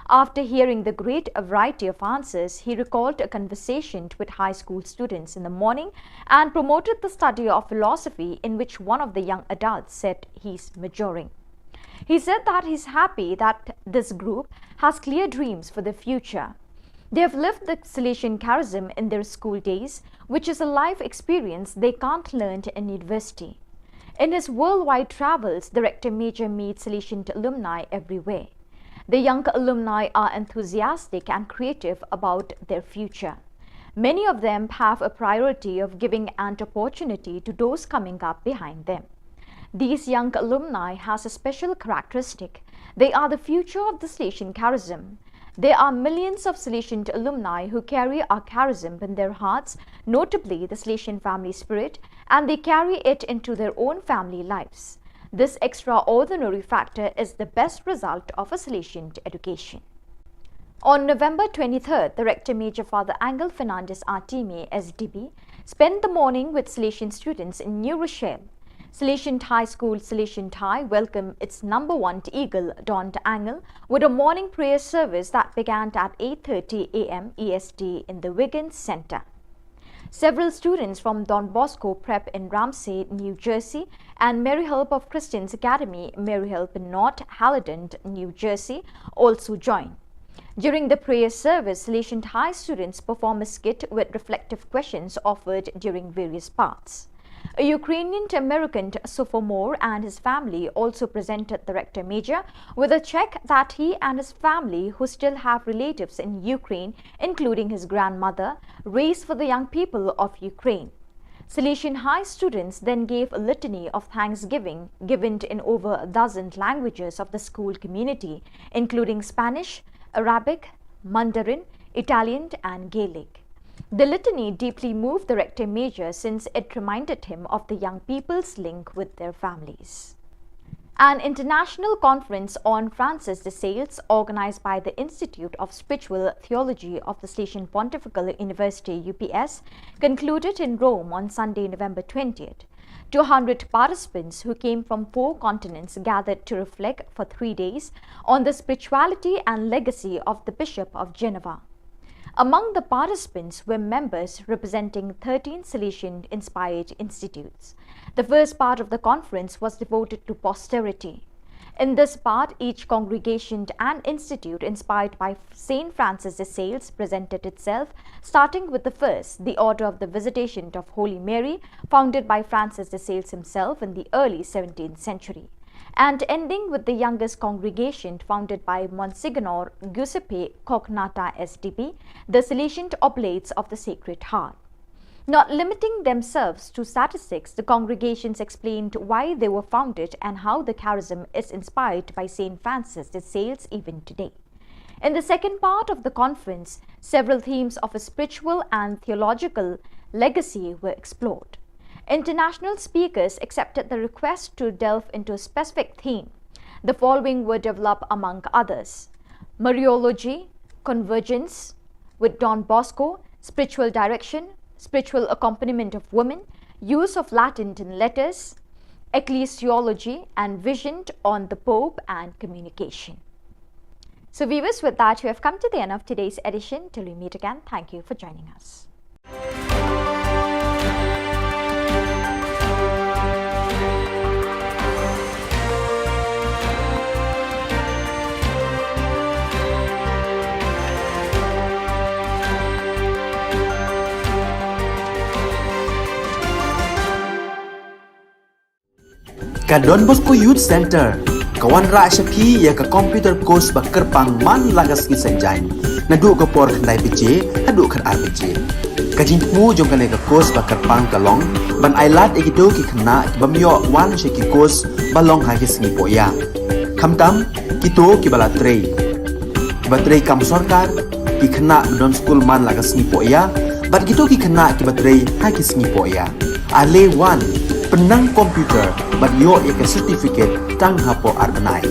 After hearing the great variety of answers, he recalled a conversation with high school students in the morning and promoted the study of philosophy, in which one of the young adults said he's majoring. He said that he's happy that this group has clear dreams for the future. They have lived the Salesian charism in their school days, which is a life experience they can't learn in university. In his worldwide travels, the Rector Major meets Salesian alumni everywhere. The young alumni are enthusiastic and creative about their future. Many of them have a priority of giving an opportunity to those coming up behind them. These young alumni has a special characteristic. They are the future of the Salesian charism. There are millions of Salesian alumni who carry our charism in their hearts, notably the Salesian family spirit, and they carry it into their own family lives. This extraordinary factor is the best result of a Salesian education. On November twenty-third, the Rector Major Father Angel Fernandez Artime, S D B, spent the morning with Salesian students in New Rochelle. Salesian High School, Salesian High welcomed its number one eagle, Don Angel, with a morning prayer service that began at eight thirty a m E S T in the Wiggins Center. Several students from Don Bosco Prep in Ramsey, New Jersey, and Mary Help of Christians Academy, Mary Help in North Haledon, New Jersey, also joined. During the prayer service, Salesian High students perform a skit with reflective questions offered during various parts. A Ukrainian American sophomore and his family also presented the Rector Major with a check that he and his family, who still have relatives in Ukraine, including his grandmother, raised for the young people of Ukraine. Salesian High students then gave a litany of thanksgiving given in over a dozen languages of the school community, including Spanish, Arabic, Mandarin, Italian, and Gaelic. The litany deeply moved the Rector Major since it reminded him of the young people's link with their families. An international conference on Francis de Sales, organized by the Institute of Spiritual Theology of the Salesian Pontifical University, U P S, concluded in Rome on Sunday, November twentieth. Two hundred participants who came from four continents gathered to reflect for three days on the spirituality and legacy of the Bishop of Geneva. Among the participants were members representing thirteen Salesian inspired institutes. The first part of the conference was devoted to posterity. In this part, each congregation and institute inspired by Saint Francis de Sales presented itself, starting with the first, the Order of the Visitation of Holy Mary, founded by Francis de Sales himself in the early seventeenth century, and ending with the youngest congregation, founded by Monsignor Giuseppe Cognatta S D B, the Salesian Oblates of the Sacred Heart. Not limiting themselves to statistics, the congregations explained why they were founded and how the charism is inspired by Saint Francis de Sales even today. In the second part of the conference, several themes of a spiritual and theological legacy were explored. International speakers accepted the request to delve into a specific theme. The following were developed among others: Mariology, Convergence with Don Bosco, Spiritual Direction, Spiritual Accompaniment of Women, Use of Latin letters, Ecclesiology, and Vision on the Pope and Communication. So, viewers, with that, we have come to the end of today's edition. Till we meet again, thank you for joining us. Ka Don Bosco Youth Centre ka wanrah sha phi ïa ka computer course ba kyrpang man la ka sngi Saitjaiñ, naduh ka por khyndai baje haduh khatar baje. Ka jingthmu jong kane ka course ba kyrpang ka long ban ailad ïa kito ki khynnah ki bym ïoh wan sha ki course ba long ha ki sngi pohïa, khamtam kito kiba la trei, kiba trei kam sorkar, ki khynnah ba don skul man la ka sngi pohïa, bad kito ki khynnah kiba trei ha ki sngi pohïa. Ale wan, pynnang computer bad ïoh ïa ka certificate tang hapoh ar bnai.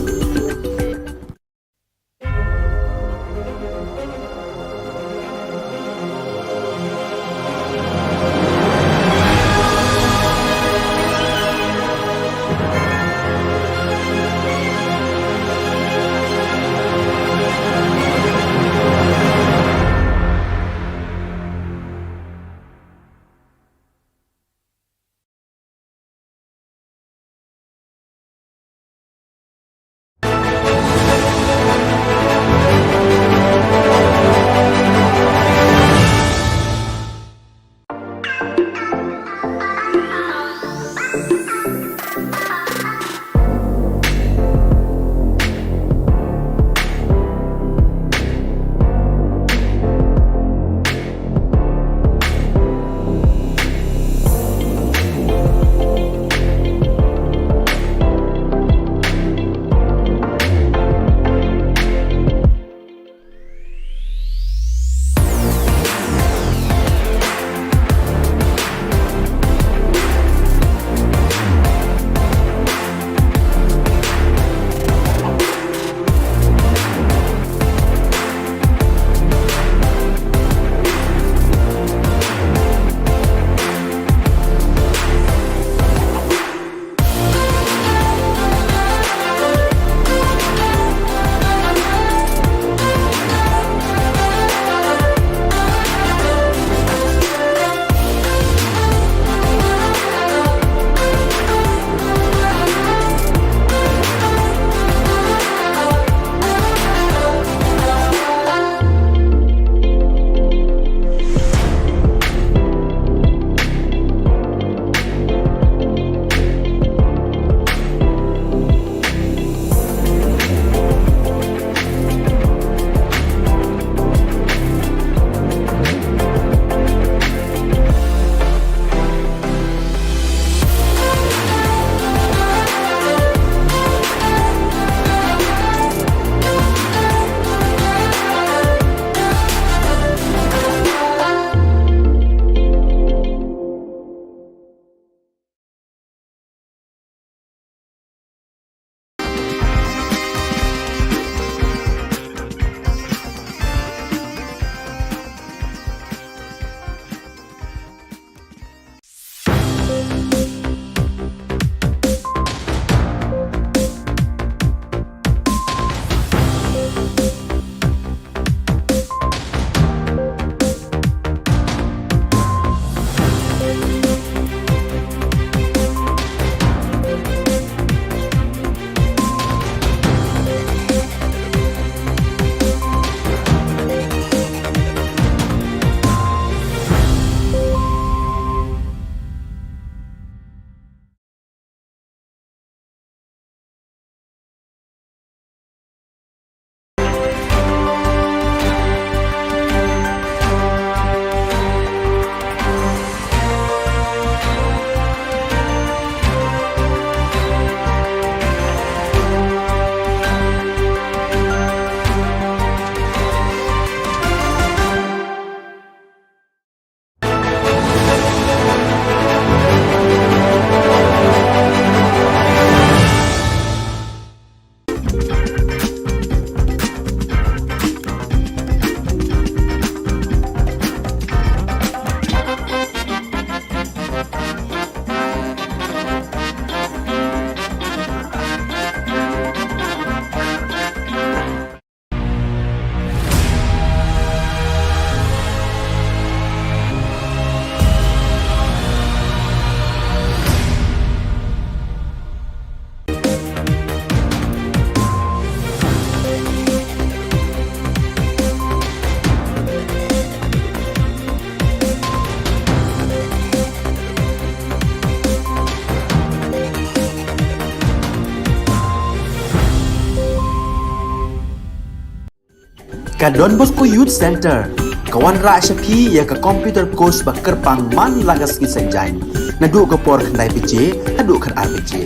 Don Bosco Youth Centre ka wanrah sha phi ïa ka computer course ba kyrpang man la ka sngi Saitjaiñ, naduh ka por khyndai baje haduh khatar baje.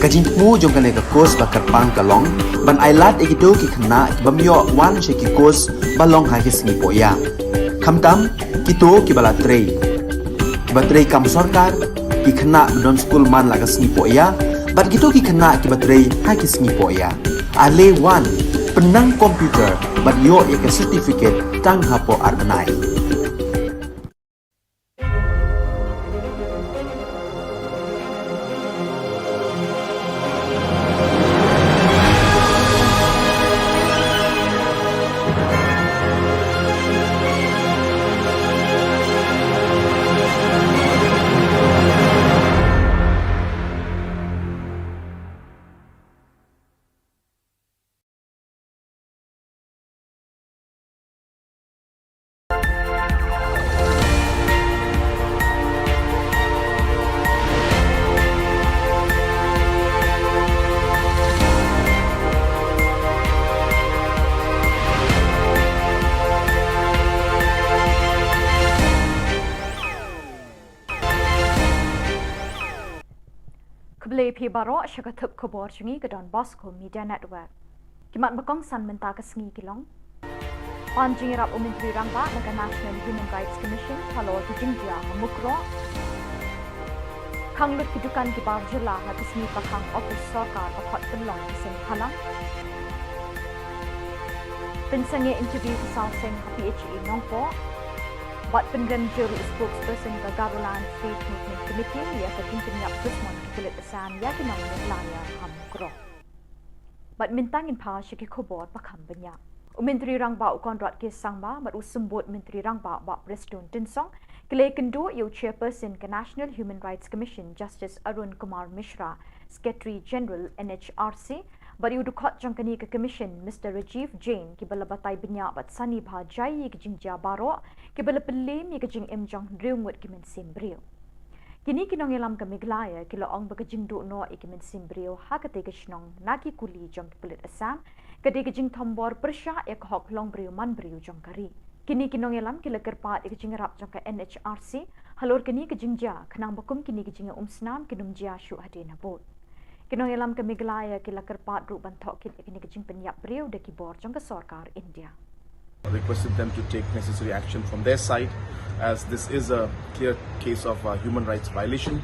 Ka jingthmu jong kane ka course ba kyrpang ka long ban ailad ïa kito ki khynnah ki bym ïoh wan sha ki course ba long ha ki sngi pohïa, khamtam kito kiba la trei, kiba trei kam sorkar, ki khynnah ba don skul man la ka sngi pohïa bad kito ki khynnah kiba trei ha ki sngi pohïa. Ale wan, pynnang computer bad ïoh ïa ka certificate tang hapoh ar bnai. Khublei phi baroh sha ka thup khubor jong ngi ka Don Bosco Media Network. Ki mat ba kongsan mynta ka sngi ki long: Pan jingïarap u Myntri Rangbah na ka National Human Rights Commission halor ki jingjia ha Mukroh. Khang lut ki dukan ki bar jylla ha ka sngi pakhang office sorkar ba khot pynlong ki seng bhalang. Pynsangeh interview ki saw seng ha P H E Nongpoh. Bad pynrem jur u spokesperson ka Garoland Faith Movement Committee ïa ka jingpynïap dusmon ki pulit Assam ïa ki nong Meghalaya ha Mukroh. Bad mynta ngin phai sha ki khubor ba kham bniah. U Myntri Rangbah u Conrad K Sangma bad u Symbud Myntri Rangbah Bah Prestone Tynsong ki la ïakynduh ïa u Chairperson ka National Human Rights Commission Justice Arun Kumar Mishra, Secretary General N H R C, bad ïa u dkhot jong kane ka Commission Mister Rajiv Jain, kiba la batai bniah bad sani bha jai ïa ki jingjia baroh kiba la pynliem ïa ka jingim jong hynriew ngut ki mynsiem briew. Kine ki nongïalam ka Meghalaya ki la ong ba ka jingduh noh ïa ki mynsiem briew ha katei ka shnong na ki kuli jong ki pulit Assam ka dei ka jingthombor pyrshah ïa ka hok longbriew manbriew jong ka ri. Kine ki nongïalam ki la kyrpad ïa ka jingïarap jong ka N H R C halor kane ka jingjia, khnang ba kum kine ki jingïaumsnam kin ym jia shuh hadien habud. Ki nongïalam ka Meghalaya ki la kyrpad ruh ban thoh kit ïa kane ka jingpynïap briew da ki bor jong ka sorkar India. Requested them to take necessary action from their side, as this is a clear case of a human rights violation.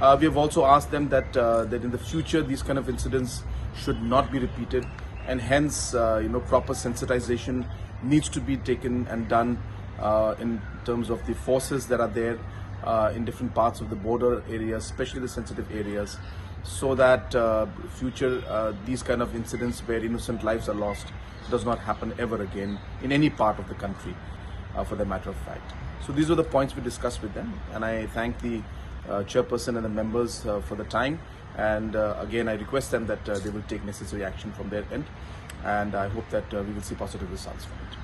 Uh, we have also asked them that, uh, that in the future these kind of incidents should not be repeated, and hence, uh, you know, proper sensitization needs to be taken and done, uh, in terms of the forces that are there, uh, in different parts of the border areas, especially the sensitive areas, so that, uh, future, uh, these kind of incidents where innocent lives are lost does not happen ever again in any part of the country, uh, for the matter of fact. So these were the points we discussed with them, and I thank the, uh, chairperson and the members, uh, for the time. And, uh, again, I request them that, uh, they will take necessary action from their end, and I hope that, uh, we will see positive results from it.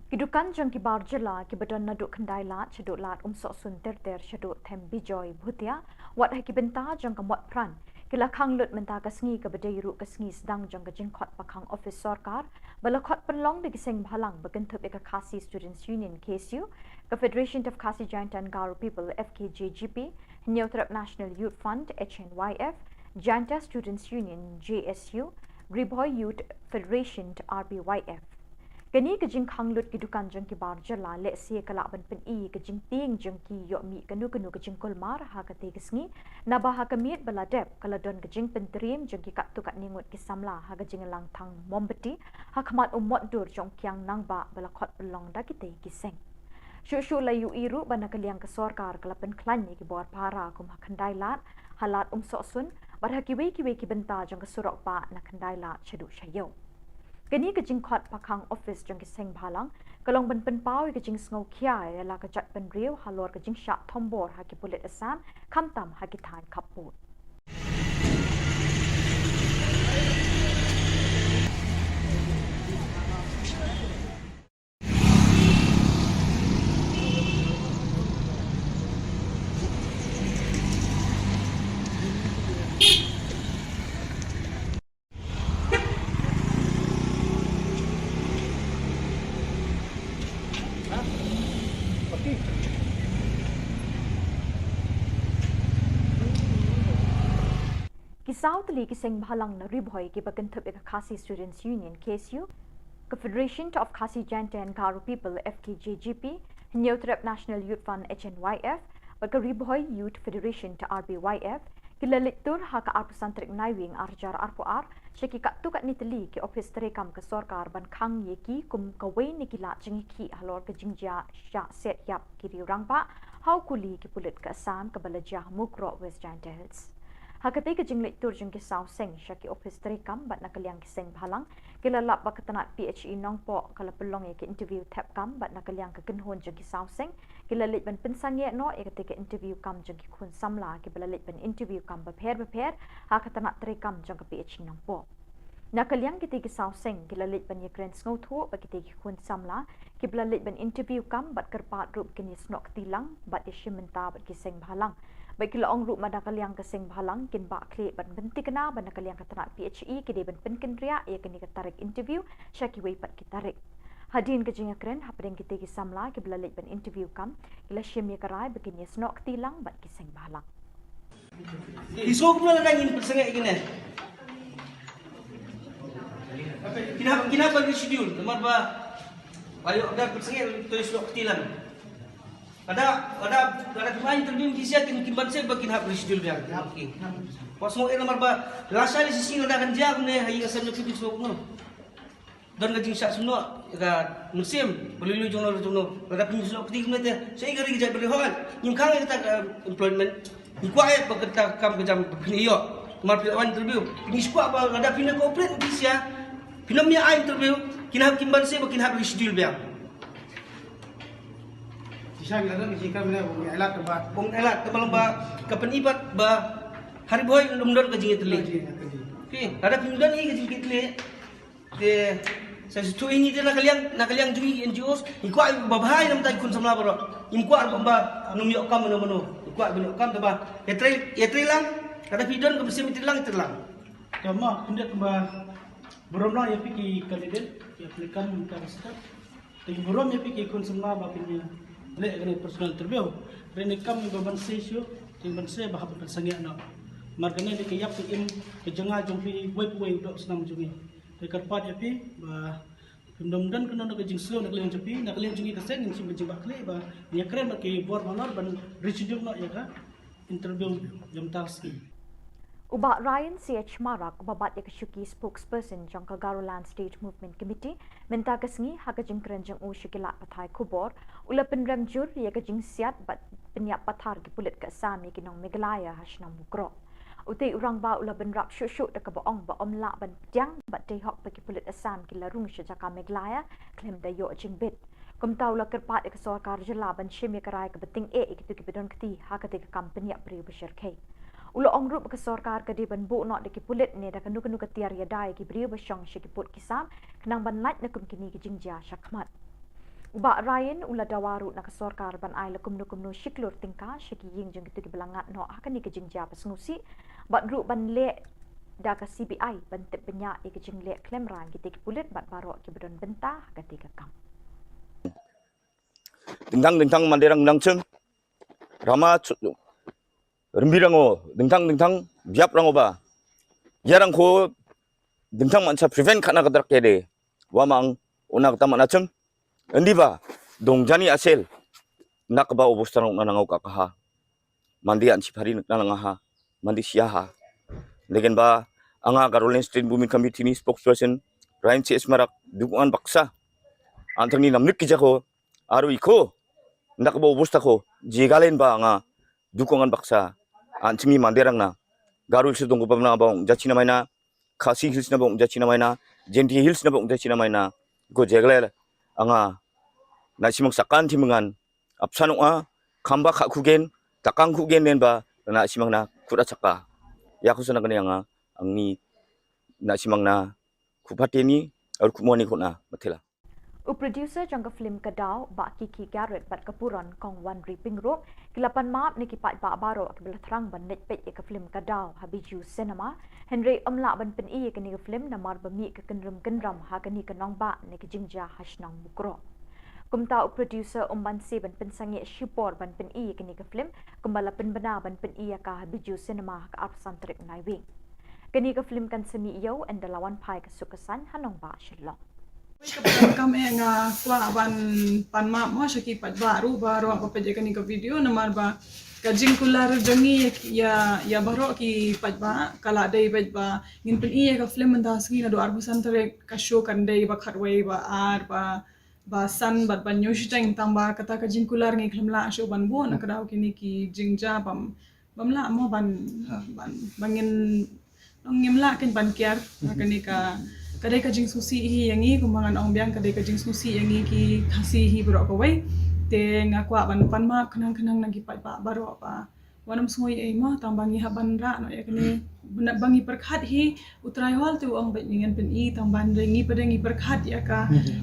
Ki dukan jong ki bar jylla kiba don naduh Khyndai Lad shaduh Lad Umsohsun ter ter shaduh Them Bijoy Bhutia, wat ha ki bynta jong ka Motphran, ki la khang lut mynta ka sngi kaba dei ruh ka sngi sdang jong ka jingkhot pakhang office sorkar ba la khot pynlong da ki seng bhalang ba kynthup ïa ka Khasi Students Union, K S U, ka Federation of Khasi Jaintia and Garo People, F K J G P, Hynñiewtrep National Youth Front, H N Y F, Jaintia Students Union, J S U, Ri Bhoi Youth Federation, R B Y F. Kane ka jingkhang lut ki dukan jong ki bar jylla lehse ka lah ban pyni ka jingtieng jong ki ïoh mih kano kano ka jingkulmar ha katei ka sngi, naba ha ka miet ba la dep ka la don ka jingpyntriem jong ki katto katne ngut ki samla ha ka jingïalang thang mombati ha khmat u mot dur jong u kiang nangbah ba la khot pynlong da kitei ki seng. Shuh shuh la ïohi ruh ba na ka liang ka sorkar ka la pynkhlaiñ ïa ki bor para kum ha Khyndai Lad, ha Lad Umsohsun, bad ha kiwei kiwei ki bynta jong ka surok bah na Khyndai Lad shaduh sha ïew. Kane ka jingkhot pakhang office jong ki seng bhalang ka long ban pynpaw ïa ka jingsngewkhia ïa la ka jaitbynriew halor ka jingshah thombor ha ki pulit Assam, khamtam ha ki thaiñ khappud. Ki saw tylli ki seng bhalang na Ri Bhoi kiba kynthup ïa ka Khasi Students Union, K S U, ka Federation of Khasi Jaintia and Garo People, F K J G P, Hynñiewtrep National Youth Front, H N Y F, bad ka Ri Bhoi Youth Federation, R B Y F, ki la leit tur ha ka arphew san tarik Naiwieng ar hajar arphew ar sha ki katto katne tylli ki ophis treikam ka sorkar ban khang ïa ki kum kawei na ki lad jingïakhih halor ka jingjia shah siat ïap ki riew rangbah ha u kuli ki pulit ka Assam kaba la jia ha Mukroh, West Jaintia Hills. Ha katei ka jingleit tur jong ki saw seng sha ki ophis treikam bad na ka liang ki seng bhalang, ki la lap ba ka tnat P H E Nongpoh ka la pynlong ïa ka interview thep kam bad na ka liang ka kynhun jong ki saw seng, ki la leit ban pynsangeh noh ïa katei ka interview kam jong ki khun samla kiba la leit ban interview kam bapher bapher ha ka tnat treikam jong ka P H E Nongpoh. Na ka liang kitei ki saw seng ki la leit ban ïakren sngewthuh ba kitei ki khun samla kiba la leit ban interview kam bad kyrpad ruh ba kin ïasnoh kti lang bad ïashim bynta bad ki seng bhalang. Bad ki la ong ruh ba na ka liang ka seng bhalang kin bah khlieh bad pynthikna ba na ka liang ka tnat P H E ki dei ban pynkynriah ïa kane ka tarik interview sha kiwei pat ki tarik. Hadien ka jingïakren hapdeng kitei ki samla kiba la leit ban interview kam, ki la shim ïa ka rai ba kin ïasnoh kti lang bad ki seng bhalang. Ki sngewbha la dang ngin pynsangeh ïa kine. Kin hap, kin hap ban reschedule namar ba, ba ïoh da pynsangeh to ïasnoh kti lang. Lada, lada, lada phim ai interview ïa ki sha kin, kin banse ba kin hap reschedule biang. Okey. Wat sngew eh namar ba lashai shisien lada kan jia kumne ha ïing ka sem jong phi, phi sngew kumno? Don ka jingshah sumnoh ïa ka mynsiem ba lui lui jong no jong no. Lada phi sngew kti kumne te, sa ïa ka ri ka jaitbynriew hooid. Ngim khang ïa kata ka employment. Ngi kwah ïa ba kata ka kam ka jam ba phin ïoh. Namar phi la wan interview. Ngi shu kwah ba lada phin cooperate ïa ki sha, phin ym ïa ai interview, kin hap, kin banse ba kin hap reschedule biang. Shisha ngi la don ka jingkren mynne ba ym ïa lad kaba, ym ïa lad kaba long ba ka pyni pat ba ha Ri Bhoi ym don ka jingïatylli. Ka jingïatylli. Phi, lada phim don hi ka jingïatylli. Te sa shu ïa ngi te na ka liang, na ka liang jong ngi N G Os, ngi kwah ba bha ïa na bynta ki khun samla baroh. Ngim kwah ba, ba ym ïoh kam mano mano. Ngi kwah ba ïoh kam te ba ïatrei, ïatrei lang, lada phi don ka mynsiem ïatrei lang, ïatrei lang. Te ma pyndet ba burom lang ïa phi ki candidate, ki applicant mynta ka step. Te burom ïa phi ki khun samla ba phin ïa leh kane personal interview. Hynrei ne kam ba banse shuh, te banse ba hap ban pynsangeh noh. Namar kane dei ka ïap ka im ka jong nga jong phi, wei pa wei u doh snam jong ngi. Te kyrpad ïa phi ba phim don don kano kano ka jingsngew na ka liang jong phi, na ka liang jong ngi ka seng ngin shim ka jingbakla ba ngin ïakren bad ki bor halor ban reschedule noh ïa ka interview ïa mynta ka sngi. U Bah Ryan C H Marak, uba bat ïa ka shuki spokesperson jong ka Garoland State Movement Committee, mynta ka sngi ha ka jingkren jong u sha ki lad pathai khubor, u la pynrem jur ïa ka jingsiat bad pynïap pathar ki pulit ka Assam ïa ki nong Meghalaya ha shnong Mukroh. Utei u rangbah u la bynrap shuh shuh da kaba ong ba ym lah ban pdiang bad tei hok ba ki pulit Assam ki la rung sha jaka Meghalaya khlem da ïoh jingbit. Kumta u la kyrpad ïa ka sorkar jylla ban shim ïa ka rai kaba tyngeh ïa kito kiba don kti ha katei ka kam pynïap briew ba shyrkhei. U la ong ruh ba ka sorkar ka dei ban buh noh da ki pulit ne da kano kano ka tiar ïada ïa ki briew ba shong sha ki pud ki sam khnang ban lait na kum kine ki jingjia shakhmat. U Bah Ryan u la dawa ruh na ka sorkar ban ai la kumno kumno shi klur tyngka sha ki ïing jong kito kiba la ngat noh ha kane ka jingjia ba sngewsih, bad ruh ban leh da ka C B I ban tip bniah ïa ka jingleh khlem rang kitei ki pulit bad baroh kiba don bynta ha katei ka kam. Dingthang dingthang Manderang nangchung, Rama chu-, Rimbirango, dingthang dingthang, Biaprango ba. Ïarangkho, dingthang mansa prevent khana ka drak kede. Wamang, una kata mana chum. Endi ba, dong jani asel. Nak ba obostan na nangau ka kaha. Mandi an chipari na nanga ha. Mandi sia ha. Legen ba, anga Garoland State Movement Committee ni spokesperson, Ryan C H Marak, dukungan baksa. Antang ni namnik ki jako, aru iko. Nak ba obostan ko, jigalen ba anga, dukungan baksa. An chimi Manderang na. Garo Hills dong ko pamna bong, jachina maina. Khasi Hills na bong, jachina maina. Jaintia Hills na bong, jachina maina. Ko jeglel, anga. Na simang sakan timengan. Apsan ong a, khamba kha khugen, takang khugen nen ba, na simang na, khut achaka. Ya khusana kane anga, angni, na simang na, khupateni, ar khumoni khuna, matela. U producer jong ka film Ka Daw, Bah Kiki Garrett bad ka Puron Kong Wanri Pyngrope, ki la pan map ne ki paidbah baroh kiba la thrang ban leit peit ïa ka film Ka Daw ha Bijou Cinema, hynrei ym lah ban pyni ïa kane ka film namar ba mih ka kynrum kynram ha kane ka nongbah ne ka jingjia ha shnong Mukroh. Kumta u producer um banse ban pynsangeh shipor ban pyni ïa kane ka film, kumba la pynbna ban pyni ïa ka ha Bijou Cinema ha ka arphew san tarik Naiwieng. Kane ka film kan sa mih ïew ynda la wan phai ka suk ka saiñ ha nongbah Shillong. Ka program eh nga kwah ban pan map mo sha ki paidbah ruh baroh ba peit ïa kane ka video namar ba ka jingkular jong ngi ïa, ïa baroh ki paidbah ka la dei beit ba ngin pyni ïa ka film mynta sngi naduh arphew san tarik, ka show kan dei ba khatwei, ba ar, ba, ba san bad ba hynñiew shiteng, tang ba kata ka jingkular ngi khlem lah shuh ban buh na ka daw kine ki jingjia bym, bym lah mo ban, ban, ba ngin, ngim lah kein ban kiar na kane ka, ka dei ka jingsngewsih hi ïa ngi, kumba ngan ong biang ka dei ka jingsngewsih ïa ngi ki Khasi hi baroh kawei. Te nga kwah ban pan map khnang khnang na ki paidbah baroh ba wat nym sngew ei ei mo, tang ba ngi hap ban rah noh ïa kane, ba ngi pyrkhat hi, u trai hall te u ong beit ngi ngin pyni, tang ba ngi pat ngi pyrkhat ïa ka,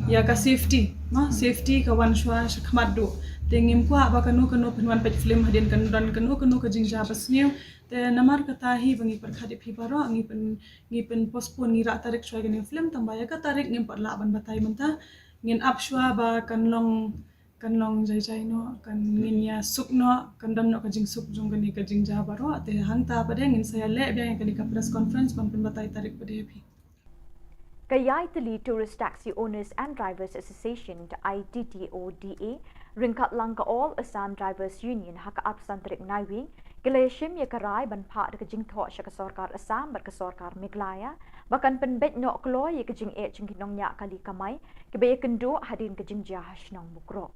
ïa ka safety mo, safety ka wan shuwa sha khmat duh. Te ngim kwah ba kano kano pynwan peit film hadien kan don kano kano ka jingjia basniew. Te namar kata hi ba ngi pyrkhat ïa phi baroh, ngi pyn, ngi pyn postpone, ngi rah tarik shuwa ïa kane film, tang ba ïa ka tarik ngim pat lah ban batai mynta. Ngin ap shuwa ba kan long, kan long jai jai noh, kan ngin ïa suk noh, kan don noh ka jingsuk jong kane ka jingjia baroh. Te hangta pat ngin sa ïa leh biang ïa kane ka press conference ban pynbatai tarik pat ïa phi. Ka Ïaitylli Tourist Taxi Owners and Drivers Association, I T T O D A, ryngkat lang ka All Assam Drivers Union ha ka arphew san tarik Naiwieng, ki la ïashim ïa ka rai ban phah da ka jingthoh sha ka sorkar Assam bad ka sorkar Meghalaya ba kan pynbeit noh kloi ïa ka jingeh jong ki nongñiah kali kamai kiba ïakynduh hadien ka jingjia ha shnong Mukroh.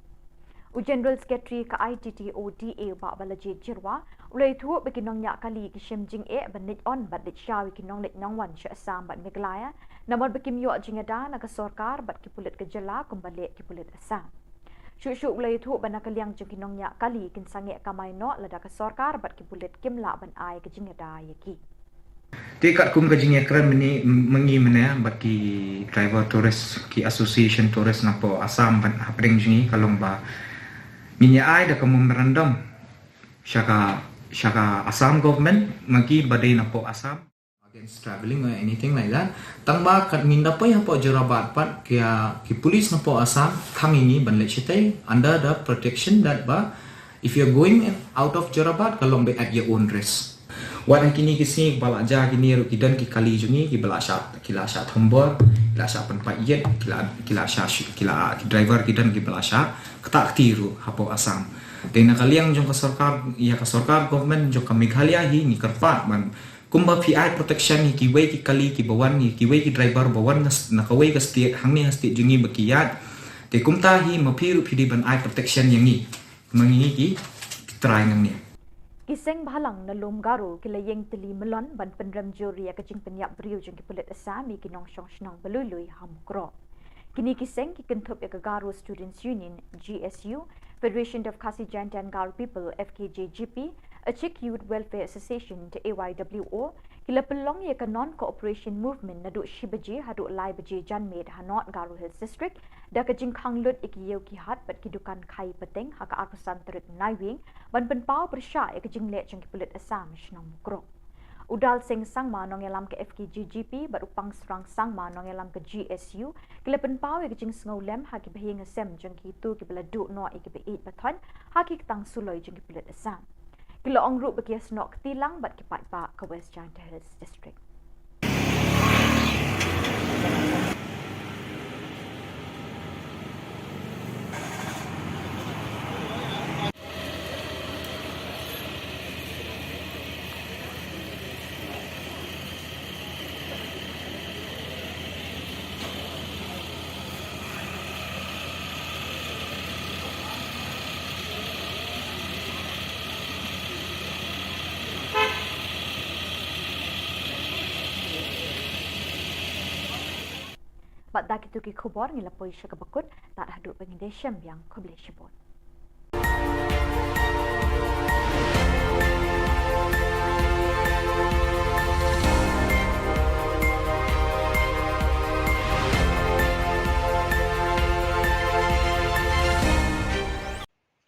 U General Secretary ka I T T O D A u Bah Balajied Jyrwa u la ïathuh ba ki nongñiah kali ki shim jingeh ban leit on bad leit shaw ïa ki nongleit nongwan sha Assam bad Meghalaya namar ba kim ïoh jingïada na ka sorkar bad ki pulit ka jylla kumba leh ki pulit Assam. Shuh shuh u la ïathuh ba na ka liang jong ki nongñiah kali kin sangeh kamai noh lada ka sorkar bad ki pulit kim lah ban ai ka jingïada ïa ki. Te katkum ka jingïakren mynne, ma ngi mynne bad ki driver tourist, ki association tourist napoh Assam bad hapdeng jong ngi ka long ba ngin ïa ai da ka memorandum sha ka, sha ka Assam government, ma ngi ba dei napoh Assam, against travelling or anything like that. Tang ba kat ngin da poi hapoh Jorabat pat ki, ki police napoh Assam khang ïa ngi ban leit shatei under the protection that ba if you're going out of Jorabat ka long ba at your own risk. Wat ha kine ki sngi ba la jia kine ruh ki don ki kali jong ngi kiba la shah, ki la shah thombor, ki la shah pynpait ïit, ki la, ki la shah shu-, ki la, ki driver ki don kiba la shah ktah kti ruh hapoh Assam. Te na ka liang jong ka sorkar, ïa ka sorkar government jong ka Meghalaya hi ngi kyrpad ban kumba phi ai protection ïa kiwei ki kali kiba wan, ïa kiwei ki driver ba wan na s-, na kawei ka state hangne ha state jong ngi ba ki ïaid. Te kumta hi ma phi ruh phi dei ban ai protection ïa ngi. Ma ngi ki, ki trai nangne. Ki seng bhalang na lum Garo ki la ïeng tylli myllon ban pynrem jur ïa ka jingpynïap briew jong ki pulit Assam ïa ki nongshong shnong ba lui lui ha Mukroh. Kine ki seng ki kynthup ïa ka Garo Students Union, G S U, Federation of Khasi Jaintia and Garo People, F K J G P, Achik Youth Welfare Association, te A Y W O, ki la pynlong ïa ka Non-Cooperation Movement naduh shi baje haduh lai baje janmiet ha North Garo Hills District, da ka jingkhang lut ïa ki ïew ki hat bad ki dukan khai pateng ha ka arphew san tarik Naiwieng, ban pynpaw pyrshah ïa ka jingleh jong ki pulit Assam shnong Mukroh. U Dal Singh Sangma, nongïalam ka F K J G P, bad u Pangsrang Sangma, nongïalam ka G S U, ki la pynpaw ïa ka jingsngewlem ha ki bahaïing hasem jong kito kiba la duh noh ïa kiba ïeit ba thoiñ ha ki ktang suloi jong ki pulit Assam. Ki la ong ruh ba ki ïasnoh kti lang bad ki paidbah ka West Jaintia Hills District. Bad da kito ki khubor ngi la poi sha kaba kut, tad haduh ba ngin ïashem biang, khublei shibun.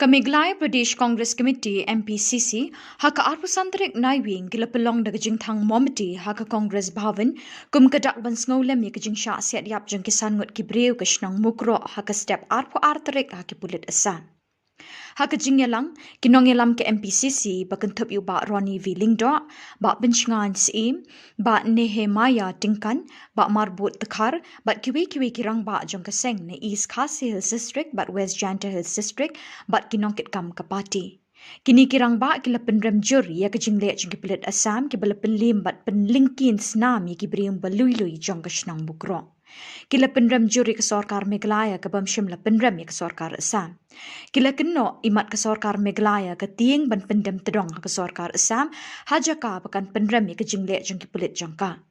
Ka Meghalaya Pradesh Congress Committee, M P C C, ha ka arphew san tarik Naiwieng ki la pynlong da ka jingthang mombati ha ka Congress Bhavan, kum ka dak ban sngewlem ïa ka jingshah siat ïap jong ki san ngut ki briew ka shnong Mukroh ha ka step arphew ar tarik ha ki pulit Assam. Ha ka jingïalang, ki nongïalam ka M P C C ba kynthup ïa u Bah Ronnie V Lyngdoh, Bah Pynshngaiñ Syiem, Bah Nehemiah Tyngkan, Bah Marbud Dkhar, bad kiwei kiwei ki rangbah jong ka seng na East Khasi Hills District bad West Jaintia Hills District, bad ki nongkitkam ka party. Kine ki rangbah ki la pynrem jur ïa ka jingleh jong ki pulit Assam kiba la pynlim bad pynlyngkien snam ïa ki briew ba lui lui jong ka shnong Mukroh. Ki la pynrem jur ïa ka sorkar Meghalaya kaba ym shym la pynrem ïa ka sorkar Assam. Ki la kynnoh imat ka sorkar Meghalaya ka tieng ban pyndem tdong ha ka sorkar Assam ha jaka ba kan pynrem ïa ka jingleh jong ki pulit jong ka.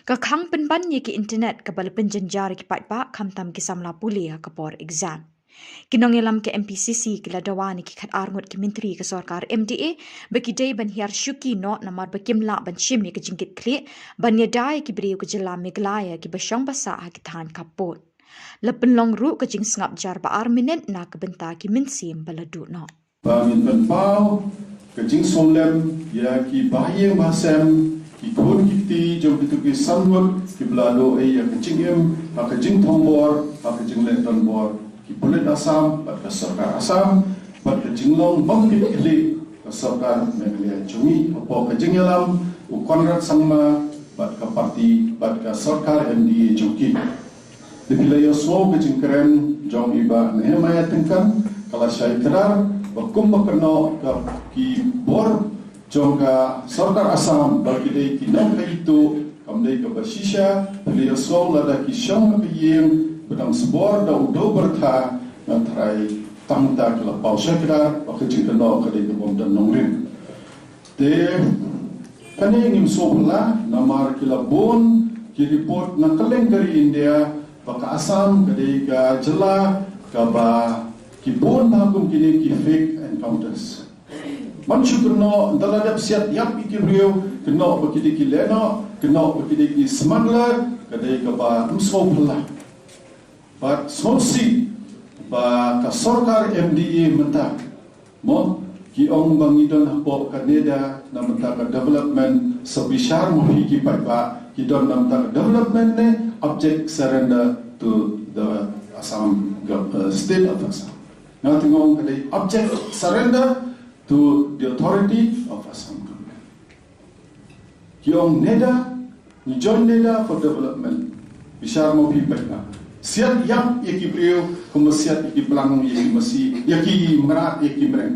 Ka khang pynban ïa ki internet kaba la pynjynjar ïa ki paidbah khamtam ki samla pule ha ka por exam. Ki nongïalam ka M P C C ki la dawa na ki khat ar ngut ki myntri ka sorkar M D A ba ki dei ban hiar shuki noh namar ba kim lah ban shim ïa ka jingkitkhlieh ban ïada ïa ki briew ka jylla Meghalaya kiba shong ba sah ha ki thaiñ khappud. La pynlong ruh ka jingsngap jar ba ar minit na ka bynta ki mynsiem ba la duh noh. Ba ngin pynpaw ka jingsngewlem ïa ki bahaïing bahasem, ki khun ki kti jong kito ki san ngut kiba la duh ïa ka jingim ha ka jingthombor, ha ka jingleh donbor ki pulit Assam bad ka sorkar Assam bad ka jinglong bym kit khlieh ka sorkar Meghalaya jong ngi hapoh ka jingïalam u Conrad Sangma bad ka party bad ka sorkar M D A jong ki. Te phi la ïohsngew ka jingkren jong i Bah Nehemiah Tyngkan, ka la shai kdar ba kumba kynnoh ka ki bor jong ka sorkar Assam ba ki dei ki nongkhaïi tuh, kam dei kaba shisha. Phi la ïohsngew lada ki shong ha ka ïing ba dang sbor da u dewbyrtha, nga tharai tang ta ki la paw shai kdar ba ka jingkynnoh ka dei ka bym don nongrim. Te kane ngim sngewphylla namar ki la bun ki report na kylleng ka ri India ba ka Assam ka dei ka jylla kaba ki bun bha kum kine ki fake encounters. Ban shu kynnoh, ynda la dep siat ïap ïa ki briew, kynnoh ba ki dei ki lehnoh, kynnoh ba ki dei ki smuggler, ka dei kaba ym sngewphylla. Bad sngewsih ba ka sorkar M D A mynta, mo, ki ong ba ngi don hapoh ka NEDA na bynta ka development, sa bishar mo hi ki paidbah, ki don na bynta ka development ne abject surrender to the Assam gov-, uh, state of Assam. Nga teng ong ka dei abject surrender to the authority of Assam government. Ki ong NEDA, ngi join NEDA for development. Bishar mo phi paidbah. Siat ïap ïa ki briew, kumba siat ïa ki plang, ïa ki masi, ïa ki mrad, ïa ki mreng.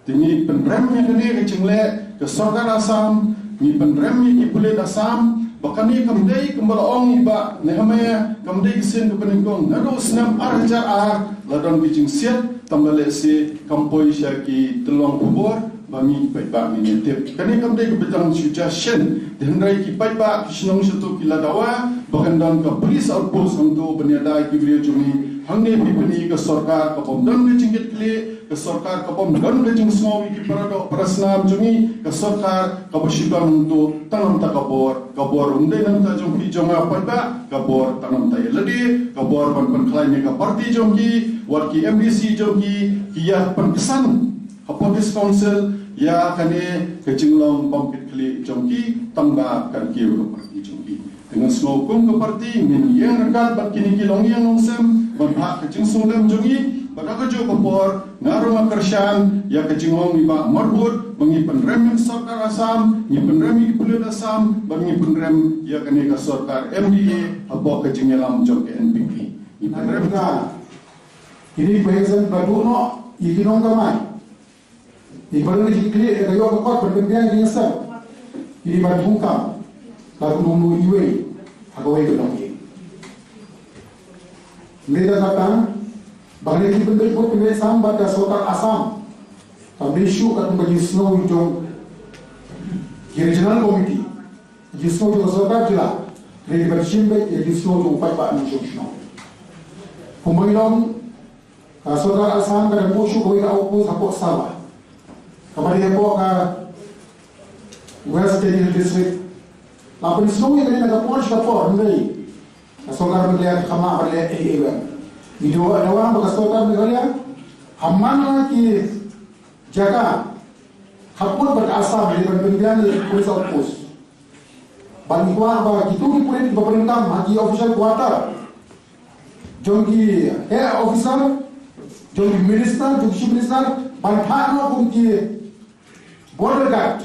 Te ngi pynrem ïa kane ka jingleh ka sorkar Assam, ngi pynrem ïa ki pulit Assam, ba kane kam dei kumba la ong i Bah Nehemiah, kam dei ka sien kaba nyngkong. Naduh snem ar hajar ar la don ka jingsiat, tang ba lehse kam poi sha ki tyllong khubor ba ngi paidbah ngi ïa tip. Kane kam dei kaba dang shu ja shen. Te hynrei ki paidbah ki shnong shato ki la dawa ba kan don ka police outpost hangto ban ïada ïa ki briew jong ngi. Hangne phi pyni ka sorkar ka bym don ka jingkitkhlieh, ka sorkar ka bym don ka jingsngew ïa ki paradoh parasnam jong ngi, ka sorkar kaba shu don hangto tang namar ka bor, ka bor ym dei namar jong phi jong nga paidbah, ka bor tang namar ïa lade, ka bor ban pynkhlaiñ ïa ka party jong ki, wat ki M D C jong ki, ki ïa pynksan hapoh District Council ïa kane ka jinglong bym kit khlieh jong ki tang ba kan kiew ka party jong ki. Te nga sngew kum ka party ngin ïeng ryngkat bad kine ki longïing longsem ban phah ka jingsngewlem jong ngi, bad ha kajuh ka por nga ruh nga kyrshan ïa ka jingong i Bah Marbud ba ngi pynrem ïa ka sorkar Assam, ngi pynrem ïa ki pulit Assam, bad ngi pynrem ïa kane ka sorkar M D A hapoh ka jingïalam jong ka N P P. Ngi pynrem. Kine ki ba ïeng seng ba duh noh ïa ki nongkamai. Ïa ki ba don ka jingkitkhlieh ïa ka ïoh ka kot ban pynbiang ïa ki nongïalam. Kine ba duh kam. Ka kumno iwei ha kawei ka nongïing. Ngi da kata ba ngi ki pynbeit bad pynbeit sam bad ka sorkar Assam. Kam dei shuh ka kum ka jingsngew jong ki regional committee. Jingsngew jong ka sorkar jylla. Hynrei ban shim beit ïa jingsngew jong u paidbah nongshong shnong. Kumba ngi long, ka sorkar Assam ka dang buh shuh kawei ka outpost hapoh Sarwa. Kaba dei hapoh ka West Jaintia District. La pynsngew ïa kane na ka por sha ka por, hynrei ka sorkar Meghalaya ka khlem lah ban leh ei ei ruh. Ngi dawa, dawa ba ka sorkar Meghalaya Haman ha ki jaka khappud bad ka Assam, ïa ban pynbiang ïa ki police outpost. Bad ngi kwah ba kito ki pulit ba pyndonkam ha ki official quarter jong ki high officer, jong ki minister, jong ki chief minister, ban phah noh kum ki border guard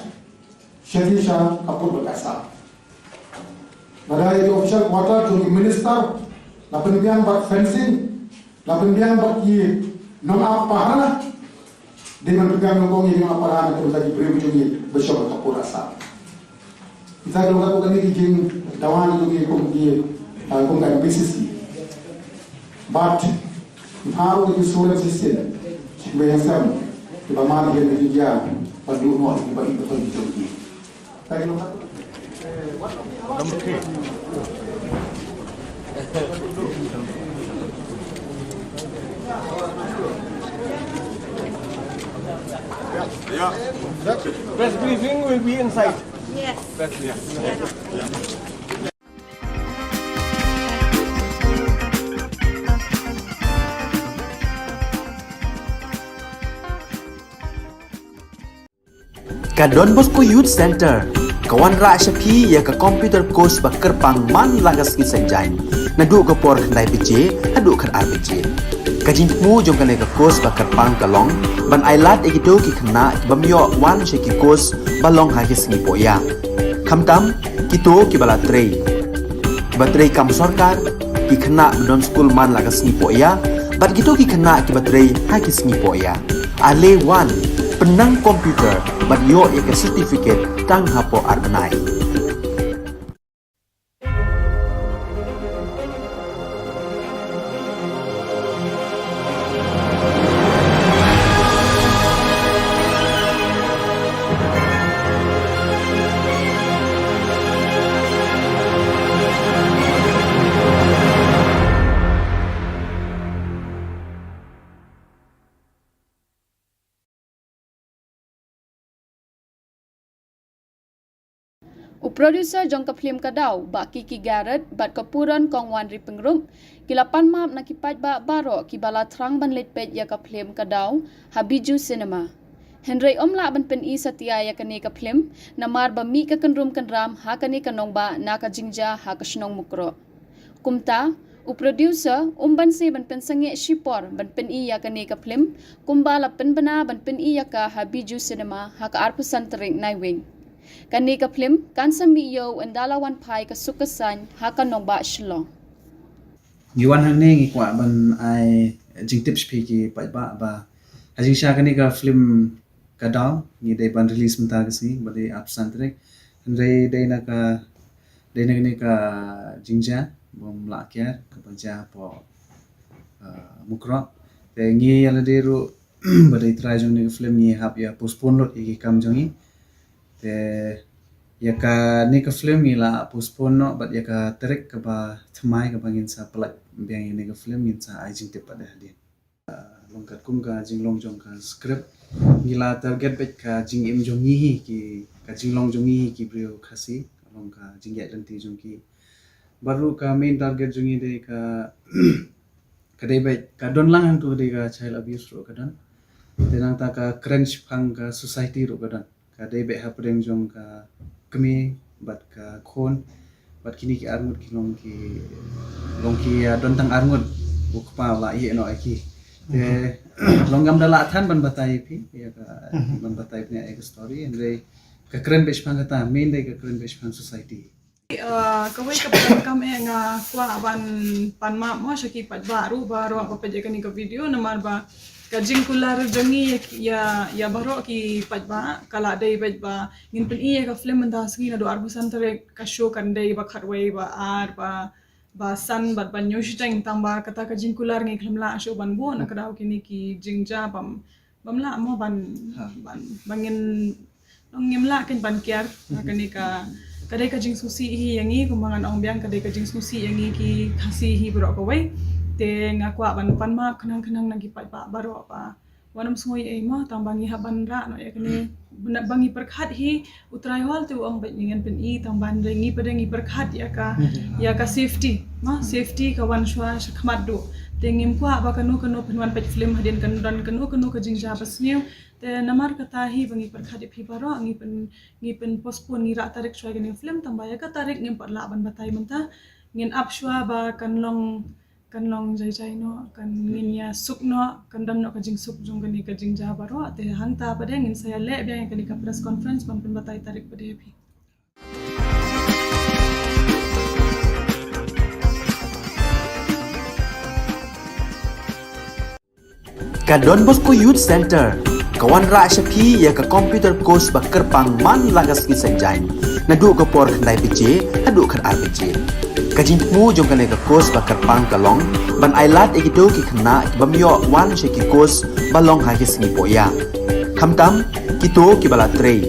sha ki sha khappud bad ka Assam. Lada ïa ki official quarter jong ki minister la pynbiang bad fencing, la pynbiang bad ki nongap pahara, dei ban pynbiang nyngkong ïa ki nongap pahara na ka bynta ki briew jong ngi ba shong ha khappud Assam. Kita ki long katto katne ki jingdawa jong ngi kum ki, ah, kum ka N P C C. Bad ki phah ruh ki assurance shisien sha kiba ïeng skhem, kiba mad ïa ka jingjia, ban duh noh ïa kiba ïeit ba ki jong ki. Press briefing will be inside. Yes. Press, yeah. Ka Don Bosco Youth Center ka wanrah sha phi ïa ka computer course ba kyrpang man la ka sngi Saitjaiñ, naduh ka por khyndai baje haduh khatar baje. Ka jingthmu jong kane ka course ba kyrpang ka long ban ailad ïa kito ki khynnah ki bym ïoh wan sha ki course ba long ha ki sngi pohïa, khamtam kito kiba la trei, kiba trei kam sorkar, ki khynnah ba don skul man la ka sngi pohïa, bad kito ki khynnah kiba trei ha ki sngi pohïa. Ale wan, pynnang computer bad ïoh ïa ka certificate tang hapoh ar bnai. U producer jong ka phlim Ka Daw, Bah Kiki Garrett, bad ka Puron Kong Wanri Pyngrope, ki la pan map na ki paidbah baroh kiba la thrang ban leit peit ïa ka phlim Ka Daw ha Bijou Cinema. Hynrei ym lah ban pyni satia ïa kane ka phlim, namar ba mih ka kynrum kynram ha kane ka nongbah na ka jingjia ha ka shnong Mukroh. Kumta, u producer um banse ban pynsangeh shipor ban pyni ïa kane ka phlim, kumba la pynbna ban pyni ïa ka ha Bijou Cinema ha ka arphew san tarik Naiwieng. Kane ka phlim kan sa mih ïa u ynda la wan phai ka suk ka saiñ ha ka nongbah Shillong. Ngi wan hangne ngi kwah ban ai jingtip sha phi ki paidbah ba ha jingshisha kane ka phlim Ka Daw ngi dei ban release mynta ka sngi ba dei arphew san tarik. Hynrei dei na ka, dei na kane ka jingjia bym lah kiar kaba jia hapoh, ah, Mukroh. Te ngi ïa lade ruh ba dei trai jong kane ka phlim ngi hap ïa postpone lut ïa ki kam jong ngi. Te ïa kane ka phlim ngi la postpone noh bad ïa ka tarik kaba thymmai kaba ngin sa pynlait biang ïa kane ka phlim ngin sa ai jingtip pat hadien. Long katkum ka jinglong jong ka script ngi la target beit ka jingim jong ngi hi ki, ka jinglong jong ngi hi ki briew Khasi, long ka jingïaid lynti jong ki. Bad ruh ka main target jong ngi dei ka, ka dei beit ka don lang hangto ka dei ka child abuse ruh ka don. Te nangta ka kren shaphang ka society ruh ka don. Ka dei beit hapdeng jong ka kmie bad ka khun bad kine ki arngut ki long ki, long ki, ah, don tang arngut, u kpa u la ïeh noh ïa ki. Te long ngam da lah than ban batai ïa phi ïa ka, ban batai ïa phi ïa ka story, hynrei ka kren beit shaphang kata, main dei ka kren beit shaphang society. Ah, kawei kaba donkam eh nga kwah ban pan map mo sha ki paidbah ruh baroh ba peit ïa kane ka video, namar ba ka jingkular jong ngi ïa, ïa, ïa baroh ki paidbah ka la dei beit ba ngin pyni ïa ka phlim mynta sngi naduh arphew san tarik, ka show kan dei ba khatwei, ba ar, ba, ba san bad ba hynñiew shiteng, tang ba kata ka jingkular ngi khlem lah shuh ban buh na ka daw kine ki jingjia bym, bym lah mo ban, ban, ba ngin, ngim lah kein ban kiar. Kane ka, ka dei ka jingsngewsih hi ïa ngi, kumba ngan ong biang ka dei ka jingsngewsih ïa ngi ki Khasi hi baroh kawei. Te nga kwah ban pan map khnang khnang na ki paidbah baroh ba wat nym sngew ei ei mo, tang ba ngi hap ban rah noh ïa kane, ba ngi pyrkhat hi, U Trai Hall te u ong beit ngi ngin pyni, tang ba hynrei ngi pat ngi pyrkhat ïa ka, ïa ka safety, ma, safety ka wan shuwa shakhmat duh. Te ngim kwah ba kano kano phin wan peit film hadien kan don kano kano ka jingjia ba sniew. Te namar kata hi ba ngi pyrkhat ïa phi baroh, ngi pyn, ngi pyn postpone, ngi rah tarik shuwa ïa kane ka film, tangba ïa ka tarik ngim pat lah ban batai mynta. Ngin ap shuwa ba kan long, kan long jai jai noh, kan ngin ïa suk noh, kan don noh ka jingsuk jong kane ka jingjia baroh. Te hangta pat de ngin sa ïa leh biang ïa kane ka press conference ban pynbatai tarik pat de ïa phi. Ka Don Bosco Youth Center ka wanrah sha phi ïa ka computer course ba kyrpang man la ka sngi Saitjaiñ, naduh ka por khyndai baje haduh khatar baje. Ka jingthmu jong kane ka course ba kyrpang ka long ban ailad ïa kito ki khynnah ki bym ïoh wan sha ki course ba long ha ki sngi poh ïa. Khamtam kito kiba la trei,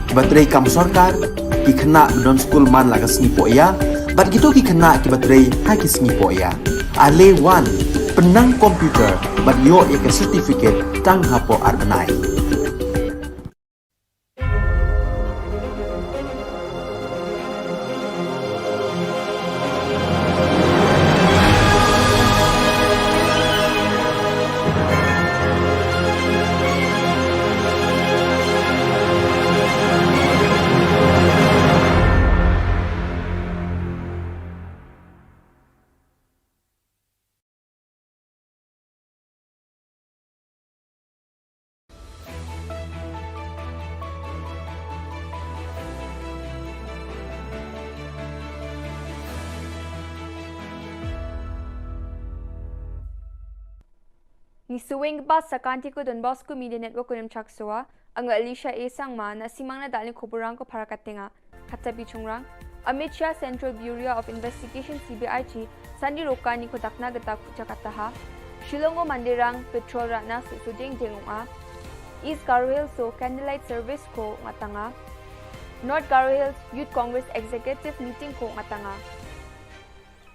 kiba trei kam sorkar, ki khynnah ba don skul man la ka sngi poh ïa, bad kito ki khynnah kiba trei ha ki sngi poh ïa. Ale wan, pynnang computer bad ïoh ïa ka certificate tang hapoh ar bnai. Ngi sngewbha sa ka Don Bosco Media Network Kunim Chaksoa, anga Alicia A Sangma, na simang na dalni khuburang ko para katenga. Kata bi chungrang, Amit Shah Central Bureau of Investigation C B I chi, Sandi Rokani ko dakna gata kucha kataha. Shillong o Mandirang, Petrol Ratna su su jeng jeng a. East Garo Hills so Candlelight Service ko ngatanga. North Garo Hills Youth Congress Executive Meeting ko ngatanga.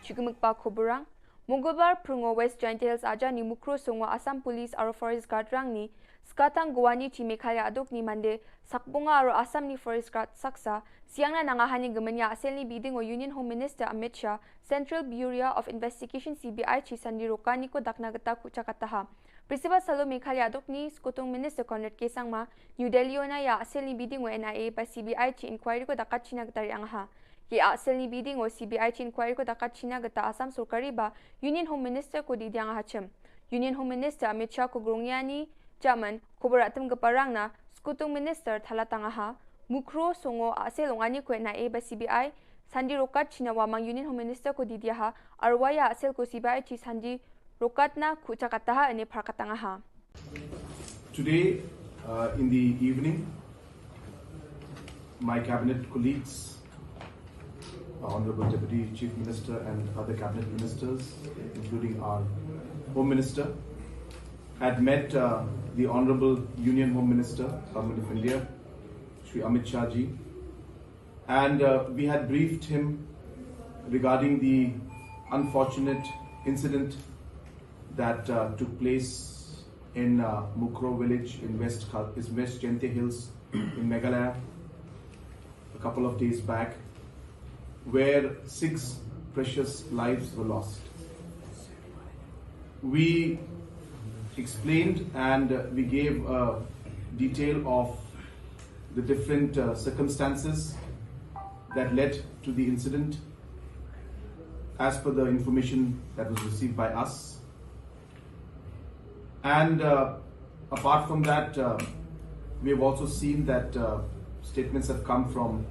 Chukimikpa khuburang, Mongolbar phrungo West Jaintia Hills aja ni Mukro Songo Assam Police aro Forest Guard rang ni, skatang Guwahati chi Meghalaya aduk ni Mande, sakbunga aro Assam ni Forest Guard saksa, siang na nanga hani gemenya asel ni biding o Union Home Minister Amit Shah, Central Bureau of Investigation C B I chi Sandi Rokani ko dakna gata kucha kataha. Principal Salo Meghalaya aduk ni Skutung Minister Conrad K Sangma, New Delhi ona ïa asel ni biding o N I A ba C B I chi inquiry ko dakat china gata ri angaha. Ki asel ni biding o C B I chi inquiry ko dakat china gata Assam sorkari ba Union Home Minister ko di diang hachim. Union Home Minister Amit Shah ko grong yani jaman ko beratem ke parang na Skutung Minister thala tangaha. Mukro Songo asel ong ani ko N I A ba C B I Sandi Rokat china wamang Union Home Minister ko di diaha arwaya asel ko C B I chi Sandi Rokat na kucha kataha ene par katangaha. Today, uh, in the evening, my cabinet colleagues, Honorable Deputy Chief Minister and other cabinet ministers, including our Home Minister, had met, uh, the Honorable Union Home Minister, Government of India, Shri Amit Shah ji, and, uh, we had briefed him regarding the unfortunate incident that, uh, took place in, uh, Mukroh village in West Kha-, is West Jaintia Hills in Meghalaya a couple of days back, where six precious lives were lost. We explained and, uh, we gave a detail of the different, uh, circumstances that led to the incident as per the information that was received by us. And, uh, apart from that, uh, we have also seen that, uh, statements have come from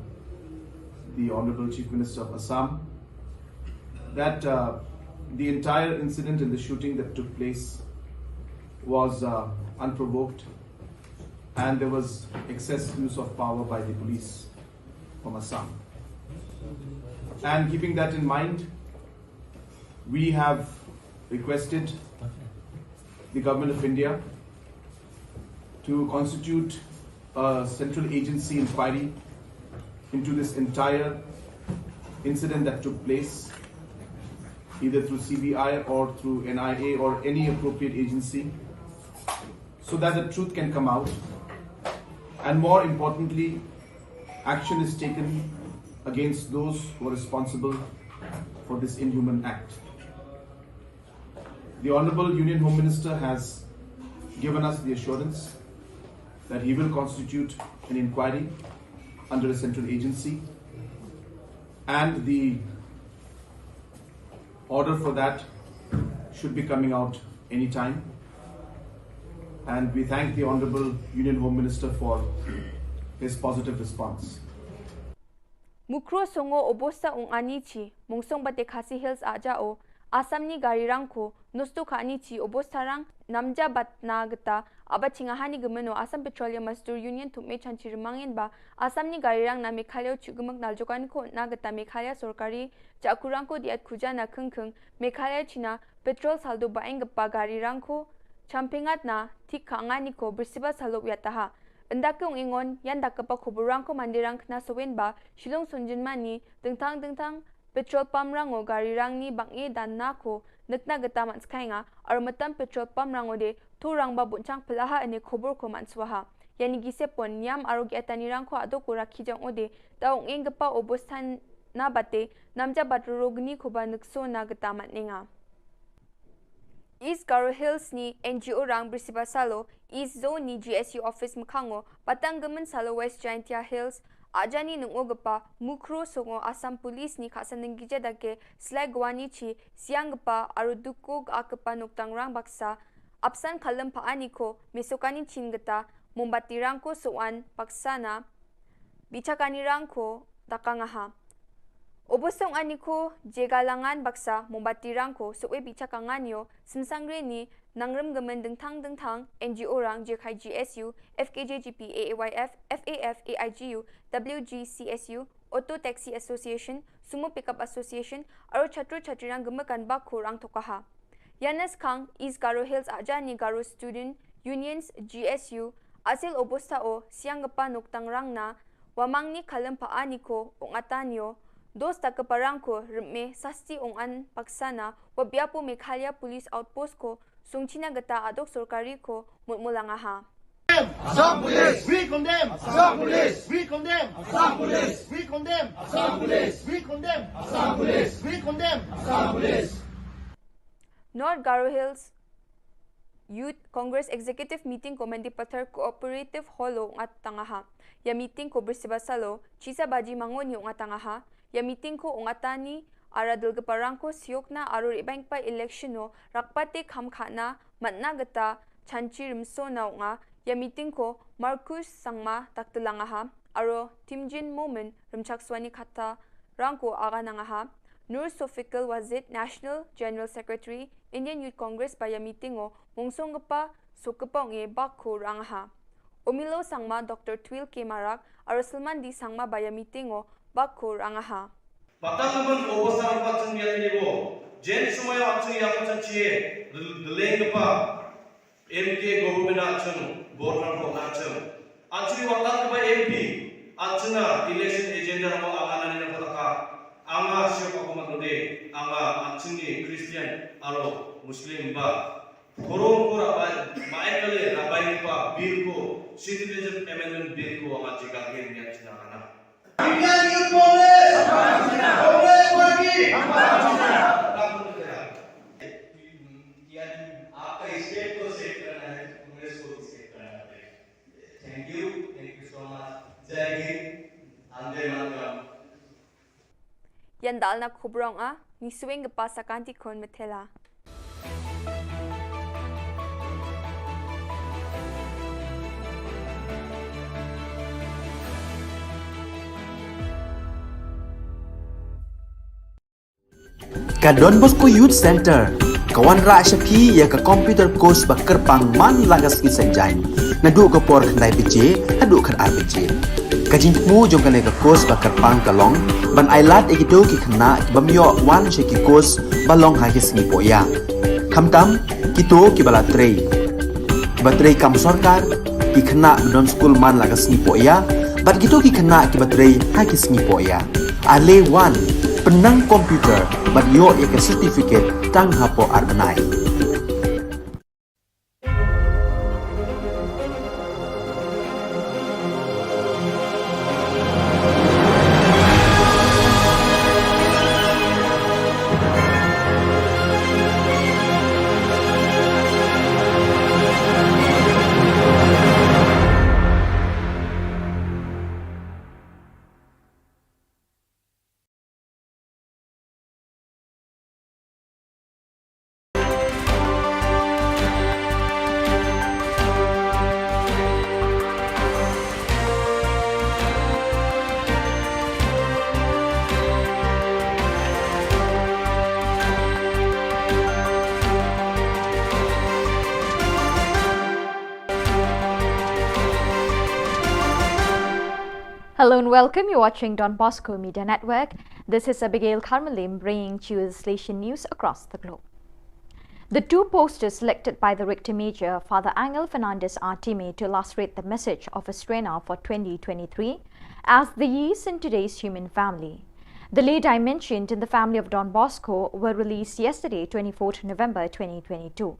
the Honorable Chief Minister of Assam that, uh, the entire incident in the shooting that took place was, uh, unprovoked, and there was excess use of power by the police from Assam. And keeping that in mind, we have requested the Government of India to constitute a central agency inquiry into this entire incident that took place, either through C B I or through N I A or any appropriate agency, so that the truth can come out. And more importantly, action is taken against those who are responsible for this inhuman act. The Honorable Union Home Minister has given us the assurance that he will constitute an inquiry under a central agency, and the order for that should be coming out anytime. And we thank the Honorable Union Home Minister for his positive response. Mukro songo obosta ong ani chi, mungsong bate Khasi Hills aja o, Assam ni gari rangko, nosto ka ani chi obosta rang, namja bat na geta, aba chinga hani gemeno Assam Petroleum Mazdoor Union thumechan chi remangen ba, Assam ni gari rang na Meghalaya chu gemek nal jokan ko na geta Meghalaya sorkari, ja kurang ko diat kuja na kengkeng, Meghalaya China, petrol saldo baeng gepa gari rangko, champingat na, tik ka angani ko, bersiba salok yataha. Enda ke ong ingon, yan da kepa khubur rangko mandirang kena sewen ba, Shillong Sunjin Mani, dengtang dengtang, petrol pump rango gari rang ni bang e dan na ko, nekna geta man skai nga, aru metam petrol pump rango de, tu rang ba bunchang pelaha ene khubur ko man swaha. Yani gise pon niam aru gi atani rangko ado ko rakhi jang ode, ta ong ing gepa obostan na bate, namja bat rogni ko ba nekso na geta man ninga. East Garo Hills ni N G O rang bersiba salo, East Zone ni G S U office mekhango, patang gemen salo West Jaintia Hills, ajani nungo gepa, mukro songo Assam Police ni khasa nenggija dake, slai gwani chi, siang gepa, aru duko ga kepa noktang rang baksa, apsan kalem pa ani ko, mesokani chin geta, mombati rangko soan, baksa na, bichakani rangko, dakang aha. Obosong ani ko, jegalangan baksa, mombati rangko, soe bichakangan yo, semsangre ni, nangrem gemen dengtang dengtang, N G O rang, jekai G S U, F K J G P, A A Y F, F A F, A I G U, W G C S U, Auto Taxi Association, Sumo Pickup Association, aru chatru chatri rang gemekan bakho rang tokaha. Yanes kang, East Garo Hills ajani Garo Student Unions, G S U, asil obosta o, siang gepa noktang rang na, wamang ni kalem pa ani ko, ong atan yo, dos ta kepa rangko, reme, sasti ong an, paksana, wabiapo Meghalaya Police Outpost ko, sungchina geta adok sorkari ko, mutmulang aha. Assam Police! We condemn! Assam Police! We condemn! Assam Police! We condemn! Assam Police! We condemn! Assam Police! We condemn! Assam Police! North Garo Hills Youth Congress Executive Meeting ko Mendipathar Cooperative Hall o ngat tangaha. Ya meeting ko brisibasalo, chisa baji mango ni ngat tangaha. Ya meeting ko ngatani, ara dulga parangko siokna aro ribangpa election o, rakpate kham khana, matna gata, chanchi rimso na nga. Ya meeting ko Marcus Sangma taktelangaha, aro Timjin Momin rimchak swani kata rangko aga nangaha. Nur Sofikul Wazid, National General Secretary, Indian Youth Congress ba ya meeting o, mungsong gepa, sokepong e bakho rangaha. Omilo Sangma, Doctor Twil K Marak, aro Salman D Sangma ba ya meeting o, bakho rangaha. Patang naman o basar patang ya ni bo, jen sumaya patang ya patang chie, deleng gepa. M K Government ah chang, Border Road ah chang. Actually, watat kaba M P, ah chang na election agenda mo anga nani na pataka, anga siapa ko matode, anga ah chang ni Christian aro Muslim ba. Forum ko rabai, mai kale rabai pa bill ko, Citizenship Amendment Bill ko anga chika gen ni ah chang na kana. Indian Youth Congress! Congress Party! यानी आपका स्टेट को सेट करना है, कांग्रेस को भी सेट करना पड़ेगा। Thank you, thank you so much. जय हिंद, वंदे मातरम। Yan dalna khubrong a, ni swing gepa sakanti khon methela. Ka Don Bosco Youth Centre ka wanrah sha phi ïa ka computer course ba kyrpang man la ka sngi Saitjaiñ. Naduh ka por khyndai baje haduh khatar baje. Ka jingthmu jong kane ka course ba kyrpang ka long ban ailad ïa kito ki khynnah ki bym ïoh wan sha ki course ba long ha ki sngi pohïa. Khamtam kito kiba la trei, kiba trei kam sorkar, ki khynnah ba don skul man la ka sngi pohïa, bad kito ki khynnah kiba trei ha ki sngi pohïa. Ale wan, pynnang computer bad ïoh ïa ka certificate tang hapoh ar bnai. Hello and welcome. You're watching Don Bosco Media Network. This is Abigail Karmalim bringing to you the Salesian news across the globe. The two posters selected by the Rector Major, Father Angel Fernandez Artime, to illustrate the message of Estrena for twenty twenty-three as the yeast in today's human family. The lay dimensioned in the family of Don Bosco were released yesterday, twenty-fourth November twenty twenty-two.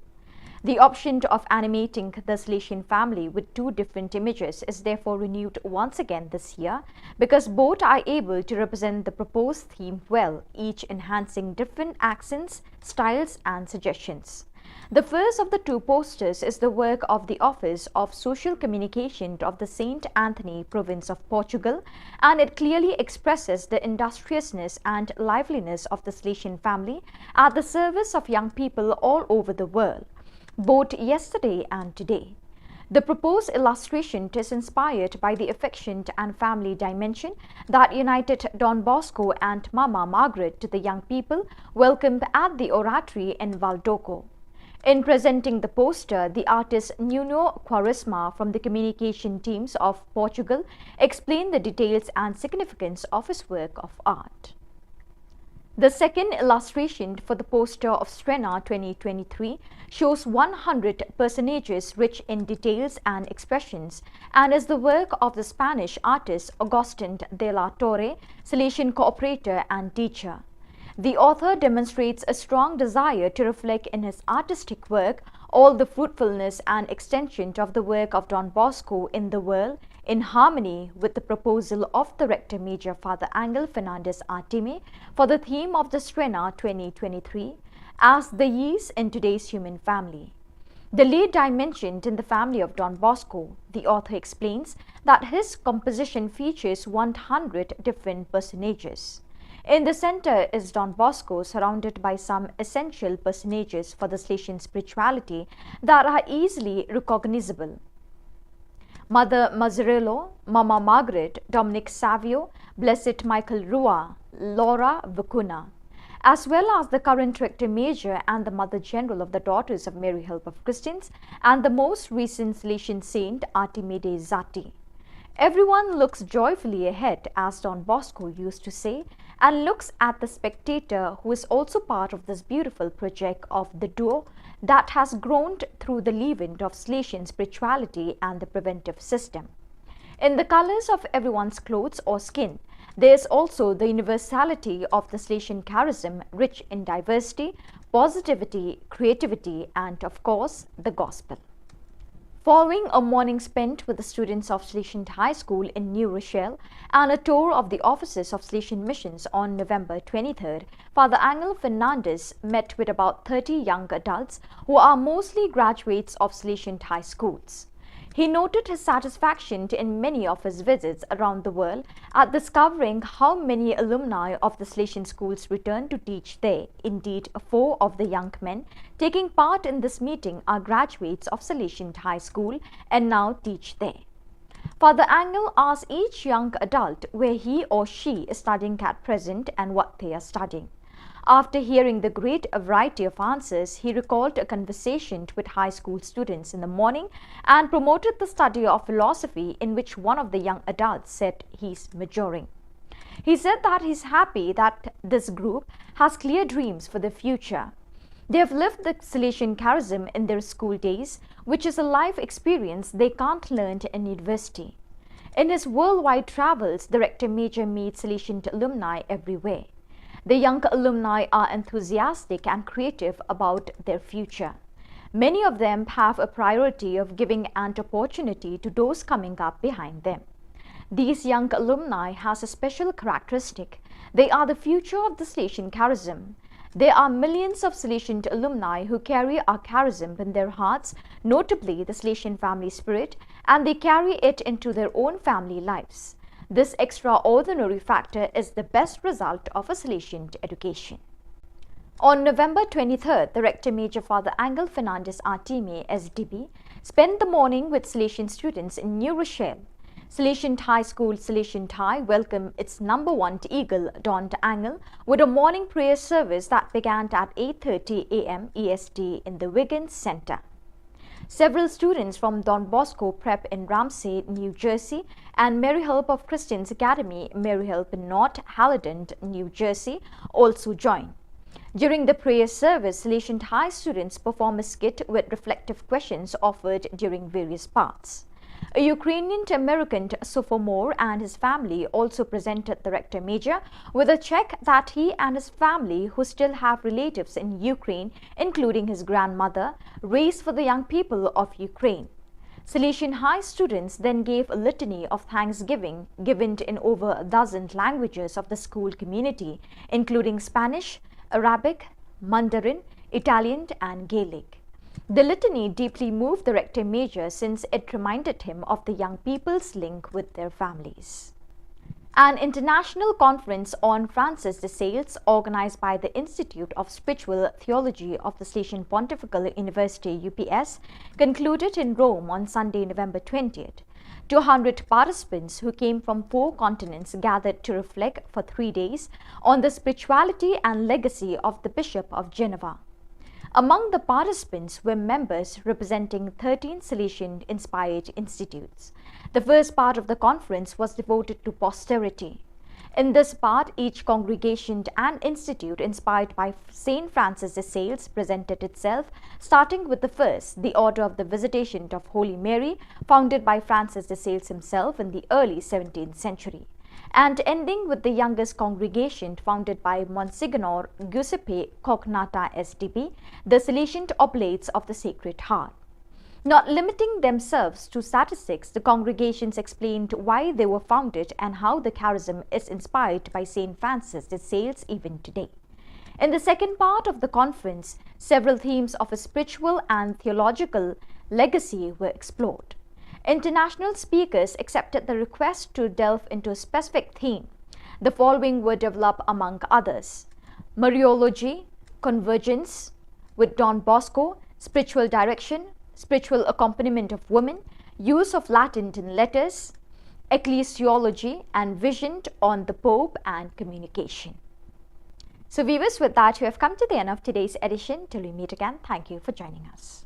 The option of animating the Salesian family with two different images is therefore renewed once again this year, because both are able to represent the proposed theme well, each enhancing different accents, styles, and suggestions. The first of the two posters is the work of the Office of Social Communication of the Saint Anthony Province of Portugal, and it clearly expresses the industriousness and liveliness of the Salesian family at the service of young people all over the world, both yesterday and today. The proposed illustration is inspired by the affection and family dimension that united Don Bosco and Mama Margaret to the young people welcomed at the Oratory in Valdoco. In presenting the poster, the artist Nuno Quaresma from the communication teams of Portugal explained the details and significance of his work of art. The second illustration for the poster of Estrena twenty twenty-three shows one hundred personages rich in details and expressions, and is the work of the Spanish artist Augustin de la Torre, Salesian cooperator and teacher. The author demonstrates a strong desire to reflect in his artistic work all the fruitfulness and extension of the work of Don Bosco in the world, in harmony with the proposal of the Rector Major, Father Angel Fernandez Artime, for the theme of the Estrena twenty twenty-three, as the yeast in today's human family. The lay dimensioned in the family of Don Bosco, the author explains that his composition features one hundred different personages. In the center is Don Bosco, surrounded by some essential personages for the Salesian spirituality that are easily recognizable: Mother Mazzarello, Mama Margaret, Dominic Savio, Blessed Michael Rua, Laura Vicuna, as well as the current Rector Major and the Mother General of the Daughters of Mary Help of Christians, and the most recent Salesian saint, Artime Dei Zati. Everyone looks joyfully ahead, as Don Bosco used to say, and looks at the spectator, who is also part of this beautiful project of the duo that has grown through the leaven of Salesian spirituality and the preventive system. In the colors of everyone's clothes or skin, there is also the universality of the Salesian charism, rich in diversity, positivity, creativity, and of course, the gospel. Following a morning spent with the students of Salesian High School in New Rochelle and a tour of the offices of Salesian Missions on November twenty-third, Father Angel Fernandez met with about thirty young adults who are mostly graduates of Salesian High Schools. He noted his satisfaction in many of his visits around the world at discovering how many alumni of the Salesian schools return to teach there. Indeed, four of the young men taking part in this meeting are graduates of Salesian High School and now teach there. Father Angel asked each young adult where he or she is studying at present and what they are studying. After hearing the great variety of answers, he recalled a conversation with high school students in the morning and promoted the study of philosophy, in which one of the young adults said he's majoring. He said that he's happy that this group has clear dreams for the future. They have lived the Salesian charism in their school days, which is a life experience they can't learn in university. In his worldwide travels, the Rector Major meets Salesian alumni everywhere. The young alumni are enthusiastic and creative about their future. Many of them have a priority of giving an opportunity to those coming up behind them. These young alumni has a special characteristic. They are the future of the Salesian charism. There are millions of Salesian alumni who carry our charism in their hearts, notably the Salesian family spirit, and they carry it into their own family lives. This extraordinary factor is the best result of a Salesian education. On November twenty-third, the Rector Major, Father Angel Fernandez Artime, S D B, spent the morning with Salesian students in New Rochelle. Salesian High School Salesian High welcomed its number one eagle, Don Angel, with a morning prayer service that began at eight thirty a m E S T in the Wiggins Center. Several students from Don Bosco Prep in Ramsey, New Jersey, and Mary Help of Christians Academy, Mary Help North Haledon, New Jersey, also joined. During the prayer service, Salesian High students perform a skit with reflective questions offered during various parts. A Ukrainian American sophomore and his family also presented the rector major with a check that he and his family, who still have relatives in Ukraine, including his grandmother, raised for the young people of Ukraine. Salesian High students then gave a litany of thanksgiving given in over a dozen languages of the school community, including Spanish, Arabic, Mandarin, Italian, and Gaelic. The litany deeply moved the rector major since it reminded him of the young people's link with their families. An international conference on Francis de Sales, organized by the Institute of Spiritual Theology of the Salesian Pontifical University, U P S, concluded in Rome on Sunday, November twentieth. Two hundred participants who came from four continents gathered to reflect for three days on the spirituality and legacy of the Bishop of Geneva. Among the participants were members representing thirteen Salesian inspired institutes. The first part of the conference was devoted to posterity. In this part, each congregation and institute inspired by Saint Francis de Sales presented itself, starting with the first, the Order of the Visitation of Holy Mary, founded by Francis de Sales himself in the early seventeenth century, and ending with the youngest congregation, founded by Monsignor Giuseppe Cognatta S D B, the Salesian Oblates of the Sacred Heart. Not limiting themselves to statistics, the congregations explained why they were founded and how the charism is inspired by Saint Francis de Sales even today. In the second part of the conference, several themes of a spiritual and theological legacy were explored. International speakers accepted the request to delve into a specific theme. The following were developed, among others: Mariology, Convergence with Don Bosco, Spiritual Direction, Spiritual Accompaniment of Women, Use of Latin in Letters, Ecclesiology, and Vision on the Pope and Communication. So, viewers, with that, we have come to the end of today's edition. Till we meet again, thank you for joining us.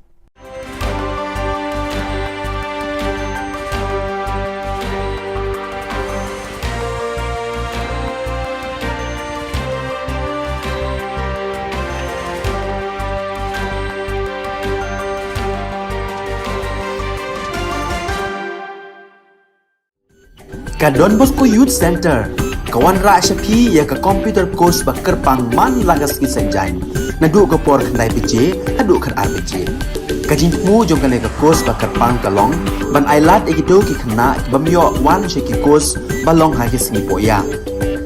Ka Don Bosco Youth Centre ka wanrah sha phi ïa ka computer course ba kyrpang man la ka sngi Saitjaiñ, naduh ka por khyndai baje haduh khatar baje. Ka jingthmu jong kane ka course ba kyrpang ka long ban ailad ïa kito ki khynnah ki bym ïoh wan sha ki course ba long ha ki sngi pohïa,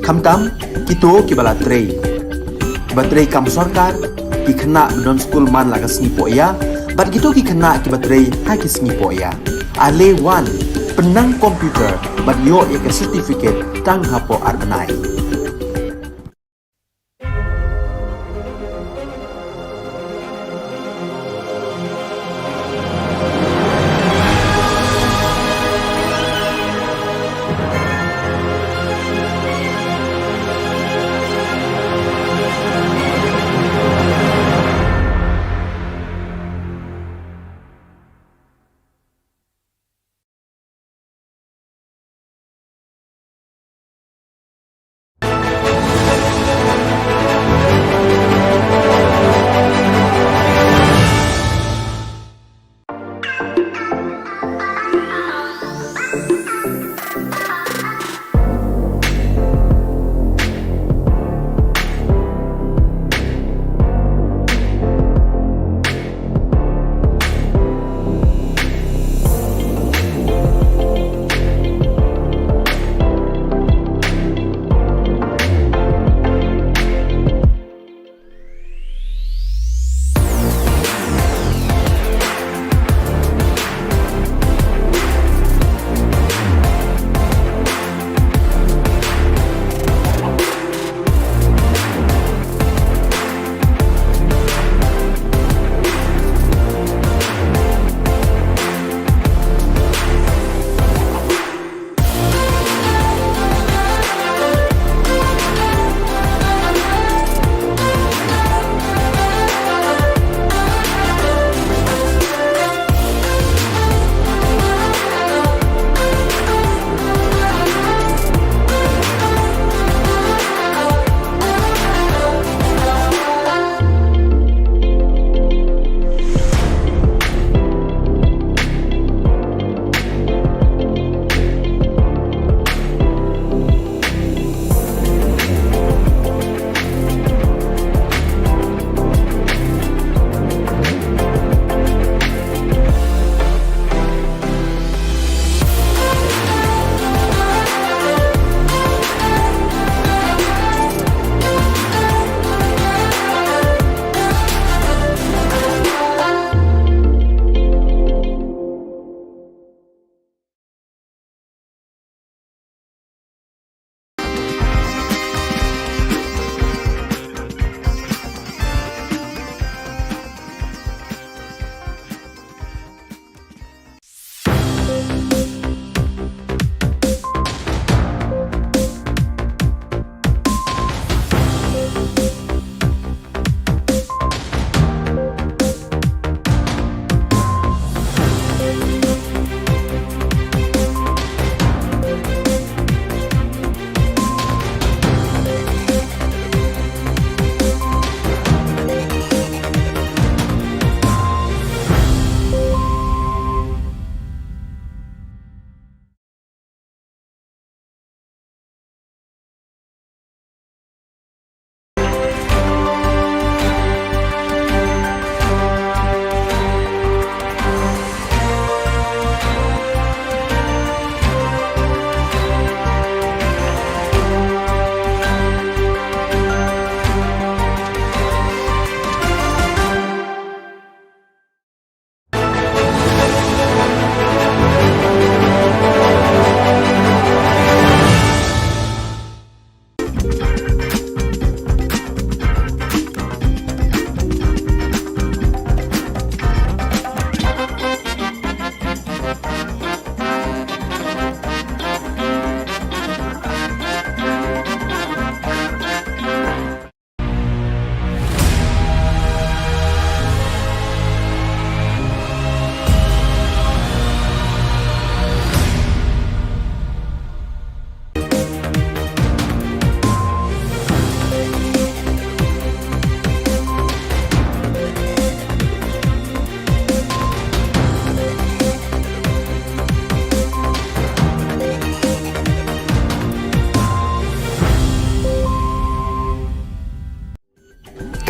khamtam kito kiba la trei, kiba trei kam sorkar, ki khynnah ba don skul man la ka sngi pohïa, bad kito ki khynnah kiba trei ha ki sngi pohïa. Ale wan, pynnang computer bad ïoh ïa ka certificate tang hapoh ar bnai.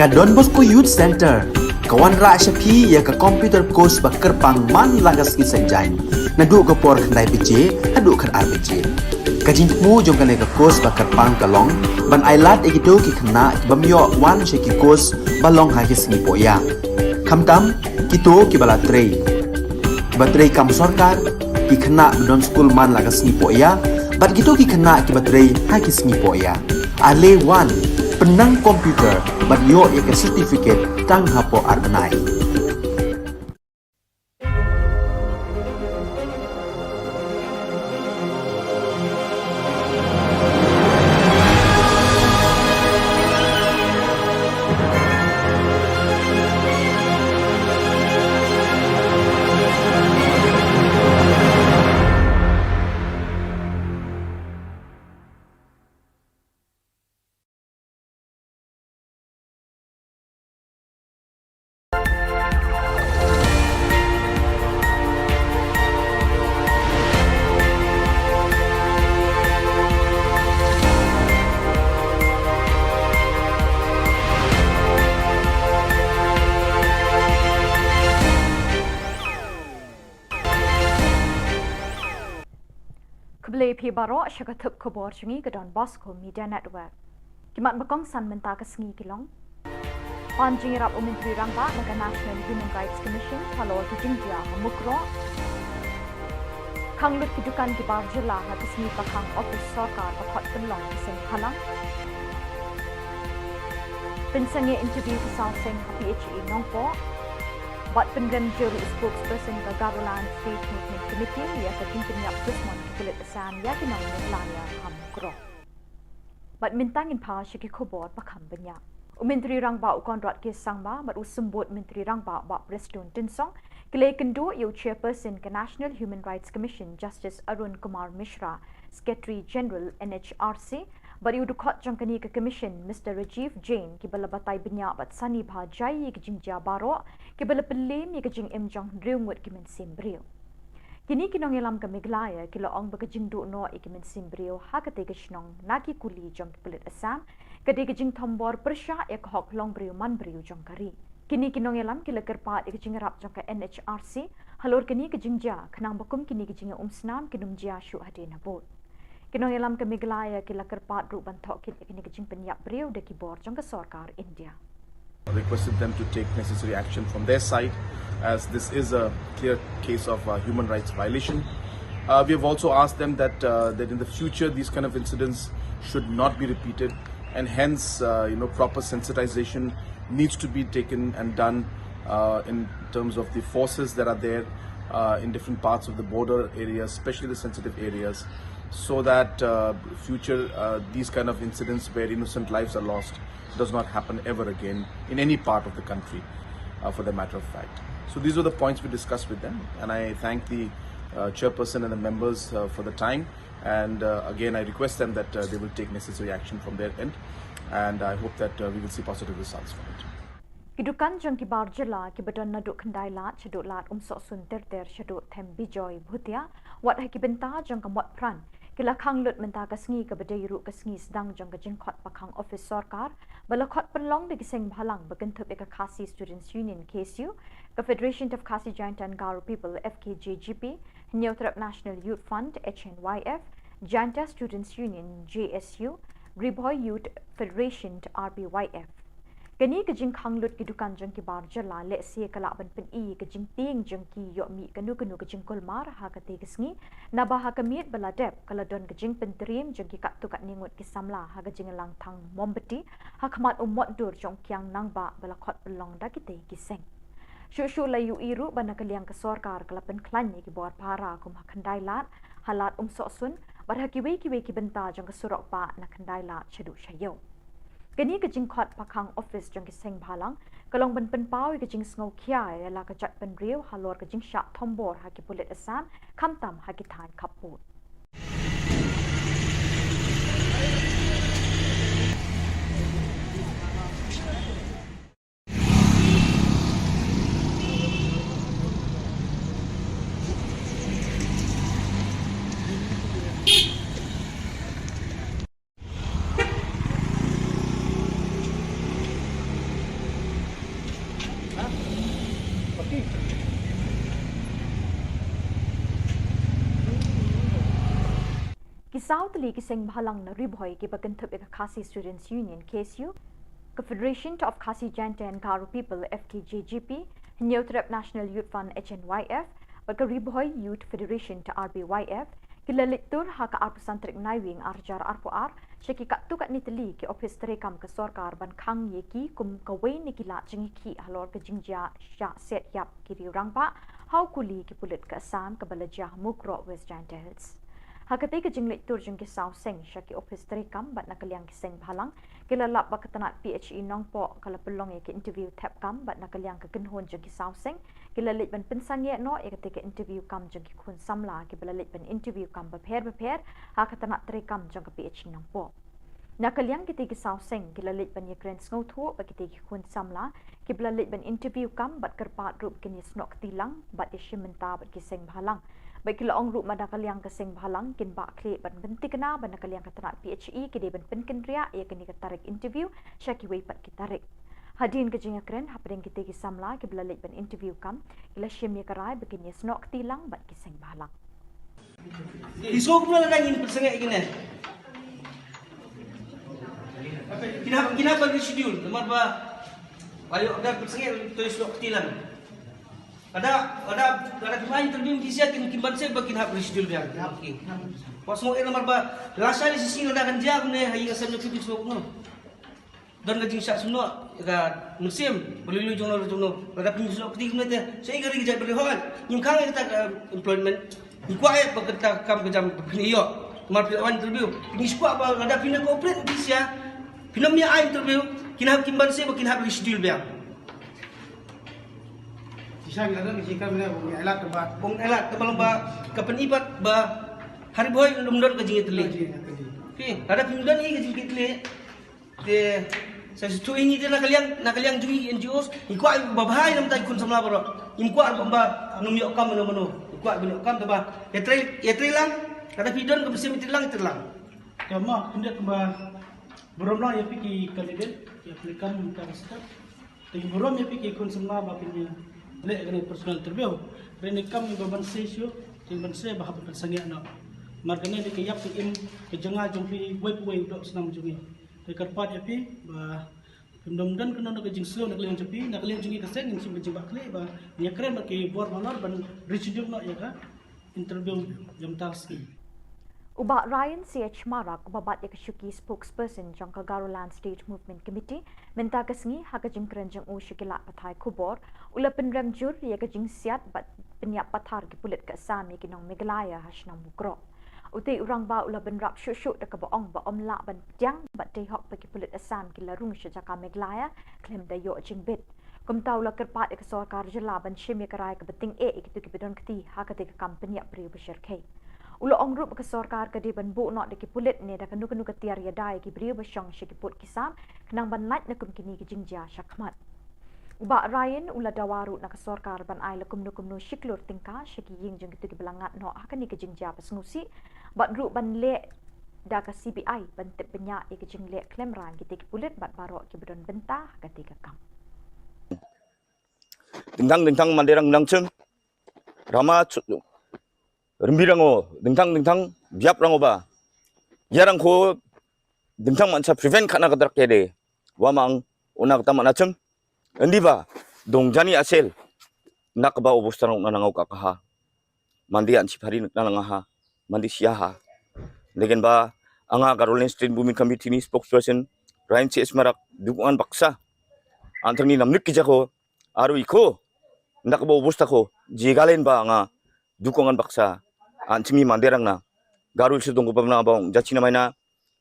Ka Don Bosco Youth Centre ka wanrah sha phi ïa ka computer course ba kyrpang man la ka sngi Saitjaiñ, naduh ka por khyndai baje haduh khatar baje. Ka jingthmu jong kane ka course ba kyrpang ka long ban ailad ïa kito ki khynnah ki bym ïoh wan sha ki course ba long ha ki sngi pohïa, khamtam kito kiba la trei, kiba trei kam sorkar, ki khynnah ba don skul man la ka sngi pohïa bad kito ki khynnah kiba trei ha ki sngi pohïa. Ale wan, pynnang computer bad ïoh ïa ka certificate tang hapoh ar bnai. Khublei phi baroh sha ka thup khubor jong ngi ka Don Bosco Media Network. Ki mat ba kongsan mynta ka sngi ki long: Pan jingïarap u Myntri Rangbah na ka National Human Rights Commission halor ki jingjia ha Mukroh. Khang lut ki dukan ki bar jylla ha ka sngi pakhang office sorkar ba khot pynlong ki seng bhalang. Pynsangeh interview ki saw seng ha P H E Nongpoh. Bad pynrem jur u spokesperson ka Garoland State Movement Committee ïa ka jingpynïap dusmon ki pulit Assam ïa ki nong Meghalaya ha Mukroh. Bad mynta ngin phai sha ki khubor ba kham bniah. U Myntri Rangbah u Conrad K Sangma bad u Symbud Myntri Rangbah Bah Prestone Tynsong ki la ïakynduh ïa u Chairperson ka National Human Rights Commission Justice Arun Kumar Mishra, Secretary General N H R C, bad ïa u dkhot jong kane ka Commission Mister Rajiv Jain, kiba la batai bniah bad sani bha jai ïa ki jingjia baroh kiba la pynliem ïa ka jingim jong hynriew ngut ki mynsiem briew. Kine ki nongïalam ka Meghalaya ki la ong ba ka jingduh noh ïa ki mynsiem briew ha katei ka shnong na ki kuli jong ki pulit Assam ka dei ka jingthombor pyrshah ïa ka hok long briew man briew jong ka ri. Kine ki nongïalam ki la kyrpad ïa ka jingïarap jong ka N H R C halor kane ka jingjia, khnang ba kum kine ki jingïaumsnam kin ym jia shuh hadien habud. Ki nongïalam ka Meghalaya ki la kyrpad ruh ban thoh kit ïa kine ki jingpynïap briew da ki bor jong ka sorkar India. Requested them to take necessary action from their side, as this is a clear case of uh, human rights violation. Uh, we have also asked them that uh, that in the future these kind of incidents should not be repeated, and hence uh, you know, proper sensitization needs to be taken and done uh, in terms of the forces that are there uh, in different parts of the border areas, especially the sensitive areas, so that uh, future uh, these kind of incidents where innocent lives are lost does not happen ever again in any part of the country, uh, for the matter of fact. So these were the points we discussed with them, and I thank the uh, chairperson and the members uh, for the time. And uh, again, I request them that uh, they will take necessary action from their end, and I hope that uh, we will see positive results from it. Ki dukan jong ki bar jylla kiba don naduh Khyndai Lad shaduh Lad Umsohsun ter ter shaduh Them Bijoy Bhutia, wat ha ki bynta jong ka Motphran, ki la khang lut mynta ka sngi kaba dei ruh ka sngi sdang jong ka jingkhot pakhang office sorkar ba la khot pynlong da ki seng bhalang ba kynthup ïa ka Khasi Students Union, K S U, ka Federation of Khasi Jaintia and Garo People, F K J G P, Hynñiewtrep National Youth Front, H N Y F, Jaintia Students Union, J S U, Ri Bhoi Youth Federation, R B Y F. Kane ka jingkhang lut ki dukan jong ki bar jylla lehse ka lah ban pyni ka jingtieng jong ki ïoh mih kano kano ka jingkulmar ha katei ka sngi, naba ha ka miet ba la dep ka la don ka jingpyntriem jong ki katto katne ngut ki samla ha ka jingïalang thang mombati ha khmat u mot dur jong u kiang nangbah ba la khot pynlong da kitei ki seng. Shuh shuh la ïohi ruh ba na ka liang ka sorkar ka la pynkhlaiñ ïa ki bor phara kum ha Khyndai Lad, ha Lad Umsohsun, bad ha kiwei kiwei ki bynta jong ka surok bah na Khyndai Lad shaduh sha ïew. Kane ka jingkhot pakhang office jong ki seng bhalang ka long ban pynpaw ïa ka jingsngewkhia ïa la ka jaitbynriew halor ka jingshah thombor ha ki pulit Assam, khamtam ha ki thaiñ khappud. Saw tylli ki seng bhalang na Ri Bhoi kiba kynthup ïa ka Khasi Students Union, K S U, ka Federation of Khasi Jaintia and Garo People, F K J G P, Hynñiewtrep National Youth Front, H N Y F, bad ka Ri Bhoi Youth Federation, R B Y F, ki la leit tur ha ka arphew san tarik Naiwieng arhajar arphew ar sha ki katto katne tylli ki ophis treikam ka sorkar ban khang ïa ki kum kawei na ki lad jingïakhih halor ka jingjia shah set ïap ki riew rangbah ha u kuli ki pulit ka Assam kaba la jia ha Mukroh, West Jaintia Hills. Ha katei ka jingleit tur jong ki saw seng sha ki ophis treikam bad na ka liang ki seng bhalang, ki la lap ba ka tnat P H E Nongpoh ka la pynlong ïa ki interview thep kam bad na ka liang ka kynhun jong ki saw seng ki la leit ban pynsangeh noh ïa katei ka interview kam jong ki khun samla kiba la leit ban interview kam bapher bapher ha ka tnat treikam jong ka P H E Nongpoh. Na ka liang kitei ki saw seng ki la leit ban ïakren sngewthuh ba kitei ki khun samla kiba la leit ban interview kam bad kyrpad ruh ba kin ïasnoh kti lang bad ïashim bynta bad ki seng bhalang. Bad ki la ong ruh ba na ka liang ka seng bhalang kin bah khlieh ban pynthikna ba na ka liang ka tnat P H E ki dei ban pynkynriah ïa kane ka tarik interview sha kiwei pat ki tarik. Hadien ka jingïakren hapdeng kitei ki samla kiba la leit ban interview kam, ki la shim ïa ka rai ba kin ïasnoh kti lang bad ki seng bhalang. Ki sngewbha la dang ngin pynsangeh ïa kine. Kin hap, kin hap ban reschedule namar ba, ayo, da pynsangeh to ïasnoh kti lang. Lada, lada, lada phim ai interview ki sha kin, kin banse ba kin hap reschedule biang. Kin hap ki. Wat sngew eh namar ba lashai shisien lada kan jia kumne ha ïing Assam jong phi, phin sngew kumno. Don ka jingshah sumnoh ïa ka mynsiem, ba lui lui jong no jong no. Lada phin ïasnoh kti kumne te, shaei ka ri ka jaid ba ri hoi. Ngim khang ïa kata ka employment. Ngi kwah ïa ba kata ka kam ka jam ba phin ïoh. Namar phi la wan interview. Ngi kwah ba lada phin cooperate ki sha, phin ym ïa ai interview, kin hap, kin banse ba kin hap reschedule biang. Shisha ngi la don ka jingkren mynne ba ong alat ba. Ong alat ba long ba ka pyni pat ba ha Ri Bhoi ym don ka jingïatylli. Ka jingïatylli. Phi, lada phim don hi ka jingïatylli. Te sa shu ïa ngi te na ka liang, na ka liang jong ngi N G Os, ngi kwah ba bha ïa na bynta ki khun samla baroh. Ngim kwah ba, ba ym ïoh kam mano mano. Ngi kwah ba ïoh kam te ba ïatrei, ïatrei lang, lada phi don ka mynsiem ïatrei lang, ïatrei lang. Te ma, khyndiat ba burom lang ïa phi ki candidate, ïa phi kam ka step. Te ki burom ïa phi ki khun samla ba phin ïa leh kane personal interview. Hynrei ne kam ba banse shuh, te banse ba hap ban pynsangeh noh. Namar kane dei ka ïap ka im ka jong nga jong phi, uwei pa uwei u doh snam jong ngi. Te kyrpad ïa phi ba phim dom don kano kano ka jingsngew na ka liang jong phi, na ka liang jong ngi ka seng ngin shim ka jingbakla ba ngin ïakren bad ki bor ba halor ban reschedule noh ïa ka interview jong ka sngi. U Bah Ryan C H Marak, uba bat ïa ka shuki spokesperson jong ka Garoland State Movement Committee, mynta ka sngi ha ka jingkren jong u sha ki lad pathai khubor, u la pynrem jur ïa ka jingsiat bad pynïap pathar ki pulit ka Assam ïa ki nong Meghalaya ha shnong Mukroh. Utei u rangbah u la bynrap shuh shuh da kaba ong ba ym lah ban pdiang bad dei hok ba ki pulit Assam ki la rung sha jaka Meghalaya khlem da ïoh jingbit. Kumta u la kyrpad ïa ka sorkar jylla ban shim ïa ka rai kaba tyngeh ïa kito kiba don kti ha katei ka kam pynïap briew ba shyrkhei. U la ong ruh ba ka sorkar ka dei ban buh noh da ki pulit ne da kano kano ka tiar ïada ïa ki briew ba shong sha ki pud ki sam khnang ban lait na kum kine ki jingjia shakhmat. U Bah Ryan u la dawa ruh na ka sorkar ban ai la kumno kumno shi klur tyngka sha ki ïing jong kito kiba la ngat noh ha kane ka jingjia ba sngewsih bad ruh ban leh da ka C B I ban tip bniah ïa ka jingleh khlem rang kitei ki pulit bad baroh kiba don bynta ha katei ka kam. Dingthang dingthang Manderang nang chim. Rama chu-, Rimbi rango, dingthang dingthang biap rango ba. Ïa rango dingthang man sa prevent khana ka drak kede. Wa mang, una kata mana chim. Endi ba, dong jani asel. Nak ba obostan na nangau ka kaha. Mandi an chipari na nanga ha. Mandi sia ha. Legen ba, anga Garoland State Movement Committee ni spokesperson, Ryan C H Marak, dukungan baksa. Antang ni namnik ki jako, aru iko, nak ba obostan ko, jigalen ba anga, dukungan baksa, an chimi Manderang na, Garo Hills dong ko pamna ba ong, jachina maina,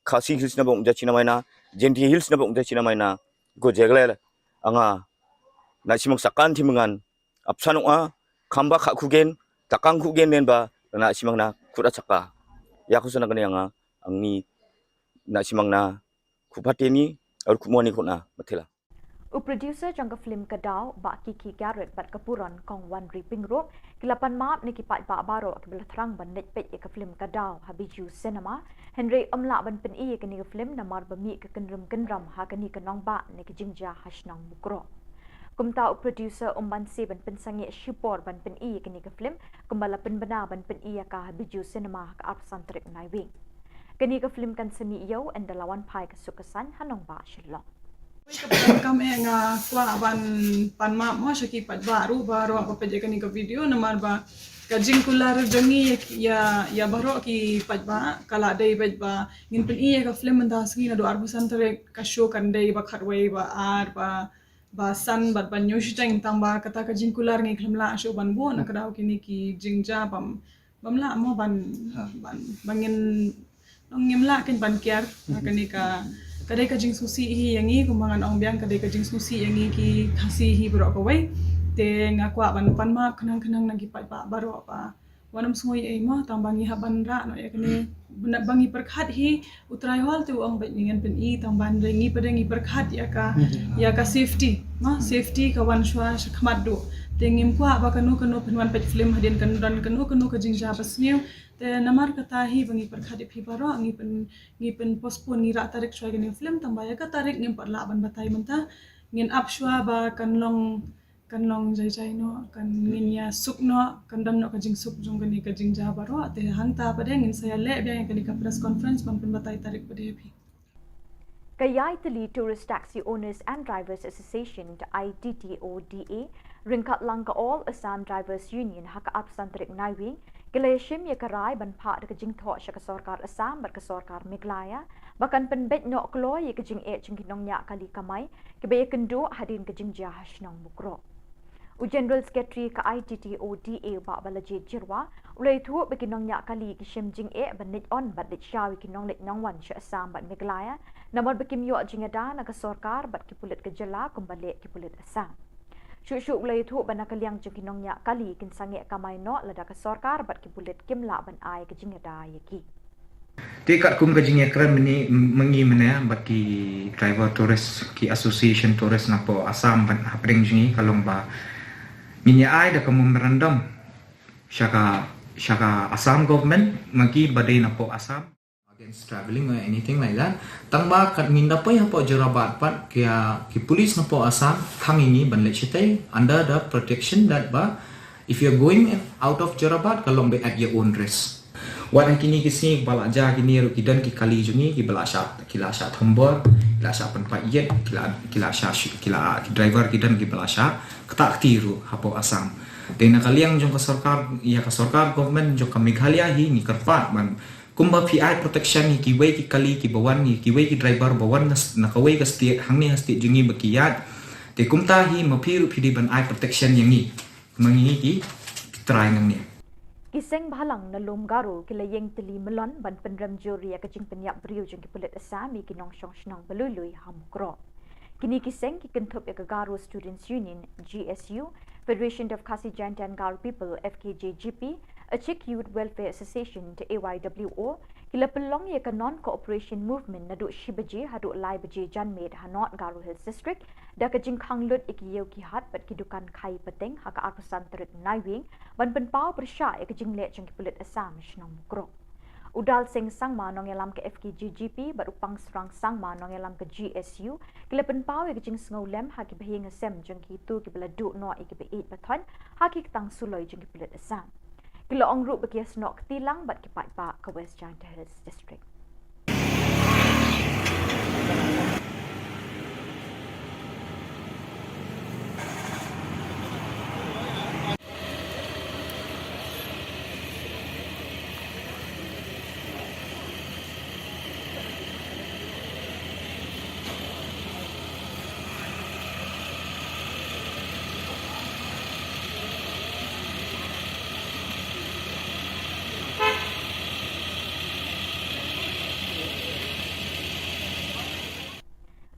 Khasi Hills na ba ong, jachina maina, Jaintia Hills na ba ong, jachina maina, ko jeglel, anga, na simang sakan timengan, apsanok a, kamba kha kugen, takang kugen nen ba, na simang na, kura chaka. Ya ko sana kani anga, angni, na simang na, kupateni, aru kumani kona, matela. U producer jong ka film Ka Daw, Bah Kiki Garrett bad ka Puron Kong Wanri Pyngrope, ki la pan map na ki paidbah baroh kiba la thrang ban leit peit ïa ka film Ka Daw ha Bijou Cinema, hynrei ym lah ban pyni ïa kane ka film namar ba mih ka kynrum kynram ha kane ka nongbah na ka jingjia ha shnong Mukroh. Kumta u producer um banse ban pynsangeh shipor ban pyni ïa kane ka film, kumba la pynbna ban pyni ïa ka ha Bijou Cinema ha ka arphew san tarik Naiwieng. Kane ka film kan sa mih ïew ynda la wan phai ka suk ka saiñ ha nongbah Shillong. Ka program eh nga kwah ban pan map mo sha ki paidbah ruh baroh ba peit ïa kane ka video namar ba ka jingkular jong ngi ïa, ïa, ïa baroh ki paidbah ka la dei bad ba ngin pyni ïa ka film mynta sngi naduh arphew san tarik ka show kan dei ba khatwei ba ar ba ba san bad ban ïoh shiteng tang ba kata ka jingkular ngi khlem lah shuh ban buh na ka daw kine ki jingjia bam bam lah mo ban ban ba ngin nong ngim lah kin ban kiar kane ka ka dei ka jingsngewsih hi ïa ngi kumba ngan ong biang ka dei ka jingsngewsih ïa ngi ki Khasi hi baroh kawei. Te nga kwah ban pan map khnang khnang na ki paidbah baroh ba wat nym sngew ei mo tang ba ngi hap ban rah noh ïa kane ba ngi pyrkhat hi. U Trai Hall te u ong bad ngi ngan pyni tang ba ngi pat ngi pyrkhat ïa ka ïa ka safety mo safety ka wan shuwa sha khmat duh. Te ngim kwah ba kano kano phin wan peit film hadien kan don kano kano ka jingjia ba sniew. Te namar kata hi ba ngi pyrkhat ïa phi baroh ngi pyn ngi pyn postpone ngi rah tarik shuwa ïa kane film tang ba ïa ka tarik ngim pat lah ban batai mynta. Ngin ap shuwa ba kan long kan long jai jai noh kan ngin ïa suk noh kan don noh ka jingsuk jong kane ka jingjia baroh te hangta pat ngin sa ïa leh biang ïa kane ka press conference ban pynbatai tarik pat ïa phi. Ka Ïaitylli Tourist Taxi Owners and Drivers Association, I T T O D A, ryngkat lang ka All Assam Drivers Union ha ka arphew san tarik Naiwieng ki la ïashim ïa ka rai ban phah da ka jingthoh sha ka sorkar Assam bad ka sorkar Meghalaya ba kan pynbeit noh kloi ïa ka jingeh jong ki nongñiah kali kamai kiba ïakynduh hadien ka jingjia ha shnong Mukroh. U General Secretary ka I T T O D A u Bah Balajied Jyrwa u la ïathuh ba ki nongñiah kali ki shim jingeh ban leit on bad leit shaw ïa ki nongleit nongwan sha Assam bad Meghalaya namar ba kim ïoh jingïada na ka sorkar bad ki pulit ka jylla kumba leh ki pulit Assam. Shuh shuh u la ïathuh ba na ka liang jong ki nongñiah kali kin sangeh kamai noh lada ka sorkar bad ki pulit kim lah ban ai ka jingïada ïa ki. Te katkum ka jingïakren mynne mynne bad ki driver tourist ki association tourist napoh Assam bad hapdeng jong ngi ka long ba ngin ïa ai da ka memorandum sha ka sha ka Assam government ma ki ba dei napoh Assam against travelling or anything like that. Tang ba kat ngin da poi hapoh Jorabat pat ki ki police napoh Assam khang ïa ngi ban leit shatei under the protection that ba if you're going out of Jorabat ka long ba at your own risk. Wat ha kine ki sngi ba la jia kine ruh ki don ki kali jong ngi ki ba la shah ki la shah thombor ki la shah pynpait ïit ki la ki la shah ki la ki driver ki don ki ba la shah kata kti ruh hapoh Assam. Te na ka liang jong ka sorkar ïa ka sorkar government jong ka Meghalaya hi ngi kyrpad ban kumba phi ai protection ïa kiwei ki kali ki ba wan ïa kiwei ki driver ba wan na kawei ka state hangne ha state jong ngi ba ki ïaid. Te kumta hi ma phi ruh phi dei ban ai protection ïa ngi. Mangi ki trai nang ni. Ki seng bhalang na lum Garo ki la ïeng tylli mlien ban pynrem jur ïa ka jingpynïap briew jong ki pulit Assam ïa ki nongshong shnong ba lui lui ha Mukroh. Kine ki seng ki kynthup ïa ka Garo Students Union, G S U, Federation of Khasi Jaintia and Garo People, F K J G P, Achik Youth Welfare Association, A Y W O, ki la pynlong ïa ka non cooperation movement naduh shi baje haduh lai baje janmiet ha North Garo Hills District, da ka jingkhang lut ïa ki ïew ki hat bad ki dukan khai pateng ha ka arphew san tarik Naiwieng ban pynpaw pyrshah ïa ka jingleh jong ki pulit Assam shnong Mukroh. U Dalseng Sangma nongïalam ka F K J G P bad u Pangsrang Sangma nongïalam ka G S U ki la pynpaw ïa ka jingsngewlem ha ki bahaïing hasem jong kito ki ba la duh noh ïa ki ba ïeit ba thoiñ ha ki ktang suloi jong ki pulit Assam. Ki la ong ruh ba ki ïasnoh kti lang bad ki paidbah ka West Jaintia Hills District.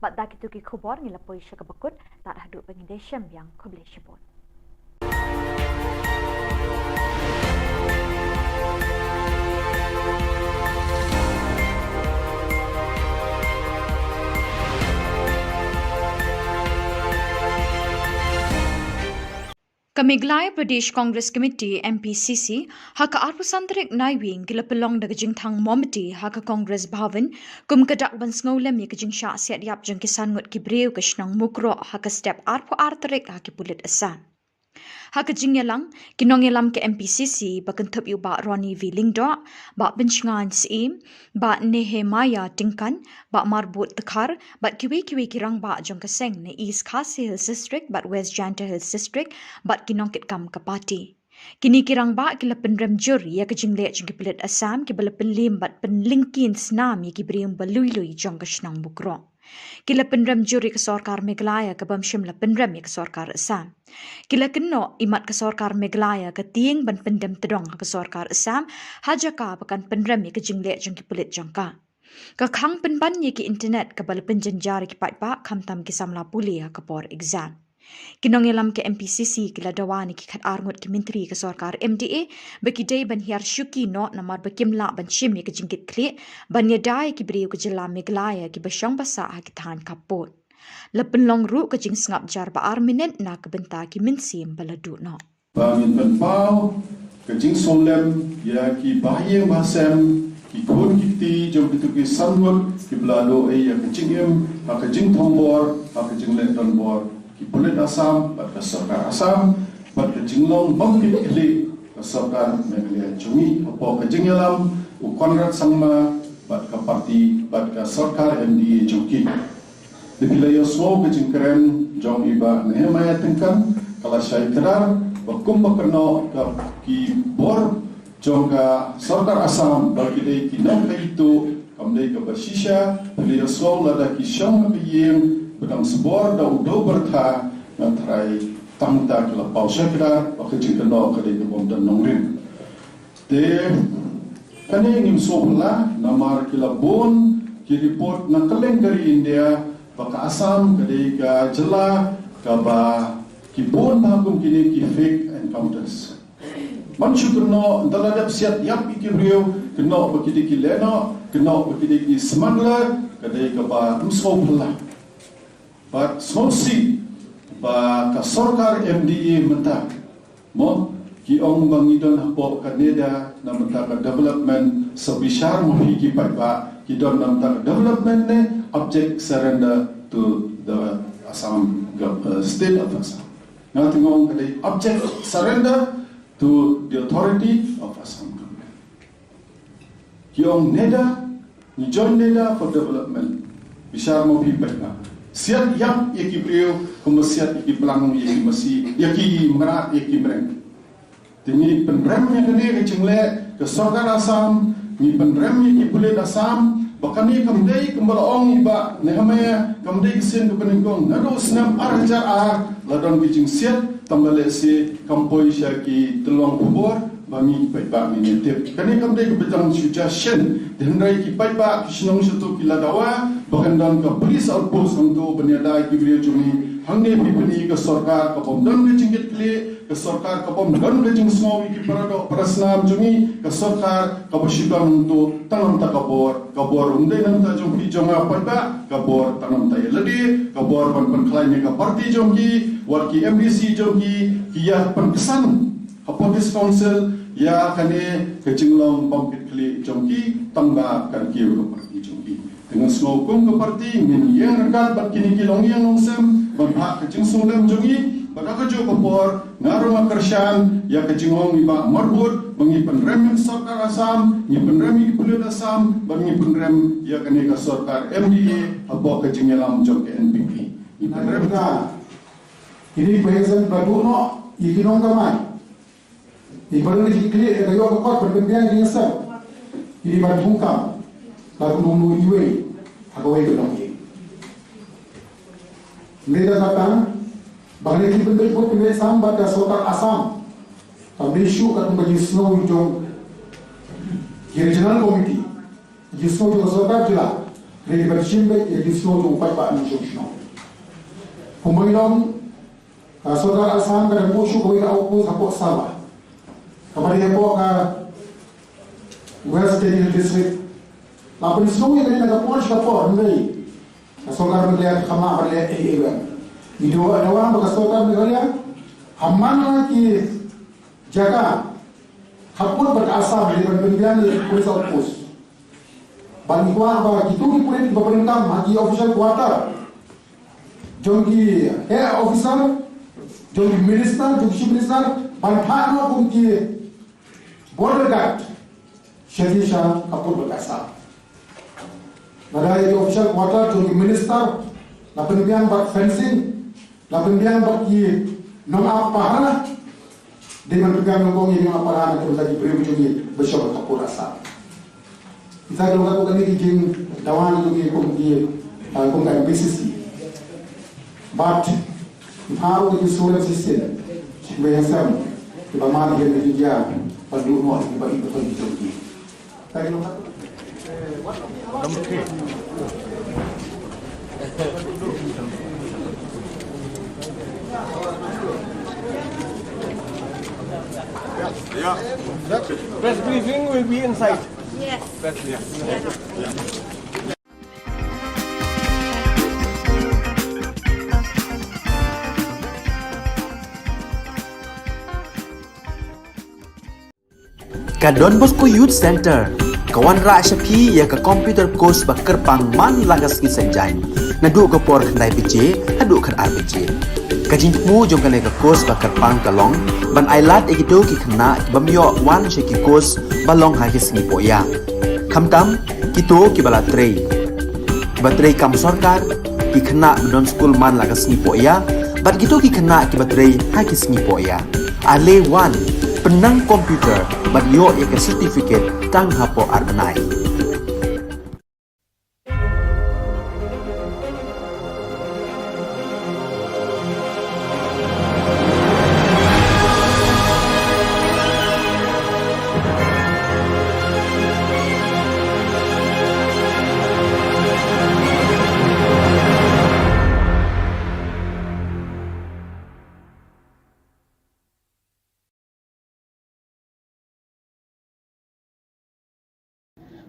Bad da kito ki khubor ngi la poi sha kaba kut, tad haduh ba ngin ïashem biang, khublei shibun. Ka Meghalaya Pradesh Congress Committee, M P C C, ha ka arphew san tarik Naiwieng ki la pynlong da ka jingthang mombati ha ka Congress Bhavan kum ka dak ban sngewlem ïa ka jingshah siat ïap jong ki san ngut ki briew ka shnong Mukroh ha ka step arphew ar tarik ha ki pulit Assam. Ha ka jingïalang, ki nongïalam ka M P C C ba kynthup ïa u Bah Ronnie V Lyngdoh, Bah Pynshngain Syiem, Bah Nehemiah Tyngkan, Bah Marbud Dkhar, bad kiwei kiwei ki rangbah jong ka seng na East Khasi Hills District bad West Jaintia Hills District, bad ki nongkitkam ka party. Kine ki rangbah ki la pynrem jur ïa ka jingleh jong ki pulit Assam kiba la pynliem bad pynlyngkhin snam ïa ki briew ba lui lui jong ka shnong Mukroh. Ki la pynrem jur ïa ka sorkar Meghalaya kaba ym shym la pynrem ïa ka sorkar Assam. Ki la kynnoh imat ka sorkar Meghalaya ka tieng ban pyndem tdong ha ka sorkar Assam ha jaka ba kan pynrem ïa ka jingleh jong ki pulit jong ka. Ka khang pynban ïa ki internet kaba la pynjynjar ïa ki paidbah khamtam ki samla pule ha ka por exam. Ki nongïalam ka M P C C ki la dawa na ki khatar ngut ki myntri ka sorkar M D A ba ki dei ban hiar shuki noh namar ba kim lah ban shim ïa ka jingkitkhlieh ban ïada ïa ki briew ka jylla Meghalaya kiba shong ba sah ha ki thaiñ khappud. La pynlong ruh ka jingsngap jar ba ar minit na ka bynta ki mynsiem ba la duh noh. Ba ngin pynpaw ka jingsngewlem ïa ki bahaïing bahasem, ki khun ki kti jong kito ki san ngut kiba la duh ei ïa ka jingim ha ka jingthombor, ha ka jingleh donbor ki pulit Assam bad ka sorkar Assam, bad ka jinglong bym kit khlieh ka sorkar Meghalaya jong ngi. Hapoh ka jingïalam u Conrad Sangma bad ka party bad ka sorkar M D A jong ki. Te phi la ïohsngew ka jingkren jong i Bah Nehemiah Tyngkan, ka la shai kdar ba kumba kynnoh ka ki bor jong ka sorkar Assam ba ki dei ki nongkhaïi tuh, kam dei kaba shisha. Phi la ïohsngew lada ki shong ha ka ïing ba dang sbor da u dewbyrtha, nga tharai tang ta ki la paw shai kdar ba ka jingkynnoh ka dei kaba ym don nongrim. Te kane ngim sngewphylla namar ki la bun ki report na kylleng ka ri India ba ka Assam ka dei ka jylla kaba ki bun bha kum kine ki fake encounters. Ban shu kynnoh, ynda la dep siat ïap ïa ki briew, kynnoh ba ki dei ki lehnoh, kynnoh ba ki dei ki smuggler, ka dei kaba ym sngewphylla. Bad sngewsih ba ka sorkar M D A mynta, mo, ki ong ba ngi don hapoh ka NEDA na bynta ka development, sa bishar ma phi ki paidbah, ki don na bynta ka development ne abject surrender to the Assam gov-, uh, state of Assam. Nga tip nga ong ka dei abject surrender to the authority of Assam government. Ki ong NEDA, ngi join NEDA for development. Bishar ma phi paidbah. Siat ïap ïa ki briew kumba siat ïa ki blang, ïa ki masi, ïa ki mrad, ïa ki mreng. Te ngi pynrem ïa kane ka jingleh ka sorkar Assam, ngi pynrem ïa ki pulit Assam, ba kane kam dei kumba la ong i Bah Nehemiah, kam dei ka sien kaba nyngkong. Naduh snem ar hajar ar la don ka jingsiat, tang ba lehse kam poi sha ki tyllong khubor ba ngi ki paidbah ngin ïa tip. Kane kam dei kaba dang shu jia shen. Te hynrei ki paidbah ki shnong shato ki la dawa ba kan don ka police outpost hangto ban ïada ïa ki briew jong ngi. Hangne phi pyni ka sorkar ka bym don ka jingkitkhlieh, ka sorkar ka bym don ka jingsngew ïa ki paradoh parasnam jong ngi, ka sorkar kaba shu don hangto tang namar ka bor. Ka bor ym dei namar jong phi jong nga paidbah, ka bor tang namar ïa lade, ka bor ban pynkhlaiñ ïa ka party jong ki, wat ki M D C jong ki, ki ïa pynksan ha Police Council ïa kane ka jinglong bym kit khlieh jong ki, tang ba kan kiew ka party jong ki. Te nga sngew kum ka party ngin ïeng ryngkat bad kine ki longïing longsem ban phah ka jingsngewlem jong ngi, bad ha kajuh ka por nga ruh nga kyrshan ïa ka jingong i Bah Marbud ba ngi pynrem ïa ka sorkar Assam, ngi pynrem ïa ki pulit Assam, bad ngi pynrem ïa kane ka sorkar M D A hapoh ka jingïalam jong ka N P P. Ngi pynrem ka. Kine ki bahaïing ba duh noh ïa ki nongkamai. Ïa ki ba don ki kli, ïa ka ïoh ka kot ban pynbiang ïa ki ngasem. Ïa ki ban bun kam. Ka bun bun iwei ha kawei ka longïing. Ngi da kata ba ngi ki pynbiang, pynbiang sam bad ka sorkar Assam. Kam dei shuh ka kum ka jingsngew jong ki regional committee. Jingsngew jong ka sorkar jylla. Ngi ban shim beit ïa jingsngew jong u paidbah nongshong shnong. Kumba ngi ong, ka sorkar Assam ka dang buh shuh kawei ka outpost hapoh Sava. Kaba dei hapoh ka West Jaintia District. La pynsngew ïa kane na ka por sha ka por, hynrei ka sorkar Meghalaya kam lah ban leh ei ei ruh. Ngi dawa, dawa ba ka sorkar Meghalaya ha man la ki jaka hapoh bad Assam, ngi ban pynbiang ïa ki police outpost. Ban kwah ba kito ki pulit ba pyndonkam ha ki official quarter jong ki heh officer, Jong ki minister, jong ki chief minister, ban phah noh kum ki border guard sha ki sha ka pud ba ka sah. Lada ïa ki official quarter jong ki minister la pynbiang bad fencing, la pynbiang bad ki nongap pahara. Dei ban pynbiang nyngkong ïa ki nongap pahara na ki briew jong ngi ba shong ha ka pud ba sah. Kita ki long katto katne ki jingdawa jong ngi kum ki, ah, kum ka M P C C. Bad ki phaw ki shuwa shisien, shisien ba ïa sam kiba mad ïa ka jingïa ban duh noh ïa kiba ïeit ba ki jong ki. Press briefing will be inside. Yes. Press, yeah. Ka Don Bosco Youth Center ka wanrah sha phi ïa ka computer course ba kyrpang man la ka sngi Saitjaiñ, naduh ka por khyndai baje haduh khatar baje. Ka jingthmu jong kane ka course ba kyrpang ka long ban ailad ïa kito ki khynnah ki bym ïoh wan sha ki course ba long ha ki sngi pohïa, khamtam kito kiba la trei, kiba trei kam sorkar, ki khynnah ba don skul man la ka sngi pohïa, bad kito ki khynnah kiba trei ha ki sngi pohïa. Ale wan, pynnang computer bad ïoh ïa ka certificate tang hapoh ar bnai.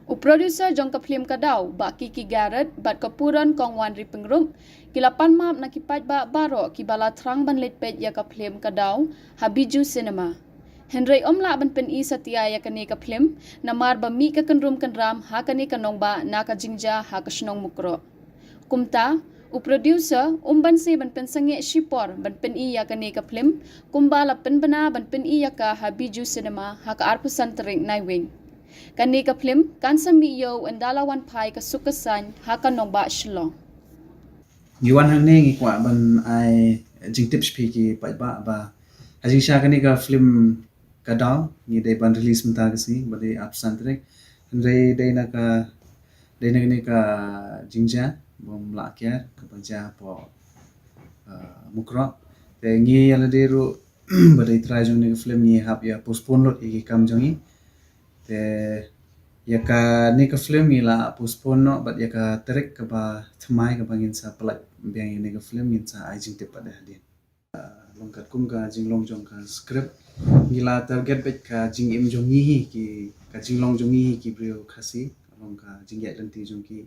U producer jong ka phlim Ka Daw, Bah Kiki Garrett, bad ka Puron Kong Wanri Pyngrope, ki la pan map na ki paidbah baroh kiba la thrang ban leit peit ïa ka phlim Ka Daw ha Bijou Cinema. Hynrei ym lah ban pyni satia ïa kane ka phlim namar ba mih ka kynrum kynram ha kane ka nongbah na ka jingjia ha ka shnong Mukroh. Kumta, u producer um banse ban pynsangeh shipor ban pyni ïa kane ka phlim, kumba la pynbna ban pyni ïa ka ha Bijou Cinema ha ka arphew san tarik Naiwieng. Kane ka phlim kan sa mih ïew ynda la wan phai ka suk ka saiñ ha ka nongbah Shillong. Ngi wan hangne ngi kwah ban ai jingtip sha phi ki paidbah ba ha jingshisha kane ka phlim Ka Daw ngi dei ban release mynta ka sngi ba dei arphew san tarik. Hynrei dei na ka, dei na kane ka jingjia bym lah kiar kaba jia hapoh, ah, Mukroh. Te ngi ïa lade ruh ba dei trai jong kane ka phlim ngi hap ïa postpone lut ïa ki kam jong ngi. Te ïa kane ka phlim ngi la postpone noh bad ïa ka tarik kaba thymmai kaba ngin sa pynlait biang ïa kane ka phlim ngin sa ai jingtip pat hadien. Long katkum ka jinglong jong ka script, ngi la target beit ka jingim jong ngi hi ki, ka jinglong jong ngi hi ki briew Khasi, long ka jingïaid lynti jong ki.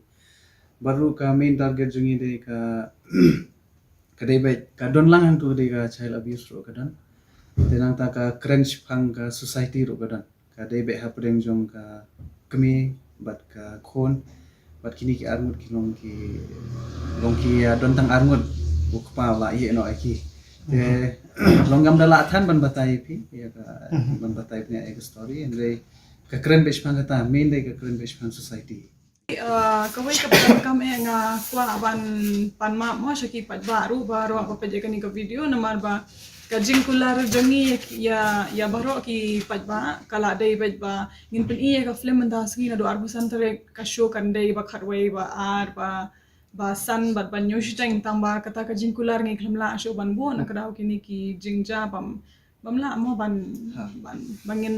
Bad ruh ka main target jong ngi dei ka, ka dei beit ka don lang hangtu ka dei ka child abuse ruh ka don. Te nangta ka kren shaphang ka society ruh ka don. Ka dei beit hapdeng jong ka kmie bad ka khun bad kine ki arngut ki long ki, long ki, ah, don tang arngut u kpa la ïeh noh ïa ki. Te long ngam da lah than ban batai ïa phi ïa ka, ban batai phi ïa ka story, hynrei ka kren beit shaphang kata, main dei ka kren beit shaphang society. Ah, kawei kaba donkam eh nga kwah ban pan map mo sha ki paidbah ruh baroh ba peit ïa kane ka video namar ba ka jingkular jong ngi ïa, ïa baroh ki paidbah ka la dei beit ba ngin pyni ïa ka film mynta sngi naduh arphew san tarik, ka show kan dei ba khatwei ba ar ba, ba san bad ban ïoh shiteng tang ba kata ka jingkular ngi khlem lah shuh ban buh na ka daw kine ki jingjia bym, bym lah mo ban, ban, ba ngin,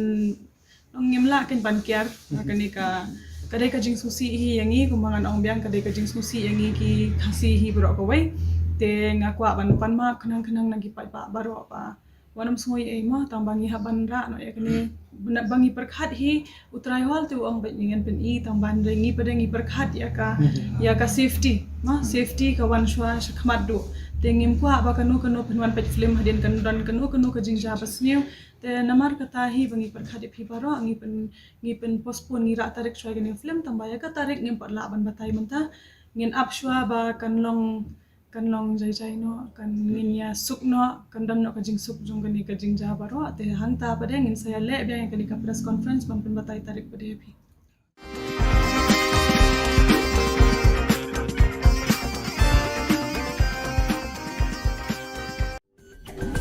ngim lah kein ban kiar. Kane ka, ka dei ka jingsngewsih hi ïa ngi kumba ngan ong biang ka dei ka jingsngewsih ïa ngi ki Khasi hi baroh kawei. Te nga kwah ban pan map khnang khnang na ki paidbah baroh ba wat nym sngew ei ei mo tang ba ngi hap ban rah noh ïa kane, ba ngi pyrkhat hi. U Trai Hall te u ong beit ngin pyni tang ban dei ngi pat dei ngi pyrkhat ïa ka, ïa ka safety ma, safety ka wan shuwa shakhmat duh. Te ngim kwah ba kano kano phin wan peit film hadien kan don kano kano ka jingjia ba sniew. Te namar kata hi ba ngi pyrkhat ïa phi baroh, ngi pyn, ngi pyn postpone, ngi rah tarik shuwa ïa kane film tang ba ïa ka tarik ngim pat lah ban batai mynta. Ngin ap shuwa ba kan long Kan long jai jai noh, kan ngin ïa suk noh, kan don noh ka jingsuk jong kane ka jingjia baroh. Te hangta pat de ngin sa ïa leh biang ïa kane ka press conference ban pynbatai tarik pat de ïa phi.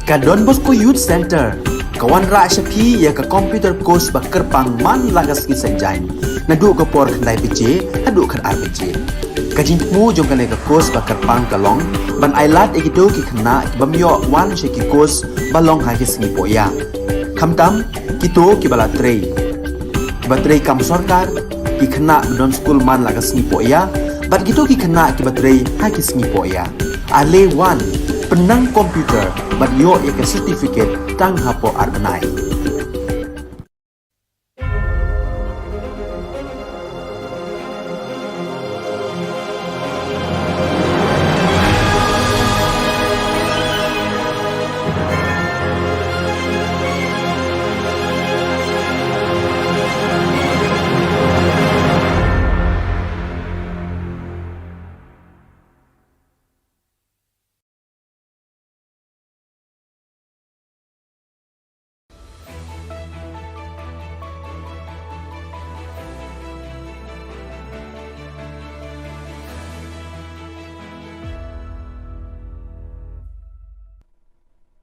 Ka Don Bosco Youth Center ka wanrah sha phi ïa ka computer course ba kyrpang man la ka sngi Saitjaiñ, naduh ka por khyndai baje haduh khatar baje. Ka jingthmu jong kane ka course ba kyrpang ka long ban ailad ïa kito ki khynnah ki bym ïoh wan sha ki course ba long ha ki sngi pohïa, khamtam kito kiba la trei, kiba trei kam sorkar, ki khynnah ba don skul man la ka sngi pohïa, bad kito ki khynnah kiba trei ha ki sngi pohïa. Ale wan, pynnang computer bad ïoh ïa ka certificate tang hapoh ar bnai.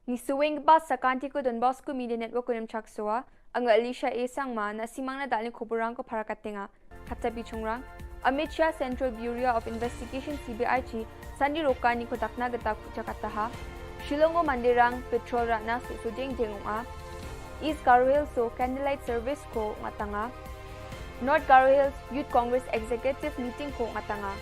Ngi sngewbha sa ka Don Bosco Media Network Khyndai Chaksua, nga Alicia A Sangma, na simang na dal ni khuburang ko para katenga. Kata bi chungrang, Amit Shah Central Bureau of Investigation C B I chi Sandi Rokani ko dakna gata kucha kataha. Shillong o Mandirang petrol ratna su su jeng jeng ong a. East Garo Hills o candlelight service ko ngatanga. North Garo Hills Youth Congress Executive Meeting ko ngatanga.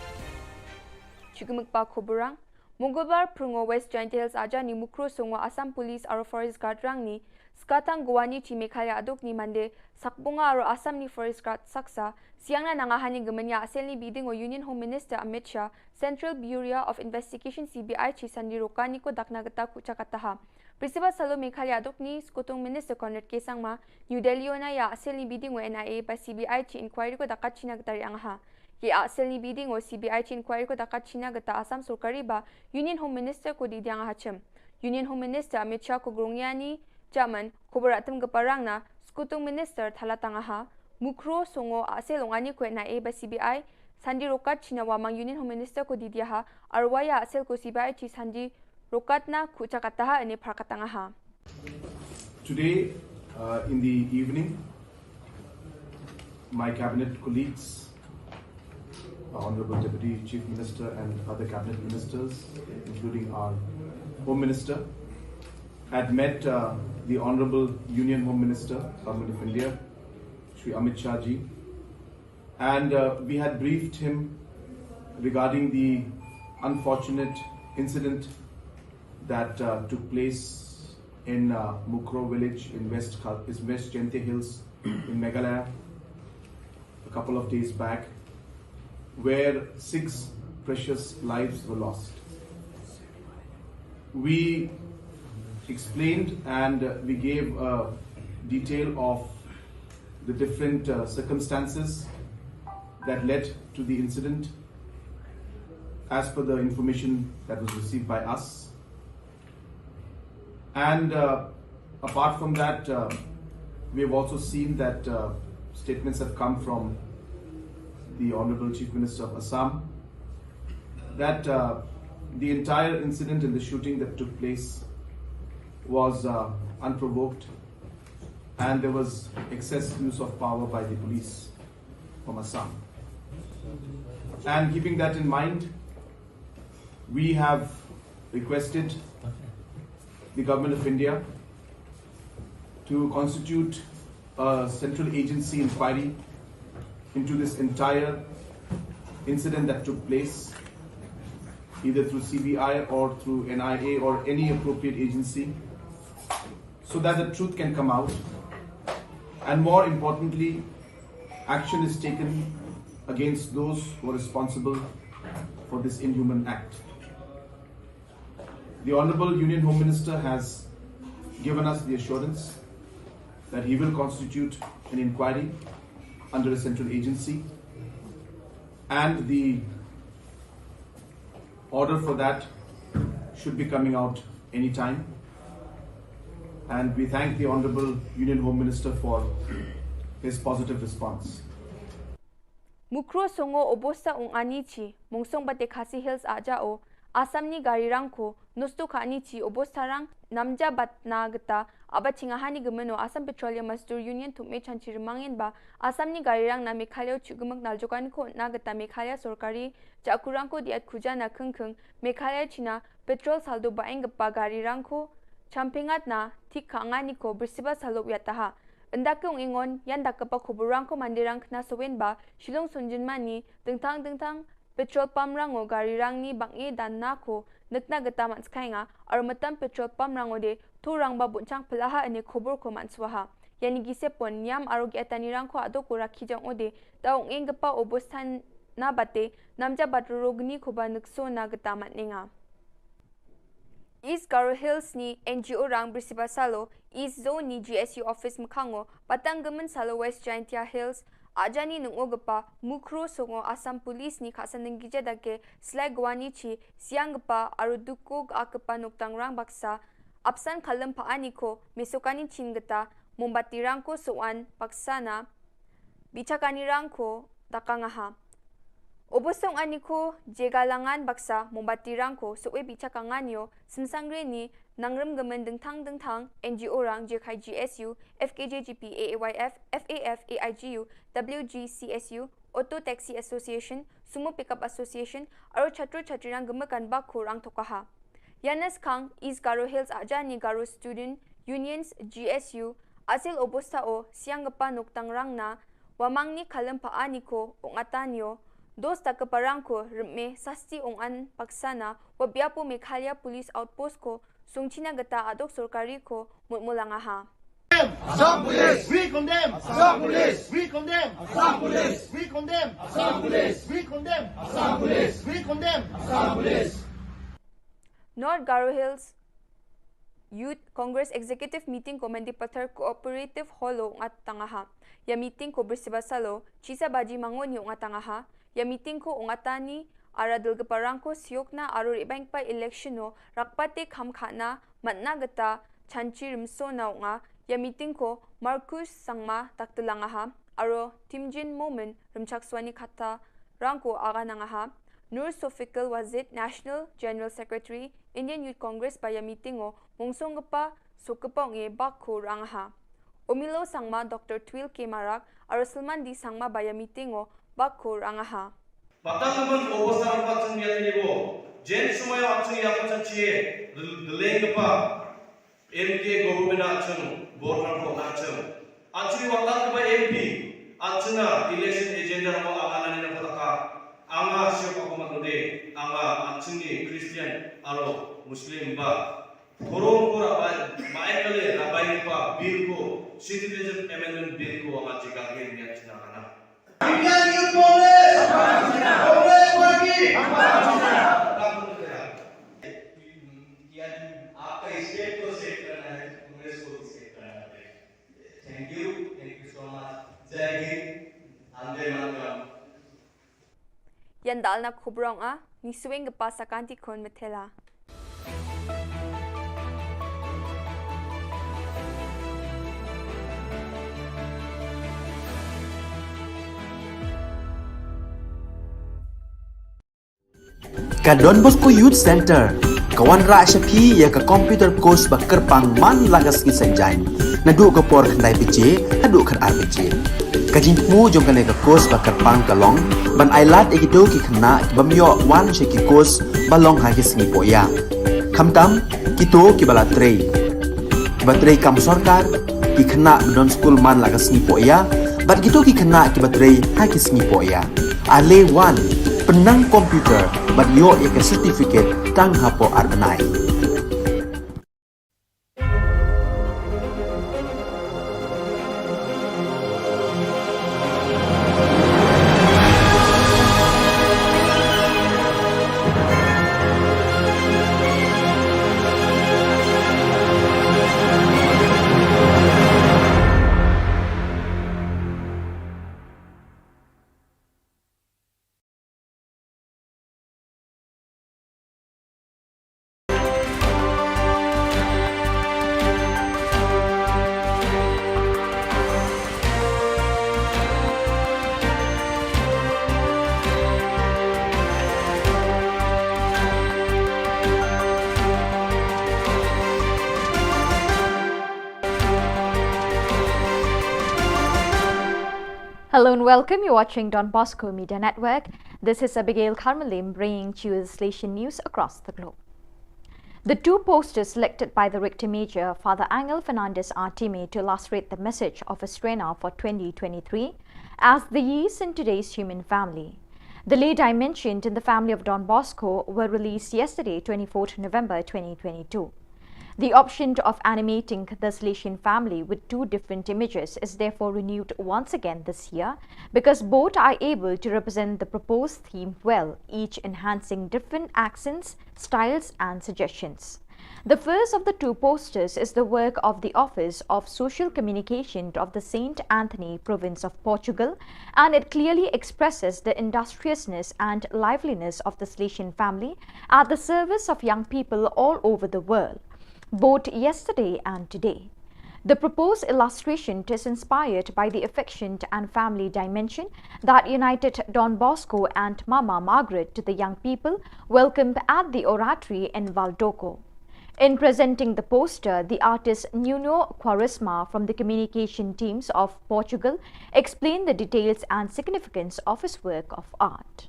Chukimik pa khuburang, Mongolbar phrung o West Jaintia Hills aja ni Mukroh song o Assam Police aro Forest Guard rang ni, skatang Guwahati chi Meghalaya aduk ni Mande, sakbunga aro Assam ni Forest Guard saksa, siang na nanga hani gemenya asel ni biding o Union Home Minister Amit Shah, Central Bureau of Investigation C B I chi Sandi Rokani ko dakna gata kucha kataha. Principal Salo Meghalaya aduk ni Skutung Minister Conrad K Sangma, New Delhi o na ïa asel ni biding o N I A ba C B I chi inquiry ko dakat china gata ri angaha. Ki asel ni biding o C B I chi inquiry ko dakat china gata Assam sorkari ba Union Home Minister ko di diang ha chim. Union Home Minister Amit Shah ko grong yani jaman ko beratem geparang na Skutung Minister thala tangaha. Mukroh song o asel ong ani ko N I A ba C B I Sandi Rokat china wa mang Union Home Minister ko di diaha arwaya asel ko C B I chi Sandi Rokat na kucha kataha ene par katangaha. Today, uh, in the evening, my cabinet colleagues, our Honorable Deputy Chief Minister and other cabinet ministers, including our Home Minister, had met, uh, the Honorable Union Home Minister, Government of India, Shri Amit Shah ji, and, uh, we had briefed him regarding the unfortunate incident that, uh, took place in, uh, Mukroh village in West Kal-, is West Jaintia Hills in Meghalaya a couple of days back, where six precious lives were lost. We explained and, uh, we gave a detail of the different, uh, circumstances that led to the incident as per the information that was received by us. And, uh, apart from that, uh, we have also seen that, uh, statements have come from the Honorable Chief Minister of Assam that, uh, the entire incident in the shooting that took place was, uh, unprovoked and there was excess use of power by the police from Assam. And keeping that in mind, we have requested the Government of India to constitute a central agency inquiry into this entire incident that took place, either through C B I or through N I A or any appropriate agency, so that the truth can come out. And more importantly, action is taken against those who are responsible for this inhuman act. The Honorable Union Home Minister has given us the assurance that he will constitute an inquiry under a central agency, and the order for that should be coming out anytime. And we thank the Honorable Union Home Minister for his positive response. Mukro songo obosta ong ani chi, mungsong bate Khasi Hills aja o, Assam ni gari rang ko, nostu ka ani chi obosta rang, namja bat na geta, aba chinga hani gemeno Assam Petroleum Mazdoor Union thum me chanchi remangin ba, Assam ni gari rang na Meghalaya chu gemak nal jokan ko na geta Meghalaya sorkari, ja kurang ko diat kuja na kengkeng, Meghalaya China, petrol saldo baeng gepa gari rang ko, champingat na, thik ka angani ko, bersiba salok yataha. Enda ke ong ingon, yan da kepa khubur rang ko mandi rang kena sowen ba, Shillong Sunjin mani, dengtang dengtang, petrol pump rang o gari rang ni bang e dan na ko, nekna geta man skai nga, aru metam petrol pump rang o de, tu rang ba bunchang pelaha ene khubur ko man swaha. Yani gise pon, niam aru gi atani rang ko ado ko rakhi jang o de, ta ong ing gepa obostan na bate, namja bat rurogni ko ba nekso na geta man ninga. East Garo Hills ni N G O rang bersiba salo, East Zone ni G S U office mekhango, patang gemen salo West Jaintia Hills, ajani nungo gepa, mukro songo Assam Police ni khasan nenggija dake, slai gwani chi, siang gepa, aru duko ga kepa noktang rang baksa, apsan kalem pa ani ko, mesokani chin geta, mombati rang ko soan, baksa na, bichakani rang ko, dakang aha. Obosong ani ko, jega langan baksa, mombati rang ko, soe bichakangan yo, semsangre ni, nangrem gemen dengtang dengtang, N G O rang, jekhai G S U, F K J G P, A A Y F, F A F, A I G U, W G C S U, Auto Taxi Association, Sumo Pickup Association, aru chatru chatri rang gemekan bakho rang tokaha. Yanes Khang, East Garo Hills ajani Garo Student Unions G S U, asil obosta o, siang gepa noktang rang na, wamang ni kalem pa ani ko, ong atan yo, dos ta kepa rang ko, reme, sasti ong an, paksana, wabiapo Meghalaya Police Outpost ko, sungchina geta adok sorkari ko, mutmulang aha. Assam Police! We condemn! Assam Police! We condemn! Assam Police! We condemn! Assam Police! We condemn! Assam Police! We condemn! Assam Police! North Garo Hills Youth Congress Executive Meeting ko Mendipathar Cooperative Hall o ngat tangaha. Ya meeting ko bersiba salo, chisa baji mango ni ngat tangaha. Ya meeting ko ngat tani, ara dul gepa rang ko siok na aro ribang pa election no, rakpate kham khana, matna geta, chanchi rimso na nga. Ya meeting ko Marcus Sangma taktelang aha, aro Timjin Momin rimchak swani khata rang ko aga nangaha. Nur Sofikul Wazid, National General Secretary, Indian Youth Congress ba ya meeting o, mungsong gepa, sok gepa nge bak ko rang aha. Omilo Sangma, Doctor Twil K Marak, aro Salman D Sangma ba ya meeting o, bak ko rang aha. Patang naman o bosar patang ya ni bo. Jen sumaya atang ya patang chie, deleng gepa. M K government achung, vote rang ko achung. Achung watat ba M P, achung na election agenda rang ko angana ni na pataka. Anga siapa ko matode, anga achung ni Christian, aro Muslim ba. Thorom ko rabai, mai kale rabai pa bill ko, Citizenship Amendment Bill ko anga jiga gen ni achung na kana. Indian Youth Congress! Congress Party! यानी आपका स्टेट को सेट करना है, कांग्रेस को भी सेट करना है। Thank you, thank you so much. जय हिंद, वंदे मातरम। Yan dal na khubrong a, ni swing gepa sakanti khon methela. Ka Don Bosco Youth Center ka wanrah sha phi ïa ka computer course ba kyrpang man la ka sngi Saitjaiñ, naduh ka por khyndai baje haduh khatar baje. Ka jingthmu jong kane ka course ba kyrpang ka long ban ailad ïa kito ki khynnah ki bym ïoh wan sha ki course ba long ha ki sngi pohïa. Khamtam kito kiba la trei, kiba trei kam sorkar, ki khynnah ba don skul man la ka sngi pohïa, bad kito ki khynnah kiba trei ha ki sngi pohïa. Ale wan, pynnang computer bad ïoh ïa ka certificate tang hapoh ar bnai. Welcome, you're watching Don Bosco Media Network. This is Abigail Kharmalim bringing to you the Salesian news across the globe. The two posters selected by the Rector Major, Father Angel Fernandez Artime, to illustrate the message of Estrena for twenty twenty-three as the yeast in today's human family. The lay dimensioned in the family of Don Bosco were released yesterday, twenty-fourth November twenty twenty-two. The option of animating the Salesian family with two different images is therefore renewed once again this year, because both are able to represent the proposed theme well, each enhancing different accents, styles, and suggestions. The first of the two posters is the work of the Office of Social Communication of the Saint Anthony Province of Portugal, and it clearly expresses the industriousness and liveliness of the Salesian family at the service of young people all over the world, both yesterday and today. The proposed illustration is inspired by the affection and family dimension that united Don Bosco and Mama Margaret to the young people welcomed at the Oratory in Valdoco. In presenting the poster, the artist Nuno Quaresma from the communication teams of Portugal explained the details and significance of his work of art.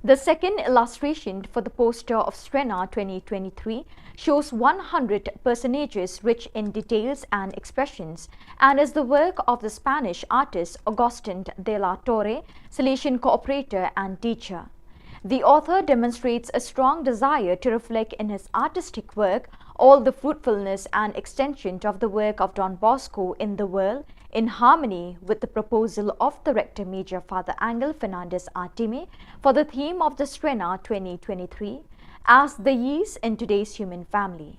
The second illustration for the poster of Estrena twenty twenty-three shows one hundred personages rich in details and expressions, and is the work of the Spanish artist Agustin de la Torre, Salesian cooperator and teacher. The author demonstrates a strong desire to reflect in his artistic work all the fruitfulness and extension of the work of Don Bosco in the world, in harmony with the proposal of the Rector Major, Father Angel Fernandez Artime, for the theme of the Estrena twenty twenty-three as the yeast in today's human family.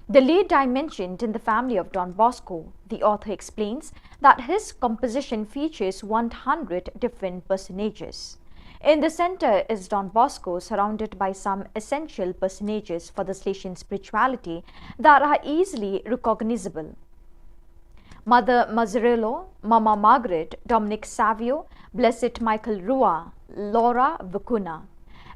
The lay dimensioned in the family of Don Bosco, the author explains that his composition features one hundred different personages. In the center is Don Bosco, surrounded by some essential personages for the Salesian spirituality that are easily recognizable: Mother Mazzarello, Mama Margaret, Dominic Savio, Blessed Michael Rua, Laura Vicuna,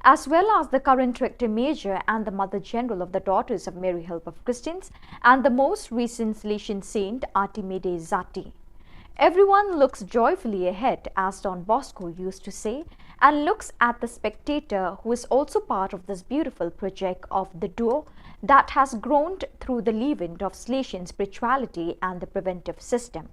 as well as the current Rector Major and the Mother General of the Daughters of Mary Help of Christians, and the most recent Salesian saint, Artime Dei Zati. Everyone looks joyfully ahead, as Don Bosco used to say, and looks at the spectator, who is also part of this beautiful project of the duo that has grown through the leaven of Salesian spirituality and the preventive system.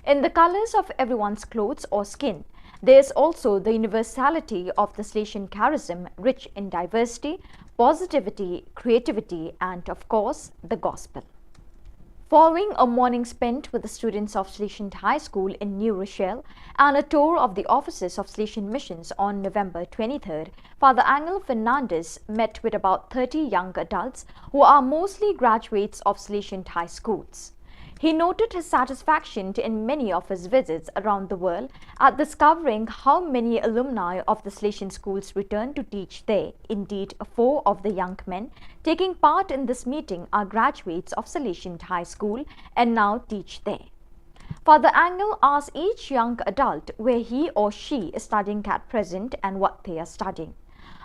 In the colors of everyone's clothes or skin, there is also the universality of the Salesian charism, rich in diversity, positivity, creativity, and of course, the gospel. Following a morning spent with the students of Salesian High School in New Rochelle and a tour of the offices of Salesian Missions on November twenty-third, Father Angel Fernandez met with about thirty young adults who are mostly graduates of Salesian High Schools. He noted his satisfaction in many of his visits around the world at discovering how many alumni of the Salesian schools return to teach there. Indeed, four of the young men taking part in this meeting are graduates of Salesian High School and now teach there. Father Angel asked each young adult where he or she is studying at present and what they are studying.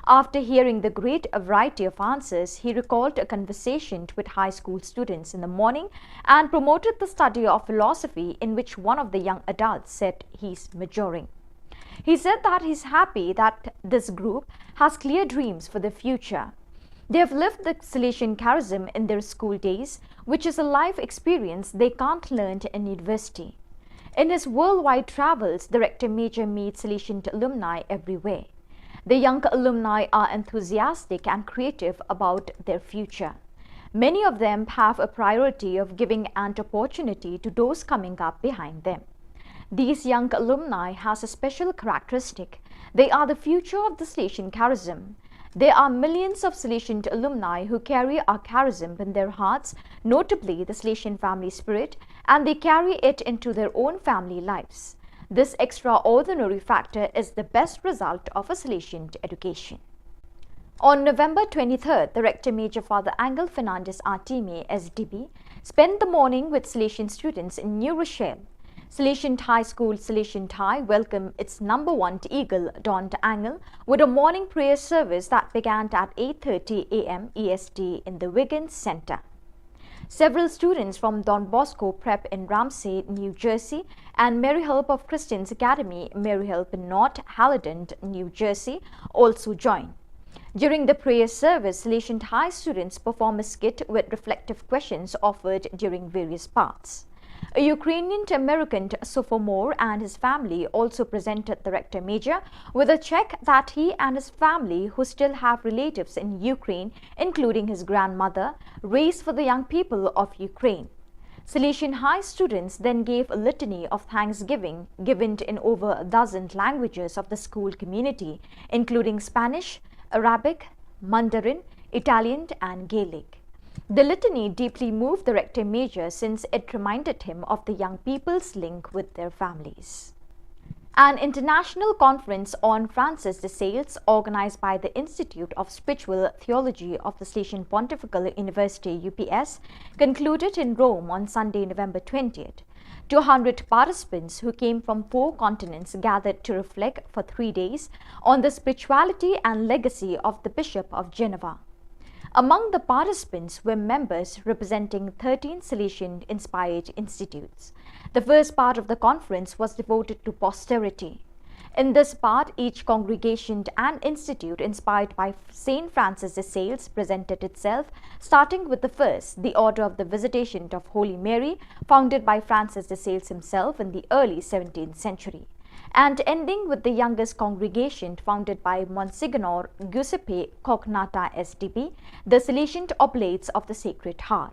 After hearing the great variety of answers, he recalled a conversation with high school students in the morning and promoted the study of philosophy, in which one of the young adults said he's majoring. He said that he's happy that this group has clear dreams for the future. They have lived the Salesian charism in their school days, which is a life experience they can't learn in university. In his worldwide travels, the Rector Major meets Salesian alumni everywhere. The young alumni are enthusiastic and creative about their future. Many of them have a priority of giving an opportunity to those coming up behind them. These young alumni has a special characteristic. They are the future of the Salesian charism. There are millions of Salesian alumni who carry our charism in their hearts, notably the Salesian family spirit, and they carry it into their own family lives. This extraordinary factor is the best result of a Salesian education. On November twenty-third, the Rector Major, Father Angel Fernandez Artime, S D B, spent the morning with Salesian students in New Rochelle. Salesian High School Salesian High welcomed its number one eagle, Don Angel, with a morning prayer service that began at eight thirty a m E S T in the Wiggins Center. Several students from Don Bosco Prep in Ramsey, New Jersey, and Mary Help of Christians Academy, Mary Help in North Haledon, New Jersey, also joined. During the prayer service, Salesian High students perform a skit with reflective questions offered during various parts. A Ukrainian American sophomore and his family also presented the Rector Major with a check that he and his family, who still have relatives in Ukraine, including his grandmother, raised for the young people of Ukraine. Salesian High students then gave a litany of thanksgiving given in over a dozen languages of the school community, including Spanish, Arabic, Mandarin, Italian, and Gaelic. The litany deeply moved the Rector Major since it reminded him of the young people's link with their families. An international conference on Francis de Sales, organized by the Institute of Spiritual Theology of the Salesian Pontifical University, U P S, concluded in Rome on Sunday, November twentieth. Two hundred participants who came from four continents gathered to reflect for three days on the spirituality and legacy of the Bishop of Geneva. Among the participants were members representing thirteen Salesian inspired institutes. The first part of the conference was devoted to posterity. In this part, each congregation and institute inspired by Saint Francis de Sales presented itself, starting with the first, the Order of the Visitation of Holy Mary, founded by Francis de Sales himself in the early seventeenth century, and ending with the youngest congregation, founded by Monsignor Giuseppe Cognatta S D B, the Salesian Oblates of the Sacred Heart.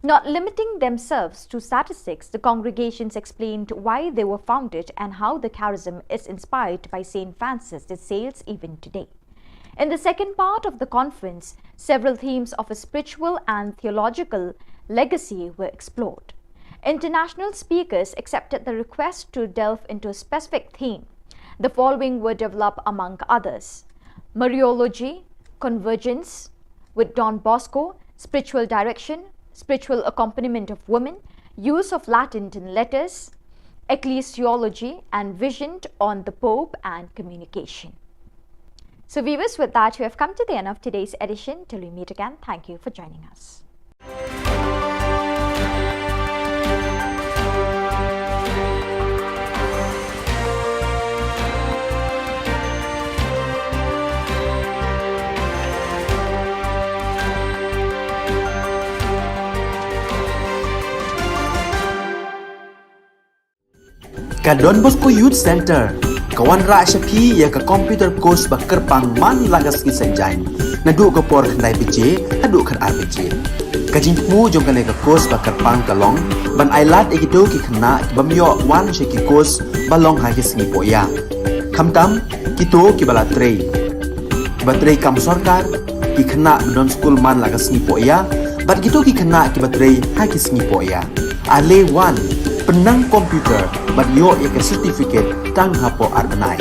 Not limiting themselves to statistics, the congregations explained why they were founded and how the charism is inspired by Saint Francis de Sales even today. In the second part of the conference, several themes of a spiritual and theological legacy were explored. International speakers accepted the request to delve into a specific theme. The following were developed among others: Mariology, Convergence with Don Bosco, Spiritual Direction, Spiritual Accompaniment of Women, Use of Latin in Letters, Ecclesiology, and Vision on the Pope and Communication. So, viewers, with that, we have come to the end of today's edition. Till we meet again, thank you for joining us. Ka Don Bosco Youth Center ka wanrah sha phi ïa ka computer course ba kyrpang man la ka sngi Saitjaiñ, naduh ka por khyndai baje haduh khatar baje. Ka jingthmu jong kane ka course ba kyrpang ka long ban ailad ïa kito ki khynnah ki bym ïoh wan sha ki course ba long ha ki sngi pohïa, khamtam kito kiba la trei, kiba trei kam sorkar, ki khynnah ba don skul man la ka sngi pohïa, bad kito ki khynnah kiba trei ha ki sngi pohïa. Ale wan, pynnang computer bad ïoh ïa ka certificate tang hapoh ar bnai.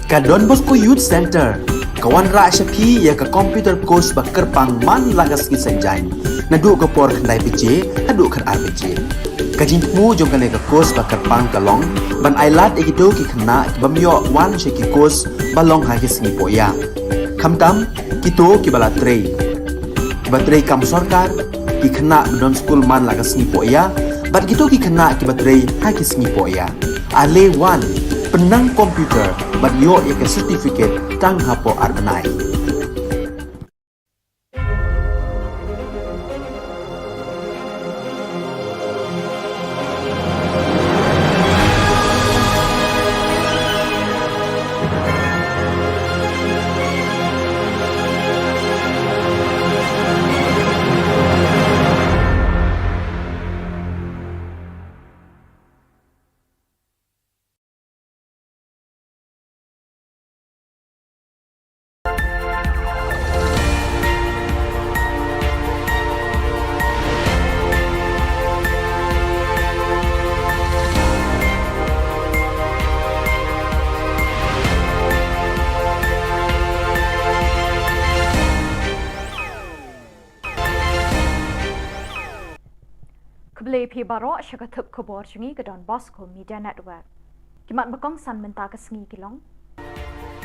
Ka Don Bosco Youth Centre ka wanrah sha phi ïa ka computer course ba kyrpang man la ka sngi Saitjaiñ, naduh ka por khyndai baje haduh khatar baje. Ka jingthmu jong kane ka course ba kyrpang ka long ban ailad ïa kito ki khynnah ki bym ïoh wan sha ki course ba long ha ki sngi pohïa, khamtam kito kiba la trei, kiba trei kam sorkar, ki khynnah ba don skul man la ka sngi pohïa, bad kito ki khynnah kiba trei ha ki sngi pohïa. Ale wan, pynnang computer bad ïoh ïa ka certificate tang hapoh ar bnai. Khublei phi baroh sha ka thup khubor jong ngi ka Don Bosco Media Network. Ki mat ba kongsan mynta ka sngi ki long: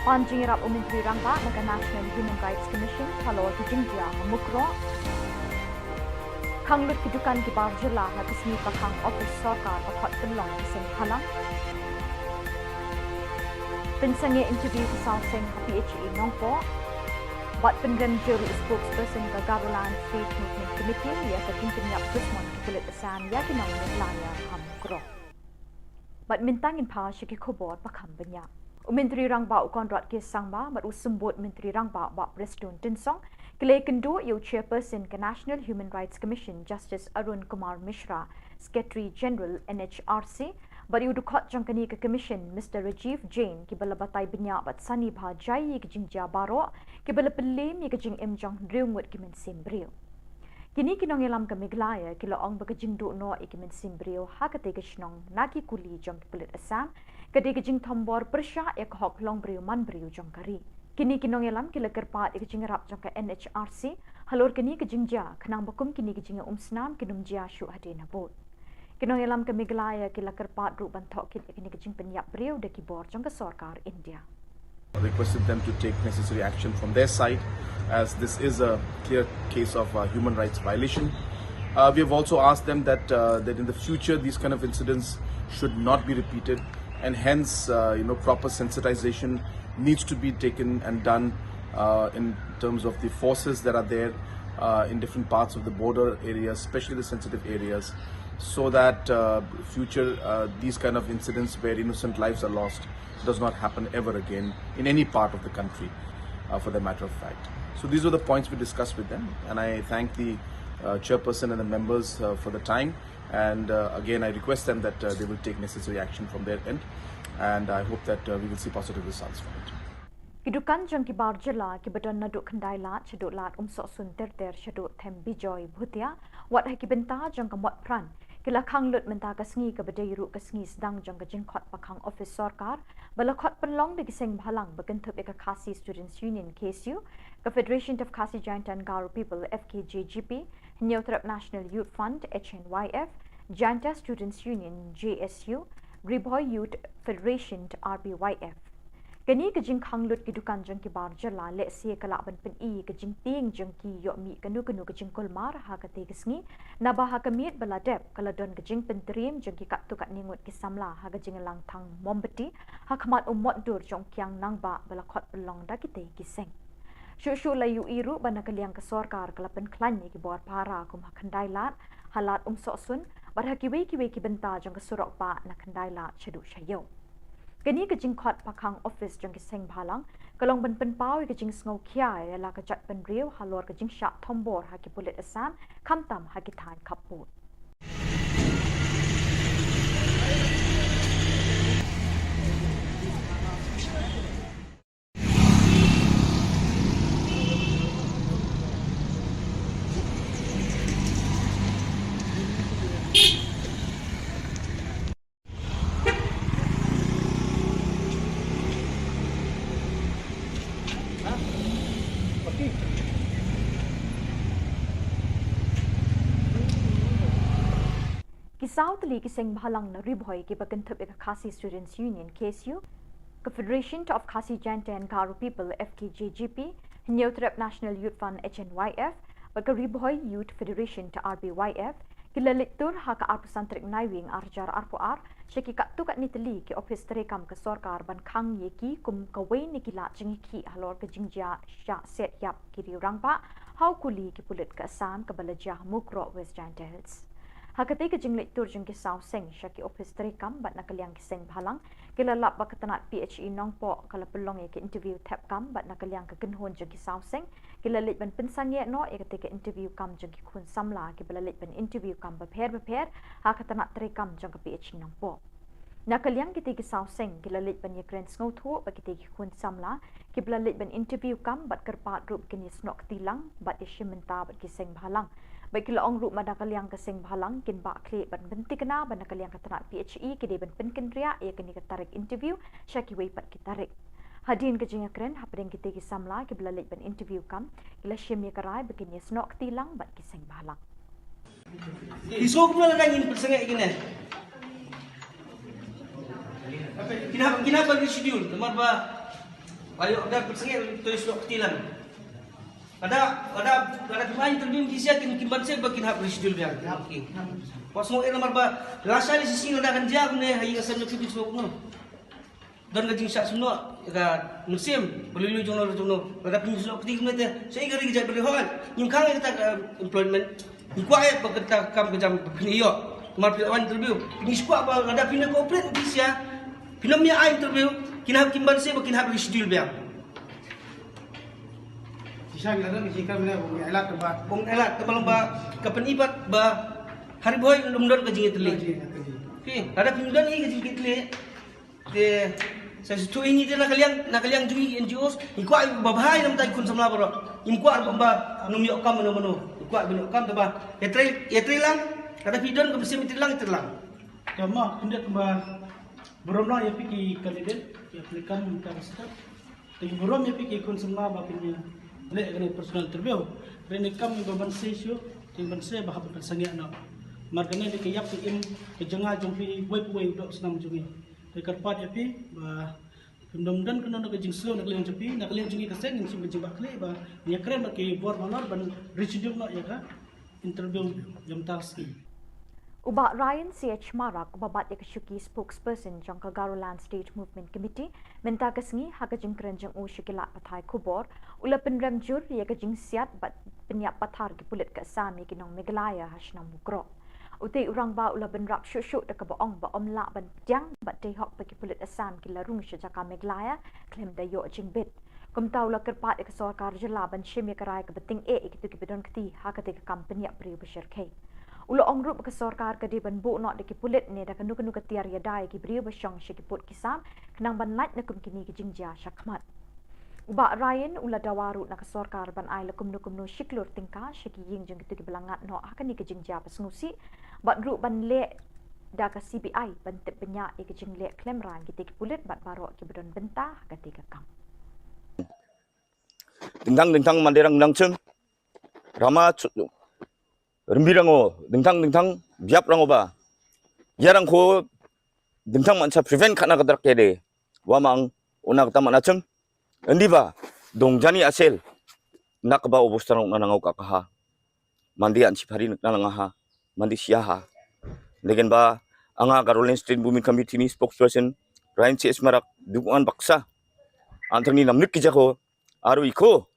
pan jingïarap u Myntri Rangbah na ka National Human Rights Commission halor ki jingjia ha Mukroh. Khang lut ki dukan ki bar jylla ha ka sngi pakhang office sorkar ba khot pynlong ki seng bhalang. Pynsangeh interview ki saw seng ha P H E Nongpoh. Bad pynrem jur u spokesperson ka Garoland Faith Movement Committee ïa ka jingpynïap dusmon ki pulit Assam ïa ki nong Meghalaya ha Mukroh. Bad mynta ngin phai sha ki khubor ba kham bniah. U Myntri Rangbah u Conrad K Sangma bad u Symbud Myntri Rangbah Bah Prestone Tynsong ki la ïakynduh ïa u Chairperson ka National Human Rights Commission Justice Arun Kumar Mishra, Secretary General N H R C, bad ïa u dkhot jong kane ka Commission Mister Rajiv Jain, kiba la batai bniah bad sani bha jai ïa ki jingjia baroh kiba la pynliem ïa ka jingim jong hynriew ngut ki mynsiem briew. Kine ki nongïalam ka Meghalaya ki la ong ba ka jingduh noh ïa ki mynsiem briew ha katei ka shnong na ki kuli jong ki pulit Assam ka dei ka jingthombor pyrshah ïa ka hok longbriew manbriew jong ka ri. Kine ki nongïalam ki la kyrpad ïa ka jingïarap jong ka N H R C halor kane ka jingjia, khnang ba kum kine ki jingïaumsnam kin ym jia shuh hadien habud. Ki nongïalam ka Meghalaya ki la kyrpad ruh ban thoh kit ïa kane ka jingpynïap briew da ki bor jong ka sorkar India. Requested them to take necessary action from their side, as this is a clear case of a human rights violation. Uh, we have also asked them that, uh, that in the future these kind of incidents should not be repeated, and hence, uh, you know, proper sensitization needs to be taken and done, uh, in terms of the forces that are there, uh, in different parts of the border areas, especially the sensitive areas, so that, uh, future, uh, these kind of incidents where innocent lives are lost does not happen ever again in any part of the country, uh, for the matter of fact. So these were the points we discussed with them, and I thank the, uh, chairperson and the members, uh, for the time. And, uh, again, I request them that, uh, they will take necessary action from their end, and I hope that, uh, we will see positive results from it. Ki dukan jong ki bar jylla kiba don naduh Khyndai Lad shaduh Lad Umsohsun ter ter shaduh Them Bijoy Bhutia, wat ha ki bynta jong ka mot pran, ki la khang lut mynta ka sngi kaba dei ruh ka sngi sdang jong ka jingkhot pakhang office sorkar ba la khot pynlong da ki seng bhalang ba kynthup ïa ka Khasi Students Union, K S U, ka Federation of Khasi Jaintia and Garo People, F K J G P, Hynñiewtrep National Youth Front, H N Y F, Jaintia Students Union, J S U, Ri Bhoi Youth Federation, R B Y F. Kane ka jingkhang lut ki dukan jong ki bar jylla lehse ka lah ban pyni ka jingtieng jong ki ïoh mih kano kano ka jingkulmar ha katei ka sngi, naba ha ka miet ba la dep ka la don ka jingpyntriem jong ki katto katne ngut ki samla ha ka jingïalang thang mombati ha khmat u mot dur jong u kiang nangbah ba la khot pynlong da kitei ki seng. Shuh shuh la ïohi ruh ba na ka liang ka sorkar ka la pynkhlaiñ ïa ki bor para kum ha Khyndai Lad, ha Lad Umsohsun, bad ha kiwei kiwei ki bynta jong ka surok bah na Khyndai Lad shaduh sha ïew. Kane ka jingkhot pakhang office jong ki seng bhalang ka long ban pynpaw ïa ka jingsngewkhia ïa la ka jaitbynriew halor ka jingshah thombor ha ki pulit Assam, khamtam ha ki thaiñ khappud. Saw tylli ki seng bhalang na Ri Bhoi kiba kynthup ïa ka Khasi Students Union, K S U, ka Federation of Khasi Jaintia and Garo People, F K J G P, Hynñiewtrep National Youth Front, H N Y F, bad ka Ri Bhoi Youth Federation, R B Y F, ki la leit tur ha ka arphew san tarik Naiwieng arhajar arphew ar sha ki katto katne tylli ki ophis treikam ka sorkar ban khang ïa ki kum kawei na ki lad jingïakhih halor ka jingjia shah set ïap ki riew rangbah ha u kuli ki pulit ka Assam kaba la jia ha Mukroh, West Jaintia Hills. Ha katei ka jingleit tur jong ki saw seng sha ki ophis treikam bad na ka liang ki seng bhalang, ki la lap ba ka tnat P H E Nongpoh ka la pynlong ïa ka interview thep kam bad na ka liang ka kynhun jong ki saw seng ki la leit ban pynsangeh noh ïa katei ka interview kam jong ki khun samla kiba la leit ban interview kam bapher bapher ha ka tnat treikam jong ka P H E Nongpoh. Na ka liang kitei ki saw seng ki la leit ban ïakren sngewthuh bad kitei ki khun samla kiba la leit ban interview kam bad kyrpad ruh ba kin ïasnoh kti lang bad ïashim bynta bad ki seng bhalang. Bad ki la ong ruh ba na ka liang ka seng bhalang kin bah khlieh ban pynthikna ba na ka liang ka tnat P H E ki dei ban pynkynriah ïa kane ka tarik interview sha kiwei pat ki tarik. Hadien ka jingïakren hapdeng kitei ki samla kiba la leit ban interview kam, ki la shim ïa ka rai ba kin ïasnoh kti lang bad ki seng bhalang. Ki sngewbha lada ngin pynsangeh ïa kine. Kin hap, kin hap ban reschedule namar ba ba ïoh da pynsangeh to ïasnoh kti lang. Lada, lada, lada phim ai interview ïa ki sha kin, kin banse ba kin hap reschedule biang. Okay. Wat sngewbha namar ba lashai shisien lada kan jia kumne ha ïing ka sem jong phi, phi sngewbha. Don ka jingshah sngewbha ïa ka mynsiem ba lui lui jong no jong no. Lada phi sngewbha kti kumne te, sa ïa ka ri ka jaitbynriew hooid ngim khang ïa kata ka employment. Ngi kwah ïa ba kata ka kam ka jam ba phin ïoh. Namar phi la wan interview, phi ngi kwah ba lada phin cooperate ïa ki sha, phin ym ïa ai interview, kin hap, kin banse ba kin hap reschedule biang. Shisha ngi la don ka jingkren mynne ba ym ïa ai lad ba, ba ym ïa ai lad, kaba long ba ka pyni pat ba ha Ri Bhoi ym don ka jingïatylli. Phi, lada phim don hi ka jingïatylli, te sa shu ïa ngi te na ka liang, na ka liang jong ngi N G Os ngi kwah ba bha ïa na bynta ki khun samla baroh. Ngim kwah ba, ba ym ïoh kam mano mano. Ngi kwah ba ïoh kam te ba ïatrei, ïatrei lang. Lada phi don ka mynsiem ïatrei lang, ïatrei lang. Te ma khyndiat ba burom lang ïa phi ki candidate, ki applicant mynta ka step. Te ki burom ïa phi ki khun samla ba phin ïa leh kane personal interview. Hynrei ne kam ba banse shuh, te banse ba hap ban pynsangeh noh. Namar kane dei ka ïap ka im ka jong nga jong phi, uwei pa uwei u doh snam jong ngi. Te kyrpad ïa phi ba phim dom don kano kano ka jingsngew na ka liang jong phi, na ka liang jong ngi ka seng ngin shim ka jingbakla ba ngin ïakren bad ki bor ba halor ban reschedule noh ïa ka interview ïa mynta ka sngi. U Bah Ryan C H Marak, uba bat ïa ka shuki spokesperson jong ka Garoland State Movement Committee mynta ka sngi, ha ka jingkren jong u sha ki lad pathai khubor, u la pynrem jur ïa ka jingsiat bad pynïap pathar ki pulit ka Assam ïa ki nong Meghalaya ha shnong Mukroh. Utei u rangbah u la bynrap shuh shuh da kaba ong ba ym lah ban pdiang bad dei hok ba ki pulit Assam ki la rung sha jaka Meghalaya khlem da ïoh jingbit. Kumta u la kyrpad ïa ka sorkar jylla ban shim ïa ka rai kaba tyngeh ïa kito kiba don kti ha katei ka kam pynïap briew ba shyrkhei. U la ong ruh ba ka sorkar ka dei ban buh noh da ki pulit ne da kano kano ka tiar ïada ïa ki briew ba shong sha ki pud ki sam khnang ban lait na kum kine ki jingjia shakhmat. U Bah Ryan u la dawa ruh na ka sorkar ban ai la kumno kumno shi klur tyngka sha ki ïing jong kito kiba la ngat noh ha kane ka jingjia ba sngewsih, bad ruh ban leh da ka C B I ban tip bniah ïa ka jingleh khlem rang kitei ki pulit bad baroh kiba don bynta ha katei ka kam. Dingtang dingtang Mandirang nang chim. Rama chu-, Rimbirango, dingtang dingtang biap rango ba. Ïarangko dingtang man sa prevent khana ka drak kede. Wa mang una kata man achim. Endi ba dong jani asel. Nak ba obostarong na nangau ka kaha. Mandi an chipari na langaha. Mandi siaha. Legen ba anga Garoland State Women Committee ni spokesperson Ryan C S Marak dukungan baksa. Antang ni namlik kijako. Aru iko.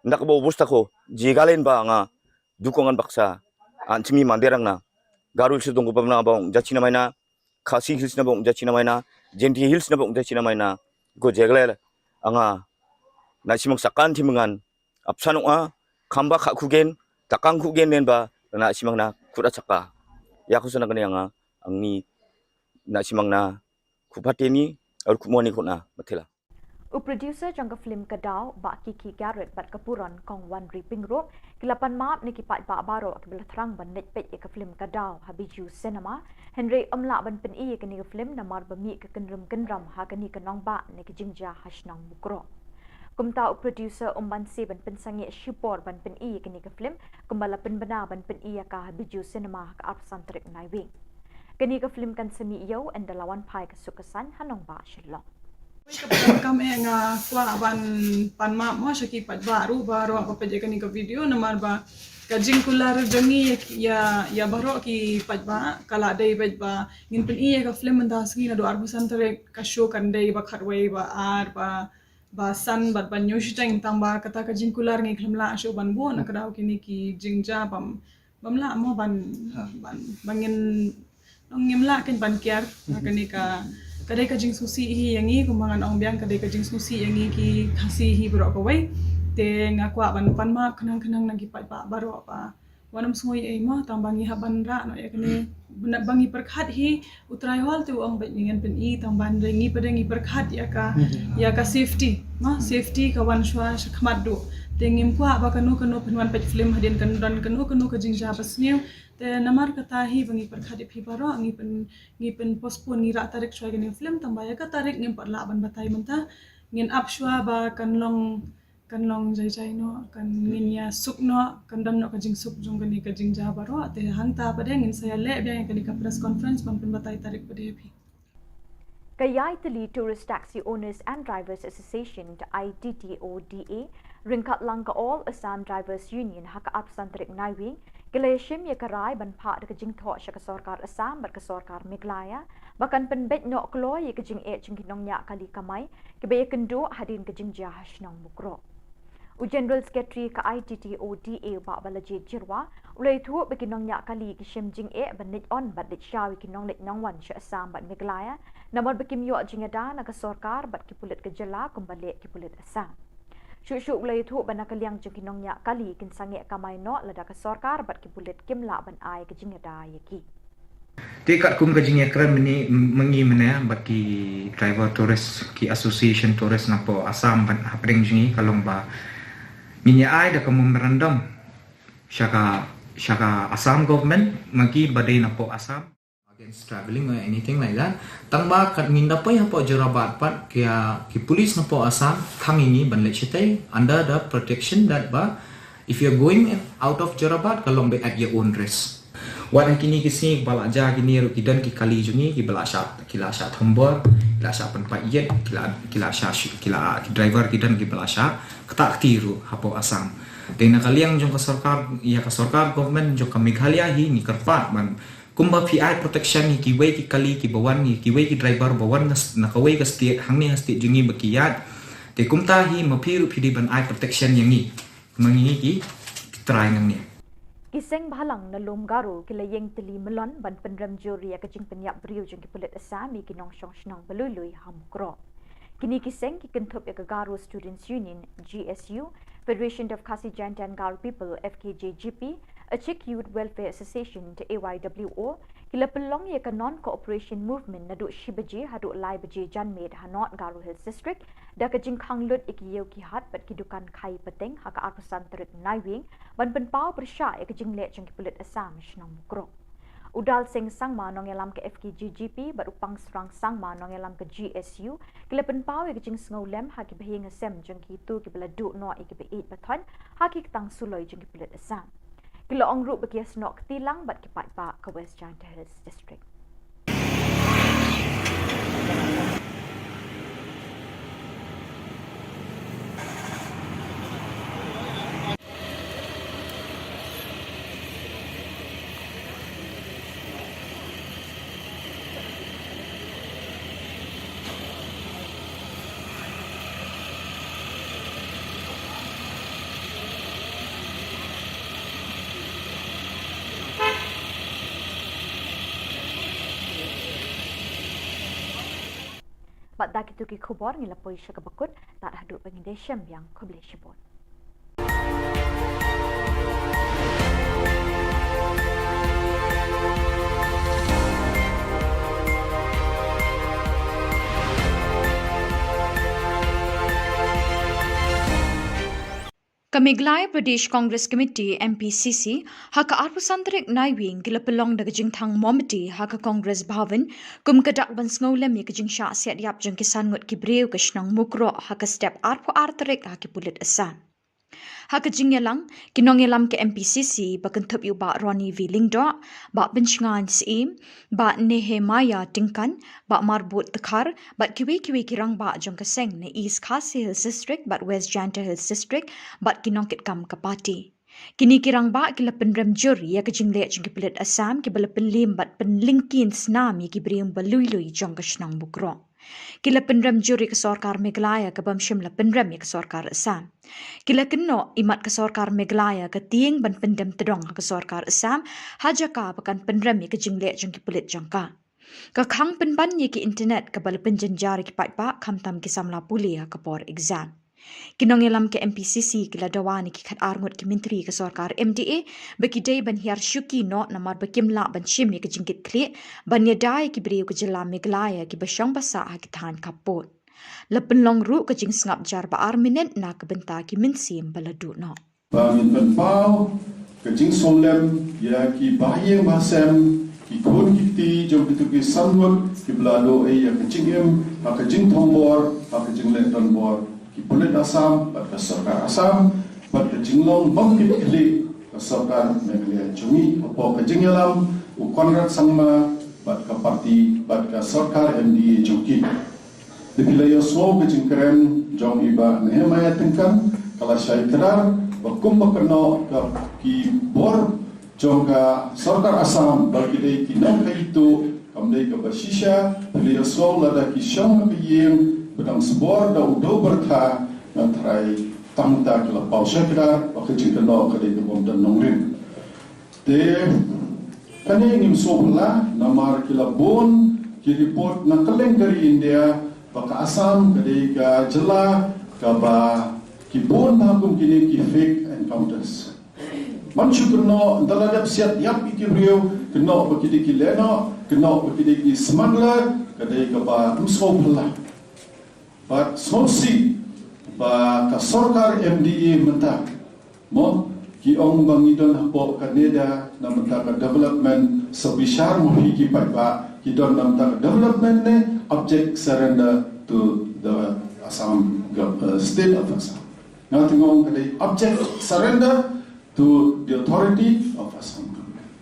Nak ba obostako. Jigalen ba anga dukungan baksa. An chimi Mandirang na. Garo Hills dong ko pamna ba ong jachina maina. Khasi Hills na ba ong jachina maina. Jaintia Hills na ba ong jachina maina. Ko jeglel anga na simang sakan timengan. Apsan ong a khamba kha khugen takang khugen nen ba na simang na khuda chaka. Ya khusana kane anga angni na simang na khupateni ar khumoni khuna matela. U producer jong ka film Ka Daw, Bah Kiki Garrett bad ka Puron Kong Wanri Pyngrope, ki la pan map ne ki paidbah baroh kiba la thrang ban leit peit ïa ka film Ka Daw ha Bijou Cinema, hynrei ym lah ban pyni ïa kane ka film namar ba mih ka kynrum kynram ha kane ka nongbah ne ka jingjia ha shnong Mukroh. Kumta u producer um banse ban pynsangeh shipor ban pyni ïa kane ka film, kumba la pynbna ban pyni ïa ka ha Bijou Cinema ha ka arphew san tarik Naiwieng. Kane ka film kan sa mih ïew ynda la wan phai ka suk ka saiñ ha nongbah Shillong. Ka program kam eh nga kwah ban pan map mo sha ki paidbah ruh baroh ba peit ïa kane ka video namar ba ka jingkular jong ngi ïa, ïa, ïa baroh ki paidbah ka la dei paidbah ngin pyni ïa ka film mynta sngi naduh arphew san tarik ka show kan dei ba khatwei ba ar ba ba san bad ban ïoh shiteng tang ba kata ka jingkular ngi khlem lah shuh ban buh na ka daw kine ki jingjia bam bam lah mo ban ban ban ngin ngim lah kan ban kiar na kane ka ka dei ka jingsngewsih hi ïa ngi kumba ngan ong biang ka dei ka jingsngewsih ïa ngi ki Khasi hi baroh kawei. Te nga kwah ban pan map khnang khnang na ki paidbah baroh ba wat nym sngew ei mo tang ba ngi hap ban rah noh ïa kane ba ngi pyrkhat hi. U Trai Hall te u ong bad ngi ngan pyni tang ba ngi pat ngi pyrkhat ïa ka ïa ka safety mo safety ka wan shuwa sha khmat duh. Te ngim kwah ba kano kano pynwan peit film hadien kan don kano kano ka jingjia ba sniew. Te namar kata hi ba ngi pyrkhat ïa phi baroh ngi pyn ngi pyn postpone ngi rah tarik shuwa ïa kane film tang ba ïa ka tarik ngim pat lah ban batai mynta. Ngin ap shuwa ba kan long kan long jai jai noh kan ngin ïa suk noh kan don noh ka jingsuk jong kane ka jingjia baroh te hangta pat ngin sa ïa leh biang ïa kane ka press conference ban pynbatai tarik pat ïa phi. Ka Ïaitylli Tourist Taxi Owners and Drivers Association, I T T O D A, ryngkat lang ka All Assam Drivers Union ha ka arphew san tarik Naiwieng ki la ïashim ïa ka rai ban phah da ka jingthoh sha ka sorkar Assam bad ka sorkar Meghalaya ba kan pynbeit noh kloi ïa ka jingeh jong ki nongñiah kali kamai kiba ïakynduh hadien ka jingjia ha shnong Mukroh. U General Secretary ka I T T O D A u Bah Balajied Jyrwa u la ïathuh ba ki nongñiah kali ki shim jingeh ban leit on bad leit shaw ïa ki nongleit nongwan sha Assam bad Meghalaya namar ba kim ïoh jingïada na ka sorkar bad ki pulit ka jylla kumba leh ki pulit Assam. Shuh shuh u la ïathuh ba na ka liang jong ki nongñiah kali kin sangeh kamai noh lada ka sorkar bad ki pulit kim lah ban ai ka jingïada ïa ki. Te katkum ka jingïakren mynne mynne mynne bad ki driver tourist ki association tourist napoh Assam bad hapdeng jong ngi ka long ba ngin ïa ai da ka memorandum sha ka sha ka Assam government ma ki ba dei napoh Assam against travelling or anything like that. Tang ba kat ngin da poi hapoh Jorabat pat ki ki police napoh Assam thang ïa ngi ban leit shatei under the protection that ba if you're going out of Jorabat ka long ba at your own risk. Wat ha kine ki sngi ba la jia kine ruh ki don ki kali jong ngi ki ba la shah ki la shah thombor ki la shah pynpait ïit ki la ki la shah ki la ki driver ki don ki ba la shah kata kti ruh hapoh Assam. Te na ka liang jong ka sorkar ïa ka sorkar government jong ka Meghalaya hi ngi kyrpad ban kumba phi ai protection ïa kiwei ki kali ki ba wan ïa kiwei ki driver ba wan na kawei ka state hangne ha state jong ngi ba ki ïaid. Te kumta hi ma phi ruh phi dei ban ai protection ïa ngi. Mangi ki trai nang ni. Ki seng bhalang na Lum Garo ki la ïeng tylli mlien ban pynrem jur ïa ka jingpynïap briew jong ki pulit Assam ïa ki nongshong shnong ba lui lui ha Mukroh. Kine ki seng ki kynthup ïa ka Garo Students Union, G S U, Federation of Khasi Jaintia and Garo People, F K J G P, Achik Youth Welfare Association, A Y W O, ki la pynlong ïa ka non cooperation movement naduh shi baje haduh lai baje janmiet ha North Garo Hills District da ka jingkhang lut ïa ki ïew ki hat bad ki dukan khai pateng ha ka arphew san tarik Naiwieng ban pynpaw pyrshah ïa ka jingleh jong ki pulit Assam shnong Mukroh. U Dal Singh Sangma nongïalam ka F K J G P bad u Pangsrang Sangma nongïalam ka G S U ki la pynpaw ïa ka jingsngewlem ha ki bahaïing hasem jong kito ki ba la duh noh ïa ki ba ïeit ba thoiñ ha ki ktang suloi jong ki pulit Assam. Ki la ong ruh ba ki ïasnoh kti lang bad ki paidbah ka West Jaintia Hills District. Bad da kito ki khubor ngi la poi sha kaba kut, tad haduh ba ngin ïashem biang, khublei shibun. Ka Meghalaya Pradesh Congress Committee, M P C C, ha ka arphew san tarik Naiwieng ki la pynlong da ka jingthang momiti ha ka Congress Bhavan kum ka dak ban sngewlem ïa ka jingshah siat ïap jong ki san ngut ki briew ka shnong Mukroh ha ka step arphew ar tarik ha ki pulit Assam. Ha ka jingïalang, ki nongïalam ka M P C C ba kynthup ïa u Bah Ronnie V Lyngdoh, Bah Pynshngain Syiem, Bah Nehemiah Tyngkan, Bah Marbud Dkhar, bad kiwei kiwei ki rangbah jong ka seng na East Khasi Hills District bad West Jaintia Hills District, bad ki nongkitkam ka party. Kine ki rangbah ki la pynrem jur ïa ka jingleh jong ki pulit Assam kiba la pynliem bad pynlyngkhin snam ïa ki briew ba lui lui jong ka shnong Mukroh. Ki la pynrem jur ïa ka sorkar Meghalaya kaba ym shym la pynrem ïa ka sorkar Assam. Ki la kynnoh imat ka sorkar Meghalaya ka tieng ban pyndem tdong ha ka sorkar Assam ha jaka ba kan pynrem ïa ka jingleh jong ki pulit jong ka. Ka khang pynban ïa ki internet kaba la pynjynjar ïa ki paidbah khamtam ki samla pule ha ka por exam. Ki nongïalam ka M P C C ki la dawa na ki khatar ngut ki myntri ka sorkar M D A ba ki dei ban hiar shuki noh namar ba kim lah ban shim ïa ka jingkitkhlieh ban ïada ïa ki briew ka jylla Meghalaya kiba shong ba sah ha ki thaiñ khappud. La pynlong ruh ka jingsngap jar ba ar minit na ka bynta ki mynsiem ba la duh noh. Ba ngin pynpaw ka jingsngewlem ïa ki bahaïing bahasem, ki khun ki kti jong kito ki san ngut kiba la duh ei ïa ka jingim ha ka jingthombor, ha ka jingleh donbor ki pulit Assam bad ka sorkar Assam, bad ka jinglong bym kit khlieh ka sorkar Meghalaya jong ngi hapoh ka jingïalam u Conrad Sangma bad ka party bad ka sorkar M D A jong ki. Te phi la ïohsngew ka jingkren jong i Bah Nehemiah Tyngkan, ka la shai kdar ba kumba kynnoh ka ki bor jong ka sorkar Assam ba ki dei ki nongkhaïi tuh, kam dei kaba shisha. Phi la ïohsngew lada ki shong ha ka ïing ba dang sbor da u dew byrtha, nga tharai tang ta ki la paw shai kdar ba ka jingkynnoh ka dei ka bym don nongrim. Te kane ngim sngewphylla namar ki la bun ki report na kylleng ka ri India ba ka Assam ka dei ka jylla kaba ki bun bha kum kine ki fake encounters. Ban shu kynnoh, ynda la dep siat ïap ïa ki briew, kynnoh ba ki dei ki lehnoh, kynnoh ba ki dei ki smuggler, ka dei kaba ym sngewphylla. Bad sngewsih ba ka sorkar M D A mynta, mo, ki ong ba ngi don hapoh ka NEDA na bynta ka development, sa bishar mo hi ki paidbah, ki don na bynta ka development ne abject surrender to the Assam gov-, uh, state of Assam. Nga te nga ong ka dei abject surrender to the authority of Assam government.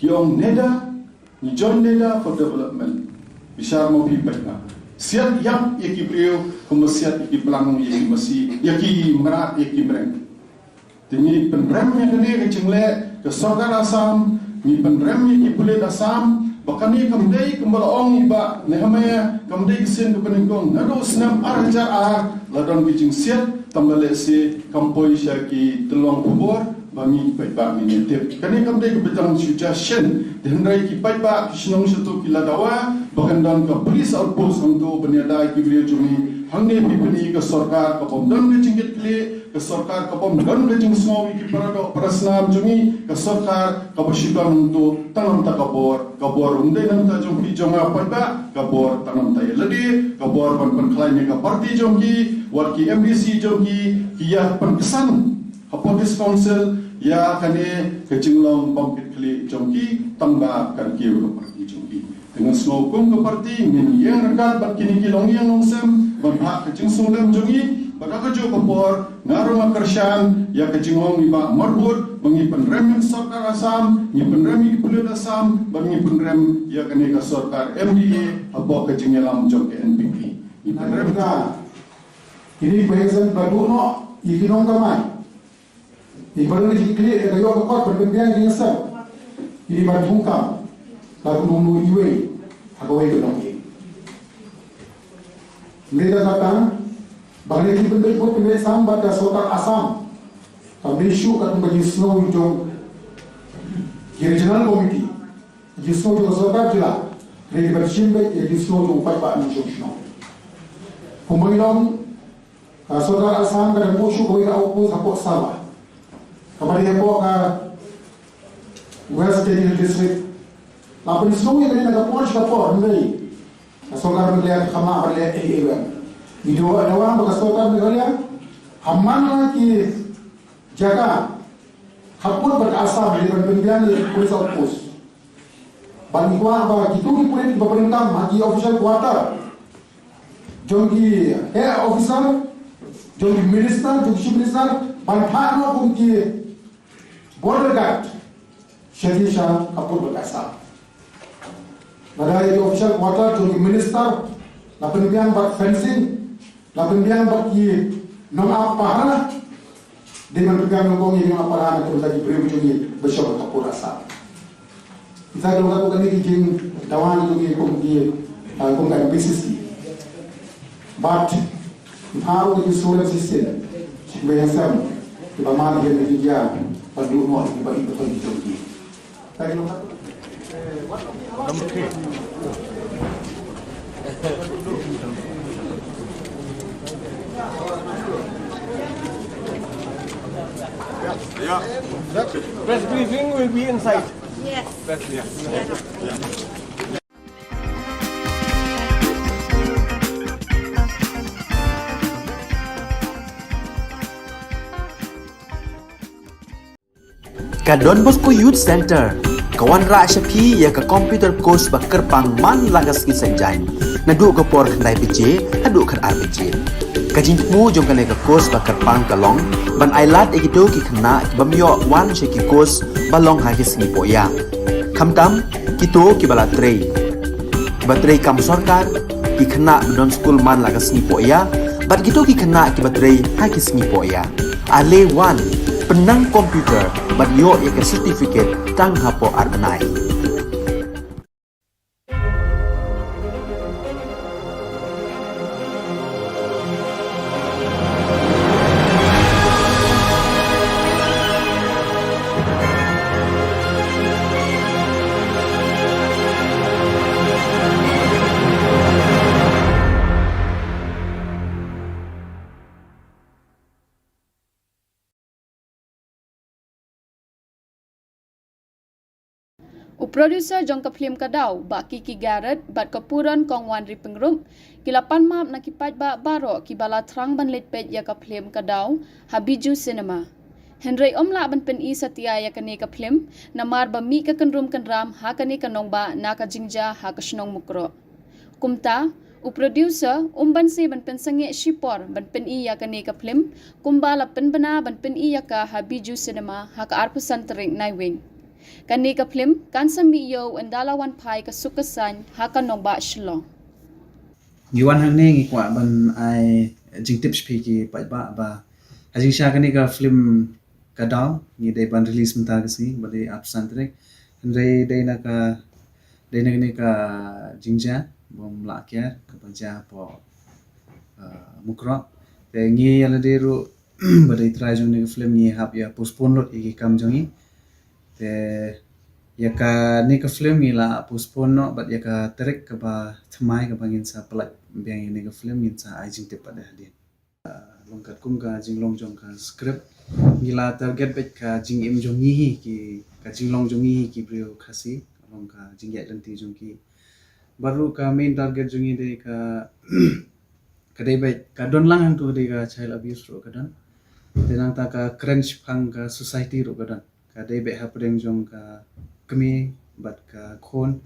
Ki ong NEDA, ngi join NEDA for development. Bishar mo phi paidbah. Siat ïap ïa ki briew kumba siat ïa ki plang, ïa ki masi, ïa ki mrad, ïa ki mreng. Te ngi pynrem ïa kane ka jingleh ka sorkar Assam, ngi pynrem ïa ki pulit Assam, ba kane kam dei kumba la ong i Bah Nehemiah, kam dei ka sien kaba nyngkong. Naduh snem ar hajar ar la don ka jingsiat, tangba lehse kam poi sha ki tyllong khubor ba ngi ki paidbah ngin ïa tip. Kane kam dei kaba dang shu jia shen. Te hynrei ki paidbah ki shnong shato ki la dawa ba kan don ka police outpost hangto ban ïada ïa ki briew jong ngi. Hangne phi pyni ka sorkar ka bym don ka jingkitkhlieh, ka sorkar ka bym don ka jingsngew ïa ki paradoh parasnam jong ngi, ka sorkar kaba shu don hangto tang namar ka bor. Ka bor ym dei namar jong phi jong nga paidbah, ka bor tang namar ïa lade, ka bor ban pynkhlaiñ ïa ka party jong ki, wat ki M D C jong ki, ki ïa pynksan hapoh District Council ïa kane ka jinglong bym kit khlieh jong ki, tangba kan kiew ka party jong ki. Te ngan sngew kum ka party ngin ïeng ryngkat bad kine ki longïing longsem ban phah ka jingsngewlem jong ngi, bad ha kajuh ka por nga ruh nga kyrshan ïa ka jingong i Bah Marbud ba ngi pynrem ïa ka sorkar Assam, ngi pynrem ïa ki pulit Assam, bad ngi pynrem ïa kane ka sorkar M D A hapoh ka jingïalam jong ka N P P. Ngi pynrem ka. Kine ki bahaïing ba duh noh ïa ki nongkamai. Ïa ki ba don ïa ki kli, ïa ka ïoh ka kot ban pynbiang ïa ki ngasem. Ïa ki ban bun kam. Ka kumno kumno iwei ha kawei ka nongïing. Hynrei da kata ba kane ki pynbeit vote pynbeit sam bad ka sorkar Assam. Kam dei shuh ka kumba jingsngew jong ki regional committee. Jingsngew jong ka sorkar jylla. Hynrei ban shim beit ïa jingsngew jong u paidbah nongshong shnong. Kumba ngi long, ka sorkar Assam ka dang buh shuh kawei ka outpost hapoh Sarwa. Kaba dei hapoh ka West Jaintia District. La pynsngew ïa kane na ka por sha ka por, hynrei ka sorkar Meghalaya kam lah ban leh ei ei ruh. Ngi dawa, dawa ba ka sorkar Meghalaya ha man la ki jaka khappud bad Assam, leit ban pynbiang ïa ki police outpost. Bad ngi kwah ba kito ki pulit kiba pyndonkam ha ki official quarter jong ki heh officer, Jong ki minister, jong ki chief minister, ban phah noh kum ki border guard sha ki sha ka pud ba ka sah. Lada ïa ki official quarter jong ki minister la pynbiang bad fencing, la pynbiang bad ki nongap pahara, dei ban pynbiang nyngkong ïa ki nongap pahara na ka bynta ki briew jong ngi ba shong ha ka pud ba sah. Kita ki long ka, kum kane ki jingdawa jong ngi kum ki, ah, kum ka M P C C. But ki pha ruh ki shuren shisien sha kiba ïasem, kiba man ïa ki jingïa, ban duh noh ïa kiba ïeit ba ki jong ki. Press briefing will be inside. Yes. Press, yeah. Ka Don Bosco Youth Center ka wanrah sha phi ïa ka computer course ba kyrpang man la ka sngi Saitjaiñ, naduh ka por khyndai baje haduh khatar baje. Ka jingthmu jong kane ka course ba kyrpang ka long ban ailad ïa kito ki khynnah ki bym ïoh wan sha ki course ba long ha ki sngi pohïa, khamtam kito kiba la trei, kiba trei kam sorkar, ki khynnah ba don skul man la ka sngi pohïa, bad kito ki khynnah kiba trei ha ki sngi pohïa. Ale wan, pynnang computer bad ïoh ïa ka certificate tang hapoh ar bnai. U producer jong ka phlim Ka Daw, Bah Kiki Garrett, bad ka Puron Kong Wanri Pyngrope, ki la pan map na ki paidbah baroh kiba la thrang ban leit peit ïa ka phlim Ka Daw ha Bijou Cinema. Hynrei ym lah ban pyni satia ïa kane ka phlim namar ba mih ka kynrum kynram ha kane ka nongbah na ka jingjia ha ka shnong Mukroh. Kumta, u producer um banse ban pynsangeh shipor ban pyni ïa kane ka phlim, kumba la pynbna ban pyni ïa ka ha Bijou Cinema ha ka arphew san tarik Naiwieng. Kane ka phlim kan sa mih ïa u ynda la wan phai ka suk ka saiñ ha ka nongbah Shillong. Ngi wan hangne ngi kwah ban ai jingtip sha phi ki paidbah ba ha jingshisha kane ka phlim Ka Daw ngi dei ban release mynta ka sngi ba dei arphew san tarik. Hynrei dei na ka, dei na kane ka jingjia bym lah kiar kaba jia hapoh, ah, Mukroh. Te ngi ïa lade ruh ba dei trai jong kane ka phlim ngi hap ïa postpone lut ïa ki kam jong ngi. Te ïa kane ka phlim ngi la postpone noh bad ïa ka tarik kaba thymmai kaba ngin sa pynlait biang ïa kane ka phlim ngin sa ai jingtip pat hadien. Long katkum ka jinglong jong ka script, ngi la target beit ka jingim jong ngi hi ki, ka jinglong jong ngi hi ki briew Khasi, long ka jingïaid lynti jong ki. Bad ruh ka main target jong ngi dei ka, ka dei beit ka don lang hangtu ka dei ka child abuse ruh ka don. Te nangta ka kren shaphang ka society ruh ka don. Ka dei beit hapdeng jong ka kmie bad ka khun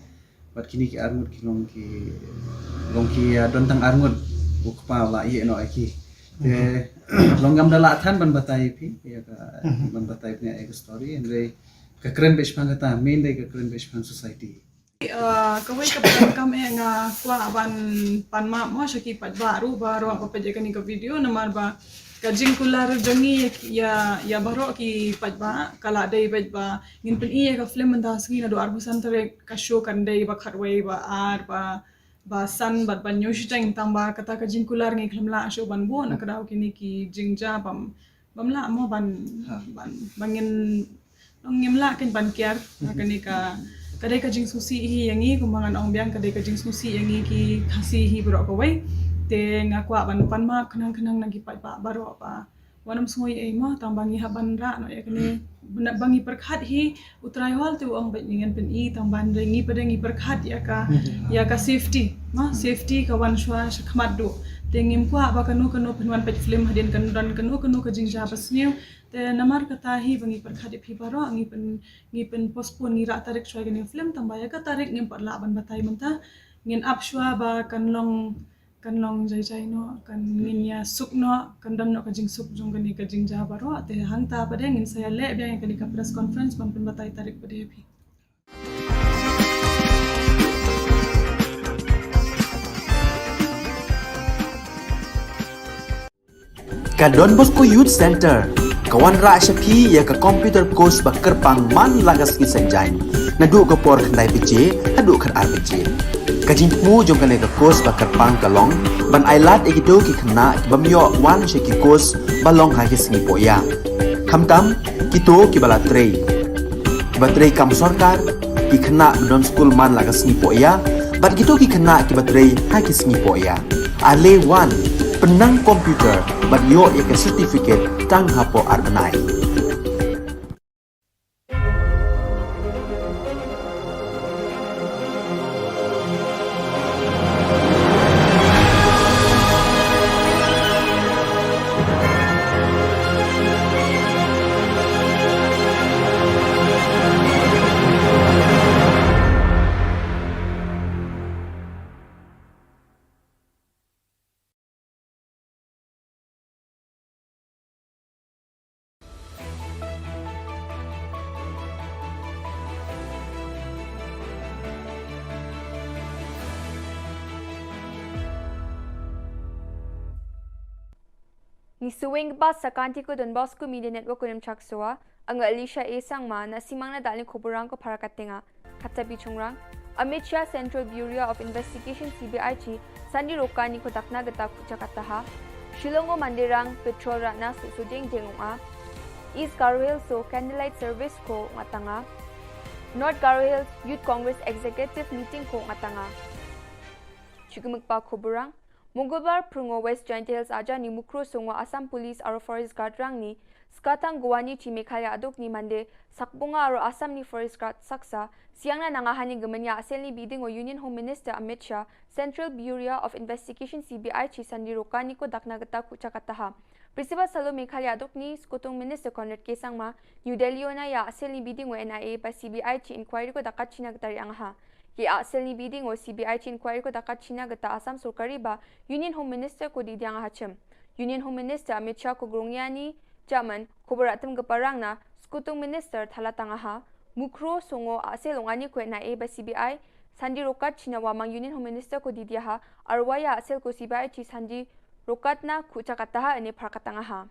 bad kine ki arngut ki long ki, long ki, ah, don tang arngut, u kpa u la ïeh noh ïa ki. Te long ngam da lah than ban batai ïa phi ïa ka, ban batai phi ïa ka story, hynrei ka kren beit shaphang kata, main dei ka kren beit shaphang society. Ah, kawei kaba donkam eh nga kwah ban pan map mo sha ki paidbah ruh baroh ba peit ïa kane ka video namar ba ka jingkular jong ngi ïa, ïa baroh ki paidbah ka la dei beit ba ngin pyni ïa ka film mynta sngi naduh arphew san tarik, ka show kan dei ba khatwei, ba ar, ba, ba san bad ban ïoh shiteng, tang ba kata ka jingkular ngi khlem lah shuh ban buh na ka daw kine ki jingjia bym, bym lah mo ban, ban, ba ngin, ngim lah kein ban kiar. Kane ka, ka dei ka jingsngewsih hi ïa ngi, kumba ngan ong biang ka dei ka jingsngewsih ïa ngi ki Khasi hi baroh kawei. Te nga kwah ban pan map khnang khnang na ki paidbah baroh ba wat nym sngew ei ei mo, tang ba ngi hap ban rah noh ïa kane, ba ngi pyrkhat hi, u trai hall te u ong beit ngi ngin pyni, tang ba hynrei ngi pat de ngi pyrkhat ïa ka, ïa ka safety mo, safety ka wan shuwa shakhmat duh. Te ngim kwah ba kano kano phin wan peit film hadien kan don kano kano ka jingjia basniew. Te namar kata hi ba ngi pyrkhat ïa phi baroh, ngi pyn, ngi pyn postpone, ngi rah tarik shuwa ïa kane film, tang ba ïa ka tarik ngim pat lah ban batai mynta. Ngin ap shuwa ba kan long kan long jai jai noh, kan ngin ïa suk noh, kan don noh ka jingsuk jong kane ka jingjia baroh. Te hangta pat de ngin sa ïaleh biang ïa kane ka press conference ban pynbatai tarik pat de ïa phi. Ka Don Bosco Youth Center ka wanrah sha phi ïa ka computer course ba kyrpang man la ka sngi Saitjaiñ, naduh ka por khyndai baje haduh khatar baje. Ka jingthmu jong kane ka course ba kyrpang ka long ban ailad ïa kito ki khynnah ki bym ïoh wan sha ki course ba long ha ki sngi pohïa, khamtam kito kiba la trei, kiba trei kam sorkar, ki khynnah ba don skul man la ka sngi pohïa, bad kito ki khynnah kiba trei ha ki sngi pohïa. Ale wan, pynnang computer bad ïoh ïa ka certificate tang hapoh ar bnai. Ngi sngewbha sa ka Don Bosco Media Network, Kundum Chaksua, nga Alicia A Sangma, na simang na dal ni khuburang ko para katenga. Kata bi chungrang, Amit Shah Central Bureau of Investigation C B I chi Sandi Rokani ko dakna gata kucha kataha. Shillong o Mandirang petrol ratna su su jeng jeng ong a. East Garo Hills so candlelight service ko ngatanga. North Garo Hills Youth Congress Executive Meeting ko ngatanga. Chukimik pa khuburang, Mongolbar phrwngo West Jaintia Hills aja ni Mukroh Songo Assam Police aro Forest Guard rang ni, skatang Guwahati chi Meghalaya aduk ni Mande, sakbunga aro Assam ni Forest Guard saksa, siang na nanga hani gemenya asel ni biding o Union Home Minister Amit Shah, Central Bureau of Investigation C B I chi Sandi Rokani ko dakna gata kucha kataha. Principal Salo Meghalaya aduk ni Skutung Minister Conrad K Sangma, New Delhi ona ïa asel ni biding o N I A ba C B I chi inquiry ko dakat china gata ri angaha. Ki asel ni biding o C B I chi inquiry ko dakat china gata Assam sorkari ba Union Home Minister ko didi angaha chim. Union Home Minister Amit Shah ko grongya ni Chairman ko beratem geparang na Skutung Minister thala tangaha. Mukroh Songo asel ongani ko N I A ba C B I Sandi Rokat china wamang Union Home Minister ko didi aha. Arwaya asel ko C B I chi Sandi Rokat na kucha kataha ene par katangaha.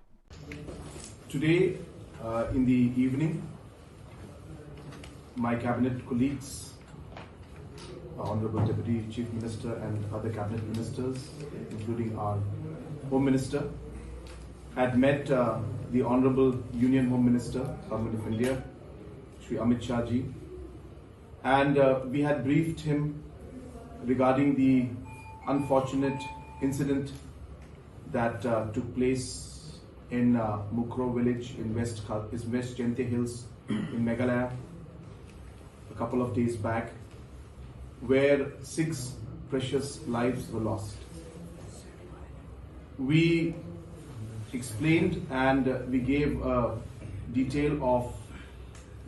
Today, uh, in the evening, my cabinet colleagues, Honorable Deputy Chief Minister and other cabinet ministers, including our Home Minister, had met, uh, the Honorable Union Home Minister, Government of India, Shri Amit Shah ji, and, uh, we had briefed him regarding the unfortunate incident that, uh, took place in, uh, Mukroh village in West Kha-, is West Jaintia Hills in Meghalaya a couple of days back, where six precious lives were lost. We explained and, uh, we gave a detail of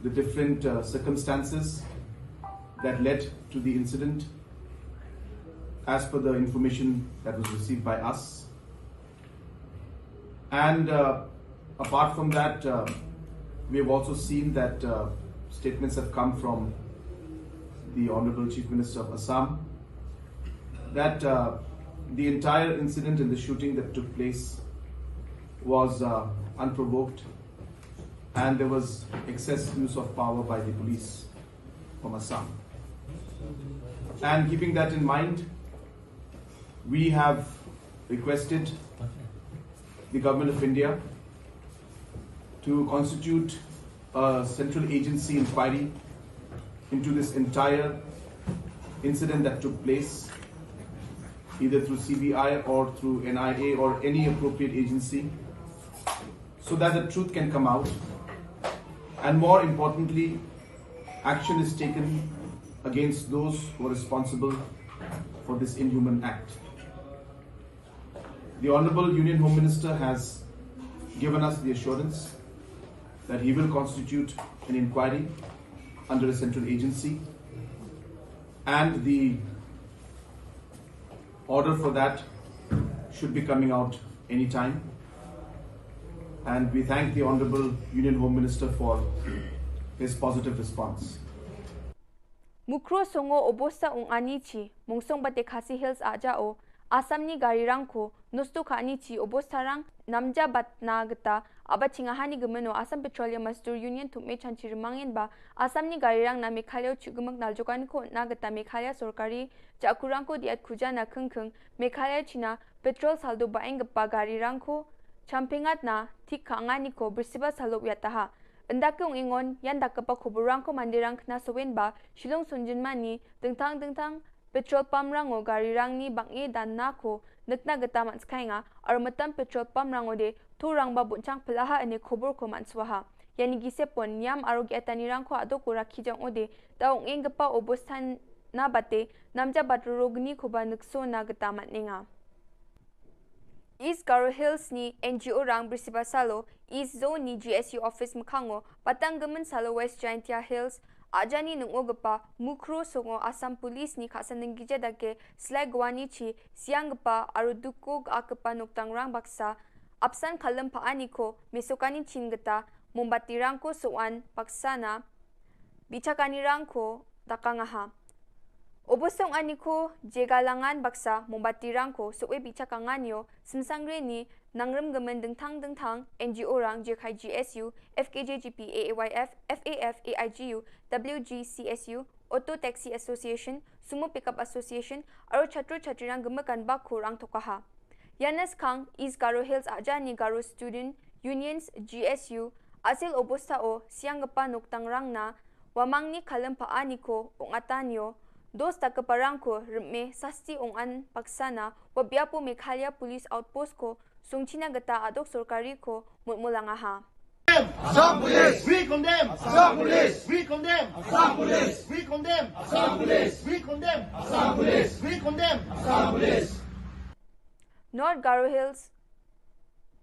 the different, uh, circumstances that led to the incident as per the information that was received by us. And, uh, apart from that, uh, we have also seen that, uh, statements have come from the Honorable Chief Minister of Assam that, uh, the entire incident and the shooting that took place was, uh, unprovoked, and there was excess use of power by the police from Assam. And keeping that in mind, we have requested the Government of India to constitute a central agency inquiry into this entire incident that took place, either through C B I or through N I A or any appropriate agency, so that the truth can come out, and more importantly, action is taken against those who are responsible for this inhuman act. The Honorable Union Home Minister has given us the assurance that he will constitute an inquiry under a central agency, and the Order for that should be coming out anytime. And we thank the Honorable Union Home Minister for his positive response. Mukro songo obosta ong ani chi, mungsong bate Khasi Hills aja o, Assam ni gari rang ko, nosto ka ani chi obosta rang, namja bat na geta, aba chinga hani gemeno Assam Petroleum Mazdoor Union thum me chanchi remangen ba, Assam ni gari rang na Meghalaya chu gemek nal jokan ko na geta Meghalaya sorkari, ja kurang ko diat kuja na kengkeng, Meghalaya china, petrol saldo baeng gepa gari rang ko, champingat na, thik ka angani ko, bersiba salo yataha. Endak ke ong ingon, yan dak kepa kuburang ko mandirang kena sowen ba, Shillong Sunjin mani, dengtang dengtang, petrol pump rango gari rang ni bang e dan na ko, nekna geta man skai nga, aro metam petrol pump rango de, tu rang ba bunchang pelaha ene kubur ko man swaha. Yani gise pon, niam aro gi atani rang ko ado ko rakhi jang ode, ta ong eng gepa obostan na bate, namja bat rogni ko ba nekso na geta man nenga. East Garo Hills ni N G O rang bersiba salo, East Zone ni G S U office mekhango, patang gemen salo West Jaintia Hills, ajani nungo gepa, Mukro songo Assam Police ni khasan nenggija dake, slai gwani chi, siang gepa, aru duko ga kepa noktang rang baksa, apsan kalem pa ani ko, mesokani chin geta, mombati rang ko soan, baksa na, bichakani rang ko, daka ngaha. Obosong ani ko, jegalangan baksa, mombati rang ko, soe bichakangan yo, semsangre ni, nangrem gemen dengtang dengtang, N G O rang, jekai G S U, F K J G P, A A Y F, F A F, A I G U, W G C S U, Auto Taxi Association, Sumo Pickup Association, aro chatro chatrirang gemekan bak ko rang tokaha. Yanes Kang, East Garo Hills aja ni Garo Student Unions, G S U, asil obosta o, siang gepa noktang rang na, wamang ni kalem pa ani ko, ong atan yo, dos ta kepa rang ko, reme, sasti ong an, paksana, wabiapo Meghalaya Police Outpost ko, sungchina geta adok sorkari ko, mutmulangaha. Assam Police! We condemn! Assam Police! We condemn! Assam Police! We condemn! Assam Police! We condemn! Assam Police! We condemn! Assam Police! North Garo Hills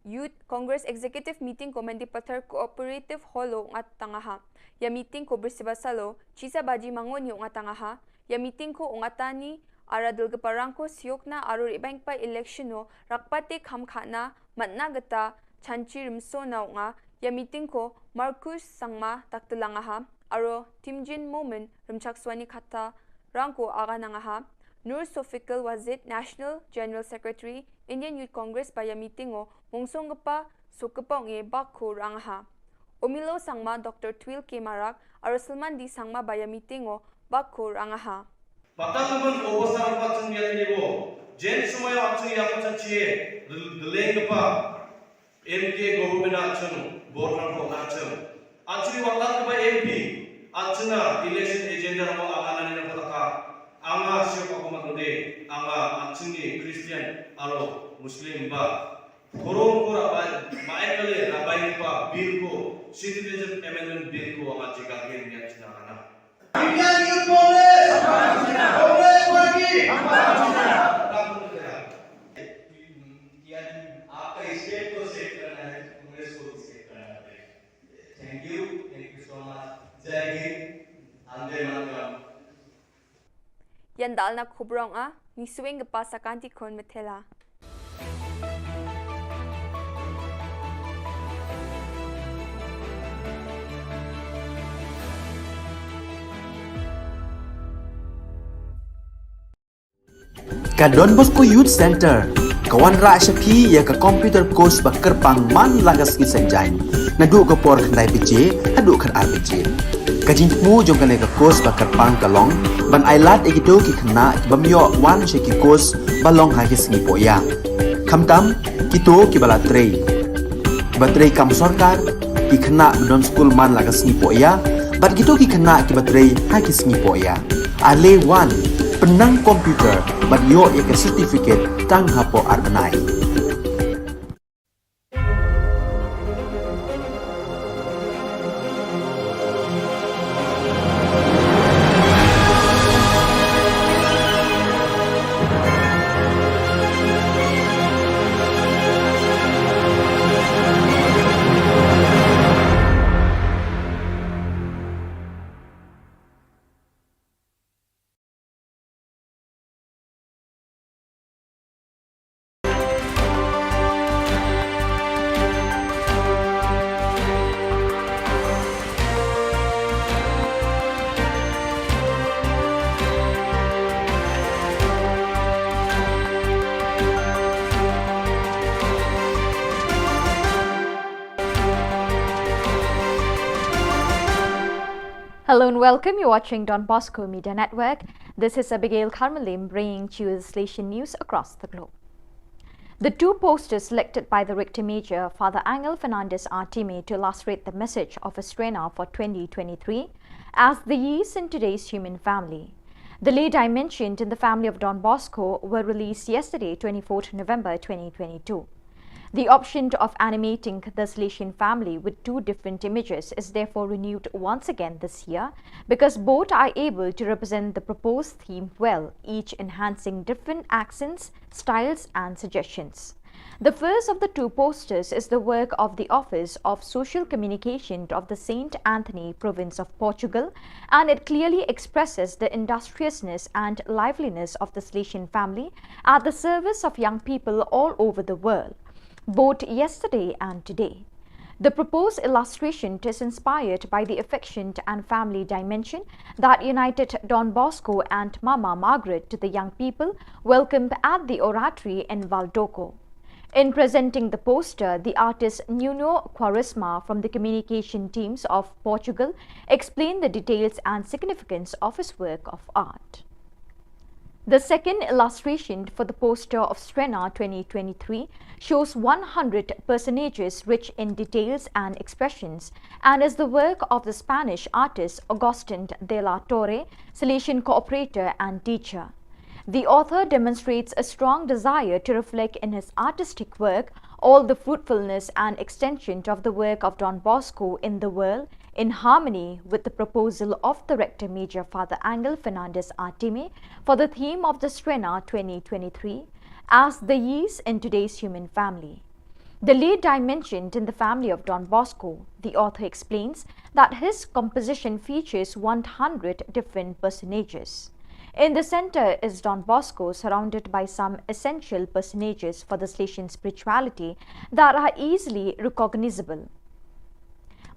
Youth Congress Executive Meeting ko Mendipathar Cooperative Hall o ngatangaha. Ya meeting ko bersiba salo, chisa baji mangoni ngatangaha. Ya meeting ko ngatangi, ara dulgepa rang ko siokna aro rebang pa election o, rakpate khamkhana, matna geta, chanchi rimso na nga, ya meeting ko Marcus Sangma taktelangaha, aro Timjin Momin rimchakswani kata rang ko aganangaha, Nur Sofikul Wazid National General Secretary, Indian Youth Congress ba ya meeting o, mungsong gepa, sokepong e bak ko rangaha. Omilo Sangma, Doctor Twil K Marak, aro Salman D Sangma ba ya meeting o, bak ko rangaha. Patang naman o pasar patang biat ni bo. Jen sumaya atsu ya patang chie, deleng pa. M K government atsu, border ko atsu. Atsu watan pa M P, atsu na election agenda mo angana ni na pataka. Anga siapa ko matode, anga atsu ni Christian, aro Muslim ba. Dhorong ko rabai, maekale rabai pa bill ko, Citizenship Amendment Bill ko anga jega gen ya china kana. Indian Youth Congress! Congress Party! क्या आपका स्टेट को सेव करना है, कांग्रेस को भी सेव करना है। Thank you, thank you so much. जय हिंद, वंदे मातरम। Yan dal na khubrong a, ni swing pa sakanti khon methela. Ka Don Bosco Youth Center ka wanrah sha phi ïa ka computer course ba kyrpang man la ka sngi Saitjaiñ, naduh ka por khyndai baje haduh khatar baje. Ka jingthmu jong kane ka course ba kyrpang ka long ban ailad ïa kito ki khynnah ki bym ïoh wan sha ki course ba long ha ki sngi pohïa. Khamtam kito kiba la trei, kiba trei kam sorkar, ki khynnah ba don skul man la ka sngi pohïa, bad kito ki khynnah kiba trei ha ki sngi pohïa. Ale wan, pynnang computer bad ïoh ïa ka certificate tang hapoh ar bnai. Hello and welcome. You're watching Don Bosco Media Network. This is Abigail Kharmalim bringing to you the Salesian news across the globe. The two posters selected by the Rector Major, Father Angel Fernandez Artime, to illustrate the message of Estrena for twenty twenty-three as the yeast in today's human family. The late I mentioned in the family of Don Bosco were released yesterday, twenty-fourth November twenty twenty-two. The option of animating the Salesian family with two different images is therefore renewed once again this year because both are able to represent the proposed theme well, each enhancing different accents, styles, and suggestions. The first of the two posters is the work of the Office of Social Communication of the Saint Anthony Province of Portugal, and it clearly expresses the industriousness and liveliness of the Salesian family at the service of young people all over the world, both yesterday and today. The proposed illustration is inspired by the affection and family dimension that united Don Bosco and Mama Margaret to the young people welcomed at the Oratory in Valdoco. In presenting the poster, the artist Nuno Quaresma from the communication teams of Portugal explained the details and significance of his work of art. The second illustration for the poster of Estrena twenty twenty-three shows one hundred personages rich in details and expressions and is the work of the Spanish artist Augustin de la Torre, Salesian cooperator and teacher. The author demonstrates a strong desire to reflect in his artistic work all the fruitfulness and extension of the work of Don Bosco in the world, in harmony with the proposal of the Rector Major Father Angel Fernandez Artime for the theme of the Estrena twenty twenty-three as the yeast in today's human family. The late I mentioned in the family of Don Bosco, the author explains that his composition features one hundred different personages. In the center is Don Bosco, surrounded by some essential personages for the Salesian spirituality that are easily recognizable.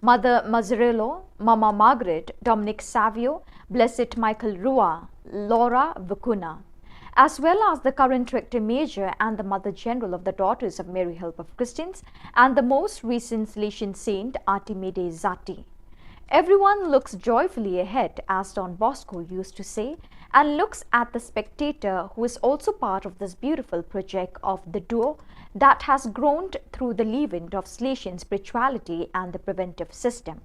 Mother Mazzarello, Mama Margaret, Dominic Savio, Blessed Michael Rua, Laura Vicuna, as well as the current Rector Major and the Mother General of the Daughters of Mary Help of Christians, and the most recent Salesian saint, Artime de Zati. Everyone looks joyfully ahead, as Don Bosco used to say, and looks at the spectator who is also part of this beautiful project of the duo that has grown through the leaven of Salesian spirituality and the preventive system.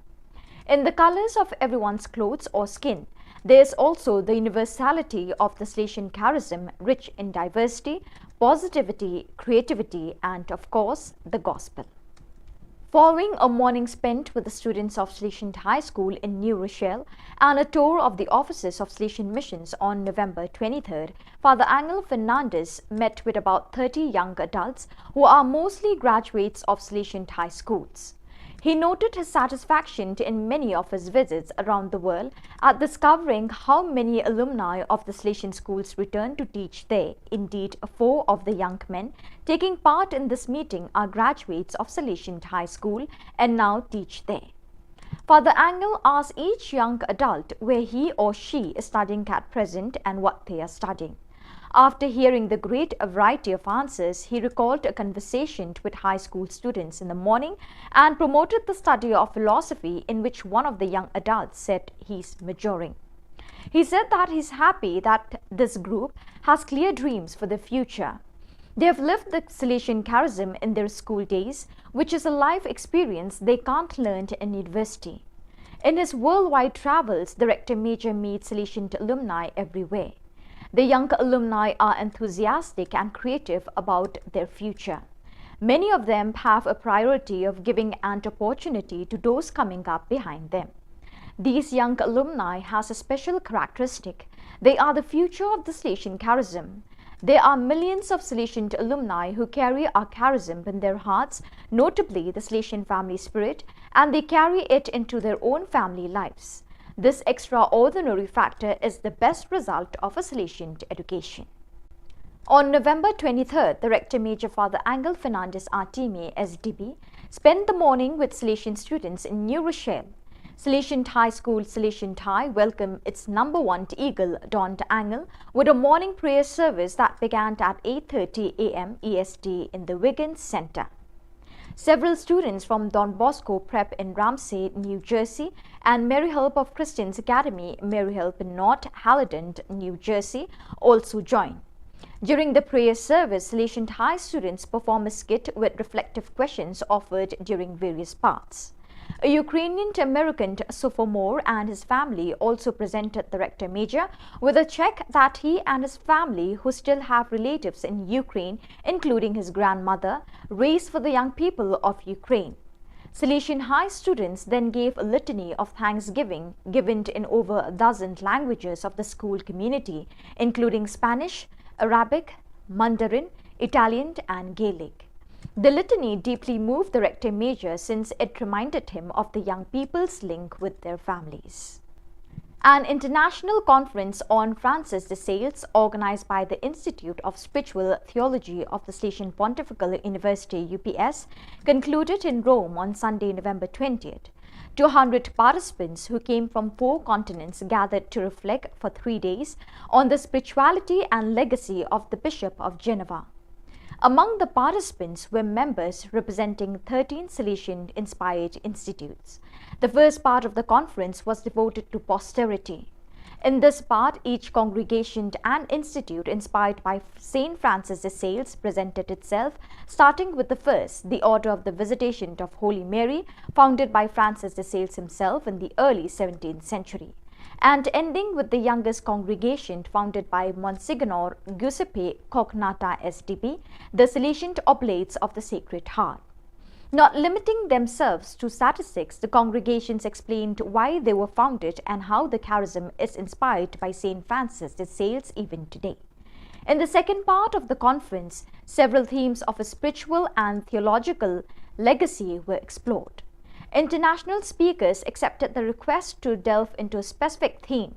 In the colors of everyone's clothes or skin, there is also the universality of the Salesian charism, rich in diversity, positivity, creativity, and of course, the gospel. Following a morning spent with the students of Salesian High School in New Rochelle and a tour of the offices of Salesian Missions on November twenty-third, Father Angel Fernandez met with about thirty young adults who are mostly graduates of Salesian High Schools. He noted his satisfaction in many of his visits around the world at discovering how many alumni of the Salesian schools returned to teach there. Indeed, four of the young men taking part in this meeting are graduates of Salesian High School and now teach there. Father Angel asked each young adult where he or she is studying at present and what they are studying. After hearing the great variety of answers, he recalled a conversation with high school students in the morning and promoted the study of philosophy, in which one of the young adults said he's maturing. He said that he's happy that this group has clear dreams for the future. They have lived the Salesian charism in their school days, which is a life experience they can't learn in university. In his worldwide travels, the Rector Major meets Salesian alumni everywhere. The young alumni are enthusiastic and creative about their future. Many of them have a priority of giving an opportunity to those coming up behind them. These young alumni has a special characteristic. They are the future of the Salesian charism. There are millions of Salesian alumni who carry our charism in their hearts, notably the Salesian family spirit, and they carry it into their own family lives. This extraordinary factor is the best result of a Salesian education. On November twenty-third, the Rector Major Father Angel Fernandez Artime, S D B, spent the morning with Salesian students in New Rochelle. Salesian High School, Salesian High, welcomed its number one eagle, Don Angel, with a morning prayer service that began at eight thirty a m E S T in the Wiggins Center. Several students from Don Bosco Prep in Ramsey, New Jersey, and Mary Help of Christians Academy, Mary Help in North Haledon, New Jersey, also joined. During the prayer service, Salesian High students perform a skit with reflective questions offered during various parts. A Ukrainian American sophomore and his family also presented the rector major with a check that he and his family, who still have relatives in Ukraine, including his grandmother, raised for the young people of Ukraine. Salesian High students then gave a litany of thanksgiving, given in over a dozen languages of the school community, including Spanish, Arabic, Mandarin, Italian, and Gaelic. The litany deeply moved the rector major, since it reminded him of the young people's link with their families. An international conference on Francis de Sales, organized by the Institute of Spiritual Theology of the Salesian Pontifical University, U P S, concluded in Rome on Sunday, November twentieth. Two hundred participants who came from four continents gathered to reflect for three days on the spirituality and legacy of the Bishop of Geneva. Among the participants were members representing thirteen Salesian inspired institutes. The first part of the conference was devoted to posterity. In this part, each congregation and institute inspired by Saint Francis de Sales presented itself, starting with the first, the Order of the Visitation of Holy Mary, founded by Francis de Sales himself in the early seventeenth century, and ending with the youngest congregation, founded by Monsignor Giuseppe Cognatta S D B, the Salesian Oblates of the Sacred Heart. Not limiting themselves to statistics, the congregations explained why they were founded and how the charism is inspired by Saint Francis de Sales even today. In the second part of the conference, several themes of a spiritual and theological legacy were explored. International speakers accepted the request to delve into a specific theme.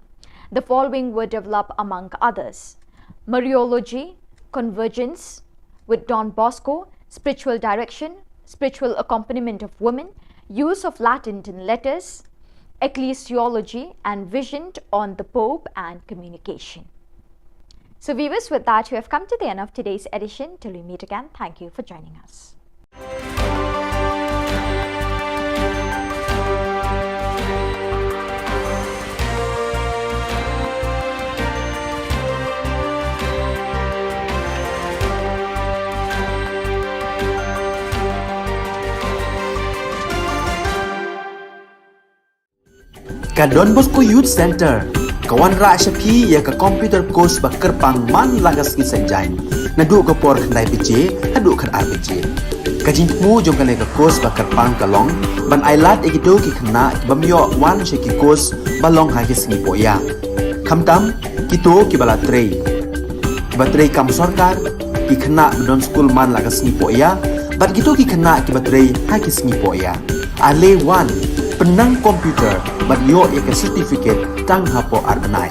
The following were developed among others: Mariology, Convergence with Don Bosco, Spiritual Direction, Spiritual Accompaniment of Women, Use of Latin in Letters, Ecclesiology, and Vision on the Pope and Communication. So, viewers, with that, we have come to the end of today's edition. Till we meet again, thank you for joining us. Ka Don Bosco Youth Centre ka wanrah sha phi ïa ka computer course ba kyrpang man la ka sngi Saitjaiñ, naduh ka por khyndai baje haduh khatar baje. Ka jingthmu jong kane ka course ba kyrpang ka long ban ailad ïa kito ki khynnah ki bym ïoh wan sha ki course ba long ha ki sngi pohïa, khamtam kito kiba la trei, kiba trei kam sorkar, ki khynnah ba don skul man la ka sngi pohïa, bad kito ki khynnah kiba trei ha ki sngi pohïa. Ale wan, pynnang computer bad ïoh ïa ka certificate tang hapoh ar bnai.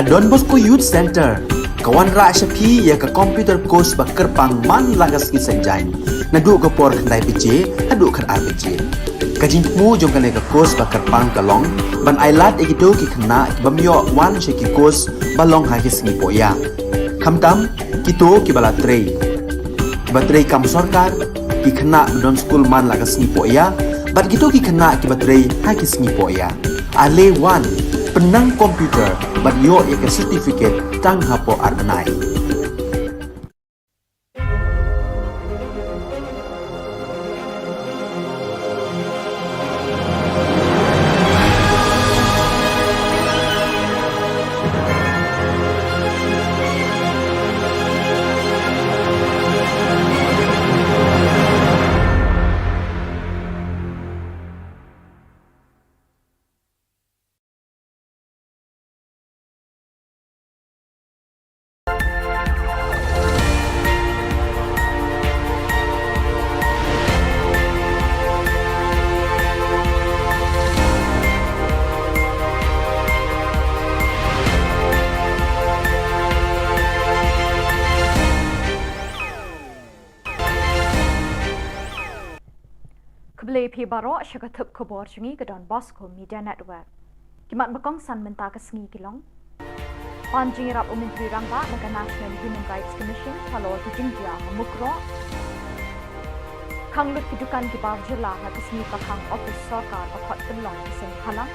Don Bosco Youth Centre ka wanrah sha phi ïa ka computer course ba kyrpang man la ka sngi Saitjaiñ, naduh ka por khyndai baje haduh khatar baje. Ka jingthmu jong kane ka course ba kyrpang ka long ban ailad ïa kito ki khynnah ki bym ïoh wan sha ki course ba long ha ki sngi pohïa, khamtam kito kiba la trei, kiba trei kam sorkar, ki khynnah ba don skul man la ka sngi pohïa bad kito ki khynnah kiba trei ha ki sngi pohïa. Ale wan, pynnang computer bad ïoh ïa ka certificate tang hapoh ar bnai. Khublei phi baroh sha ka thup khubor jong ngi ka Don Bosco Media Network. Ki mat ba kongsan mynta ka sngi ki long: Pan jingïarap u Myntri Rangbah na ka National Human Rights Commission halor ki jingjia ha Mukroh. Khang lut ki dukan ki bar jylla ha ka sngi pakhang office sorkar ba khot pynlong ki seng bhalang.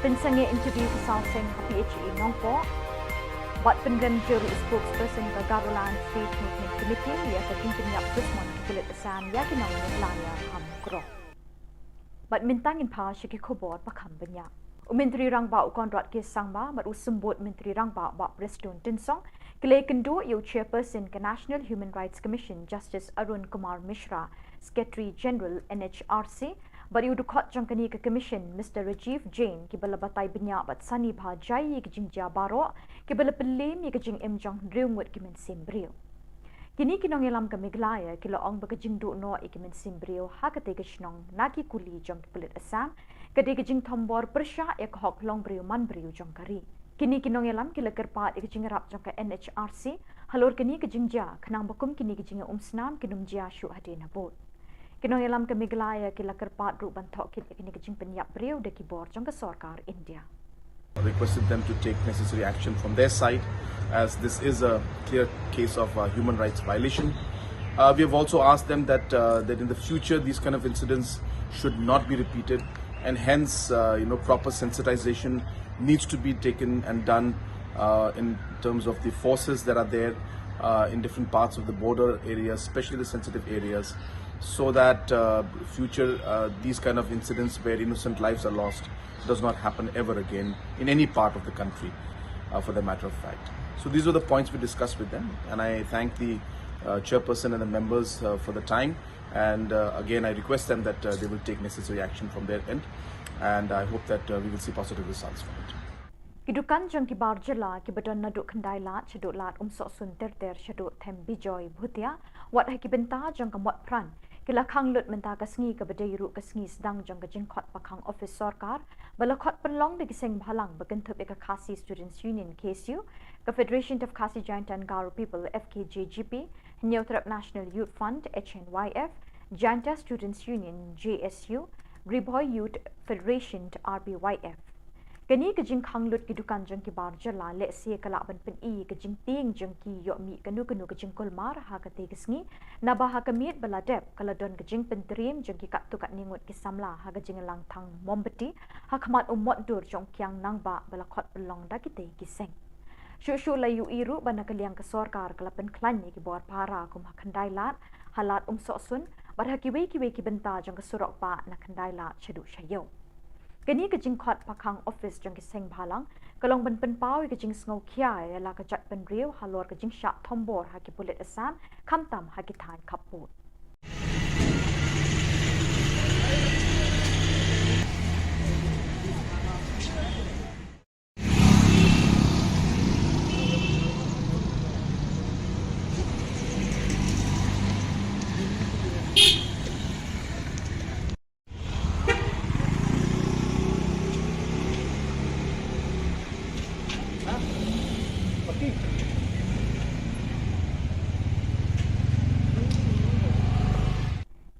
Pynsangeh interview ki saw seng ha P H E Nongpoh. Bad pynrem jur u spokesperson ka Garoland Faith Movement Committee ïa ka jingpynïap dusmon ki pulit Assam ïa ki nong Meghalaya ha Mukroh. Bad mynta ngin phai sha ki khubor ba kham bniah. U Myntri Rangbah u Conrad K Sangma bad u Symbud Myntri Rangbah Bah Prestone Tynsong ki la ïakynduh ïa u Chairperson ka National Human Rights Commission Justice Arun Kumar Mishra, Secretary General N H R C, bad ïa u dkhot jong kane ka Commission Mister Rajiv Jain, kiba la batai bniah bad sani bha jai ïa ki jingjia baroh kiba la pynliem ïa ka jingim jong hynriew ngut ki mynsiem briew. Kine ki nongïalam ka Meghalaya ki la ong ba ka jingduh noh ïa ki mynsiem briew ha katei ka shnong na ki kuli jong ki pulit Assam ka dei ka jingthombor pyrshah ïa ka hok longbriew manbriew jong ka ri. Kine ki nongïalam ki la kyrpad ïa ka jingïarap jong ka N H R C halor kane ka jingjia, khnang ba kum kine ki jingïaumsnam kin ym jia shuh hadien habud. Ki nongïalam ka Meghalaya ki la kyrpad ruh ban thoh kit ïa kane ka jingpynïap briew da ki bor jong ka sorkar India. Requested them to take necessary action from their side, as this is a clear case of a human rights violation. Uh, we have also asked them that, uh, that in the future these kind of incidents should not be repeated, and hence, uh, you know, proper sensitization needs to be taken and done, uh, in terms of the forces that are there, uh, in different parts of the border areas, especially the sensitive areas, so that, uh, future, uh, these kind of incidents where innocent lives are lost does not happen ever again in any part of the country, uh, for the matter of fact. So these were the points we discussed with them, and I thank the, uh, chairperson and the members, uh, for the time. And, uh, again, I request them that, uh, they will take necessary action from their end, and I hope that, uh, we will see positive results from it. Ki dukan jong ki bar jylla kiba don naduh Khyndai Lad shaduh Lad Umsohsun ter ter shaduh Them Bijoy Bhutia, wat ha ki bynta jong ka Motphran, ki la khang lut mynta ka sngi kaba dei ruh ka sngi sdang jong ka jingkhot pakhang office sorkar ba la khot pynlong da ki seng bhalang ba kynthup ïa ka Khasi Students Union, K S U, ka Federation of Khasi Jaintia and Garo People, F K J G P, Hynñiewtrep National Youth Front, H N Y F, Jaintia Students Union, J S U, Ri Bhoi Youth Federation, R B Y F. Kane ka jingkhang lut ki dukan jong ki bar jylla lehse ka lah ban pyni ïa ka jingtieng jong ki ïoh mih kano kano ka jingkulmar ha katei ka sngi, naba ha ka miet ba la dep ka la don ka jingpyntriem jong ki katto katne ngut ki samla ha ka jingïalang thang mombati ha khmat u mot dur jong u kiang nangbah ba la khot pynlong da kitei ki seng. Shuh shuh la ïohi ruh ba na ka liang ka sorkar ka la pynkhlaiñ ïa ki bor para kum ha Khyndai Lad, ha Lad Umsohsun, bad ha kiwei kiwei ki bynta jong ka surok bah na Khyndai Lad shaduh sha ïew. Kane ka jingkhot pakhang office jong ki seng bhalang ka long ban pynpaw ïa ka jingsngewkhia ïa la ka jaitbynriew halor ka jingshah thombor ha ki pulit Assam, khamtam ha ki thaiñ khappud.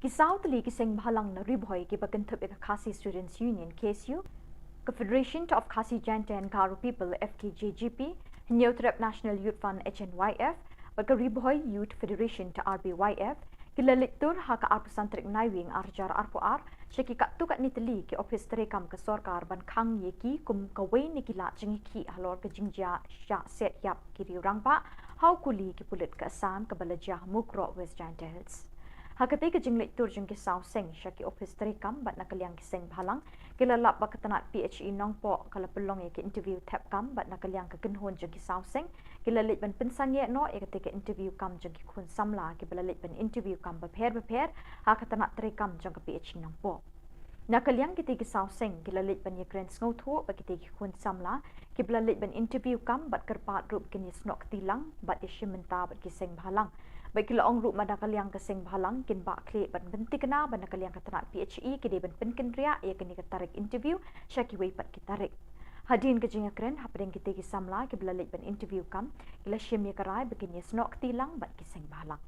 Ki saw tylli ki seng bhalang na Ri Bhoi kiba kynthup ïa ka Khasi Students Union, K S U, ka Federation of Khasi Jaintia and Garo People, F K J G P, Hynñiewtrep National Youth Front, H N Y F, bad ka Ri Bhoi Youth Federation, R B Y F, ki la leit tur ha ka arphew san tarik Naiwieng ar hajar arphew ar sha ki katto katne tylli ki ophis treikam ka sorkar ban khang ïa ki kum kawei na ki lad jingïakhih halor ka jingjia shah set ïap ki riew rangbah ha u kuli ki pulit ka Assam kaba la jia ha Mukroh, West Jaintia Hills. Ha katei ka jingleit tur jong ki saw seng sha ki ophis treikam bad na ka liang ki seng bhalang, ki la lap ba ka tnat P H E Nongpoh ka la pynlong ïa ka interview thep kam bad na ka liang ka kynhun jong ki saw seng, ki la leit ban pynsangeh noh ïa katei ka interview kam jong ki khun samla kiba la leit ban interview kam bapher bapher ha ka tnat treikam jong ka P H E Nongpoh. Na ka liang kitei ki saw seng ki la leit ban ïakren sngewthuh ba kitei ki khun samla kiba la leit ban interview kam bad kyrpad ruh ba kin ïasnoh kti lang bad ïashim bynta bad ki seng bhalang. Bad ki la ong ruh ba na ka liang ka seng bhalang kin bah khlieh bad pynthikna ba na ka liang ka tnat P H E ki dei ban pynkynriah ïa kane ka tarik interview sha kiwei pat ki tarik. Hadien ka jingïakren hapdeng kitei ki samla kiba la leit ban interview kam, ki la shim ïa ka rai ba kin ïasnoh kti lang bad ki seng bhalang.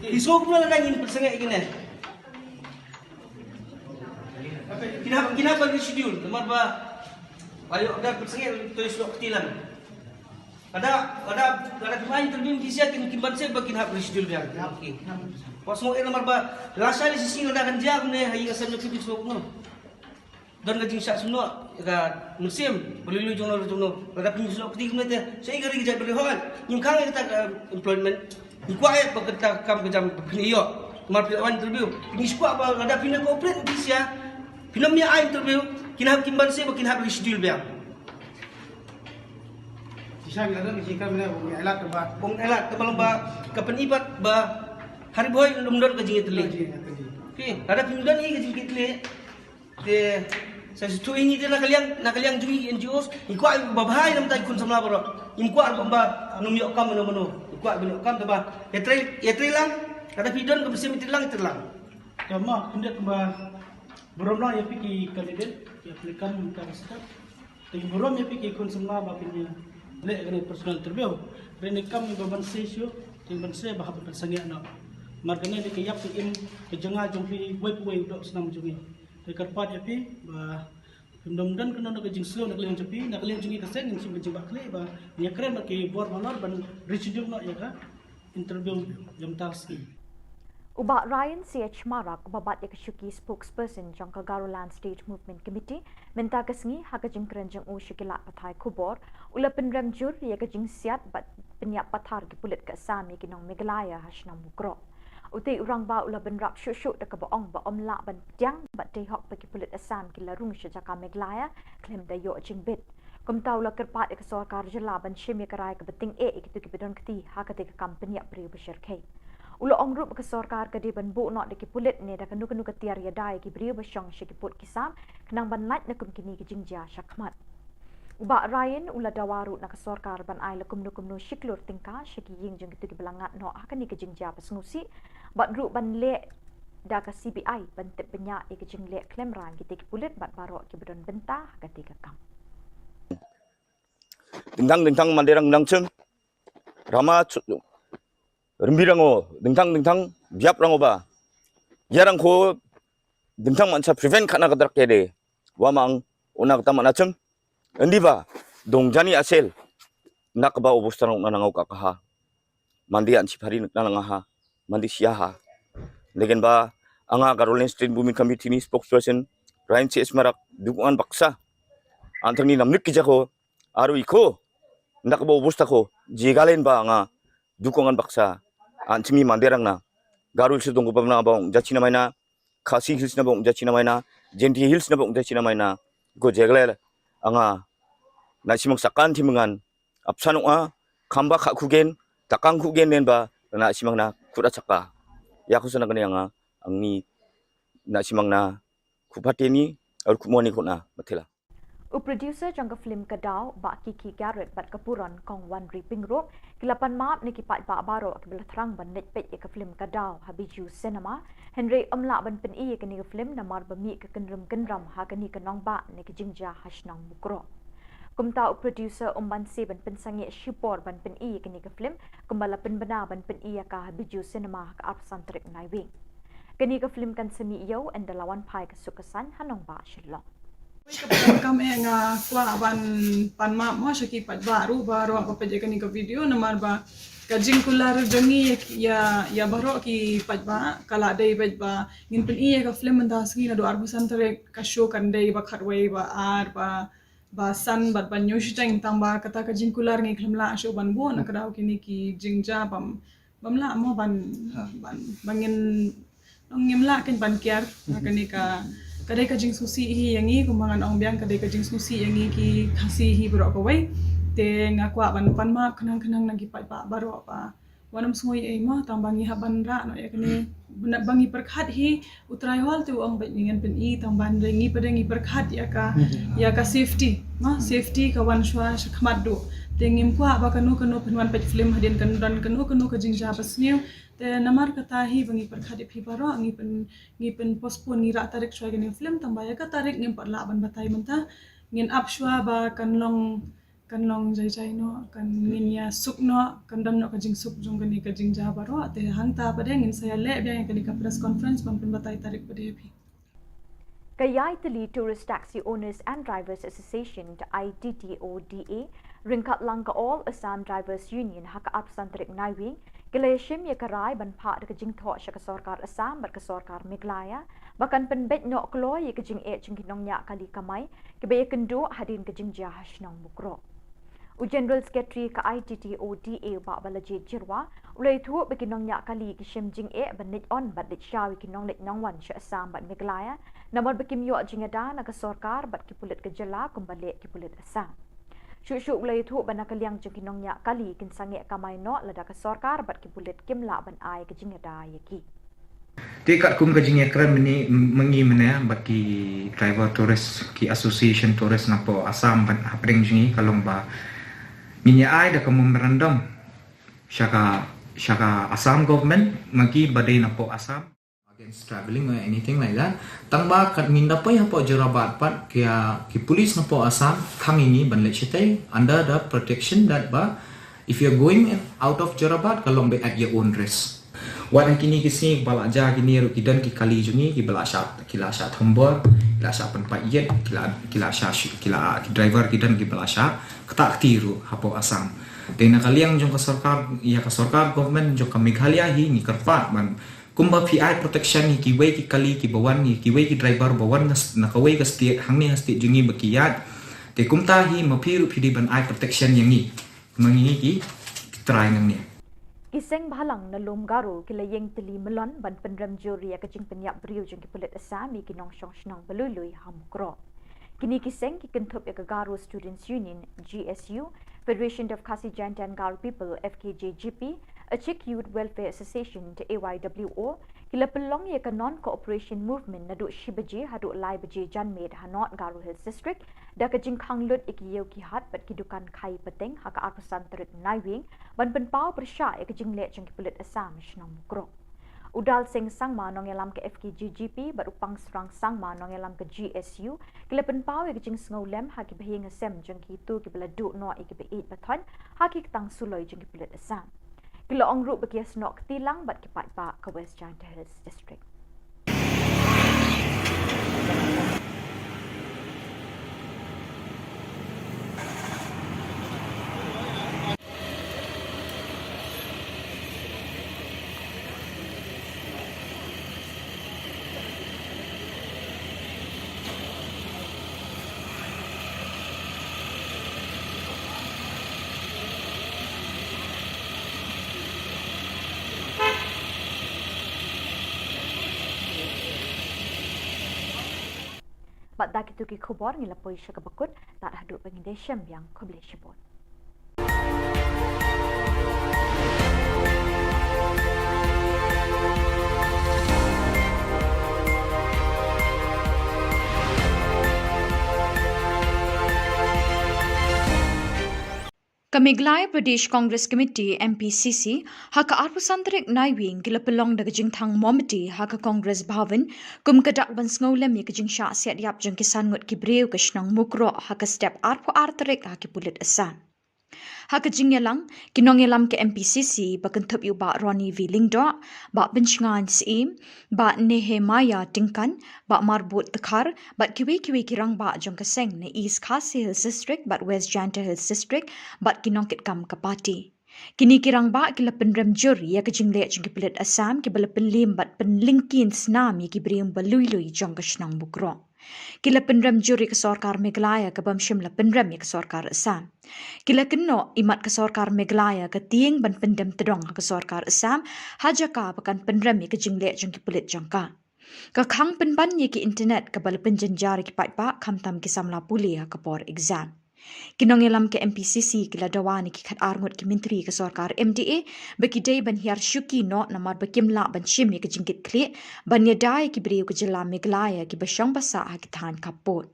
Ki sngewbha la dang ngin pynsangeh ïa kine. Kin hap, kin hap ban reschedule namar ba, ba ïoh da pynsangeh to ïasnoh kti lang. Lada, lada, lada phim ai interview ki sha kin, kin banse ba kin hap reschedule biang. Okay. Wat sngew eh namar ba lashai shisien lada kan jia kumne ha ïing ka sem jong phi, phi sngewbha. Don ka jingshah snoh ka mynsiem ba lui lui jong no jong no. Lada phi snoh kti kumne te, sa ïa ka ri ka jaitbynriew hooid. Ngim khang ïa kata ka employment. Ngi kwah ïa ba kata ka kam ka jam ba phin ïoh. Namar phi la wan interview. Ngi shu kwah ba lada phin cooperate phi sha, phin ym ïa ai interview, kin hap, kin banse ba kin hap reschedule biang. Shisha ngi la don ka jingkren mynne ba ym ïa ai lad ba, ba ym ïa ai lad, kaba long ba ka pyni pat ba ha Ri Bhoi ym don ka jingïatylli. Ka jingïatylli. Phi, lada phim don hi ka jingïatylli. Te sa shu ïa ngi te na ka liang, na ka liang jong ngi N G Os, ngi kwah ba bha ïa na bynta ki khun samla baroh. Ngim kwah ba, ba ym ïoh kam mano mano. Ngi kwah ba ïoh kam te ba ïatrei, ïatrei lang. Lada phi don ka mynsiem ïatrei lang, ïatrei lang. Te ma khyndiat ba burom lang ïa phi ki candidate, ki applicant mynta ka step. Te burom ïa phi ki khun samla ba phin ïa leh kane personal interview. Hynrei ne kam ba banse shuh, te banse ba hap ban pynsangeh noh. Namar kane dei ka ïap ka im ka jong nga jong phi, wei pa wei u doh snam jong ngi. Te kyrpad ïa phi ba phim don don kano kano ka jingsngew na ka liang jong phi, na ka liang jong ngi ka seng ngin shim ka jingbakla ba ngin ïakren bad ki bor halor ban reschedule noh ïa ka interview ïa mynta ka sngi. U Bah Ryan C H Marak, uba bat ïa ka shuki spokesperson jong ka Garoland State Movement Committee, mynta ka sngi ha ka jingkren jong u sha ki lad pathai khubor, u la pynrem jur ïa ka jingsiat bad pynïap pathar ki pulit ka Assam ïa ki nong Meghalaya ha shnong Mukroh. Utei u rangbah u la bynrap shuh shuh da kaba ong ba ym lah ban pdiang bad tei hok ba ki pulit Assam ki la rung sha jaka Meghalaya khlem da ïoh jingbit. Kumta u la kyrpad ïa ka sorkar jylla ban shim ïa ka rai kaba tyngeh ïa kito kiba don kti ha katei ka kam pynïap briew ba shyrkhei. U la ong ruh ba ka sorkar ka dei ban buh noh da ki pulit ne da kano kano ka tiar ïada ïa ki briew ba shong sha ki pud ki sam khnang ban lait na kum kine ki jingjia shakhmat. U Bah Ryan u la dawa ruh na ka sorkar ban ai la kumno kumno shi klur tyngka sha ki ïing jong kito kiba la ngat noh ha kane ka jingjia ba sngewsih, bad ruh ban leh da ka C B I ban tip bniah ïa ka jingleh khlem rang kitei ki pulit bad baroh kiba don bynta ha katei ka kam. Dingthang dingthang Mandirang nang chim. Rama chu-, Rimbirango, dingthang dingthang, biap rango ba. Ïarangkho, dingthang man sa prevent khana ka drug ïa de. Wa mang, una kata mana chim. Endi ba, dong jani asel. Nak ba obos tanong na nangau ka kaha. Mandi an si phari na nang ha. Mandi sia ha. Legen ba, anga Garoland State Movement Committee ni spokesperson, Ryan C H Marak, dukungan baksa. Antang ni namnik ki jako, aru iko. Nak ba obos tako, jigalen ba anga, dukungan baksa. An chimi Mandirang na. Garo Hills dong ko pamna bong, jachina maina. Khasi Hills na bong, jachina maina. Jaintia Hills na bong, jachina maina. Ko jeglel, anga. Na simang sakan timengan. Apsan ong a, khamba kha khugen, takang khugen nen ba, na simang na, khuda chaka. Ya khusana kane anga, angni, na simang na, khupateni, ar khumoni khuna, matela. U producer jong ka film Ka Daw, Bah Kiki Garrett bad ka Puron Kong Wanri Pingruk, ki la pan map ne ki paidbah baroh kiba la thrang ban leit peit ïa ka film Ka Daw ha Bijou Cinema, hynrei ym lah ban pyni ïa kane ka film namar ba mih ka kynrum kynram ha kane ka nongbah ne ka jingjia ha shnong Mukroh. Kumta u producer um banse ban pynsangeh shipor ban pyni ïa kane ka film, kumba la pynbna ban pyni ïa ka ha Bijou Cinema ha ka arphew san tarik Naiwieng. Kane ka film kan sa mih ïew ynda la wan phai ka suk ka saiñ ha nongbah Shillong. Ka program eh nga kwah ban pan map mo sha ki paidbah ruh baroh ba peit ïa kane ka video namar ba ka jingkular jong ngi ïa, ïa baroh ki paidbah ka la dei beit ba ngin pyni ïa ka film mynta sngi naduh arphew san tarik, ka show kan dei ba khatwei, ba ar, ba, ba san bad ba hynñiew shiteng, tang ba kata ka jingkular ngi khlem lah shuh ban buh na ka daw kine ki jingjia bym, bym lah mo ban, ban, ba ngin, ngim lah kein ban kiar na kane ka, ka dei ka jingsngewsih hi ïa ngi, kumba ngan ong biang ka dei ka jingsngewsih ïa ngi ki Khasi hi baroh kawei. Te nga kwah ban pan map khnang khnang na ki paidbah baroh ba wat nym sngew ei ei mo, tang ba ngi hap ban rah noh ïa kane, ba ngi pyrkhat hi, u trai hall te u ong beit ngi ngan pyni, tang ba ngi pat ngi pyrkhat ïa ka, ïa ka safety mo, safety ka wan shuwa sha khmat duh. Te ngim kwah ba kano kano pynwan peit film hadien kan don kano kano ka jingjia basniew. Te namar kata hi ba ngi pyrkhat ïa phi baroh, ngi pyn, ngi pyn postpone, ngi rah tarik shuwa ïa kane film, tang ba ïa ka tarik ngim pat lah ban batai mynta. Ngin ap shuwa ba kan long, kan long jai jai noh, kan ngin ïa suk noh, kan don noh ka jingsuk jong kane ka jingjia baroh. Te hangta pat ngin sa ïa leh biang ïa kane ka press conference ban pynbatai tarik pat ïa phi. Ka Ïaitylli Tourist Taxi Owners and Drivers Association, I T T O D A, ryngkat lang ka All Assam Drivers Union ha ka arphew san tarik Naiwieng, ki la ïashim ïa ka rai ban phah da ka jingthoh sha ka sorkar Assam bad ka sorkar Meghalaya ba kan pynbeit noh kloi ïa ka jingeh jong ki nongñiah kali kamai kiba ïakynduh hadien ka jingjia ha shnong Mukroh. U General Secretary ka I T T O D A, u Bah Balajied Jyrwa, u la ïathuh ba ki nongñiah kali ki shim jingeh ban leit on bad leit shaw ïa ki nongleit nongwan sha Assam bad Meghalaya namar ba kim ïoh jingïada na ka sorkar bad ki pulit ka jylla kumba leh ki pulit Assam. Shuh shuh u la ïathuh ba na ka liang jong ki nongñiah kali kin sangeh kamai noh lada ka sorkar bad ki pulit kim lah ban ai ka jingïada ïa ki. Te katkum ka jingïakren mynne, mynne mynne bad ki driver tourist, ki association tourist napoh Assam bad hapdeng jong ngi ka long ba ngin ïa ai da ka memorandum sha ka, sha ka Assam government, ma ki ba dei napoh Assam, against travelling or anything like that. Tang ba kat ngin da poi hapoh Jorabat pat, ki, ki police napoh Assam khang ïa ngi ban leit shatei under the protection that ba if you're going out of Jorabat ka long ba at your own risk. Wat ha kine ki sngi ba la jia kine ruh ki don ki kali jong ngi kiba la shah, ki la shah thombor, ki la shah pynpait ïit, ki la, ki la shah shu, ki la, ki driver ki don kiba la shah ktah kti ruh hapoh Assam. Te na ka liang jong ka sorkar, ïa ka sorkar government jong ka Meghalaya hi ngi kyrpad ban kumba phi ai protection ïa kiwei ki kali kiba wan, ïa kiwei ki driver ba wan na s-, na kawei ka state hangne ha state jong ngi ba ki ïaid. Te kumta hi ma phi ruh phi dei ban ai protection ïa ngi. Ma ngi ki, ki trai nangne. Ki seng bhalang na lum Garo ki la ïeng tylli myllun ban pynrem jur ïa ka jingpynïap briew jong ki pulit Assam ïa ki nongshong shnong ba lui lui ha Mukroh. Kine ki seng ki kynthup ïa ka Garo Students Union, G S U, Federation of Khasi Jaintia and Garo People, F K J G P, Achik Youth Welfare Association, A Y W O, ki la pynlong ïa ka Non-Cooperation Movement naduh shi baje haduh lai baje janmiet ha North Garo Hills District, da ka jingkhang lut ïa ki ïew ki hat bad ki dukan khai pateng ha ka arphew san tarik Naiwieng, ban pynpaw pyrshah ïa ka jingleh jong ki pulit Assam shnong Mukroh. U Dal Singh Sangma, nongïalam ka F K J G P, bad u Pangsrang Sangma, nongïalam ka G S U, ki la pynpaw ïa ka jingsngewlem ha ki bahaïing hasem jong kito kiba la duh noh ïa kiba ïeit ba thoiñ ha ki ktang suloi jong ki pulit Assam. Ki la ong ruh ba ki ïasnoh kti lang bad ki paidbah ka West Jaintia Hills District. Bad da kito ki khubor ngi la poi sha kaba kut, tad haduh ba ngin da shem biang, khublei shibun. Ka Meghalaya Pradesh Congress Committee, M P C C, ha ka arphew san tarik Naiwieng ki la pynlong da ka jingthang mombati ha ka Congress Bhavan, kum ka dak ban sngewlem ïa ka jingshah siat ïap jong ki san ngut ki briew ka shnong Mukroh ha ka step arphew ar tarik ha ki pulit Assam. Ha ka jingïalang, ki nongïalam ka M P C C ba kynthup ïa u Bah Ronnie V Lyngdoh, Bah Pynshngaiñ Syiem, Bah Nehemiah Tyngkan, Bah Marbud Dkhar, bad kiwei kiwei ki rangbah jong ka seng na East Khasi Hills District bad West Jaintia Hills District, bad ki nongkitkam ka party. Kine ki rangbah ki la pynrem jur ïa ka jingleh jong ki pulit Assam kiba la pynliem bad pynlyngkien snam ïa ki briew ba lui lui jong ka shnong Mukroh. Ki la pynrem jur ïa ka sorkar Meghalaya kaba ym shym la pynrem ïa ka sorkar Assam. Ki la kynnoh imat ka sorkar Meghalaya ka tieng ban pyndem tdong ha ka sorkar Assam ha jaka ba kan pynrem ïa ka jingleh jong ki pulit jong ka. Ka khang pynban ïa ki internet kaba la pynjynjar ïa ki paidbah khamtam ki samla pule ha ka por exam. Ki nongïalam ka M P C C ki la dawa na ki khat ar ngut ki myntri ka sorkar M D A ba ki dei ban hiar shuki noh namar ba kim lah ban shim ïa ka jingkitkhlieh ban ïada ïa ki briew ka jylla Meghalaya kiba shong ba sah ha ki thaiñ khappud.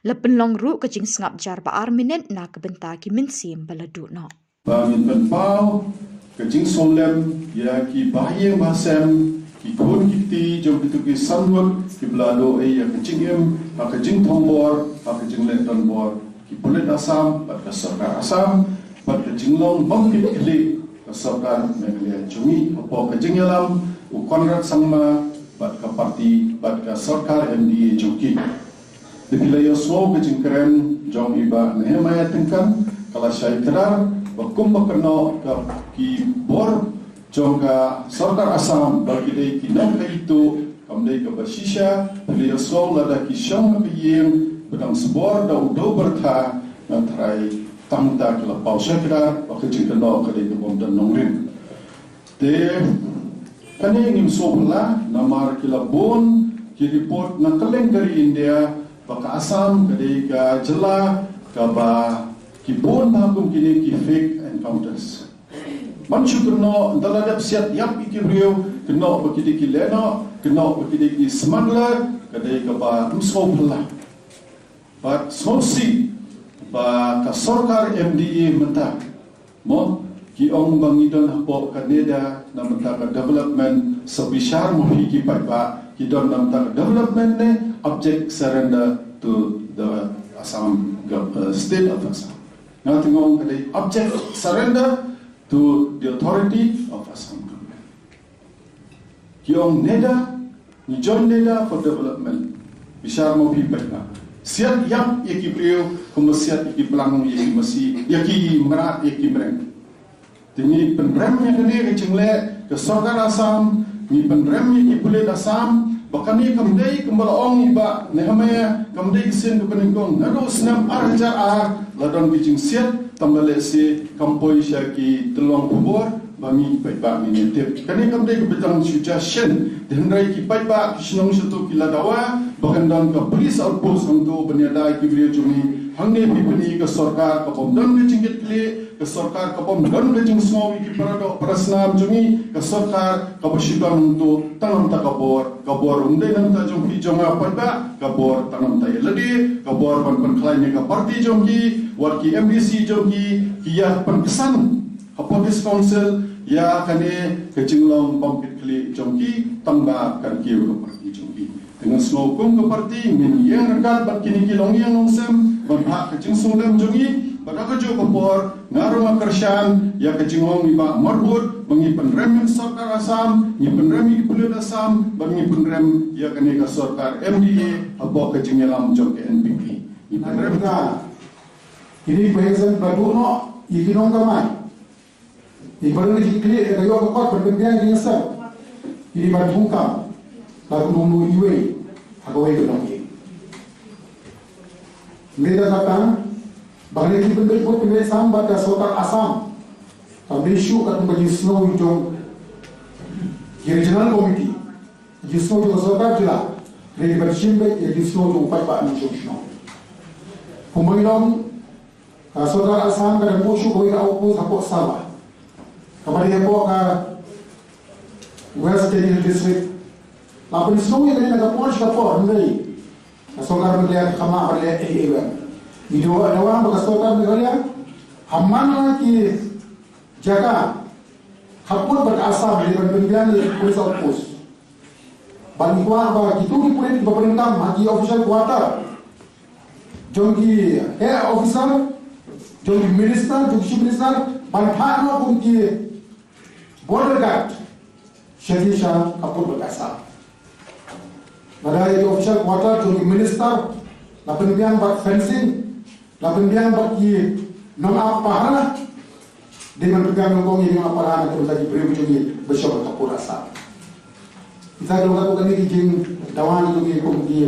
La pynlong ruh ka jingsngap jar ba ar minit na ka bynta ki mynsiem ba la duh noh. Ba ngin pynpaw ka jingsngewlem ïa ki bahaïing bahasem, ki khun ki kti jong kito ki san ngut kiba la duh ïa ka jingim ha ka jingthombor, ha ka jingleh donbor ki pulit Assam bad ka sorkar Assam bad ka jinglong bym kit khlieh ka sorkar Meghalaya jong ngi hapoh ka jingïalam u Conrad Sangma bad ka party bad ka sorkar M D A jong ki. Te phi la ïohsngew ka jingkren jong i Bah Nehemiah Tyngkan, ka la shai kdar ba kumba kynnoh ka ki bor jong ka sorkar Assam ba ki dei ki nongkhaii tuh, kam dei kaba shisha. Phi la ïohsngew lada ki shong ha ka ïing ba dang sbor da u dewbyrtha, nga tharai tang ta ki la paw shai kdar ba ka jingkynnoh ka dei ka bym don nongrim. Te kane ngim sngewphylla namar ki la bun ki report na kylleng ka ri India ba ka Assam ka dei ka jylla kaba ki bun bha kum kine ki fake encounters. Ban shu kynnoh, ynda la dep siat ïap ïa ki briew, kynnoh ba ki dei ki lehnoh, kynnoh ba ki dei ki smuggler, ka dei kaba ym sngewphylla. Bad sngewsih ba ka sorkar M D A mynta, mo, ki ong ba ngi don hapoh ka NEDA na bynta ka development, sa bishar mo phi ki paidbah, ki don na bynta ka development ne abject surrender to the Assam gov-, uh, state of Assam. Nga teng ong ka dei abject surrender to the authority of Assam government. Ki ong NEDA, ngi join NEDA for development. Bishar mo phi paidbah. Siat ïap ïa ki briew, kumba siat ïa ki plang, ïa ki masi, ïa ki mrad, ïa ki mreng. Te ngi pynrem ïa kane ka jingleh ka sorkar Assam, ngi pynrem ïa ki pulit Assam, ba kane kam dei kumba la ong i Bah Nehemiah, kam dei ka sien kaba nyngkong. Naduh snem ar hajar ar la don ka jingsiat, tangba lehse kam poi sha ki tyllong khubor ba ngi paidbah ngi tip. Kane kam dei kaba dang shu ja shen. Te hynrei ki paidbah ki shnong shato ki la dawa ba kan don ka police outpost hangto ban ïada ïa ki briew jong ngi. Hangne phi pyni ka sorkar ka bym don ka jingkitkhlieh, ka sorkar ka bym don ka jingsngew ïa ki paradoh parasnam jong ngi, ka sorkar kaba shu don hangto tang namar ka bor, ka bor ym dei namar jong phi jong nga paidbah, ka bor tang namar ïa lade, ka bor ban pynkhlaiñ ïa ka party jong ki, wat ki M D C jong ki, ki ïa pynksan hapoh District Council ïa kane ka jinglong bym kit khlieh jong ki, tang ba kan kiew ka party jong ki. Te nga sngew kum ka party ngin ïeng ryngkat bad kine ki longïing longsem ban phah ka jingsngewlem jong ngi, bad ha kajuh ka por nga ruh nga kyrshan ïa ka jingong i Bah Marbud ba ngi pynrem ïa ka sorkar Assam, ngi pynrem ïa ki pulit Assam, bad ngi pynrem ïa kane ka sorkar M D A hapoh ka jingïalam jong ka N P P. Ngi pynrem. Kine ki ba ïeng seng ba duh noh ïa ki nongkamai. Ïa ki ba don ki kli ïa ka ïoh ka kot ban pynbiang ki ïeng seng. Kine ba thungkam ba kumno kumno iwei ha kawei ka nongïing. Ngi da kata ba kane ki pynbeit vote pynbeit sam bad ka sorkar Assam. Kam dei shuh katkum ka jingsngew jong ki regional committee. Jingsngew jong ka sorkar jylla, hynrei ban shim beit ïa jingsngew jong u paidbah nongshong shnong. Kumba ngi ong, ka sorkar Assam ka dang buh shuh kawei ka outpost hapoh Sarwa, kaba dei hapoh ka West Jaintia District. La pynsngew ïa kane na ka por sha ka por, hynrei ka sorkar Meghalaya ka mad ban leh ei ei ruh. Ngi dawa, dawa ba ka sorkar Meghalaya Haman la ki jaka khappud bad Assam, dei ban pynbiang ïa ki police outpost. Bad ngi kwah ba kito ki pulit kiba pyndonkam ha ki official quarter jong ki high officer, jong ki minister, jong ki chief minister, ban phah noh kum ki border guard sha ki sha khappud bad Assam. Lada ïa ki official quarter jong ki minister la pynbiang bad fencing, la pynbiang bad ki nongap pahara, dei ban pynbiang nyngkong ïa ki nongap pahara na ka bynta ki briew jong ngi ba shong ha khappud Assam. Kita ki long ka, ko kane ki jingdawa jong ngi kum ki,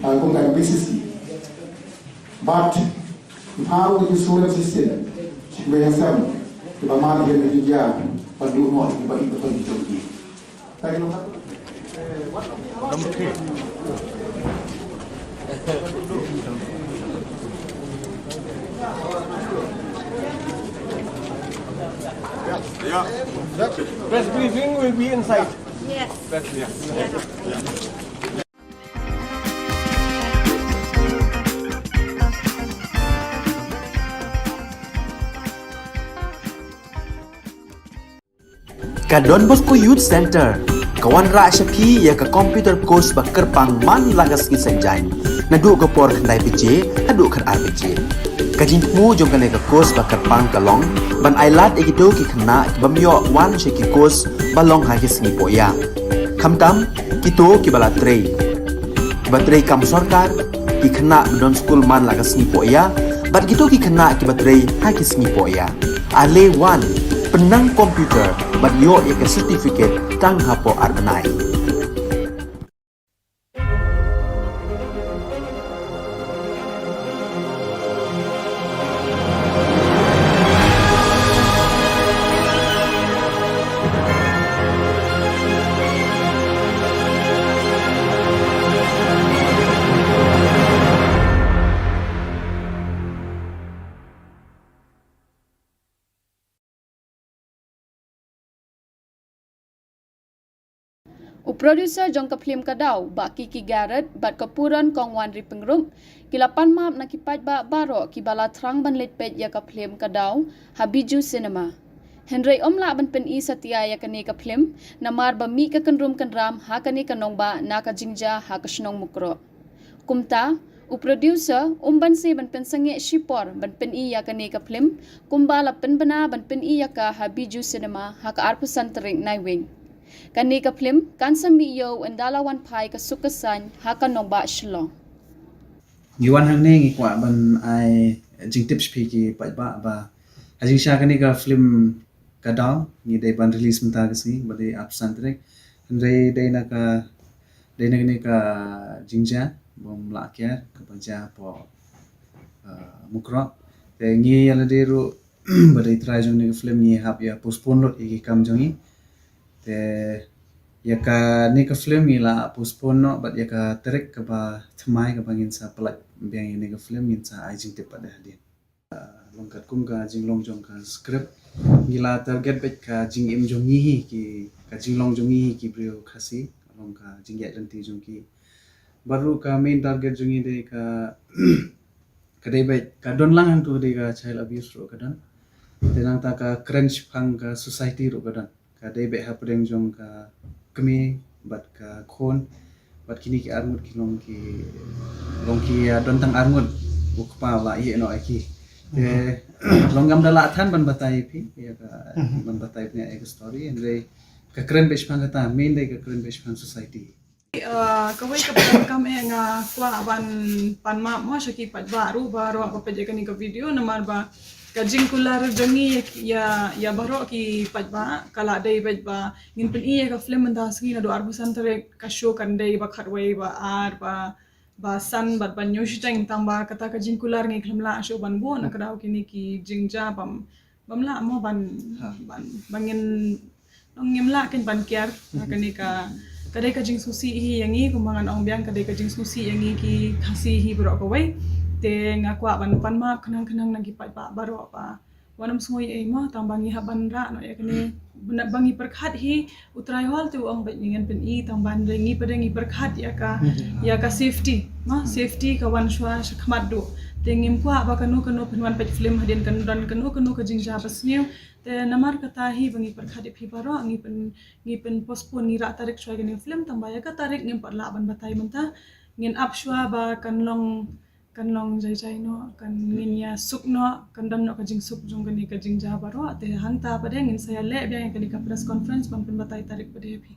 ah, kum ka M P C C. But ki pha ruh ki shu lem shisien, kiba ïasem, kiba man ïa ki jia, ban duh noh kiba ïeit ba ki jong ki. Thank you. Yeah. Press briefing will be inside. Yes. Press, yeah. Yeah. Ka Don Bosco Youth Center ka wanrah sha phi ïa ka computer course ba kyrpang man la ka sngi Saitjaiñ, naduh ka por khyndai baje haduh khatar baje. Ka jingthmu jong kane ka course ba kyrpang ka long ban ailad ïa kito ki khynnah ki bym ïoh wan sha ki course ba long ha ki sngi pohïa, khamtam kito kiba la trei, kiba trei kam sorkar, ki khynnah ba don skul man la ka sngi pohïa, bad kito ki khynnah kiba trei ha ki sngi pohïa. Ale wan, pynnang computer bad ïoh ïa ka certificate tang hapoh ar bnai. U producer jong ka phlim Ka Daw, Bah Kiki Garrett, bad ka Puron Kong Wanri Pyngrope, ki la pan map na ki paidbah baroh kiba la thrang ban leit peit ïa ka phlim Ka Daw ha Bijou Cinema. Hynrei ym lah ban pyni satia ïa kane ka phlim, namar ba mih ka kynrum kynram ha kane ka nongbah na ka jingjia ha ka shnong Mukroh. Kumta, u producer um banse ban pynsangeh shipor ban pyni ïa kane ka phlim, kumba la pynbna ban pyni ïa ka ha Bijou Cinema ha ka arphew san tarik Naiwieng. Kane ka phlim kan sa mih ïa u ynda la wan phai ka suk ka saiñ ha ka nongbah Shillong. Ngi wan hangne ngi kwah ban ai jingtip sha phi ki paidbah ba ha jingshisha kane ka phlim Ka Daw ngi dei ban release mynta ka sngi ba dei arphew san tarik. Hynrei dei na ka, dei na kane ka jingjia bym lah kiar kaba jia hapoh, ah, Mukroh. Te ngi ïa lade ruh ba dei trai jong kane ka phlim ngi hap ïa postpone lut ïa ki kam jong ngi. Te ïa kane ka phlim ngi la postpone noh bad ïa ka tarik kaba thymmai kaba ngin sa pynlait biang ïa kane ka phlim ngin sa ai jingtip pat hadien. Long katkum ka jinglong jong ka script, ngi la target beit ka jingim jong ngi hi ki, ka jinglong jong ngi hi ki briew Khasi, long ka jingïaid lynti jong ki. Bad ruh ka main target jong ngi dei ka, ka dei beit ka don lang hangto, ka dei ka child abuse ruh ka don. Te nangta ka kren shaphang ka society ruh ka don. Ka dei beit hapdeng jong ka kmie bad ka khun, bad kine ki arngut ki long ki, long ki, ah, don tang arngut, u kpa u la ïeh noh ïa ki. Te long ngam da lah than ban batai ïa phi ïa ka, ban batai ïa ka story, hynrei ka kren beit shaphang kata, main dei ka kren beit shaphang society. Ah, kawei kaba donkam eh nga kwah ban pan map mo sha ki paidbah ruh baroh ba peit ïa kane ka video, namar ba ka jingkular jong ngi ïa, ïa, ïa baroh ki paidbah ka la dei beit ba ngin pyni ïa ka phlim mynta sngi naduh arphew san tarik, ka show kan dei ba khatwei, ba ar, ba, ba san bad ba hynñiew shiteng, tang ba kata ka jingkular ngi khlem lah shuh ban buh na ka daw kine ki jingjia bym bym lah mo ban, ban, ba ngin, ngim lah kein ban kiar. Kane ka, ka dei ka jingsngewsih hi ïa ngi, kumba ngan ong biang ka dei ka jingsngewsih ïa ngi ki Khasi hi baroh kawei. Te nga kwah ban pan map khnang khnang na ki paidbah baroh ba wat nym sngew ei ei mo, tang ba ngi hap ban rah noh ïa kane, ba ngi pyrkhat hi, U Trai Hall te u ong beit ngi ngin pyni, tang ba ngi pat ngi pyrkhat ïa ka, ïa ka safety, ma, safety ka wan shuwa shakhmat duh. Te ngim kwah ba kano kano pynwan peit film hadien kan don kano kano ka jingjia ba sniew. Te namar kata hi ba ngi pyrkhat ïa phi baroh, ngi pyn, ngi pyn postpone, ngi rah tarik shuwa ïa kane ka film, tangba ïa ka tarik ngim pat lah ban batai mynta. Ngin ap shuwa ba kan long, kan long jai jai noh, kan ngin ïa suk noh, kan don noh ka jingsuk jong kane ka jingjia baroh. Te hangta pat de ngin sa ïa leh biang ïa kane ka press conference ban pynbatai tarik pat de ïa phi.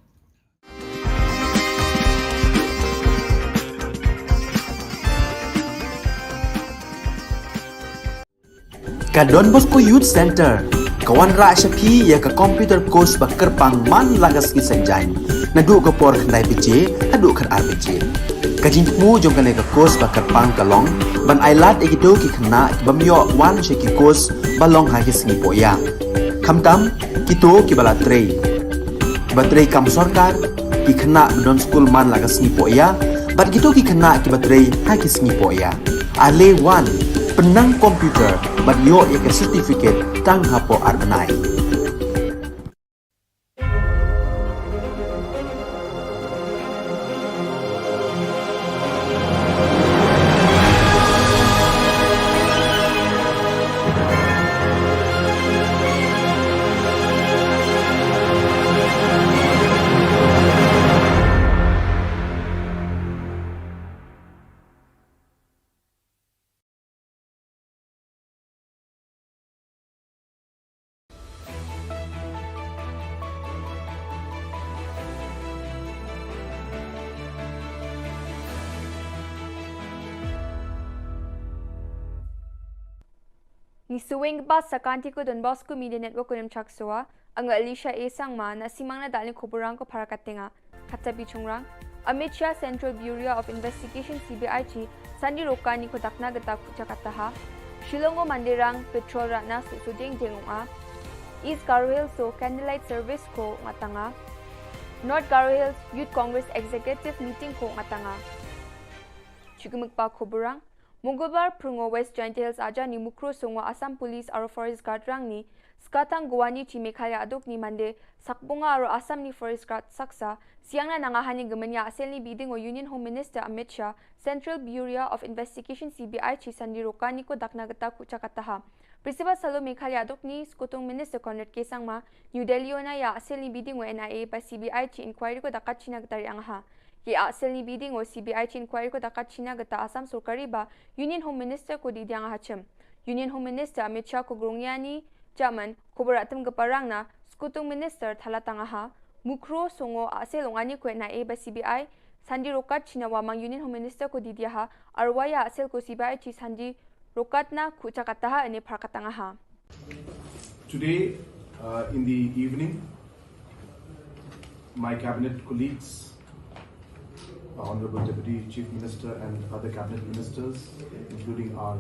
Ka Don Bosco Youth Center ka wanrah sha phi ïa ka computer course ba kyrpang man la ka sngi Saitjaiñ, naduh ka por khyndai baje haduh khatar baje. Ka jingthmu jong kane ka course ba kyrpang ka long ban ailad ïa kito ki khynnah ki bym ïoh wan sha ki course ba long ha ki sngi poh ïa. Khamtam kito kiba la trei, kiba trei kam sorkar, ki khynnah ba don skul man la ka sngi poh ïa, bad kito ki khynnah kiba trei ha ki sngi poh ïa. Ale wan, pynnang computer bad ïoh ïa ka certificate tang hapoh ar bnai. Ngi sngewbha sa ka Don Bosco Media Network Kunim Chaksoa, anga Alicia A Sangma, na simang na dalni khuburang ko para katenga. Kata bi chungrang, Amit Shah Central Bureau of Investigation C B I chi Sandi Rokani ko dakna gata kucha kataha. Shillong o Mandirang petrol ratna su su jeng jeng unga. East Garo Hills so candlelight service ko ngatanga. North Garo Hills Youth Congress Executive Meeting ko ngatanga. Chukimikpa khuburang, Mongolbar phrungo West Jaintia Hills aja ni Mukro Songo Assam Police aro Forest Guard rang ni skatang Guwahati chi Meghalaya aduk ni Mande sakbunga aro Assam ni Forest Guard saksa siang na nanga hani gemenya asel ni biding o Union Home Minister Amit Shah, Central Bureau of Investigation C B I chi Sandi Rokani ko dakna gata kucha kataha. Principal Salo Meghalaya aduk ni Skutung Minister Conrad K Sangma, New Delhi ona ïa asel ni biding o N I A ba C B I chi inquiry ko dakat china gata ri angaha. Ki asel ni biding o C B I chi inquiry ko dakat china gata Assam sorkari ba Union Home Minister ko di diang hachim. Union Home Minister Amit Shah ko grong yani German ko berat tem geparang na Skutung Minister thala tangaha. Mukro Songo asel ongani ko N I A ba C B I Sandi Rokat china wamang Union Home Minister ko di diaha arwaya asel ko C B I chi Sandi Rokat na kucha kataha ene phar katangaha. Today, uh, in the evening, my cabinet colleagues, uh, Honorable Deputy Chief Minister and other cabinet ministers, including our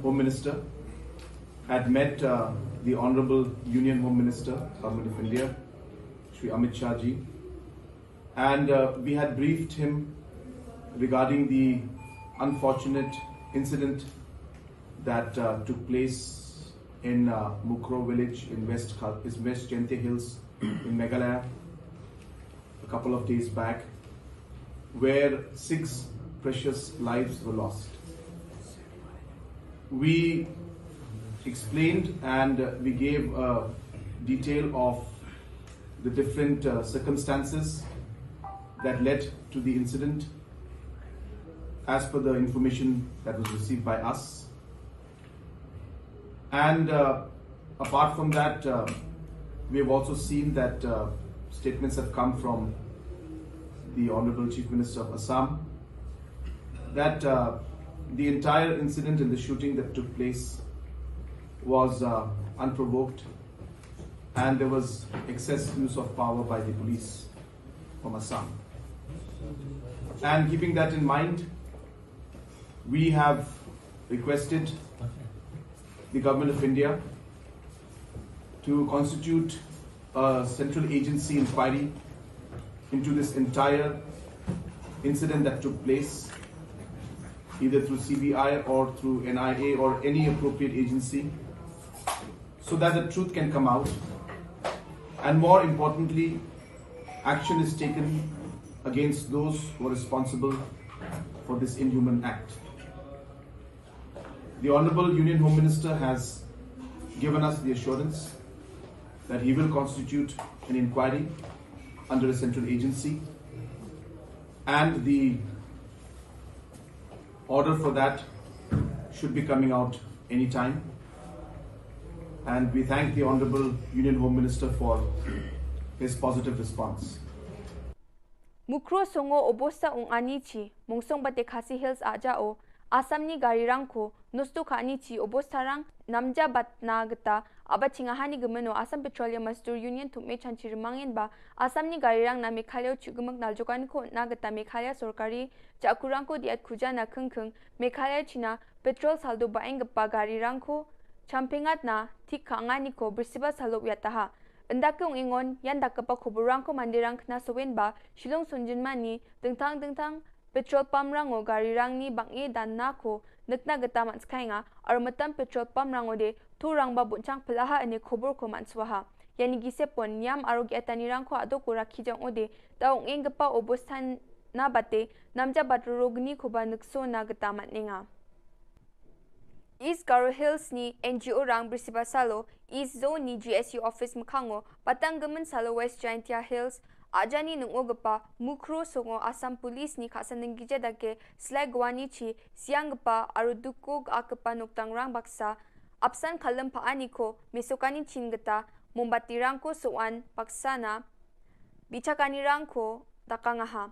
Home Minister, had met, uh, the Honorable Union Home Minister, Government of India, Shri Amit Shah ji, and, uh, we had briefed him regarding the unfortunate incident that, uh, took place in, uh, Mukro village in West Kha-, is West Jaintia Hills in Meghalaya a couple of days back, where six precious lives were lost. We explained and, uh, we gave a detail of the different, uh, circumstances that led to the incident as per the information that was received by us. And, uh, apart from that, uh, we have also seen that, uh, statements have come from the Honorable Chief Minister of Assam that, uh, the entire incident and the shooting that took place was, uh, unprovoked, and there was excess use of power by the police from Assam. And keeping that in mind, we have requested the Government of India to constitute a central agency inquiry into this entire incident that took place, either through C B I or through N I A or any appropriate agency, so that the truth can come out. And more importantly, action is taken against those who are responsible for this inhuman act. The Honorable Union Home Minister has given us the assurance that he will constitute an inquiry under a central agency, and the order for that should be coming out anytime. And we thank the Honorable Union Home Minister for his positive response. Mukroh Songo Obosta Ong Ani Chi, Mongsong Bate Khasi Hills Aja O, Assam ni gari rang ko, Nosto Khani Chi Obosta Rang, Namja Batna Geta, Aba Chinga Hani Gemeno, Assam Petroleum Mazdoor Union Thukme Chanchi Remangen Ba, Assam ni gari rang na Meghalaya Chugumuk Naljokani Ko Na Geta Meghalaya Sorkari, Jakurang Ko Diat Khuja Na Khengkheng, Meghalaya China, Petrol Saldo Baeng Gepa Gari Rang Ko, Champingat Na, Thik Khangani Ko, Brisiba Salok Yataha. Ynda ke ong ingon, yan da kapa khubur rang ko mandi rang kena sowen ba, Shillong Sunjin Mani, dengtang dengtang, petrol pump rang o gari rang ni bang e dan na ko, nekna geta man skai nga, aro metam petrol pump rang o de, tu rang ba bunchang pelaha ene khubur ko man swaha. Yani gise pon niam aro gi atani rang ko ado ko rakhi jang o de, ta ong ing gepa o bostan na bate, namja bat rogni ko ba nekso na geta man ninga. East Garo Hills ni N G O rang Brisiba Salo, East Zone ni G S U Office Mkhango, Patang Gemen Salo West Jaintia Hills, Ajani Nungo Gepa, Mukro Songo Assam Police ni Khasa Nenggija Dake, Slai Gwani Chi, Siang Gepa, Aruduko Akepa Noktang Rang Baksa, Apsan Kalem Pa Aniko, Mesokani Chin Geta, Mombati Rangko Soan Baksa Na, Bichakani Rangko, Dakangaha.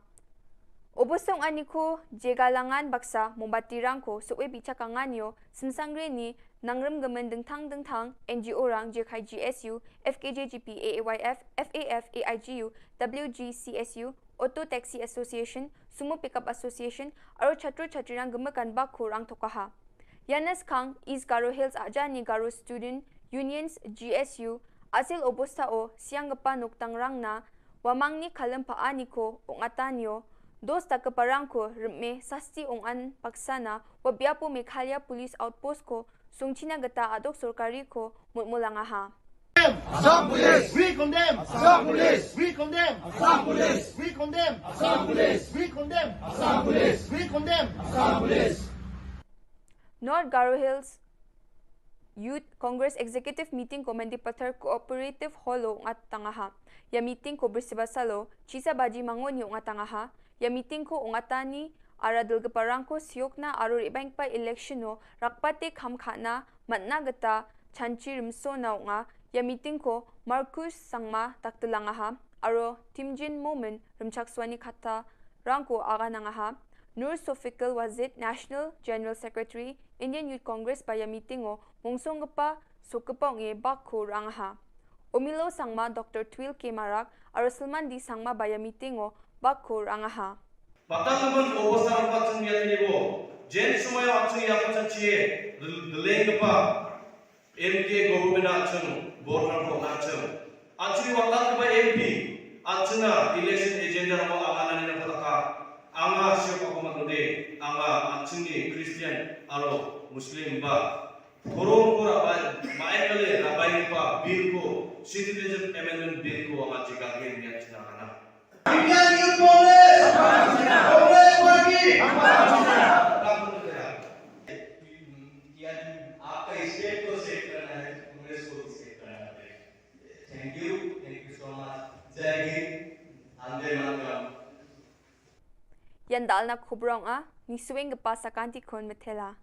Obosong Aniko, Jegalangan Baksa, Mombati Rangko, Soe Bichakanganio, Simsangre ni, Nangrem Gemen Dengtang Dengtang, N G O Rang, Jekai G S U, F K J G P, A A Y F, F A F, A I G U, W G C S U, Auto Taxi Association, Sumo Pickup Association, Aro Chatro Chatrirang Gemekan Bakho Rang Tokaha. Yanes Kang, East Garo Hills Ajani Garo Student Unions, G S U, Asil Obosta O, Siang Gepa Noktang Rang Na, Wamangni Kalem Pa Aniko, Ong Atanio, Dos Takeparang Ko, Reme, Sasti Ong An Paksana, Wabiapo Meghalaya Police Outpost Ko, Sungchina Geta Adok Sorkari Ko, Mutmulangaha. Assam Police! We condemn! Assam Police! We condemn! Assam Police! We condemn! Assam Police! We condemn! Assam Police! We condemn! Assam Police! North Garo Hills Youth Congress Executive Meeting Ko Mendipathar Cooperative Hall O Ngatangaha. Ya meeting ko Brisiba Salo, Chisa Baji Mangoni O Ngatangaha. Ya meeting ko O Ngatani, Ara Dilgeparang Ko Siokna Aro Ribangpa Election O, Rakpate Khamkhana, Matna Geta, Chanchi Rimso Na O Nga. Ya meeting ko Marcus Sangma Taktelangaha, Aro Timjin Momen, Rimchak Swani Khata, Rangko Aganangaha. Nur Sofikal Wazid, National General Secretary, Indian Youth Congress Ba Ya Meeting O, Mongsong Gepa, Sokepong E Bakho Rangaha. Omilo Sangma, Doctor Twil K Marak, Aro Salman D Sangma Ba Ya Meeting O, Bakho Rangaha. Patang naman o bosar patung ya ni bo. Jen sumaya atung ya patung chie. Deleng pa. M K government atung. Border ko atung. Atung watan ba M P. Atung na election agenda mo angana ni na pataka. Anga siapa ko matode. Anga atung ni Christian alo Muslim ba. Forum ko rabai, mai kale rabai pa bill ko, Citizenship Amendment Bill ko anga jiga gen ni atung na kana. Indian Youth Congress! Congress Party! यानी आपका स्टेट को सेट करना है, कांग्रेस को भी सेट करना पड़ेगा। Thank you, thank you so much. जय हिंद, वंदे मातरम। Yan dal na khubrong a, ni swing pa sakanti khon methela.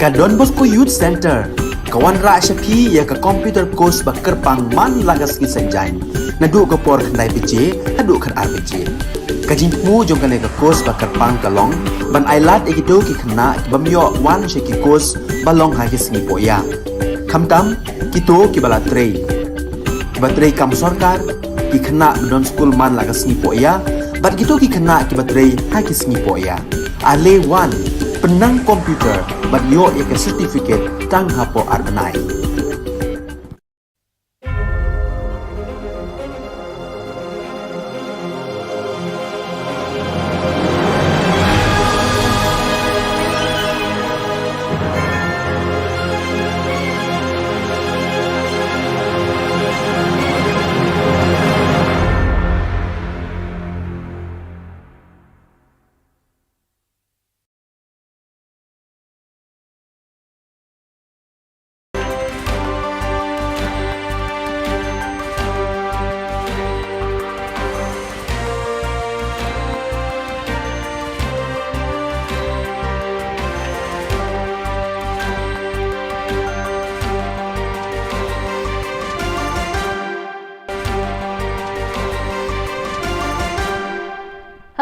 Ka Don Bosco Youth Centre ka wanrah sha phi ïa ka computer course ba kyrpang man la ka sngi Saitjaiñ. Naduh ka por khyndai baje haduh khatar baje. Ka jingthmu jong kane ka course ba kyrpang ka long ban ailad ïa kito ki khynnah ki bym ïoh wan sha ki course ba long ha ki sngi pohïa. Khamtam kito kiba la trei, kiba trei kam sorkar, ki khynnah ba don skul man la ka sngi pohïa bad kito ki khynnah kiba trei ha ki sngi pohïa. Ale wan, pynnang computer bad ïoh ïa ka certificate tang hapoh ar bnai.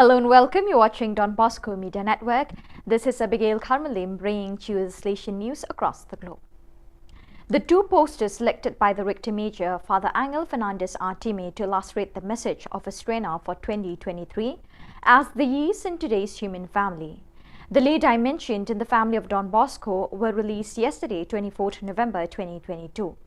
Hello and welcome. You're watching Don Bosco Media Network. This is Abigail Kharmalim bringing to you the Salesian news across the globe. The two posters selected by the Rector Major, Father Angel Fernandez Artime, to illustrate the message of Estrena for twenty twenty-three as the yeast in today's human family. The lay dimensioned in the family of Don Bosco were released yesterday, twenty-fourth November twenty twenty-two.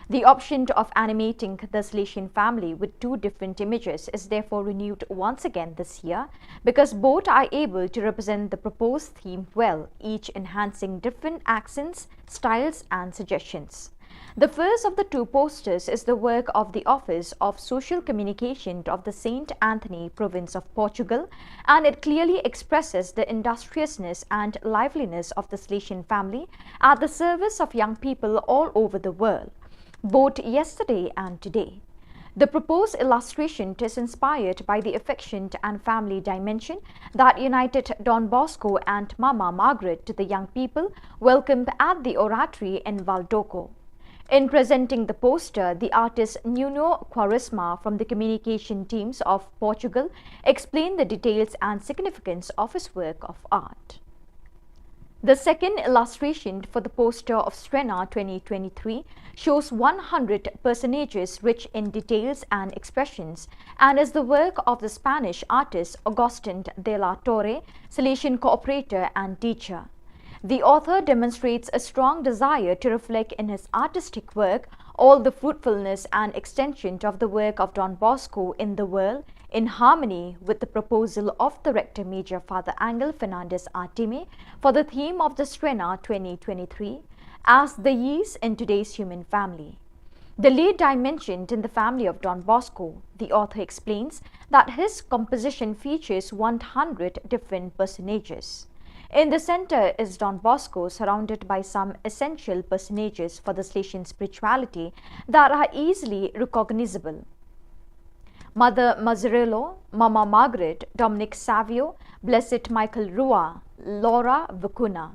The option of animating the Salesian family with two different images is therefore renewed once again this year because both are able to represent the proposed theme well, each enhancing different accents, styles, and suggestions. The first of the two posters is the work of the Office of Social Communication of the Saint Anthony Province of Portugal, and it clearly expresses the industriousness and liveliness of the Salesian family at the service of young people all over the world, both yesterday and today. The proposed illustration is inspired by the affection and family dimension that united Don Bosco and Mama Margaret to the young people welcomed at the Oratory in Valdoco. In presenting the poster, the artist Nuno Quaresma from the communication teams of Portugal explained the details and significance of his work of art. The second illustration for the poster of Estrena twenty twenty-three shows one hundred personages rich in details and expressions and is the work of the Spanish artist Augustin de la Torre, Salesian cooperator and teacher. The author demonstrates a strong desire to reflect in his artistic work all the fruitfulness and extension of the work of Don Bosco in the world, in harmony with the proposal of the Rector Major Father Angel Fernandez Artime for the theme of the Estrena twenty twenty-three as the yeast in today's human family. The lay dimensioned in the family of Don Bosco, the author explains that his composition features one hundred different personages. In the center is Don Bosco, surrounded by some essential personages for the Salesian spirituality that are easily recognizable. Mother Mazzarello, Mama Margaret, Dominic Savio, Blessed Michael Rua, Laura Vicuna,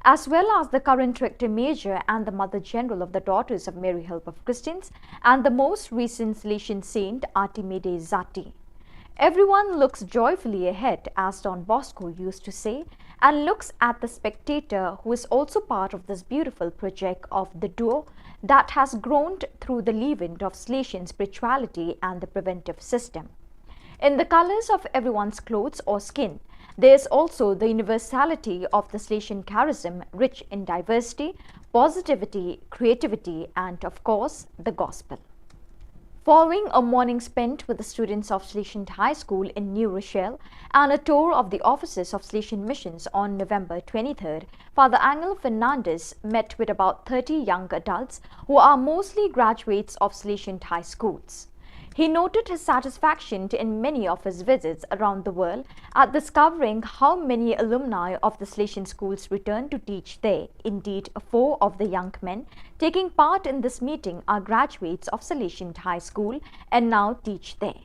as well as the current Rector Major and the Mother General of the Daughters of Mary Help of Christians and the most recent Salesian saint Artime de Zati. Everyone looks joyfully ahead, as Don Bosco used to say, and looks at the spectator who is also part of this beautiful project of the duo that has grown through the leaven of Salesian spirituality and the preventive system. In the colors of everyone's clothes or skin, there is also the universality of the Salesian charism, rich in diversity, positivity, creativity, and of course, the gospel. Following a morning spent with the students of Salesian High School in New Rochelle and a tour of the offices of Salesian Missions on November twenty-third, Father Angel Fernandez met with about thirty young adults who are mostly graduates of Salesian High Schools. He noted his satisfaction in many of his visits around the world at discovering how many alumni of the Salesian schools returned to teach there. Indeed, four of the young men taking part in this meeting are graduates of Salesian High School and now teach there.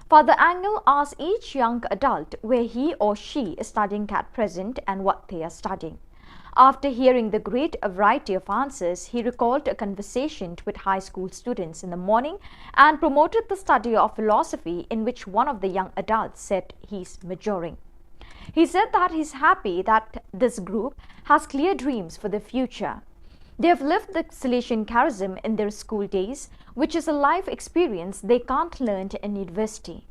Father Angel asked each young adult where he or she is studying at present and what they are studying. After hearing the great variety of answers, he recalled a conversation with high school students in the morning and promoted the study of philosophy, in which one of the young adults said he's majoring. He said that he's happy that this group has clear dreams for the future. They have lived the Salesian charism in their school days, which is a life experience they can't learn in university.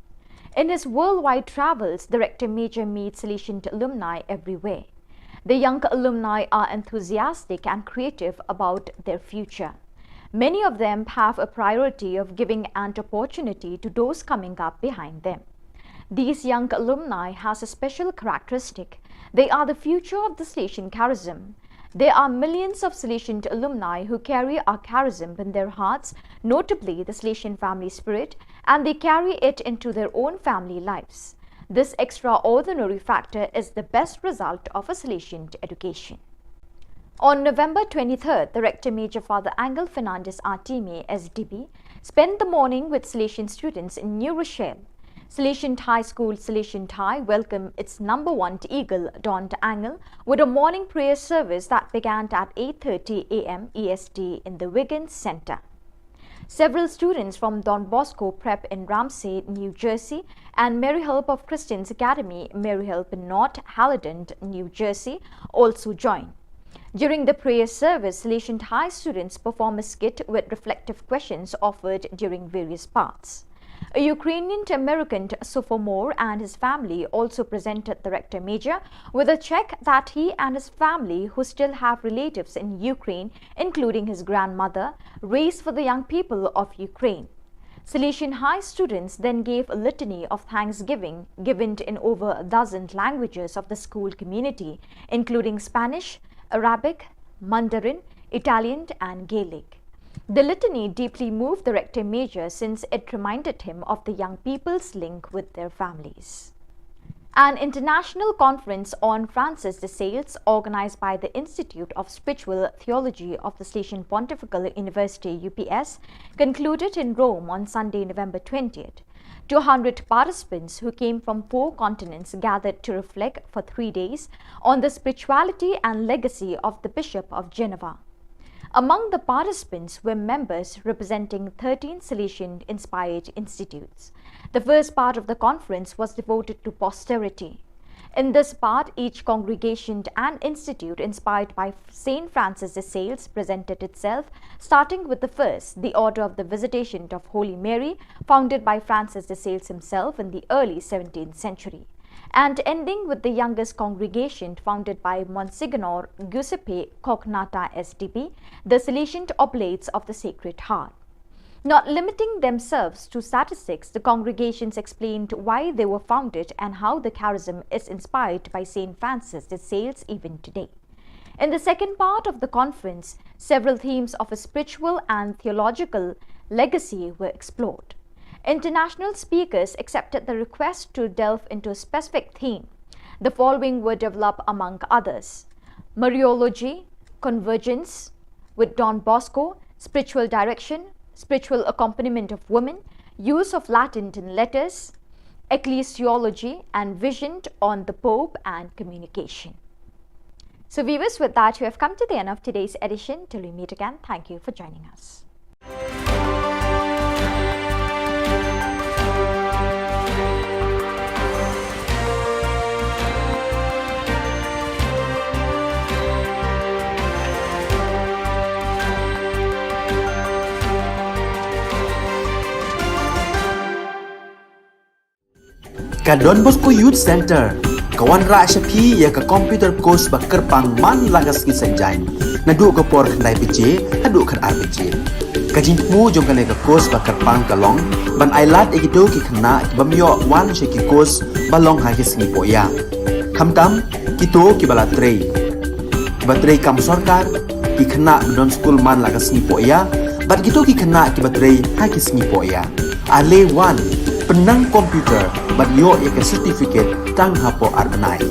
In his worldwide travels, the Rector Major meets Salesian alumni everywhere. The young alumni are enthusiastic and creative about their future. Many of them have a priority of giving an opportunity to those coming up behind them. These young alumni has a special characteristic. They are the future of the Salesian charism. There are millions of Salesian alumni who carry our charism in their hearts, notably the Salesian family spirit, and they carry it into their own family lives. This extraordinary factor is the best result of a Salesian education. On November twenty-third, the Rector Major Father Angel Fernandez Artime, S D B, spent the morning with Salesian students in New Rochelle. Salesian High School Salesian High welcomed its number one eagle, Don Angel, with a morning prayer service that began at eight thirty a m E S T in the Wiggins Center. Several students from Don Bosco Prep in Ramsey, New Jersey, and Mary Help of Christians Academy, Mary Help in North Haledon, New Jersey, also joined. During the prayer service, Salesian High students perform a skit with reflective questions offered during various parts. A Ukrainian American sophomore and his family also presented the Rector Major with a check that he and his family, who still have relatives in Ukraine, including his grandmother, raised for the young people of Ukraine. Salesian High students then gave a litany of thanksgiving given in over a dozen languages of the school community, including Spanish, Arabic, Mandarin, Italian, and Gaelic. The litany deeply moved the Rector Major since it reminded him of the young people's link with their families. An international conference on Francis de Sales, organized by the Institute of Spiritual Theology of the Salesian Pontifical University, U P S, concluded in Rome on Sunday, November twentieth. Two hundred participants who came from four continents gathered to reflect for three days on the spirituality and legacy of the Bishop of Geneva. Among the participants were members representing thirteen Salesian inspired institutes. The first part of the conference was devoted to posterity. In this part, each congregation and institute inspired by Saint Francis de Sales presented itself, starting with the first, the Order of the Visitation of Holy Mary, founded by Francis de Sales himself in the early seventeenth century, and ending with the youngest congregation, founded by Monsignor Giuseppe Cognatta S D B, the Salesian Oblates of the Sacred Heart. Not limiting themselves to statistics, the congregations explained why they were founded and how the charism is inspired by Saint Francis de Sales even today. In the second part of the conference, several themes of a spiritual and theological legacy were explored. International speakers accepted the request to delve into a specific theme. The following were developed among others: Mariology, Convergence with Don Bosco, Spiritual Direction, Spiritual Accompaniment of Women, Use of Latin letters, Ecclesiology, and Vision on the Pope and Communication. So, viewers, with that, we have come to the end of today's edition. Till we meet again, thank you for joining us. Ka Don Bosco Youth Centre ka wanrah sha phi ïa ka computer course ba kyrpang man la ka sngi Saitjaiñ, naduh ka por khyndai baje haduh khatar baje. Ka jingthmu jong kane ka course ba kyrpang ka long ban ailad ïa kito ki khynnah ki bym ïoh wan sha ki course ba long ha ki sngi pohïa, khamtam kito kiba la trei, kiba trei kam sorkar, ki khynnah ba don skul man la ka sngi pohïa, bad kito ki khynnah kiba trei ha ki sngi pohïa. Ale wan, pynnang computer bad ïoh ïa ka certificate tang hapoh ar bnai.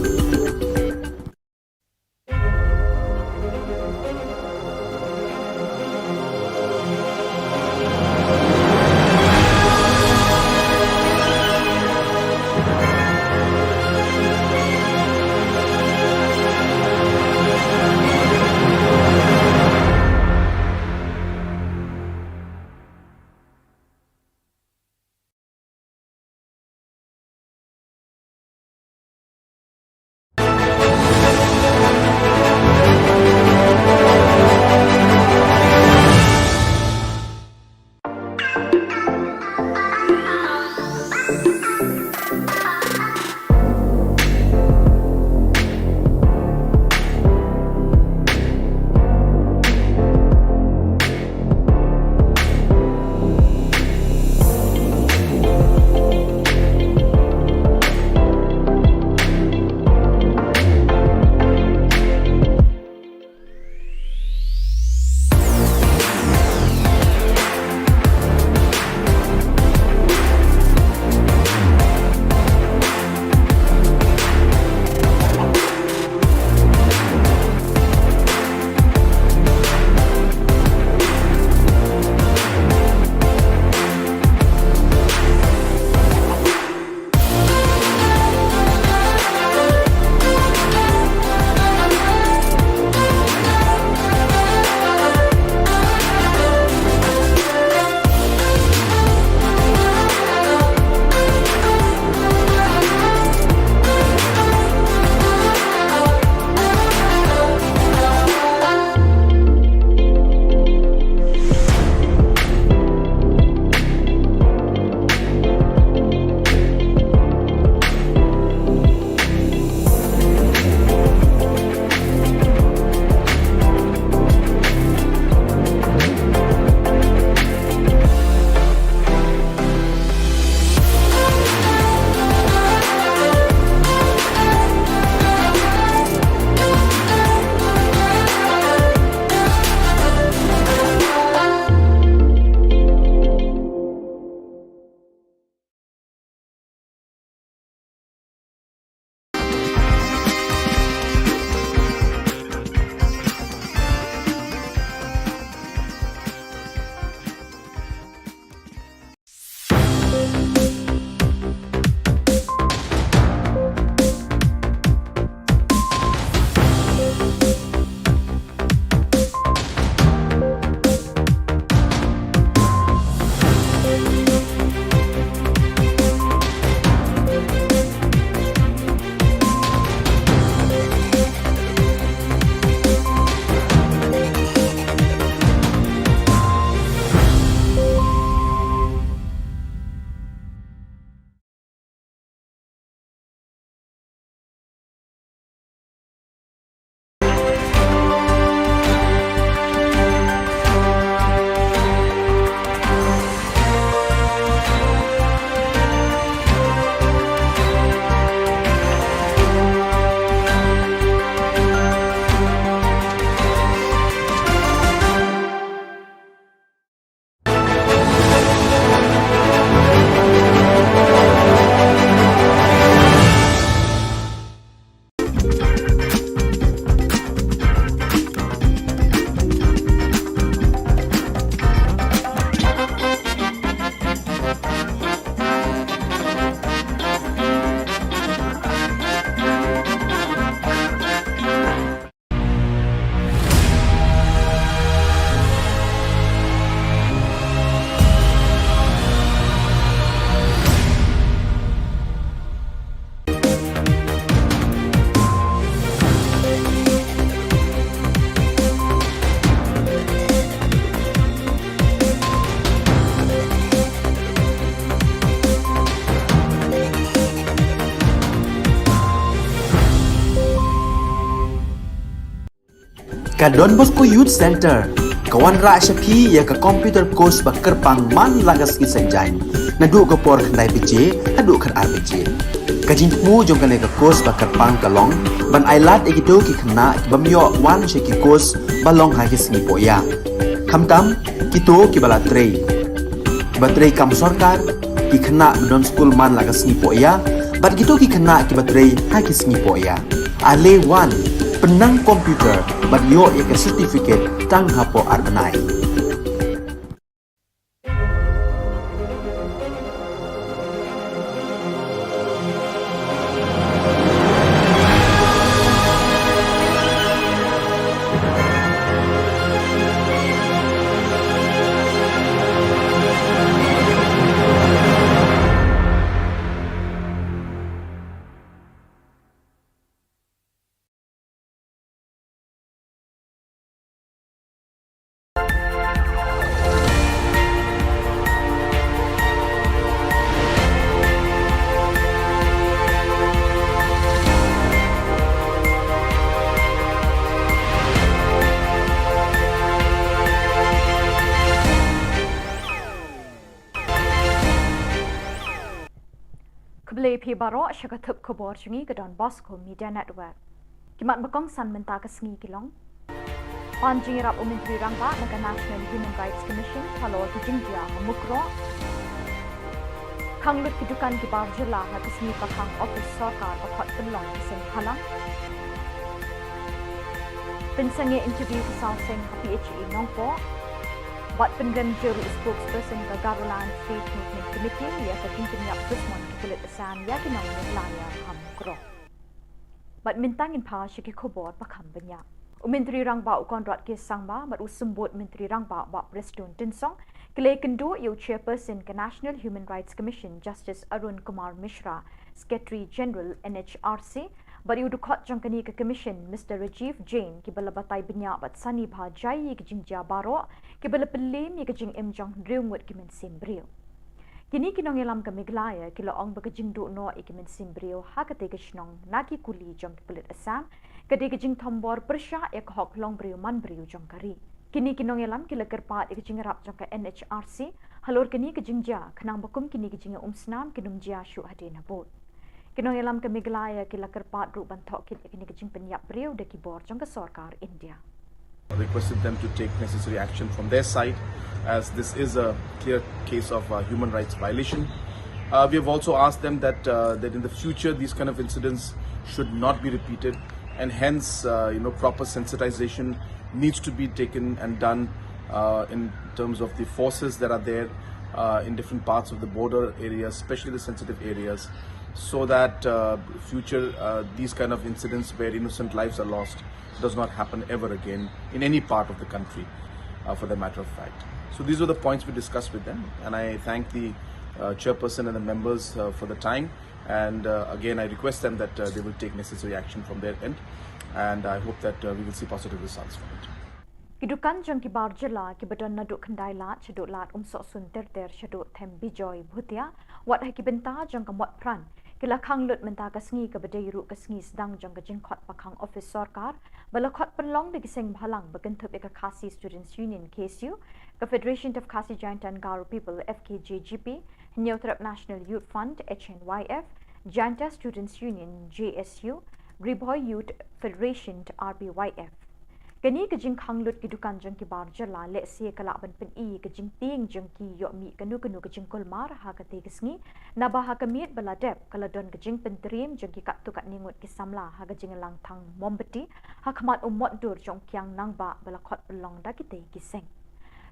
Ka Don Bosco Youth Centre ka wanrah sha phi ïa ka computer course ba kyrpang man la ka sngi Saitjaiñ, naduh ka por khyndai baje haduh khatar baje. Ka jingthmu jong kane ka course ba kyrpang ka long ban ailad ïa kito ki khynnah ki bym ïoh wan sha ki course ba long ha ki sngi pohïa, khamtam kito kiba la trei, kiba trei kam sorkar, ki khynnah ba don skul man la ka sngi pohïa bad kito ki khynnah kiba trei ha ki sngi pohïa. Ale wan, pynnang computer bad ïoh ïa ka certificate tang hapoh ar bnai. Khublei phi baroh sha ka thup khubor jong ngi ka Don Bosco Media Network. Ki mat ba kongsan mynta ka sngi ki long: Pan jingïarap u Myntri Rangbah na ka National Human Rights Commission halor ki jingjia ha Mukroh. Khang lut ki dukan ki bar jylla ha ka sngi pakhang office sorkar ba khot pynlong ki seng bhalang. Pynsangeh interview ki saw seng ha P H E Nongpoh. Bad pynrem jur u spokesperson ka Garoland Faith Movement Committee ïa ka jingpynïap dusmon ki pulit Assam ïa ki nong Meghalaya ha Mukroh. Bad mynta ngin phai sha ki khubor ba kham bniah. U Myntri Rangbah u Conrad K Sangma bad u Symbud Myntri Rangbah Bah Prestone Tynsong ki la ïakynduh ïa u Chairperson ka National Human Rights Commission Justice Arun Kumar Mishra, Secretary General N H R C, bad ïa u dkhot jong kane ka Commission Mister Rajiv Jain, kiba la batai bniah bad sani bha jai ïa ki jingjia baroh kiba la pynliem ïa ka jingim jong hynriew ngut ki mynsiem briew. Kine ki nongïalam ka Meghalaya ki la ong ba ka jingduh noh ïa ki mynsiem briew ha katei ka shnong na ki kuli jong ki pulit Assam ka dei ka jingthombor pyrshah ïa ka hok longbriew manbriew jong ka ri. Kine ki nongïalam ki la kyrpad ïa ka jingïarap jong ka N H R C halor kane ka jingjia, khnang ba kum kine ki jingïaumsnam kin ym jia shuh hadien habud. Ki nongïalam ka Meghalaya ki la kyrpad ruh ban thoh kit ïa kane ka jingpynïap briew da ki bor jong ka sorkar India. Requested them to take necessary action from their side, as this is a clear case of a human rights violation. Uh, we have also asked them that, uh, that in the future these kind of incidents should not be repeated, and hence, uh, you know, proper sensitization needs to be taken and done, uh, in terms of the forces that are there, uh, in different parts of the border areas, especially the sensitive areas, so that, uh, future, uh, these kind of incidents where innocent lives are lost does not happen ever again in any part of the country, uh, for the matter of fact. So these were the points we discussed with them, and I thank the, uh, chairperson and the members, uh, for the time. And, uh, again, I request them that, uh, they will take necessary action from their end, and I hope that, uh, we will see positive results from it. Ki dukan jong ki bar jylla kiba don naduh Khyndai Lad shaduh Lad Umsohsun ter ter shaduh Them Bijoy Bhutia, wat ha ki bynta jong ka mot pran, ki la khang lut mynta ka sngi kaba dei ruh ka sngi sdang jong ka jingkhot pakhang office sorkar ba la khot pynlong da ki seng bhalang ba kynthup ïa ka Khasi Students Union, K S U, ka Federation of Khasi Jaintia and Garo People, F K J G P, Hynñiewtrep National Youth Front, H N Y F, Jaintia Students Union, J S U, Ri Bhoi Youth Federation, R B Y F. Kane ka jingkhang lut ki dukan jong ki bar jylla lehse ka lah ban pyni ïa ka jingtieng jong ki ïoh mih kano kano ka jingkulmar ha katei ka sngi, naba ha ka miet ba la dep ka la don ka jingpyntriem jong ki katto katne ngut ki samla ha ka jingïalang thang mombati ha khmat u mot dur jong u kiang nangbah ba la khot pynlong da kitei ki seng.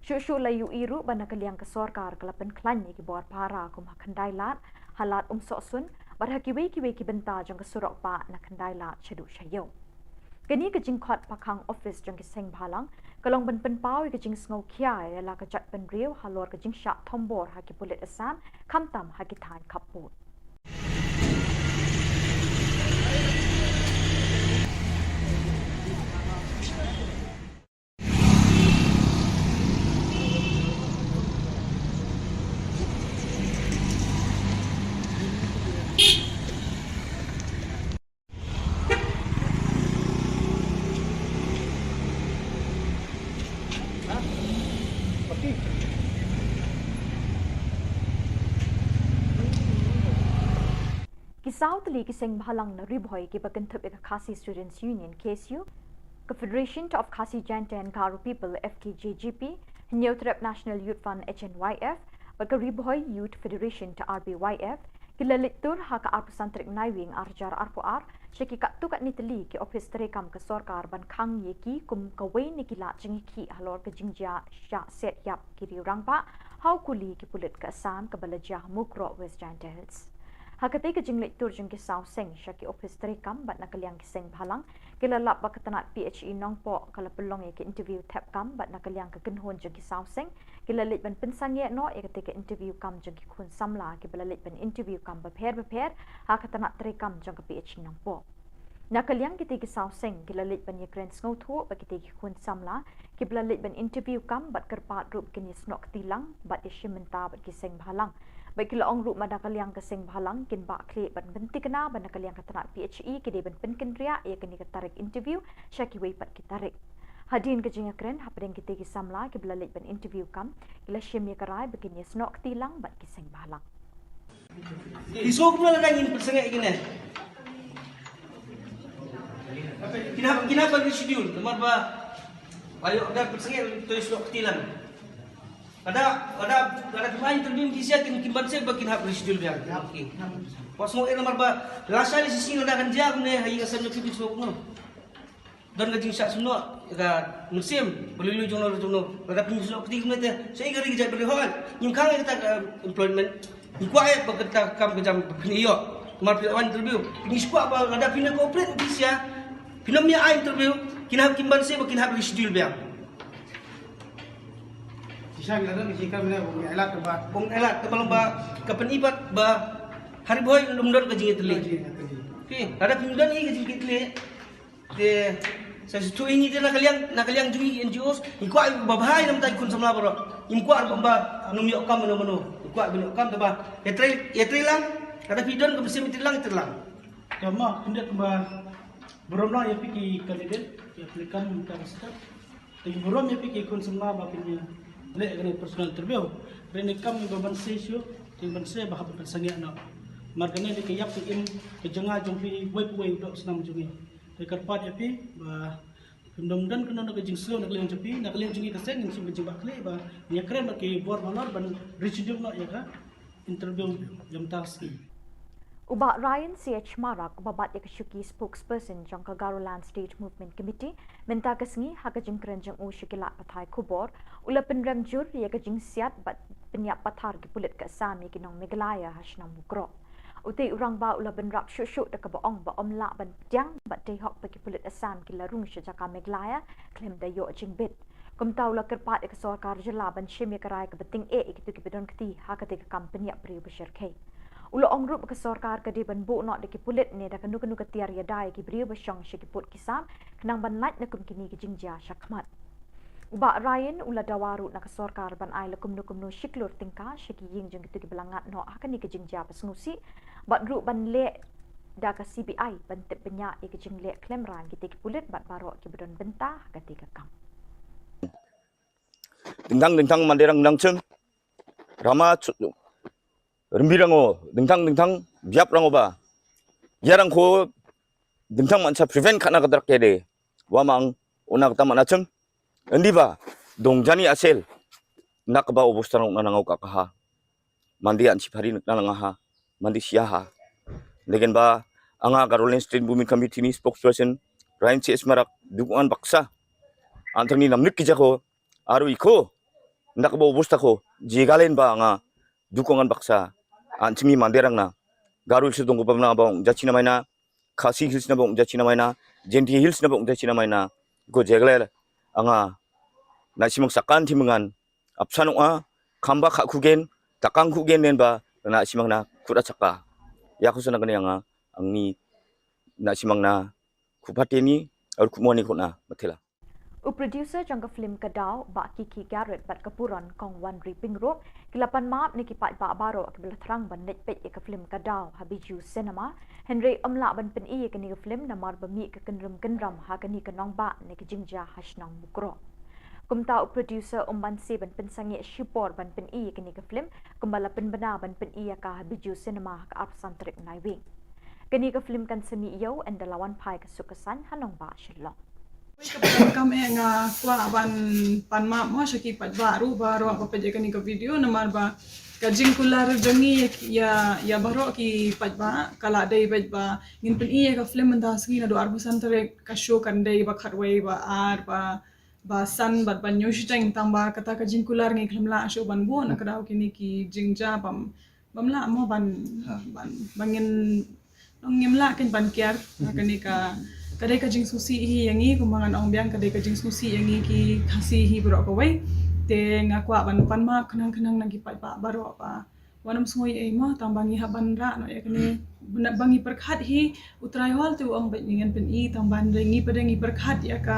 Shuh shuh la ïohi ruh ba na ka liang ka sorkar ka la pynkhlaiñ ïa ki bor para kum ha Khyndai Lad, ha Lad Umsohsun, bad ha kiwei kiwei ki bynta jong ka surok bah na Khyndai Lad shaduh sha ïew. Kane ka jingkhot pakhang office jong ki seng bhalang ka long ban pynpaw ïa ka jingsngewkhia ïa la ka jaitbynriew halor ka jingshah thombor ha ki pulit Assam, khamtam ha ki thaiñ khappud. Saw tylli ki seng bhalang na Ri Bhoi kiba kynthup ïa ka Khasi Students Union, K S U, ka Federation of Khasi Jaintia and Garo People, F K J G P, Hynñiewtrep National Youth Front, H N Y F, bad ka Ri Bhoi Youth Federation, R B Y F, ki la leit tur ha ka arphew san tarik Naiwieng arhajar arphew ar sha ki katto katne tylli ki ophis treikam ka sorkar ban khang ïa ki kum kawei na ki lad jingïakhih halor ka jingjia shah set ïap ki riew rangbah ha u kuli ki pulit ka Assam kaba la jia ha Mukroh, West Jaintia Hills. Ha katei ka jingleit tur jong ki saw seng sha ki ophis treikam bad na ka liang ki seng bhalang, ki la lap ba ka tnat P H E Nongpoh ka la pynlong ïa ka interview thep kam bad na ka liang ka kynhun jong ki saw seng ki la leit ban pynsangeh noh ïa katei ka interview kam jong ki khun samla kiba la leit ban interview kam bapher bapher ha ka tnat treikam jong ka P H E Nongpoh. Na ka liang kitei ki saw seng ki la leit ban ïakren sngewthuh bad kitei ki khun samla kiba la leit ban interview kam bad kyrpad ruh ba kin ïasnoh kti lang bad ïashim bynta bad ki seng bhalang. Bad ki la ong ruh ba na ka liang ka seng bhalang kin bah khlieh bad pynthikna ba na ka liang ka tnat P H E ki dei ban pynkynriah ïa kane ka tarik interview sha kiwei pat ki tarik. Hadien ka jingïakren hapdeng kitei ki samla kiba la leit ban interview kam, ki la shim ïa ka rai ba kin ïasnoh kti lang bad ki seng bhalang. Ki sngewbha kumno lada ngin pynsangeh ïa kine. Kin hap, kin hap ban reschedule namar ba ba ïoh da pynsangeh to ïasnoh kti lang. Lada, lada, lada phim ai interview ïa ki sha kin, kin banse ba kin hap reschedule biang. Okay. Wat sngewbha namar ba lashai shisien lada kan jia kumne ha ïing ha sem jong phi, phi sngewbha kumno. Don ka jingshah sngewbha ka mynsiem ba lui lui jong no jong no. Lada phi sngewbha kti kumne te sa ïa ka ri ka jaitbynriew hooid. Ngim khang ïa kata ka employment. Ngi kwah ïa ba kata ka kam ka jam ba phin ïoh. Namar phi la wan interview. Ngi kwah ba lada phin cooperate ïa ki sha, phin ym ïa ai interview, kin hap, kin banse ba kin hap reschedule biang. Shisha ngi la don ka jingkren mynne ba ngin ailad kaba, ba ngin ailad kaba long ba ka pyni pat ba ha Ri Bhoi ym don ka jingïatylli. Phi, lada phim don hi ka jingïatylli. Te sa shu ïa ngi te na ka liang, na ka liang jong ngi N G Os, ngi kwah ba bha ïa na bynta ki khun samla baroh. Ngim kwah ba, ba ym ïoh kam mano mano. Ngi kwah ba ïoh kam te ba ïatrei, ïatrei lang, lada phi don ka mynsiem ïatrei lang, ïatrei lang. Te ma khyndiat ba burom lang ïa phi ki candidate, ki applicant mynta ka step. Te ki burom ïa phi ki khun samla ba phin ïa leh kane personal interview. Hynrei ne kam ba banse shuh, te banse ba hap ban pynsangeh noh. Namar kane dei ka ïap ka im ka jong nga jong phi, uwei pa uwei u doh u snam jong ngi. Te kyrpad ïa phi ba phim dom don kano kano ka jingsngew na ka liang jong phi, na ka liang jong ngi ka seng ngin shim ka jingbakla ba ngin ïakren bad ki bor ba halor ban reschedule noh ïa ka interview ïa mynta ka sngi. U Bah Ryan C H Marak, uba bat ïa ka shuki spokesperson jong ka Garoland State Movement Committee mynta ka sngi, ha ka jingkren jong u sha ki lad pathai khubor, u la pynrem jur ïa ka jingsiat bad pynïap pathar ki pulit ka Assam ïa ki nong Meghalaya ha shnong Mukroh. Utei u rangbah u la bynrap shuh shuh da kaba ong ba ym lah ban pdiang bad dei hok ba ki pulit Assam ki la rung sha jaka Meghalaya khlem da ïoh jingbit. Kumta u la kyrpad ïa ka sorkar jylla ban shim ïa ka rai kaba tyngeh ïa kito kiba don kti ha katei ka kam pynïap briew ba shyrkhei. U la ong ruh ba ka sorkar ka dei ban buh noh da ki pulit ne da kano kano ka tiar ïada ïa ki briew ba shong sha ki pud ki sam khnang ban lait na kum kine ki jingjia shakhmat. U Bah Ryan u la dawa ruh na ka sorkar ban ai la kumno kumno shi klur tyngka sha ki ïing jong kito kiba la ngat noh ha kane ka jingjia ba sngewsih, bad ruh ban leh da ka C B I ban tip bniah ïa ka jingleh khlem rang kitei ki pulit bad baroh kiba don bynta ha katei ka kam. Dingtang dingtang Mandirang nang chim. Rama chu-, Rimbirango, dingtang dingtang biap rango ba. Ïarangko dingtang man sa prevent khana ka drak kede. Wa mang, una kata man achim. Endi ba dong jani asel. Nak ba obostan na nangau ka kaha. Mandi an si phari na langa ha. Mandi sia ha. Legen ba anga Garoland State Women Committee ni spokesperson Ryan C S Marak dukungan baksa. Antang ni namlik ki jako. Aru iko. Nak ba obosta ko. Jigalen ba anga dukungan baksa. An chimi Mandirang na. Garo Hills dong ko pamna ba ong jachina maina. Khasi Hills na ba ong jachina maina. Jaintia Hills na ba ong jachina maina. Ko jeglel anga. Na simang sakan timengan. Apsan ong a. Kamba kha kugen. Takang kugen nen ba. Na simang na kuda chaka. Ya ko sana kani anga. Angni. Na simang na. Kupateni. Aru kumoni kuna. Matela. U producer jong ka film Ka Daw, Bah Kiki Garrett bad ka Puron Kong Wanri Pyngrope, ki la pan map na ki paidbah baroh kiba la thrang ban leit peit ïa ka film Ka Daw ha Bijou Cinema, hynrei ym lah ban pyni ïa kane ka film namar ba mih ka kynrum kynram ha kane ka nongbah na ka jingjia ha shnong Mukroh. Kumta u producer um banse ban pynsangeh shipor ban pyni ïa kane ka film, kumba la pynbna ban pyni ïa ka ha Bijou Cinema ha ka arphew san tarik Naiwieng. Kane ka film kan sa mih ïew ynda la wan phai ka suk ka saiñ ha nongbah Shillong. Ka pyrkhat kam eh nga kwah ban pan map mo sha ki paidbah ruh baroh ba peit ïa kane ka video namar ba ka jingkular jong ngi ïa, ïa, ïa baroh ki paidbah ka la dei bad ba ngin pyni ïa ka film mynta sngi naduh arphew san tarik ka show kan dei ba khatwei ba ar ba ba san bad ban ïoh shiteng tang ba kata ka jingkular ngi khlem lah shuh ban buh na ka daw kine ki jingjia bam bam lah mo ban ban ban ngin ngim lah kan ban kiar na kane ka ka dei ka jingsngewsih hi ïa ngi kumba ngan ong biang ka dei ka jingsngewsih ïa ngi ki Khasi hi baroh kawei. Te nga kwah ban pan map khnang khnang na ki paidbah baroh ba wat nym sngew ei mo tang ba ngi hap ban rah noh ïa kane ba ngi pyrkhat hi. U Trai Hall te u ong bad ngi ngan pyni tang ba ngi pat ngi pyrkhat ïa ka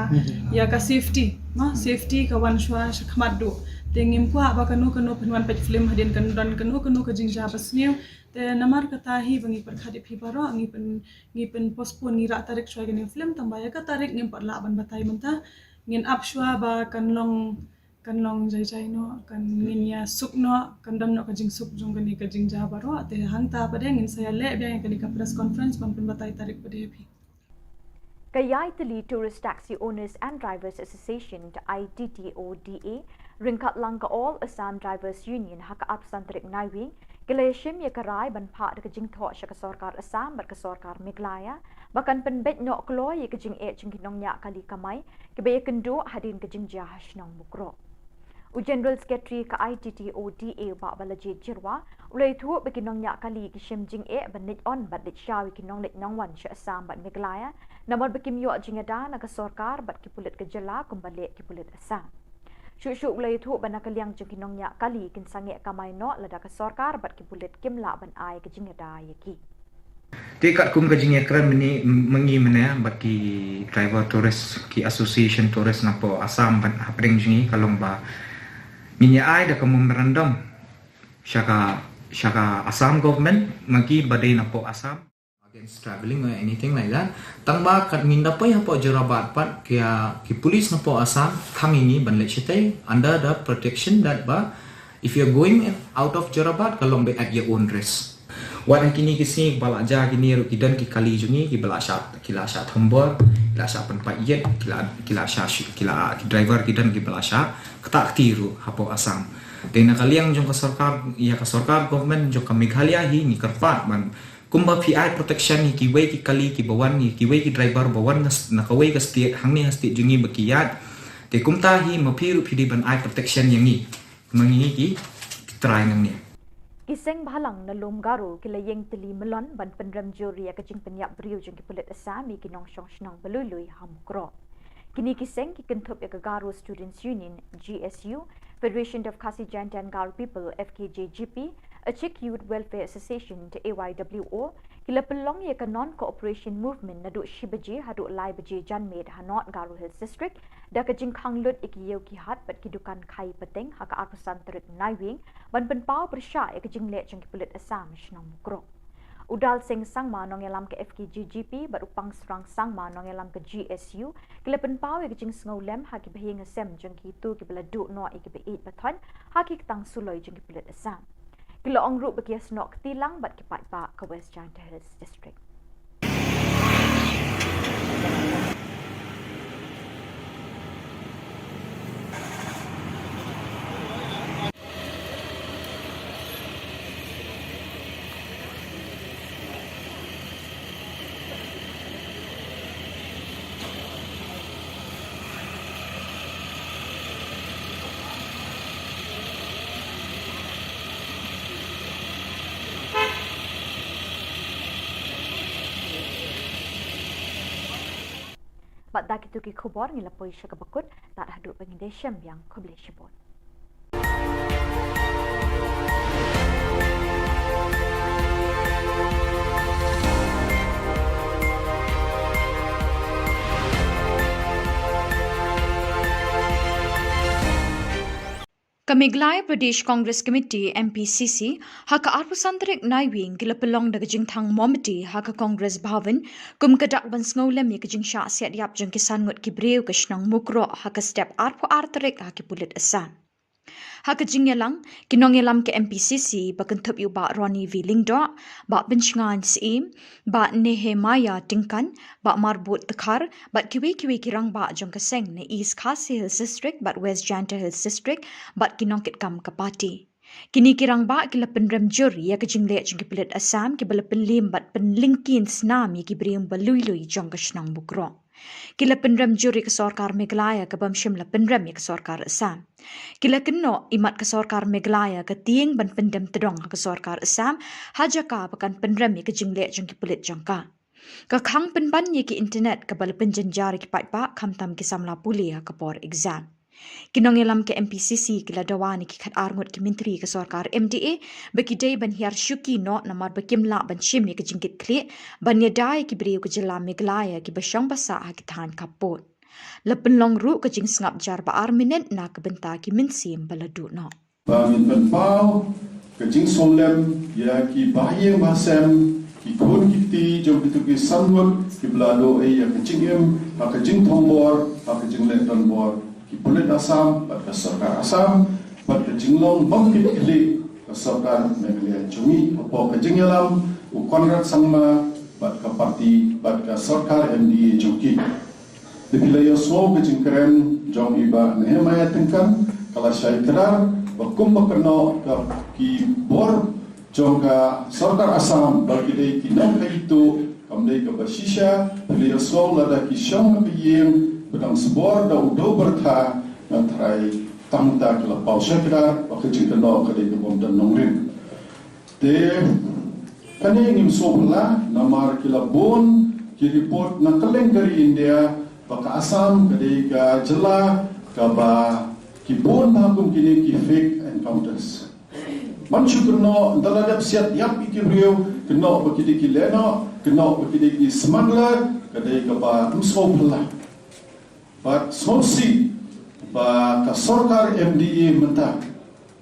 ïa ka safety mo safety ka wan shuwa sha khmat duh. Te ngim kwah ba kano kano pynwan peit film hadien kan don kano kano ka jingjia ba sniew. Te namar kata hi ba ngi pyrkhat ïa phi baroh ngi pyn ngi pyn postpone ngi rah tarik shuwa ïa kane film tang ba ïa ka tarik ngim pat lah ban batai mynta. Ngin ap shuwa ba kan long kan long jai jai noh kan ngin ïa suk noh kan don noh ka jingsuk jong kane ka jingjia baroh te hangta pat ngin sa ïa leh biang ïa kane ka press conference ban pynbatai tarik pat ïa phi. Ka Ïaitylli Tourist Taxi Owners and Drivers Association, I T T O D A, ryngkat lang ka All Assam Drivers Union ha ka arphew san tarik Naiwieng ki la ïashim ïa ka rai ban phah da ka jingthoh sha ka sorkar Assam bad ka sorkar Meghalaya ba kan pynbeit noh kloi ïa ka jingeh jong ki nongñiah kali kamai kiba ïakynduh hadien ka jingjia ha shnong Mukroh. U General Secretary ka I T T O D A u Bah Balajied Jyrwa u la ïathuh ba ki nongñiah kali ki shim jingeh ban leit on bad leit shaw ïa ki nongleit nongwan sha Assam bad Meghalaya namar ba kim ïoh jingïada na ka sorkar bad ki pulit ka jylla kumba leh ki pulit Assam. Shuh shuh u la ïathuh ba na ka liang jong ki nongñiah kali kin sangeh kamai noh lada ka sorkar bad ki pulit kim lah ban ai ka jingïada ïa ki. Te katkum ka jingïakren mynne mynne mynne bad ki driver tourist ki association tourist napoh Assam bad hapdeng jong ngi ka long ba ngin ïa ai da ka memorandum sha ka sha ka Assam government ma ki ba dei napoh Assam against travelling or anything like that. Tang ba kat ngin da poi hapoh Jorabat pat ki ki police napoh Assam tang ini ban leh shatei under the protection that ba if you're going out of Jorabat ka long be at your own risk. Wat ha kine ki sngi ba la ja kine ruh ki don ki kali jong ngi ki ba la sha ki la sha thombor ki la sha pynpait ïet ki la ki la sha ki la ki driver ki don ki ba la sha kata kti ruh hapoh Assam. Te na ka liang jong ka sorkar ïa ka sorkar government jong ka Meghalaya hi ngi kyrpad ban kumba phi ai protection ïa kiwei ki kali ki ba wan ïa kiwei ki driver ba wan na kawei ka state hangne ha state jong ngi ba ki ïaid. Te kumta hi ma phi ruh phi dei ban ai protection ïa ngi. Mangi ki trai nang ne. Ki seng bhalang na Lum Garo ki la ïeng tylli mlien ban pynrem jur ïa ka jingpynïap briew jong ki pulit Assam ïa ki nongshong shnong ba lui lui ha Mukroh. Kine ki seng ki kynthup ïa ka Garo Students Union, G S U, Federation of Khasi Jaintia and Garo People, F K J G P, Achik Youth Welfare Association, A Y W O, ki la pynlong ïa ka non cooperation movement naduh shi baje haduh lai baje janmiet ha North Garo Hills District da ka jingkhang lut ïa ki ïew ki hat bad ki dukan khai pateng ha ka arphew san tarik Naiwieng ban pynpaw pyrshah ïa ka jingleh jong ki pulit Assam shnong Mukroh. U Dal Singh Sangma nongïalam ka F K J G P bad u Pangsrang Sangma nongïalam ka G S U ki la pynpaw ïa ka jingsngewlem ha ki bahaïing hasem jong ki tu ki ba la duh noh ïa ki ba ïeit ba thoiñ ha ki ktang suloi jong ki pulit Assam. Ki la ong ruh ba ki ïasnoh kti lang bad ki paidbah ka West Jaintia Hills District. Bad da kito ki khubor ngi la poi sha kaba kut, tad haduh ba ngin da shem biang, khublei shibun. Ka Meghalaya Pradesh Congress Committee, M P C C, ha ka arphew san tarik Naiwieng ki la pynlong da ka jingthang momiti ha ka Congress Bhavan kum ka dak ban sngewlem ïa ka jingshah siat ïap jong ki san ngut ki briew ka shnong Mukroh ha ka step arphew ar tarik ha ki pulit Assam. Ha ka jingïalang, ki nongïalam ka M P C C ba kynthup ïa u Bah Ronnie V Lyngdoh, Bah Pynshngain Syiem, Bah Nehemiah Tyngkan, Bah Marbud Dkhar, bad kiwei kiwei ki rangbah jong ka seng na East Khasi Hills District bad West Jaintia Hills District, bad ki nongkitkam ka party. Kine ki rangbah ki la pynrem jur ïa ka jingleh jong ki pulit Assam kiba la pynliem bad pynlyngkhin snam ïa ki briew ba lui lui jong ka shnong Mukroh. Ki la pynrem jur ïa ka sorkar Meghalaya kaba ym shym la pynrem ïa ka sorkar Assam. Ki la kynnoh imat ka sorkar Meghalaya ka tieng ban pyndem tdong ha ka sorkar Assam ha jaka ba kan pynrem ïa ka jingleh jong ki pulit jong ka. Ka khang pynban ïa ki internet kaba la pynjynjar ïa ki paidbah khamtam ki samla pule ha ka por exam. Ki nongïalam ka M P C C ki la dawa na ki khatar ngut ki myntri ka sorkar M D A ba ki dei ban hiar shuki noh namar ba kim lah ban shim ïa ka jingkitkhlieh ban ïada ïa ki briew ka jylla Meghalaya kiba shong ba sah ha ki thaiñ khappud. La pynlong ruh ka jingsngap jar ba ar minit na ka bynta ki mynsiem ba la duh noh. Ba ngin pynpaw ka jingsngewlem ïa ki bahaïing bahasem, ki khun ki kti jong kito ki san ngut kiba la duh ei ïa ka jingim ha ka jingthombor, ha ka jingleh donbor ki pulit Assam bad ka sorkar Assam, bad ka jinglong bym kit khlieh ka sorkar Meghalaya jong ngi hapoh ka jingïalam u Conrad Sangma bad ka party bad ka sorkar M D A jong ki. Te phi la ïohsngew ka jingkren jong i Bah Nehemiah Tyngkan, ka la shai kdar ba kumba kynnoh ka ki bor jong ka sorkar Assam ba ki dei ki nongkhaïi tuh, kam dei kaba shisha. Phi la ïohsngew lada ki shong ha ka ïing ba dang sbor da u dew byrtha, nga tharai tang ta ki la paw shai kdar ba ka jingkynnoh ka dei ka bym don nongrim. Te kane ngim sngewphylla namar ki la bun ki report na kylleng ka ri India ba ka Assam ka dei ka jylla kaba ki bun bha kum kine ki fake encounters. Ban shu kynnoh, ynda la dep siat ïap ïa ki briew, kynnoh ba ki dei ki lehnoh, kynnoh ba ki dei ki smuggler, ka dei kaba ym sngewphylla. Bad sngewsih ba ka sorkar M D A mynta,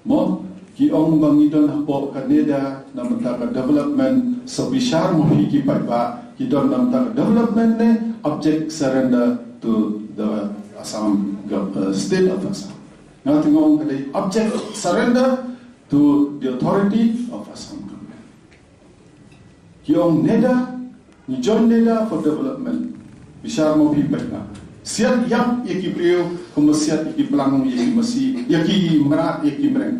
mo, ki ong ba ngi don hapoh ka NEDA na bynta ka development, sa bishar mo hi ki paidbah, ki don na bynta ka development ne object surrender to the Assam gov-, uh, state of Assam. Nga te nga ong ka dei object surrender to the authority of Assam government. Ki ong NEDA, ngi join NEDA for development. Bishar mo phi paidbah. Siat ïap ïa ki briew kumba siat ïa ki plang, ïa ki masi, ïa ki mrad, ïa ki mreng.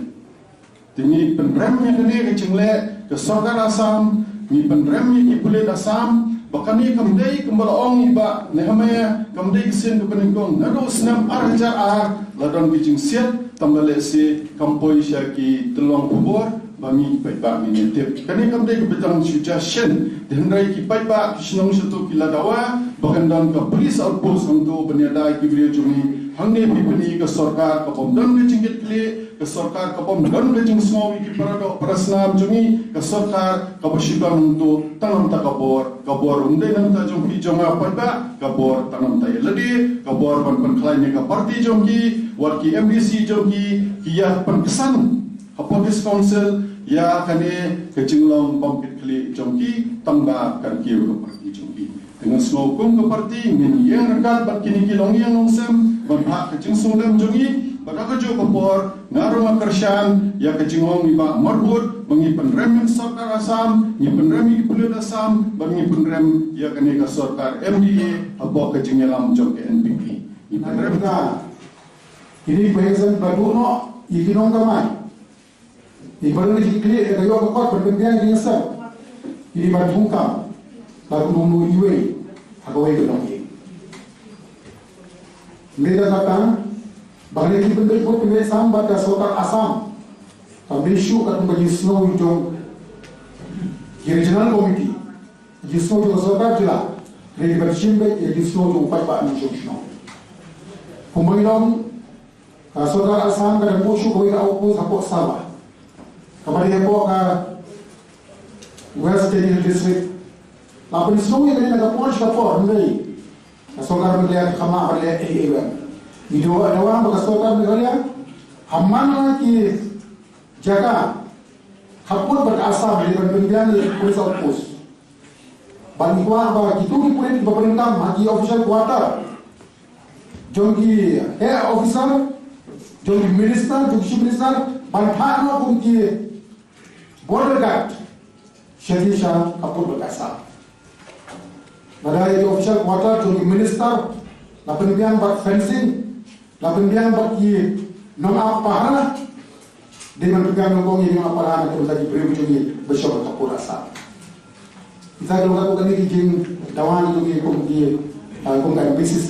Te ngi pynrem ïa kane ka jingleh ka sorkar Assam, ngi pynrem ïa ki pulit Assam ba kane kam dei kumba la ong i Bah Nehemiah, kam dei ka sien kaba nyngkong. Naduh snem ar hajar ar la don ka jingsiat, tang ba lehse kam poi sha ki tyllong khubor ba ngi ki paidbah ngin ïa tip. Kane kam dei kaba dang shu ja shen. Te hynrei ki paidbah ki shnong sha tu ki la dawa ba kan don ka police outpost hangto ban ïada ïa ki briew jong ngi. Hangne phi pyni ka sorkar ka bym don ka jingkitkhlieh, ka sorkar ka bym don ka jingsngew ïa ki para doh para snam jong ngi, ka sorkar kaba shu don hangto tang namar ka bor. Ka bor ym dei namar jong phi jong nga paidbah, ka bor tang namar ïa lade, ka bor ban pynkhlaiñ ïa ka party jong ki, wat ki M D C jong ki, ki ïa pynksan hapoh District Council ïa kane ka jinglong bym kit khlieh jong ki, tang ba kan kiew ka party jong ki. Te nga sngew kum ka party ngin ïeng ryngkat bad kine ki longïing longsem ban phah ka jingsngewlem jong ngi, bad ha kajuh ka por nga ruh nga kyrshan ïa ka jingong i Bah Marbud ba ngi pynrem ïa ka sorkar Assam, ngi pynrem ïa ki pulit Assam, bad ngi pynrem ïa kane ka sorkar M D A hapoh ka jingïalam jong ka N P P. Ngi pynrem ka. Kine ki bahaïing ba duh noh ïa ki nongkamai. Ïa ki ba don ïa ki khlieh ïa ka ïoh ka kot ban pynbiang ïa ki nongshong. Ïa ki ba thungkam ba kum u iwei ha kawei ka longïing. Ngi da kata ba kane ki pynbeit vote pynbeit sam bad ka sorkar Assam. Kam dei shuh katkum ka jingsngew jong ki regional committee, jingsngew jong ka sorkar jylla. Hynrei ban shim beit ïa jingsngew jong u paidbah nongshong shnong. Kumba ngi long, ka sorkar Assam ka dang buh shuh kawei ka outpost hapoh Sarbar, kaba dei hapoh ka West Jaintia District. La pynsngew ïa kane na ka por sha ka por, hynrei ka sorkar Meghalaya kam lah ban leh ei ei ruh. Ngi dawa, dawa ba ka sorkar Meghalaya ha man la ki jaka khappud bad ka Assam, leh ban pynbiang ïa ki police outpost. Bad ngi kwah ba kito ki pulit kiba pyndonkam ha ki official quarter jong ki heh officer, Jong ki minister, jong ki chief minister, ban phah noh kum ki border guard sha ki sha ka pud ba ka sah. Lada ïa ki official quarter jong ki minister la pynbiang bad fencing, la pynbiang bad ki nongap pahara. Dei ban pynbiang nyngkong ïa ki nongap pahara na ka bynta ki briew jong ngi ba shong ha ka pud ba sah. Kita ki long ka, kane ki jingdawa jong ngi kum ki, ah, kum ka M P C C.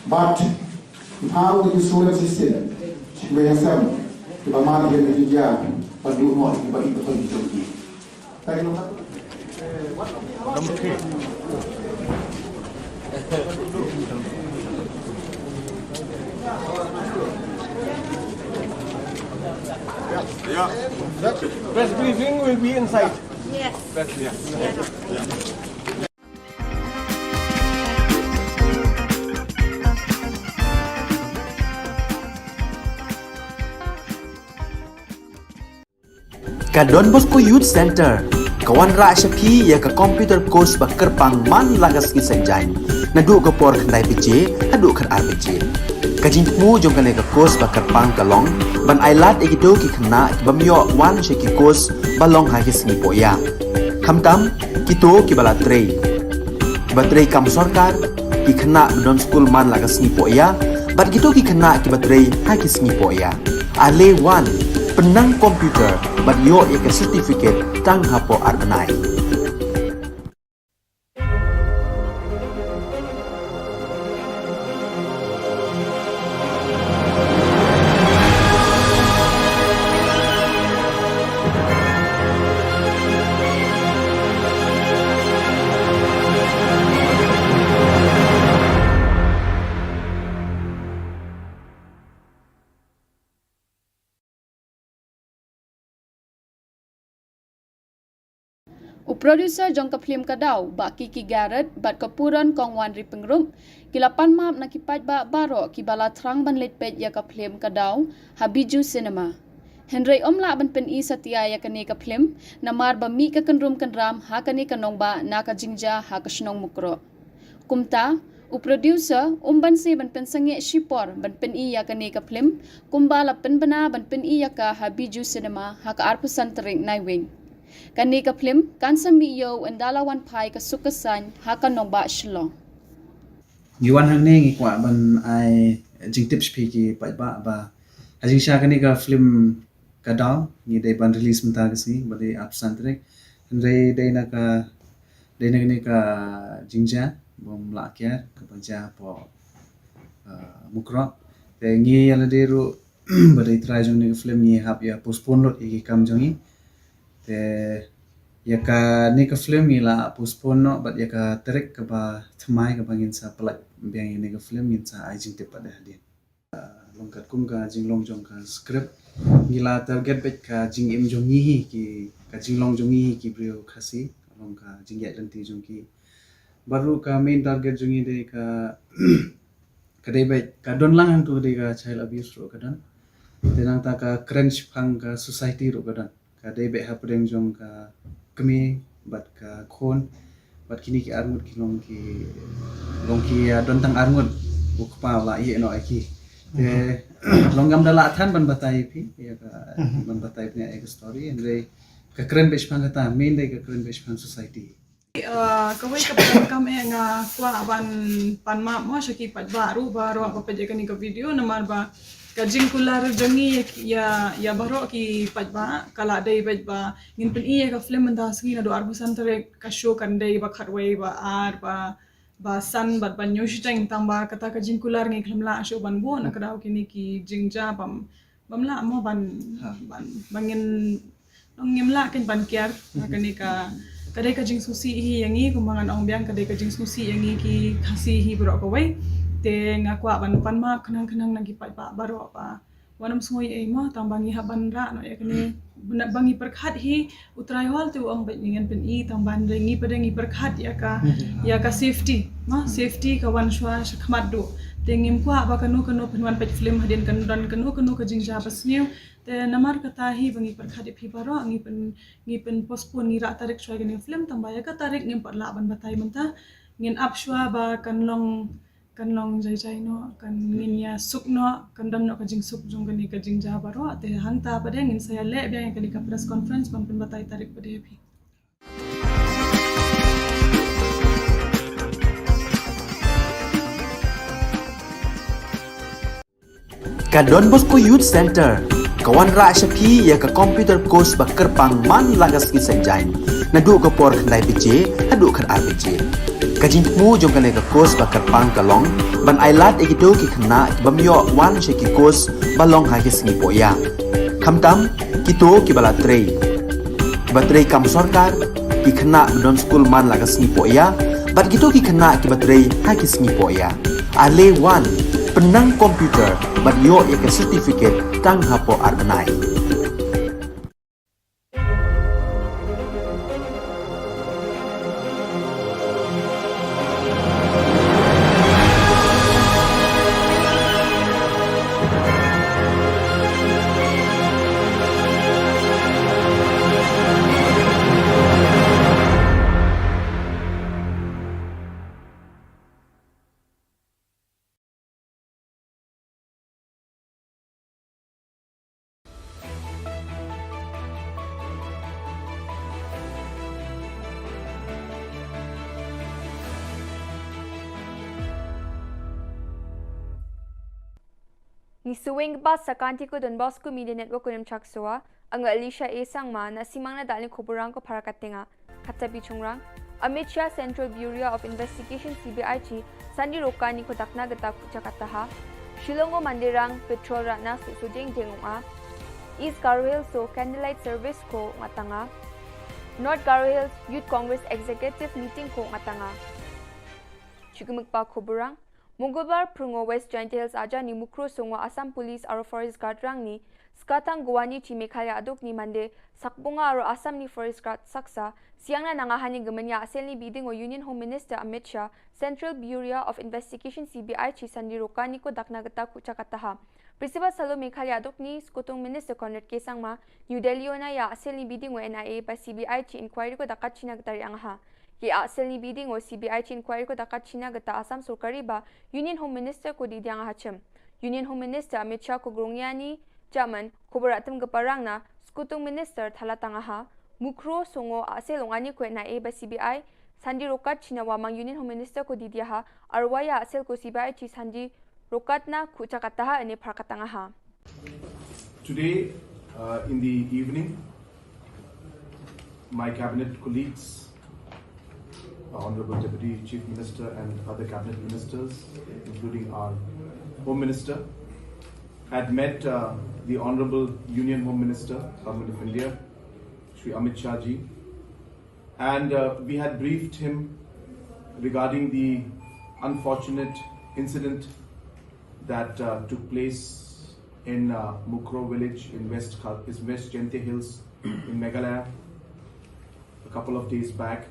But ki pha ruh ki shuren shisien, ki ba ïasem, ki ba man ki jingïa, ba duh noh ki ba ïeit ba ki jong ki. Press briefing will be inside. Yes. Press, yeah. Ka Don Bosco Youth Center ka wanrah sha phi ïa ka computer course ba kyrpang man la ka sngi Saitjaiñ, naduh ka por khyndai baje haduh khatar baje. Ka jingthmu jong kane ka course ba kyrpang ka long ban ailad ïa kito ki khynnah ki bym ïoh wan sha ki course ba long ha ki sngi pohïa. Khamtam kito ki ba la trei, ki ba trei kam sorkar, ki khynnah ba don skul man la ka sngi pohïa, bad kito ki khynnah ki ba trei ha ki sngi pohïa. Ale wan, pynnang computer bad ïoh ïa ka certificate tang hapoh ar bnai. U producer jong ka phlim Ka Daw, Bah Kiki Garrett, bad ka Puron Kong Wanri Pyngrope, ki la pan map na ki paidbah baroh ki ba la thrang ban leit peit ïa ka phlim Ka Daw ha Bijou Cinema. Hynrei ym lah ban pyni satia ïa kane ka phlim namar ba mih ka kynrum kynram ha kane ka nongbah na ka jingjia ha ka shnong Mukroh. Kumta u producer um banse ban pynsangeh shipor ban pyni ïa kane ka phlim, kumba la pynbna ban pyni ïa ka ha Bijou Cinema ha ka arphew san tarik Naiwieng. Kane ka phlim kan sa mih ïew ynda la wan phai ka suk ka saiñ ha ka nongbah Shillong. Ngi wan hangne ngi kwah ban ai jingtip sha phi ki paidbah ba ha jingshisha kane ka phlim Ka Daw ngi dei ban release mynta ka sngi ba dei arphew san tarik. Hynrei dei na ka, dei na kane ka jingjia bym lah kiar kaba jia hapoh, ah, Mukroh. Te ngi ïa lade ruh ba dei trai jong kane ka phlim ngi hap ïa postpone lut ïa ki kam jong ngi. Te ïa kane ka phlim ngi la postpone noh bad ïa ka tarik kaba thymmai kaba ngin sa pynlait biang ïa kane ka phlim ngin sa ai jingtip pat hadien. Long katkum ka jinglong jong ka script ngi la target beit ka jingim jong ngi hi ki, ka jinglong jong ngi hi ki briew Khasi, long ka jingïaid lynti jong ki. Bad ruh ka main target jong ngi dei ka, ka dei beit ka don lang hangtu ka dei ka child abuse ruh ka don. Te nangta ka kren shaphang ka society ruh ka don. Ka dei beit hapdeng jong ka kmie bad ka khun bad kine ki arngut ki long ki, long ki, ah, don tang arngut u kpa la ïeh noh ïa ki. Te long ngam da lah than ban batai ïa phi ïa ka, ban batai phi ïa ka story, hynrei ka kren beit shaphang kata, main dei ka kren beit shaphang society. Ah, kawei ka program eh nga kwah ban pan map mo sha ki paidbah ruh baroh ba peit ïa kane ka video namar ba ka jingkular jong ngi ïa, ïa baroh ki paidbah ka la dei beit ba ngin pyni ïa ka film mynta sngi naduh arphew san tarik, ka show kan dei ba khatwei, ba ar, ba, ba san bad ba hynñiew shiteng, tang ba kata ka jingkular ngi khlem lah shuh ban buh na ka daw kine ki jingjia bym, bym lah mo ban, ban, ba ngin, ngim lah kein ban kiar. Kane ka, ka dei ka jingsngewsih hi ïa ngi, kumba ngan ong biang ka dei ka jingsngewsih ïa ngi ki Khasi hi baroh kawei. Te nga kwah ban pan map khnang khnang na ki paidbah baroh ba wat nym sngew ei ei mo, tang ba ngi hap ban rah noh ïa kane, ba ngi pyrkhat hi, u trai hol te u ong beit ngi ngin pyni, tang ba hynrei ngi pat de ngi pyrkhat ïa ka, ïa ka safety mo, safety ka wan shuwa shakhmat duh. Te ngim kwah ba kano kano phin wan peit film hadien kan don kano kano ka jingjia ba sniew. Te namar kata hi ba ngi pyrkhat ïa phi baroh, ngi pyn, ngi pyn postpone, ngi rah tarik shuwa ïa kane film, tang ba ïa ka tarik ngim pat lah ban batai mynta. Ngin ap shuwa ba kan long kan long jai jai noh, kan ngin ïa suk noh, kan don noh ka jingsuk jong kane ka jingjia baroh. Te hangta pat de ngin sa ïaleh biang ïa kane ka press conference ban pynbatai tarik pat de ïa phi. Ka Don Bosco Youth Center ka wanrah sha phi ïa ka computer course ba kyrpang man la ka sngi Saitjaiñ, naduh ka por khyndai baje haduh khatar baje. Ka jingthmu jong kane ka course ba kyrpang ka long ban ailad ïa kito ki khynnah ki bym ïoh wan sha ki course ba long ha ki sngi pohïa, khamtam kito kiba la trei, kiba trei kam sorkar, ki khynnah ba don skul man la ka sngi pohïa, bad kito ki khynnah kiba trei ha ki sngi pohïa. Ale wan, pynnang computer bad ïoh ïa ka certificate tang hapoh ar bnai. Ngi shu weng bad sa ka Don Bosco Media Network Ukhrul Chaksoa, nga Alicia A Sangma, na simang na dal ni khuburang ko para katenga. Kata bi chungrang, Amit Shah Central Bureau of Investigation C B I chi Sandi Rokani ko dakna gata kucha kataha. Shillong o Mandirang petrol ratna su su jeng jeng ong a. East Garo Hills so candlelight service ko ngatanga. North Garo Hills Youth Congress Executive Meeting ko ngatanga. Chukimik pa khuburang, Mongolbar phrwngo West Jaintia Hills aja ni Mukroh Songo Assam Police aro Forest Guard rang ni, skatang Guwahati chi Meghalaya aduk ni Mande, sakbunga aro Assam ni Forest Guard saksa, siang na nanga hani gemenya asel ni biding o Union Home Minister Amit Shah, Central Bureau of Investigation C B I chi Sandi Rokani ko dakna gata kucha kataha. Principal Salo Meghalaya aduk ni Skutung Minister Conrad K Sangma, New Delhi ona ïa asel ni biding o N I A ba C B I chi inquiry ko dakat china gata ri angaha. Ki asel ni biding o C B I chi inquiry ko dakat china gata Assam sorkari ba Union Home Minister ko didi angaha chim. Union Home Minister Amit Shah ko grongya ni German ko beratem geparang na Skutung Minister thala tangaha. Mukroh Songo asel ong ani ko N I A ba C B I Sandi Rokat china wa mang Union Home Minister ko didi ha arwaya asel ko C B I chi Sandi Rokat na kucha kataha ene phar katangaha. Today, uh, in the evening, my cabinet colleagues, Honorable Deputy Chief Minister and other cabinet ministers, including our Home Minister, had met, uh, the Honorable Union Home Minister, Government of India, Shri Amit Shah ji, and, uh, we had briefed him regarding the unfortunate incident that, uh, took place in, uh, Mukroh village in West Khal-, is West Jaintia Hills in Meghalaya a couple of days back,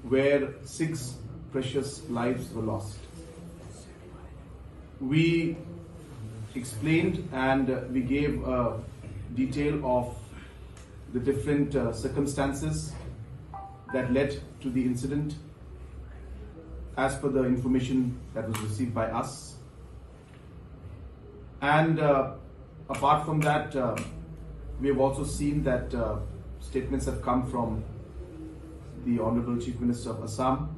where six precious lives were lost. We explained and, uh, we gave a detail of the different, uh, circumstances that led to the incident as per the information that was received by us. And, uh, apart from that, uh, we have also seen that, uh, statements have come from the Honorable Chief Minister of Assam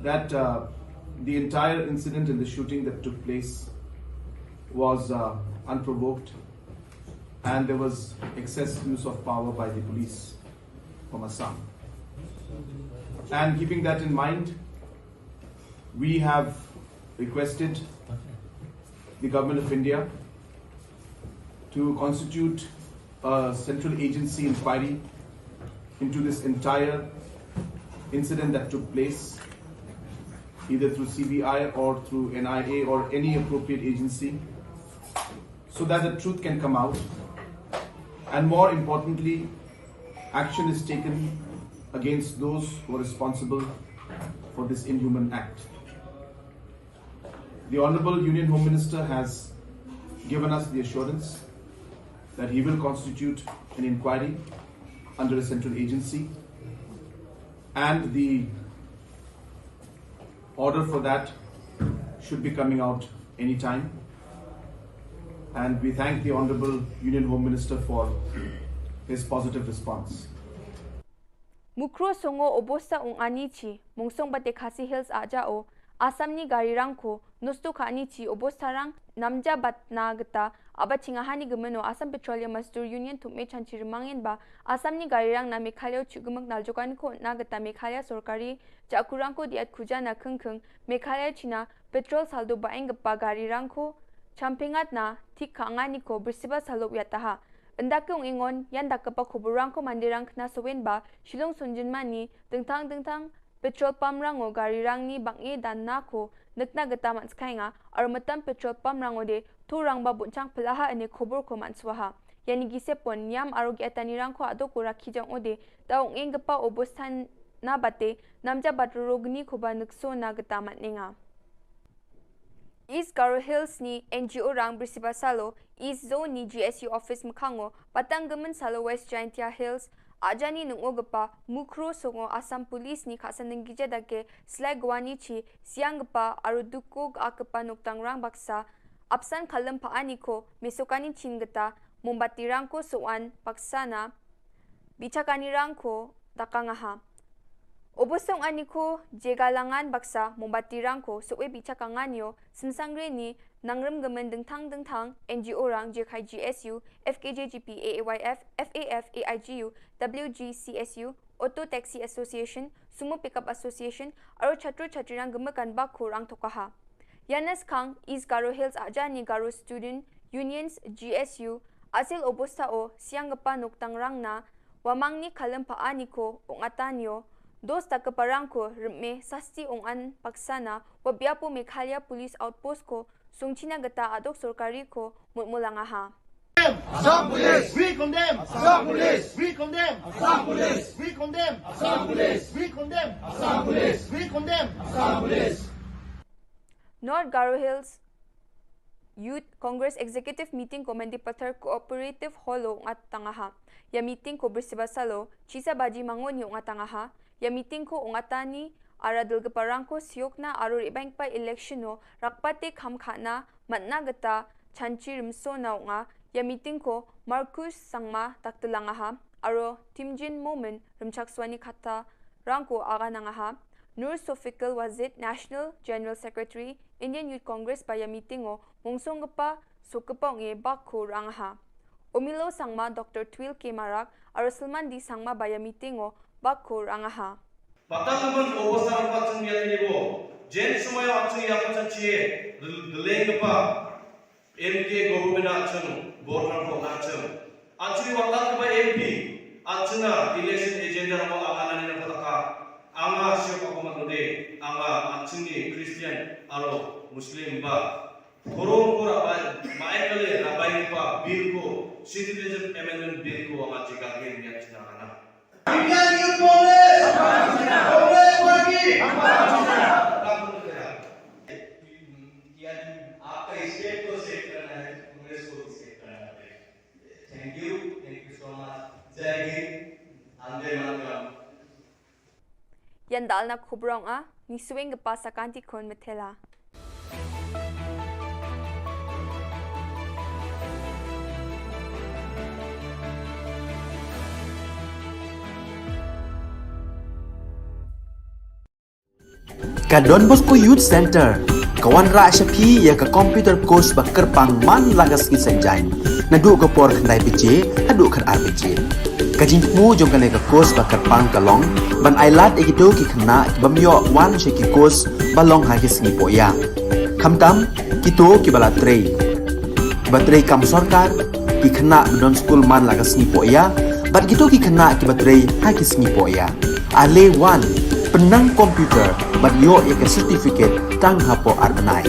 that, uh, the entire incident and the shooting that took place was, uh, unprovoked, and there was excess use of power by the police from Assam. And keeping that in mind, we have requested the Government of India to constitute a central agency inquiry into this entire incident that took place, either through C B I or through N I A or any appropriate agency, so that the truth can come out. And more importantly, action is taken against those who are responsible for this inhuman act. The Honorable Union Home Minister has given us the assurance that he will constitute an inquiry under a central agency, and the order for that should be coming out anytime. And we thank the Honorable Union Home Minister for his positive response. Mukro songo obosta ong ani chi, mungsong bate Khasi Hills aja o, Assam ni gari rang ko, nosto ka ani chi obosta rang, namja bat na geta, aba chinga hani gemeno Assam Petroleum Mazdoor Union thum me chanchi remangen ba, Assam ni gari rang na Meghalaya chu gemek nal jokan ko na geta Meghalaya sorkari, ja kurang ko diat kuja na kengkeng, Meghalaya china, petrol saldo baeng gepa gari rang ko, champingat na, thik ka angani ko, bersiba salo yataha. Endak ke ong ingon, yan dak kepa kuburang ko mandirang kena sewen ba, Shillong Sunjin mani, dengtang dengtang, petrol pump rango gari rang ni bang e dan na ko, nekna geta man skai nga, aru metam petrol pump rango de, tu rang ba bunchang pelaha ene kubur ko man swaha. Yani gise pon, niam aru gi atani rang ko ado ko rakhi jang ode, ta ong ing gepa obostan na bate, namja bat rogni ko ba nekso na geta man ninga. East Garo Hills ni N G O rang bersiba salo, East Zone ni G S U office mekhango, patang gemen salo West Jaintia Hills, ajani nungo gepa, mukro songo Assam Police ni khasan nenggija dake, slai gwani chi, siang gepa, aru duko ga kepa noktang rang baksa, apsan kalem pa ani ko, mesokani chin geta, mombati rang ko soan, baksa na, bichakani rang ko, daka ngaha. Obosong ani ko, jega langan baksa, mombati rang ko, soe bichaka nganyo, semsangre ni, nangrem gemen dengtang dengtang, N G O rang, J K G S U, F K J G P, A A Y F, F A F, A I G U, W G C S U, Auto Taxi Association, Sumo Pickup Association, aru chatru chatri rang gemekan bak ko rang tokaha. Yanes kang, East Garo Hills ajani Garo Student Unions, G S U, asil obosta o, siang gepa noktang rang na, wamang ni kalem pa ani ko, ong atan yo, dos ta kepa rang ko, remme, sasti ong an paksa na, wabiapo Meghalaya Police Outpost ko, sungchina geta adok sorkari ko, mutmulanga ha. Assam Police! We condemn! Assam Police! We condemn! Assam Police! We condemn! Assam Police! We condemn! Assam Police! We condemn! Assam Police! North Garo Hills Youth Congress Executive Meeting ko Mendipathar Cooperative Hall o ngat tangaha. Ya meeting ko bersiba salo, chisa baji mango ni ngat tangaha. Ya meeting ko ngat tani, ara dulgepa rang ko siok na aru ribang pa election o, rakpate kham khana, matna geta, chanchi rimso na nga, ya meeting ko Marcus Sangma taktelangaha, aru Timjin Momin rimchak swani kata rang ko aga nangaha, Nur Sofikul Wazid National General Secretary, Indian Youth Congress ba ya meeting o, mungsong gepa, sokepong e bak ko rangaha. Omilo Sangma, Doctor Twil K Marak, aru Sulman D Sangma ba ya meeting o, bak ko rangaha. Patang naman o pasang patang yan ni bo. Jen sumaya atang ya patang chie, deleng pa. M K government atang, border ko atang. Atang watan ba M P, atang election agenda mo angana ni pataka. Anga siapa ko matode, anga atang ni Christian, aro Muslim ba. Korong ko rabai, maikale rabai pa bill ko, Citizenship Amendment Bill ko anga chikan ni atang ana. Indian Youth Congress! Congress Party! यानी आपका स्टेट को सेव करना है, कांग्रेस को भी सेव करना है। Thank you, thank you so much. जय हिंद, वंदे मातरम। Yan dal na khubrong a, ni swing gepa sakanti khon methela. Ka Don Bosco Youth Center ka wanrah sha phi ïa ka computer course ba kyrpang man la ka sngi Saitjaiñ, naduh ka por khyndai baje haduh khatar baje. Ka jingthmu jong kane ka course ba kyrpang ka long ban ailad ïa kito ki khynnah ki bym ïoh wan sha ki course ba long ha ki sngi pohïa. Khamtam kito kiba la trei, kiba trei kam sorkar, ki khynnah ba don skul man la ka sngi pohïa, bad kito ki khynnah kiba trei ha ki sngi pohïa. Ale wan, pynnang computer bad ïoh ïa ka certificate tang hapoh ar bnai.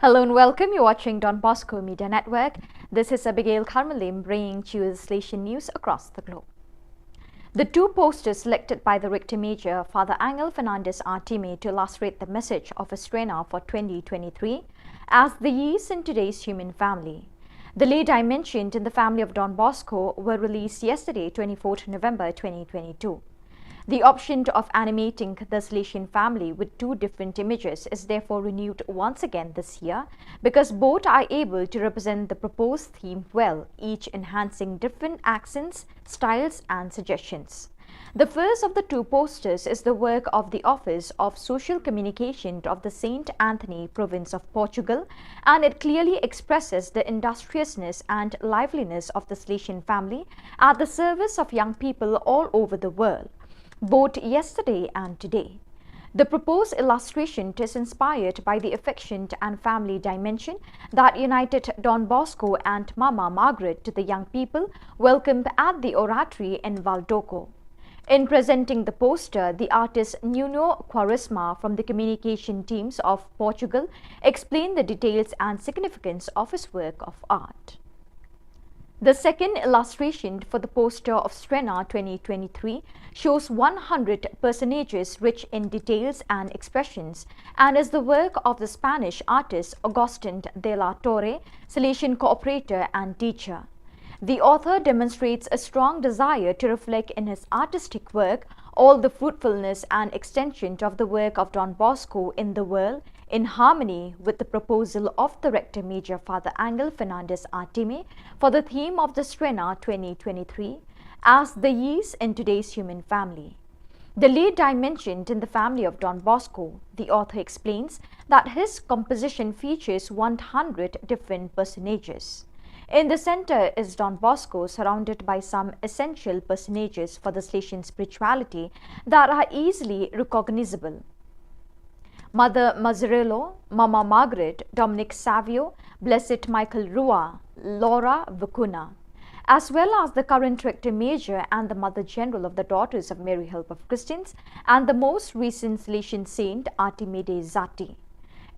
Hello and welcome. You're watching Don Bosco Media Network. This is Abigail Kharmalim bringing to you the Salesian news across the globe. The two posters selected by the Rector Major, Father Angel Fernandez Artime, to illustrate the message of Estrena for twenty twenty-three as the yeast in today's human family. The lay dimensioned in the family of Don Bosco were released yesterday, twenty-fourth November twenty twenty-two. The option of animating the Salesian family with two different images is therefore renewed once again this year, because both are able to represent the proposed theme well, each enhancing different accents, styles, and suggestions. The first of the two posters is the work of the Office of Social Communication of the Saint Anthony Province of Portugal, and it clearly expresses the industriousness and liveliness of the Salesian family at the service of young people all over the world, both yesterday and today. The proposed illustration is inspired by the affection and family dimension that united Don Bosco and Mama Margaret to the young people welcomed at the Oratory in Valdoco. In presenting the poster, the artist Nuno Quaresma from the communication teams of Portugal explained the details and significance of his work of art. The second illustration for the poster of Estrena twenty twenty-three shows one hundred personages rich in details and expressions, and is the work of the Spanish artist Augustin de la Torre, Salesian cooperator and teacher. The author demonstrates a strong desire to reflect in his artistic work all the fruitfulness and extension of the work of Don Bosco in the world, in harmony with the proposal of the Rector Major, Father Angel Fernandez Artime, for the theme of the Estrena twenty twenty-three as the yeast in today's human family. The lay dimensioned in the family of Don Bosco, the author explains that his composition features one hundred different personages. In the center is Don Bosco, surrounded by some essential personages for the Salesian spirituality that are easily recognizable: Mother Mazzarello, Mama Margaret, Dominic Savio, Blessed Michael Rua, Laura Vicuna, as well as the current Rector Major and the Mother General of the Daughters of Mary Help of Christians, and the most recent Salesian saint, Artime Dei Zati.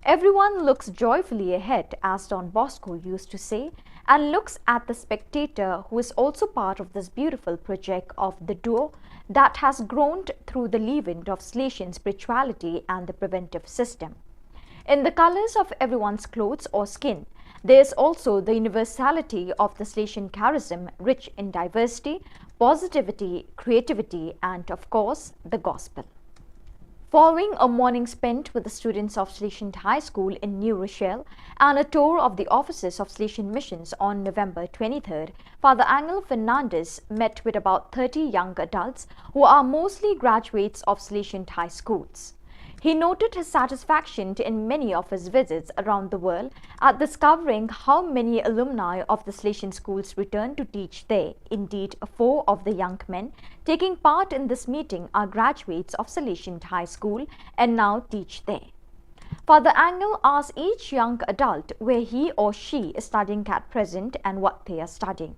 Everyone looks joyfully ahead, as Don Bosco used to say, and looks at the spectator, who is also part of this beautiful project of the duo that has grown through the leaven of Salesian spirituality and the preventive system. In the colors of everyone's clothes or skin, there is also the universality of the Salesian charism, rich in diversity, positivity, creativity, and of course, the gospel. Following a morning spent with the students of Salesian High School in New Rochelle and a tour of the offices of Salesian Missions on November twenty-third, Father Angel Fernandez met with about thirty young adults who are mostly graduates of Salesian High Schools. He noted his satisfaction in many of his visits around the world at discovering how many alumni of the Salesian schools return to teach there. Indeed, four of the young men taking part in this meeting are graduates of Salesian High School and now teach there. Father Angel asked each young adult where he or she is studying at present and what they are studying.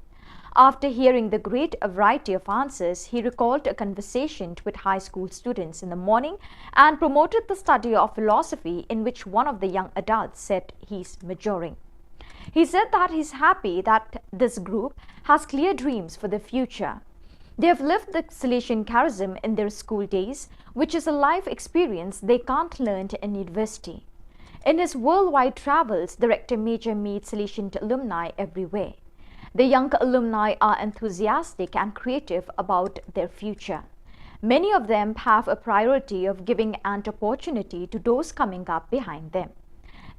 After hearing the great variety of answers, he recalled a conversation with high school students in the morning and promoted the study of philosophy, in which one of the young adults said he's majoring. He said that he's happy that this group has clear dreams for the future. They have lived the Salesian charism in their school days, which is a life experience they can't learn in university. In his worldwide travels, the Rector Major meets Salesian alumni everywhere. The young alumni are enthusiastic and creative about their future. Many of them have a priority of giving an opportunity to those coming up behind them.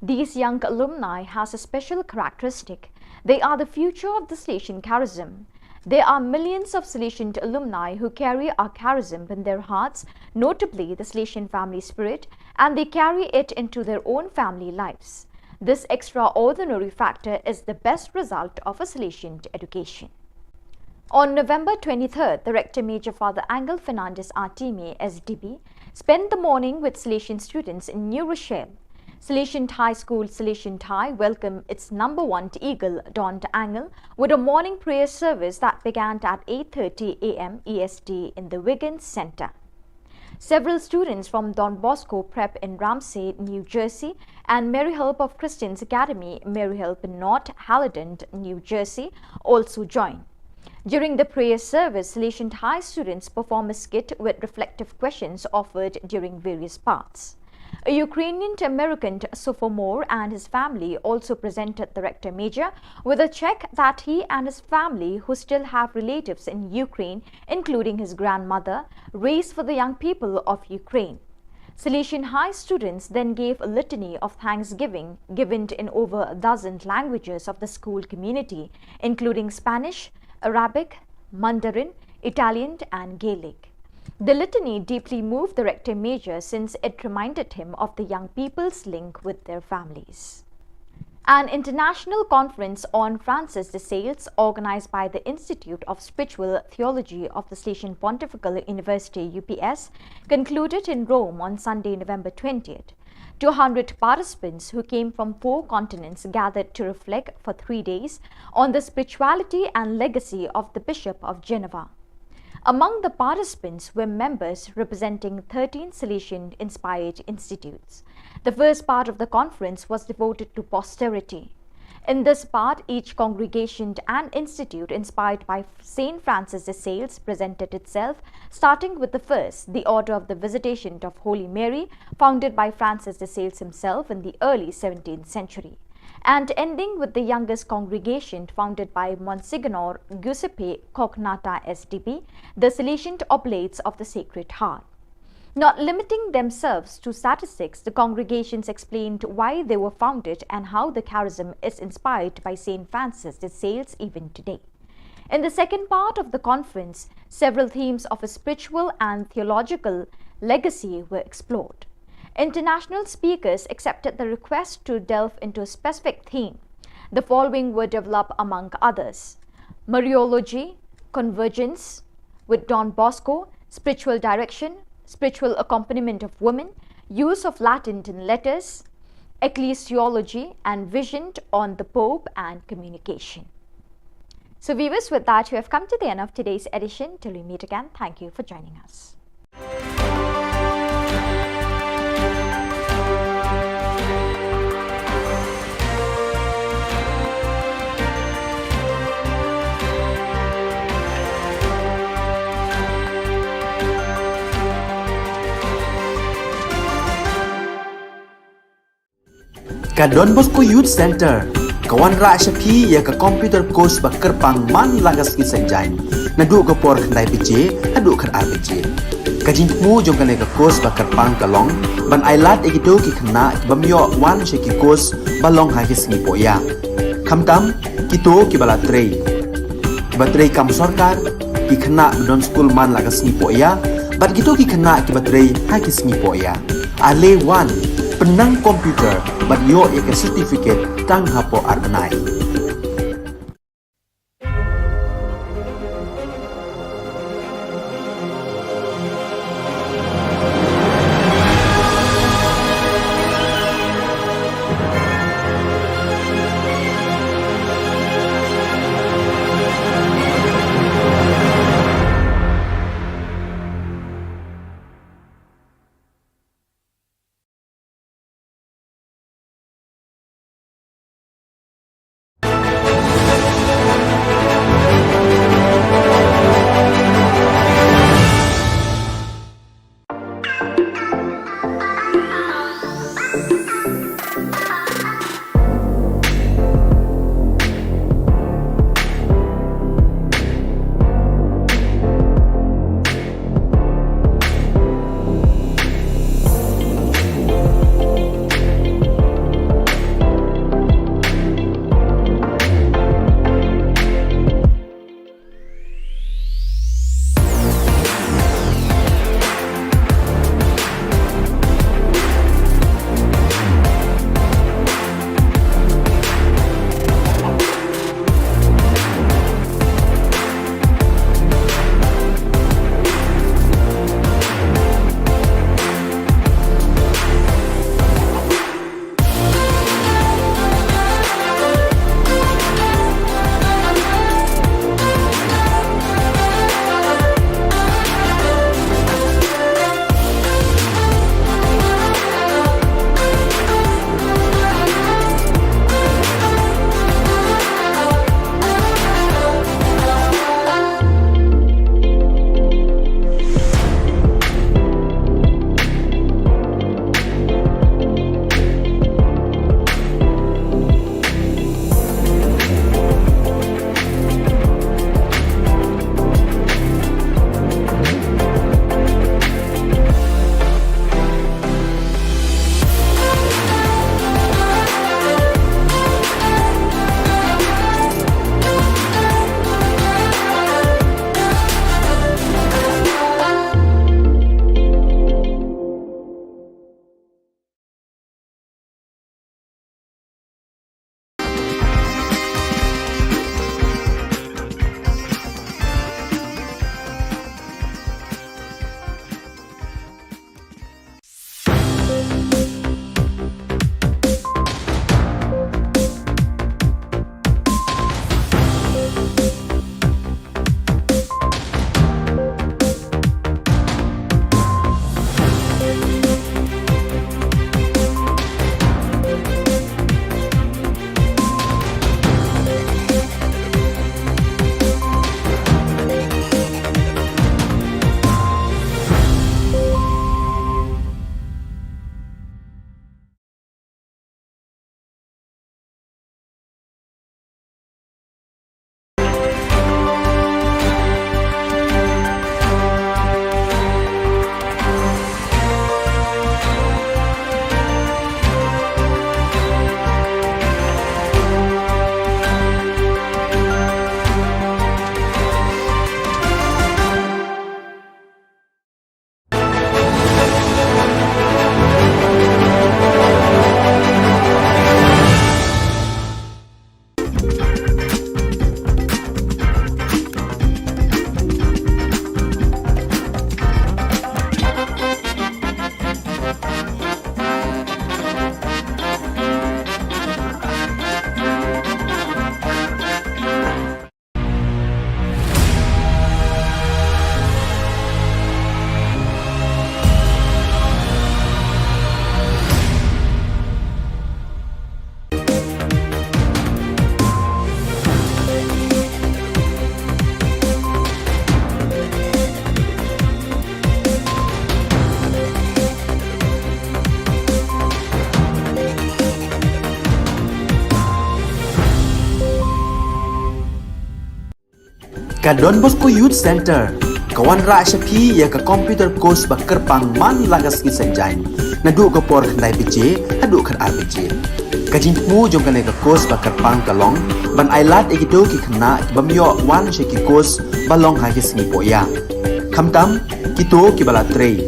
These young alumni has a special characteristic. They are the future of the Salesian charism. There are millions of Salesian alumni who carry our charism in their hearts, notably the Salesian family spirit, and they carry it into their own family lives. This extraordinary factor is the best result of a Salesian education. On November twenty-third, the Rector Major, Father Angel Fernandez Artime, S D B, spent the morning with Salesian students in New Rochelle. Salesian High School, Salesian High, welcomed its number one eagle, Don Angel, with a morning prayer service that began at eight thirty a m E S T in the Wiggins Center. Several students from Don Bosco Prep in Ramsey, New Jersey, and Mary Help of Christians Academy, Mary Help in North Haledon, New Jersey, also joined. During the prayer service, Salesian High students perform a skit with reflective questions offered during various parts. A Ukrainian American sophomore and his family also presented the rector major with a check that he and his family, who still have relatives in Ukraine, including his grandmother, raised for the young people of Ukraine. Salesian High students then gave a litany of thanksgiving given in over a dozen languages of the school community, including Spanish, Arabic, Mandarin, Italian, and Gaelic. The litany deeply moved the rector major since it reminded him of the young people's link with their families. An international conference on Francis de Sales, organized by the Institute of Spiritual Theology of the Salesian Pontifical University, U P S, concluded in Rome on Sunday, November twentieth. Two hundred participants who came from four continents gathered to reflect for three days on the spirituality and legacy of the Bishop of Geneva. Among the participants were members representing thirteen Salesian inspired institutes. The first part of the conference was devoted to posterity. In this part, each congregation and institute inspired by Saint Francis de Sales presented itself, starting with the first, the Order of the Visitation of Holy Mary, founded by Francis de Sales himself in the early seventeenth century, and ending with the youngest congregation, founded by Monsignor Giuseppe Cognatta S D B, the Salesian Oblates of the Sacred Heart. Not limiting themselves to statistics, the congregations explained why they were founded and how the charism is inspired by Saint Francis de Sales even today. In the second part of the conference, several themes of a spiritual and theological legacy were explored. International speakers accepted the request to delve into a specific theme. The following were developed among others: Mariology, Convergence with Don Bosco, Spiritual Direction, Spiritual Accompaniment of Women, Use of Latin in Letters, Ecclesiology, and Vision on the Pope and Communication. So, viewers, with that, we have come to the end of today's edition. Till we meet again, thank you for joining us. Ka Don Bosco Youth Centre ka wanrah sha phi ïa ka computer course ba kyrpang man la ka sngi Saitjaiñ, naduh ka por khyndai baje haduh khatar baje. Ka jingthmu jong kane ka course ba kyrpang ka long ban ailad ïa kito ki khynnah ki bym ïoh wan sha ki course ba long ha ki sngi pohïap, khamtam kito kiba la trei, kiba trei kam sorkar, ki khynnah ba don skul man la ka sngi pohïap, bad kito ki khynnah kiba trei ha ki sngi pohïap. Ale wan, pynnang computer bad ïoh ïa ka certificate tang hapoh ar bnai. Ka Don Bosco Youth Centre ka wanrah sha phi ïa ka computer course ba kyrpang man la ka sngi Saitjaiñ, naduh ka por khyndai baje haduh khatar baje. Ka jingthmu jong kane ka course ba kyrpang ka long ban ailad ïa kito ki khynnah ki bym ïoh wan sha ki course ba long ha ki sngi pohïa, khamtam kito kiba la trei,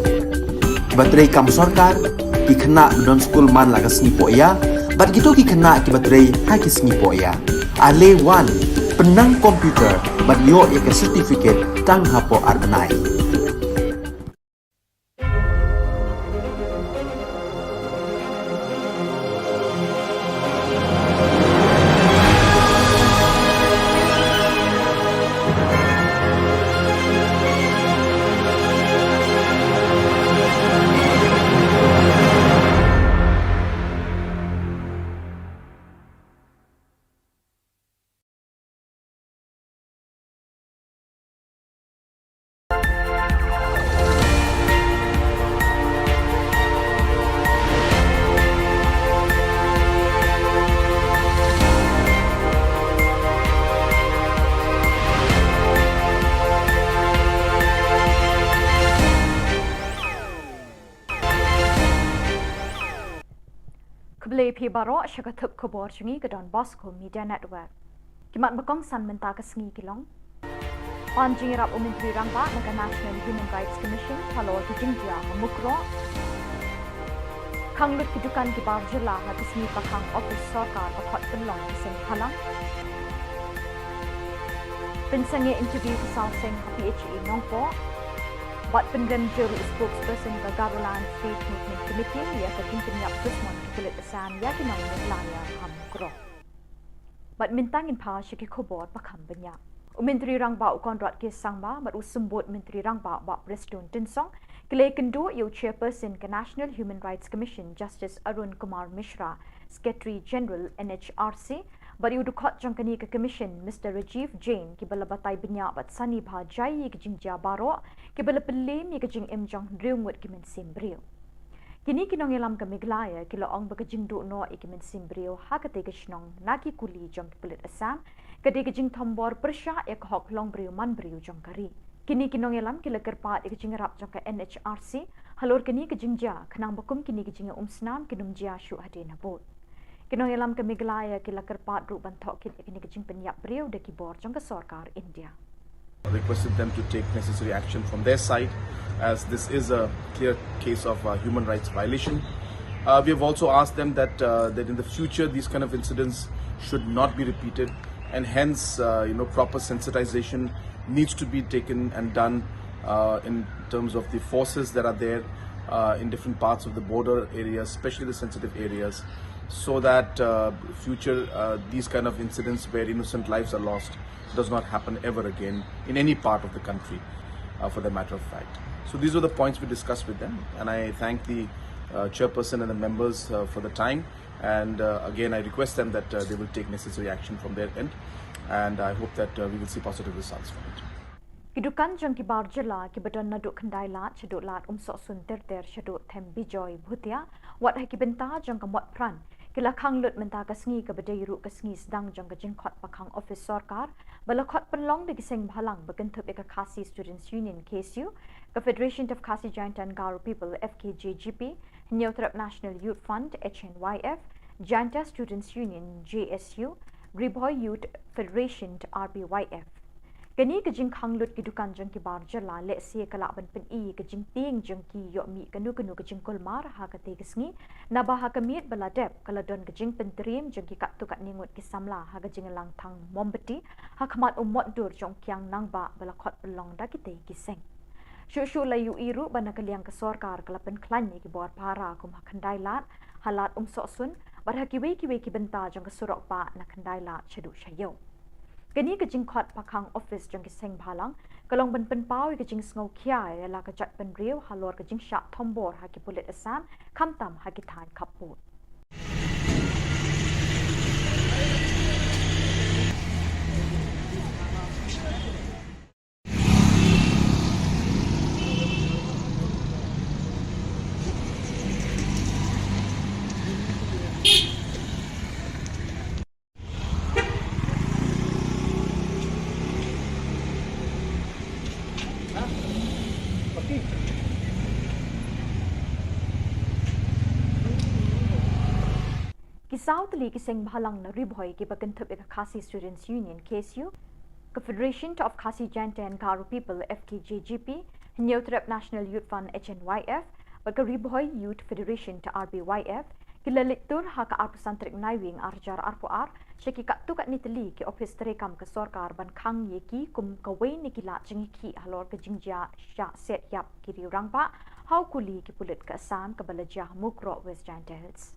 kiba trei kam sorkar, ki khynnah ba don skul man la ka sngi pohïa bad kito ki khynnah kiba trei ha ki sngi pohïa. Ale wan, pynnang computer bad ïoh ïa ka certificate tang hapoh ar bnai. Khublei phi baroh sha ka thup khubor jong ngi ka Don Bosco Media Network. Ki mat ba kongsan mynta ka sngi ki long: Pan jingïarap u Myntri Rangbah na ka National Human Rights Commission halor ki jingjia ha Mukroh. Khang lut ki dukan ki bar jylla ha ka sngi pakhang office sorkar ba khot pynlong ki seng bhalang. Pynsangeh interview ki saw seng ha P H E Nongpoh. Bad pynrem jur u spokesperson ka Garoland State Movement Committee ïa ka jingpynïap dusmon ki pulit Assam ïa ki nong Meghalaya ha Mukroh. Bad mynta ngin phai sha ki khubor ba kham bniah. U Myntri Rangbah u Conrad K Sangma bad u Symbud Myntri Rangbah Bah Prestone Tynsong ki la ïakynduh ïa u Chairperson ka National Human Rights Commission Justice Arun Kumar Mishra, Secretary General N H R C, bad ïa u dkhot jong kane ka Commission Mister Rajiv Jain, kiba la batai bniah bad sani bha jai ïa ki jingjia baroh kiba la pynliem ïa ka jingim jong hynriew ngut ki mynsiem briew. Kine ki nongïalam ka Meghalaya ki la ong ba ka jingduh noh ïa ki mynsiem briew ha katei ka shnong na ki kuli jong ki pulit Assam ka dei ka jingthombor pyrshah ïa ka hok long briew man briew jong ka ri. Kine ki nongïalam ki la kyrpad ïa ka jingïarap jong ka N H R C halor kane ka jingjia, khnang ba kum kine ki jingïaumsnam kin ym jia shuh hadien habud. Ki nongïalam ka Meghalaya ki la kyrpad ruh ban thoh kit ïa kine ki jingpynïap briew da ki bor jong ka sorkar India. Requested them to take necessary action from their side, as this is a clear case of uh, human rights violation. Uh, we have also asked them that uh, that in the future these kind of incidents should not be repeated, and hence uh, you know proper sensitization needs to be taken and done uh, in terms of the forces that are there uh, in different parts of the border areas, especially the sensitive areas, so that uh, future uh, these kind of incidents where innocent lives are lost does not happen ever again in any part of the country, uh, for the matter of fact. So these are the points we discussed with them, and I thank the uh, chairperson and the members uh, for the time. And uh, again, I request them that uh, they will take necessary action from their end, and I hope that uh, we will see positive results from it. Ki dukan jong ki bar jylla kiba don naduh Khyndai Lad shaduh Lad Umsohsun ter ter shaduh Them Bijoy Bhutia, wat ha ki bynta jong ka Motphran, ki la khang lut mynta ka sngi kaba dei ruh ka sngi sdang jong ka jingkhot pakhang office sorkar ba la khot pynlong da ki seng bhalang ba kynthup ïa ka Khasi Students Union, K S U, ka Federation of Khasi Jaintia and Garo People, F K J G P, Hynñiewtrep National Youth Front, H N Y F, Jaintia Students Union, J S U, Ri Bhoi Youth Federation, R B Y F. Kane ka jingkhang lut ki dukan jong ki bar jylla lehse ka lah ban pyni ka jingtieng jong ki ïoh mih kano kano ka jingkulmar ha katei ka sngi, naba ha ka miet ba la dep ka la don ka jingpyntriem jong ki katto katne ngut ki samla ha ka jingïalang thang mombati ha khmat u mot dur jong u kiang nangbah ba la khot pynlong da kitei ki seng. Shuh shuh la ïohi ruh ba na ka liang ka sorkar ka la pynkhlaiñ ïa ki bor phara kum ha Khyndai Lad, ha Lad Umsohsun, bad ha kiwei kiwei ki bynta jong ka surok bah na Khyndai Lad shaduh sha ïew. Kane ka jingkhot pakhang office jong ki seng bhalang ka long ban pynpaw ïa ka jingsngewkhia ïa la ka jaitbynriew halor ka jingshah thombor ha ki pulit Assam, khamtam ha ki thaiñ khappud. Ki saw tylli ki seng bhalang na Ri Bhoi kiba kynthup ïa ka Khasi Students Union, K S U, ka Federation of Khasi Jaintia and Garo People, F K J G P, Hynñiewtrep National Youth Front, H N Y F, bad ka Ri Bhoi Youth Federation, R B Y F, ki la leit tur ha ka arphew san tarik Naiwieng arhajar arphew ar sha ki katto katne tylli ki ophis treikam ka sorkar ban khang ïa ki kum kawei na ki lad jingïakhih halor ka jingjia shah set ïap ki riew rangbah ha u kuli ki pulit ka Assam kaba la jia ha Mukroh, West Jaintia Hills.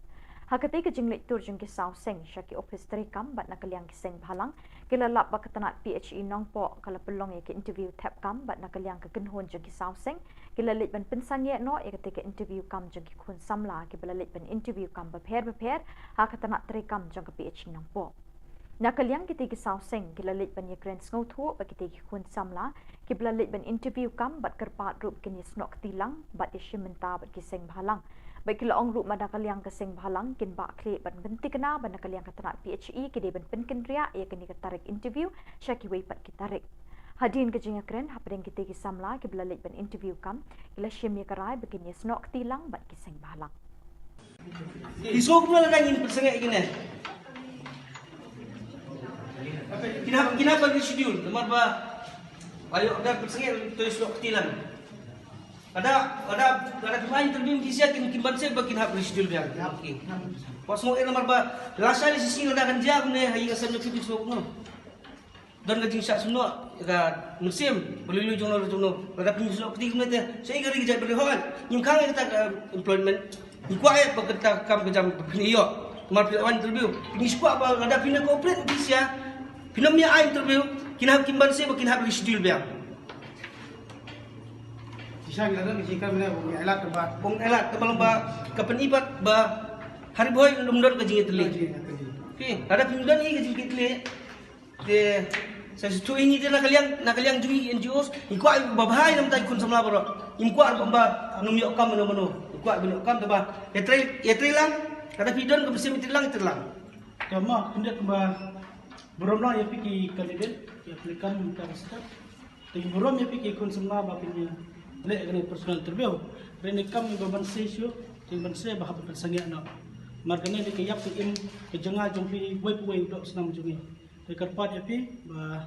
Ha katei ka jingleit tur jong ki saw seng sha ki ophis treikam bad na ka liang ki seng bhalang, ki la lap ba ka tnat P H E Nongpoh ka la pynlong ïa ka interview thep kam bad na ka liang ka kynhun jong ki saw seng ki la leit ban pynsangeh noh ïa katei ka interview kam jong ki khun samla kiba la leit ban interview kam bapher bapher ha ka tnat treikam jong ka P H E Nongpoh. Na ka liang kitei ki saw seng ki la leit ban ïakren sngewthuh ba kitei ki khun samla kiba la leit ban interview kam bad kyrpad ruh ba kin ïasnoh kti lang bad ïashim bynta bad ki seng bhalang. Bad ki la ong ruh ba na ka liang ka seng bhalang kin bah khlieh ban pynthikna ba na ka liang ka tnat P H E ki dei ban pynkynriah ïa kane ka tarik interview sha kiwei pat ki tarik. Hadien ka jingïakren hapdeng kitei ki samla kiba la leit ban interview kam, ki la shim ïa ka rai ba kin ïasnoh kti lang bad ki seng bhalang. Ki sngewbha lada ngin pynsangeh kine. Kin hap, kin hap ban reschedule namar ba ba ïoh da pynsangeh to ïasnoh kti lang. Lada, lada, lada phim ai interview phi sha kin, kin banse ba kin hap reschedule biang. Kin hap, kin hap. Wat sngew eh namar ba lashai lashisngi lada kan jia kumne ha ïing ka sem jong phi, phin sngew kumno. Don ka jingshah sngewsih ka mynsiem, ba lei lei jong no jong no. Lada phi sngewsih kti kumne te, sa ïa ka ri ka jaitbynriew hooid. Ngim khang ïa kata ka employment. Ngi kwah ïa ba kata ka kam ka jam ba phin ïoh. Namar phi la wan interview. Phi ngi kwah ba lada phin cooperate phi sha, phin ym ïa ai interview, kin hap kin banse ba kin hap reschedule biang. Shisha ngi la don ka jingkren mynne ba ngi ailad ba. Ba ngi ailad, namar ba ka pyni pat ba ha Ri Bhoi ym don ka jingïatylli. Ka jingïatylli. Phi, lada phim don ïa ka jingïatylli. Te sa shu ïa ngi te na ka liang, na ka liang jong ngi N G Os, ngi kwah ba bha ïa na bynta ki khun samla baroh. Ngim kwah ba, ba ym ïoh kam mano mano. Ngi kwah ba ïoh kam te ba ïatrei, ïatrei lang, lada phi don ka mynsiem ïatrei lang, ïatrei lang. Te ma khyndiat ba burom lang ïa phi ki candidate, ki applicant mynta ka step. Te burom ïa phi ki khun samla ba phin ïa leh kane personal interview. Hynrei ne kam ba banse shuh, te banse ba hap ban pynsangeh noh. Namar kane dei ka ïap ka im ka jong nga jong phi, uwei pa uwei u doh u snam jong ngi. Te kyrpad ïa phi ba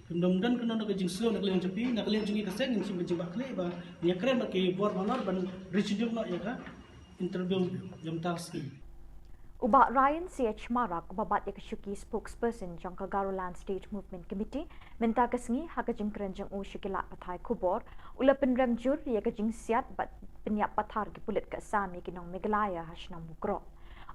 phim dom don kano kano ka jingsngew na ka liang jong phi, na ka liang jong ngi ka seng ngin shim ka jingbakla ba ngin ïakren bad ki bor halor ban reschedule noh ïa ka interview jong mynta ka sngi. U Bah Ryan C H Marak, uba bat ïa ka shuki spokesperson jong ka Garoland State Movement Committee, mynta ka sngi ha ka jingkren jong u sha ki lad pathai khubor, u la pynrem jur ïa ka jingsiat bad pynïap pathar ki pulit ka Assam ïa ki nong Meghalaya ha shnong Mukroh.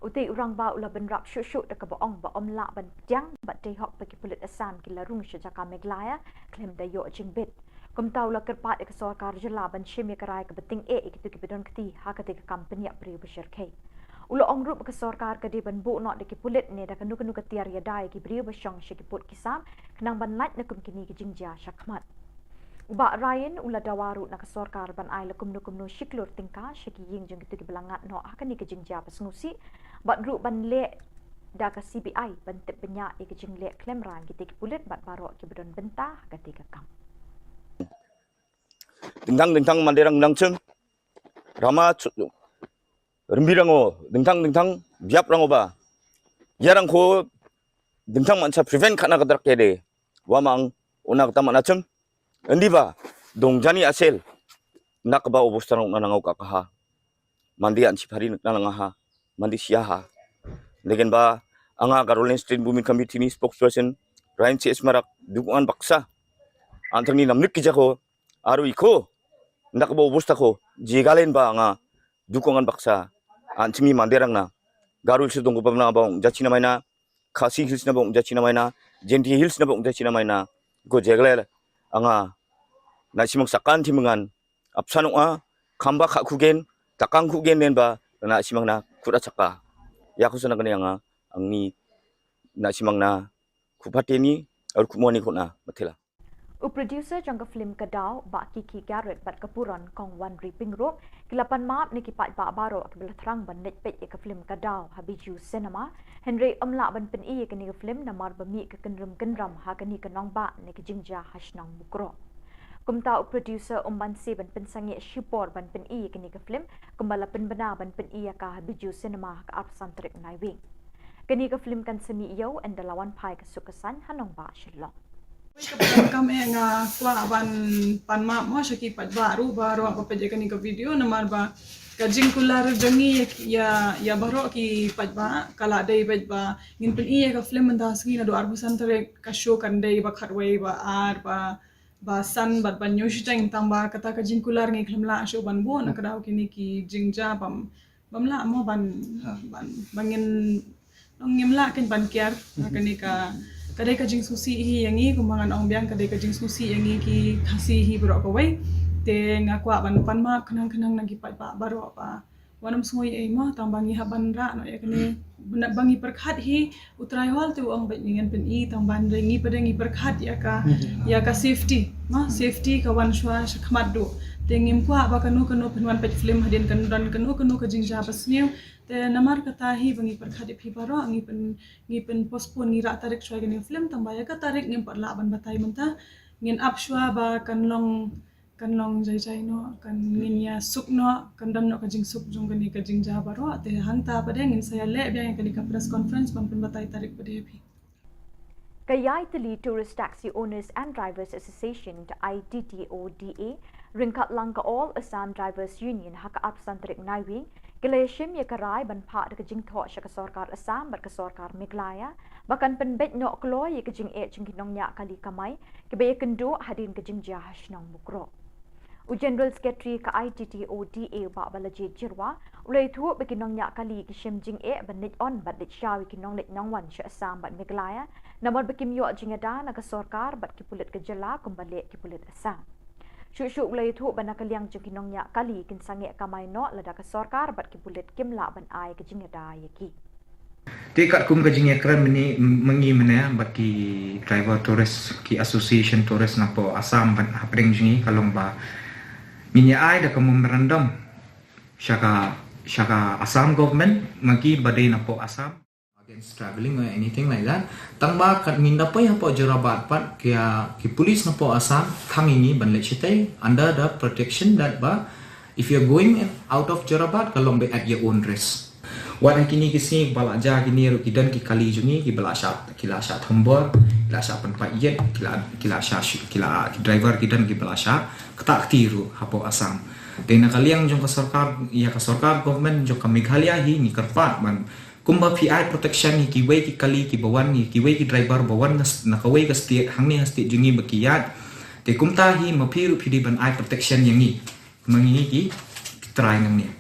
Utei u rangbah u la bynrap shuh shuh da kaba ong ba ym lah ban pdiang bad dei hok ba ki pulit Assam ki la rung sha jaka Meghalaya khlem da ïoh jingbit. Kumta u la kyrpad ïa ka sorkar jylla ban shim ïa ka rai kaba tyngeh ïa kito kiba don kti ha katei ka kam pynïap briew ba shyrkhei. U la ong ruh ba ka sorkar ka dei ban buh noh da ki pulit ne da kano kano ka tiar ïada ïa ki briew ba shong sha ki pud ki sam khnang ban lait na kum kine ki jingjia shakhmat. U Bah Ryan u la dawa ruh na ka sorkar ban ai la kumno kumno shi klur tyngka sha ki ïing jong kito kiba la ngat noh ha kane ka jingjia ba sngewsih bad ruh ban leh da ka C B I ban tip bniah ïa ka jingleh khlem rang kitei ki pulit bad baroh kiba don bynta ha katei ka kam. Dingtang dingtang Manderang nang chim rama chu-, rymbi rango, dingtang dingtang biap rango ba. Ïa rangkho dingtang man sa prevent khana ka drak kede. Wa mang una kata mana chim. Endi ba dong jani asel. Nak ba obostarong na nangau ka kaha. Mandi an chipari nak na nanga ha. Mandi sia ha. Legen ba anga Garoland State Movement Committee ni spokesperson Ryan C H Marak dukungan baksa. Antang ni namnik ki jako. Aru iko. Ndak ba ubusta ko. Jigalen ba anga dukungan baksa. An chimi Manderang na. Garo Hills dong ko pamna ba ong jachina maina. Khasi Hills na ba ong jachina maina. Jaintia Hills na ba ong jachina maina. Ko jeglel anga. Na simang sakan timengan. Apsanok a, khamba kha khugen, takang khugen nen ba, na simang na khura chaka. Ya khusana kani anga, angni na simang na khupateni, ar khumoni khuna, mathila. U producer jong ka film Ka Daw, Bah Kiki Garrett bad ka Puron Kong Wanri Pyngrope, ki la pan map ne ki paidbah baroh kiba la thrang ban leit peit ïa ka film Ka Daw ha Bijou Cinema, hynrei ym lah ban pyni ïa kane ka film namar ba mih ka kynrum kynram ha kane ka nongbah ne ka jingjia ha shnong Mukroh. Kumta u producer um banse ban pynsangeh shipor ban pyni ïa kane ka film, kumba la pynbna ban pyni ïa ka ha Bijou Cinema ha ka arphew san tarik Naiwieng. Kane ka film kan sa mih ïew ynda la wan phai ka suk ka saiñ ha nongbah Shillong. Ka program eh nga kwah ban pan map mo sha ki paidbah ruh baroh ba peit ïa kane ka video namar ba ka jingkular jong ngi ïa, ïa, ïa baroh ki paidbah ka la dei bad ba ngin pyni ïa ka film mynta sngi naduh arphew san tarik ka show kan dei ba khatwei ba ar ba, ba san bad ban ïoh shiteng tang ba kata ka jingkular ngi khlem lah shuh ban buh na ka daw kine ki jingjia bam bam lah mo ban, ban, ban ngin, ngim lah kein ban kiar. Kane ka, ka dei ka jingsngewsih hi ïa ngi kumba ngan ong biang ka dei ka jingsngewsih ïa ngi ki Khasi hi baroh kawei. Te nga kwah ban pan map khnang khnang na ki paidbah baroh ba wat nym sngew ei mo tang ba ngi hap ban rah noh ïa kane ba ngi pyrkhat hi. U Trai Hall te u ong bad ngi ngan pyni tang ban dei ngi pat dei ngi pyrkhat ïa ka, ïa ka safety mo, safety ka wan shuwa sha khmat duh. Te ngim kwah ba kano kano phin wan peit film hadien kan don kano kano ka jingjia ba sniew. Te namar kata hi ba ngi pyrkhat ïa phi baroh ngi pyn, ngi pyn postpone ngi rah tarik shuwa ïa kane film tang ba ïa ka tarik ngim pat lah ban batai mynta. Ngin ap shuwa ba kan long, kan long jai jai noh, kan ngin ïa suk noh, kan don noh ka jingsuk jong kane ka jingjia baroh. Te hangta pat dei ngin sa ïa leh biang ïa kane ka press conference ban pynbatai tarik pat dei ïa phi. Ka Ïaitylli Tourist Taxi Owners and Drivers Association, I T T O D A, ryngkat lang ka All Assam Drivers Union ha ka arphew san tarik Naiwieng ki la ïashim ïa ka rai ban phah da ka jingthoh sha ka sorkar Assam bad ka sorkar Meghalaya ba kan pynbeit noh kloi ïa ka jingeh jong ki nongñiah kali kamai kiba ïakynduh hadien ka jingjia ha shnong Mukroh. U General Secretary ka I T T O D A u Bah Balajied Jyrwa u la ïathuh ba ki nongñiah kali ki shim jingeh ban leit on bad leit shaw ïa ki nongleit nongwan sha Assam bad Meghalaya namar ba kim ïoh jingïada na ka sorkar bad ki pulit ka jylla kumba leh ki pulit Assam. Shuh shuh u la ïathuh ba na ka liang jong ki nongñiah kali kin sangeh kamai noh lada ka sorkar bad ki pulit kim lah ban ai ka jingïada ïa ki. Te katkum ka jingïakren mynne, mynne mynne bad ki driver tourist, ki association tourist napoh Assam bad hapdeng jong ngi ka long ba ngin ïa ai da ka memorandum sha ka, sha ka Assam government, ma ki ba dei napoh Assam. Against travelling or anything like that. Tang ba kat ngin da poi hapoh Jorabat pat ki, ki police napoh Assam khang ïa ngi ban leit shatei under the protection that ba if you're going out of Jorabat ka long be at your own risk. Wat ha kine ki sngi ba la jia kine ruh ki don ki kali jong ngi kiba la shah, ki la shah thombor, ki la shah pynpait ïit, ki la, ki la shah shu-, ki la, ki driver ki don kiba la shah ktah kti ruh hapoh Assam. Te na ka liang jong ka sorkar, ïa ka sorkar government jong ka Meghalaya hi ngi kyrpad ban kumba phi ai protection ïa kiwei ki kali kiba wan, ïa kiwei ki driver ba wan na s-, na kawei ka state hangne ha state jong ngi ba ki ïaid. Te kumta hi ma phi ruh phi dei ban ai protection ïa ngi. Ma ngi ki trai nangne.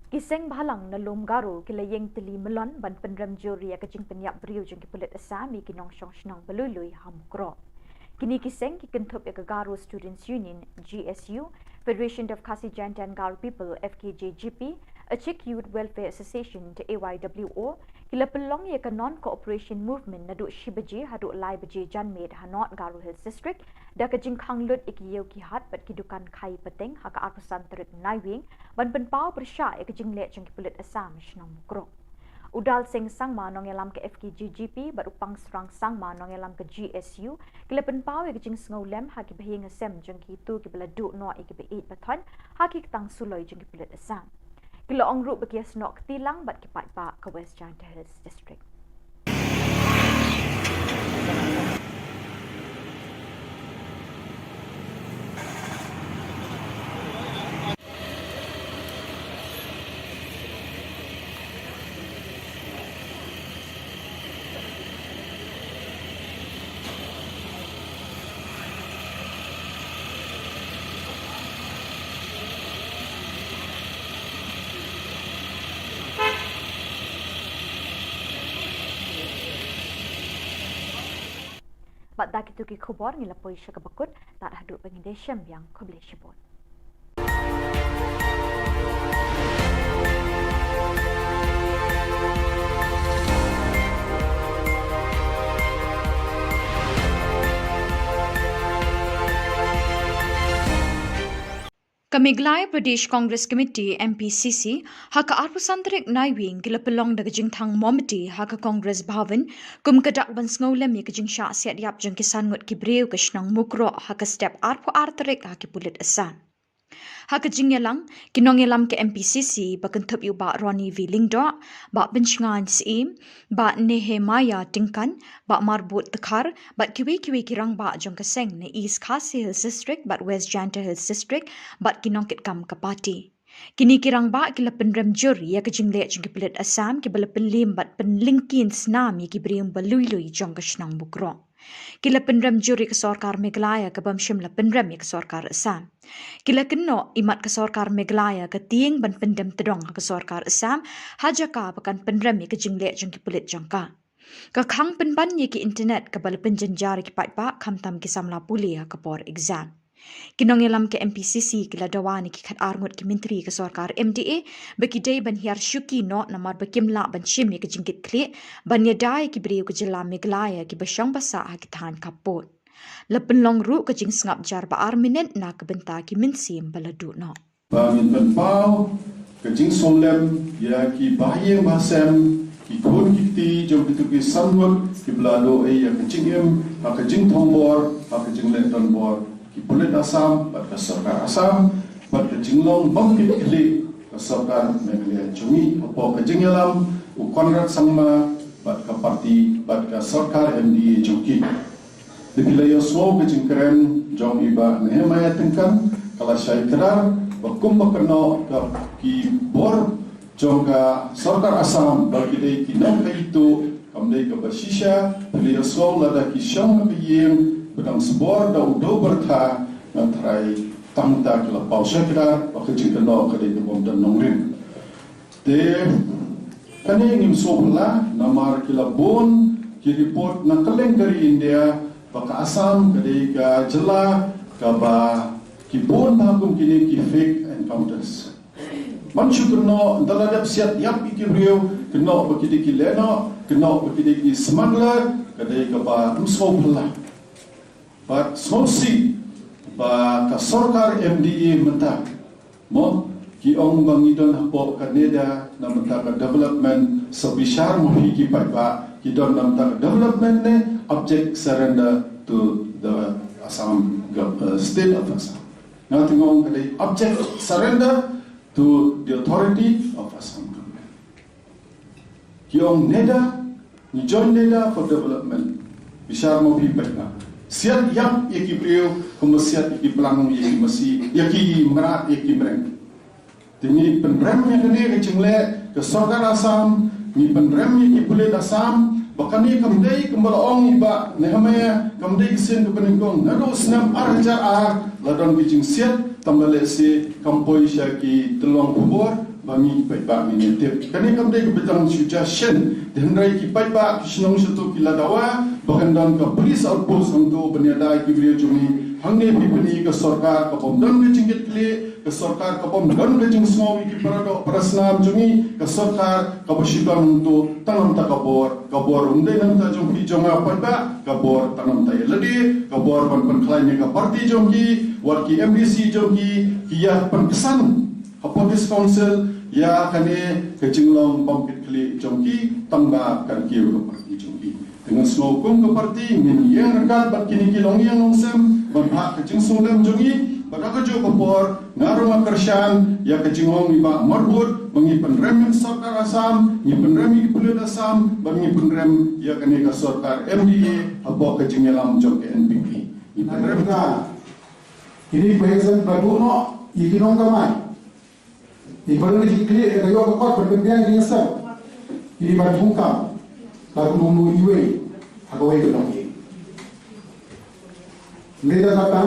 Ki seng bhalang na lum Garo ki la ïeng tylli myllon ban pynrem jur ïa ka jingpynïap briew jong ki pulit Assam ïa ki nongshong shnong ba lui lui ha Mukroh. Kine ki seng ki kynthup ïa ka Garo Students Union, G S U, Federation of Khasi Jaintia and Garo People, F K J G P, Achik Youth Welfare Association, A Y W O, ki la pynlong ïa ka Non Cooperation Movement naduh shi baje haduh lai baje janmiet ha North Garo Hills District, da ka jingkhang lut ïa ki ïew ki hat bad ki dukan khai pateng ha ka arphew san tarik Naiwieng, ban pynpaw pyrshah ïa ka jingleh jong ki pulit Assam shnong Mukroh. U Dalseng Sangma nongïalam ka F K J G P bad u Pangsrang Sangma nongïalam ka G S U, ki la pynpaw ïa ka jingsngewlem ha ki bahaïing hasem jong kito kiba la duh noh ïa kiba ïeit ba thoiñ ha ki ktang suloi jong ki pulit Assam. Ki la ong ruh ba ki ïasnoh kti lang bad ki paidbah ka West Jaintia Hills District. Bad da kito ki khubor ngi la poi sha kaba kut, tad haduh ba ngin ïashem biang, khublei shibun. Ka Meghalaya Pradesh Congress Committee, M P C C, ha ka arphew san tarik Naiwieng ki la pynlong da ka jingthang momati ha ka Congress Bhavan, kum ka dak ban sngewlem ïa ka jingshah siat ïap jong ki san ngut ki briew ka shnong Mukroh ha ka step arphew ar tarik ha ki pulit Assam. Ha ka jingïalang, ki nongïalam ka M P C C ba kynthup ïa u Bah Ronnie V Lyngdoh, Bah Pynshngaiñ Syiem, Bah Nehemiah Tyngkan, Bah Marbud Dkhar, bad kiwei kiwei ki rangbah jong ka seng na East Khasi Hills District bad West Jaintia Hills District, bad ki nongkitkam ka party. Kine ki rangbah ki la pynrem jur ïa ka jingleh jong ki pulit Assam kiba la pynliem bad pynlyngkhin snam ïa ki briew ba lui lui jong ka shnong Mukroh. Ki la pynrem jur ïa ka sorkar Meghalaya kaba ym shym la pynrem ïa ka sorkar Assam. Ki la kynnoh imat ka sorkar Meghalaya ka tieng ban pyndem tdong ha ka sorkar Assam ha jaka ba kan pynrem ïa ka jingleh jong ki pulit jong ka. Ka khang pynban ïa ki internet kaba la pynjynjar ïa ki paidbah khamtam ki samla pule ha ka por exam. Ki nongïalam ka M P C C ki la dawa na ki khatar ngut ki myntri ka sorkar M D A ba ki dei ban hiar shuki noh namar ba kim lah ban shim ïa ka jingkitkhlieh ban ïada ïa ki briew ka jylla Meghalaya kiba shong ba sah ha ki thaiñ khappud. La pynlong ruh ka jingsngap jar ba ar minit na ka bynta ki mynsiem ba la duh noh. Ba ngin pynpaw ka jingsngewlem ïa ki bahaïing bahasem, ki khun ki kti jong kito ki san ngut kiba la duh ei ïa ka jingim ha ka jingthombor, ha ka jingleh donbor ki pulit Assam bad ka sorkar Assam, bad ka jinglong bym kit khlieh ka sorkar Meghalaya jong ngi. Hapoh ka jingïalam u Conrad Sangma bad ka party bad ka sorkar M D A jong ki. Te phi la ïohsngew ka jingkren jong i Bah Nehemiah Tyngkan, ka la shai kdar ba kumba kynnoh ka ki bor jong ka sorkar Assam ba ki dei ki nongkhaïi tuh, kam dei kaba shisha. Phi la ïohsngew lada ki shong ha ka ïing ba dang sbor da u dewbyrtha, nga tharai tang ta ki la paw shai kdar ba ka jingkynnoh ka dei kaba ym don nongrim. Te kane ngim sngewphylla namar ki la bun ki report na kylleng ka ri India ba ka Assam ka dei ka jylla kaba ki bun bha kum kine ki fake encounters. Ban shu kynnoh, ynda la dep siat ïap ïa ki briew, kynnoh ba ki dei ki lehnoh, kynnoh ba ki dei ki smuggler, ka dei kaba ym sngewphylla. Bad sngewsih ba ka sorkar M D A mynta, mo, ki ong ba ngi don hapoh ka NEDA na bynta ka development. Sa bishar ma phi ki paidbah, ki don na bynta ka development ne abject surrender to the Assam gov-, uh, state of Assam? Nga te nga ong ka dei abject surrender to the authority of Assam government. Ki ong NEDA, ngi join NEDA for development. Bishar ma phi paidbah. Siat ïap ïa ki briew kumba siat ïa ki blang, ïa ki masi, ïa ki mrad, ïa ki mreng. Te ngi pynrem ïa kane ka jingleh ka sorkar Assam, ngi pynrem ïa ki pulit Assam, ba kane kam dei kumba la ong i Bah Nehemiah, kam dei ka sien kaba nyngkong. Naduh snem ar hajar ar la don ki jingsiat, tang ba lehse kam poi sha ki tyllong khubor ba ngi ki paidbah ngin ïa tip. Kane kam dei kaba dang shu jia shen. Te hynrei ki paidbah ki shnong shato ki la dawa ba kan don ka police outpost hangto ban ïada ïa ki briew jong ngi. Hangne phi pyni ka sorkar ka bym don ka jingkitkhlieh, ka sorkar ka bym don ka jingsngew ïa ki paradoh parasnam jong ngi, ka sorkar kaba shu don hangto tang namar ka bor. Ka bor ym dei namar jong phi jong nga paidbah, ka bor tang namar ïa lade, ka bor ban pynkhlaiñ ïa ka party jong ki, wat ki M D C jong ki, ki ïa pynksan ha District Council ïa kane ka jinglong bym kit khlieh jong ki, tang ba kan kiew ka party jong ki. Te nga sngew kum ka party ngin ïeng ryngkat bad kine ki longïing longsem ban phah ka jingsngewlem jong ngi, bad ha kajuh ka por nga ruh nga kyrshan ïa ka jingong i Bah Marbud ba ngi pynrem ïa ka sorkar Assam, ngi pynrem ïa ki pulit Assam, bad ngi pynrem ïa kane ka sorkar M D A hapoh ka jingïalam jong ka N P P. Ngi pynrem ka. Kine ki bahaïing ba duh noh ïa ki nongkamai. Ïa ki ba la kit khlieh, ka ïoh ka kot ban pynbiang ïa ki nongïalam. Ïa ki ba thungkam, la kum u iwei ha kawei ka longïing. Ym dei tang kata,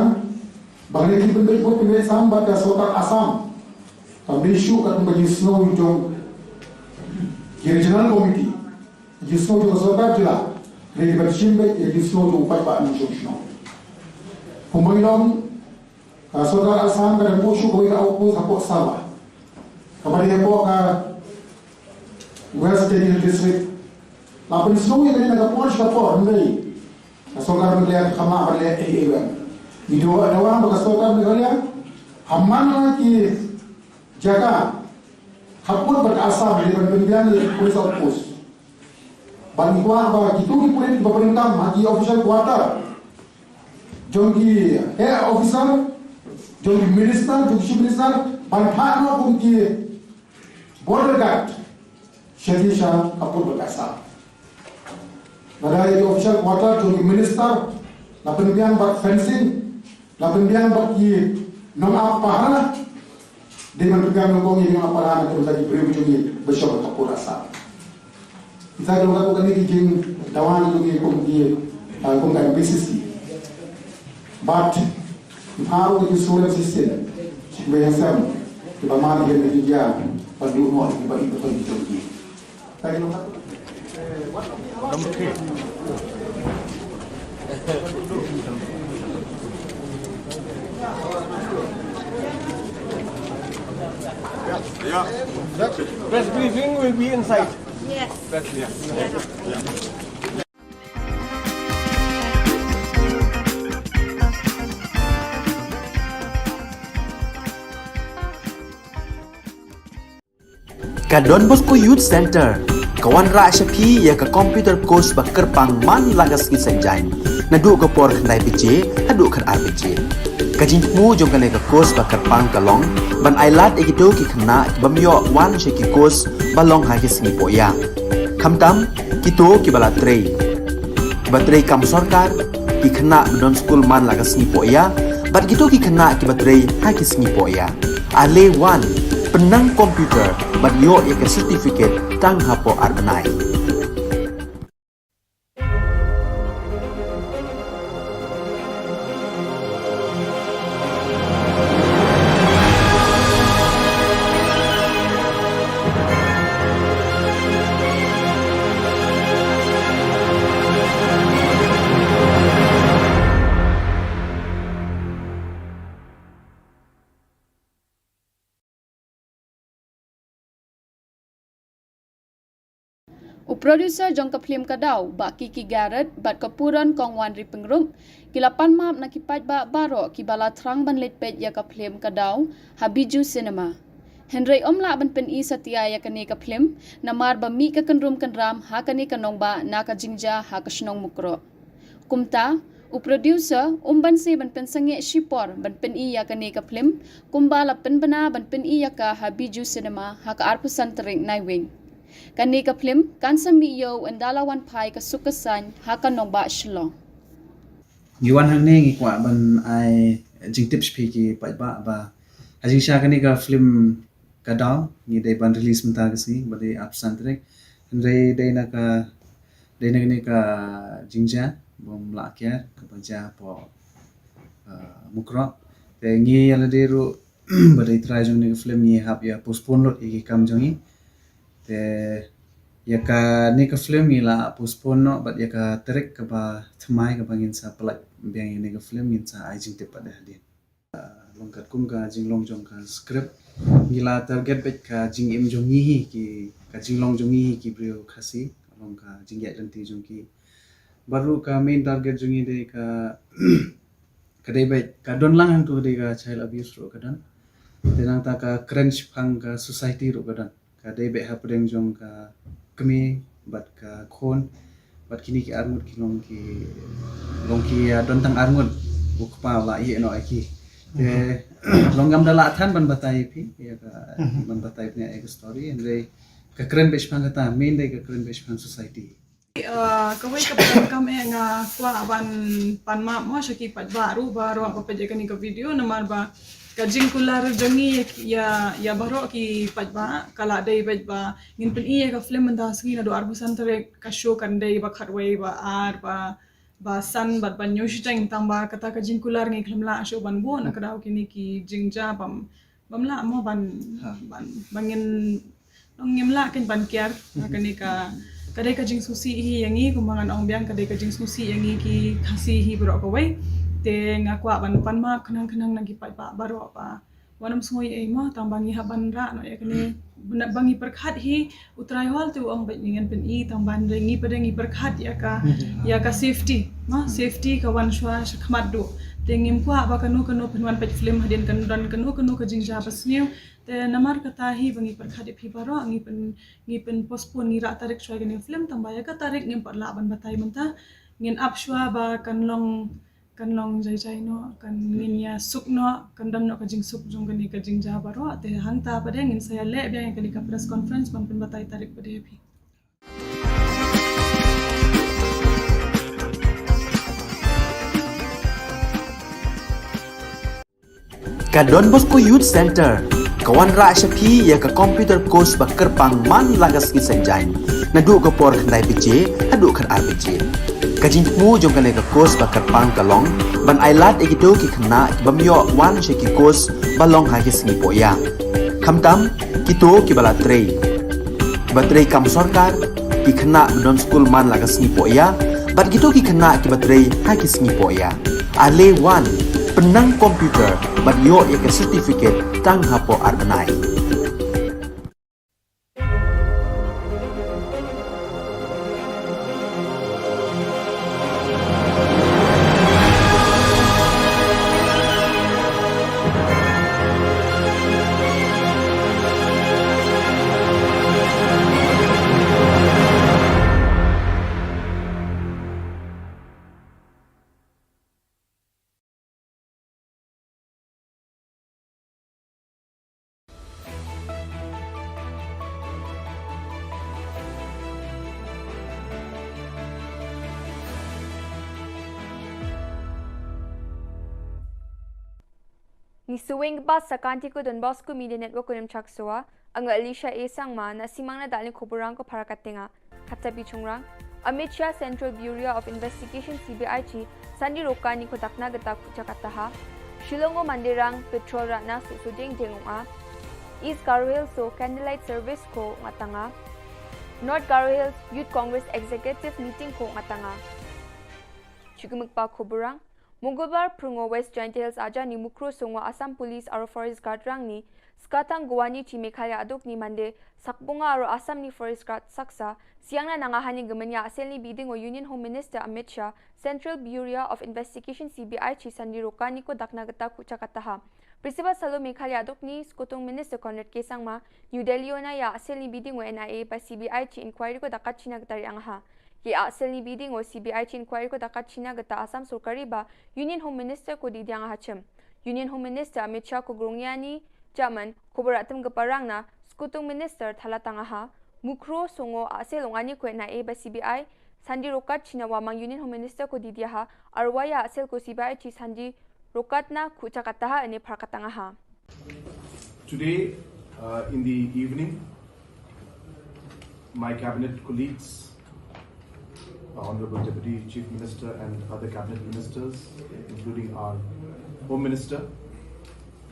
ba ngi ki pynbeit vote pynbeit sam bad ka sorkar Assam. Kam dei shuh katkum ka jingsngew jong ki regional committee, jingsngew jong ka sorkar jylla. Dei ban shim beit ïa ka jingsngew jong u paidbah nongshong shnong. Kumba ngi ong, ka sorkar Assam ka dang buh shuh kawei ka outpost hapoh Sava, kaba dei hapoh ka West Jaintia District. La pynsngew ïa kane na ka por sha ka por, hynrei ka sorkar Meghalaya kam lah ban leh ei ei ruh. Ngi dawa, dawa ba ka sorkar Meghalaya ha man la ki jaka hapoh bad Assam, dei ban pynbiang ïa ki police outpost. Bad ngi kwah ba kito ki pulit ba pyndonkam ha ki official quarter jong ki heh officer, Jong ki minister, jong ki chief minister, ban phah noh kum ki border guard sha ki sha ka pud ba ka sah. Lada ïa ki official quarter jong ki minister la pynbiang bad fencing, la pynbiang bad ki nongap pahara. Dei ban pynbiang nyngkong ïa ki nongap pahara na ka bynta ki briew jong ngi ba shong ha ka pud ba sah. Kita ki long ka kane ki jingdawa jong ngi kum ki, ah, kum ka M P C C. But ki pha ruh ki suren shisien, ki ba ïasem, ki ba mar ïa ki jia, ba duh noh ki ba ïeit ba ki jong ki. Press briefing will be inside. Yes. Press, yeah. Ka Don Bosco Youth Center ka wanrah sha phi ïa ka computer course ba kyrpang man la ka sngi Saitjaiñ, naduh ka por khyndai baje haduh khatar baje. Ka jingthmu jong kane ka course ba kyrpang ka long ban ailad ïa kito ki khynnah ki bym ïoh wan sha ki course ba long ha ki sngi pohïa, khamtam kito ki ba la trei, ki ba trei kam sorkar, ki khynnah ba don skul man la ka sngi pohïa, bad kito ki khynnah ki ba trei ha ki sngi pohïa. Ale wan, pynnang computer bad ïoh ïa ka certificate tang hapoh ar bnai. U producer jong ka phlim Ka Daw, Bah Kiki Garrett, bad ka Puron Kong Wanri Pyngrope, ki la pan map na ki paidbah baroh ki ba la thrang ban leit peit ïa ka phlim Ka Daw ha Bijou Cinema. Hynrei ym lah ban pyni satia ïa kane ka phlim namar ba mih ka kynrum kynram ha kane ka nongbah na ka jingjia ha ka shnong Mukroh. Kumta, u producer um banse ban pynsangeh shipor ban pyni ïa kane ka phlim, kumba la pynbna ban pyni ïa ka ha Bijou Cinema ha ka arphew san tarik Naiwieng. Kane ka phlim kan sa mih ïew ynda la wan phai ka suk ka saiñ ha ka nongbah Shillong. Ngi wan hangne ngi kwah ban ai jingtip sha phi ki paidbah ba ha jingshisha kane ka phlim Ka Daw ngi dei ban release mynta ka sngi ba dei arphew san tarik. Hynrei dei na ka, dei na kane ka jingjia bym lah kiar kaba jia hapoh, ah, Mukroh. Te ngi ïa lade ruh ba dei trai jong kane ka phlim ngi hap ïa postpone lut ïa ki kam jong ngi. Te ïa kane ka phlim ngi la postpone noh bad ïa ka tarik kaba thymmai kaba ngin sa pynlait biang ïa kane ka phlim ngin sa ai jingtip pat hadien. Long katkum ka jinglong jong ka script ngi la target beit ka jingim jong ngi hi ki, ka jinglong jong ngi hi ki briew Khasi, long ka jingïaid lynti jong ki. Bad ruh ka main target jong ngi dei ka, ka dei beit ka don lang hangtu ka dei ka child abuse ruh ka don. Te nangta ka kren shaphang ka society ruh ka don. Ka dei beit hapdeng jong ka kmie bad ka khun bad kine ki arngut ki long ki, long ki, ah, don tang arngut u kpa u la ïeh noh ïa ki. Te long ngam da lah than ban batai ïa phi ïa ka, ban batai phi ïa ka story, hynrei ka kren beit shaphang kata, main dei ka kren beit shaphang society. Ah, kawei kaba donkam eh nga kwah ban pan map mo sha ki paidbah ruh baroh ba peit ïa kane ka video namar ba ka jingkular jong ngi ïa, ïa baroh ki paidbah ka la dei beit ba ngin pyni ïa ka film mynta sngi naduh arphew san tarik, ka show kan dei ba khatwei ba ar ba, ba san bad ban ïoh shiteng tang ba kata ka jingkular ngi khlem lah shuh ban buh na ka daw kine ki jingjia bym, bym lah mo ban, ban, ba ngin, ngim lah kein ban kiar. Kane ka, ka dei ka jingsngewsih hi ïa ngi kumba ngan ong biang ka dei ka jingsngewsih ïa ngi ki Khasi hi baroh kawei. Te nga kwah ban pan map khnang khnang na ki paidbah baroh ba wat nym sngew ei mo tang ba ngi hap ban rah noh ïa kane ba ngi pyrkhat hi. U trai hol te u ong beit ngi ngan pyni tang ba ngi pat ngi pyrkhat ïa ka, ïa ka safety mo, safety ka wan shuwa shakhmat duh. Te ngim kwah ba kano kano pynwan peit film hadien kan don kano kano ka jingjia ba sniew. Te namar kata hi ba ngi pyrkhat ïa phi baroh ngi pyn, ngi pyn postpone, ngi rah tarik shuwa ïa kane film tang ba ïa ka tarik ngim pat lah ban batai mynta. Ngin ap shuwa ba kan long Kan long jai jai noh, kan ngin ïa suk noh, kan don noh ka jingsuk jong kane ka jingjia baroh. Te hangta pat de ngin sa ïa leh biang ïa kane ka press conference ban pynbatai tarik pat de ïa phi. Ka Don Bosco Youth Center ka wanrah sha phi ïa ka computer course ba kyrpang man la ka sngi Saitjaiñ, naduh ka por khyndai baje haduh khatar baje. Ka jingthmu jong kane ka course ba kyrpang ka long ban ailad ïa kito ki khynnah ki bym ïoh wan sha ki course ba long ha ki sngi pohïa, khamtam kito kiba la trei, kiba trei kam sorkar, ki khynnah ba don skul man la ka sngi pohïa, bad kito ki khynnah kiba trei ha ki sngi pohïa. Ale wan, pynnang computer bad ïoh ïa ka certificate tang hapoh ar bnai. Ngi sngewbha ba sa ka Don Bosco Media Network ko Nongchak Soa, nga Alicia A Sangma, na simang na dal ni khubor rang ko para katenga. Kata bi chungrang, Amit Shah Central Bureau of Investigation C B I Chief Sandi Rokani ko dakna gata kucha kataha. Shillong o Mandirang petrol ratna su su ding ding ong a. East Garo Hills o candlelight service ko ngatanga. North Garo Hills Youth Congress Executive Meeting ko ngatanga. Chukmuk pa khubor rang, Mongolbar phrung o West Jaintia Hills aja ni Mukroh Songo Assam Police aro Forest Guard rang ni, Skatang Guwahati Meghalaya aduk ni Mande, Sakbunga aro Assam ni Forest Guard saksa, siang na nanga hani gemen ïa sel ni biding o Union Home Minister Amit Shah, Central Bureau of Investigation C B I Chief Sandi Rokani ko dakna gata kucha kataha. Principal Salo Meghalaya aduk ni Skutung Minister Conrad K Sangma, New Delhi o na ïa sel ni biding o N I A ba C B I Chief Inquiry ko dakat china gata riang ha. Ki a sel ni biding o C B I Chief Inquiry ko dakat china gata Assam sorkari ba Union Home Minister ko di diang ha chem. Union Home Minister Amit Shah ko grong yani, German, ko beratem ke parang na, Skutung Minister thala tang ha, Mukroh Songo a sel ong ani ko N I A ba C B I, Sandi Rokat china wa mang Union Home Minister ko di dia ha, arwaya a sel ko C B I Chief Sandi Rokat na kucha kataha ene par katang ha. Today, uh, in the evening, my cabinet colleagues, Honorable Deputy Chief Minister and other cabinet ministers, including our Home Minister,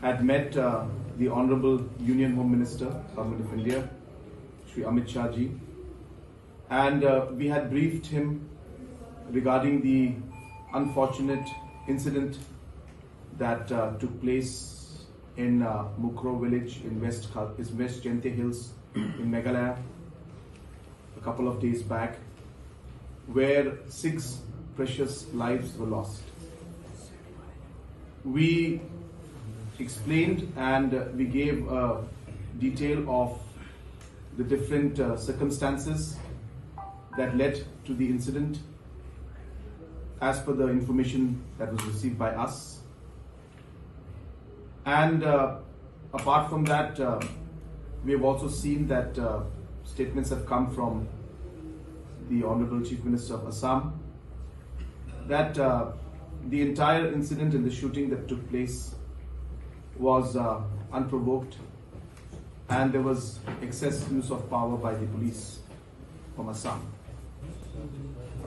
had met, uh, the Honorable Union Home Minister, Government of India, Shri Amit Shah ji, and, uh, we had briefed him regarding the unfortunate incident that, uh, took place in, uh, Mukroh village in West Kha-, is West Jaintia Hills in Meghalaya a couple of days back, where six precious lives were lost. We explained and, uh, we gave a detail of the different, uh, circumstances that led to the incident as per the information that was received by us. And, uh, apart from that, uh, we have also seen that, uh, statements have come from the Honorable Chief Minister of Assam that, uh, the entire incident and the shooting that took place was, uh, unprovoked, and there was excess use of power by the police from Assam.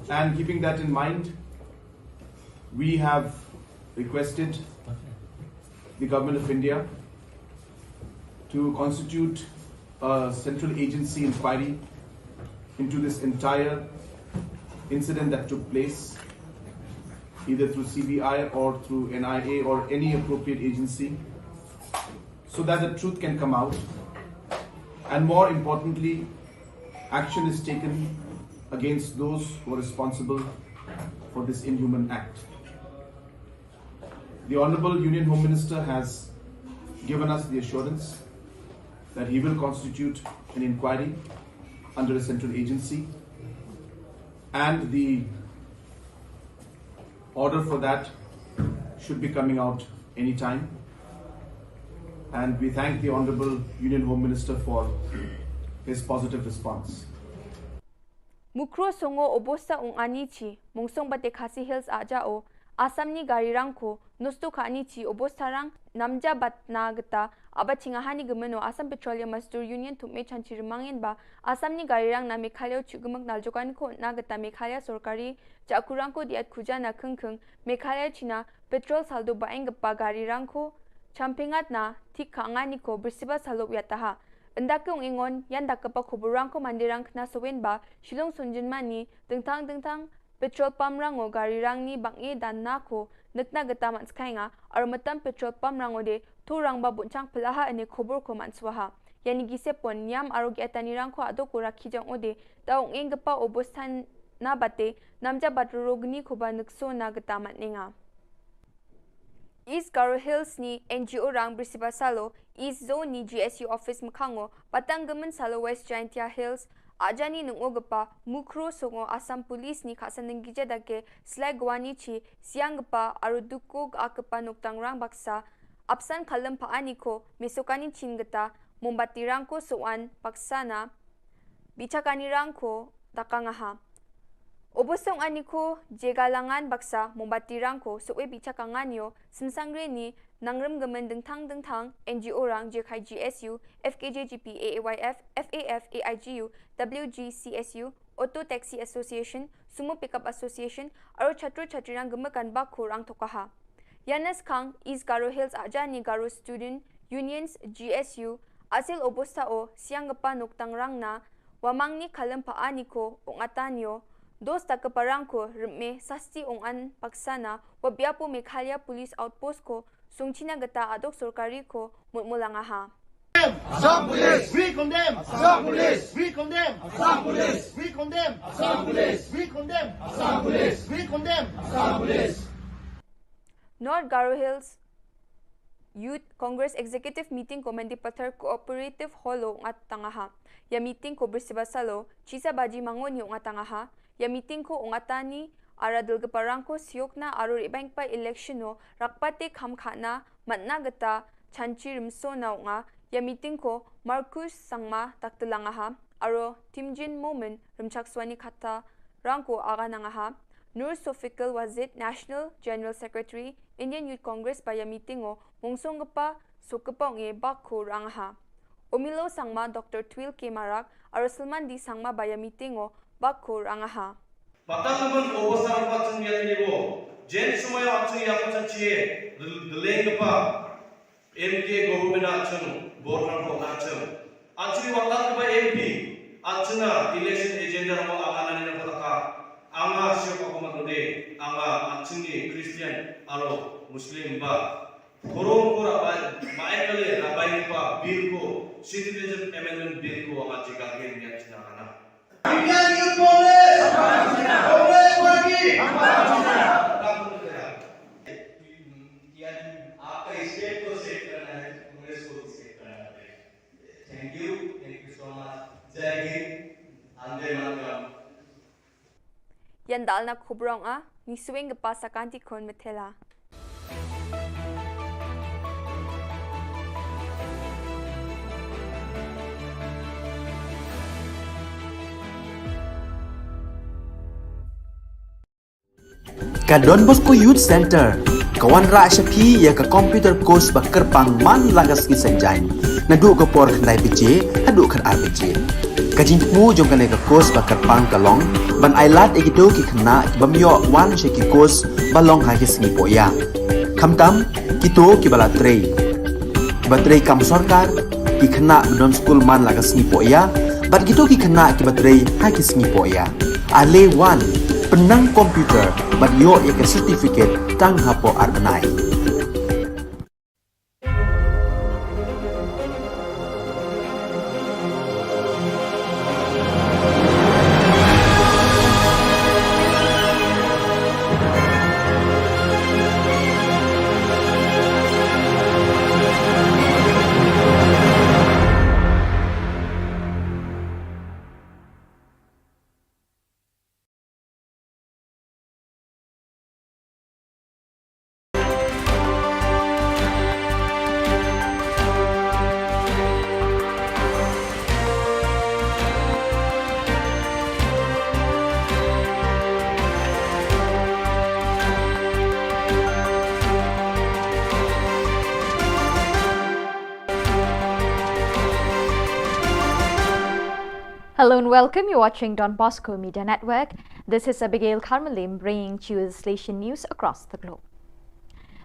And keeping that in mind, we have requested the Government of India to constitute a central agency inquiry into this entire incident that took place, either through C B I or through N I A or any appropriate agency, so that the truth can come out. And more importantly, action is taken against those who are responsible for this inhuman act. The Honorable Union Home Minister has given us the assurance that he will constitute an inquiry under a central agency, and the order for that should be coming out anytime. And we thank the Honorable Union Home Minister for his positive response. Mukro songo obosta ong ani chi, mungsong bate Khasi Hills aja o, Assam ni gari rang ko, nosto ka ani chi obosta rang, namja bat na geta, aba chinga hani gemeno Assam Petroleum Mazdoor Union thukme chanchi remangin ba, Assam ni gari rang na Meghalaya chugemek naljokan ko na geta Meghalaya sorkari, ja kurang ko diat kuja na kengkeng, Meghalaya China, petrol saldo baeng gepa gari rang ko, champingat na, thik ka angani ko, bersiba salo yataha. Enda ke ong ingon, yan da kepa kuburang ko mandirang kena sewin ba, Shillong Sunjin mani, dengtang dengtang, petrol pump rango gari rang ni bang e dan na ko, nekna geta man skai nga, aru metam petrol pump rango de, tu rang ba bunchang pelaha ene kubur ko man swaha. Yani gise pon, niam aru gi atani rang ko ado ko rakhi jang ode, da ong ing gepa obostan na bate, namja bat rogni ko ba nekso na geta man ninga. East Garo Hills ni N G O rang bersiba salo, East Zone ni G S U office mekhango, patang gemen salo West Jaintia Hills, ajani nungo gepa, mukro songo Assam Police ni kasan nenggija dake, slai gwani chi, siang gepa, aru duko ga kepa noktang rang baksa, apsan kalem pa ani ko, mesokani chin geta, mombati rang ko soan, baksa na, bichakani rang ko, takang aha. Obosong ani ko, jega langan baksa, mombati rang ko, soe bichakangan yo, semsangre ni, nangrem gemen dengtang dengtang, N G O rang, J K G S U, F K J G P, A A Y F, F A F, A I G U, W G C S U, Auto Taxi Association, Sumo Pickup Association, aru chatro chatri rang gemekan bako rang tokaha. Yanes kang, East Garo Hills ajani Garo Student Unions, G S U, asil obosta o, siang gepa noktang rang na, wamang ni kalem pa ani ko, ong atan yo, dos ta kepa rang ko, reme, sasti ong an, paksana, wabiapo Meghalaya Police Outpost ko, sungchina geta adok sorkari ko, mutmulang aha. Assam Police! We condemn! Assam Police! We condemn! Assam Police! We condemn! Assam Police! We condemn! Assam Police! We condemn! Assam Police! North Garo Hills Youth Congress Executive Meeting ko Mendipathar Cooperative Hall o ngat tangaha. Ya meeting ko bersiba salo, chisa baji mangon yo ngat tangaha. Ya meeting ko ngat tani, ara dul gepa rang ko siok na aro rebang pa election o, rakpate kham khana, matna geta, chanchi rimso na nga, ya meeting ko Marcus Sangma taktelang aha, aro Timjin Momin rimchak swani kata rang ko aga nang aha, Nur Sofikul Wazid National General Secretary, Indian Youth Congress ba ya meeting o, mungsong gepa, sok gepa nge bak ko rang aha. Omilo Sangma, Doctor Twil K Marak, aro Salman D Sangma ba ya meeting o, bak ko rang aha. Patang naman ko bosar patang ya ni bo. Jen sumaya atang ya patang chie. Deleng pa. M K government atang. Border ko atang. Atang wa tang ba M P. Atang na election agenda mo akana ni na pataka. Anga siok ako matode. Anga atang ni Christian aro Muslim ba. Korom ko rabai, mai kale rabai ni pa bill ko, Citizenship Amendment Bill ko anga jika ke ni atang na. Indian Youth Congress! Congress Party! यानी आपका स्टेट को सेट करना है, कांग्रेस को भी सेट करना पड़ेगा। Thank you, thank you so much. जय हिंद, वंदे मातरम। Yan dal na khubrong a, ni swing gepa sakanti khon methela. Ka Don Bosco Youth Center ka wanrah sha phi ïa ka computer course ba kyrpang man la ka sngi Saitjaiñ naduh ka por khyndai baje haduh khatar baje. Ka jingthmu jong kane ka course ba kyrpang ka long ban ailad ïa kito ki khynnah ki bym ïoh wan sha ki course ba long ha ki sngi pohïa. Khamtam kito kiba la trei, kiba trei kam sorkar, ki khynnah ba don skul man la ka sngi pohïa bad kito ki khynnah kiba trei ha ki sngi pohïa. Ale wan pynnang computer bad ïoh ïa ka certificate tang hapoh ar bnai. Hello and welcome. You're watching Don Bosco Media Network. This is Abigail Kharmalim bringing to you the Salesian news across the globe.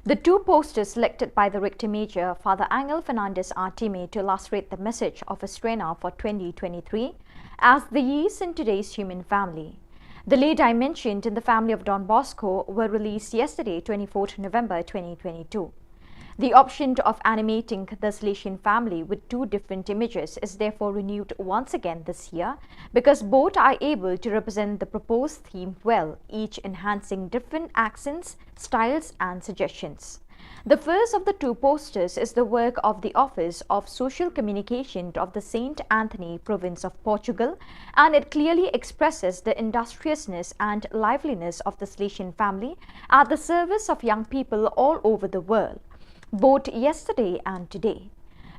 The two posters selected by the Rector Major, Father Angel Fernandez Artime, to illustrate the message of Estrena for twenty twenty-three as the yeast in today's human family. The lay dimensioned in the family of Don Bosco were released yesterday, twenty-fourth November twenty twenty-two. The option of animating the Salesian family with two different images is therefore renewed once again this year because both are able to represent the proposed theme well, each enhancing different accents, styles, and suggestions. The first of the two posters is the work of the Office of Social Communication of the Saint Anthony Province of Portugal, and it clearly expresses the industriousness and liveliness of the Salesian family at the service of young people all over the world, both yesterday and today.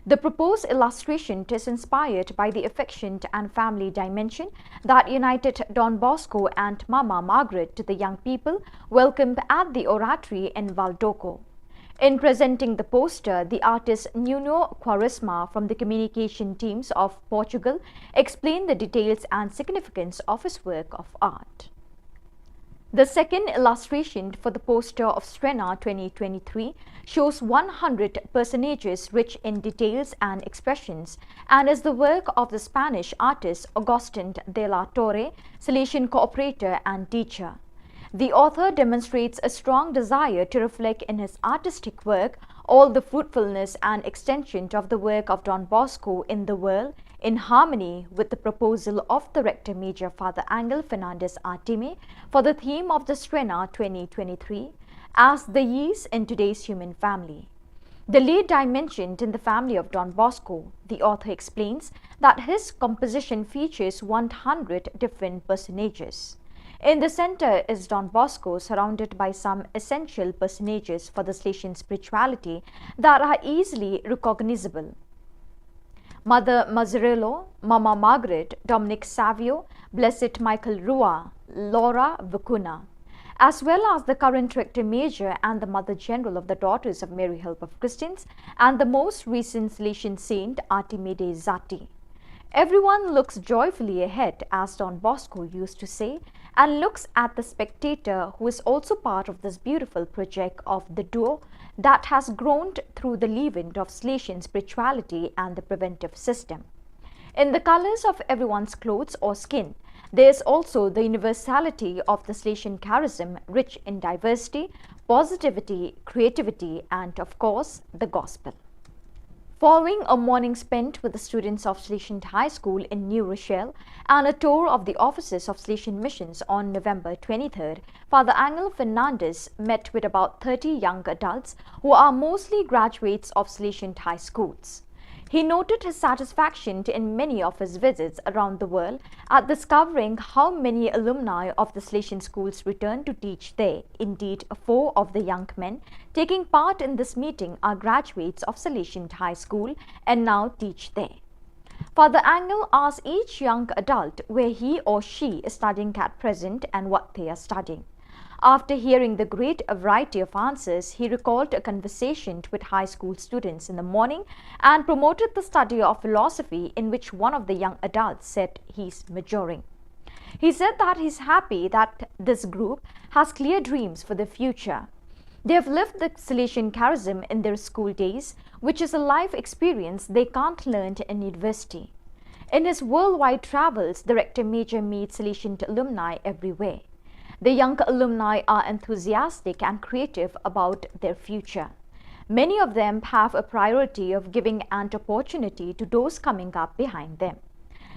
The proposed illustration is inspired by the affection and family dimension that united Don Bosco and Mama Margaret to the young people welcomed at the Oratory in Valdoco. In presenting the poster, the artist Nuno Quaresma from the communication teams of Portugal explained the details and significance of his work of art. The second illustration for the poster of Estrena twenty twenty-three shows one hundred personages rich in details and expressions and is the work of the Spanish artist Augustin de la Torre, Salesian cooperator and teacher. The author demonstrates a strong desire to reflect in his artistic work all the fruitfulness and extension of the work of Don Bosco in the world, in harmony with the proposal of the Rector Major Father Angel Fernandez Artime for the theme of the Estrena twenty twenty-three as the yeast in today's human family. The lay dimensioned in the family of Don Bosco, the author explains that his composition features one hundred different personages. In the center is Don Bosco, surrounded by some essential personages for the Salesian spirituality that are easily recognizable. Mother Mazzarello, Mama Margaret, Dominic Savio, Blessed Michael Rua, Laura Vicuna, as well as the current Rector Major and the Mother General of the Daughters of Mary Help of Christians and the most recent Salesian saint Artime Dei Zati. Everyone looks joyfully ahead, as Don Bosco used to say, and looks at the spectator who is also part of this beautiful project of the duo that has grown through the leaven of Salesian spirituality and the preventive system. In the colors of everyone's clothes or skin, there is also the universality of the Salesian charism, rich in diversity, positivity, creativity, and of course, the gospel. Following a morning spent with the students of Salesian High School in New Rochelle and a tour of the offices of Salesian Missions on November twenty-third, Father Angel Fernandez met with about thirty young adults who are mostly graduates of Salesian High Schools. He noted his satisfaction in many of his visits around the world at discovering how many alumni of the Salesian schools return to teach there. Indeed, four of the young men taking part in this meeting are graduates of Salesian High School and now teach there. Father Angel asked each young adult where he or she is studying at present and what they are studying. After hearing the great variety of answers, he recalled a conversation with high school students in the morning and promoted the study of philosophy, in which one of the young adults said he's majoring. He said that he's happy that this group has clear dreams for the future. They have lived the Salesian charism in their school days, which is a life experience they can't learn in university. In his worldwide travels, the Rector Major meets Salesian alumni everywhere. The young alumni are enthusiastic and creative about their future. Many of them have a priority of giving an opportunity to those coming up behind them.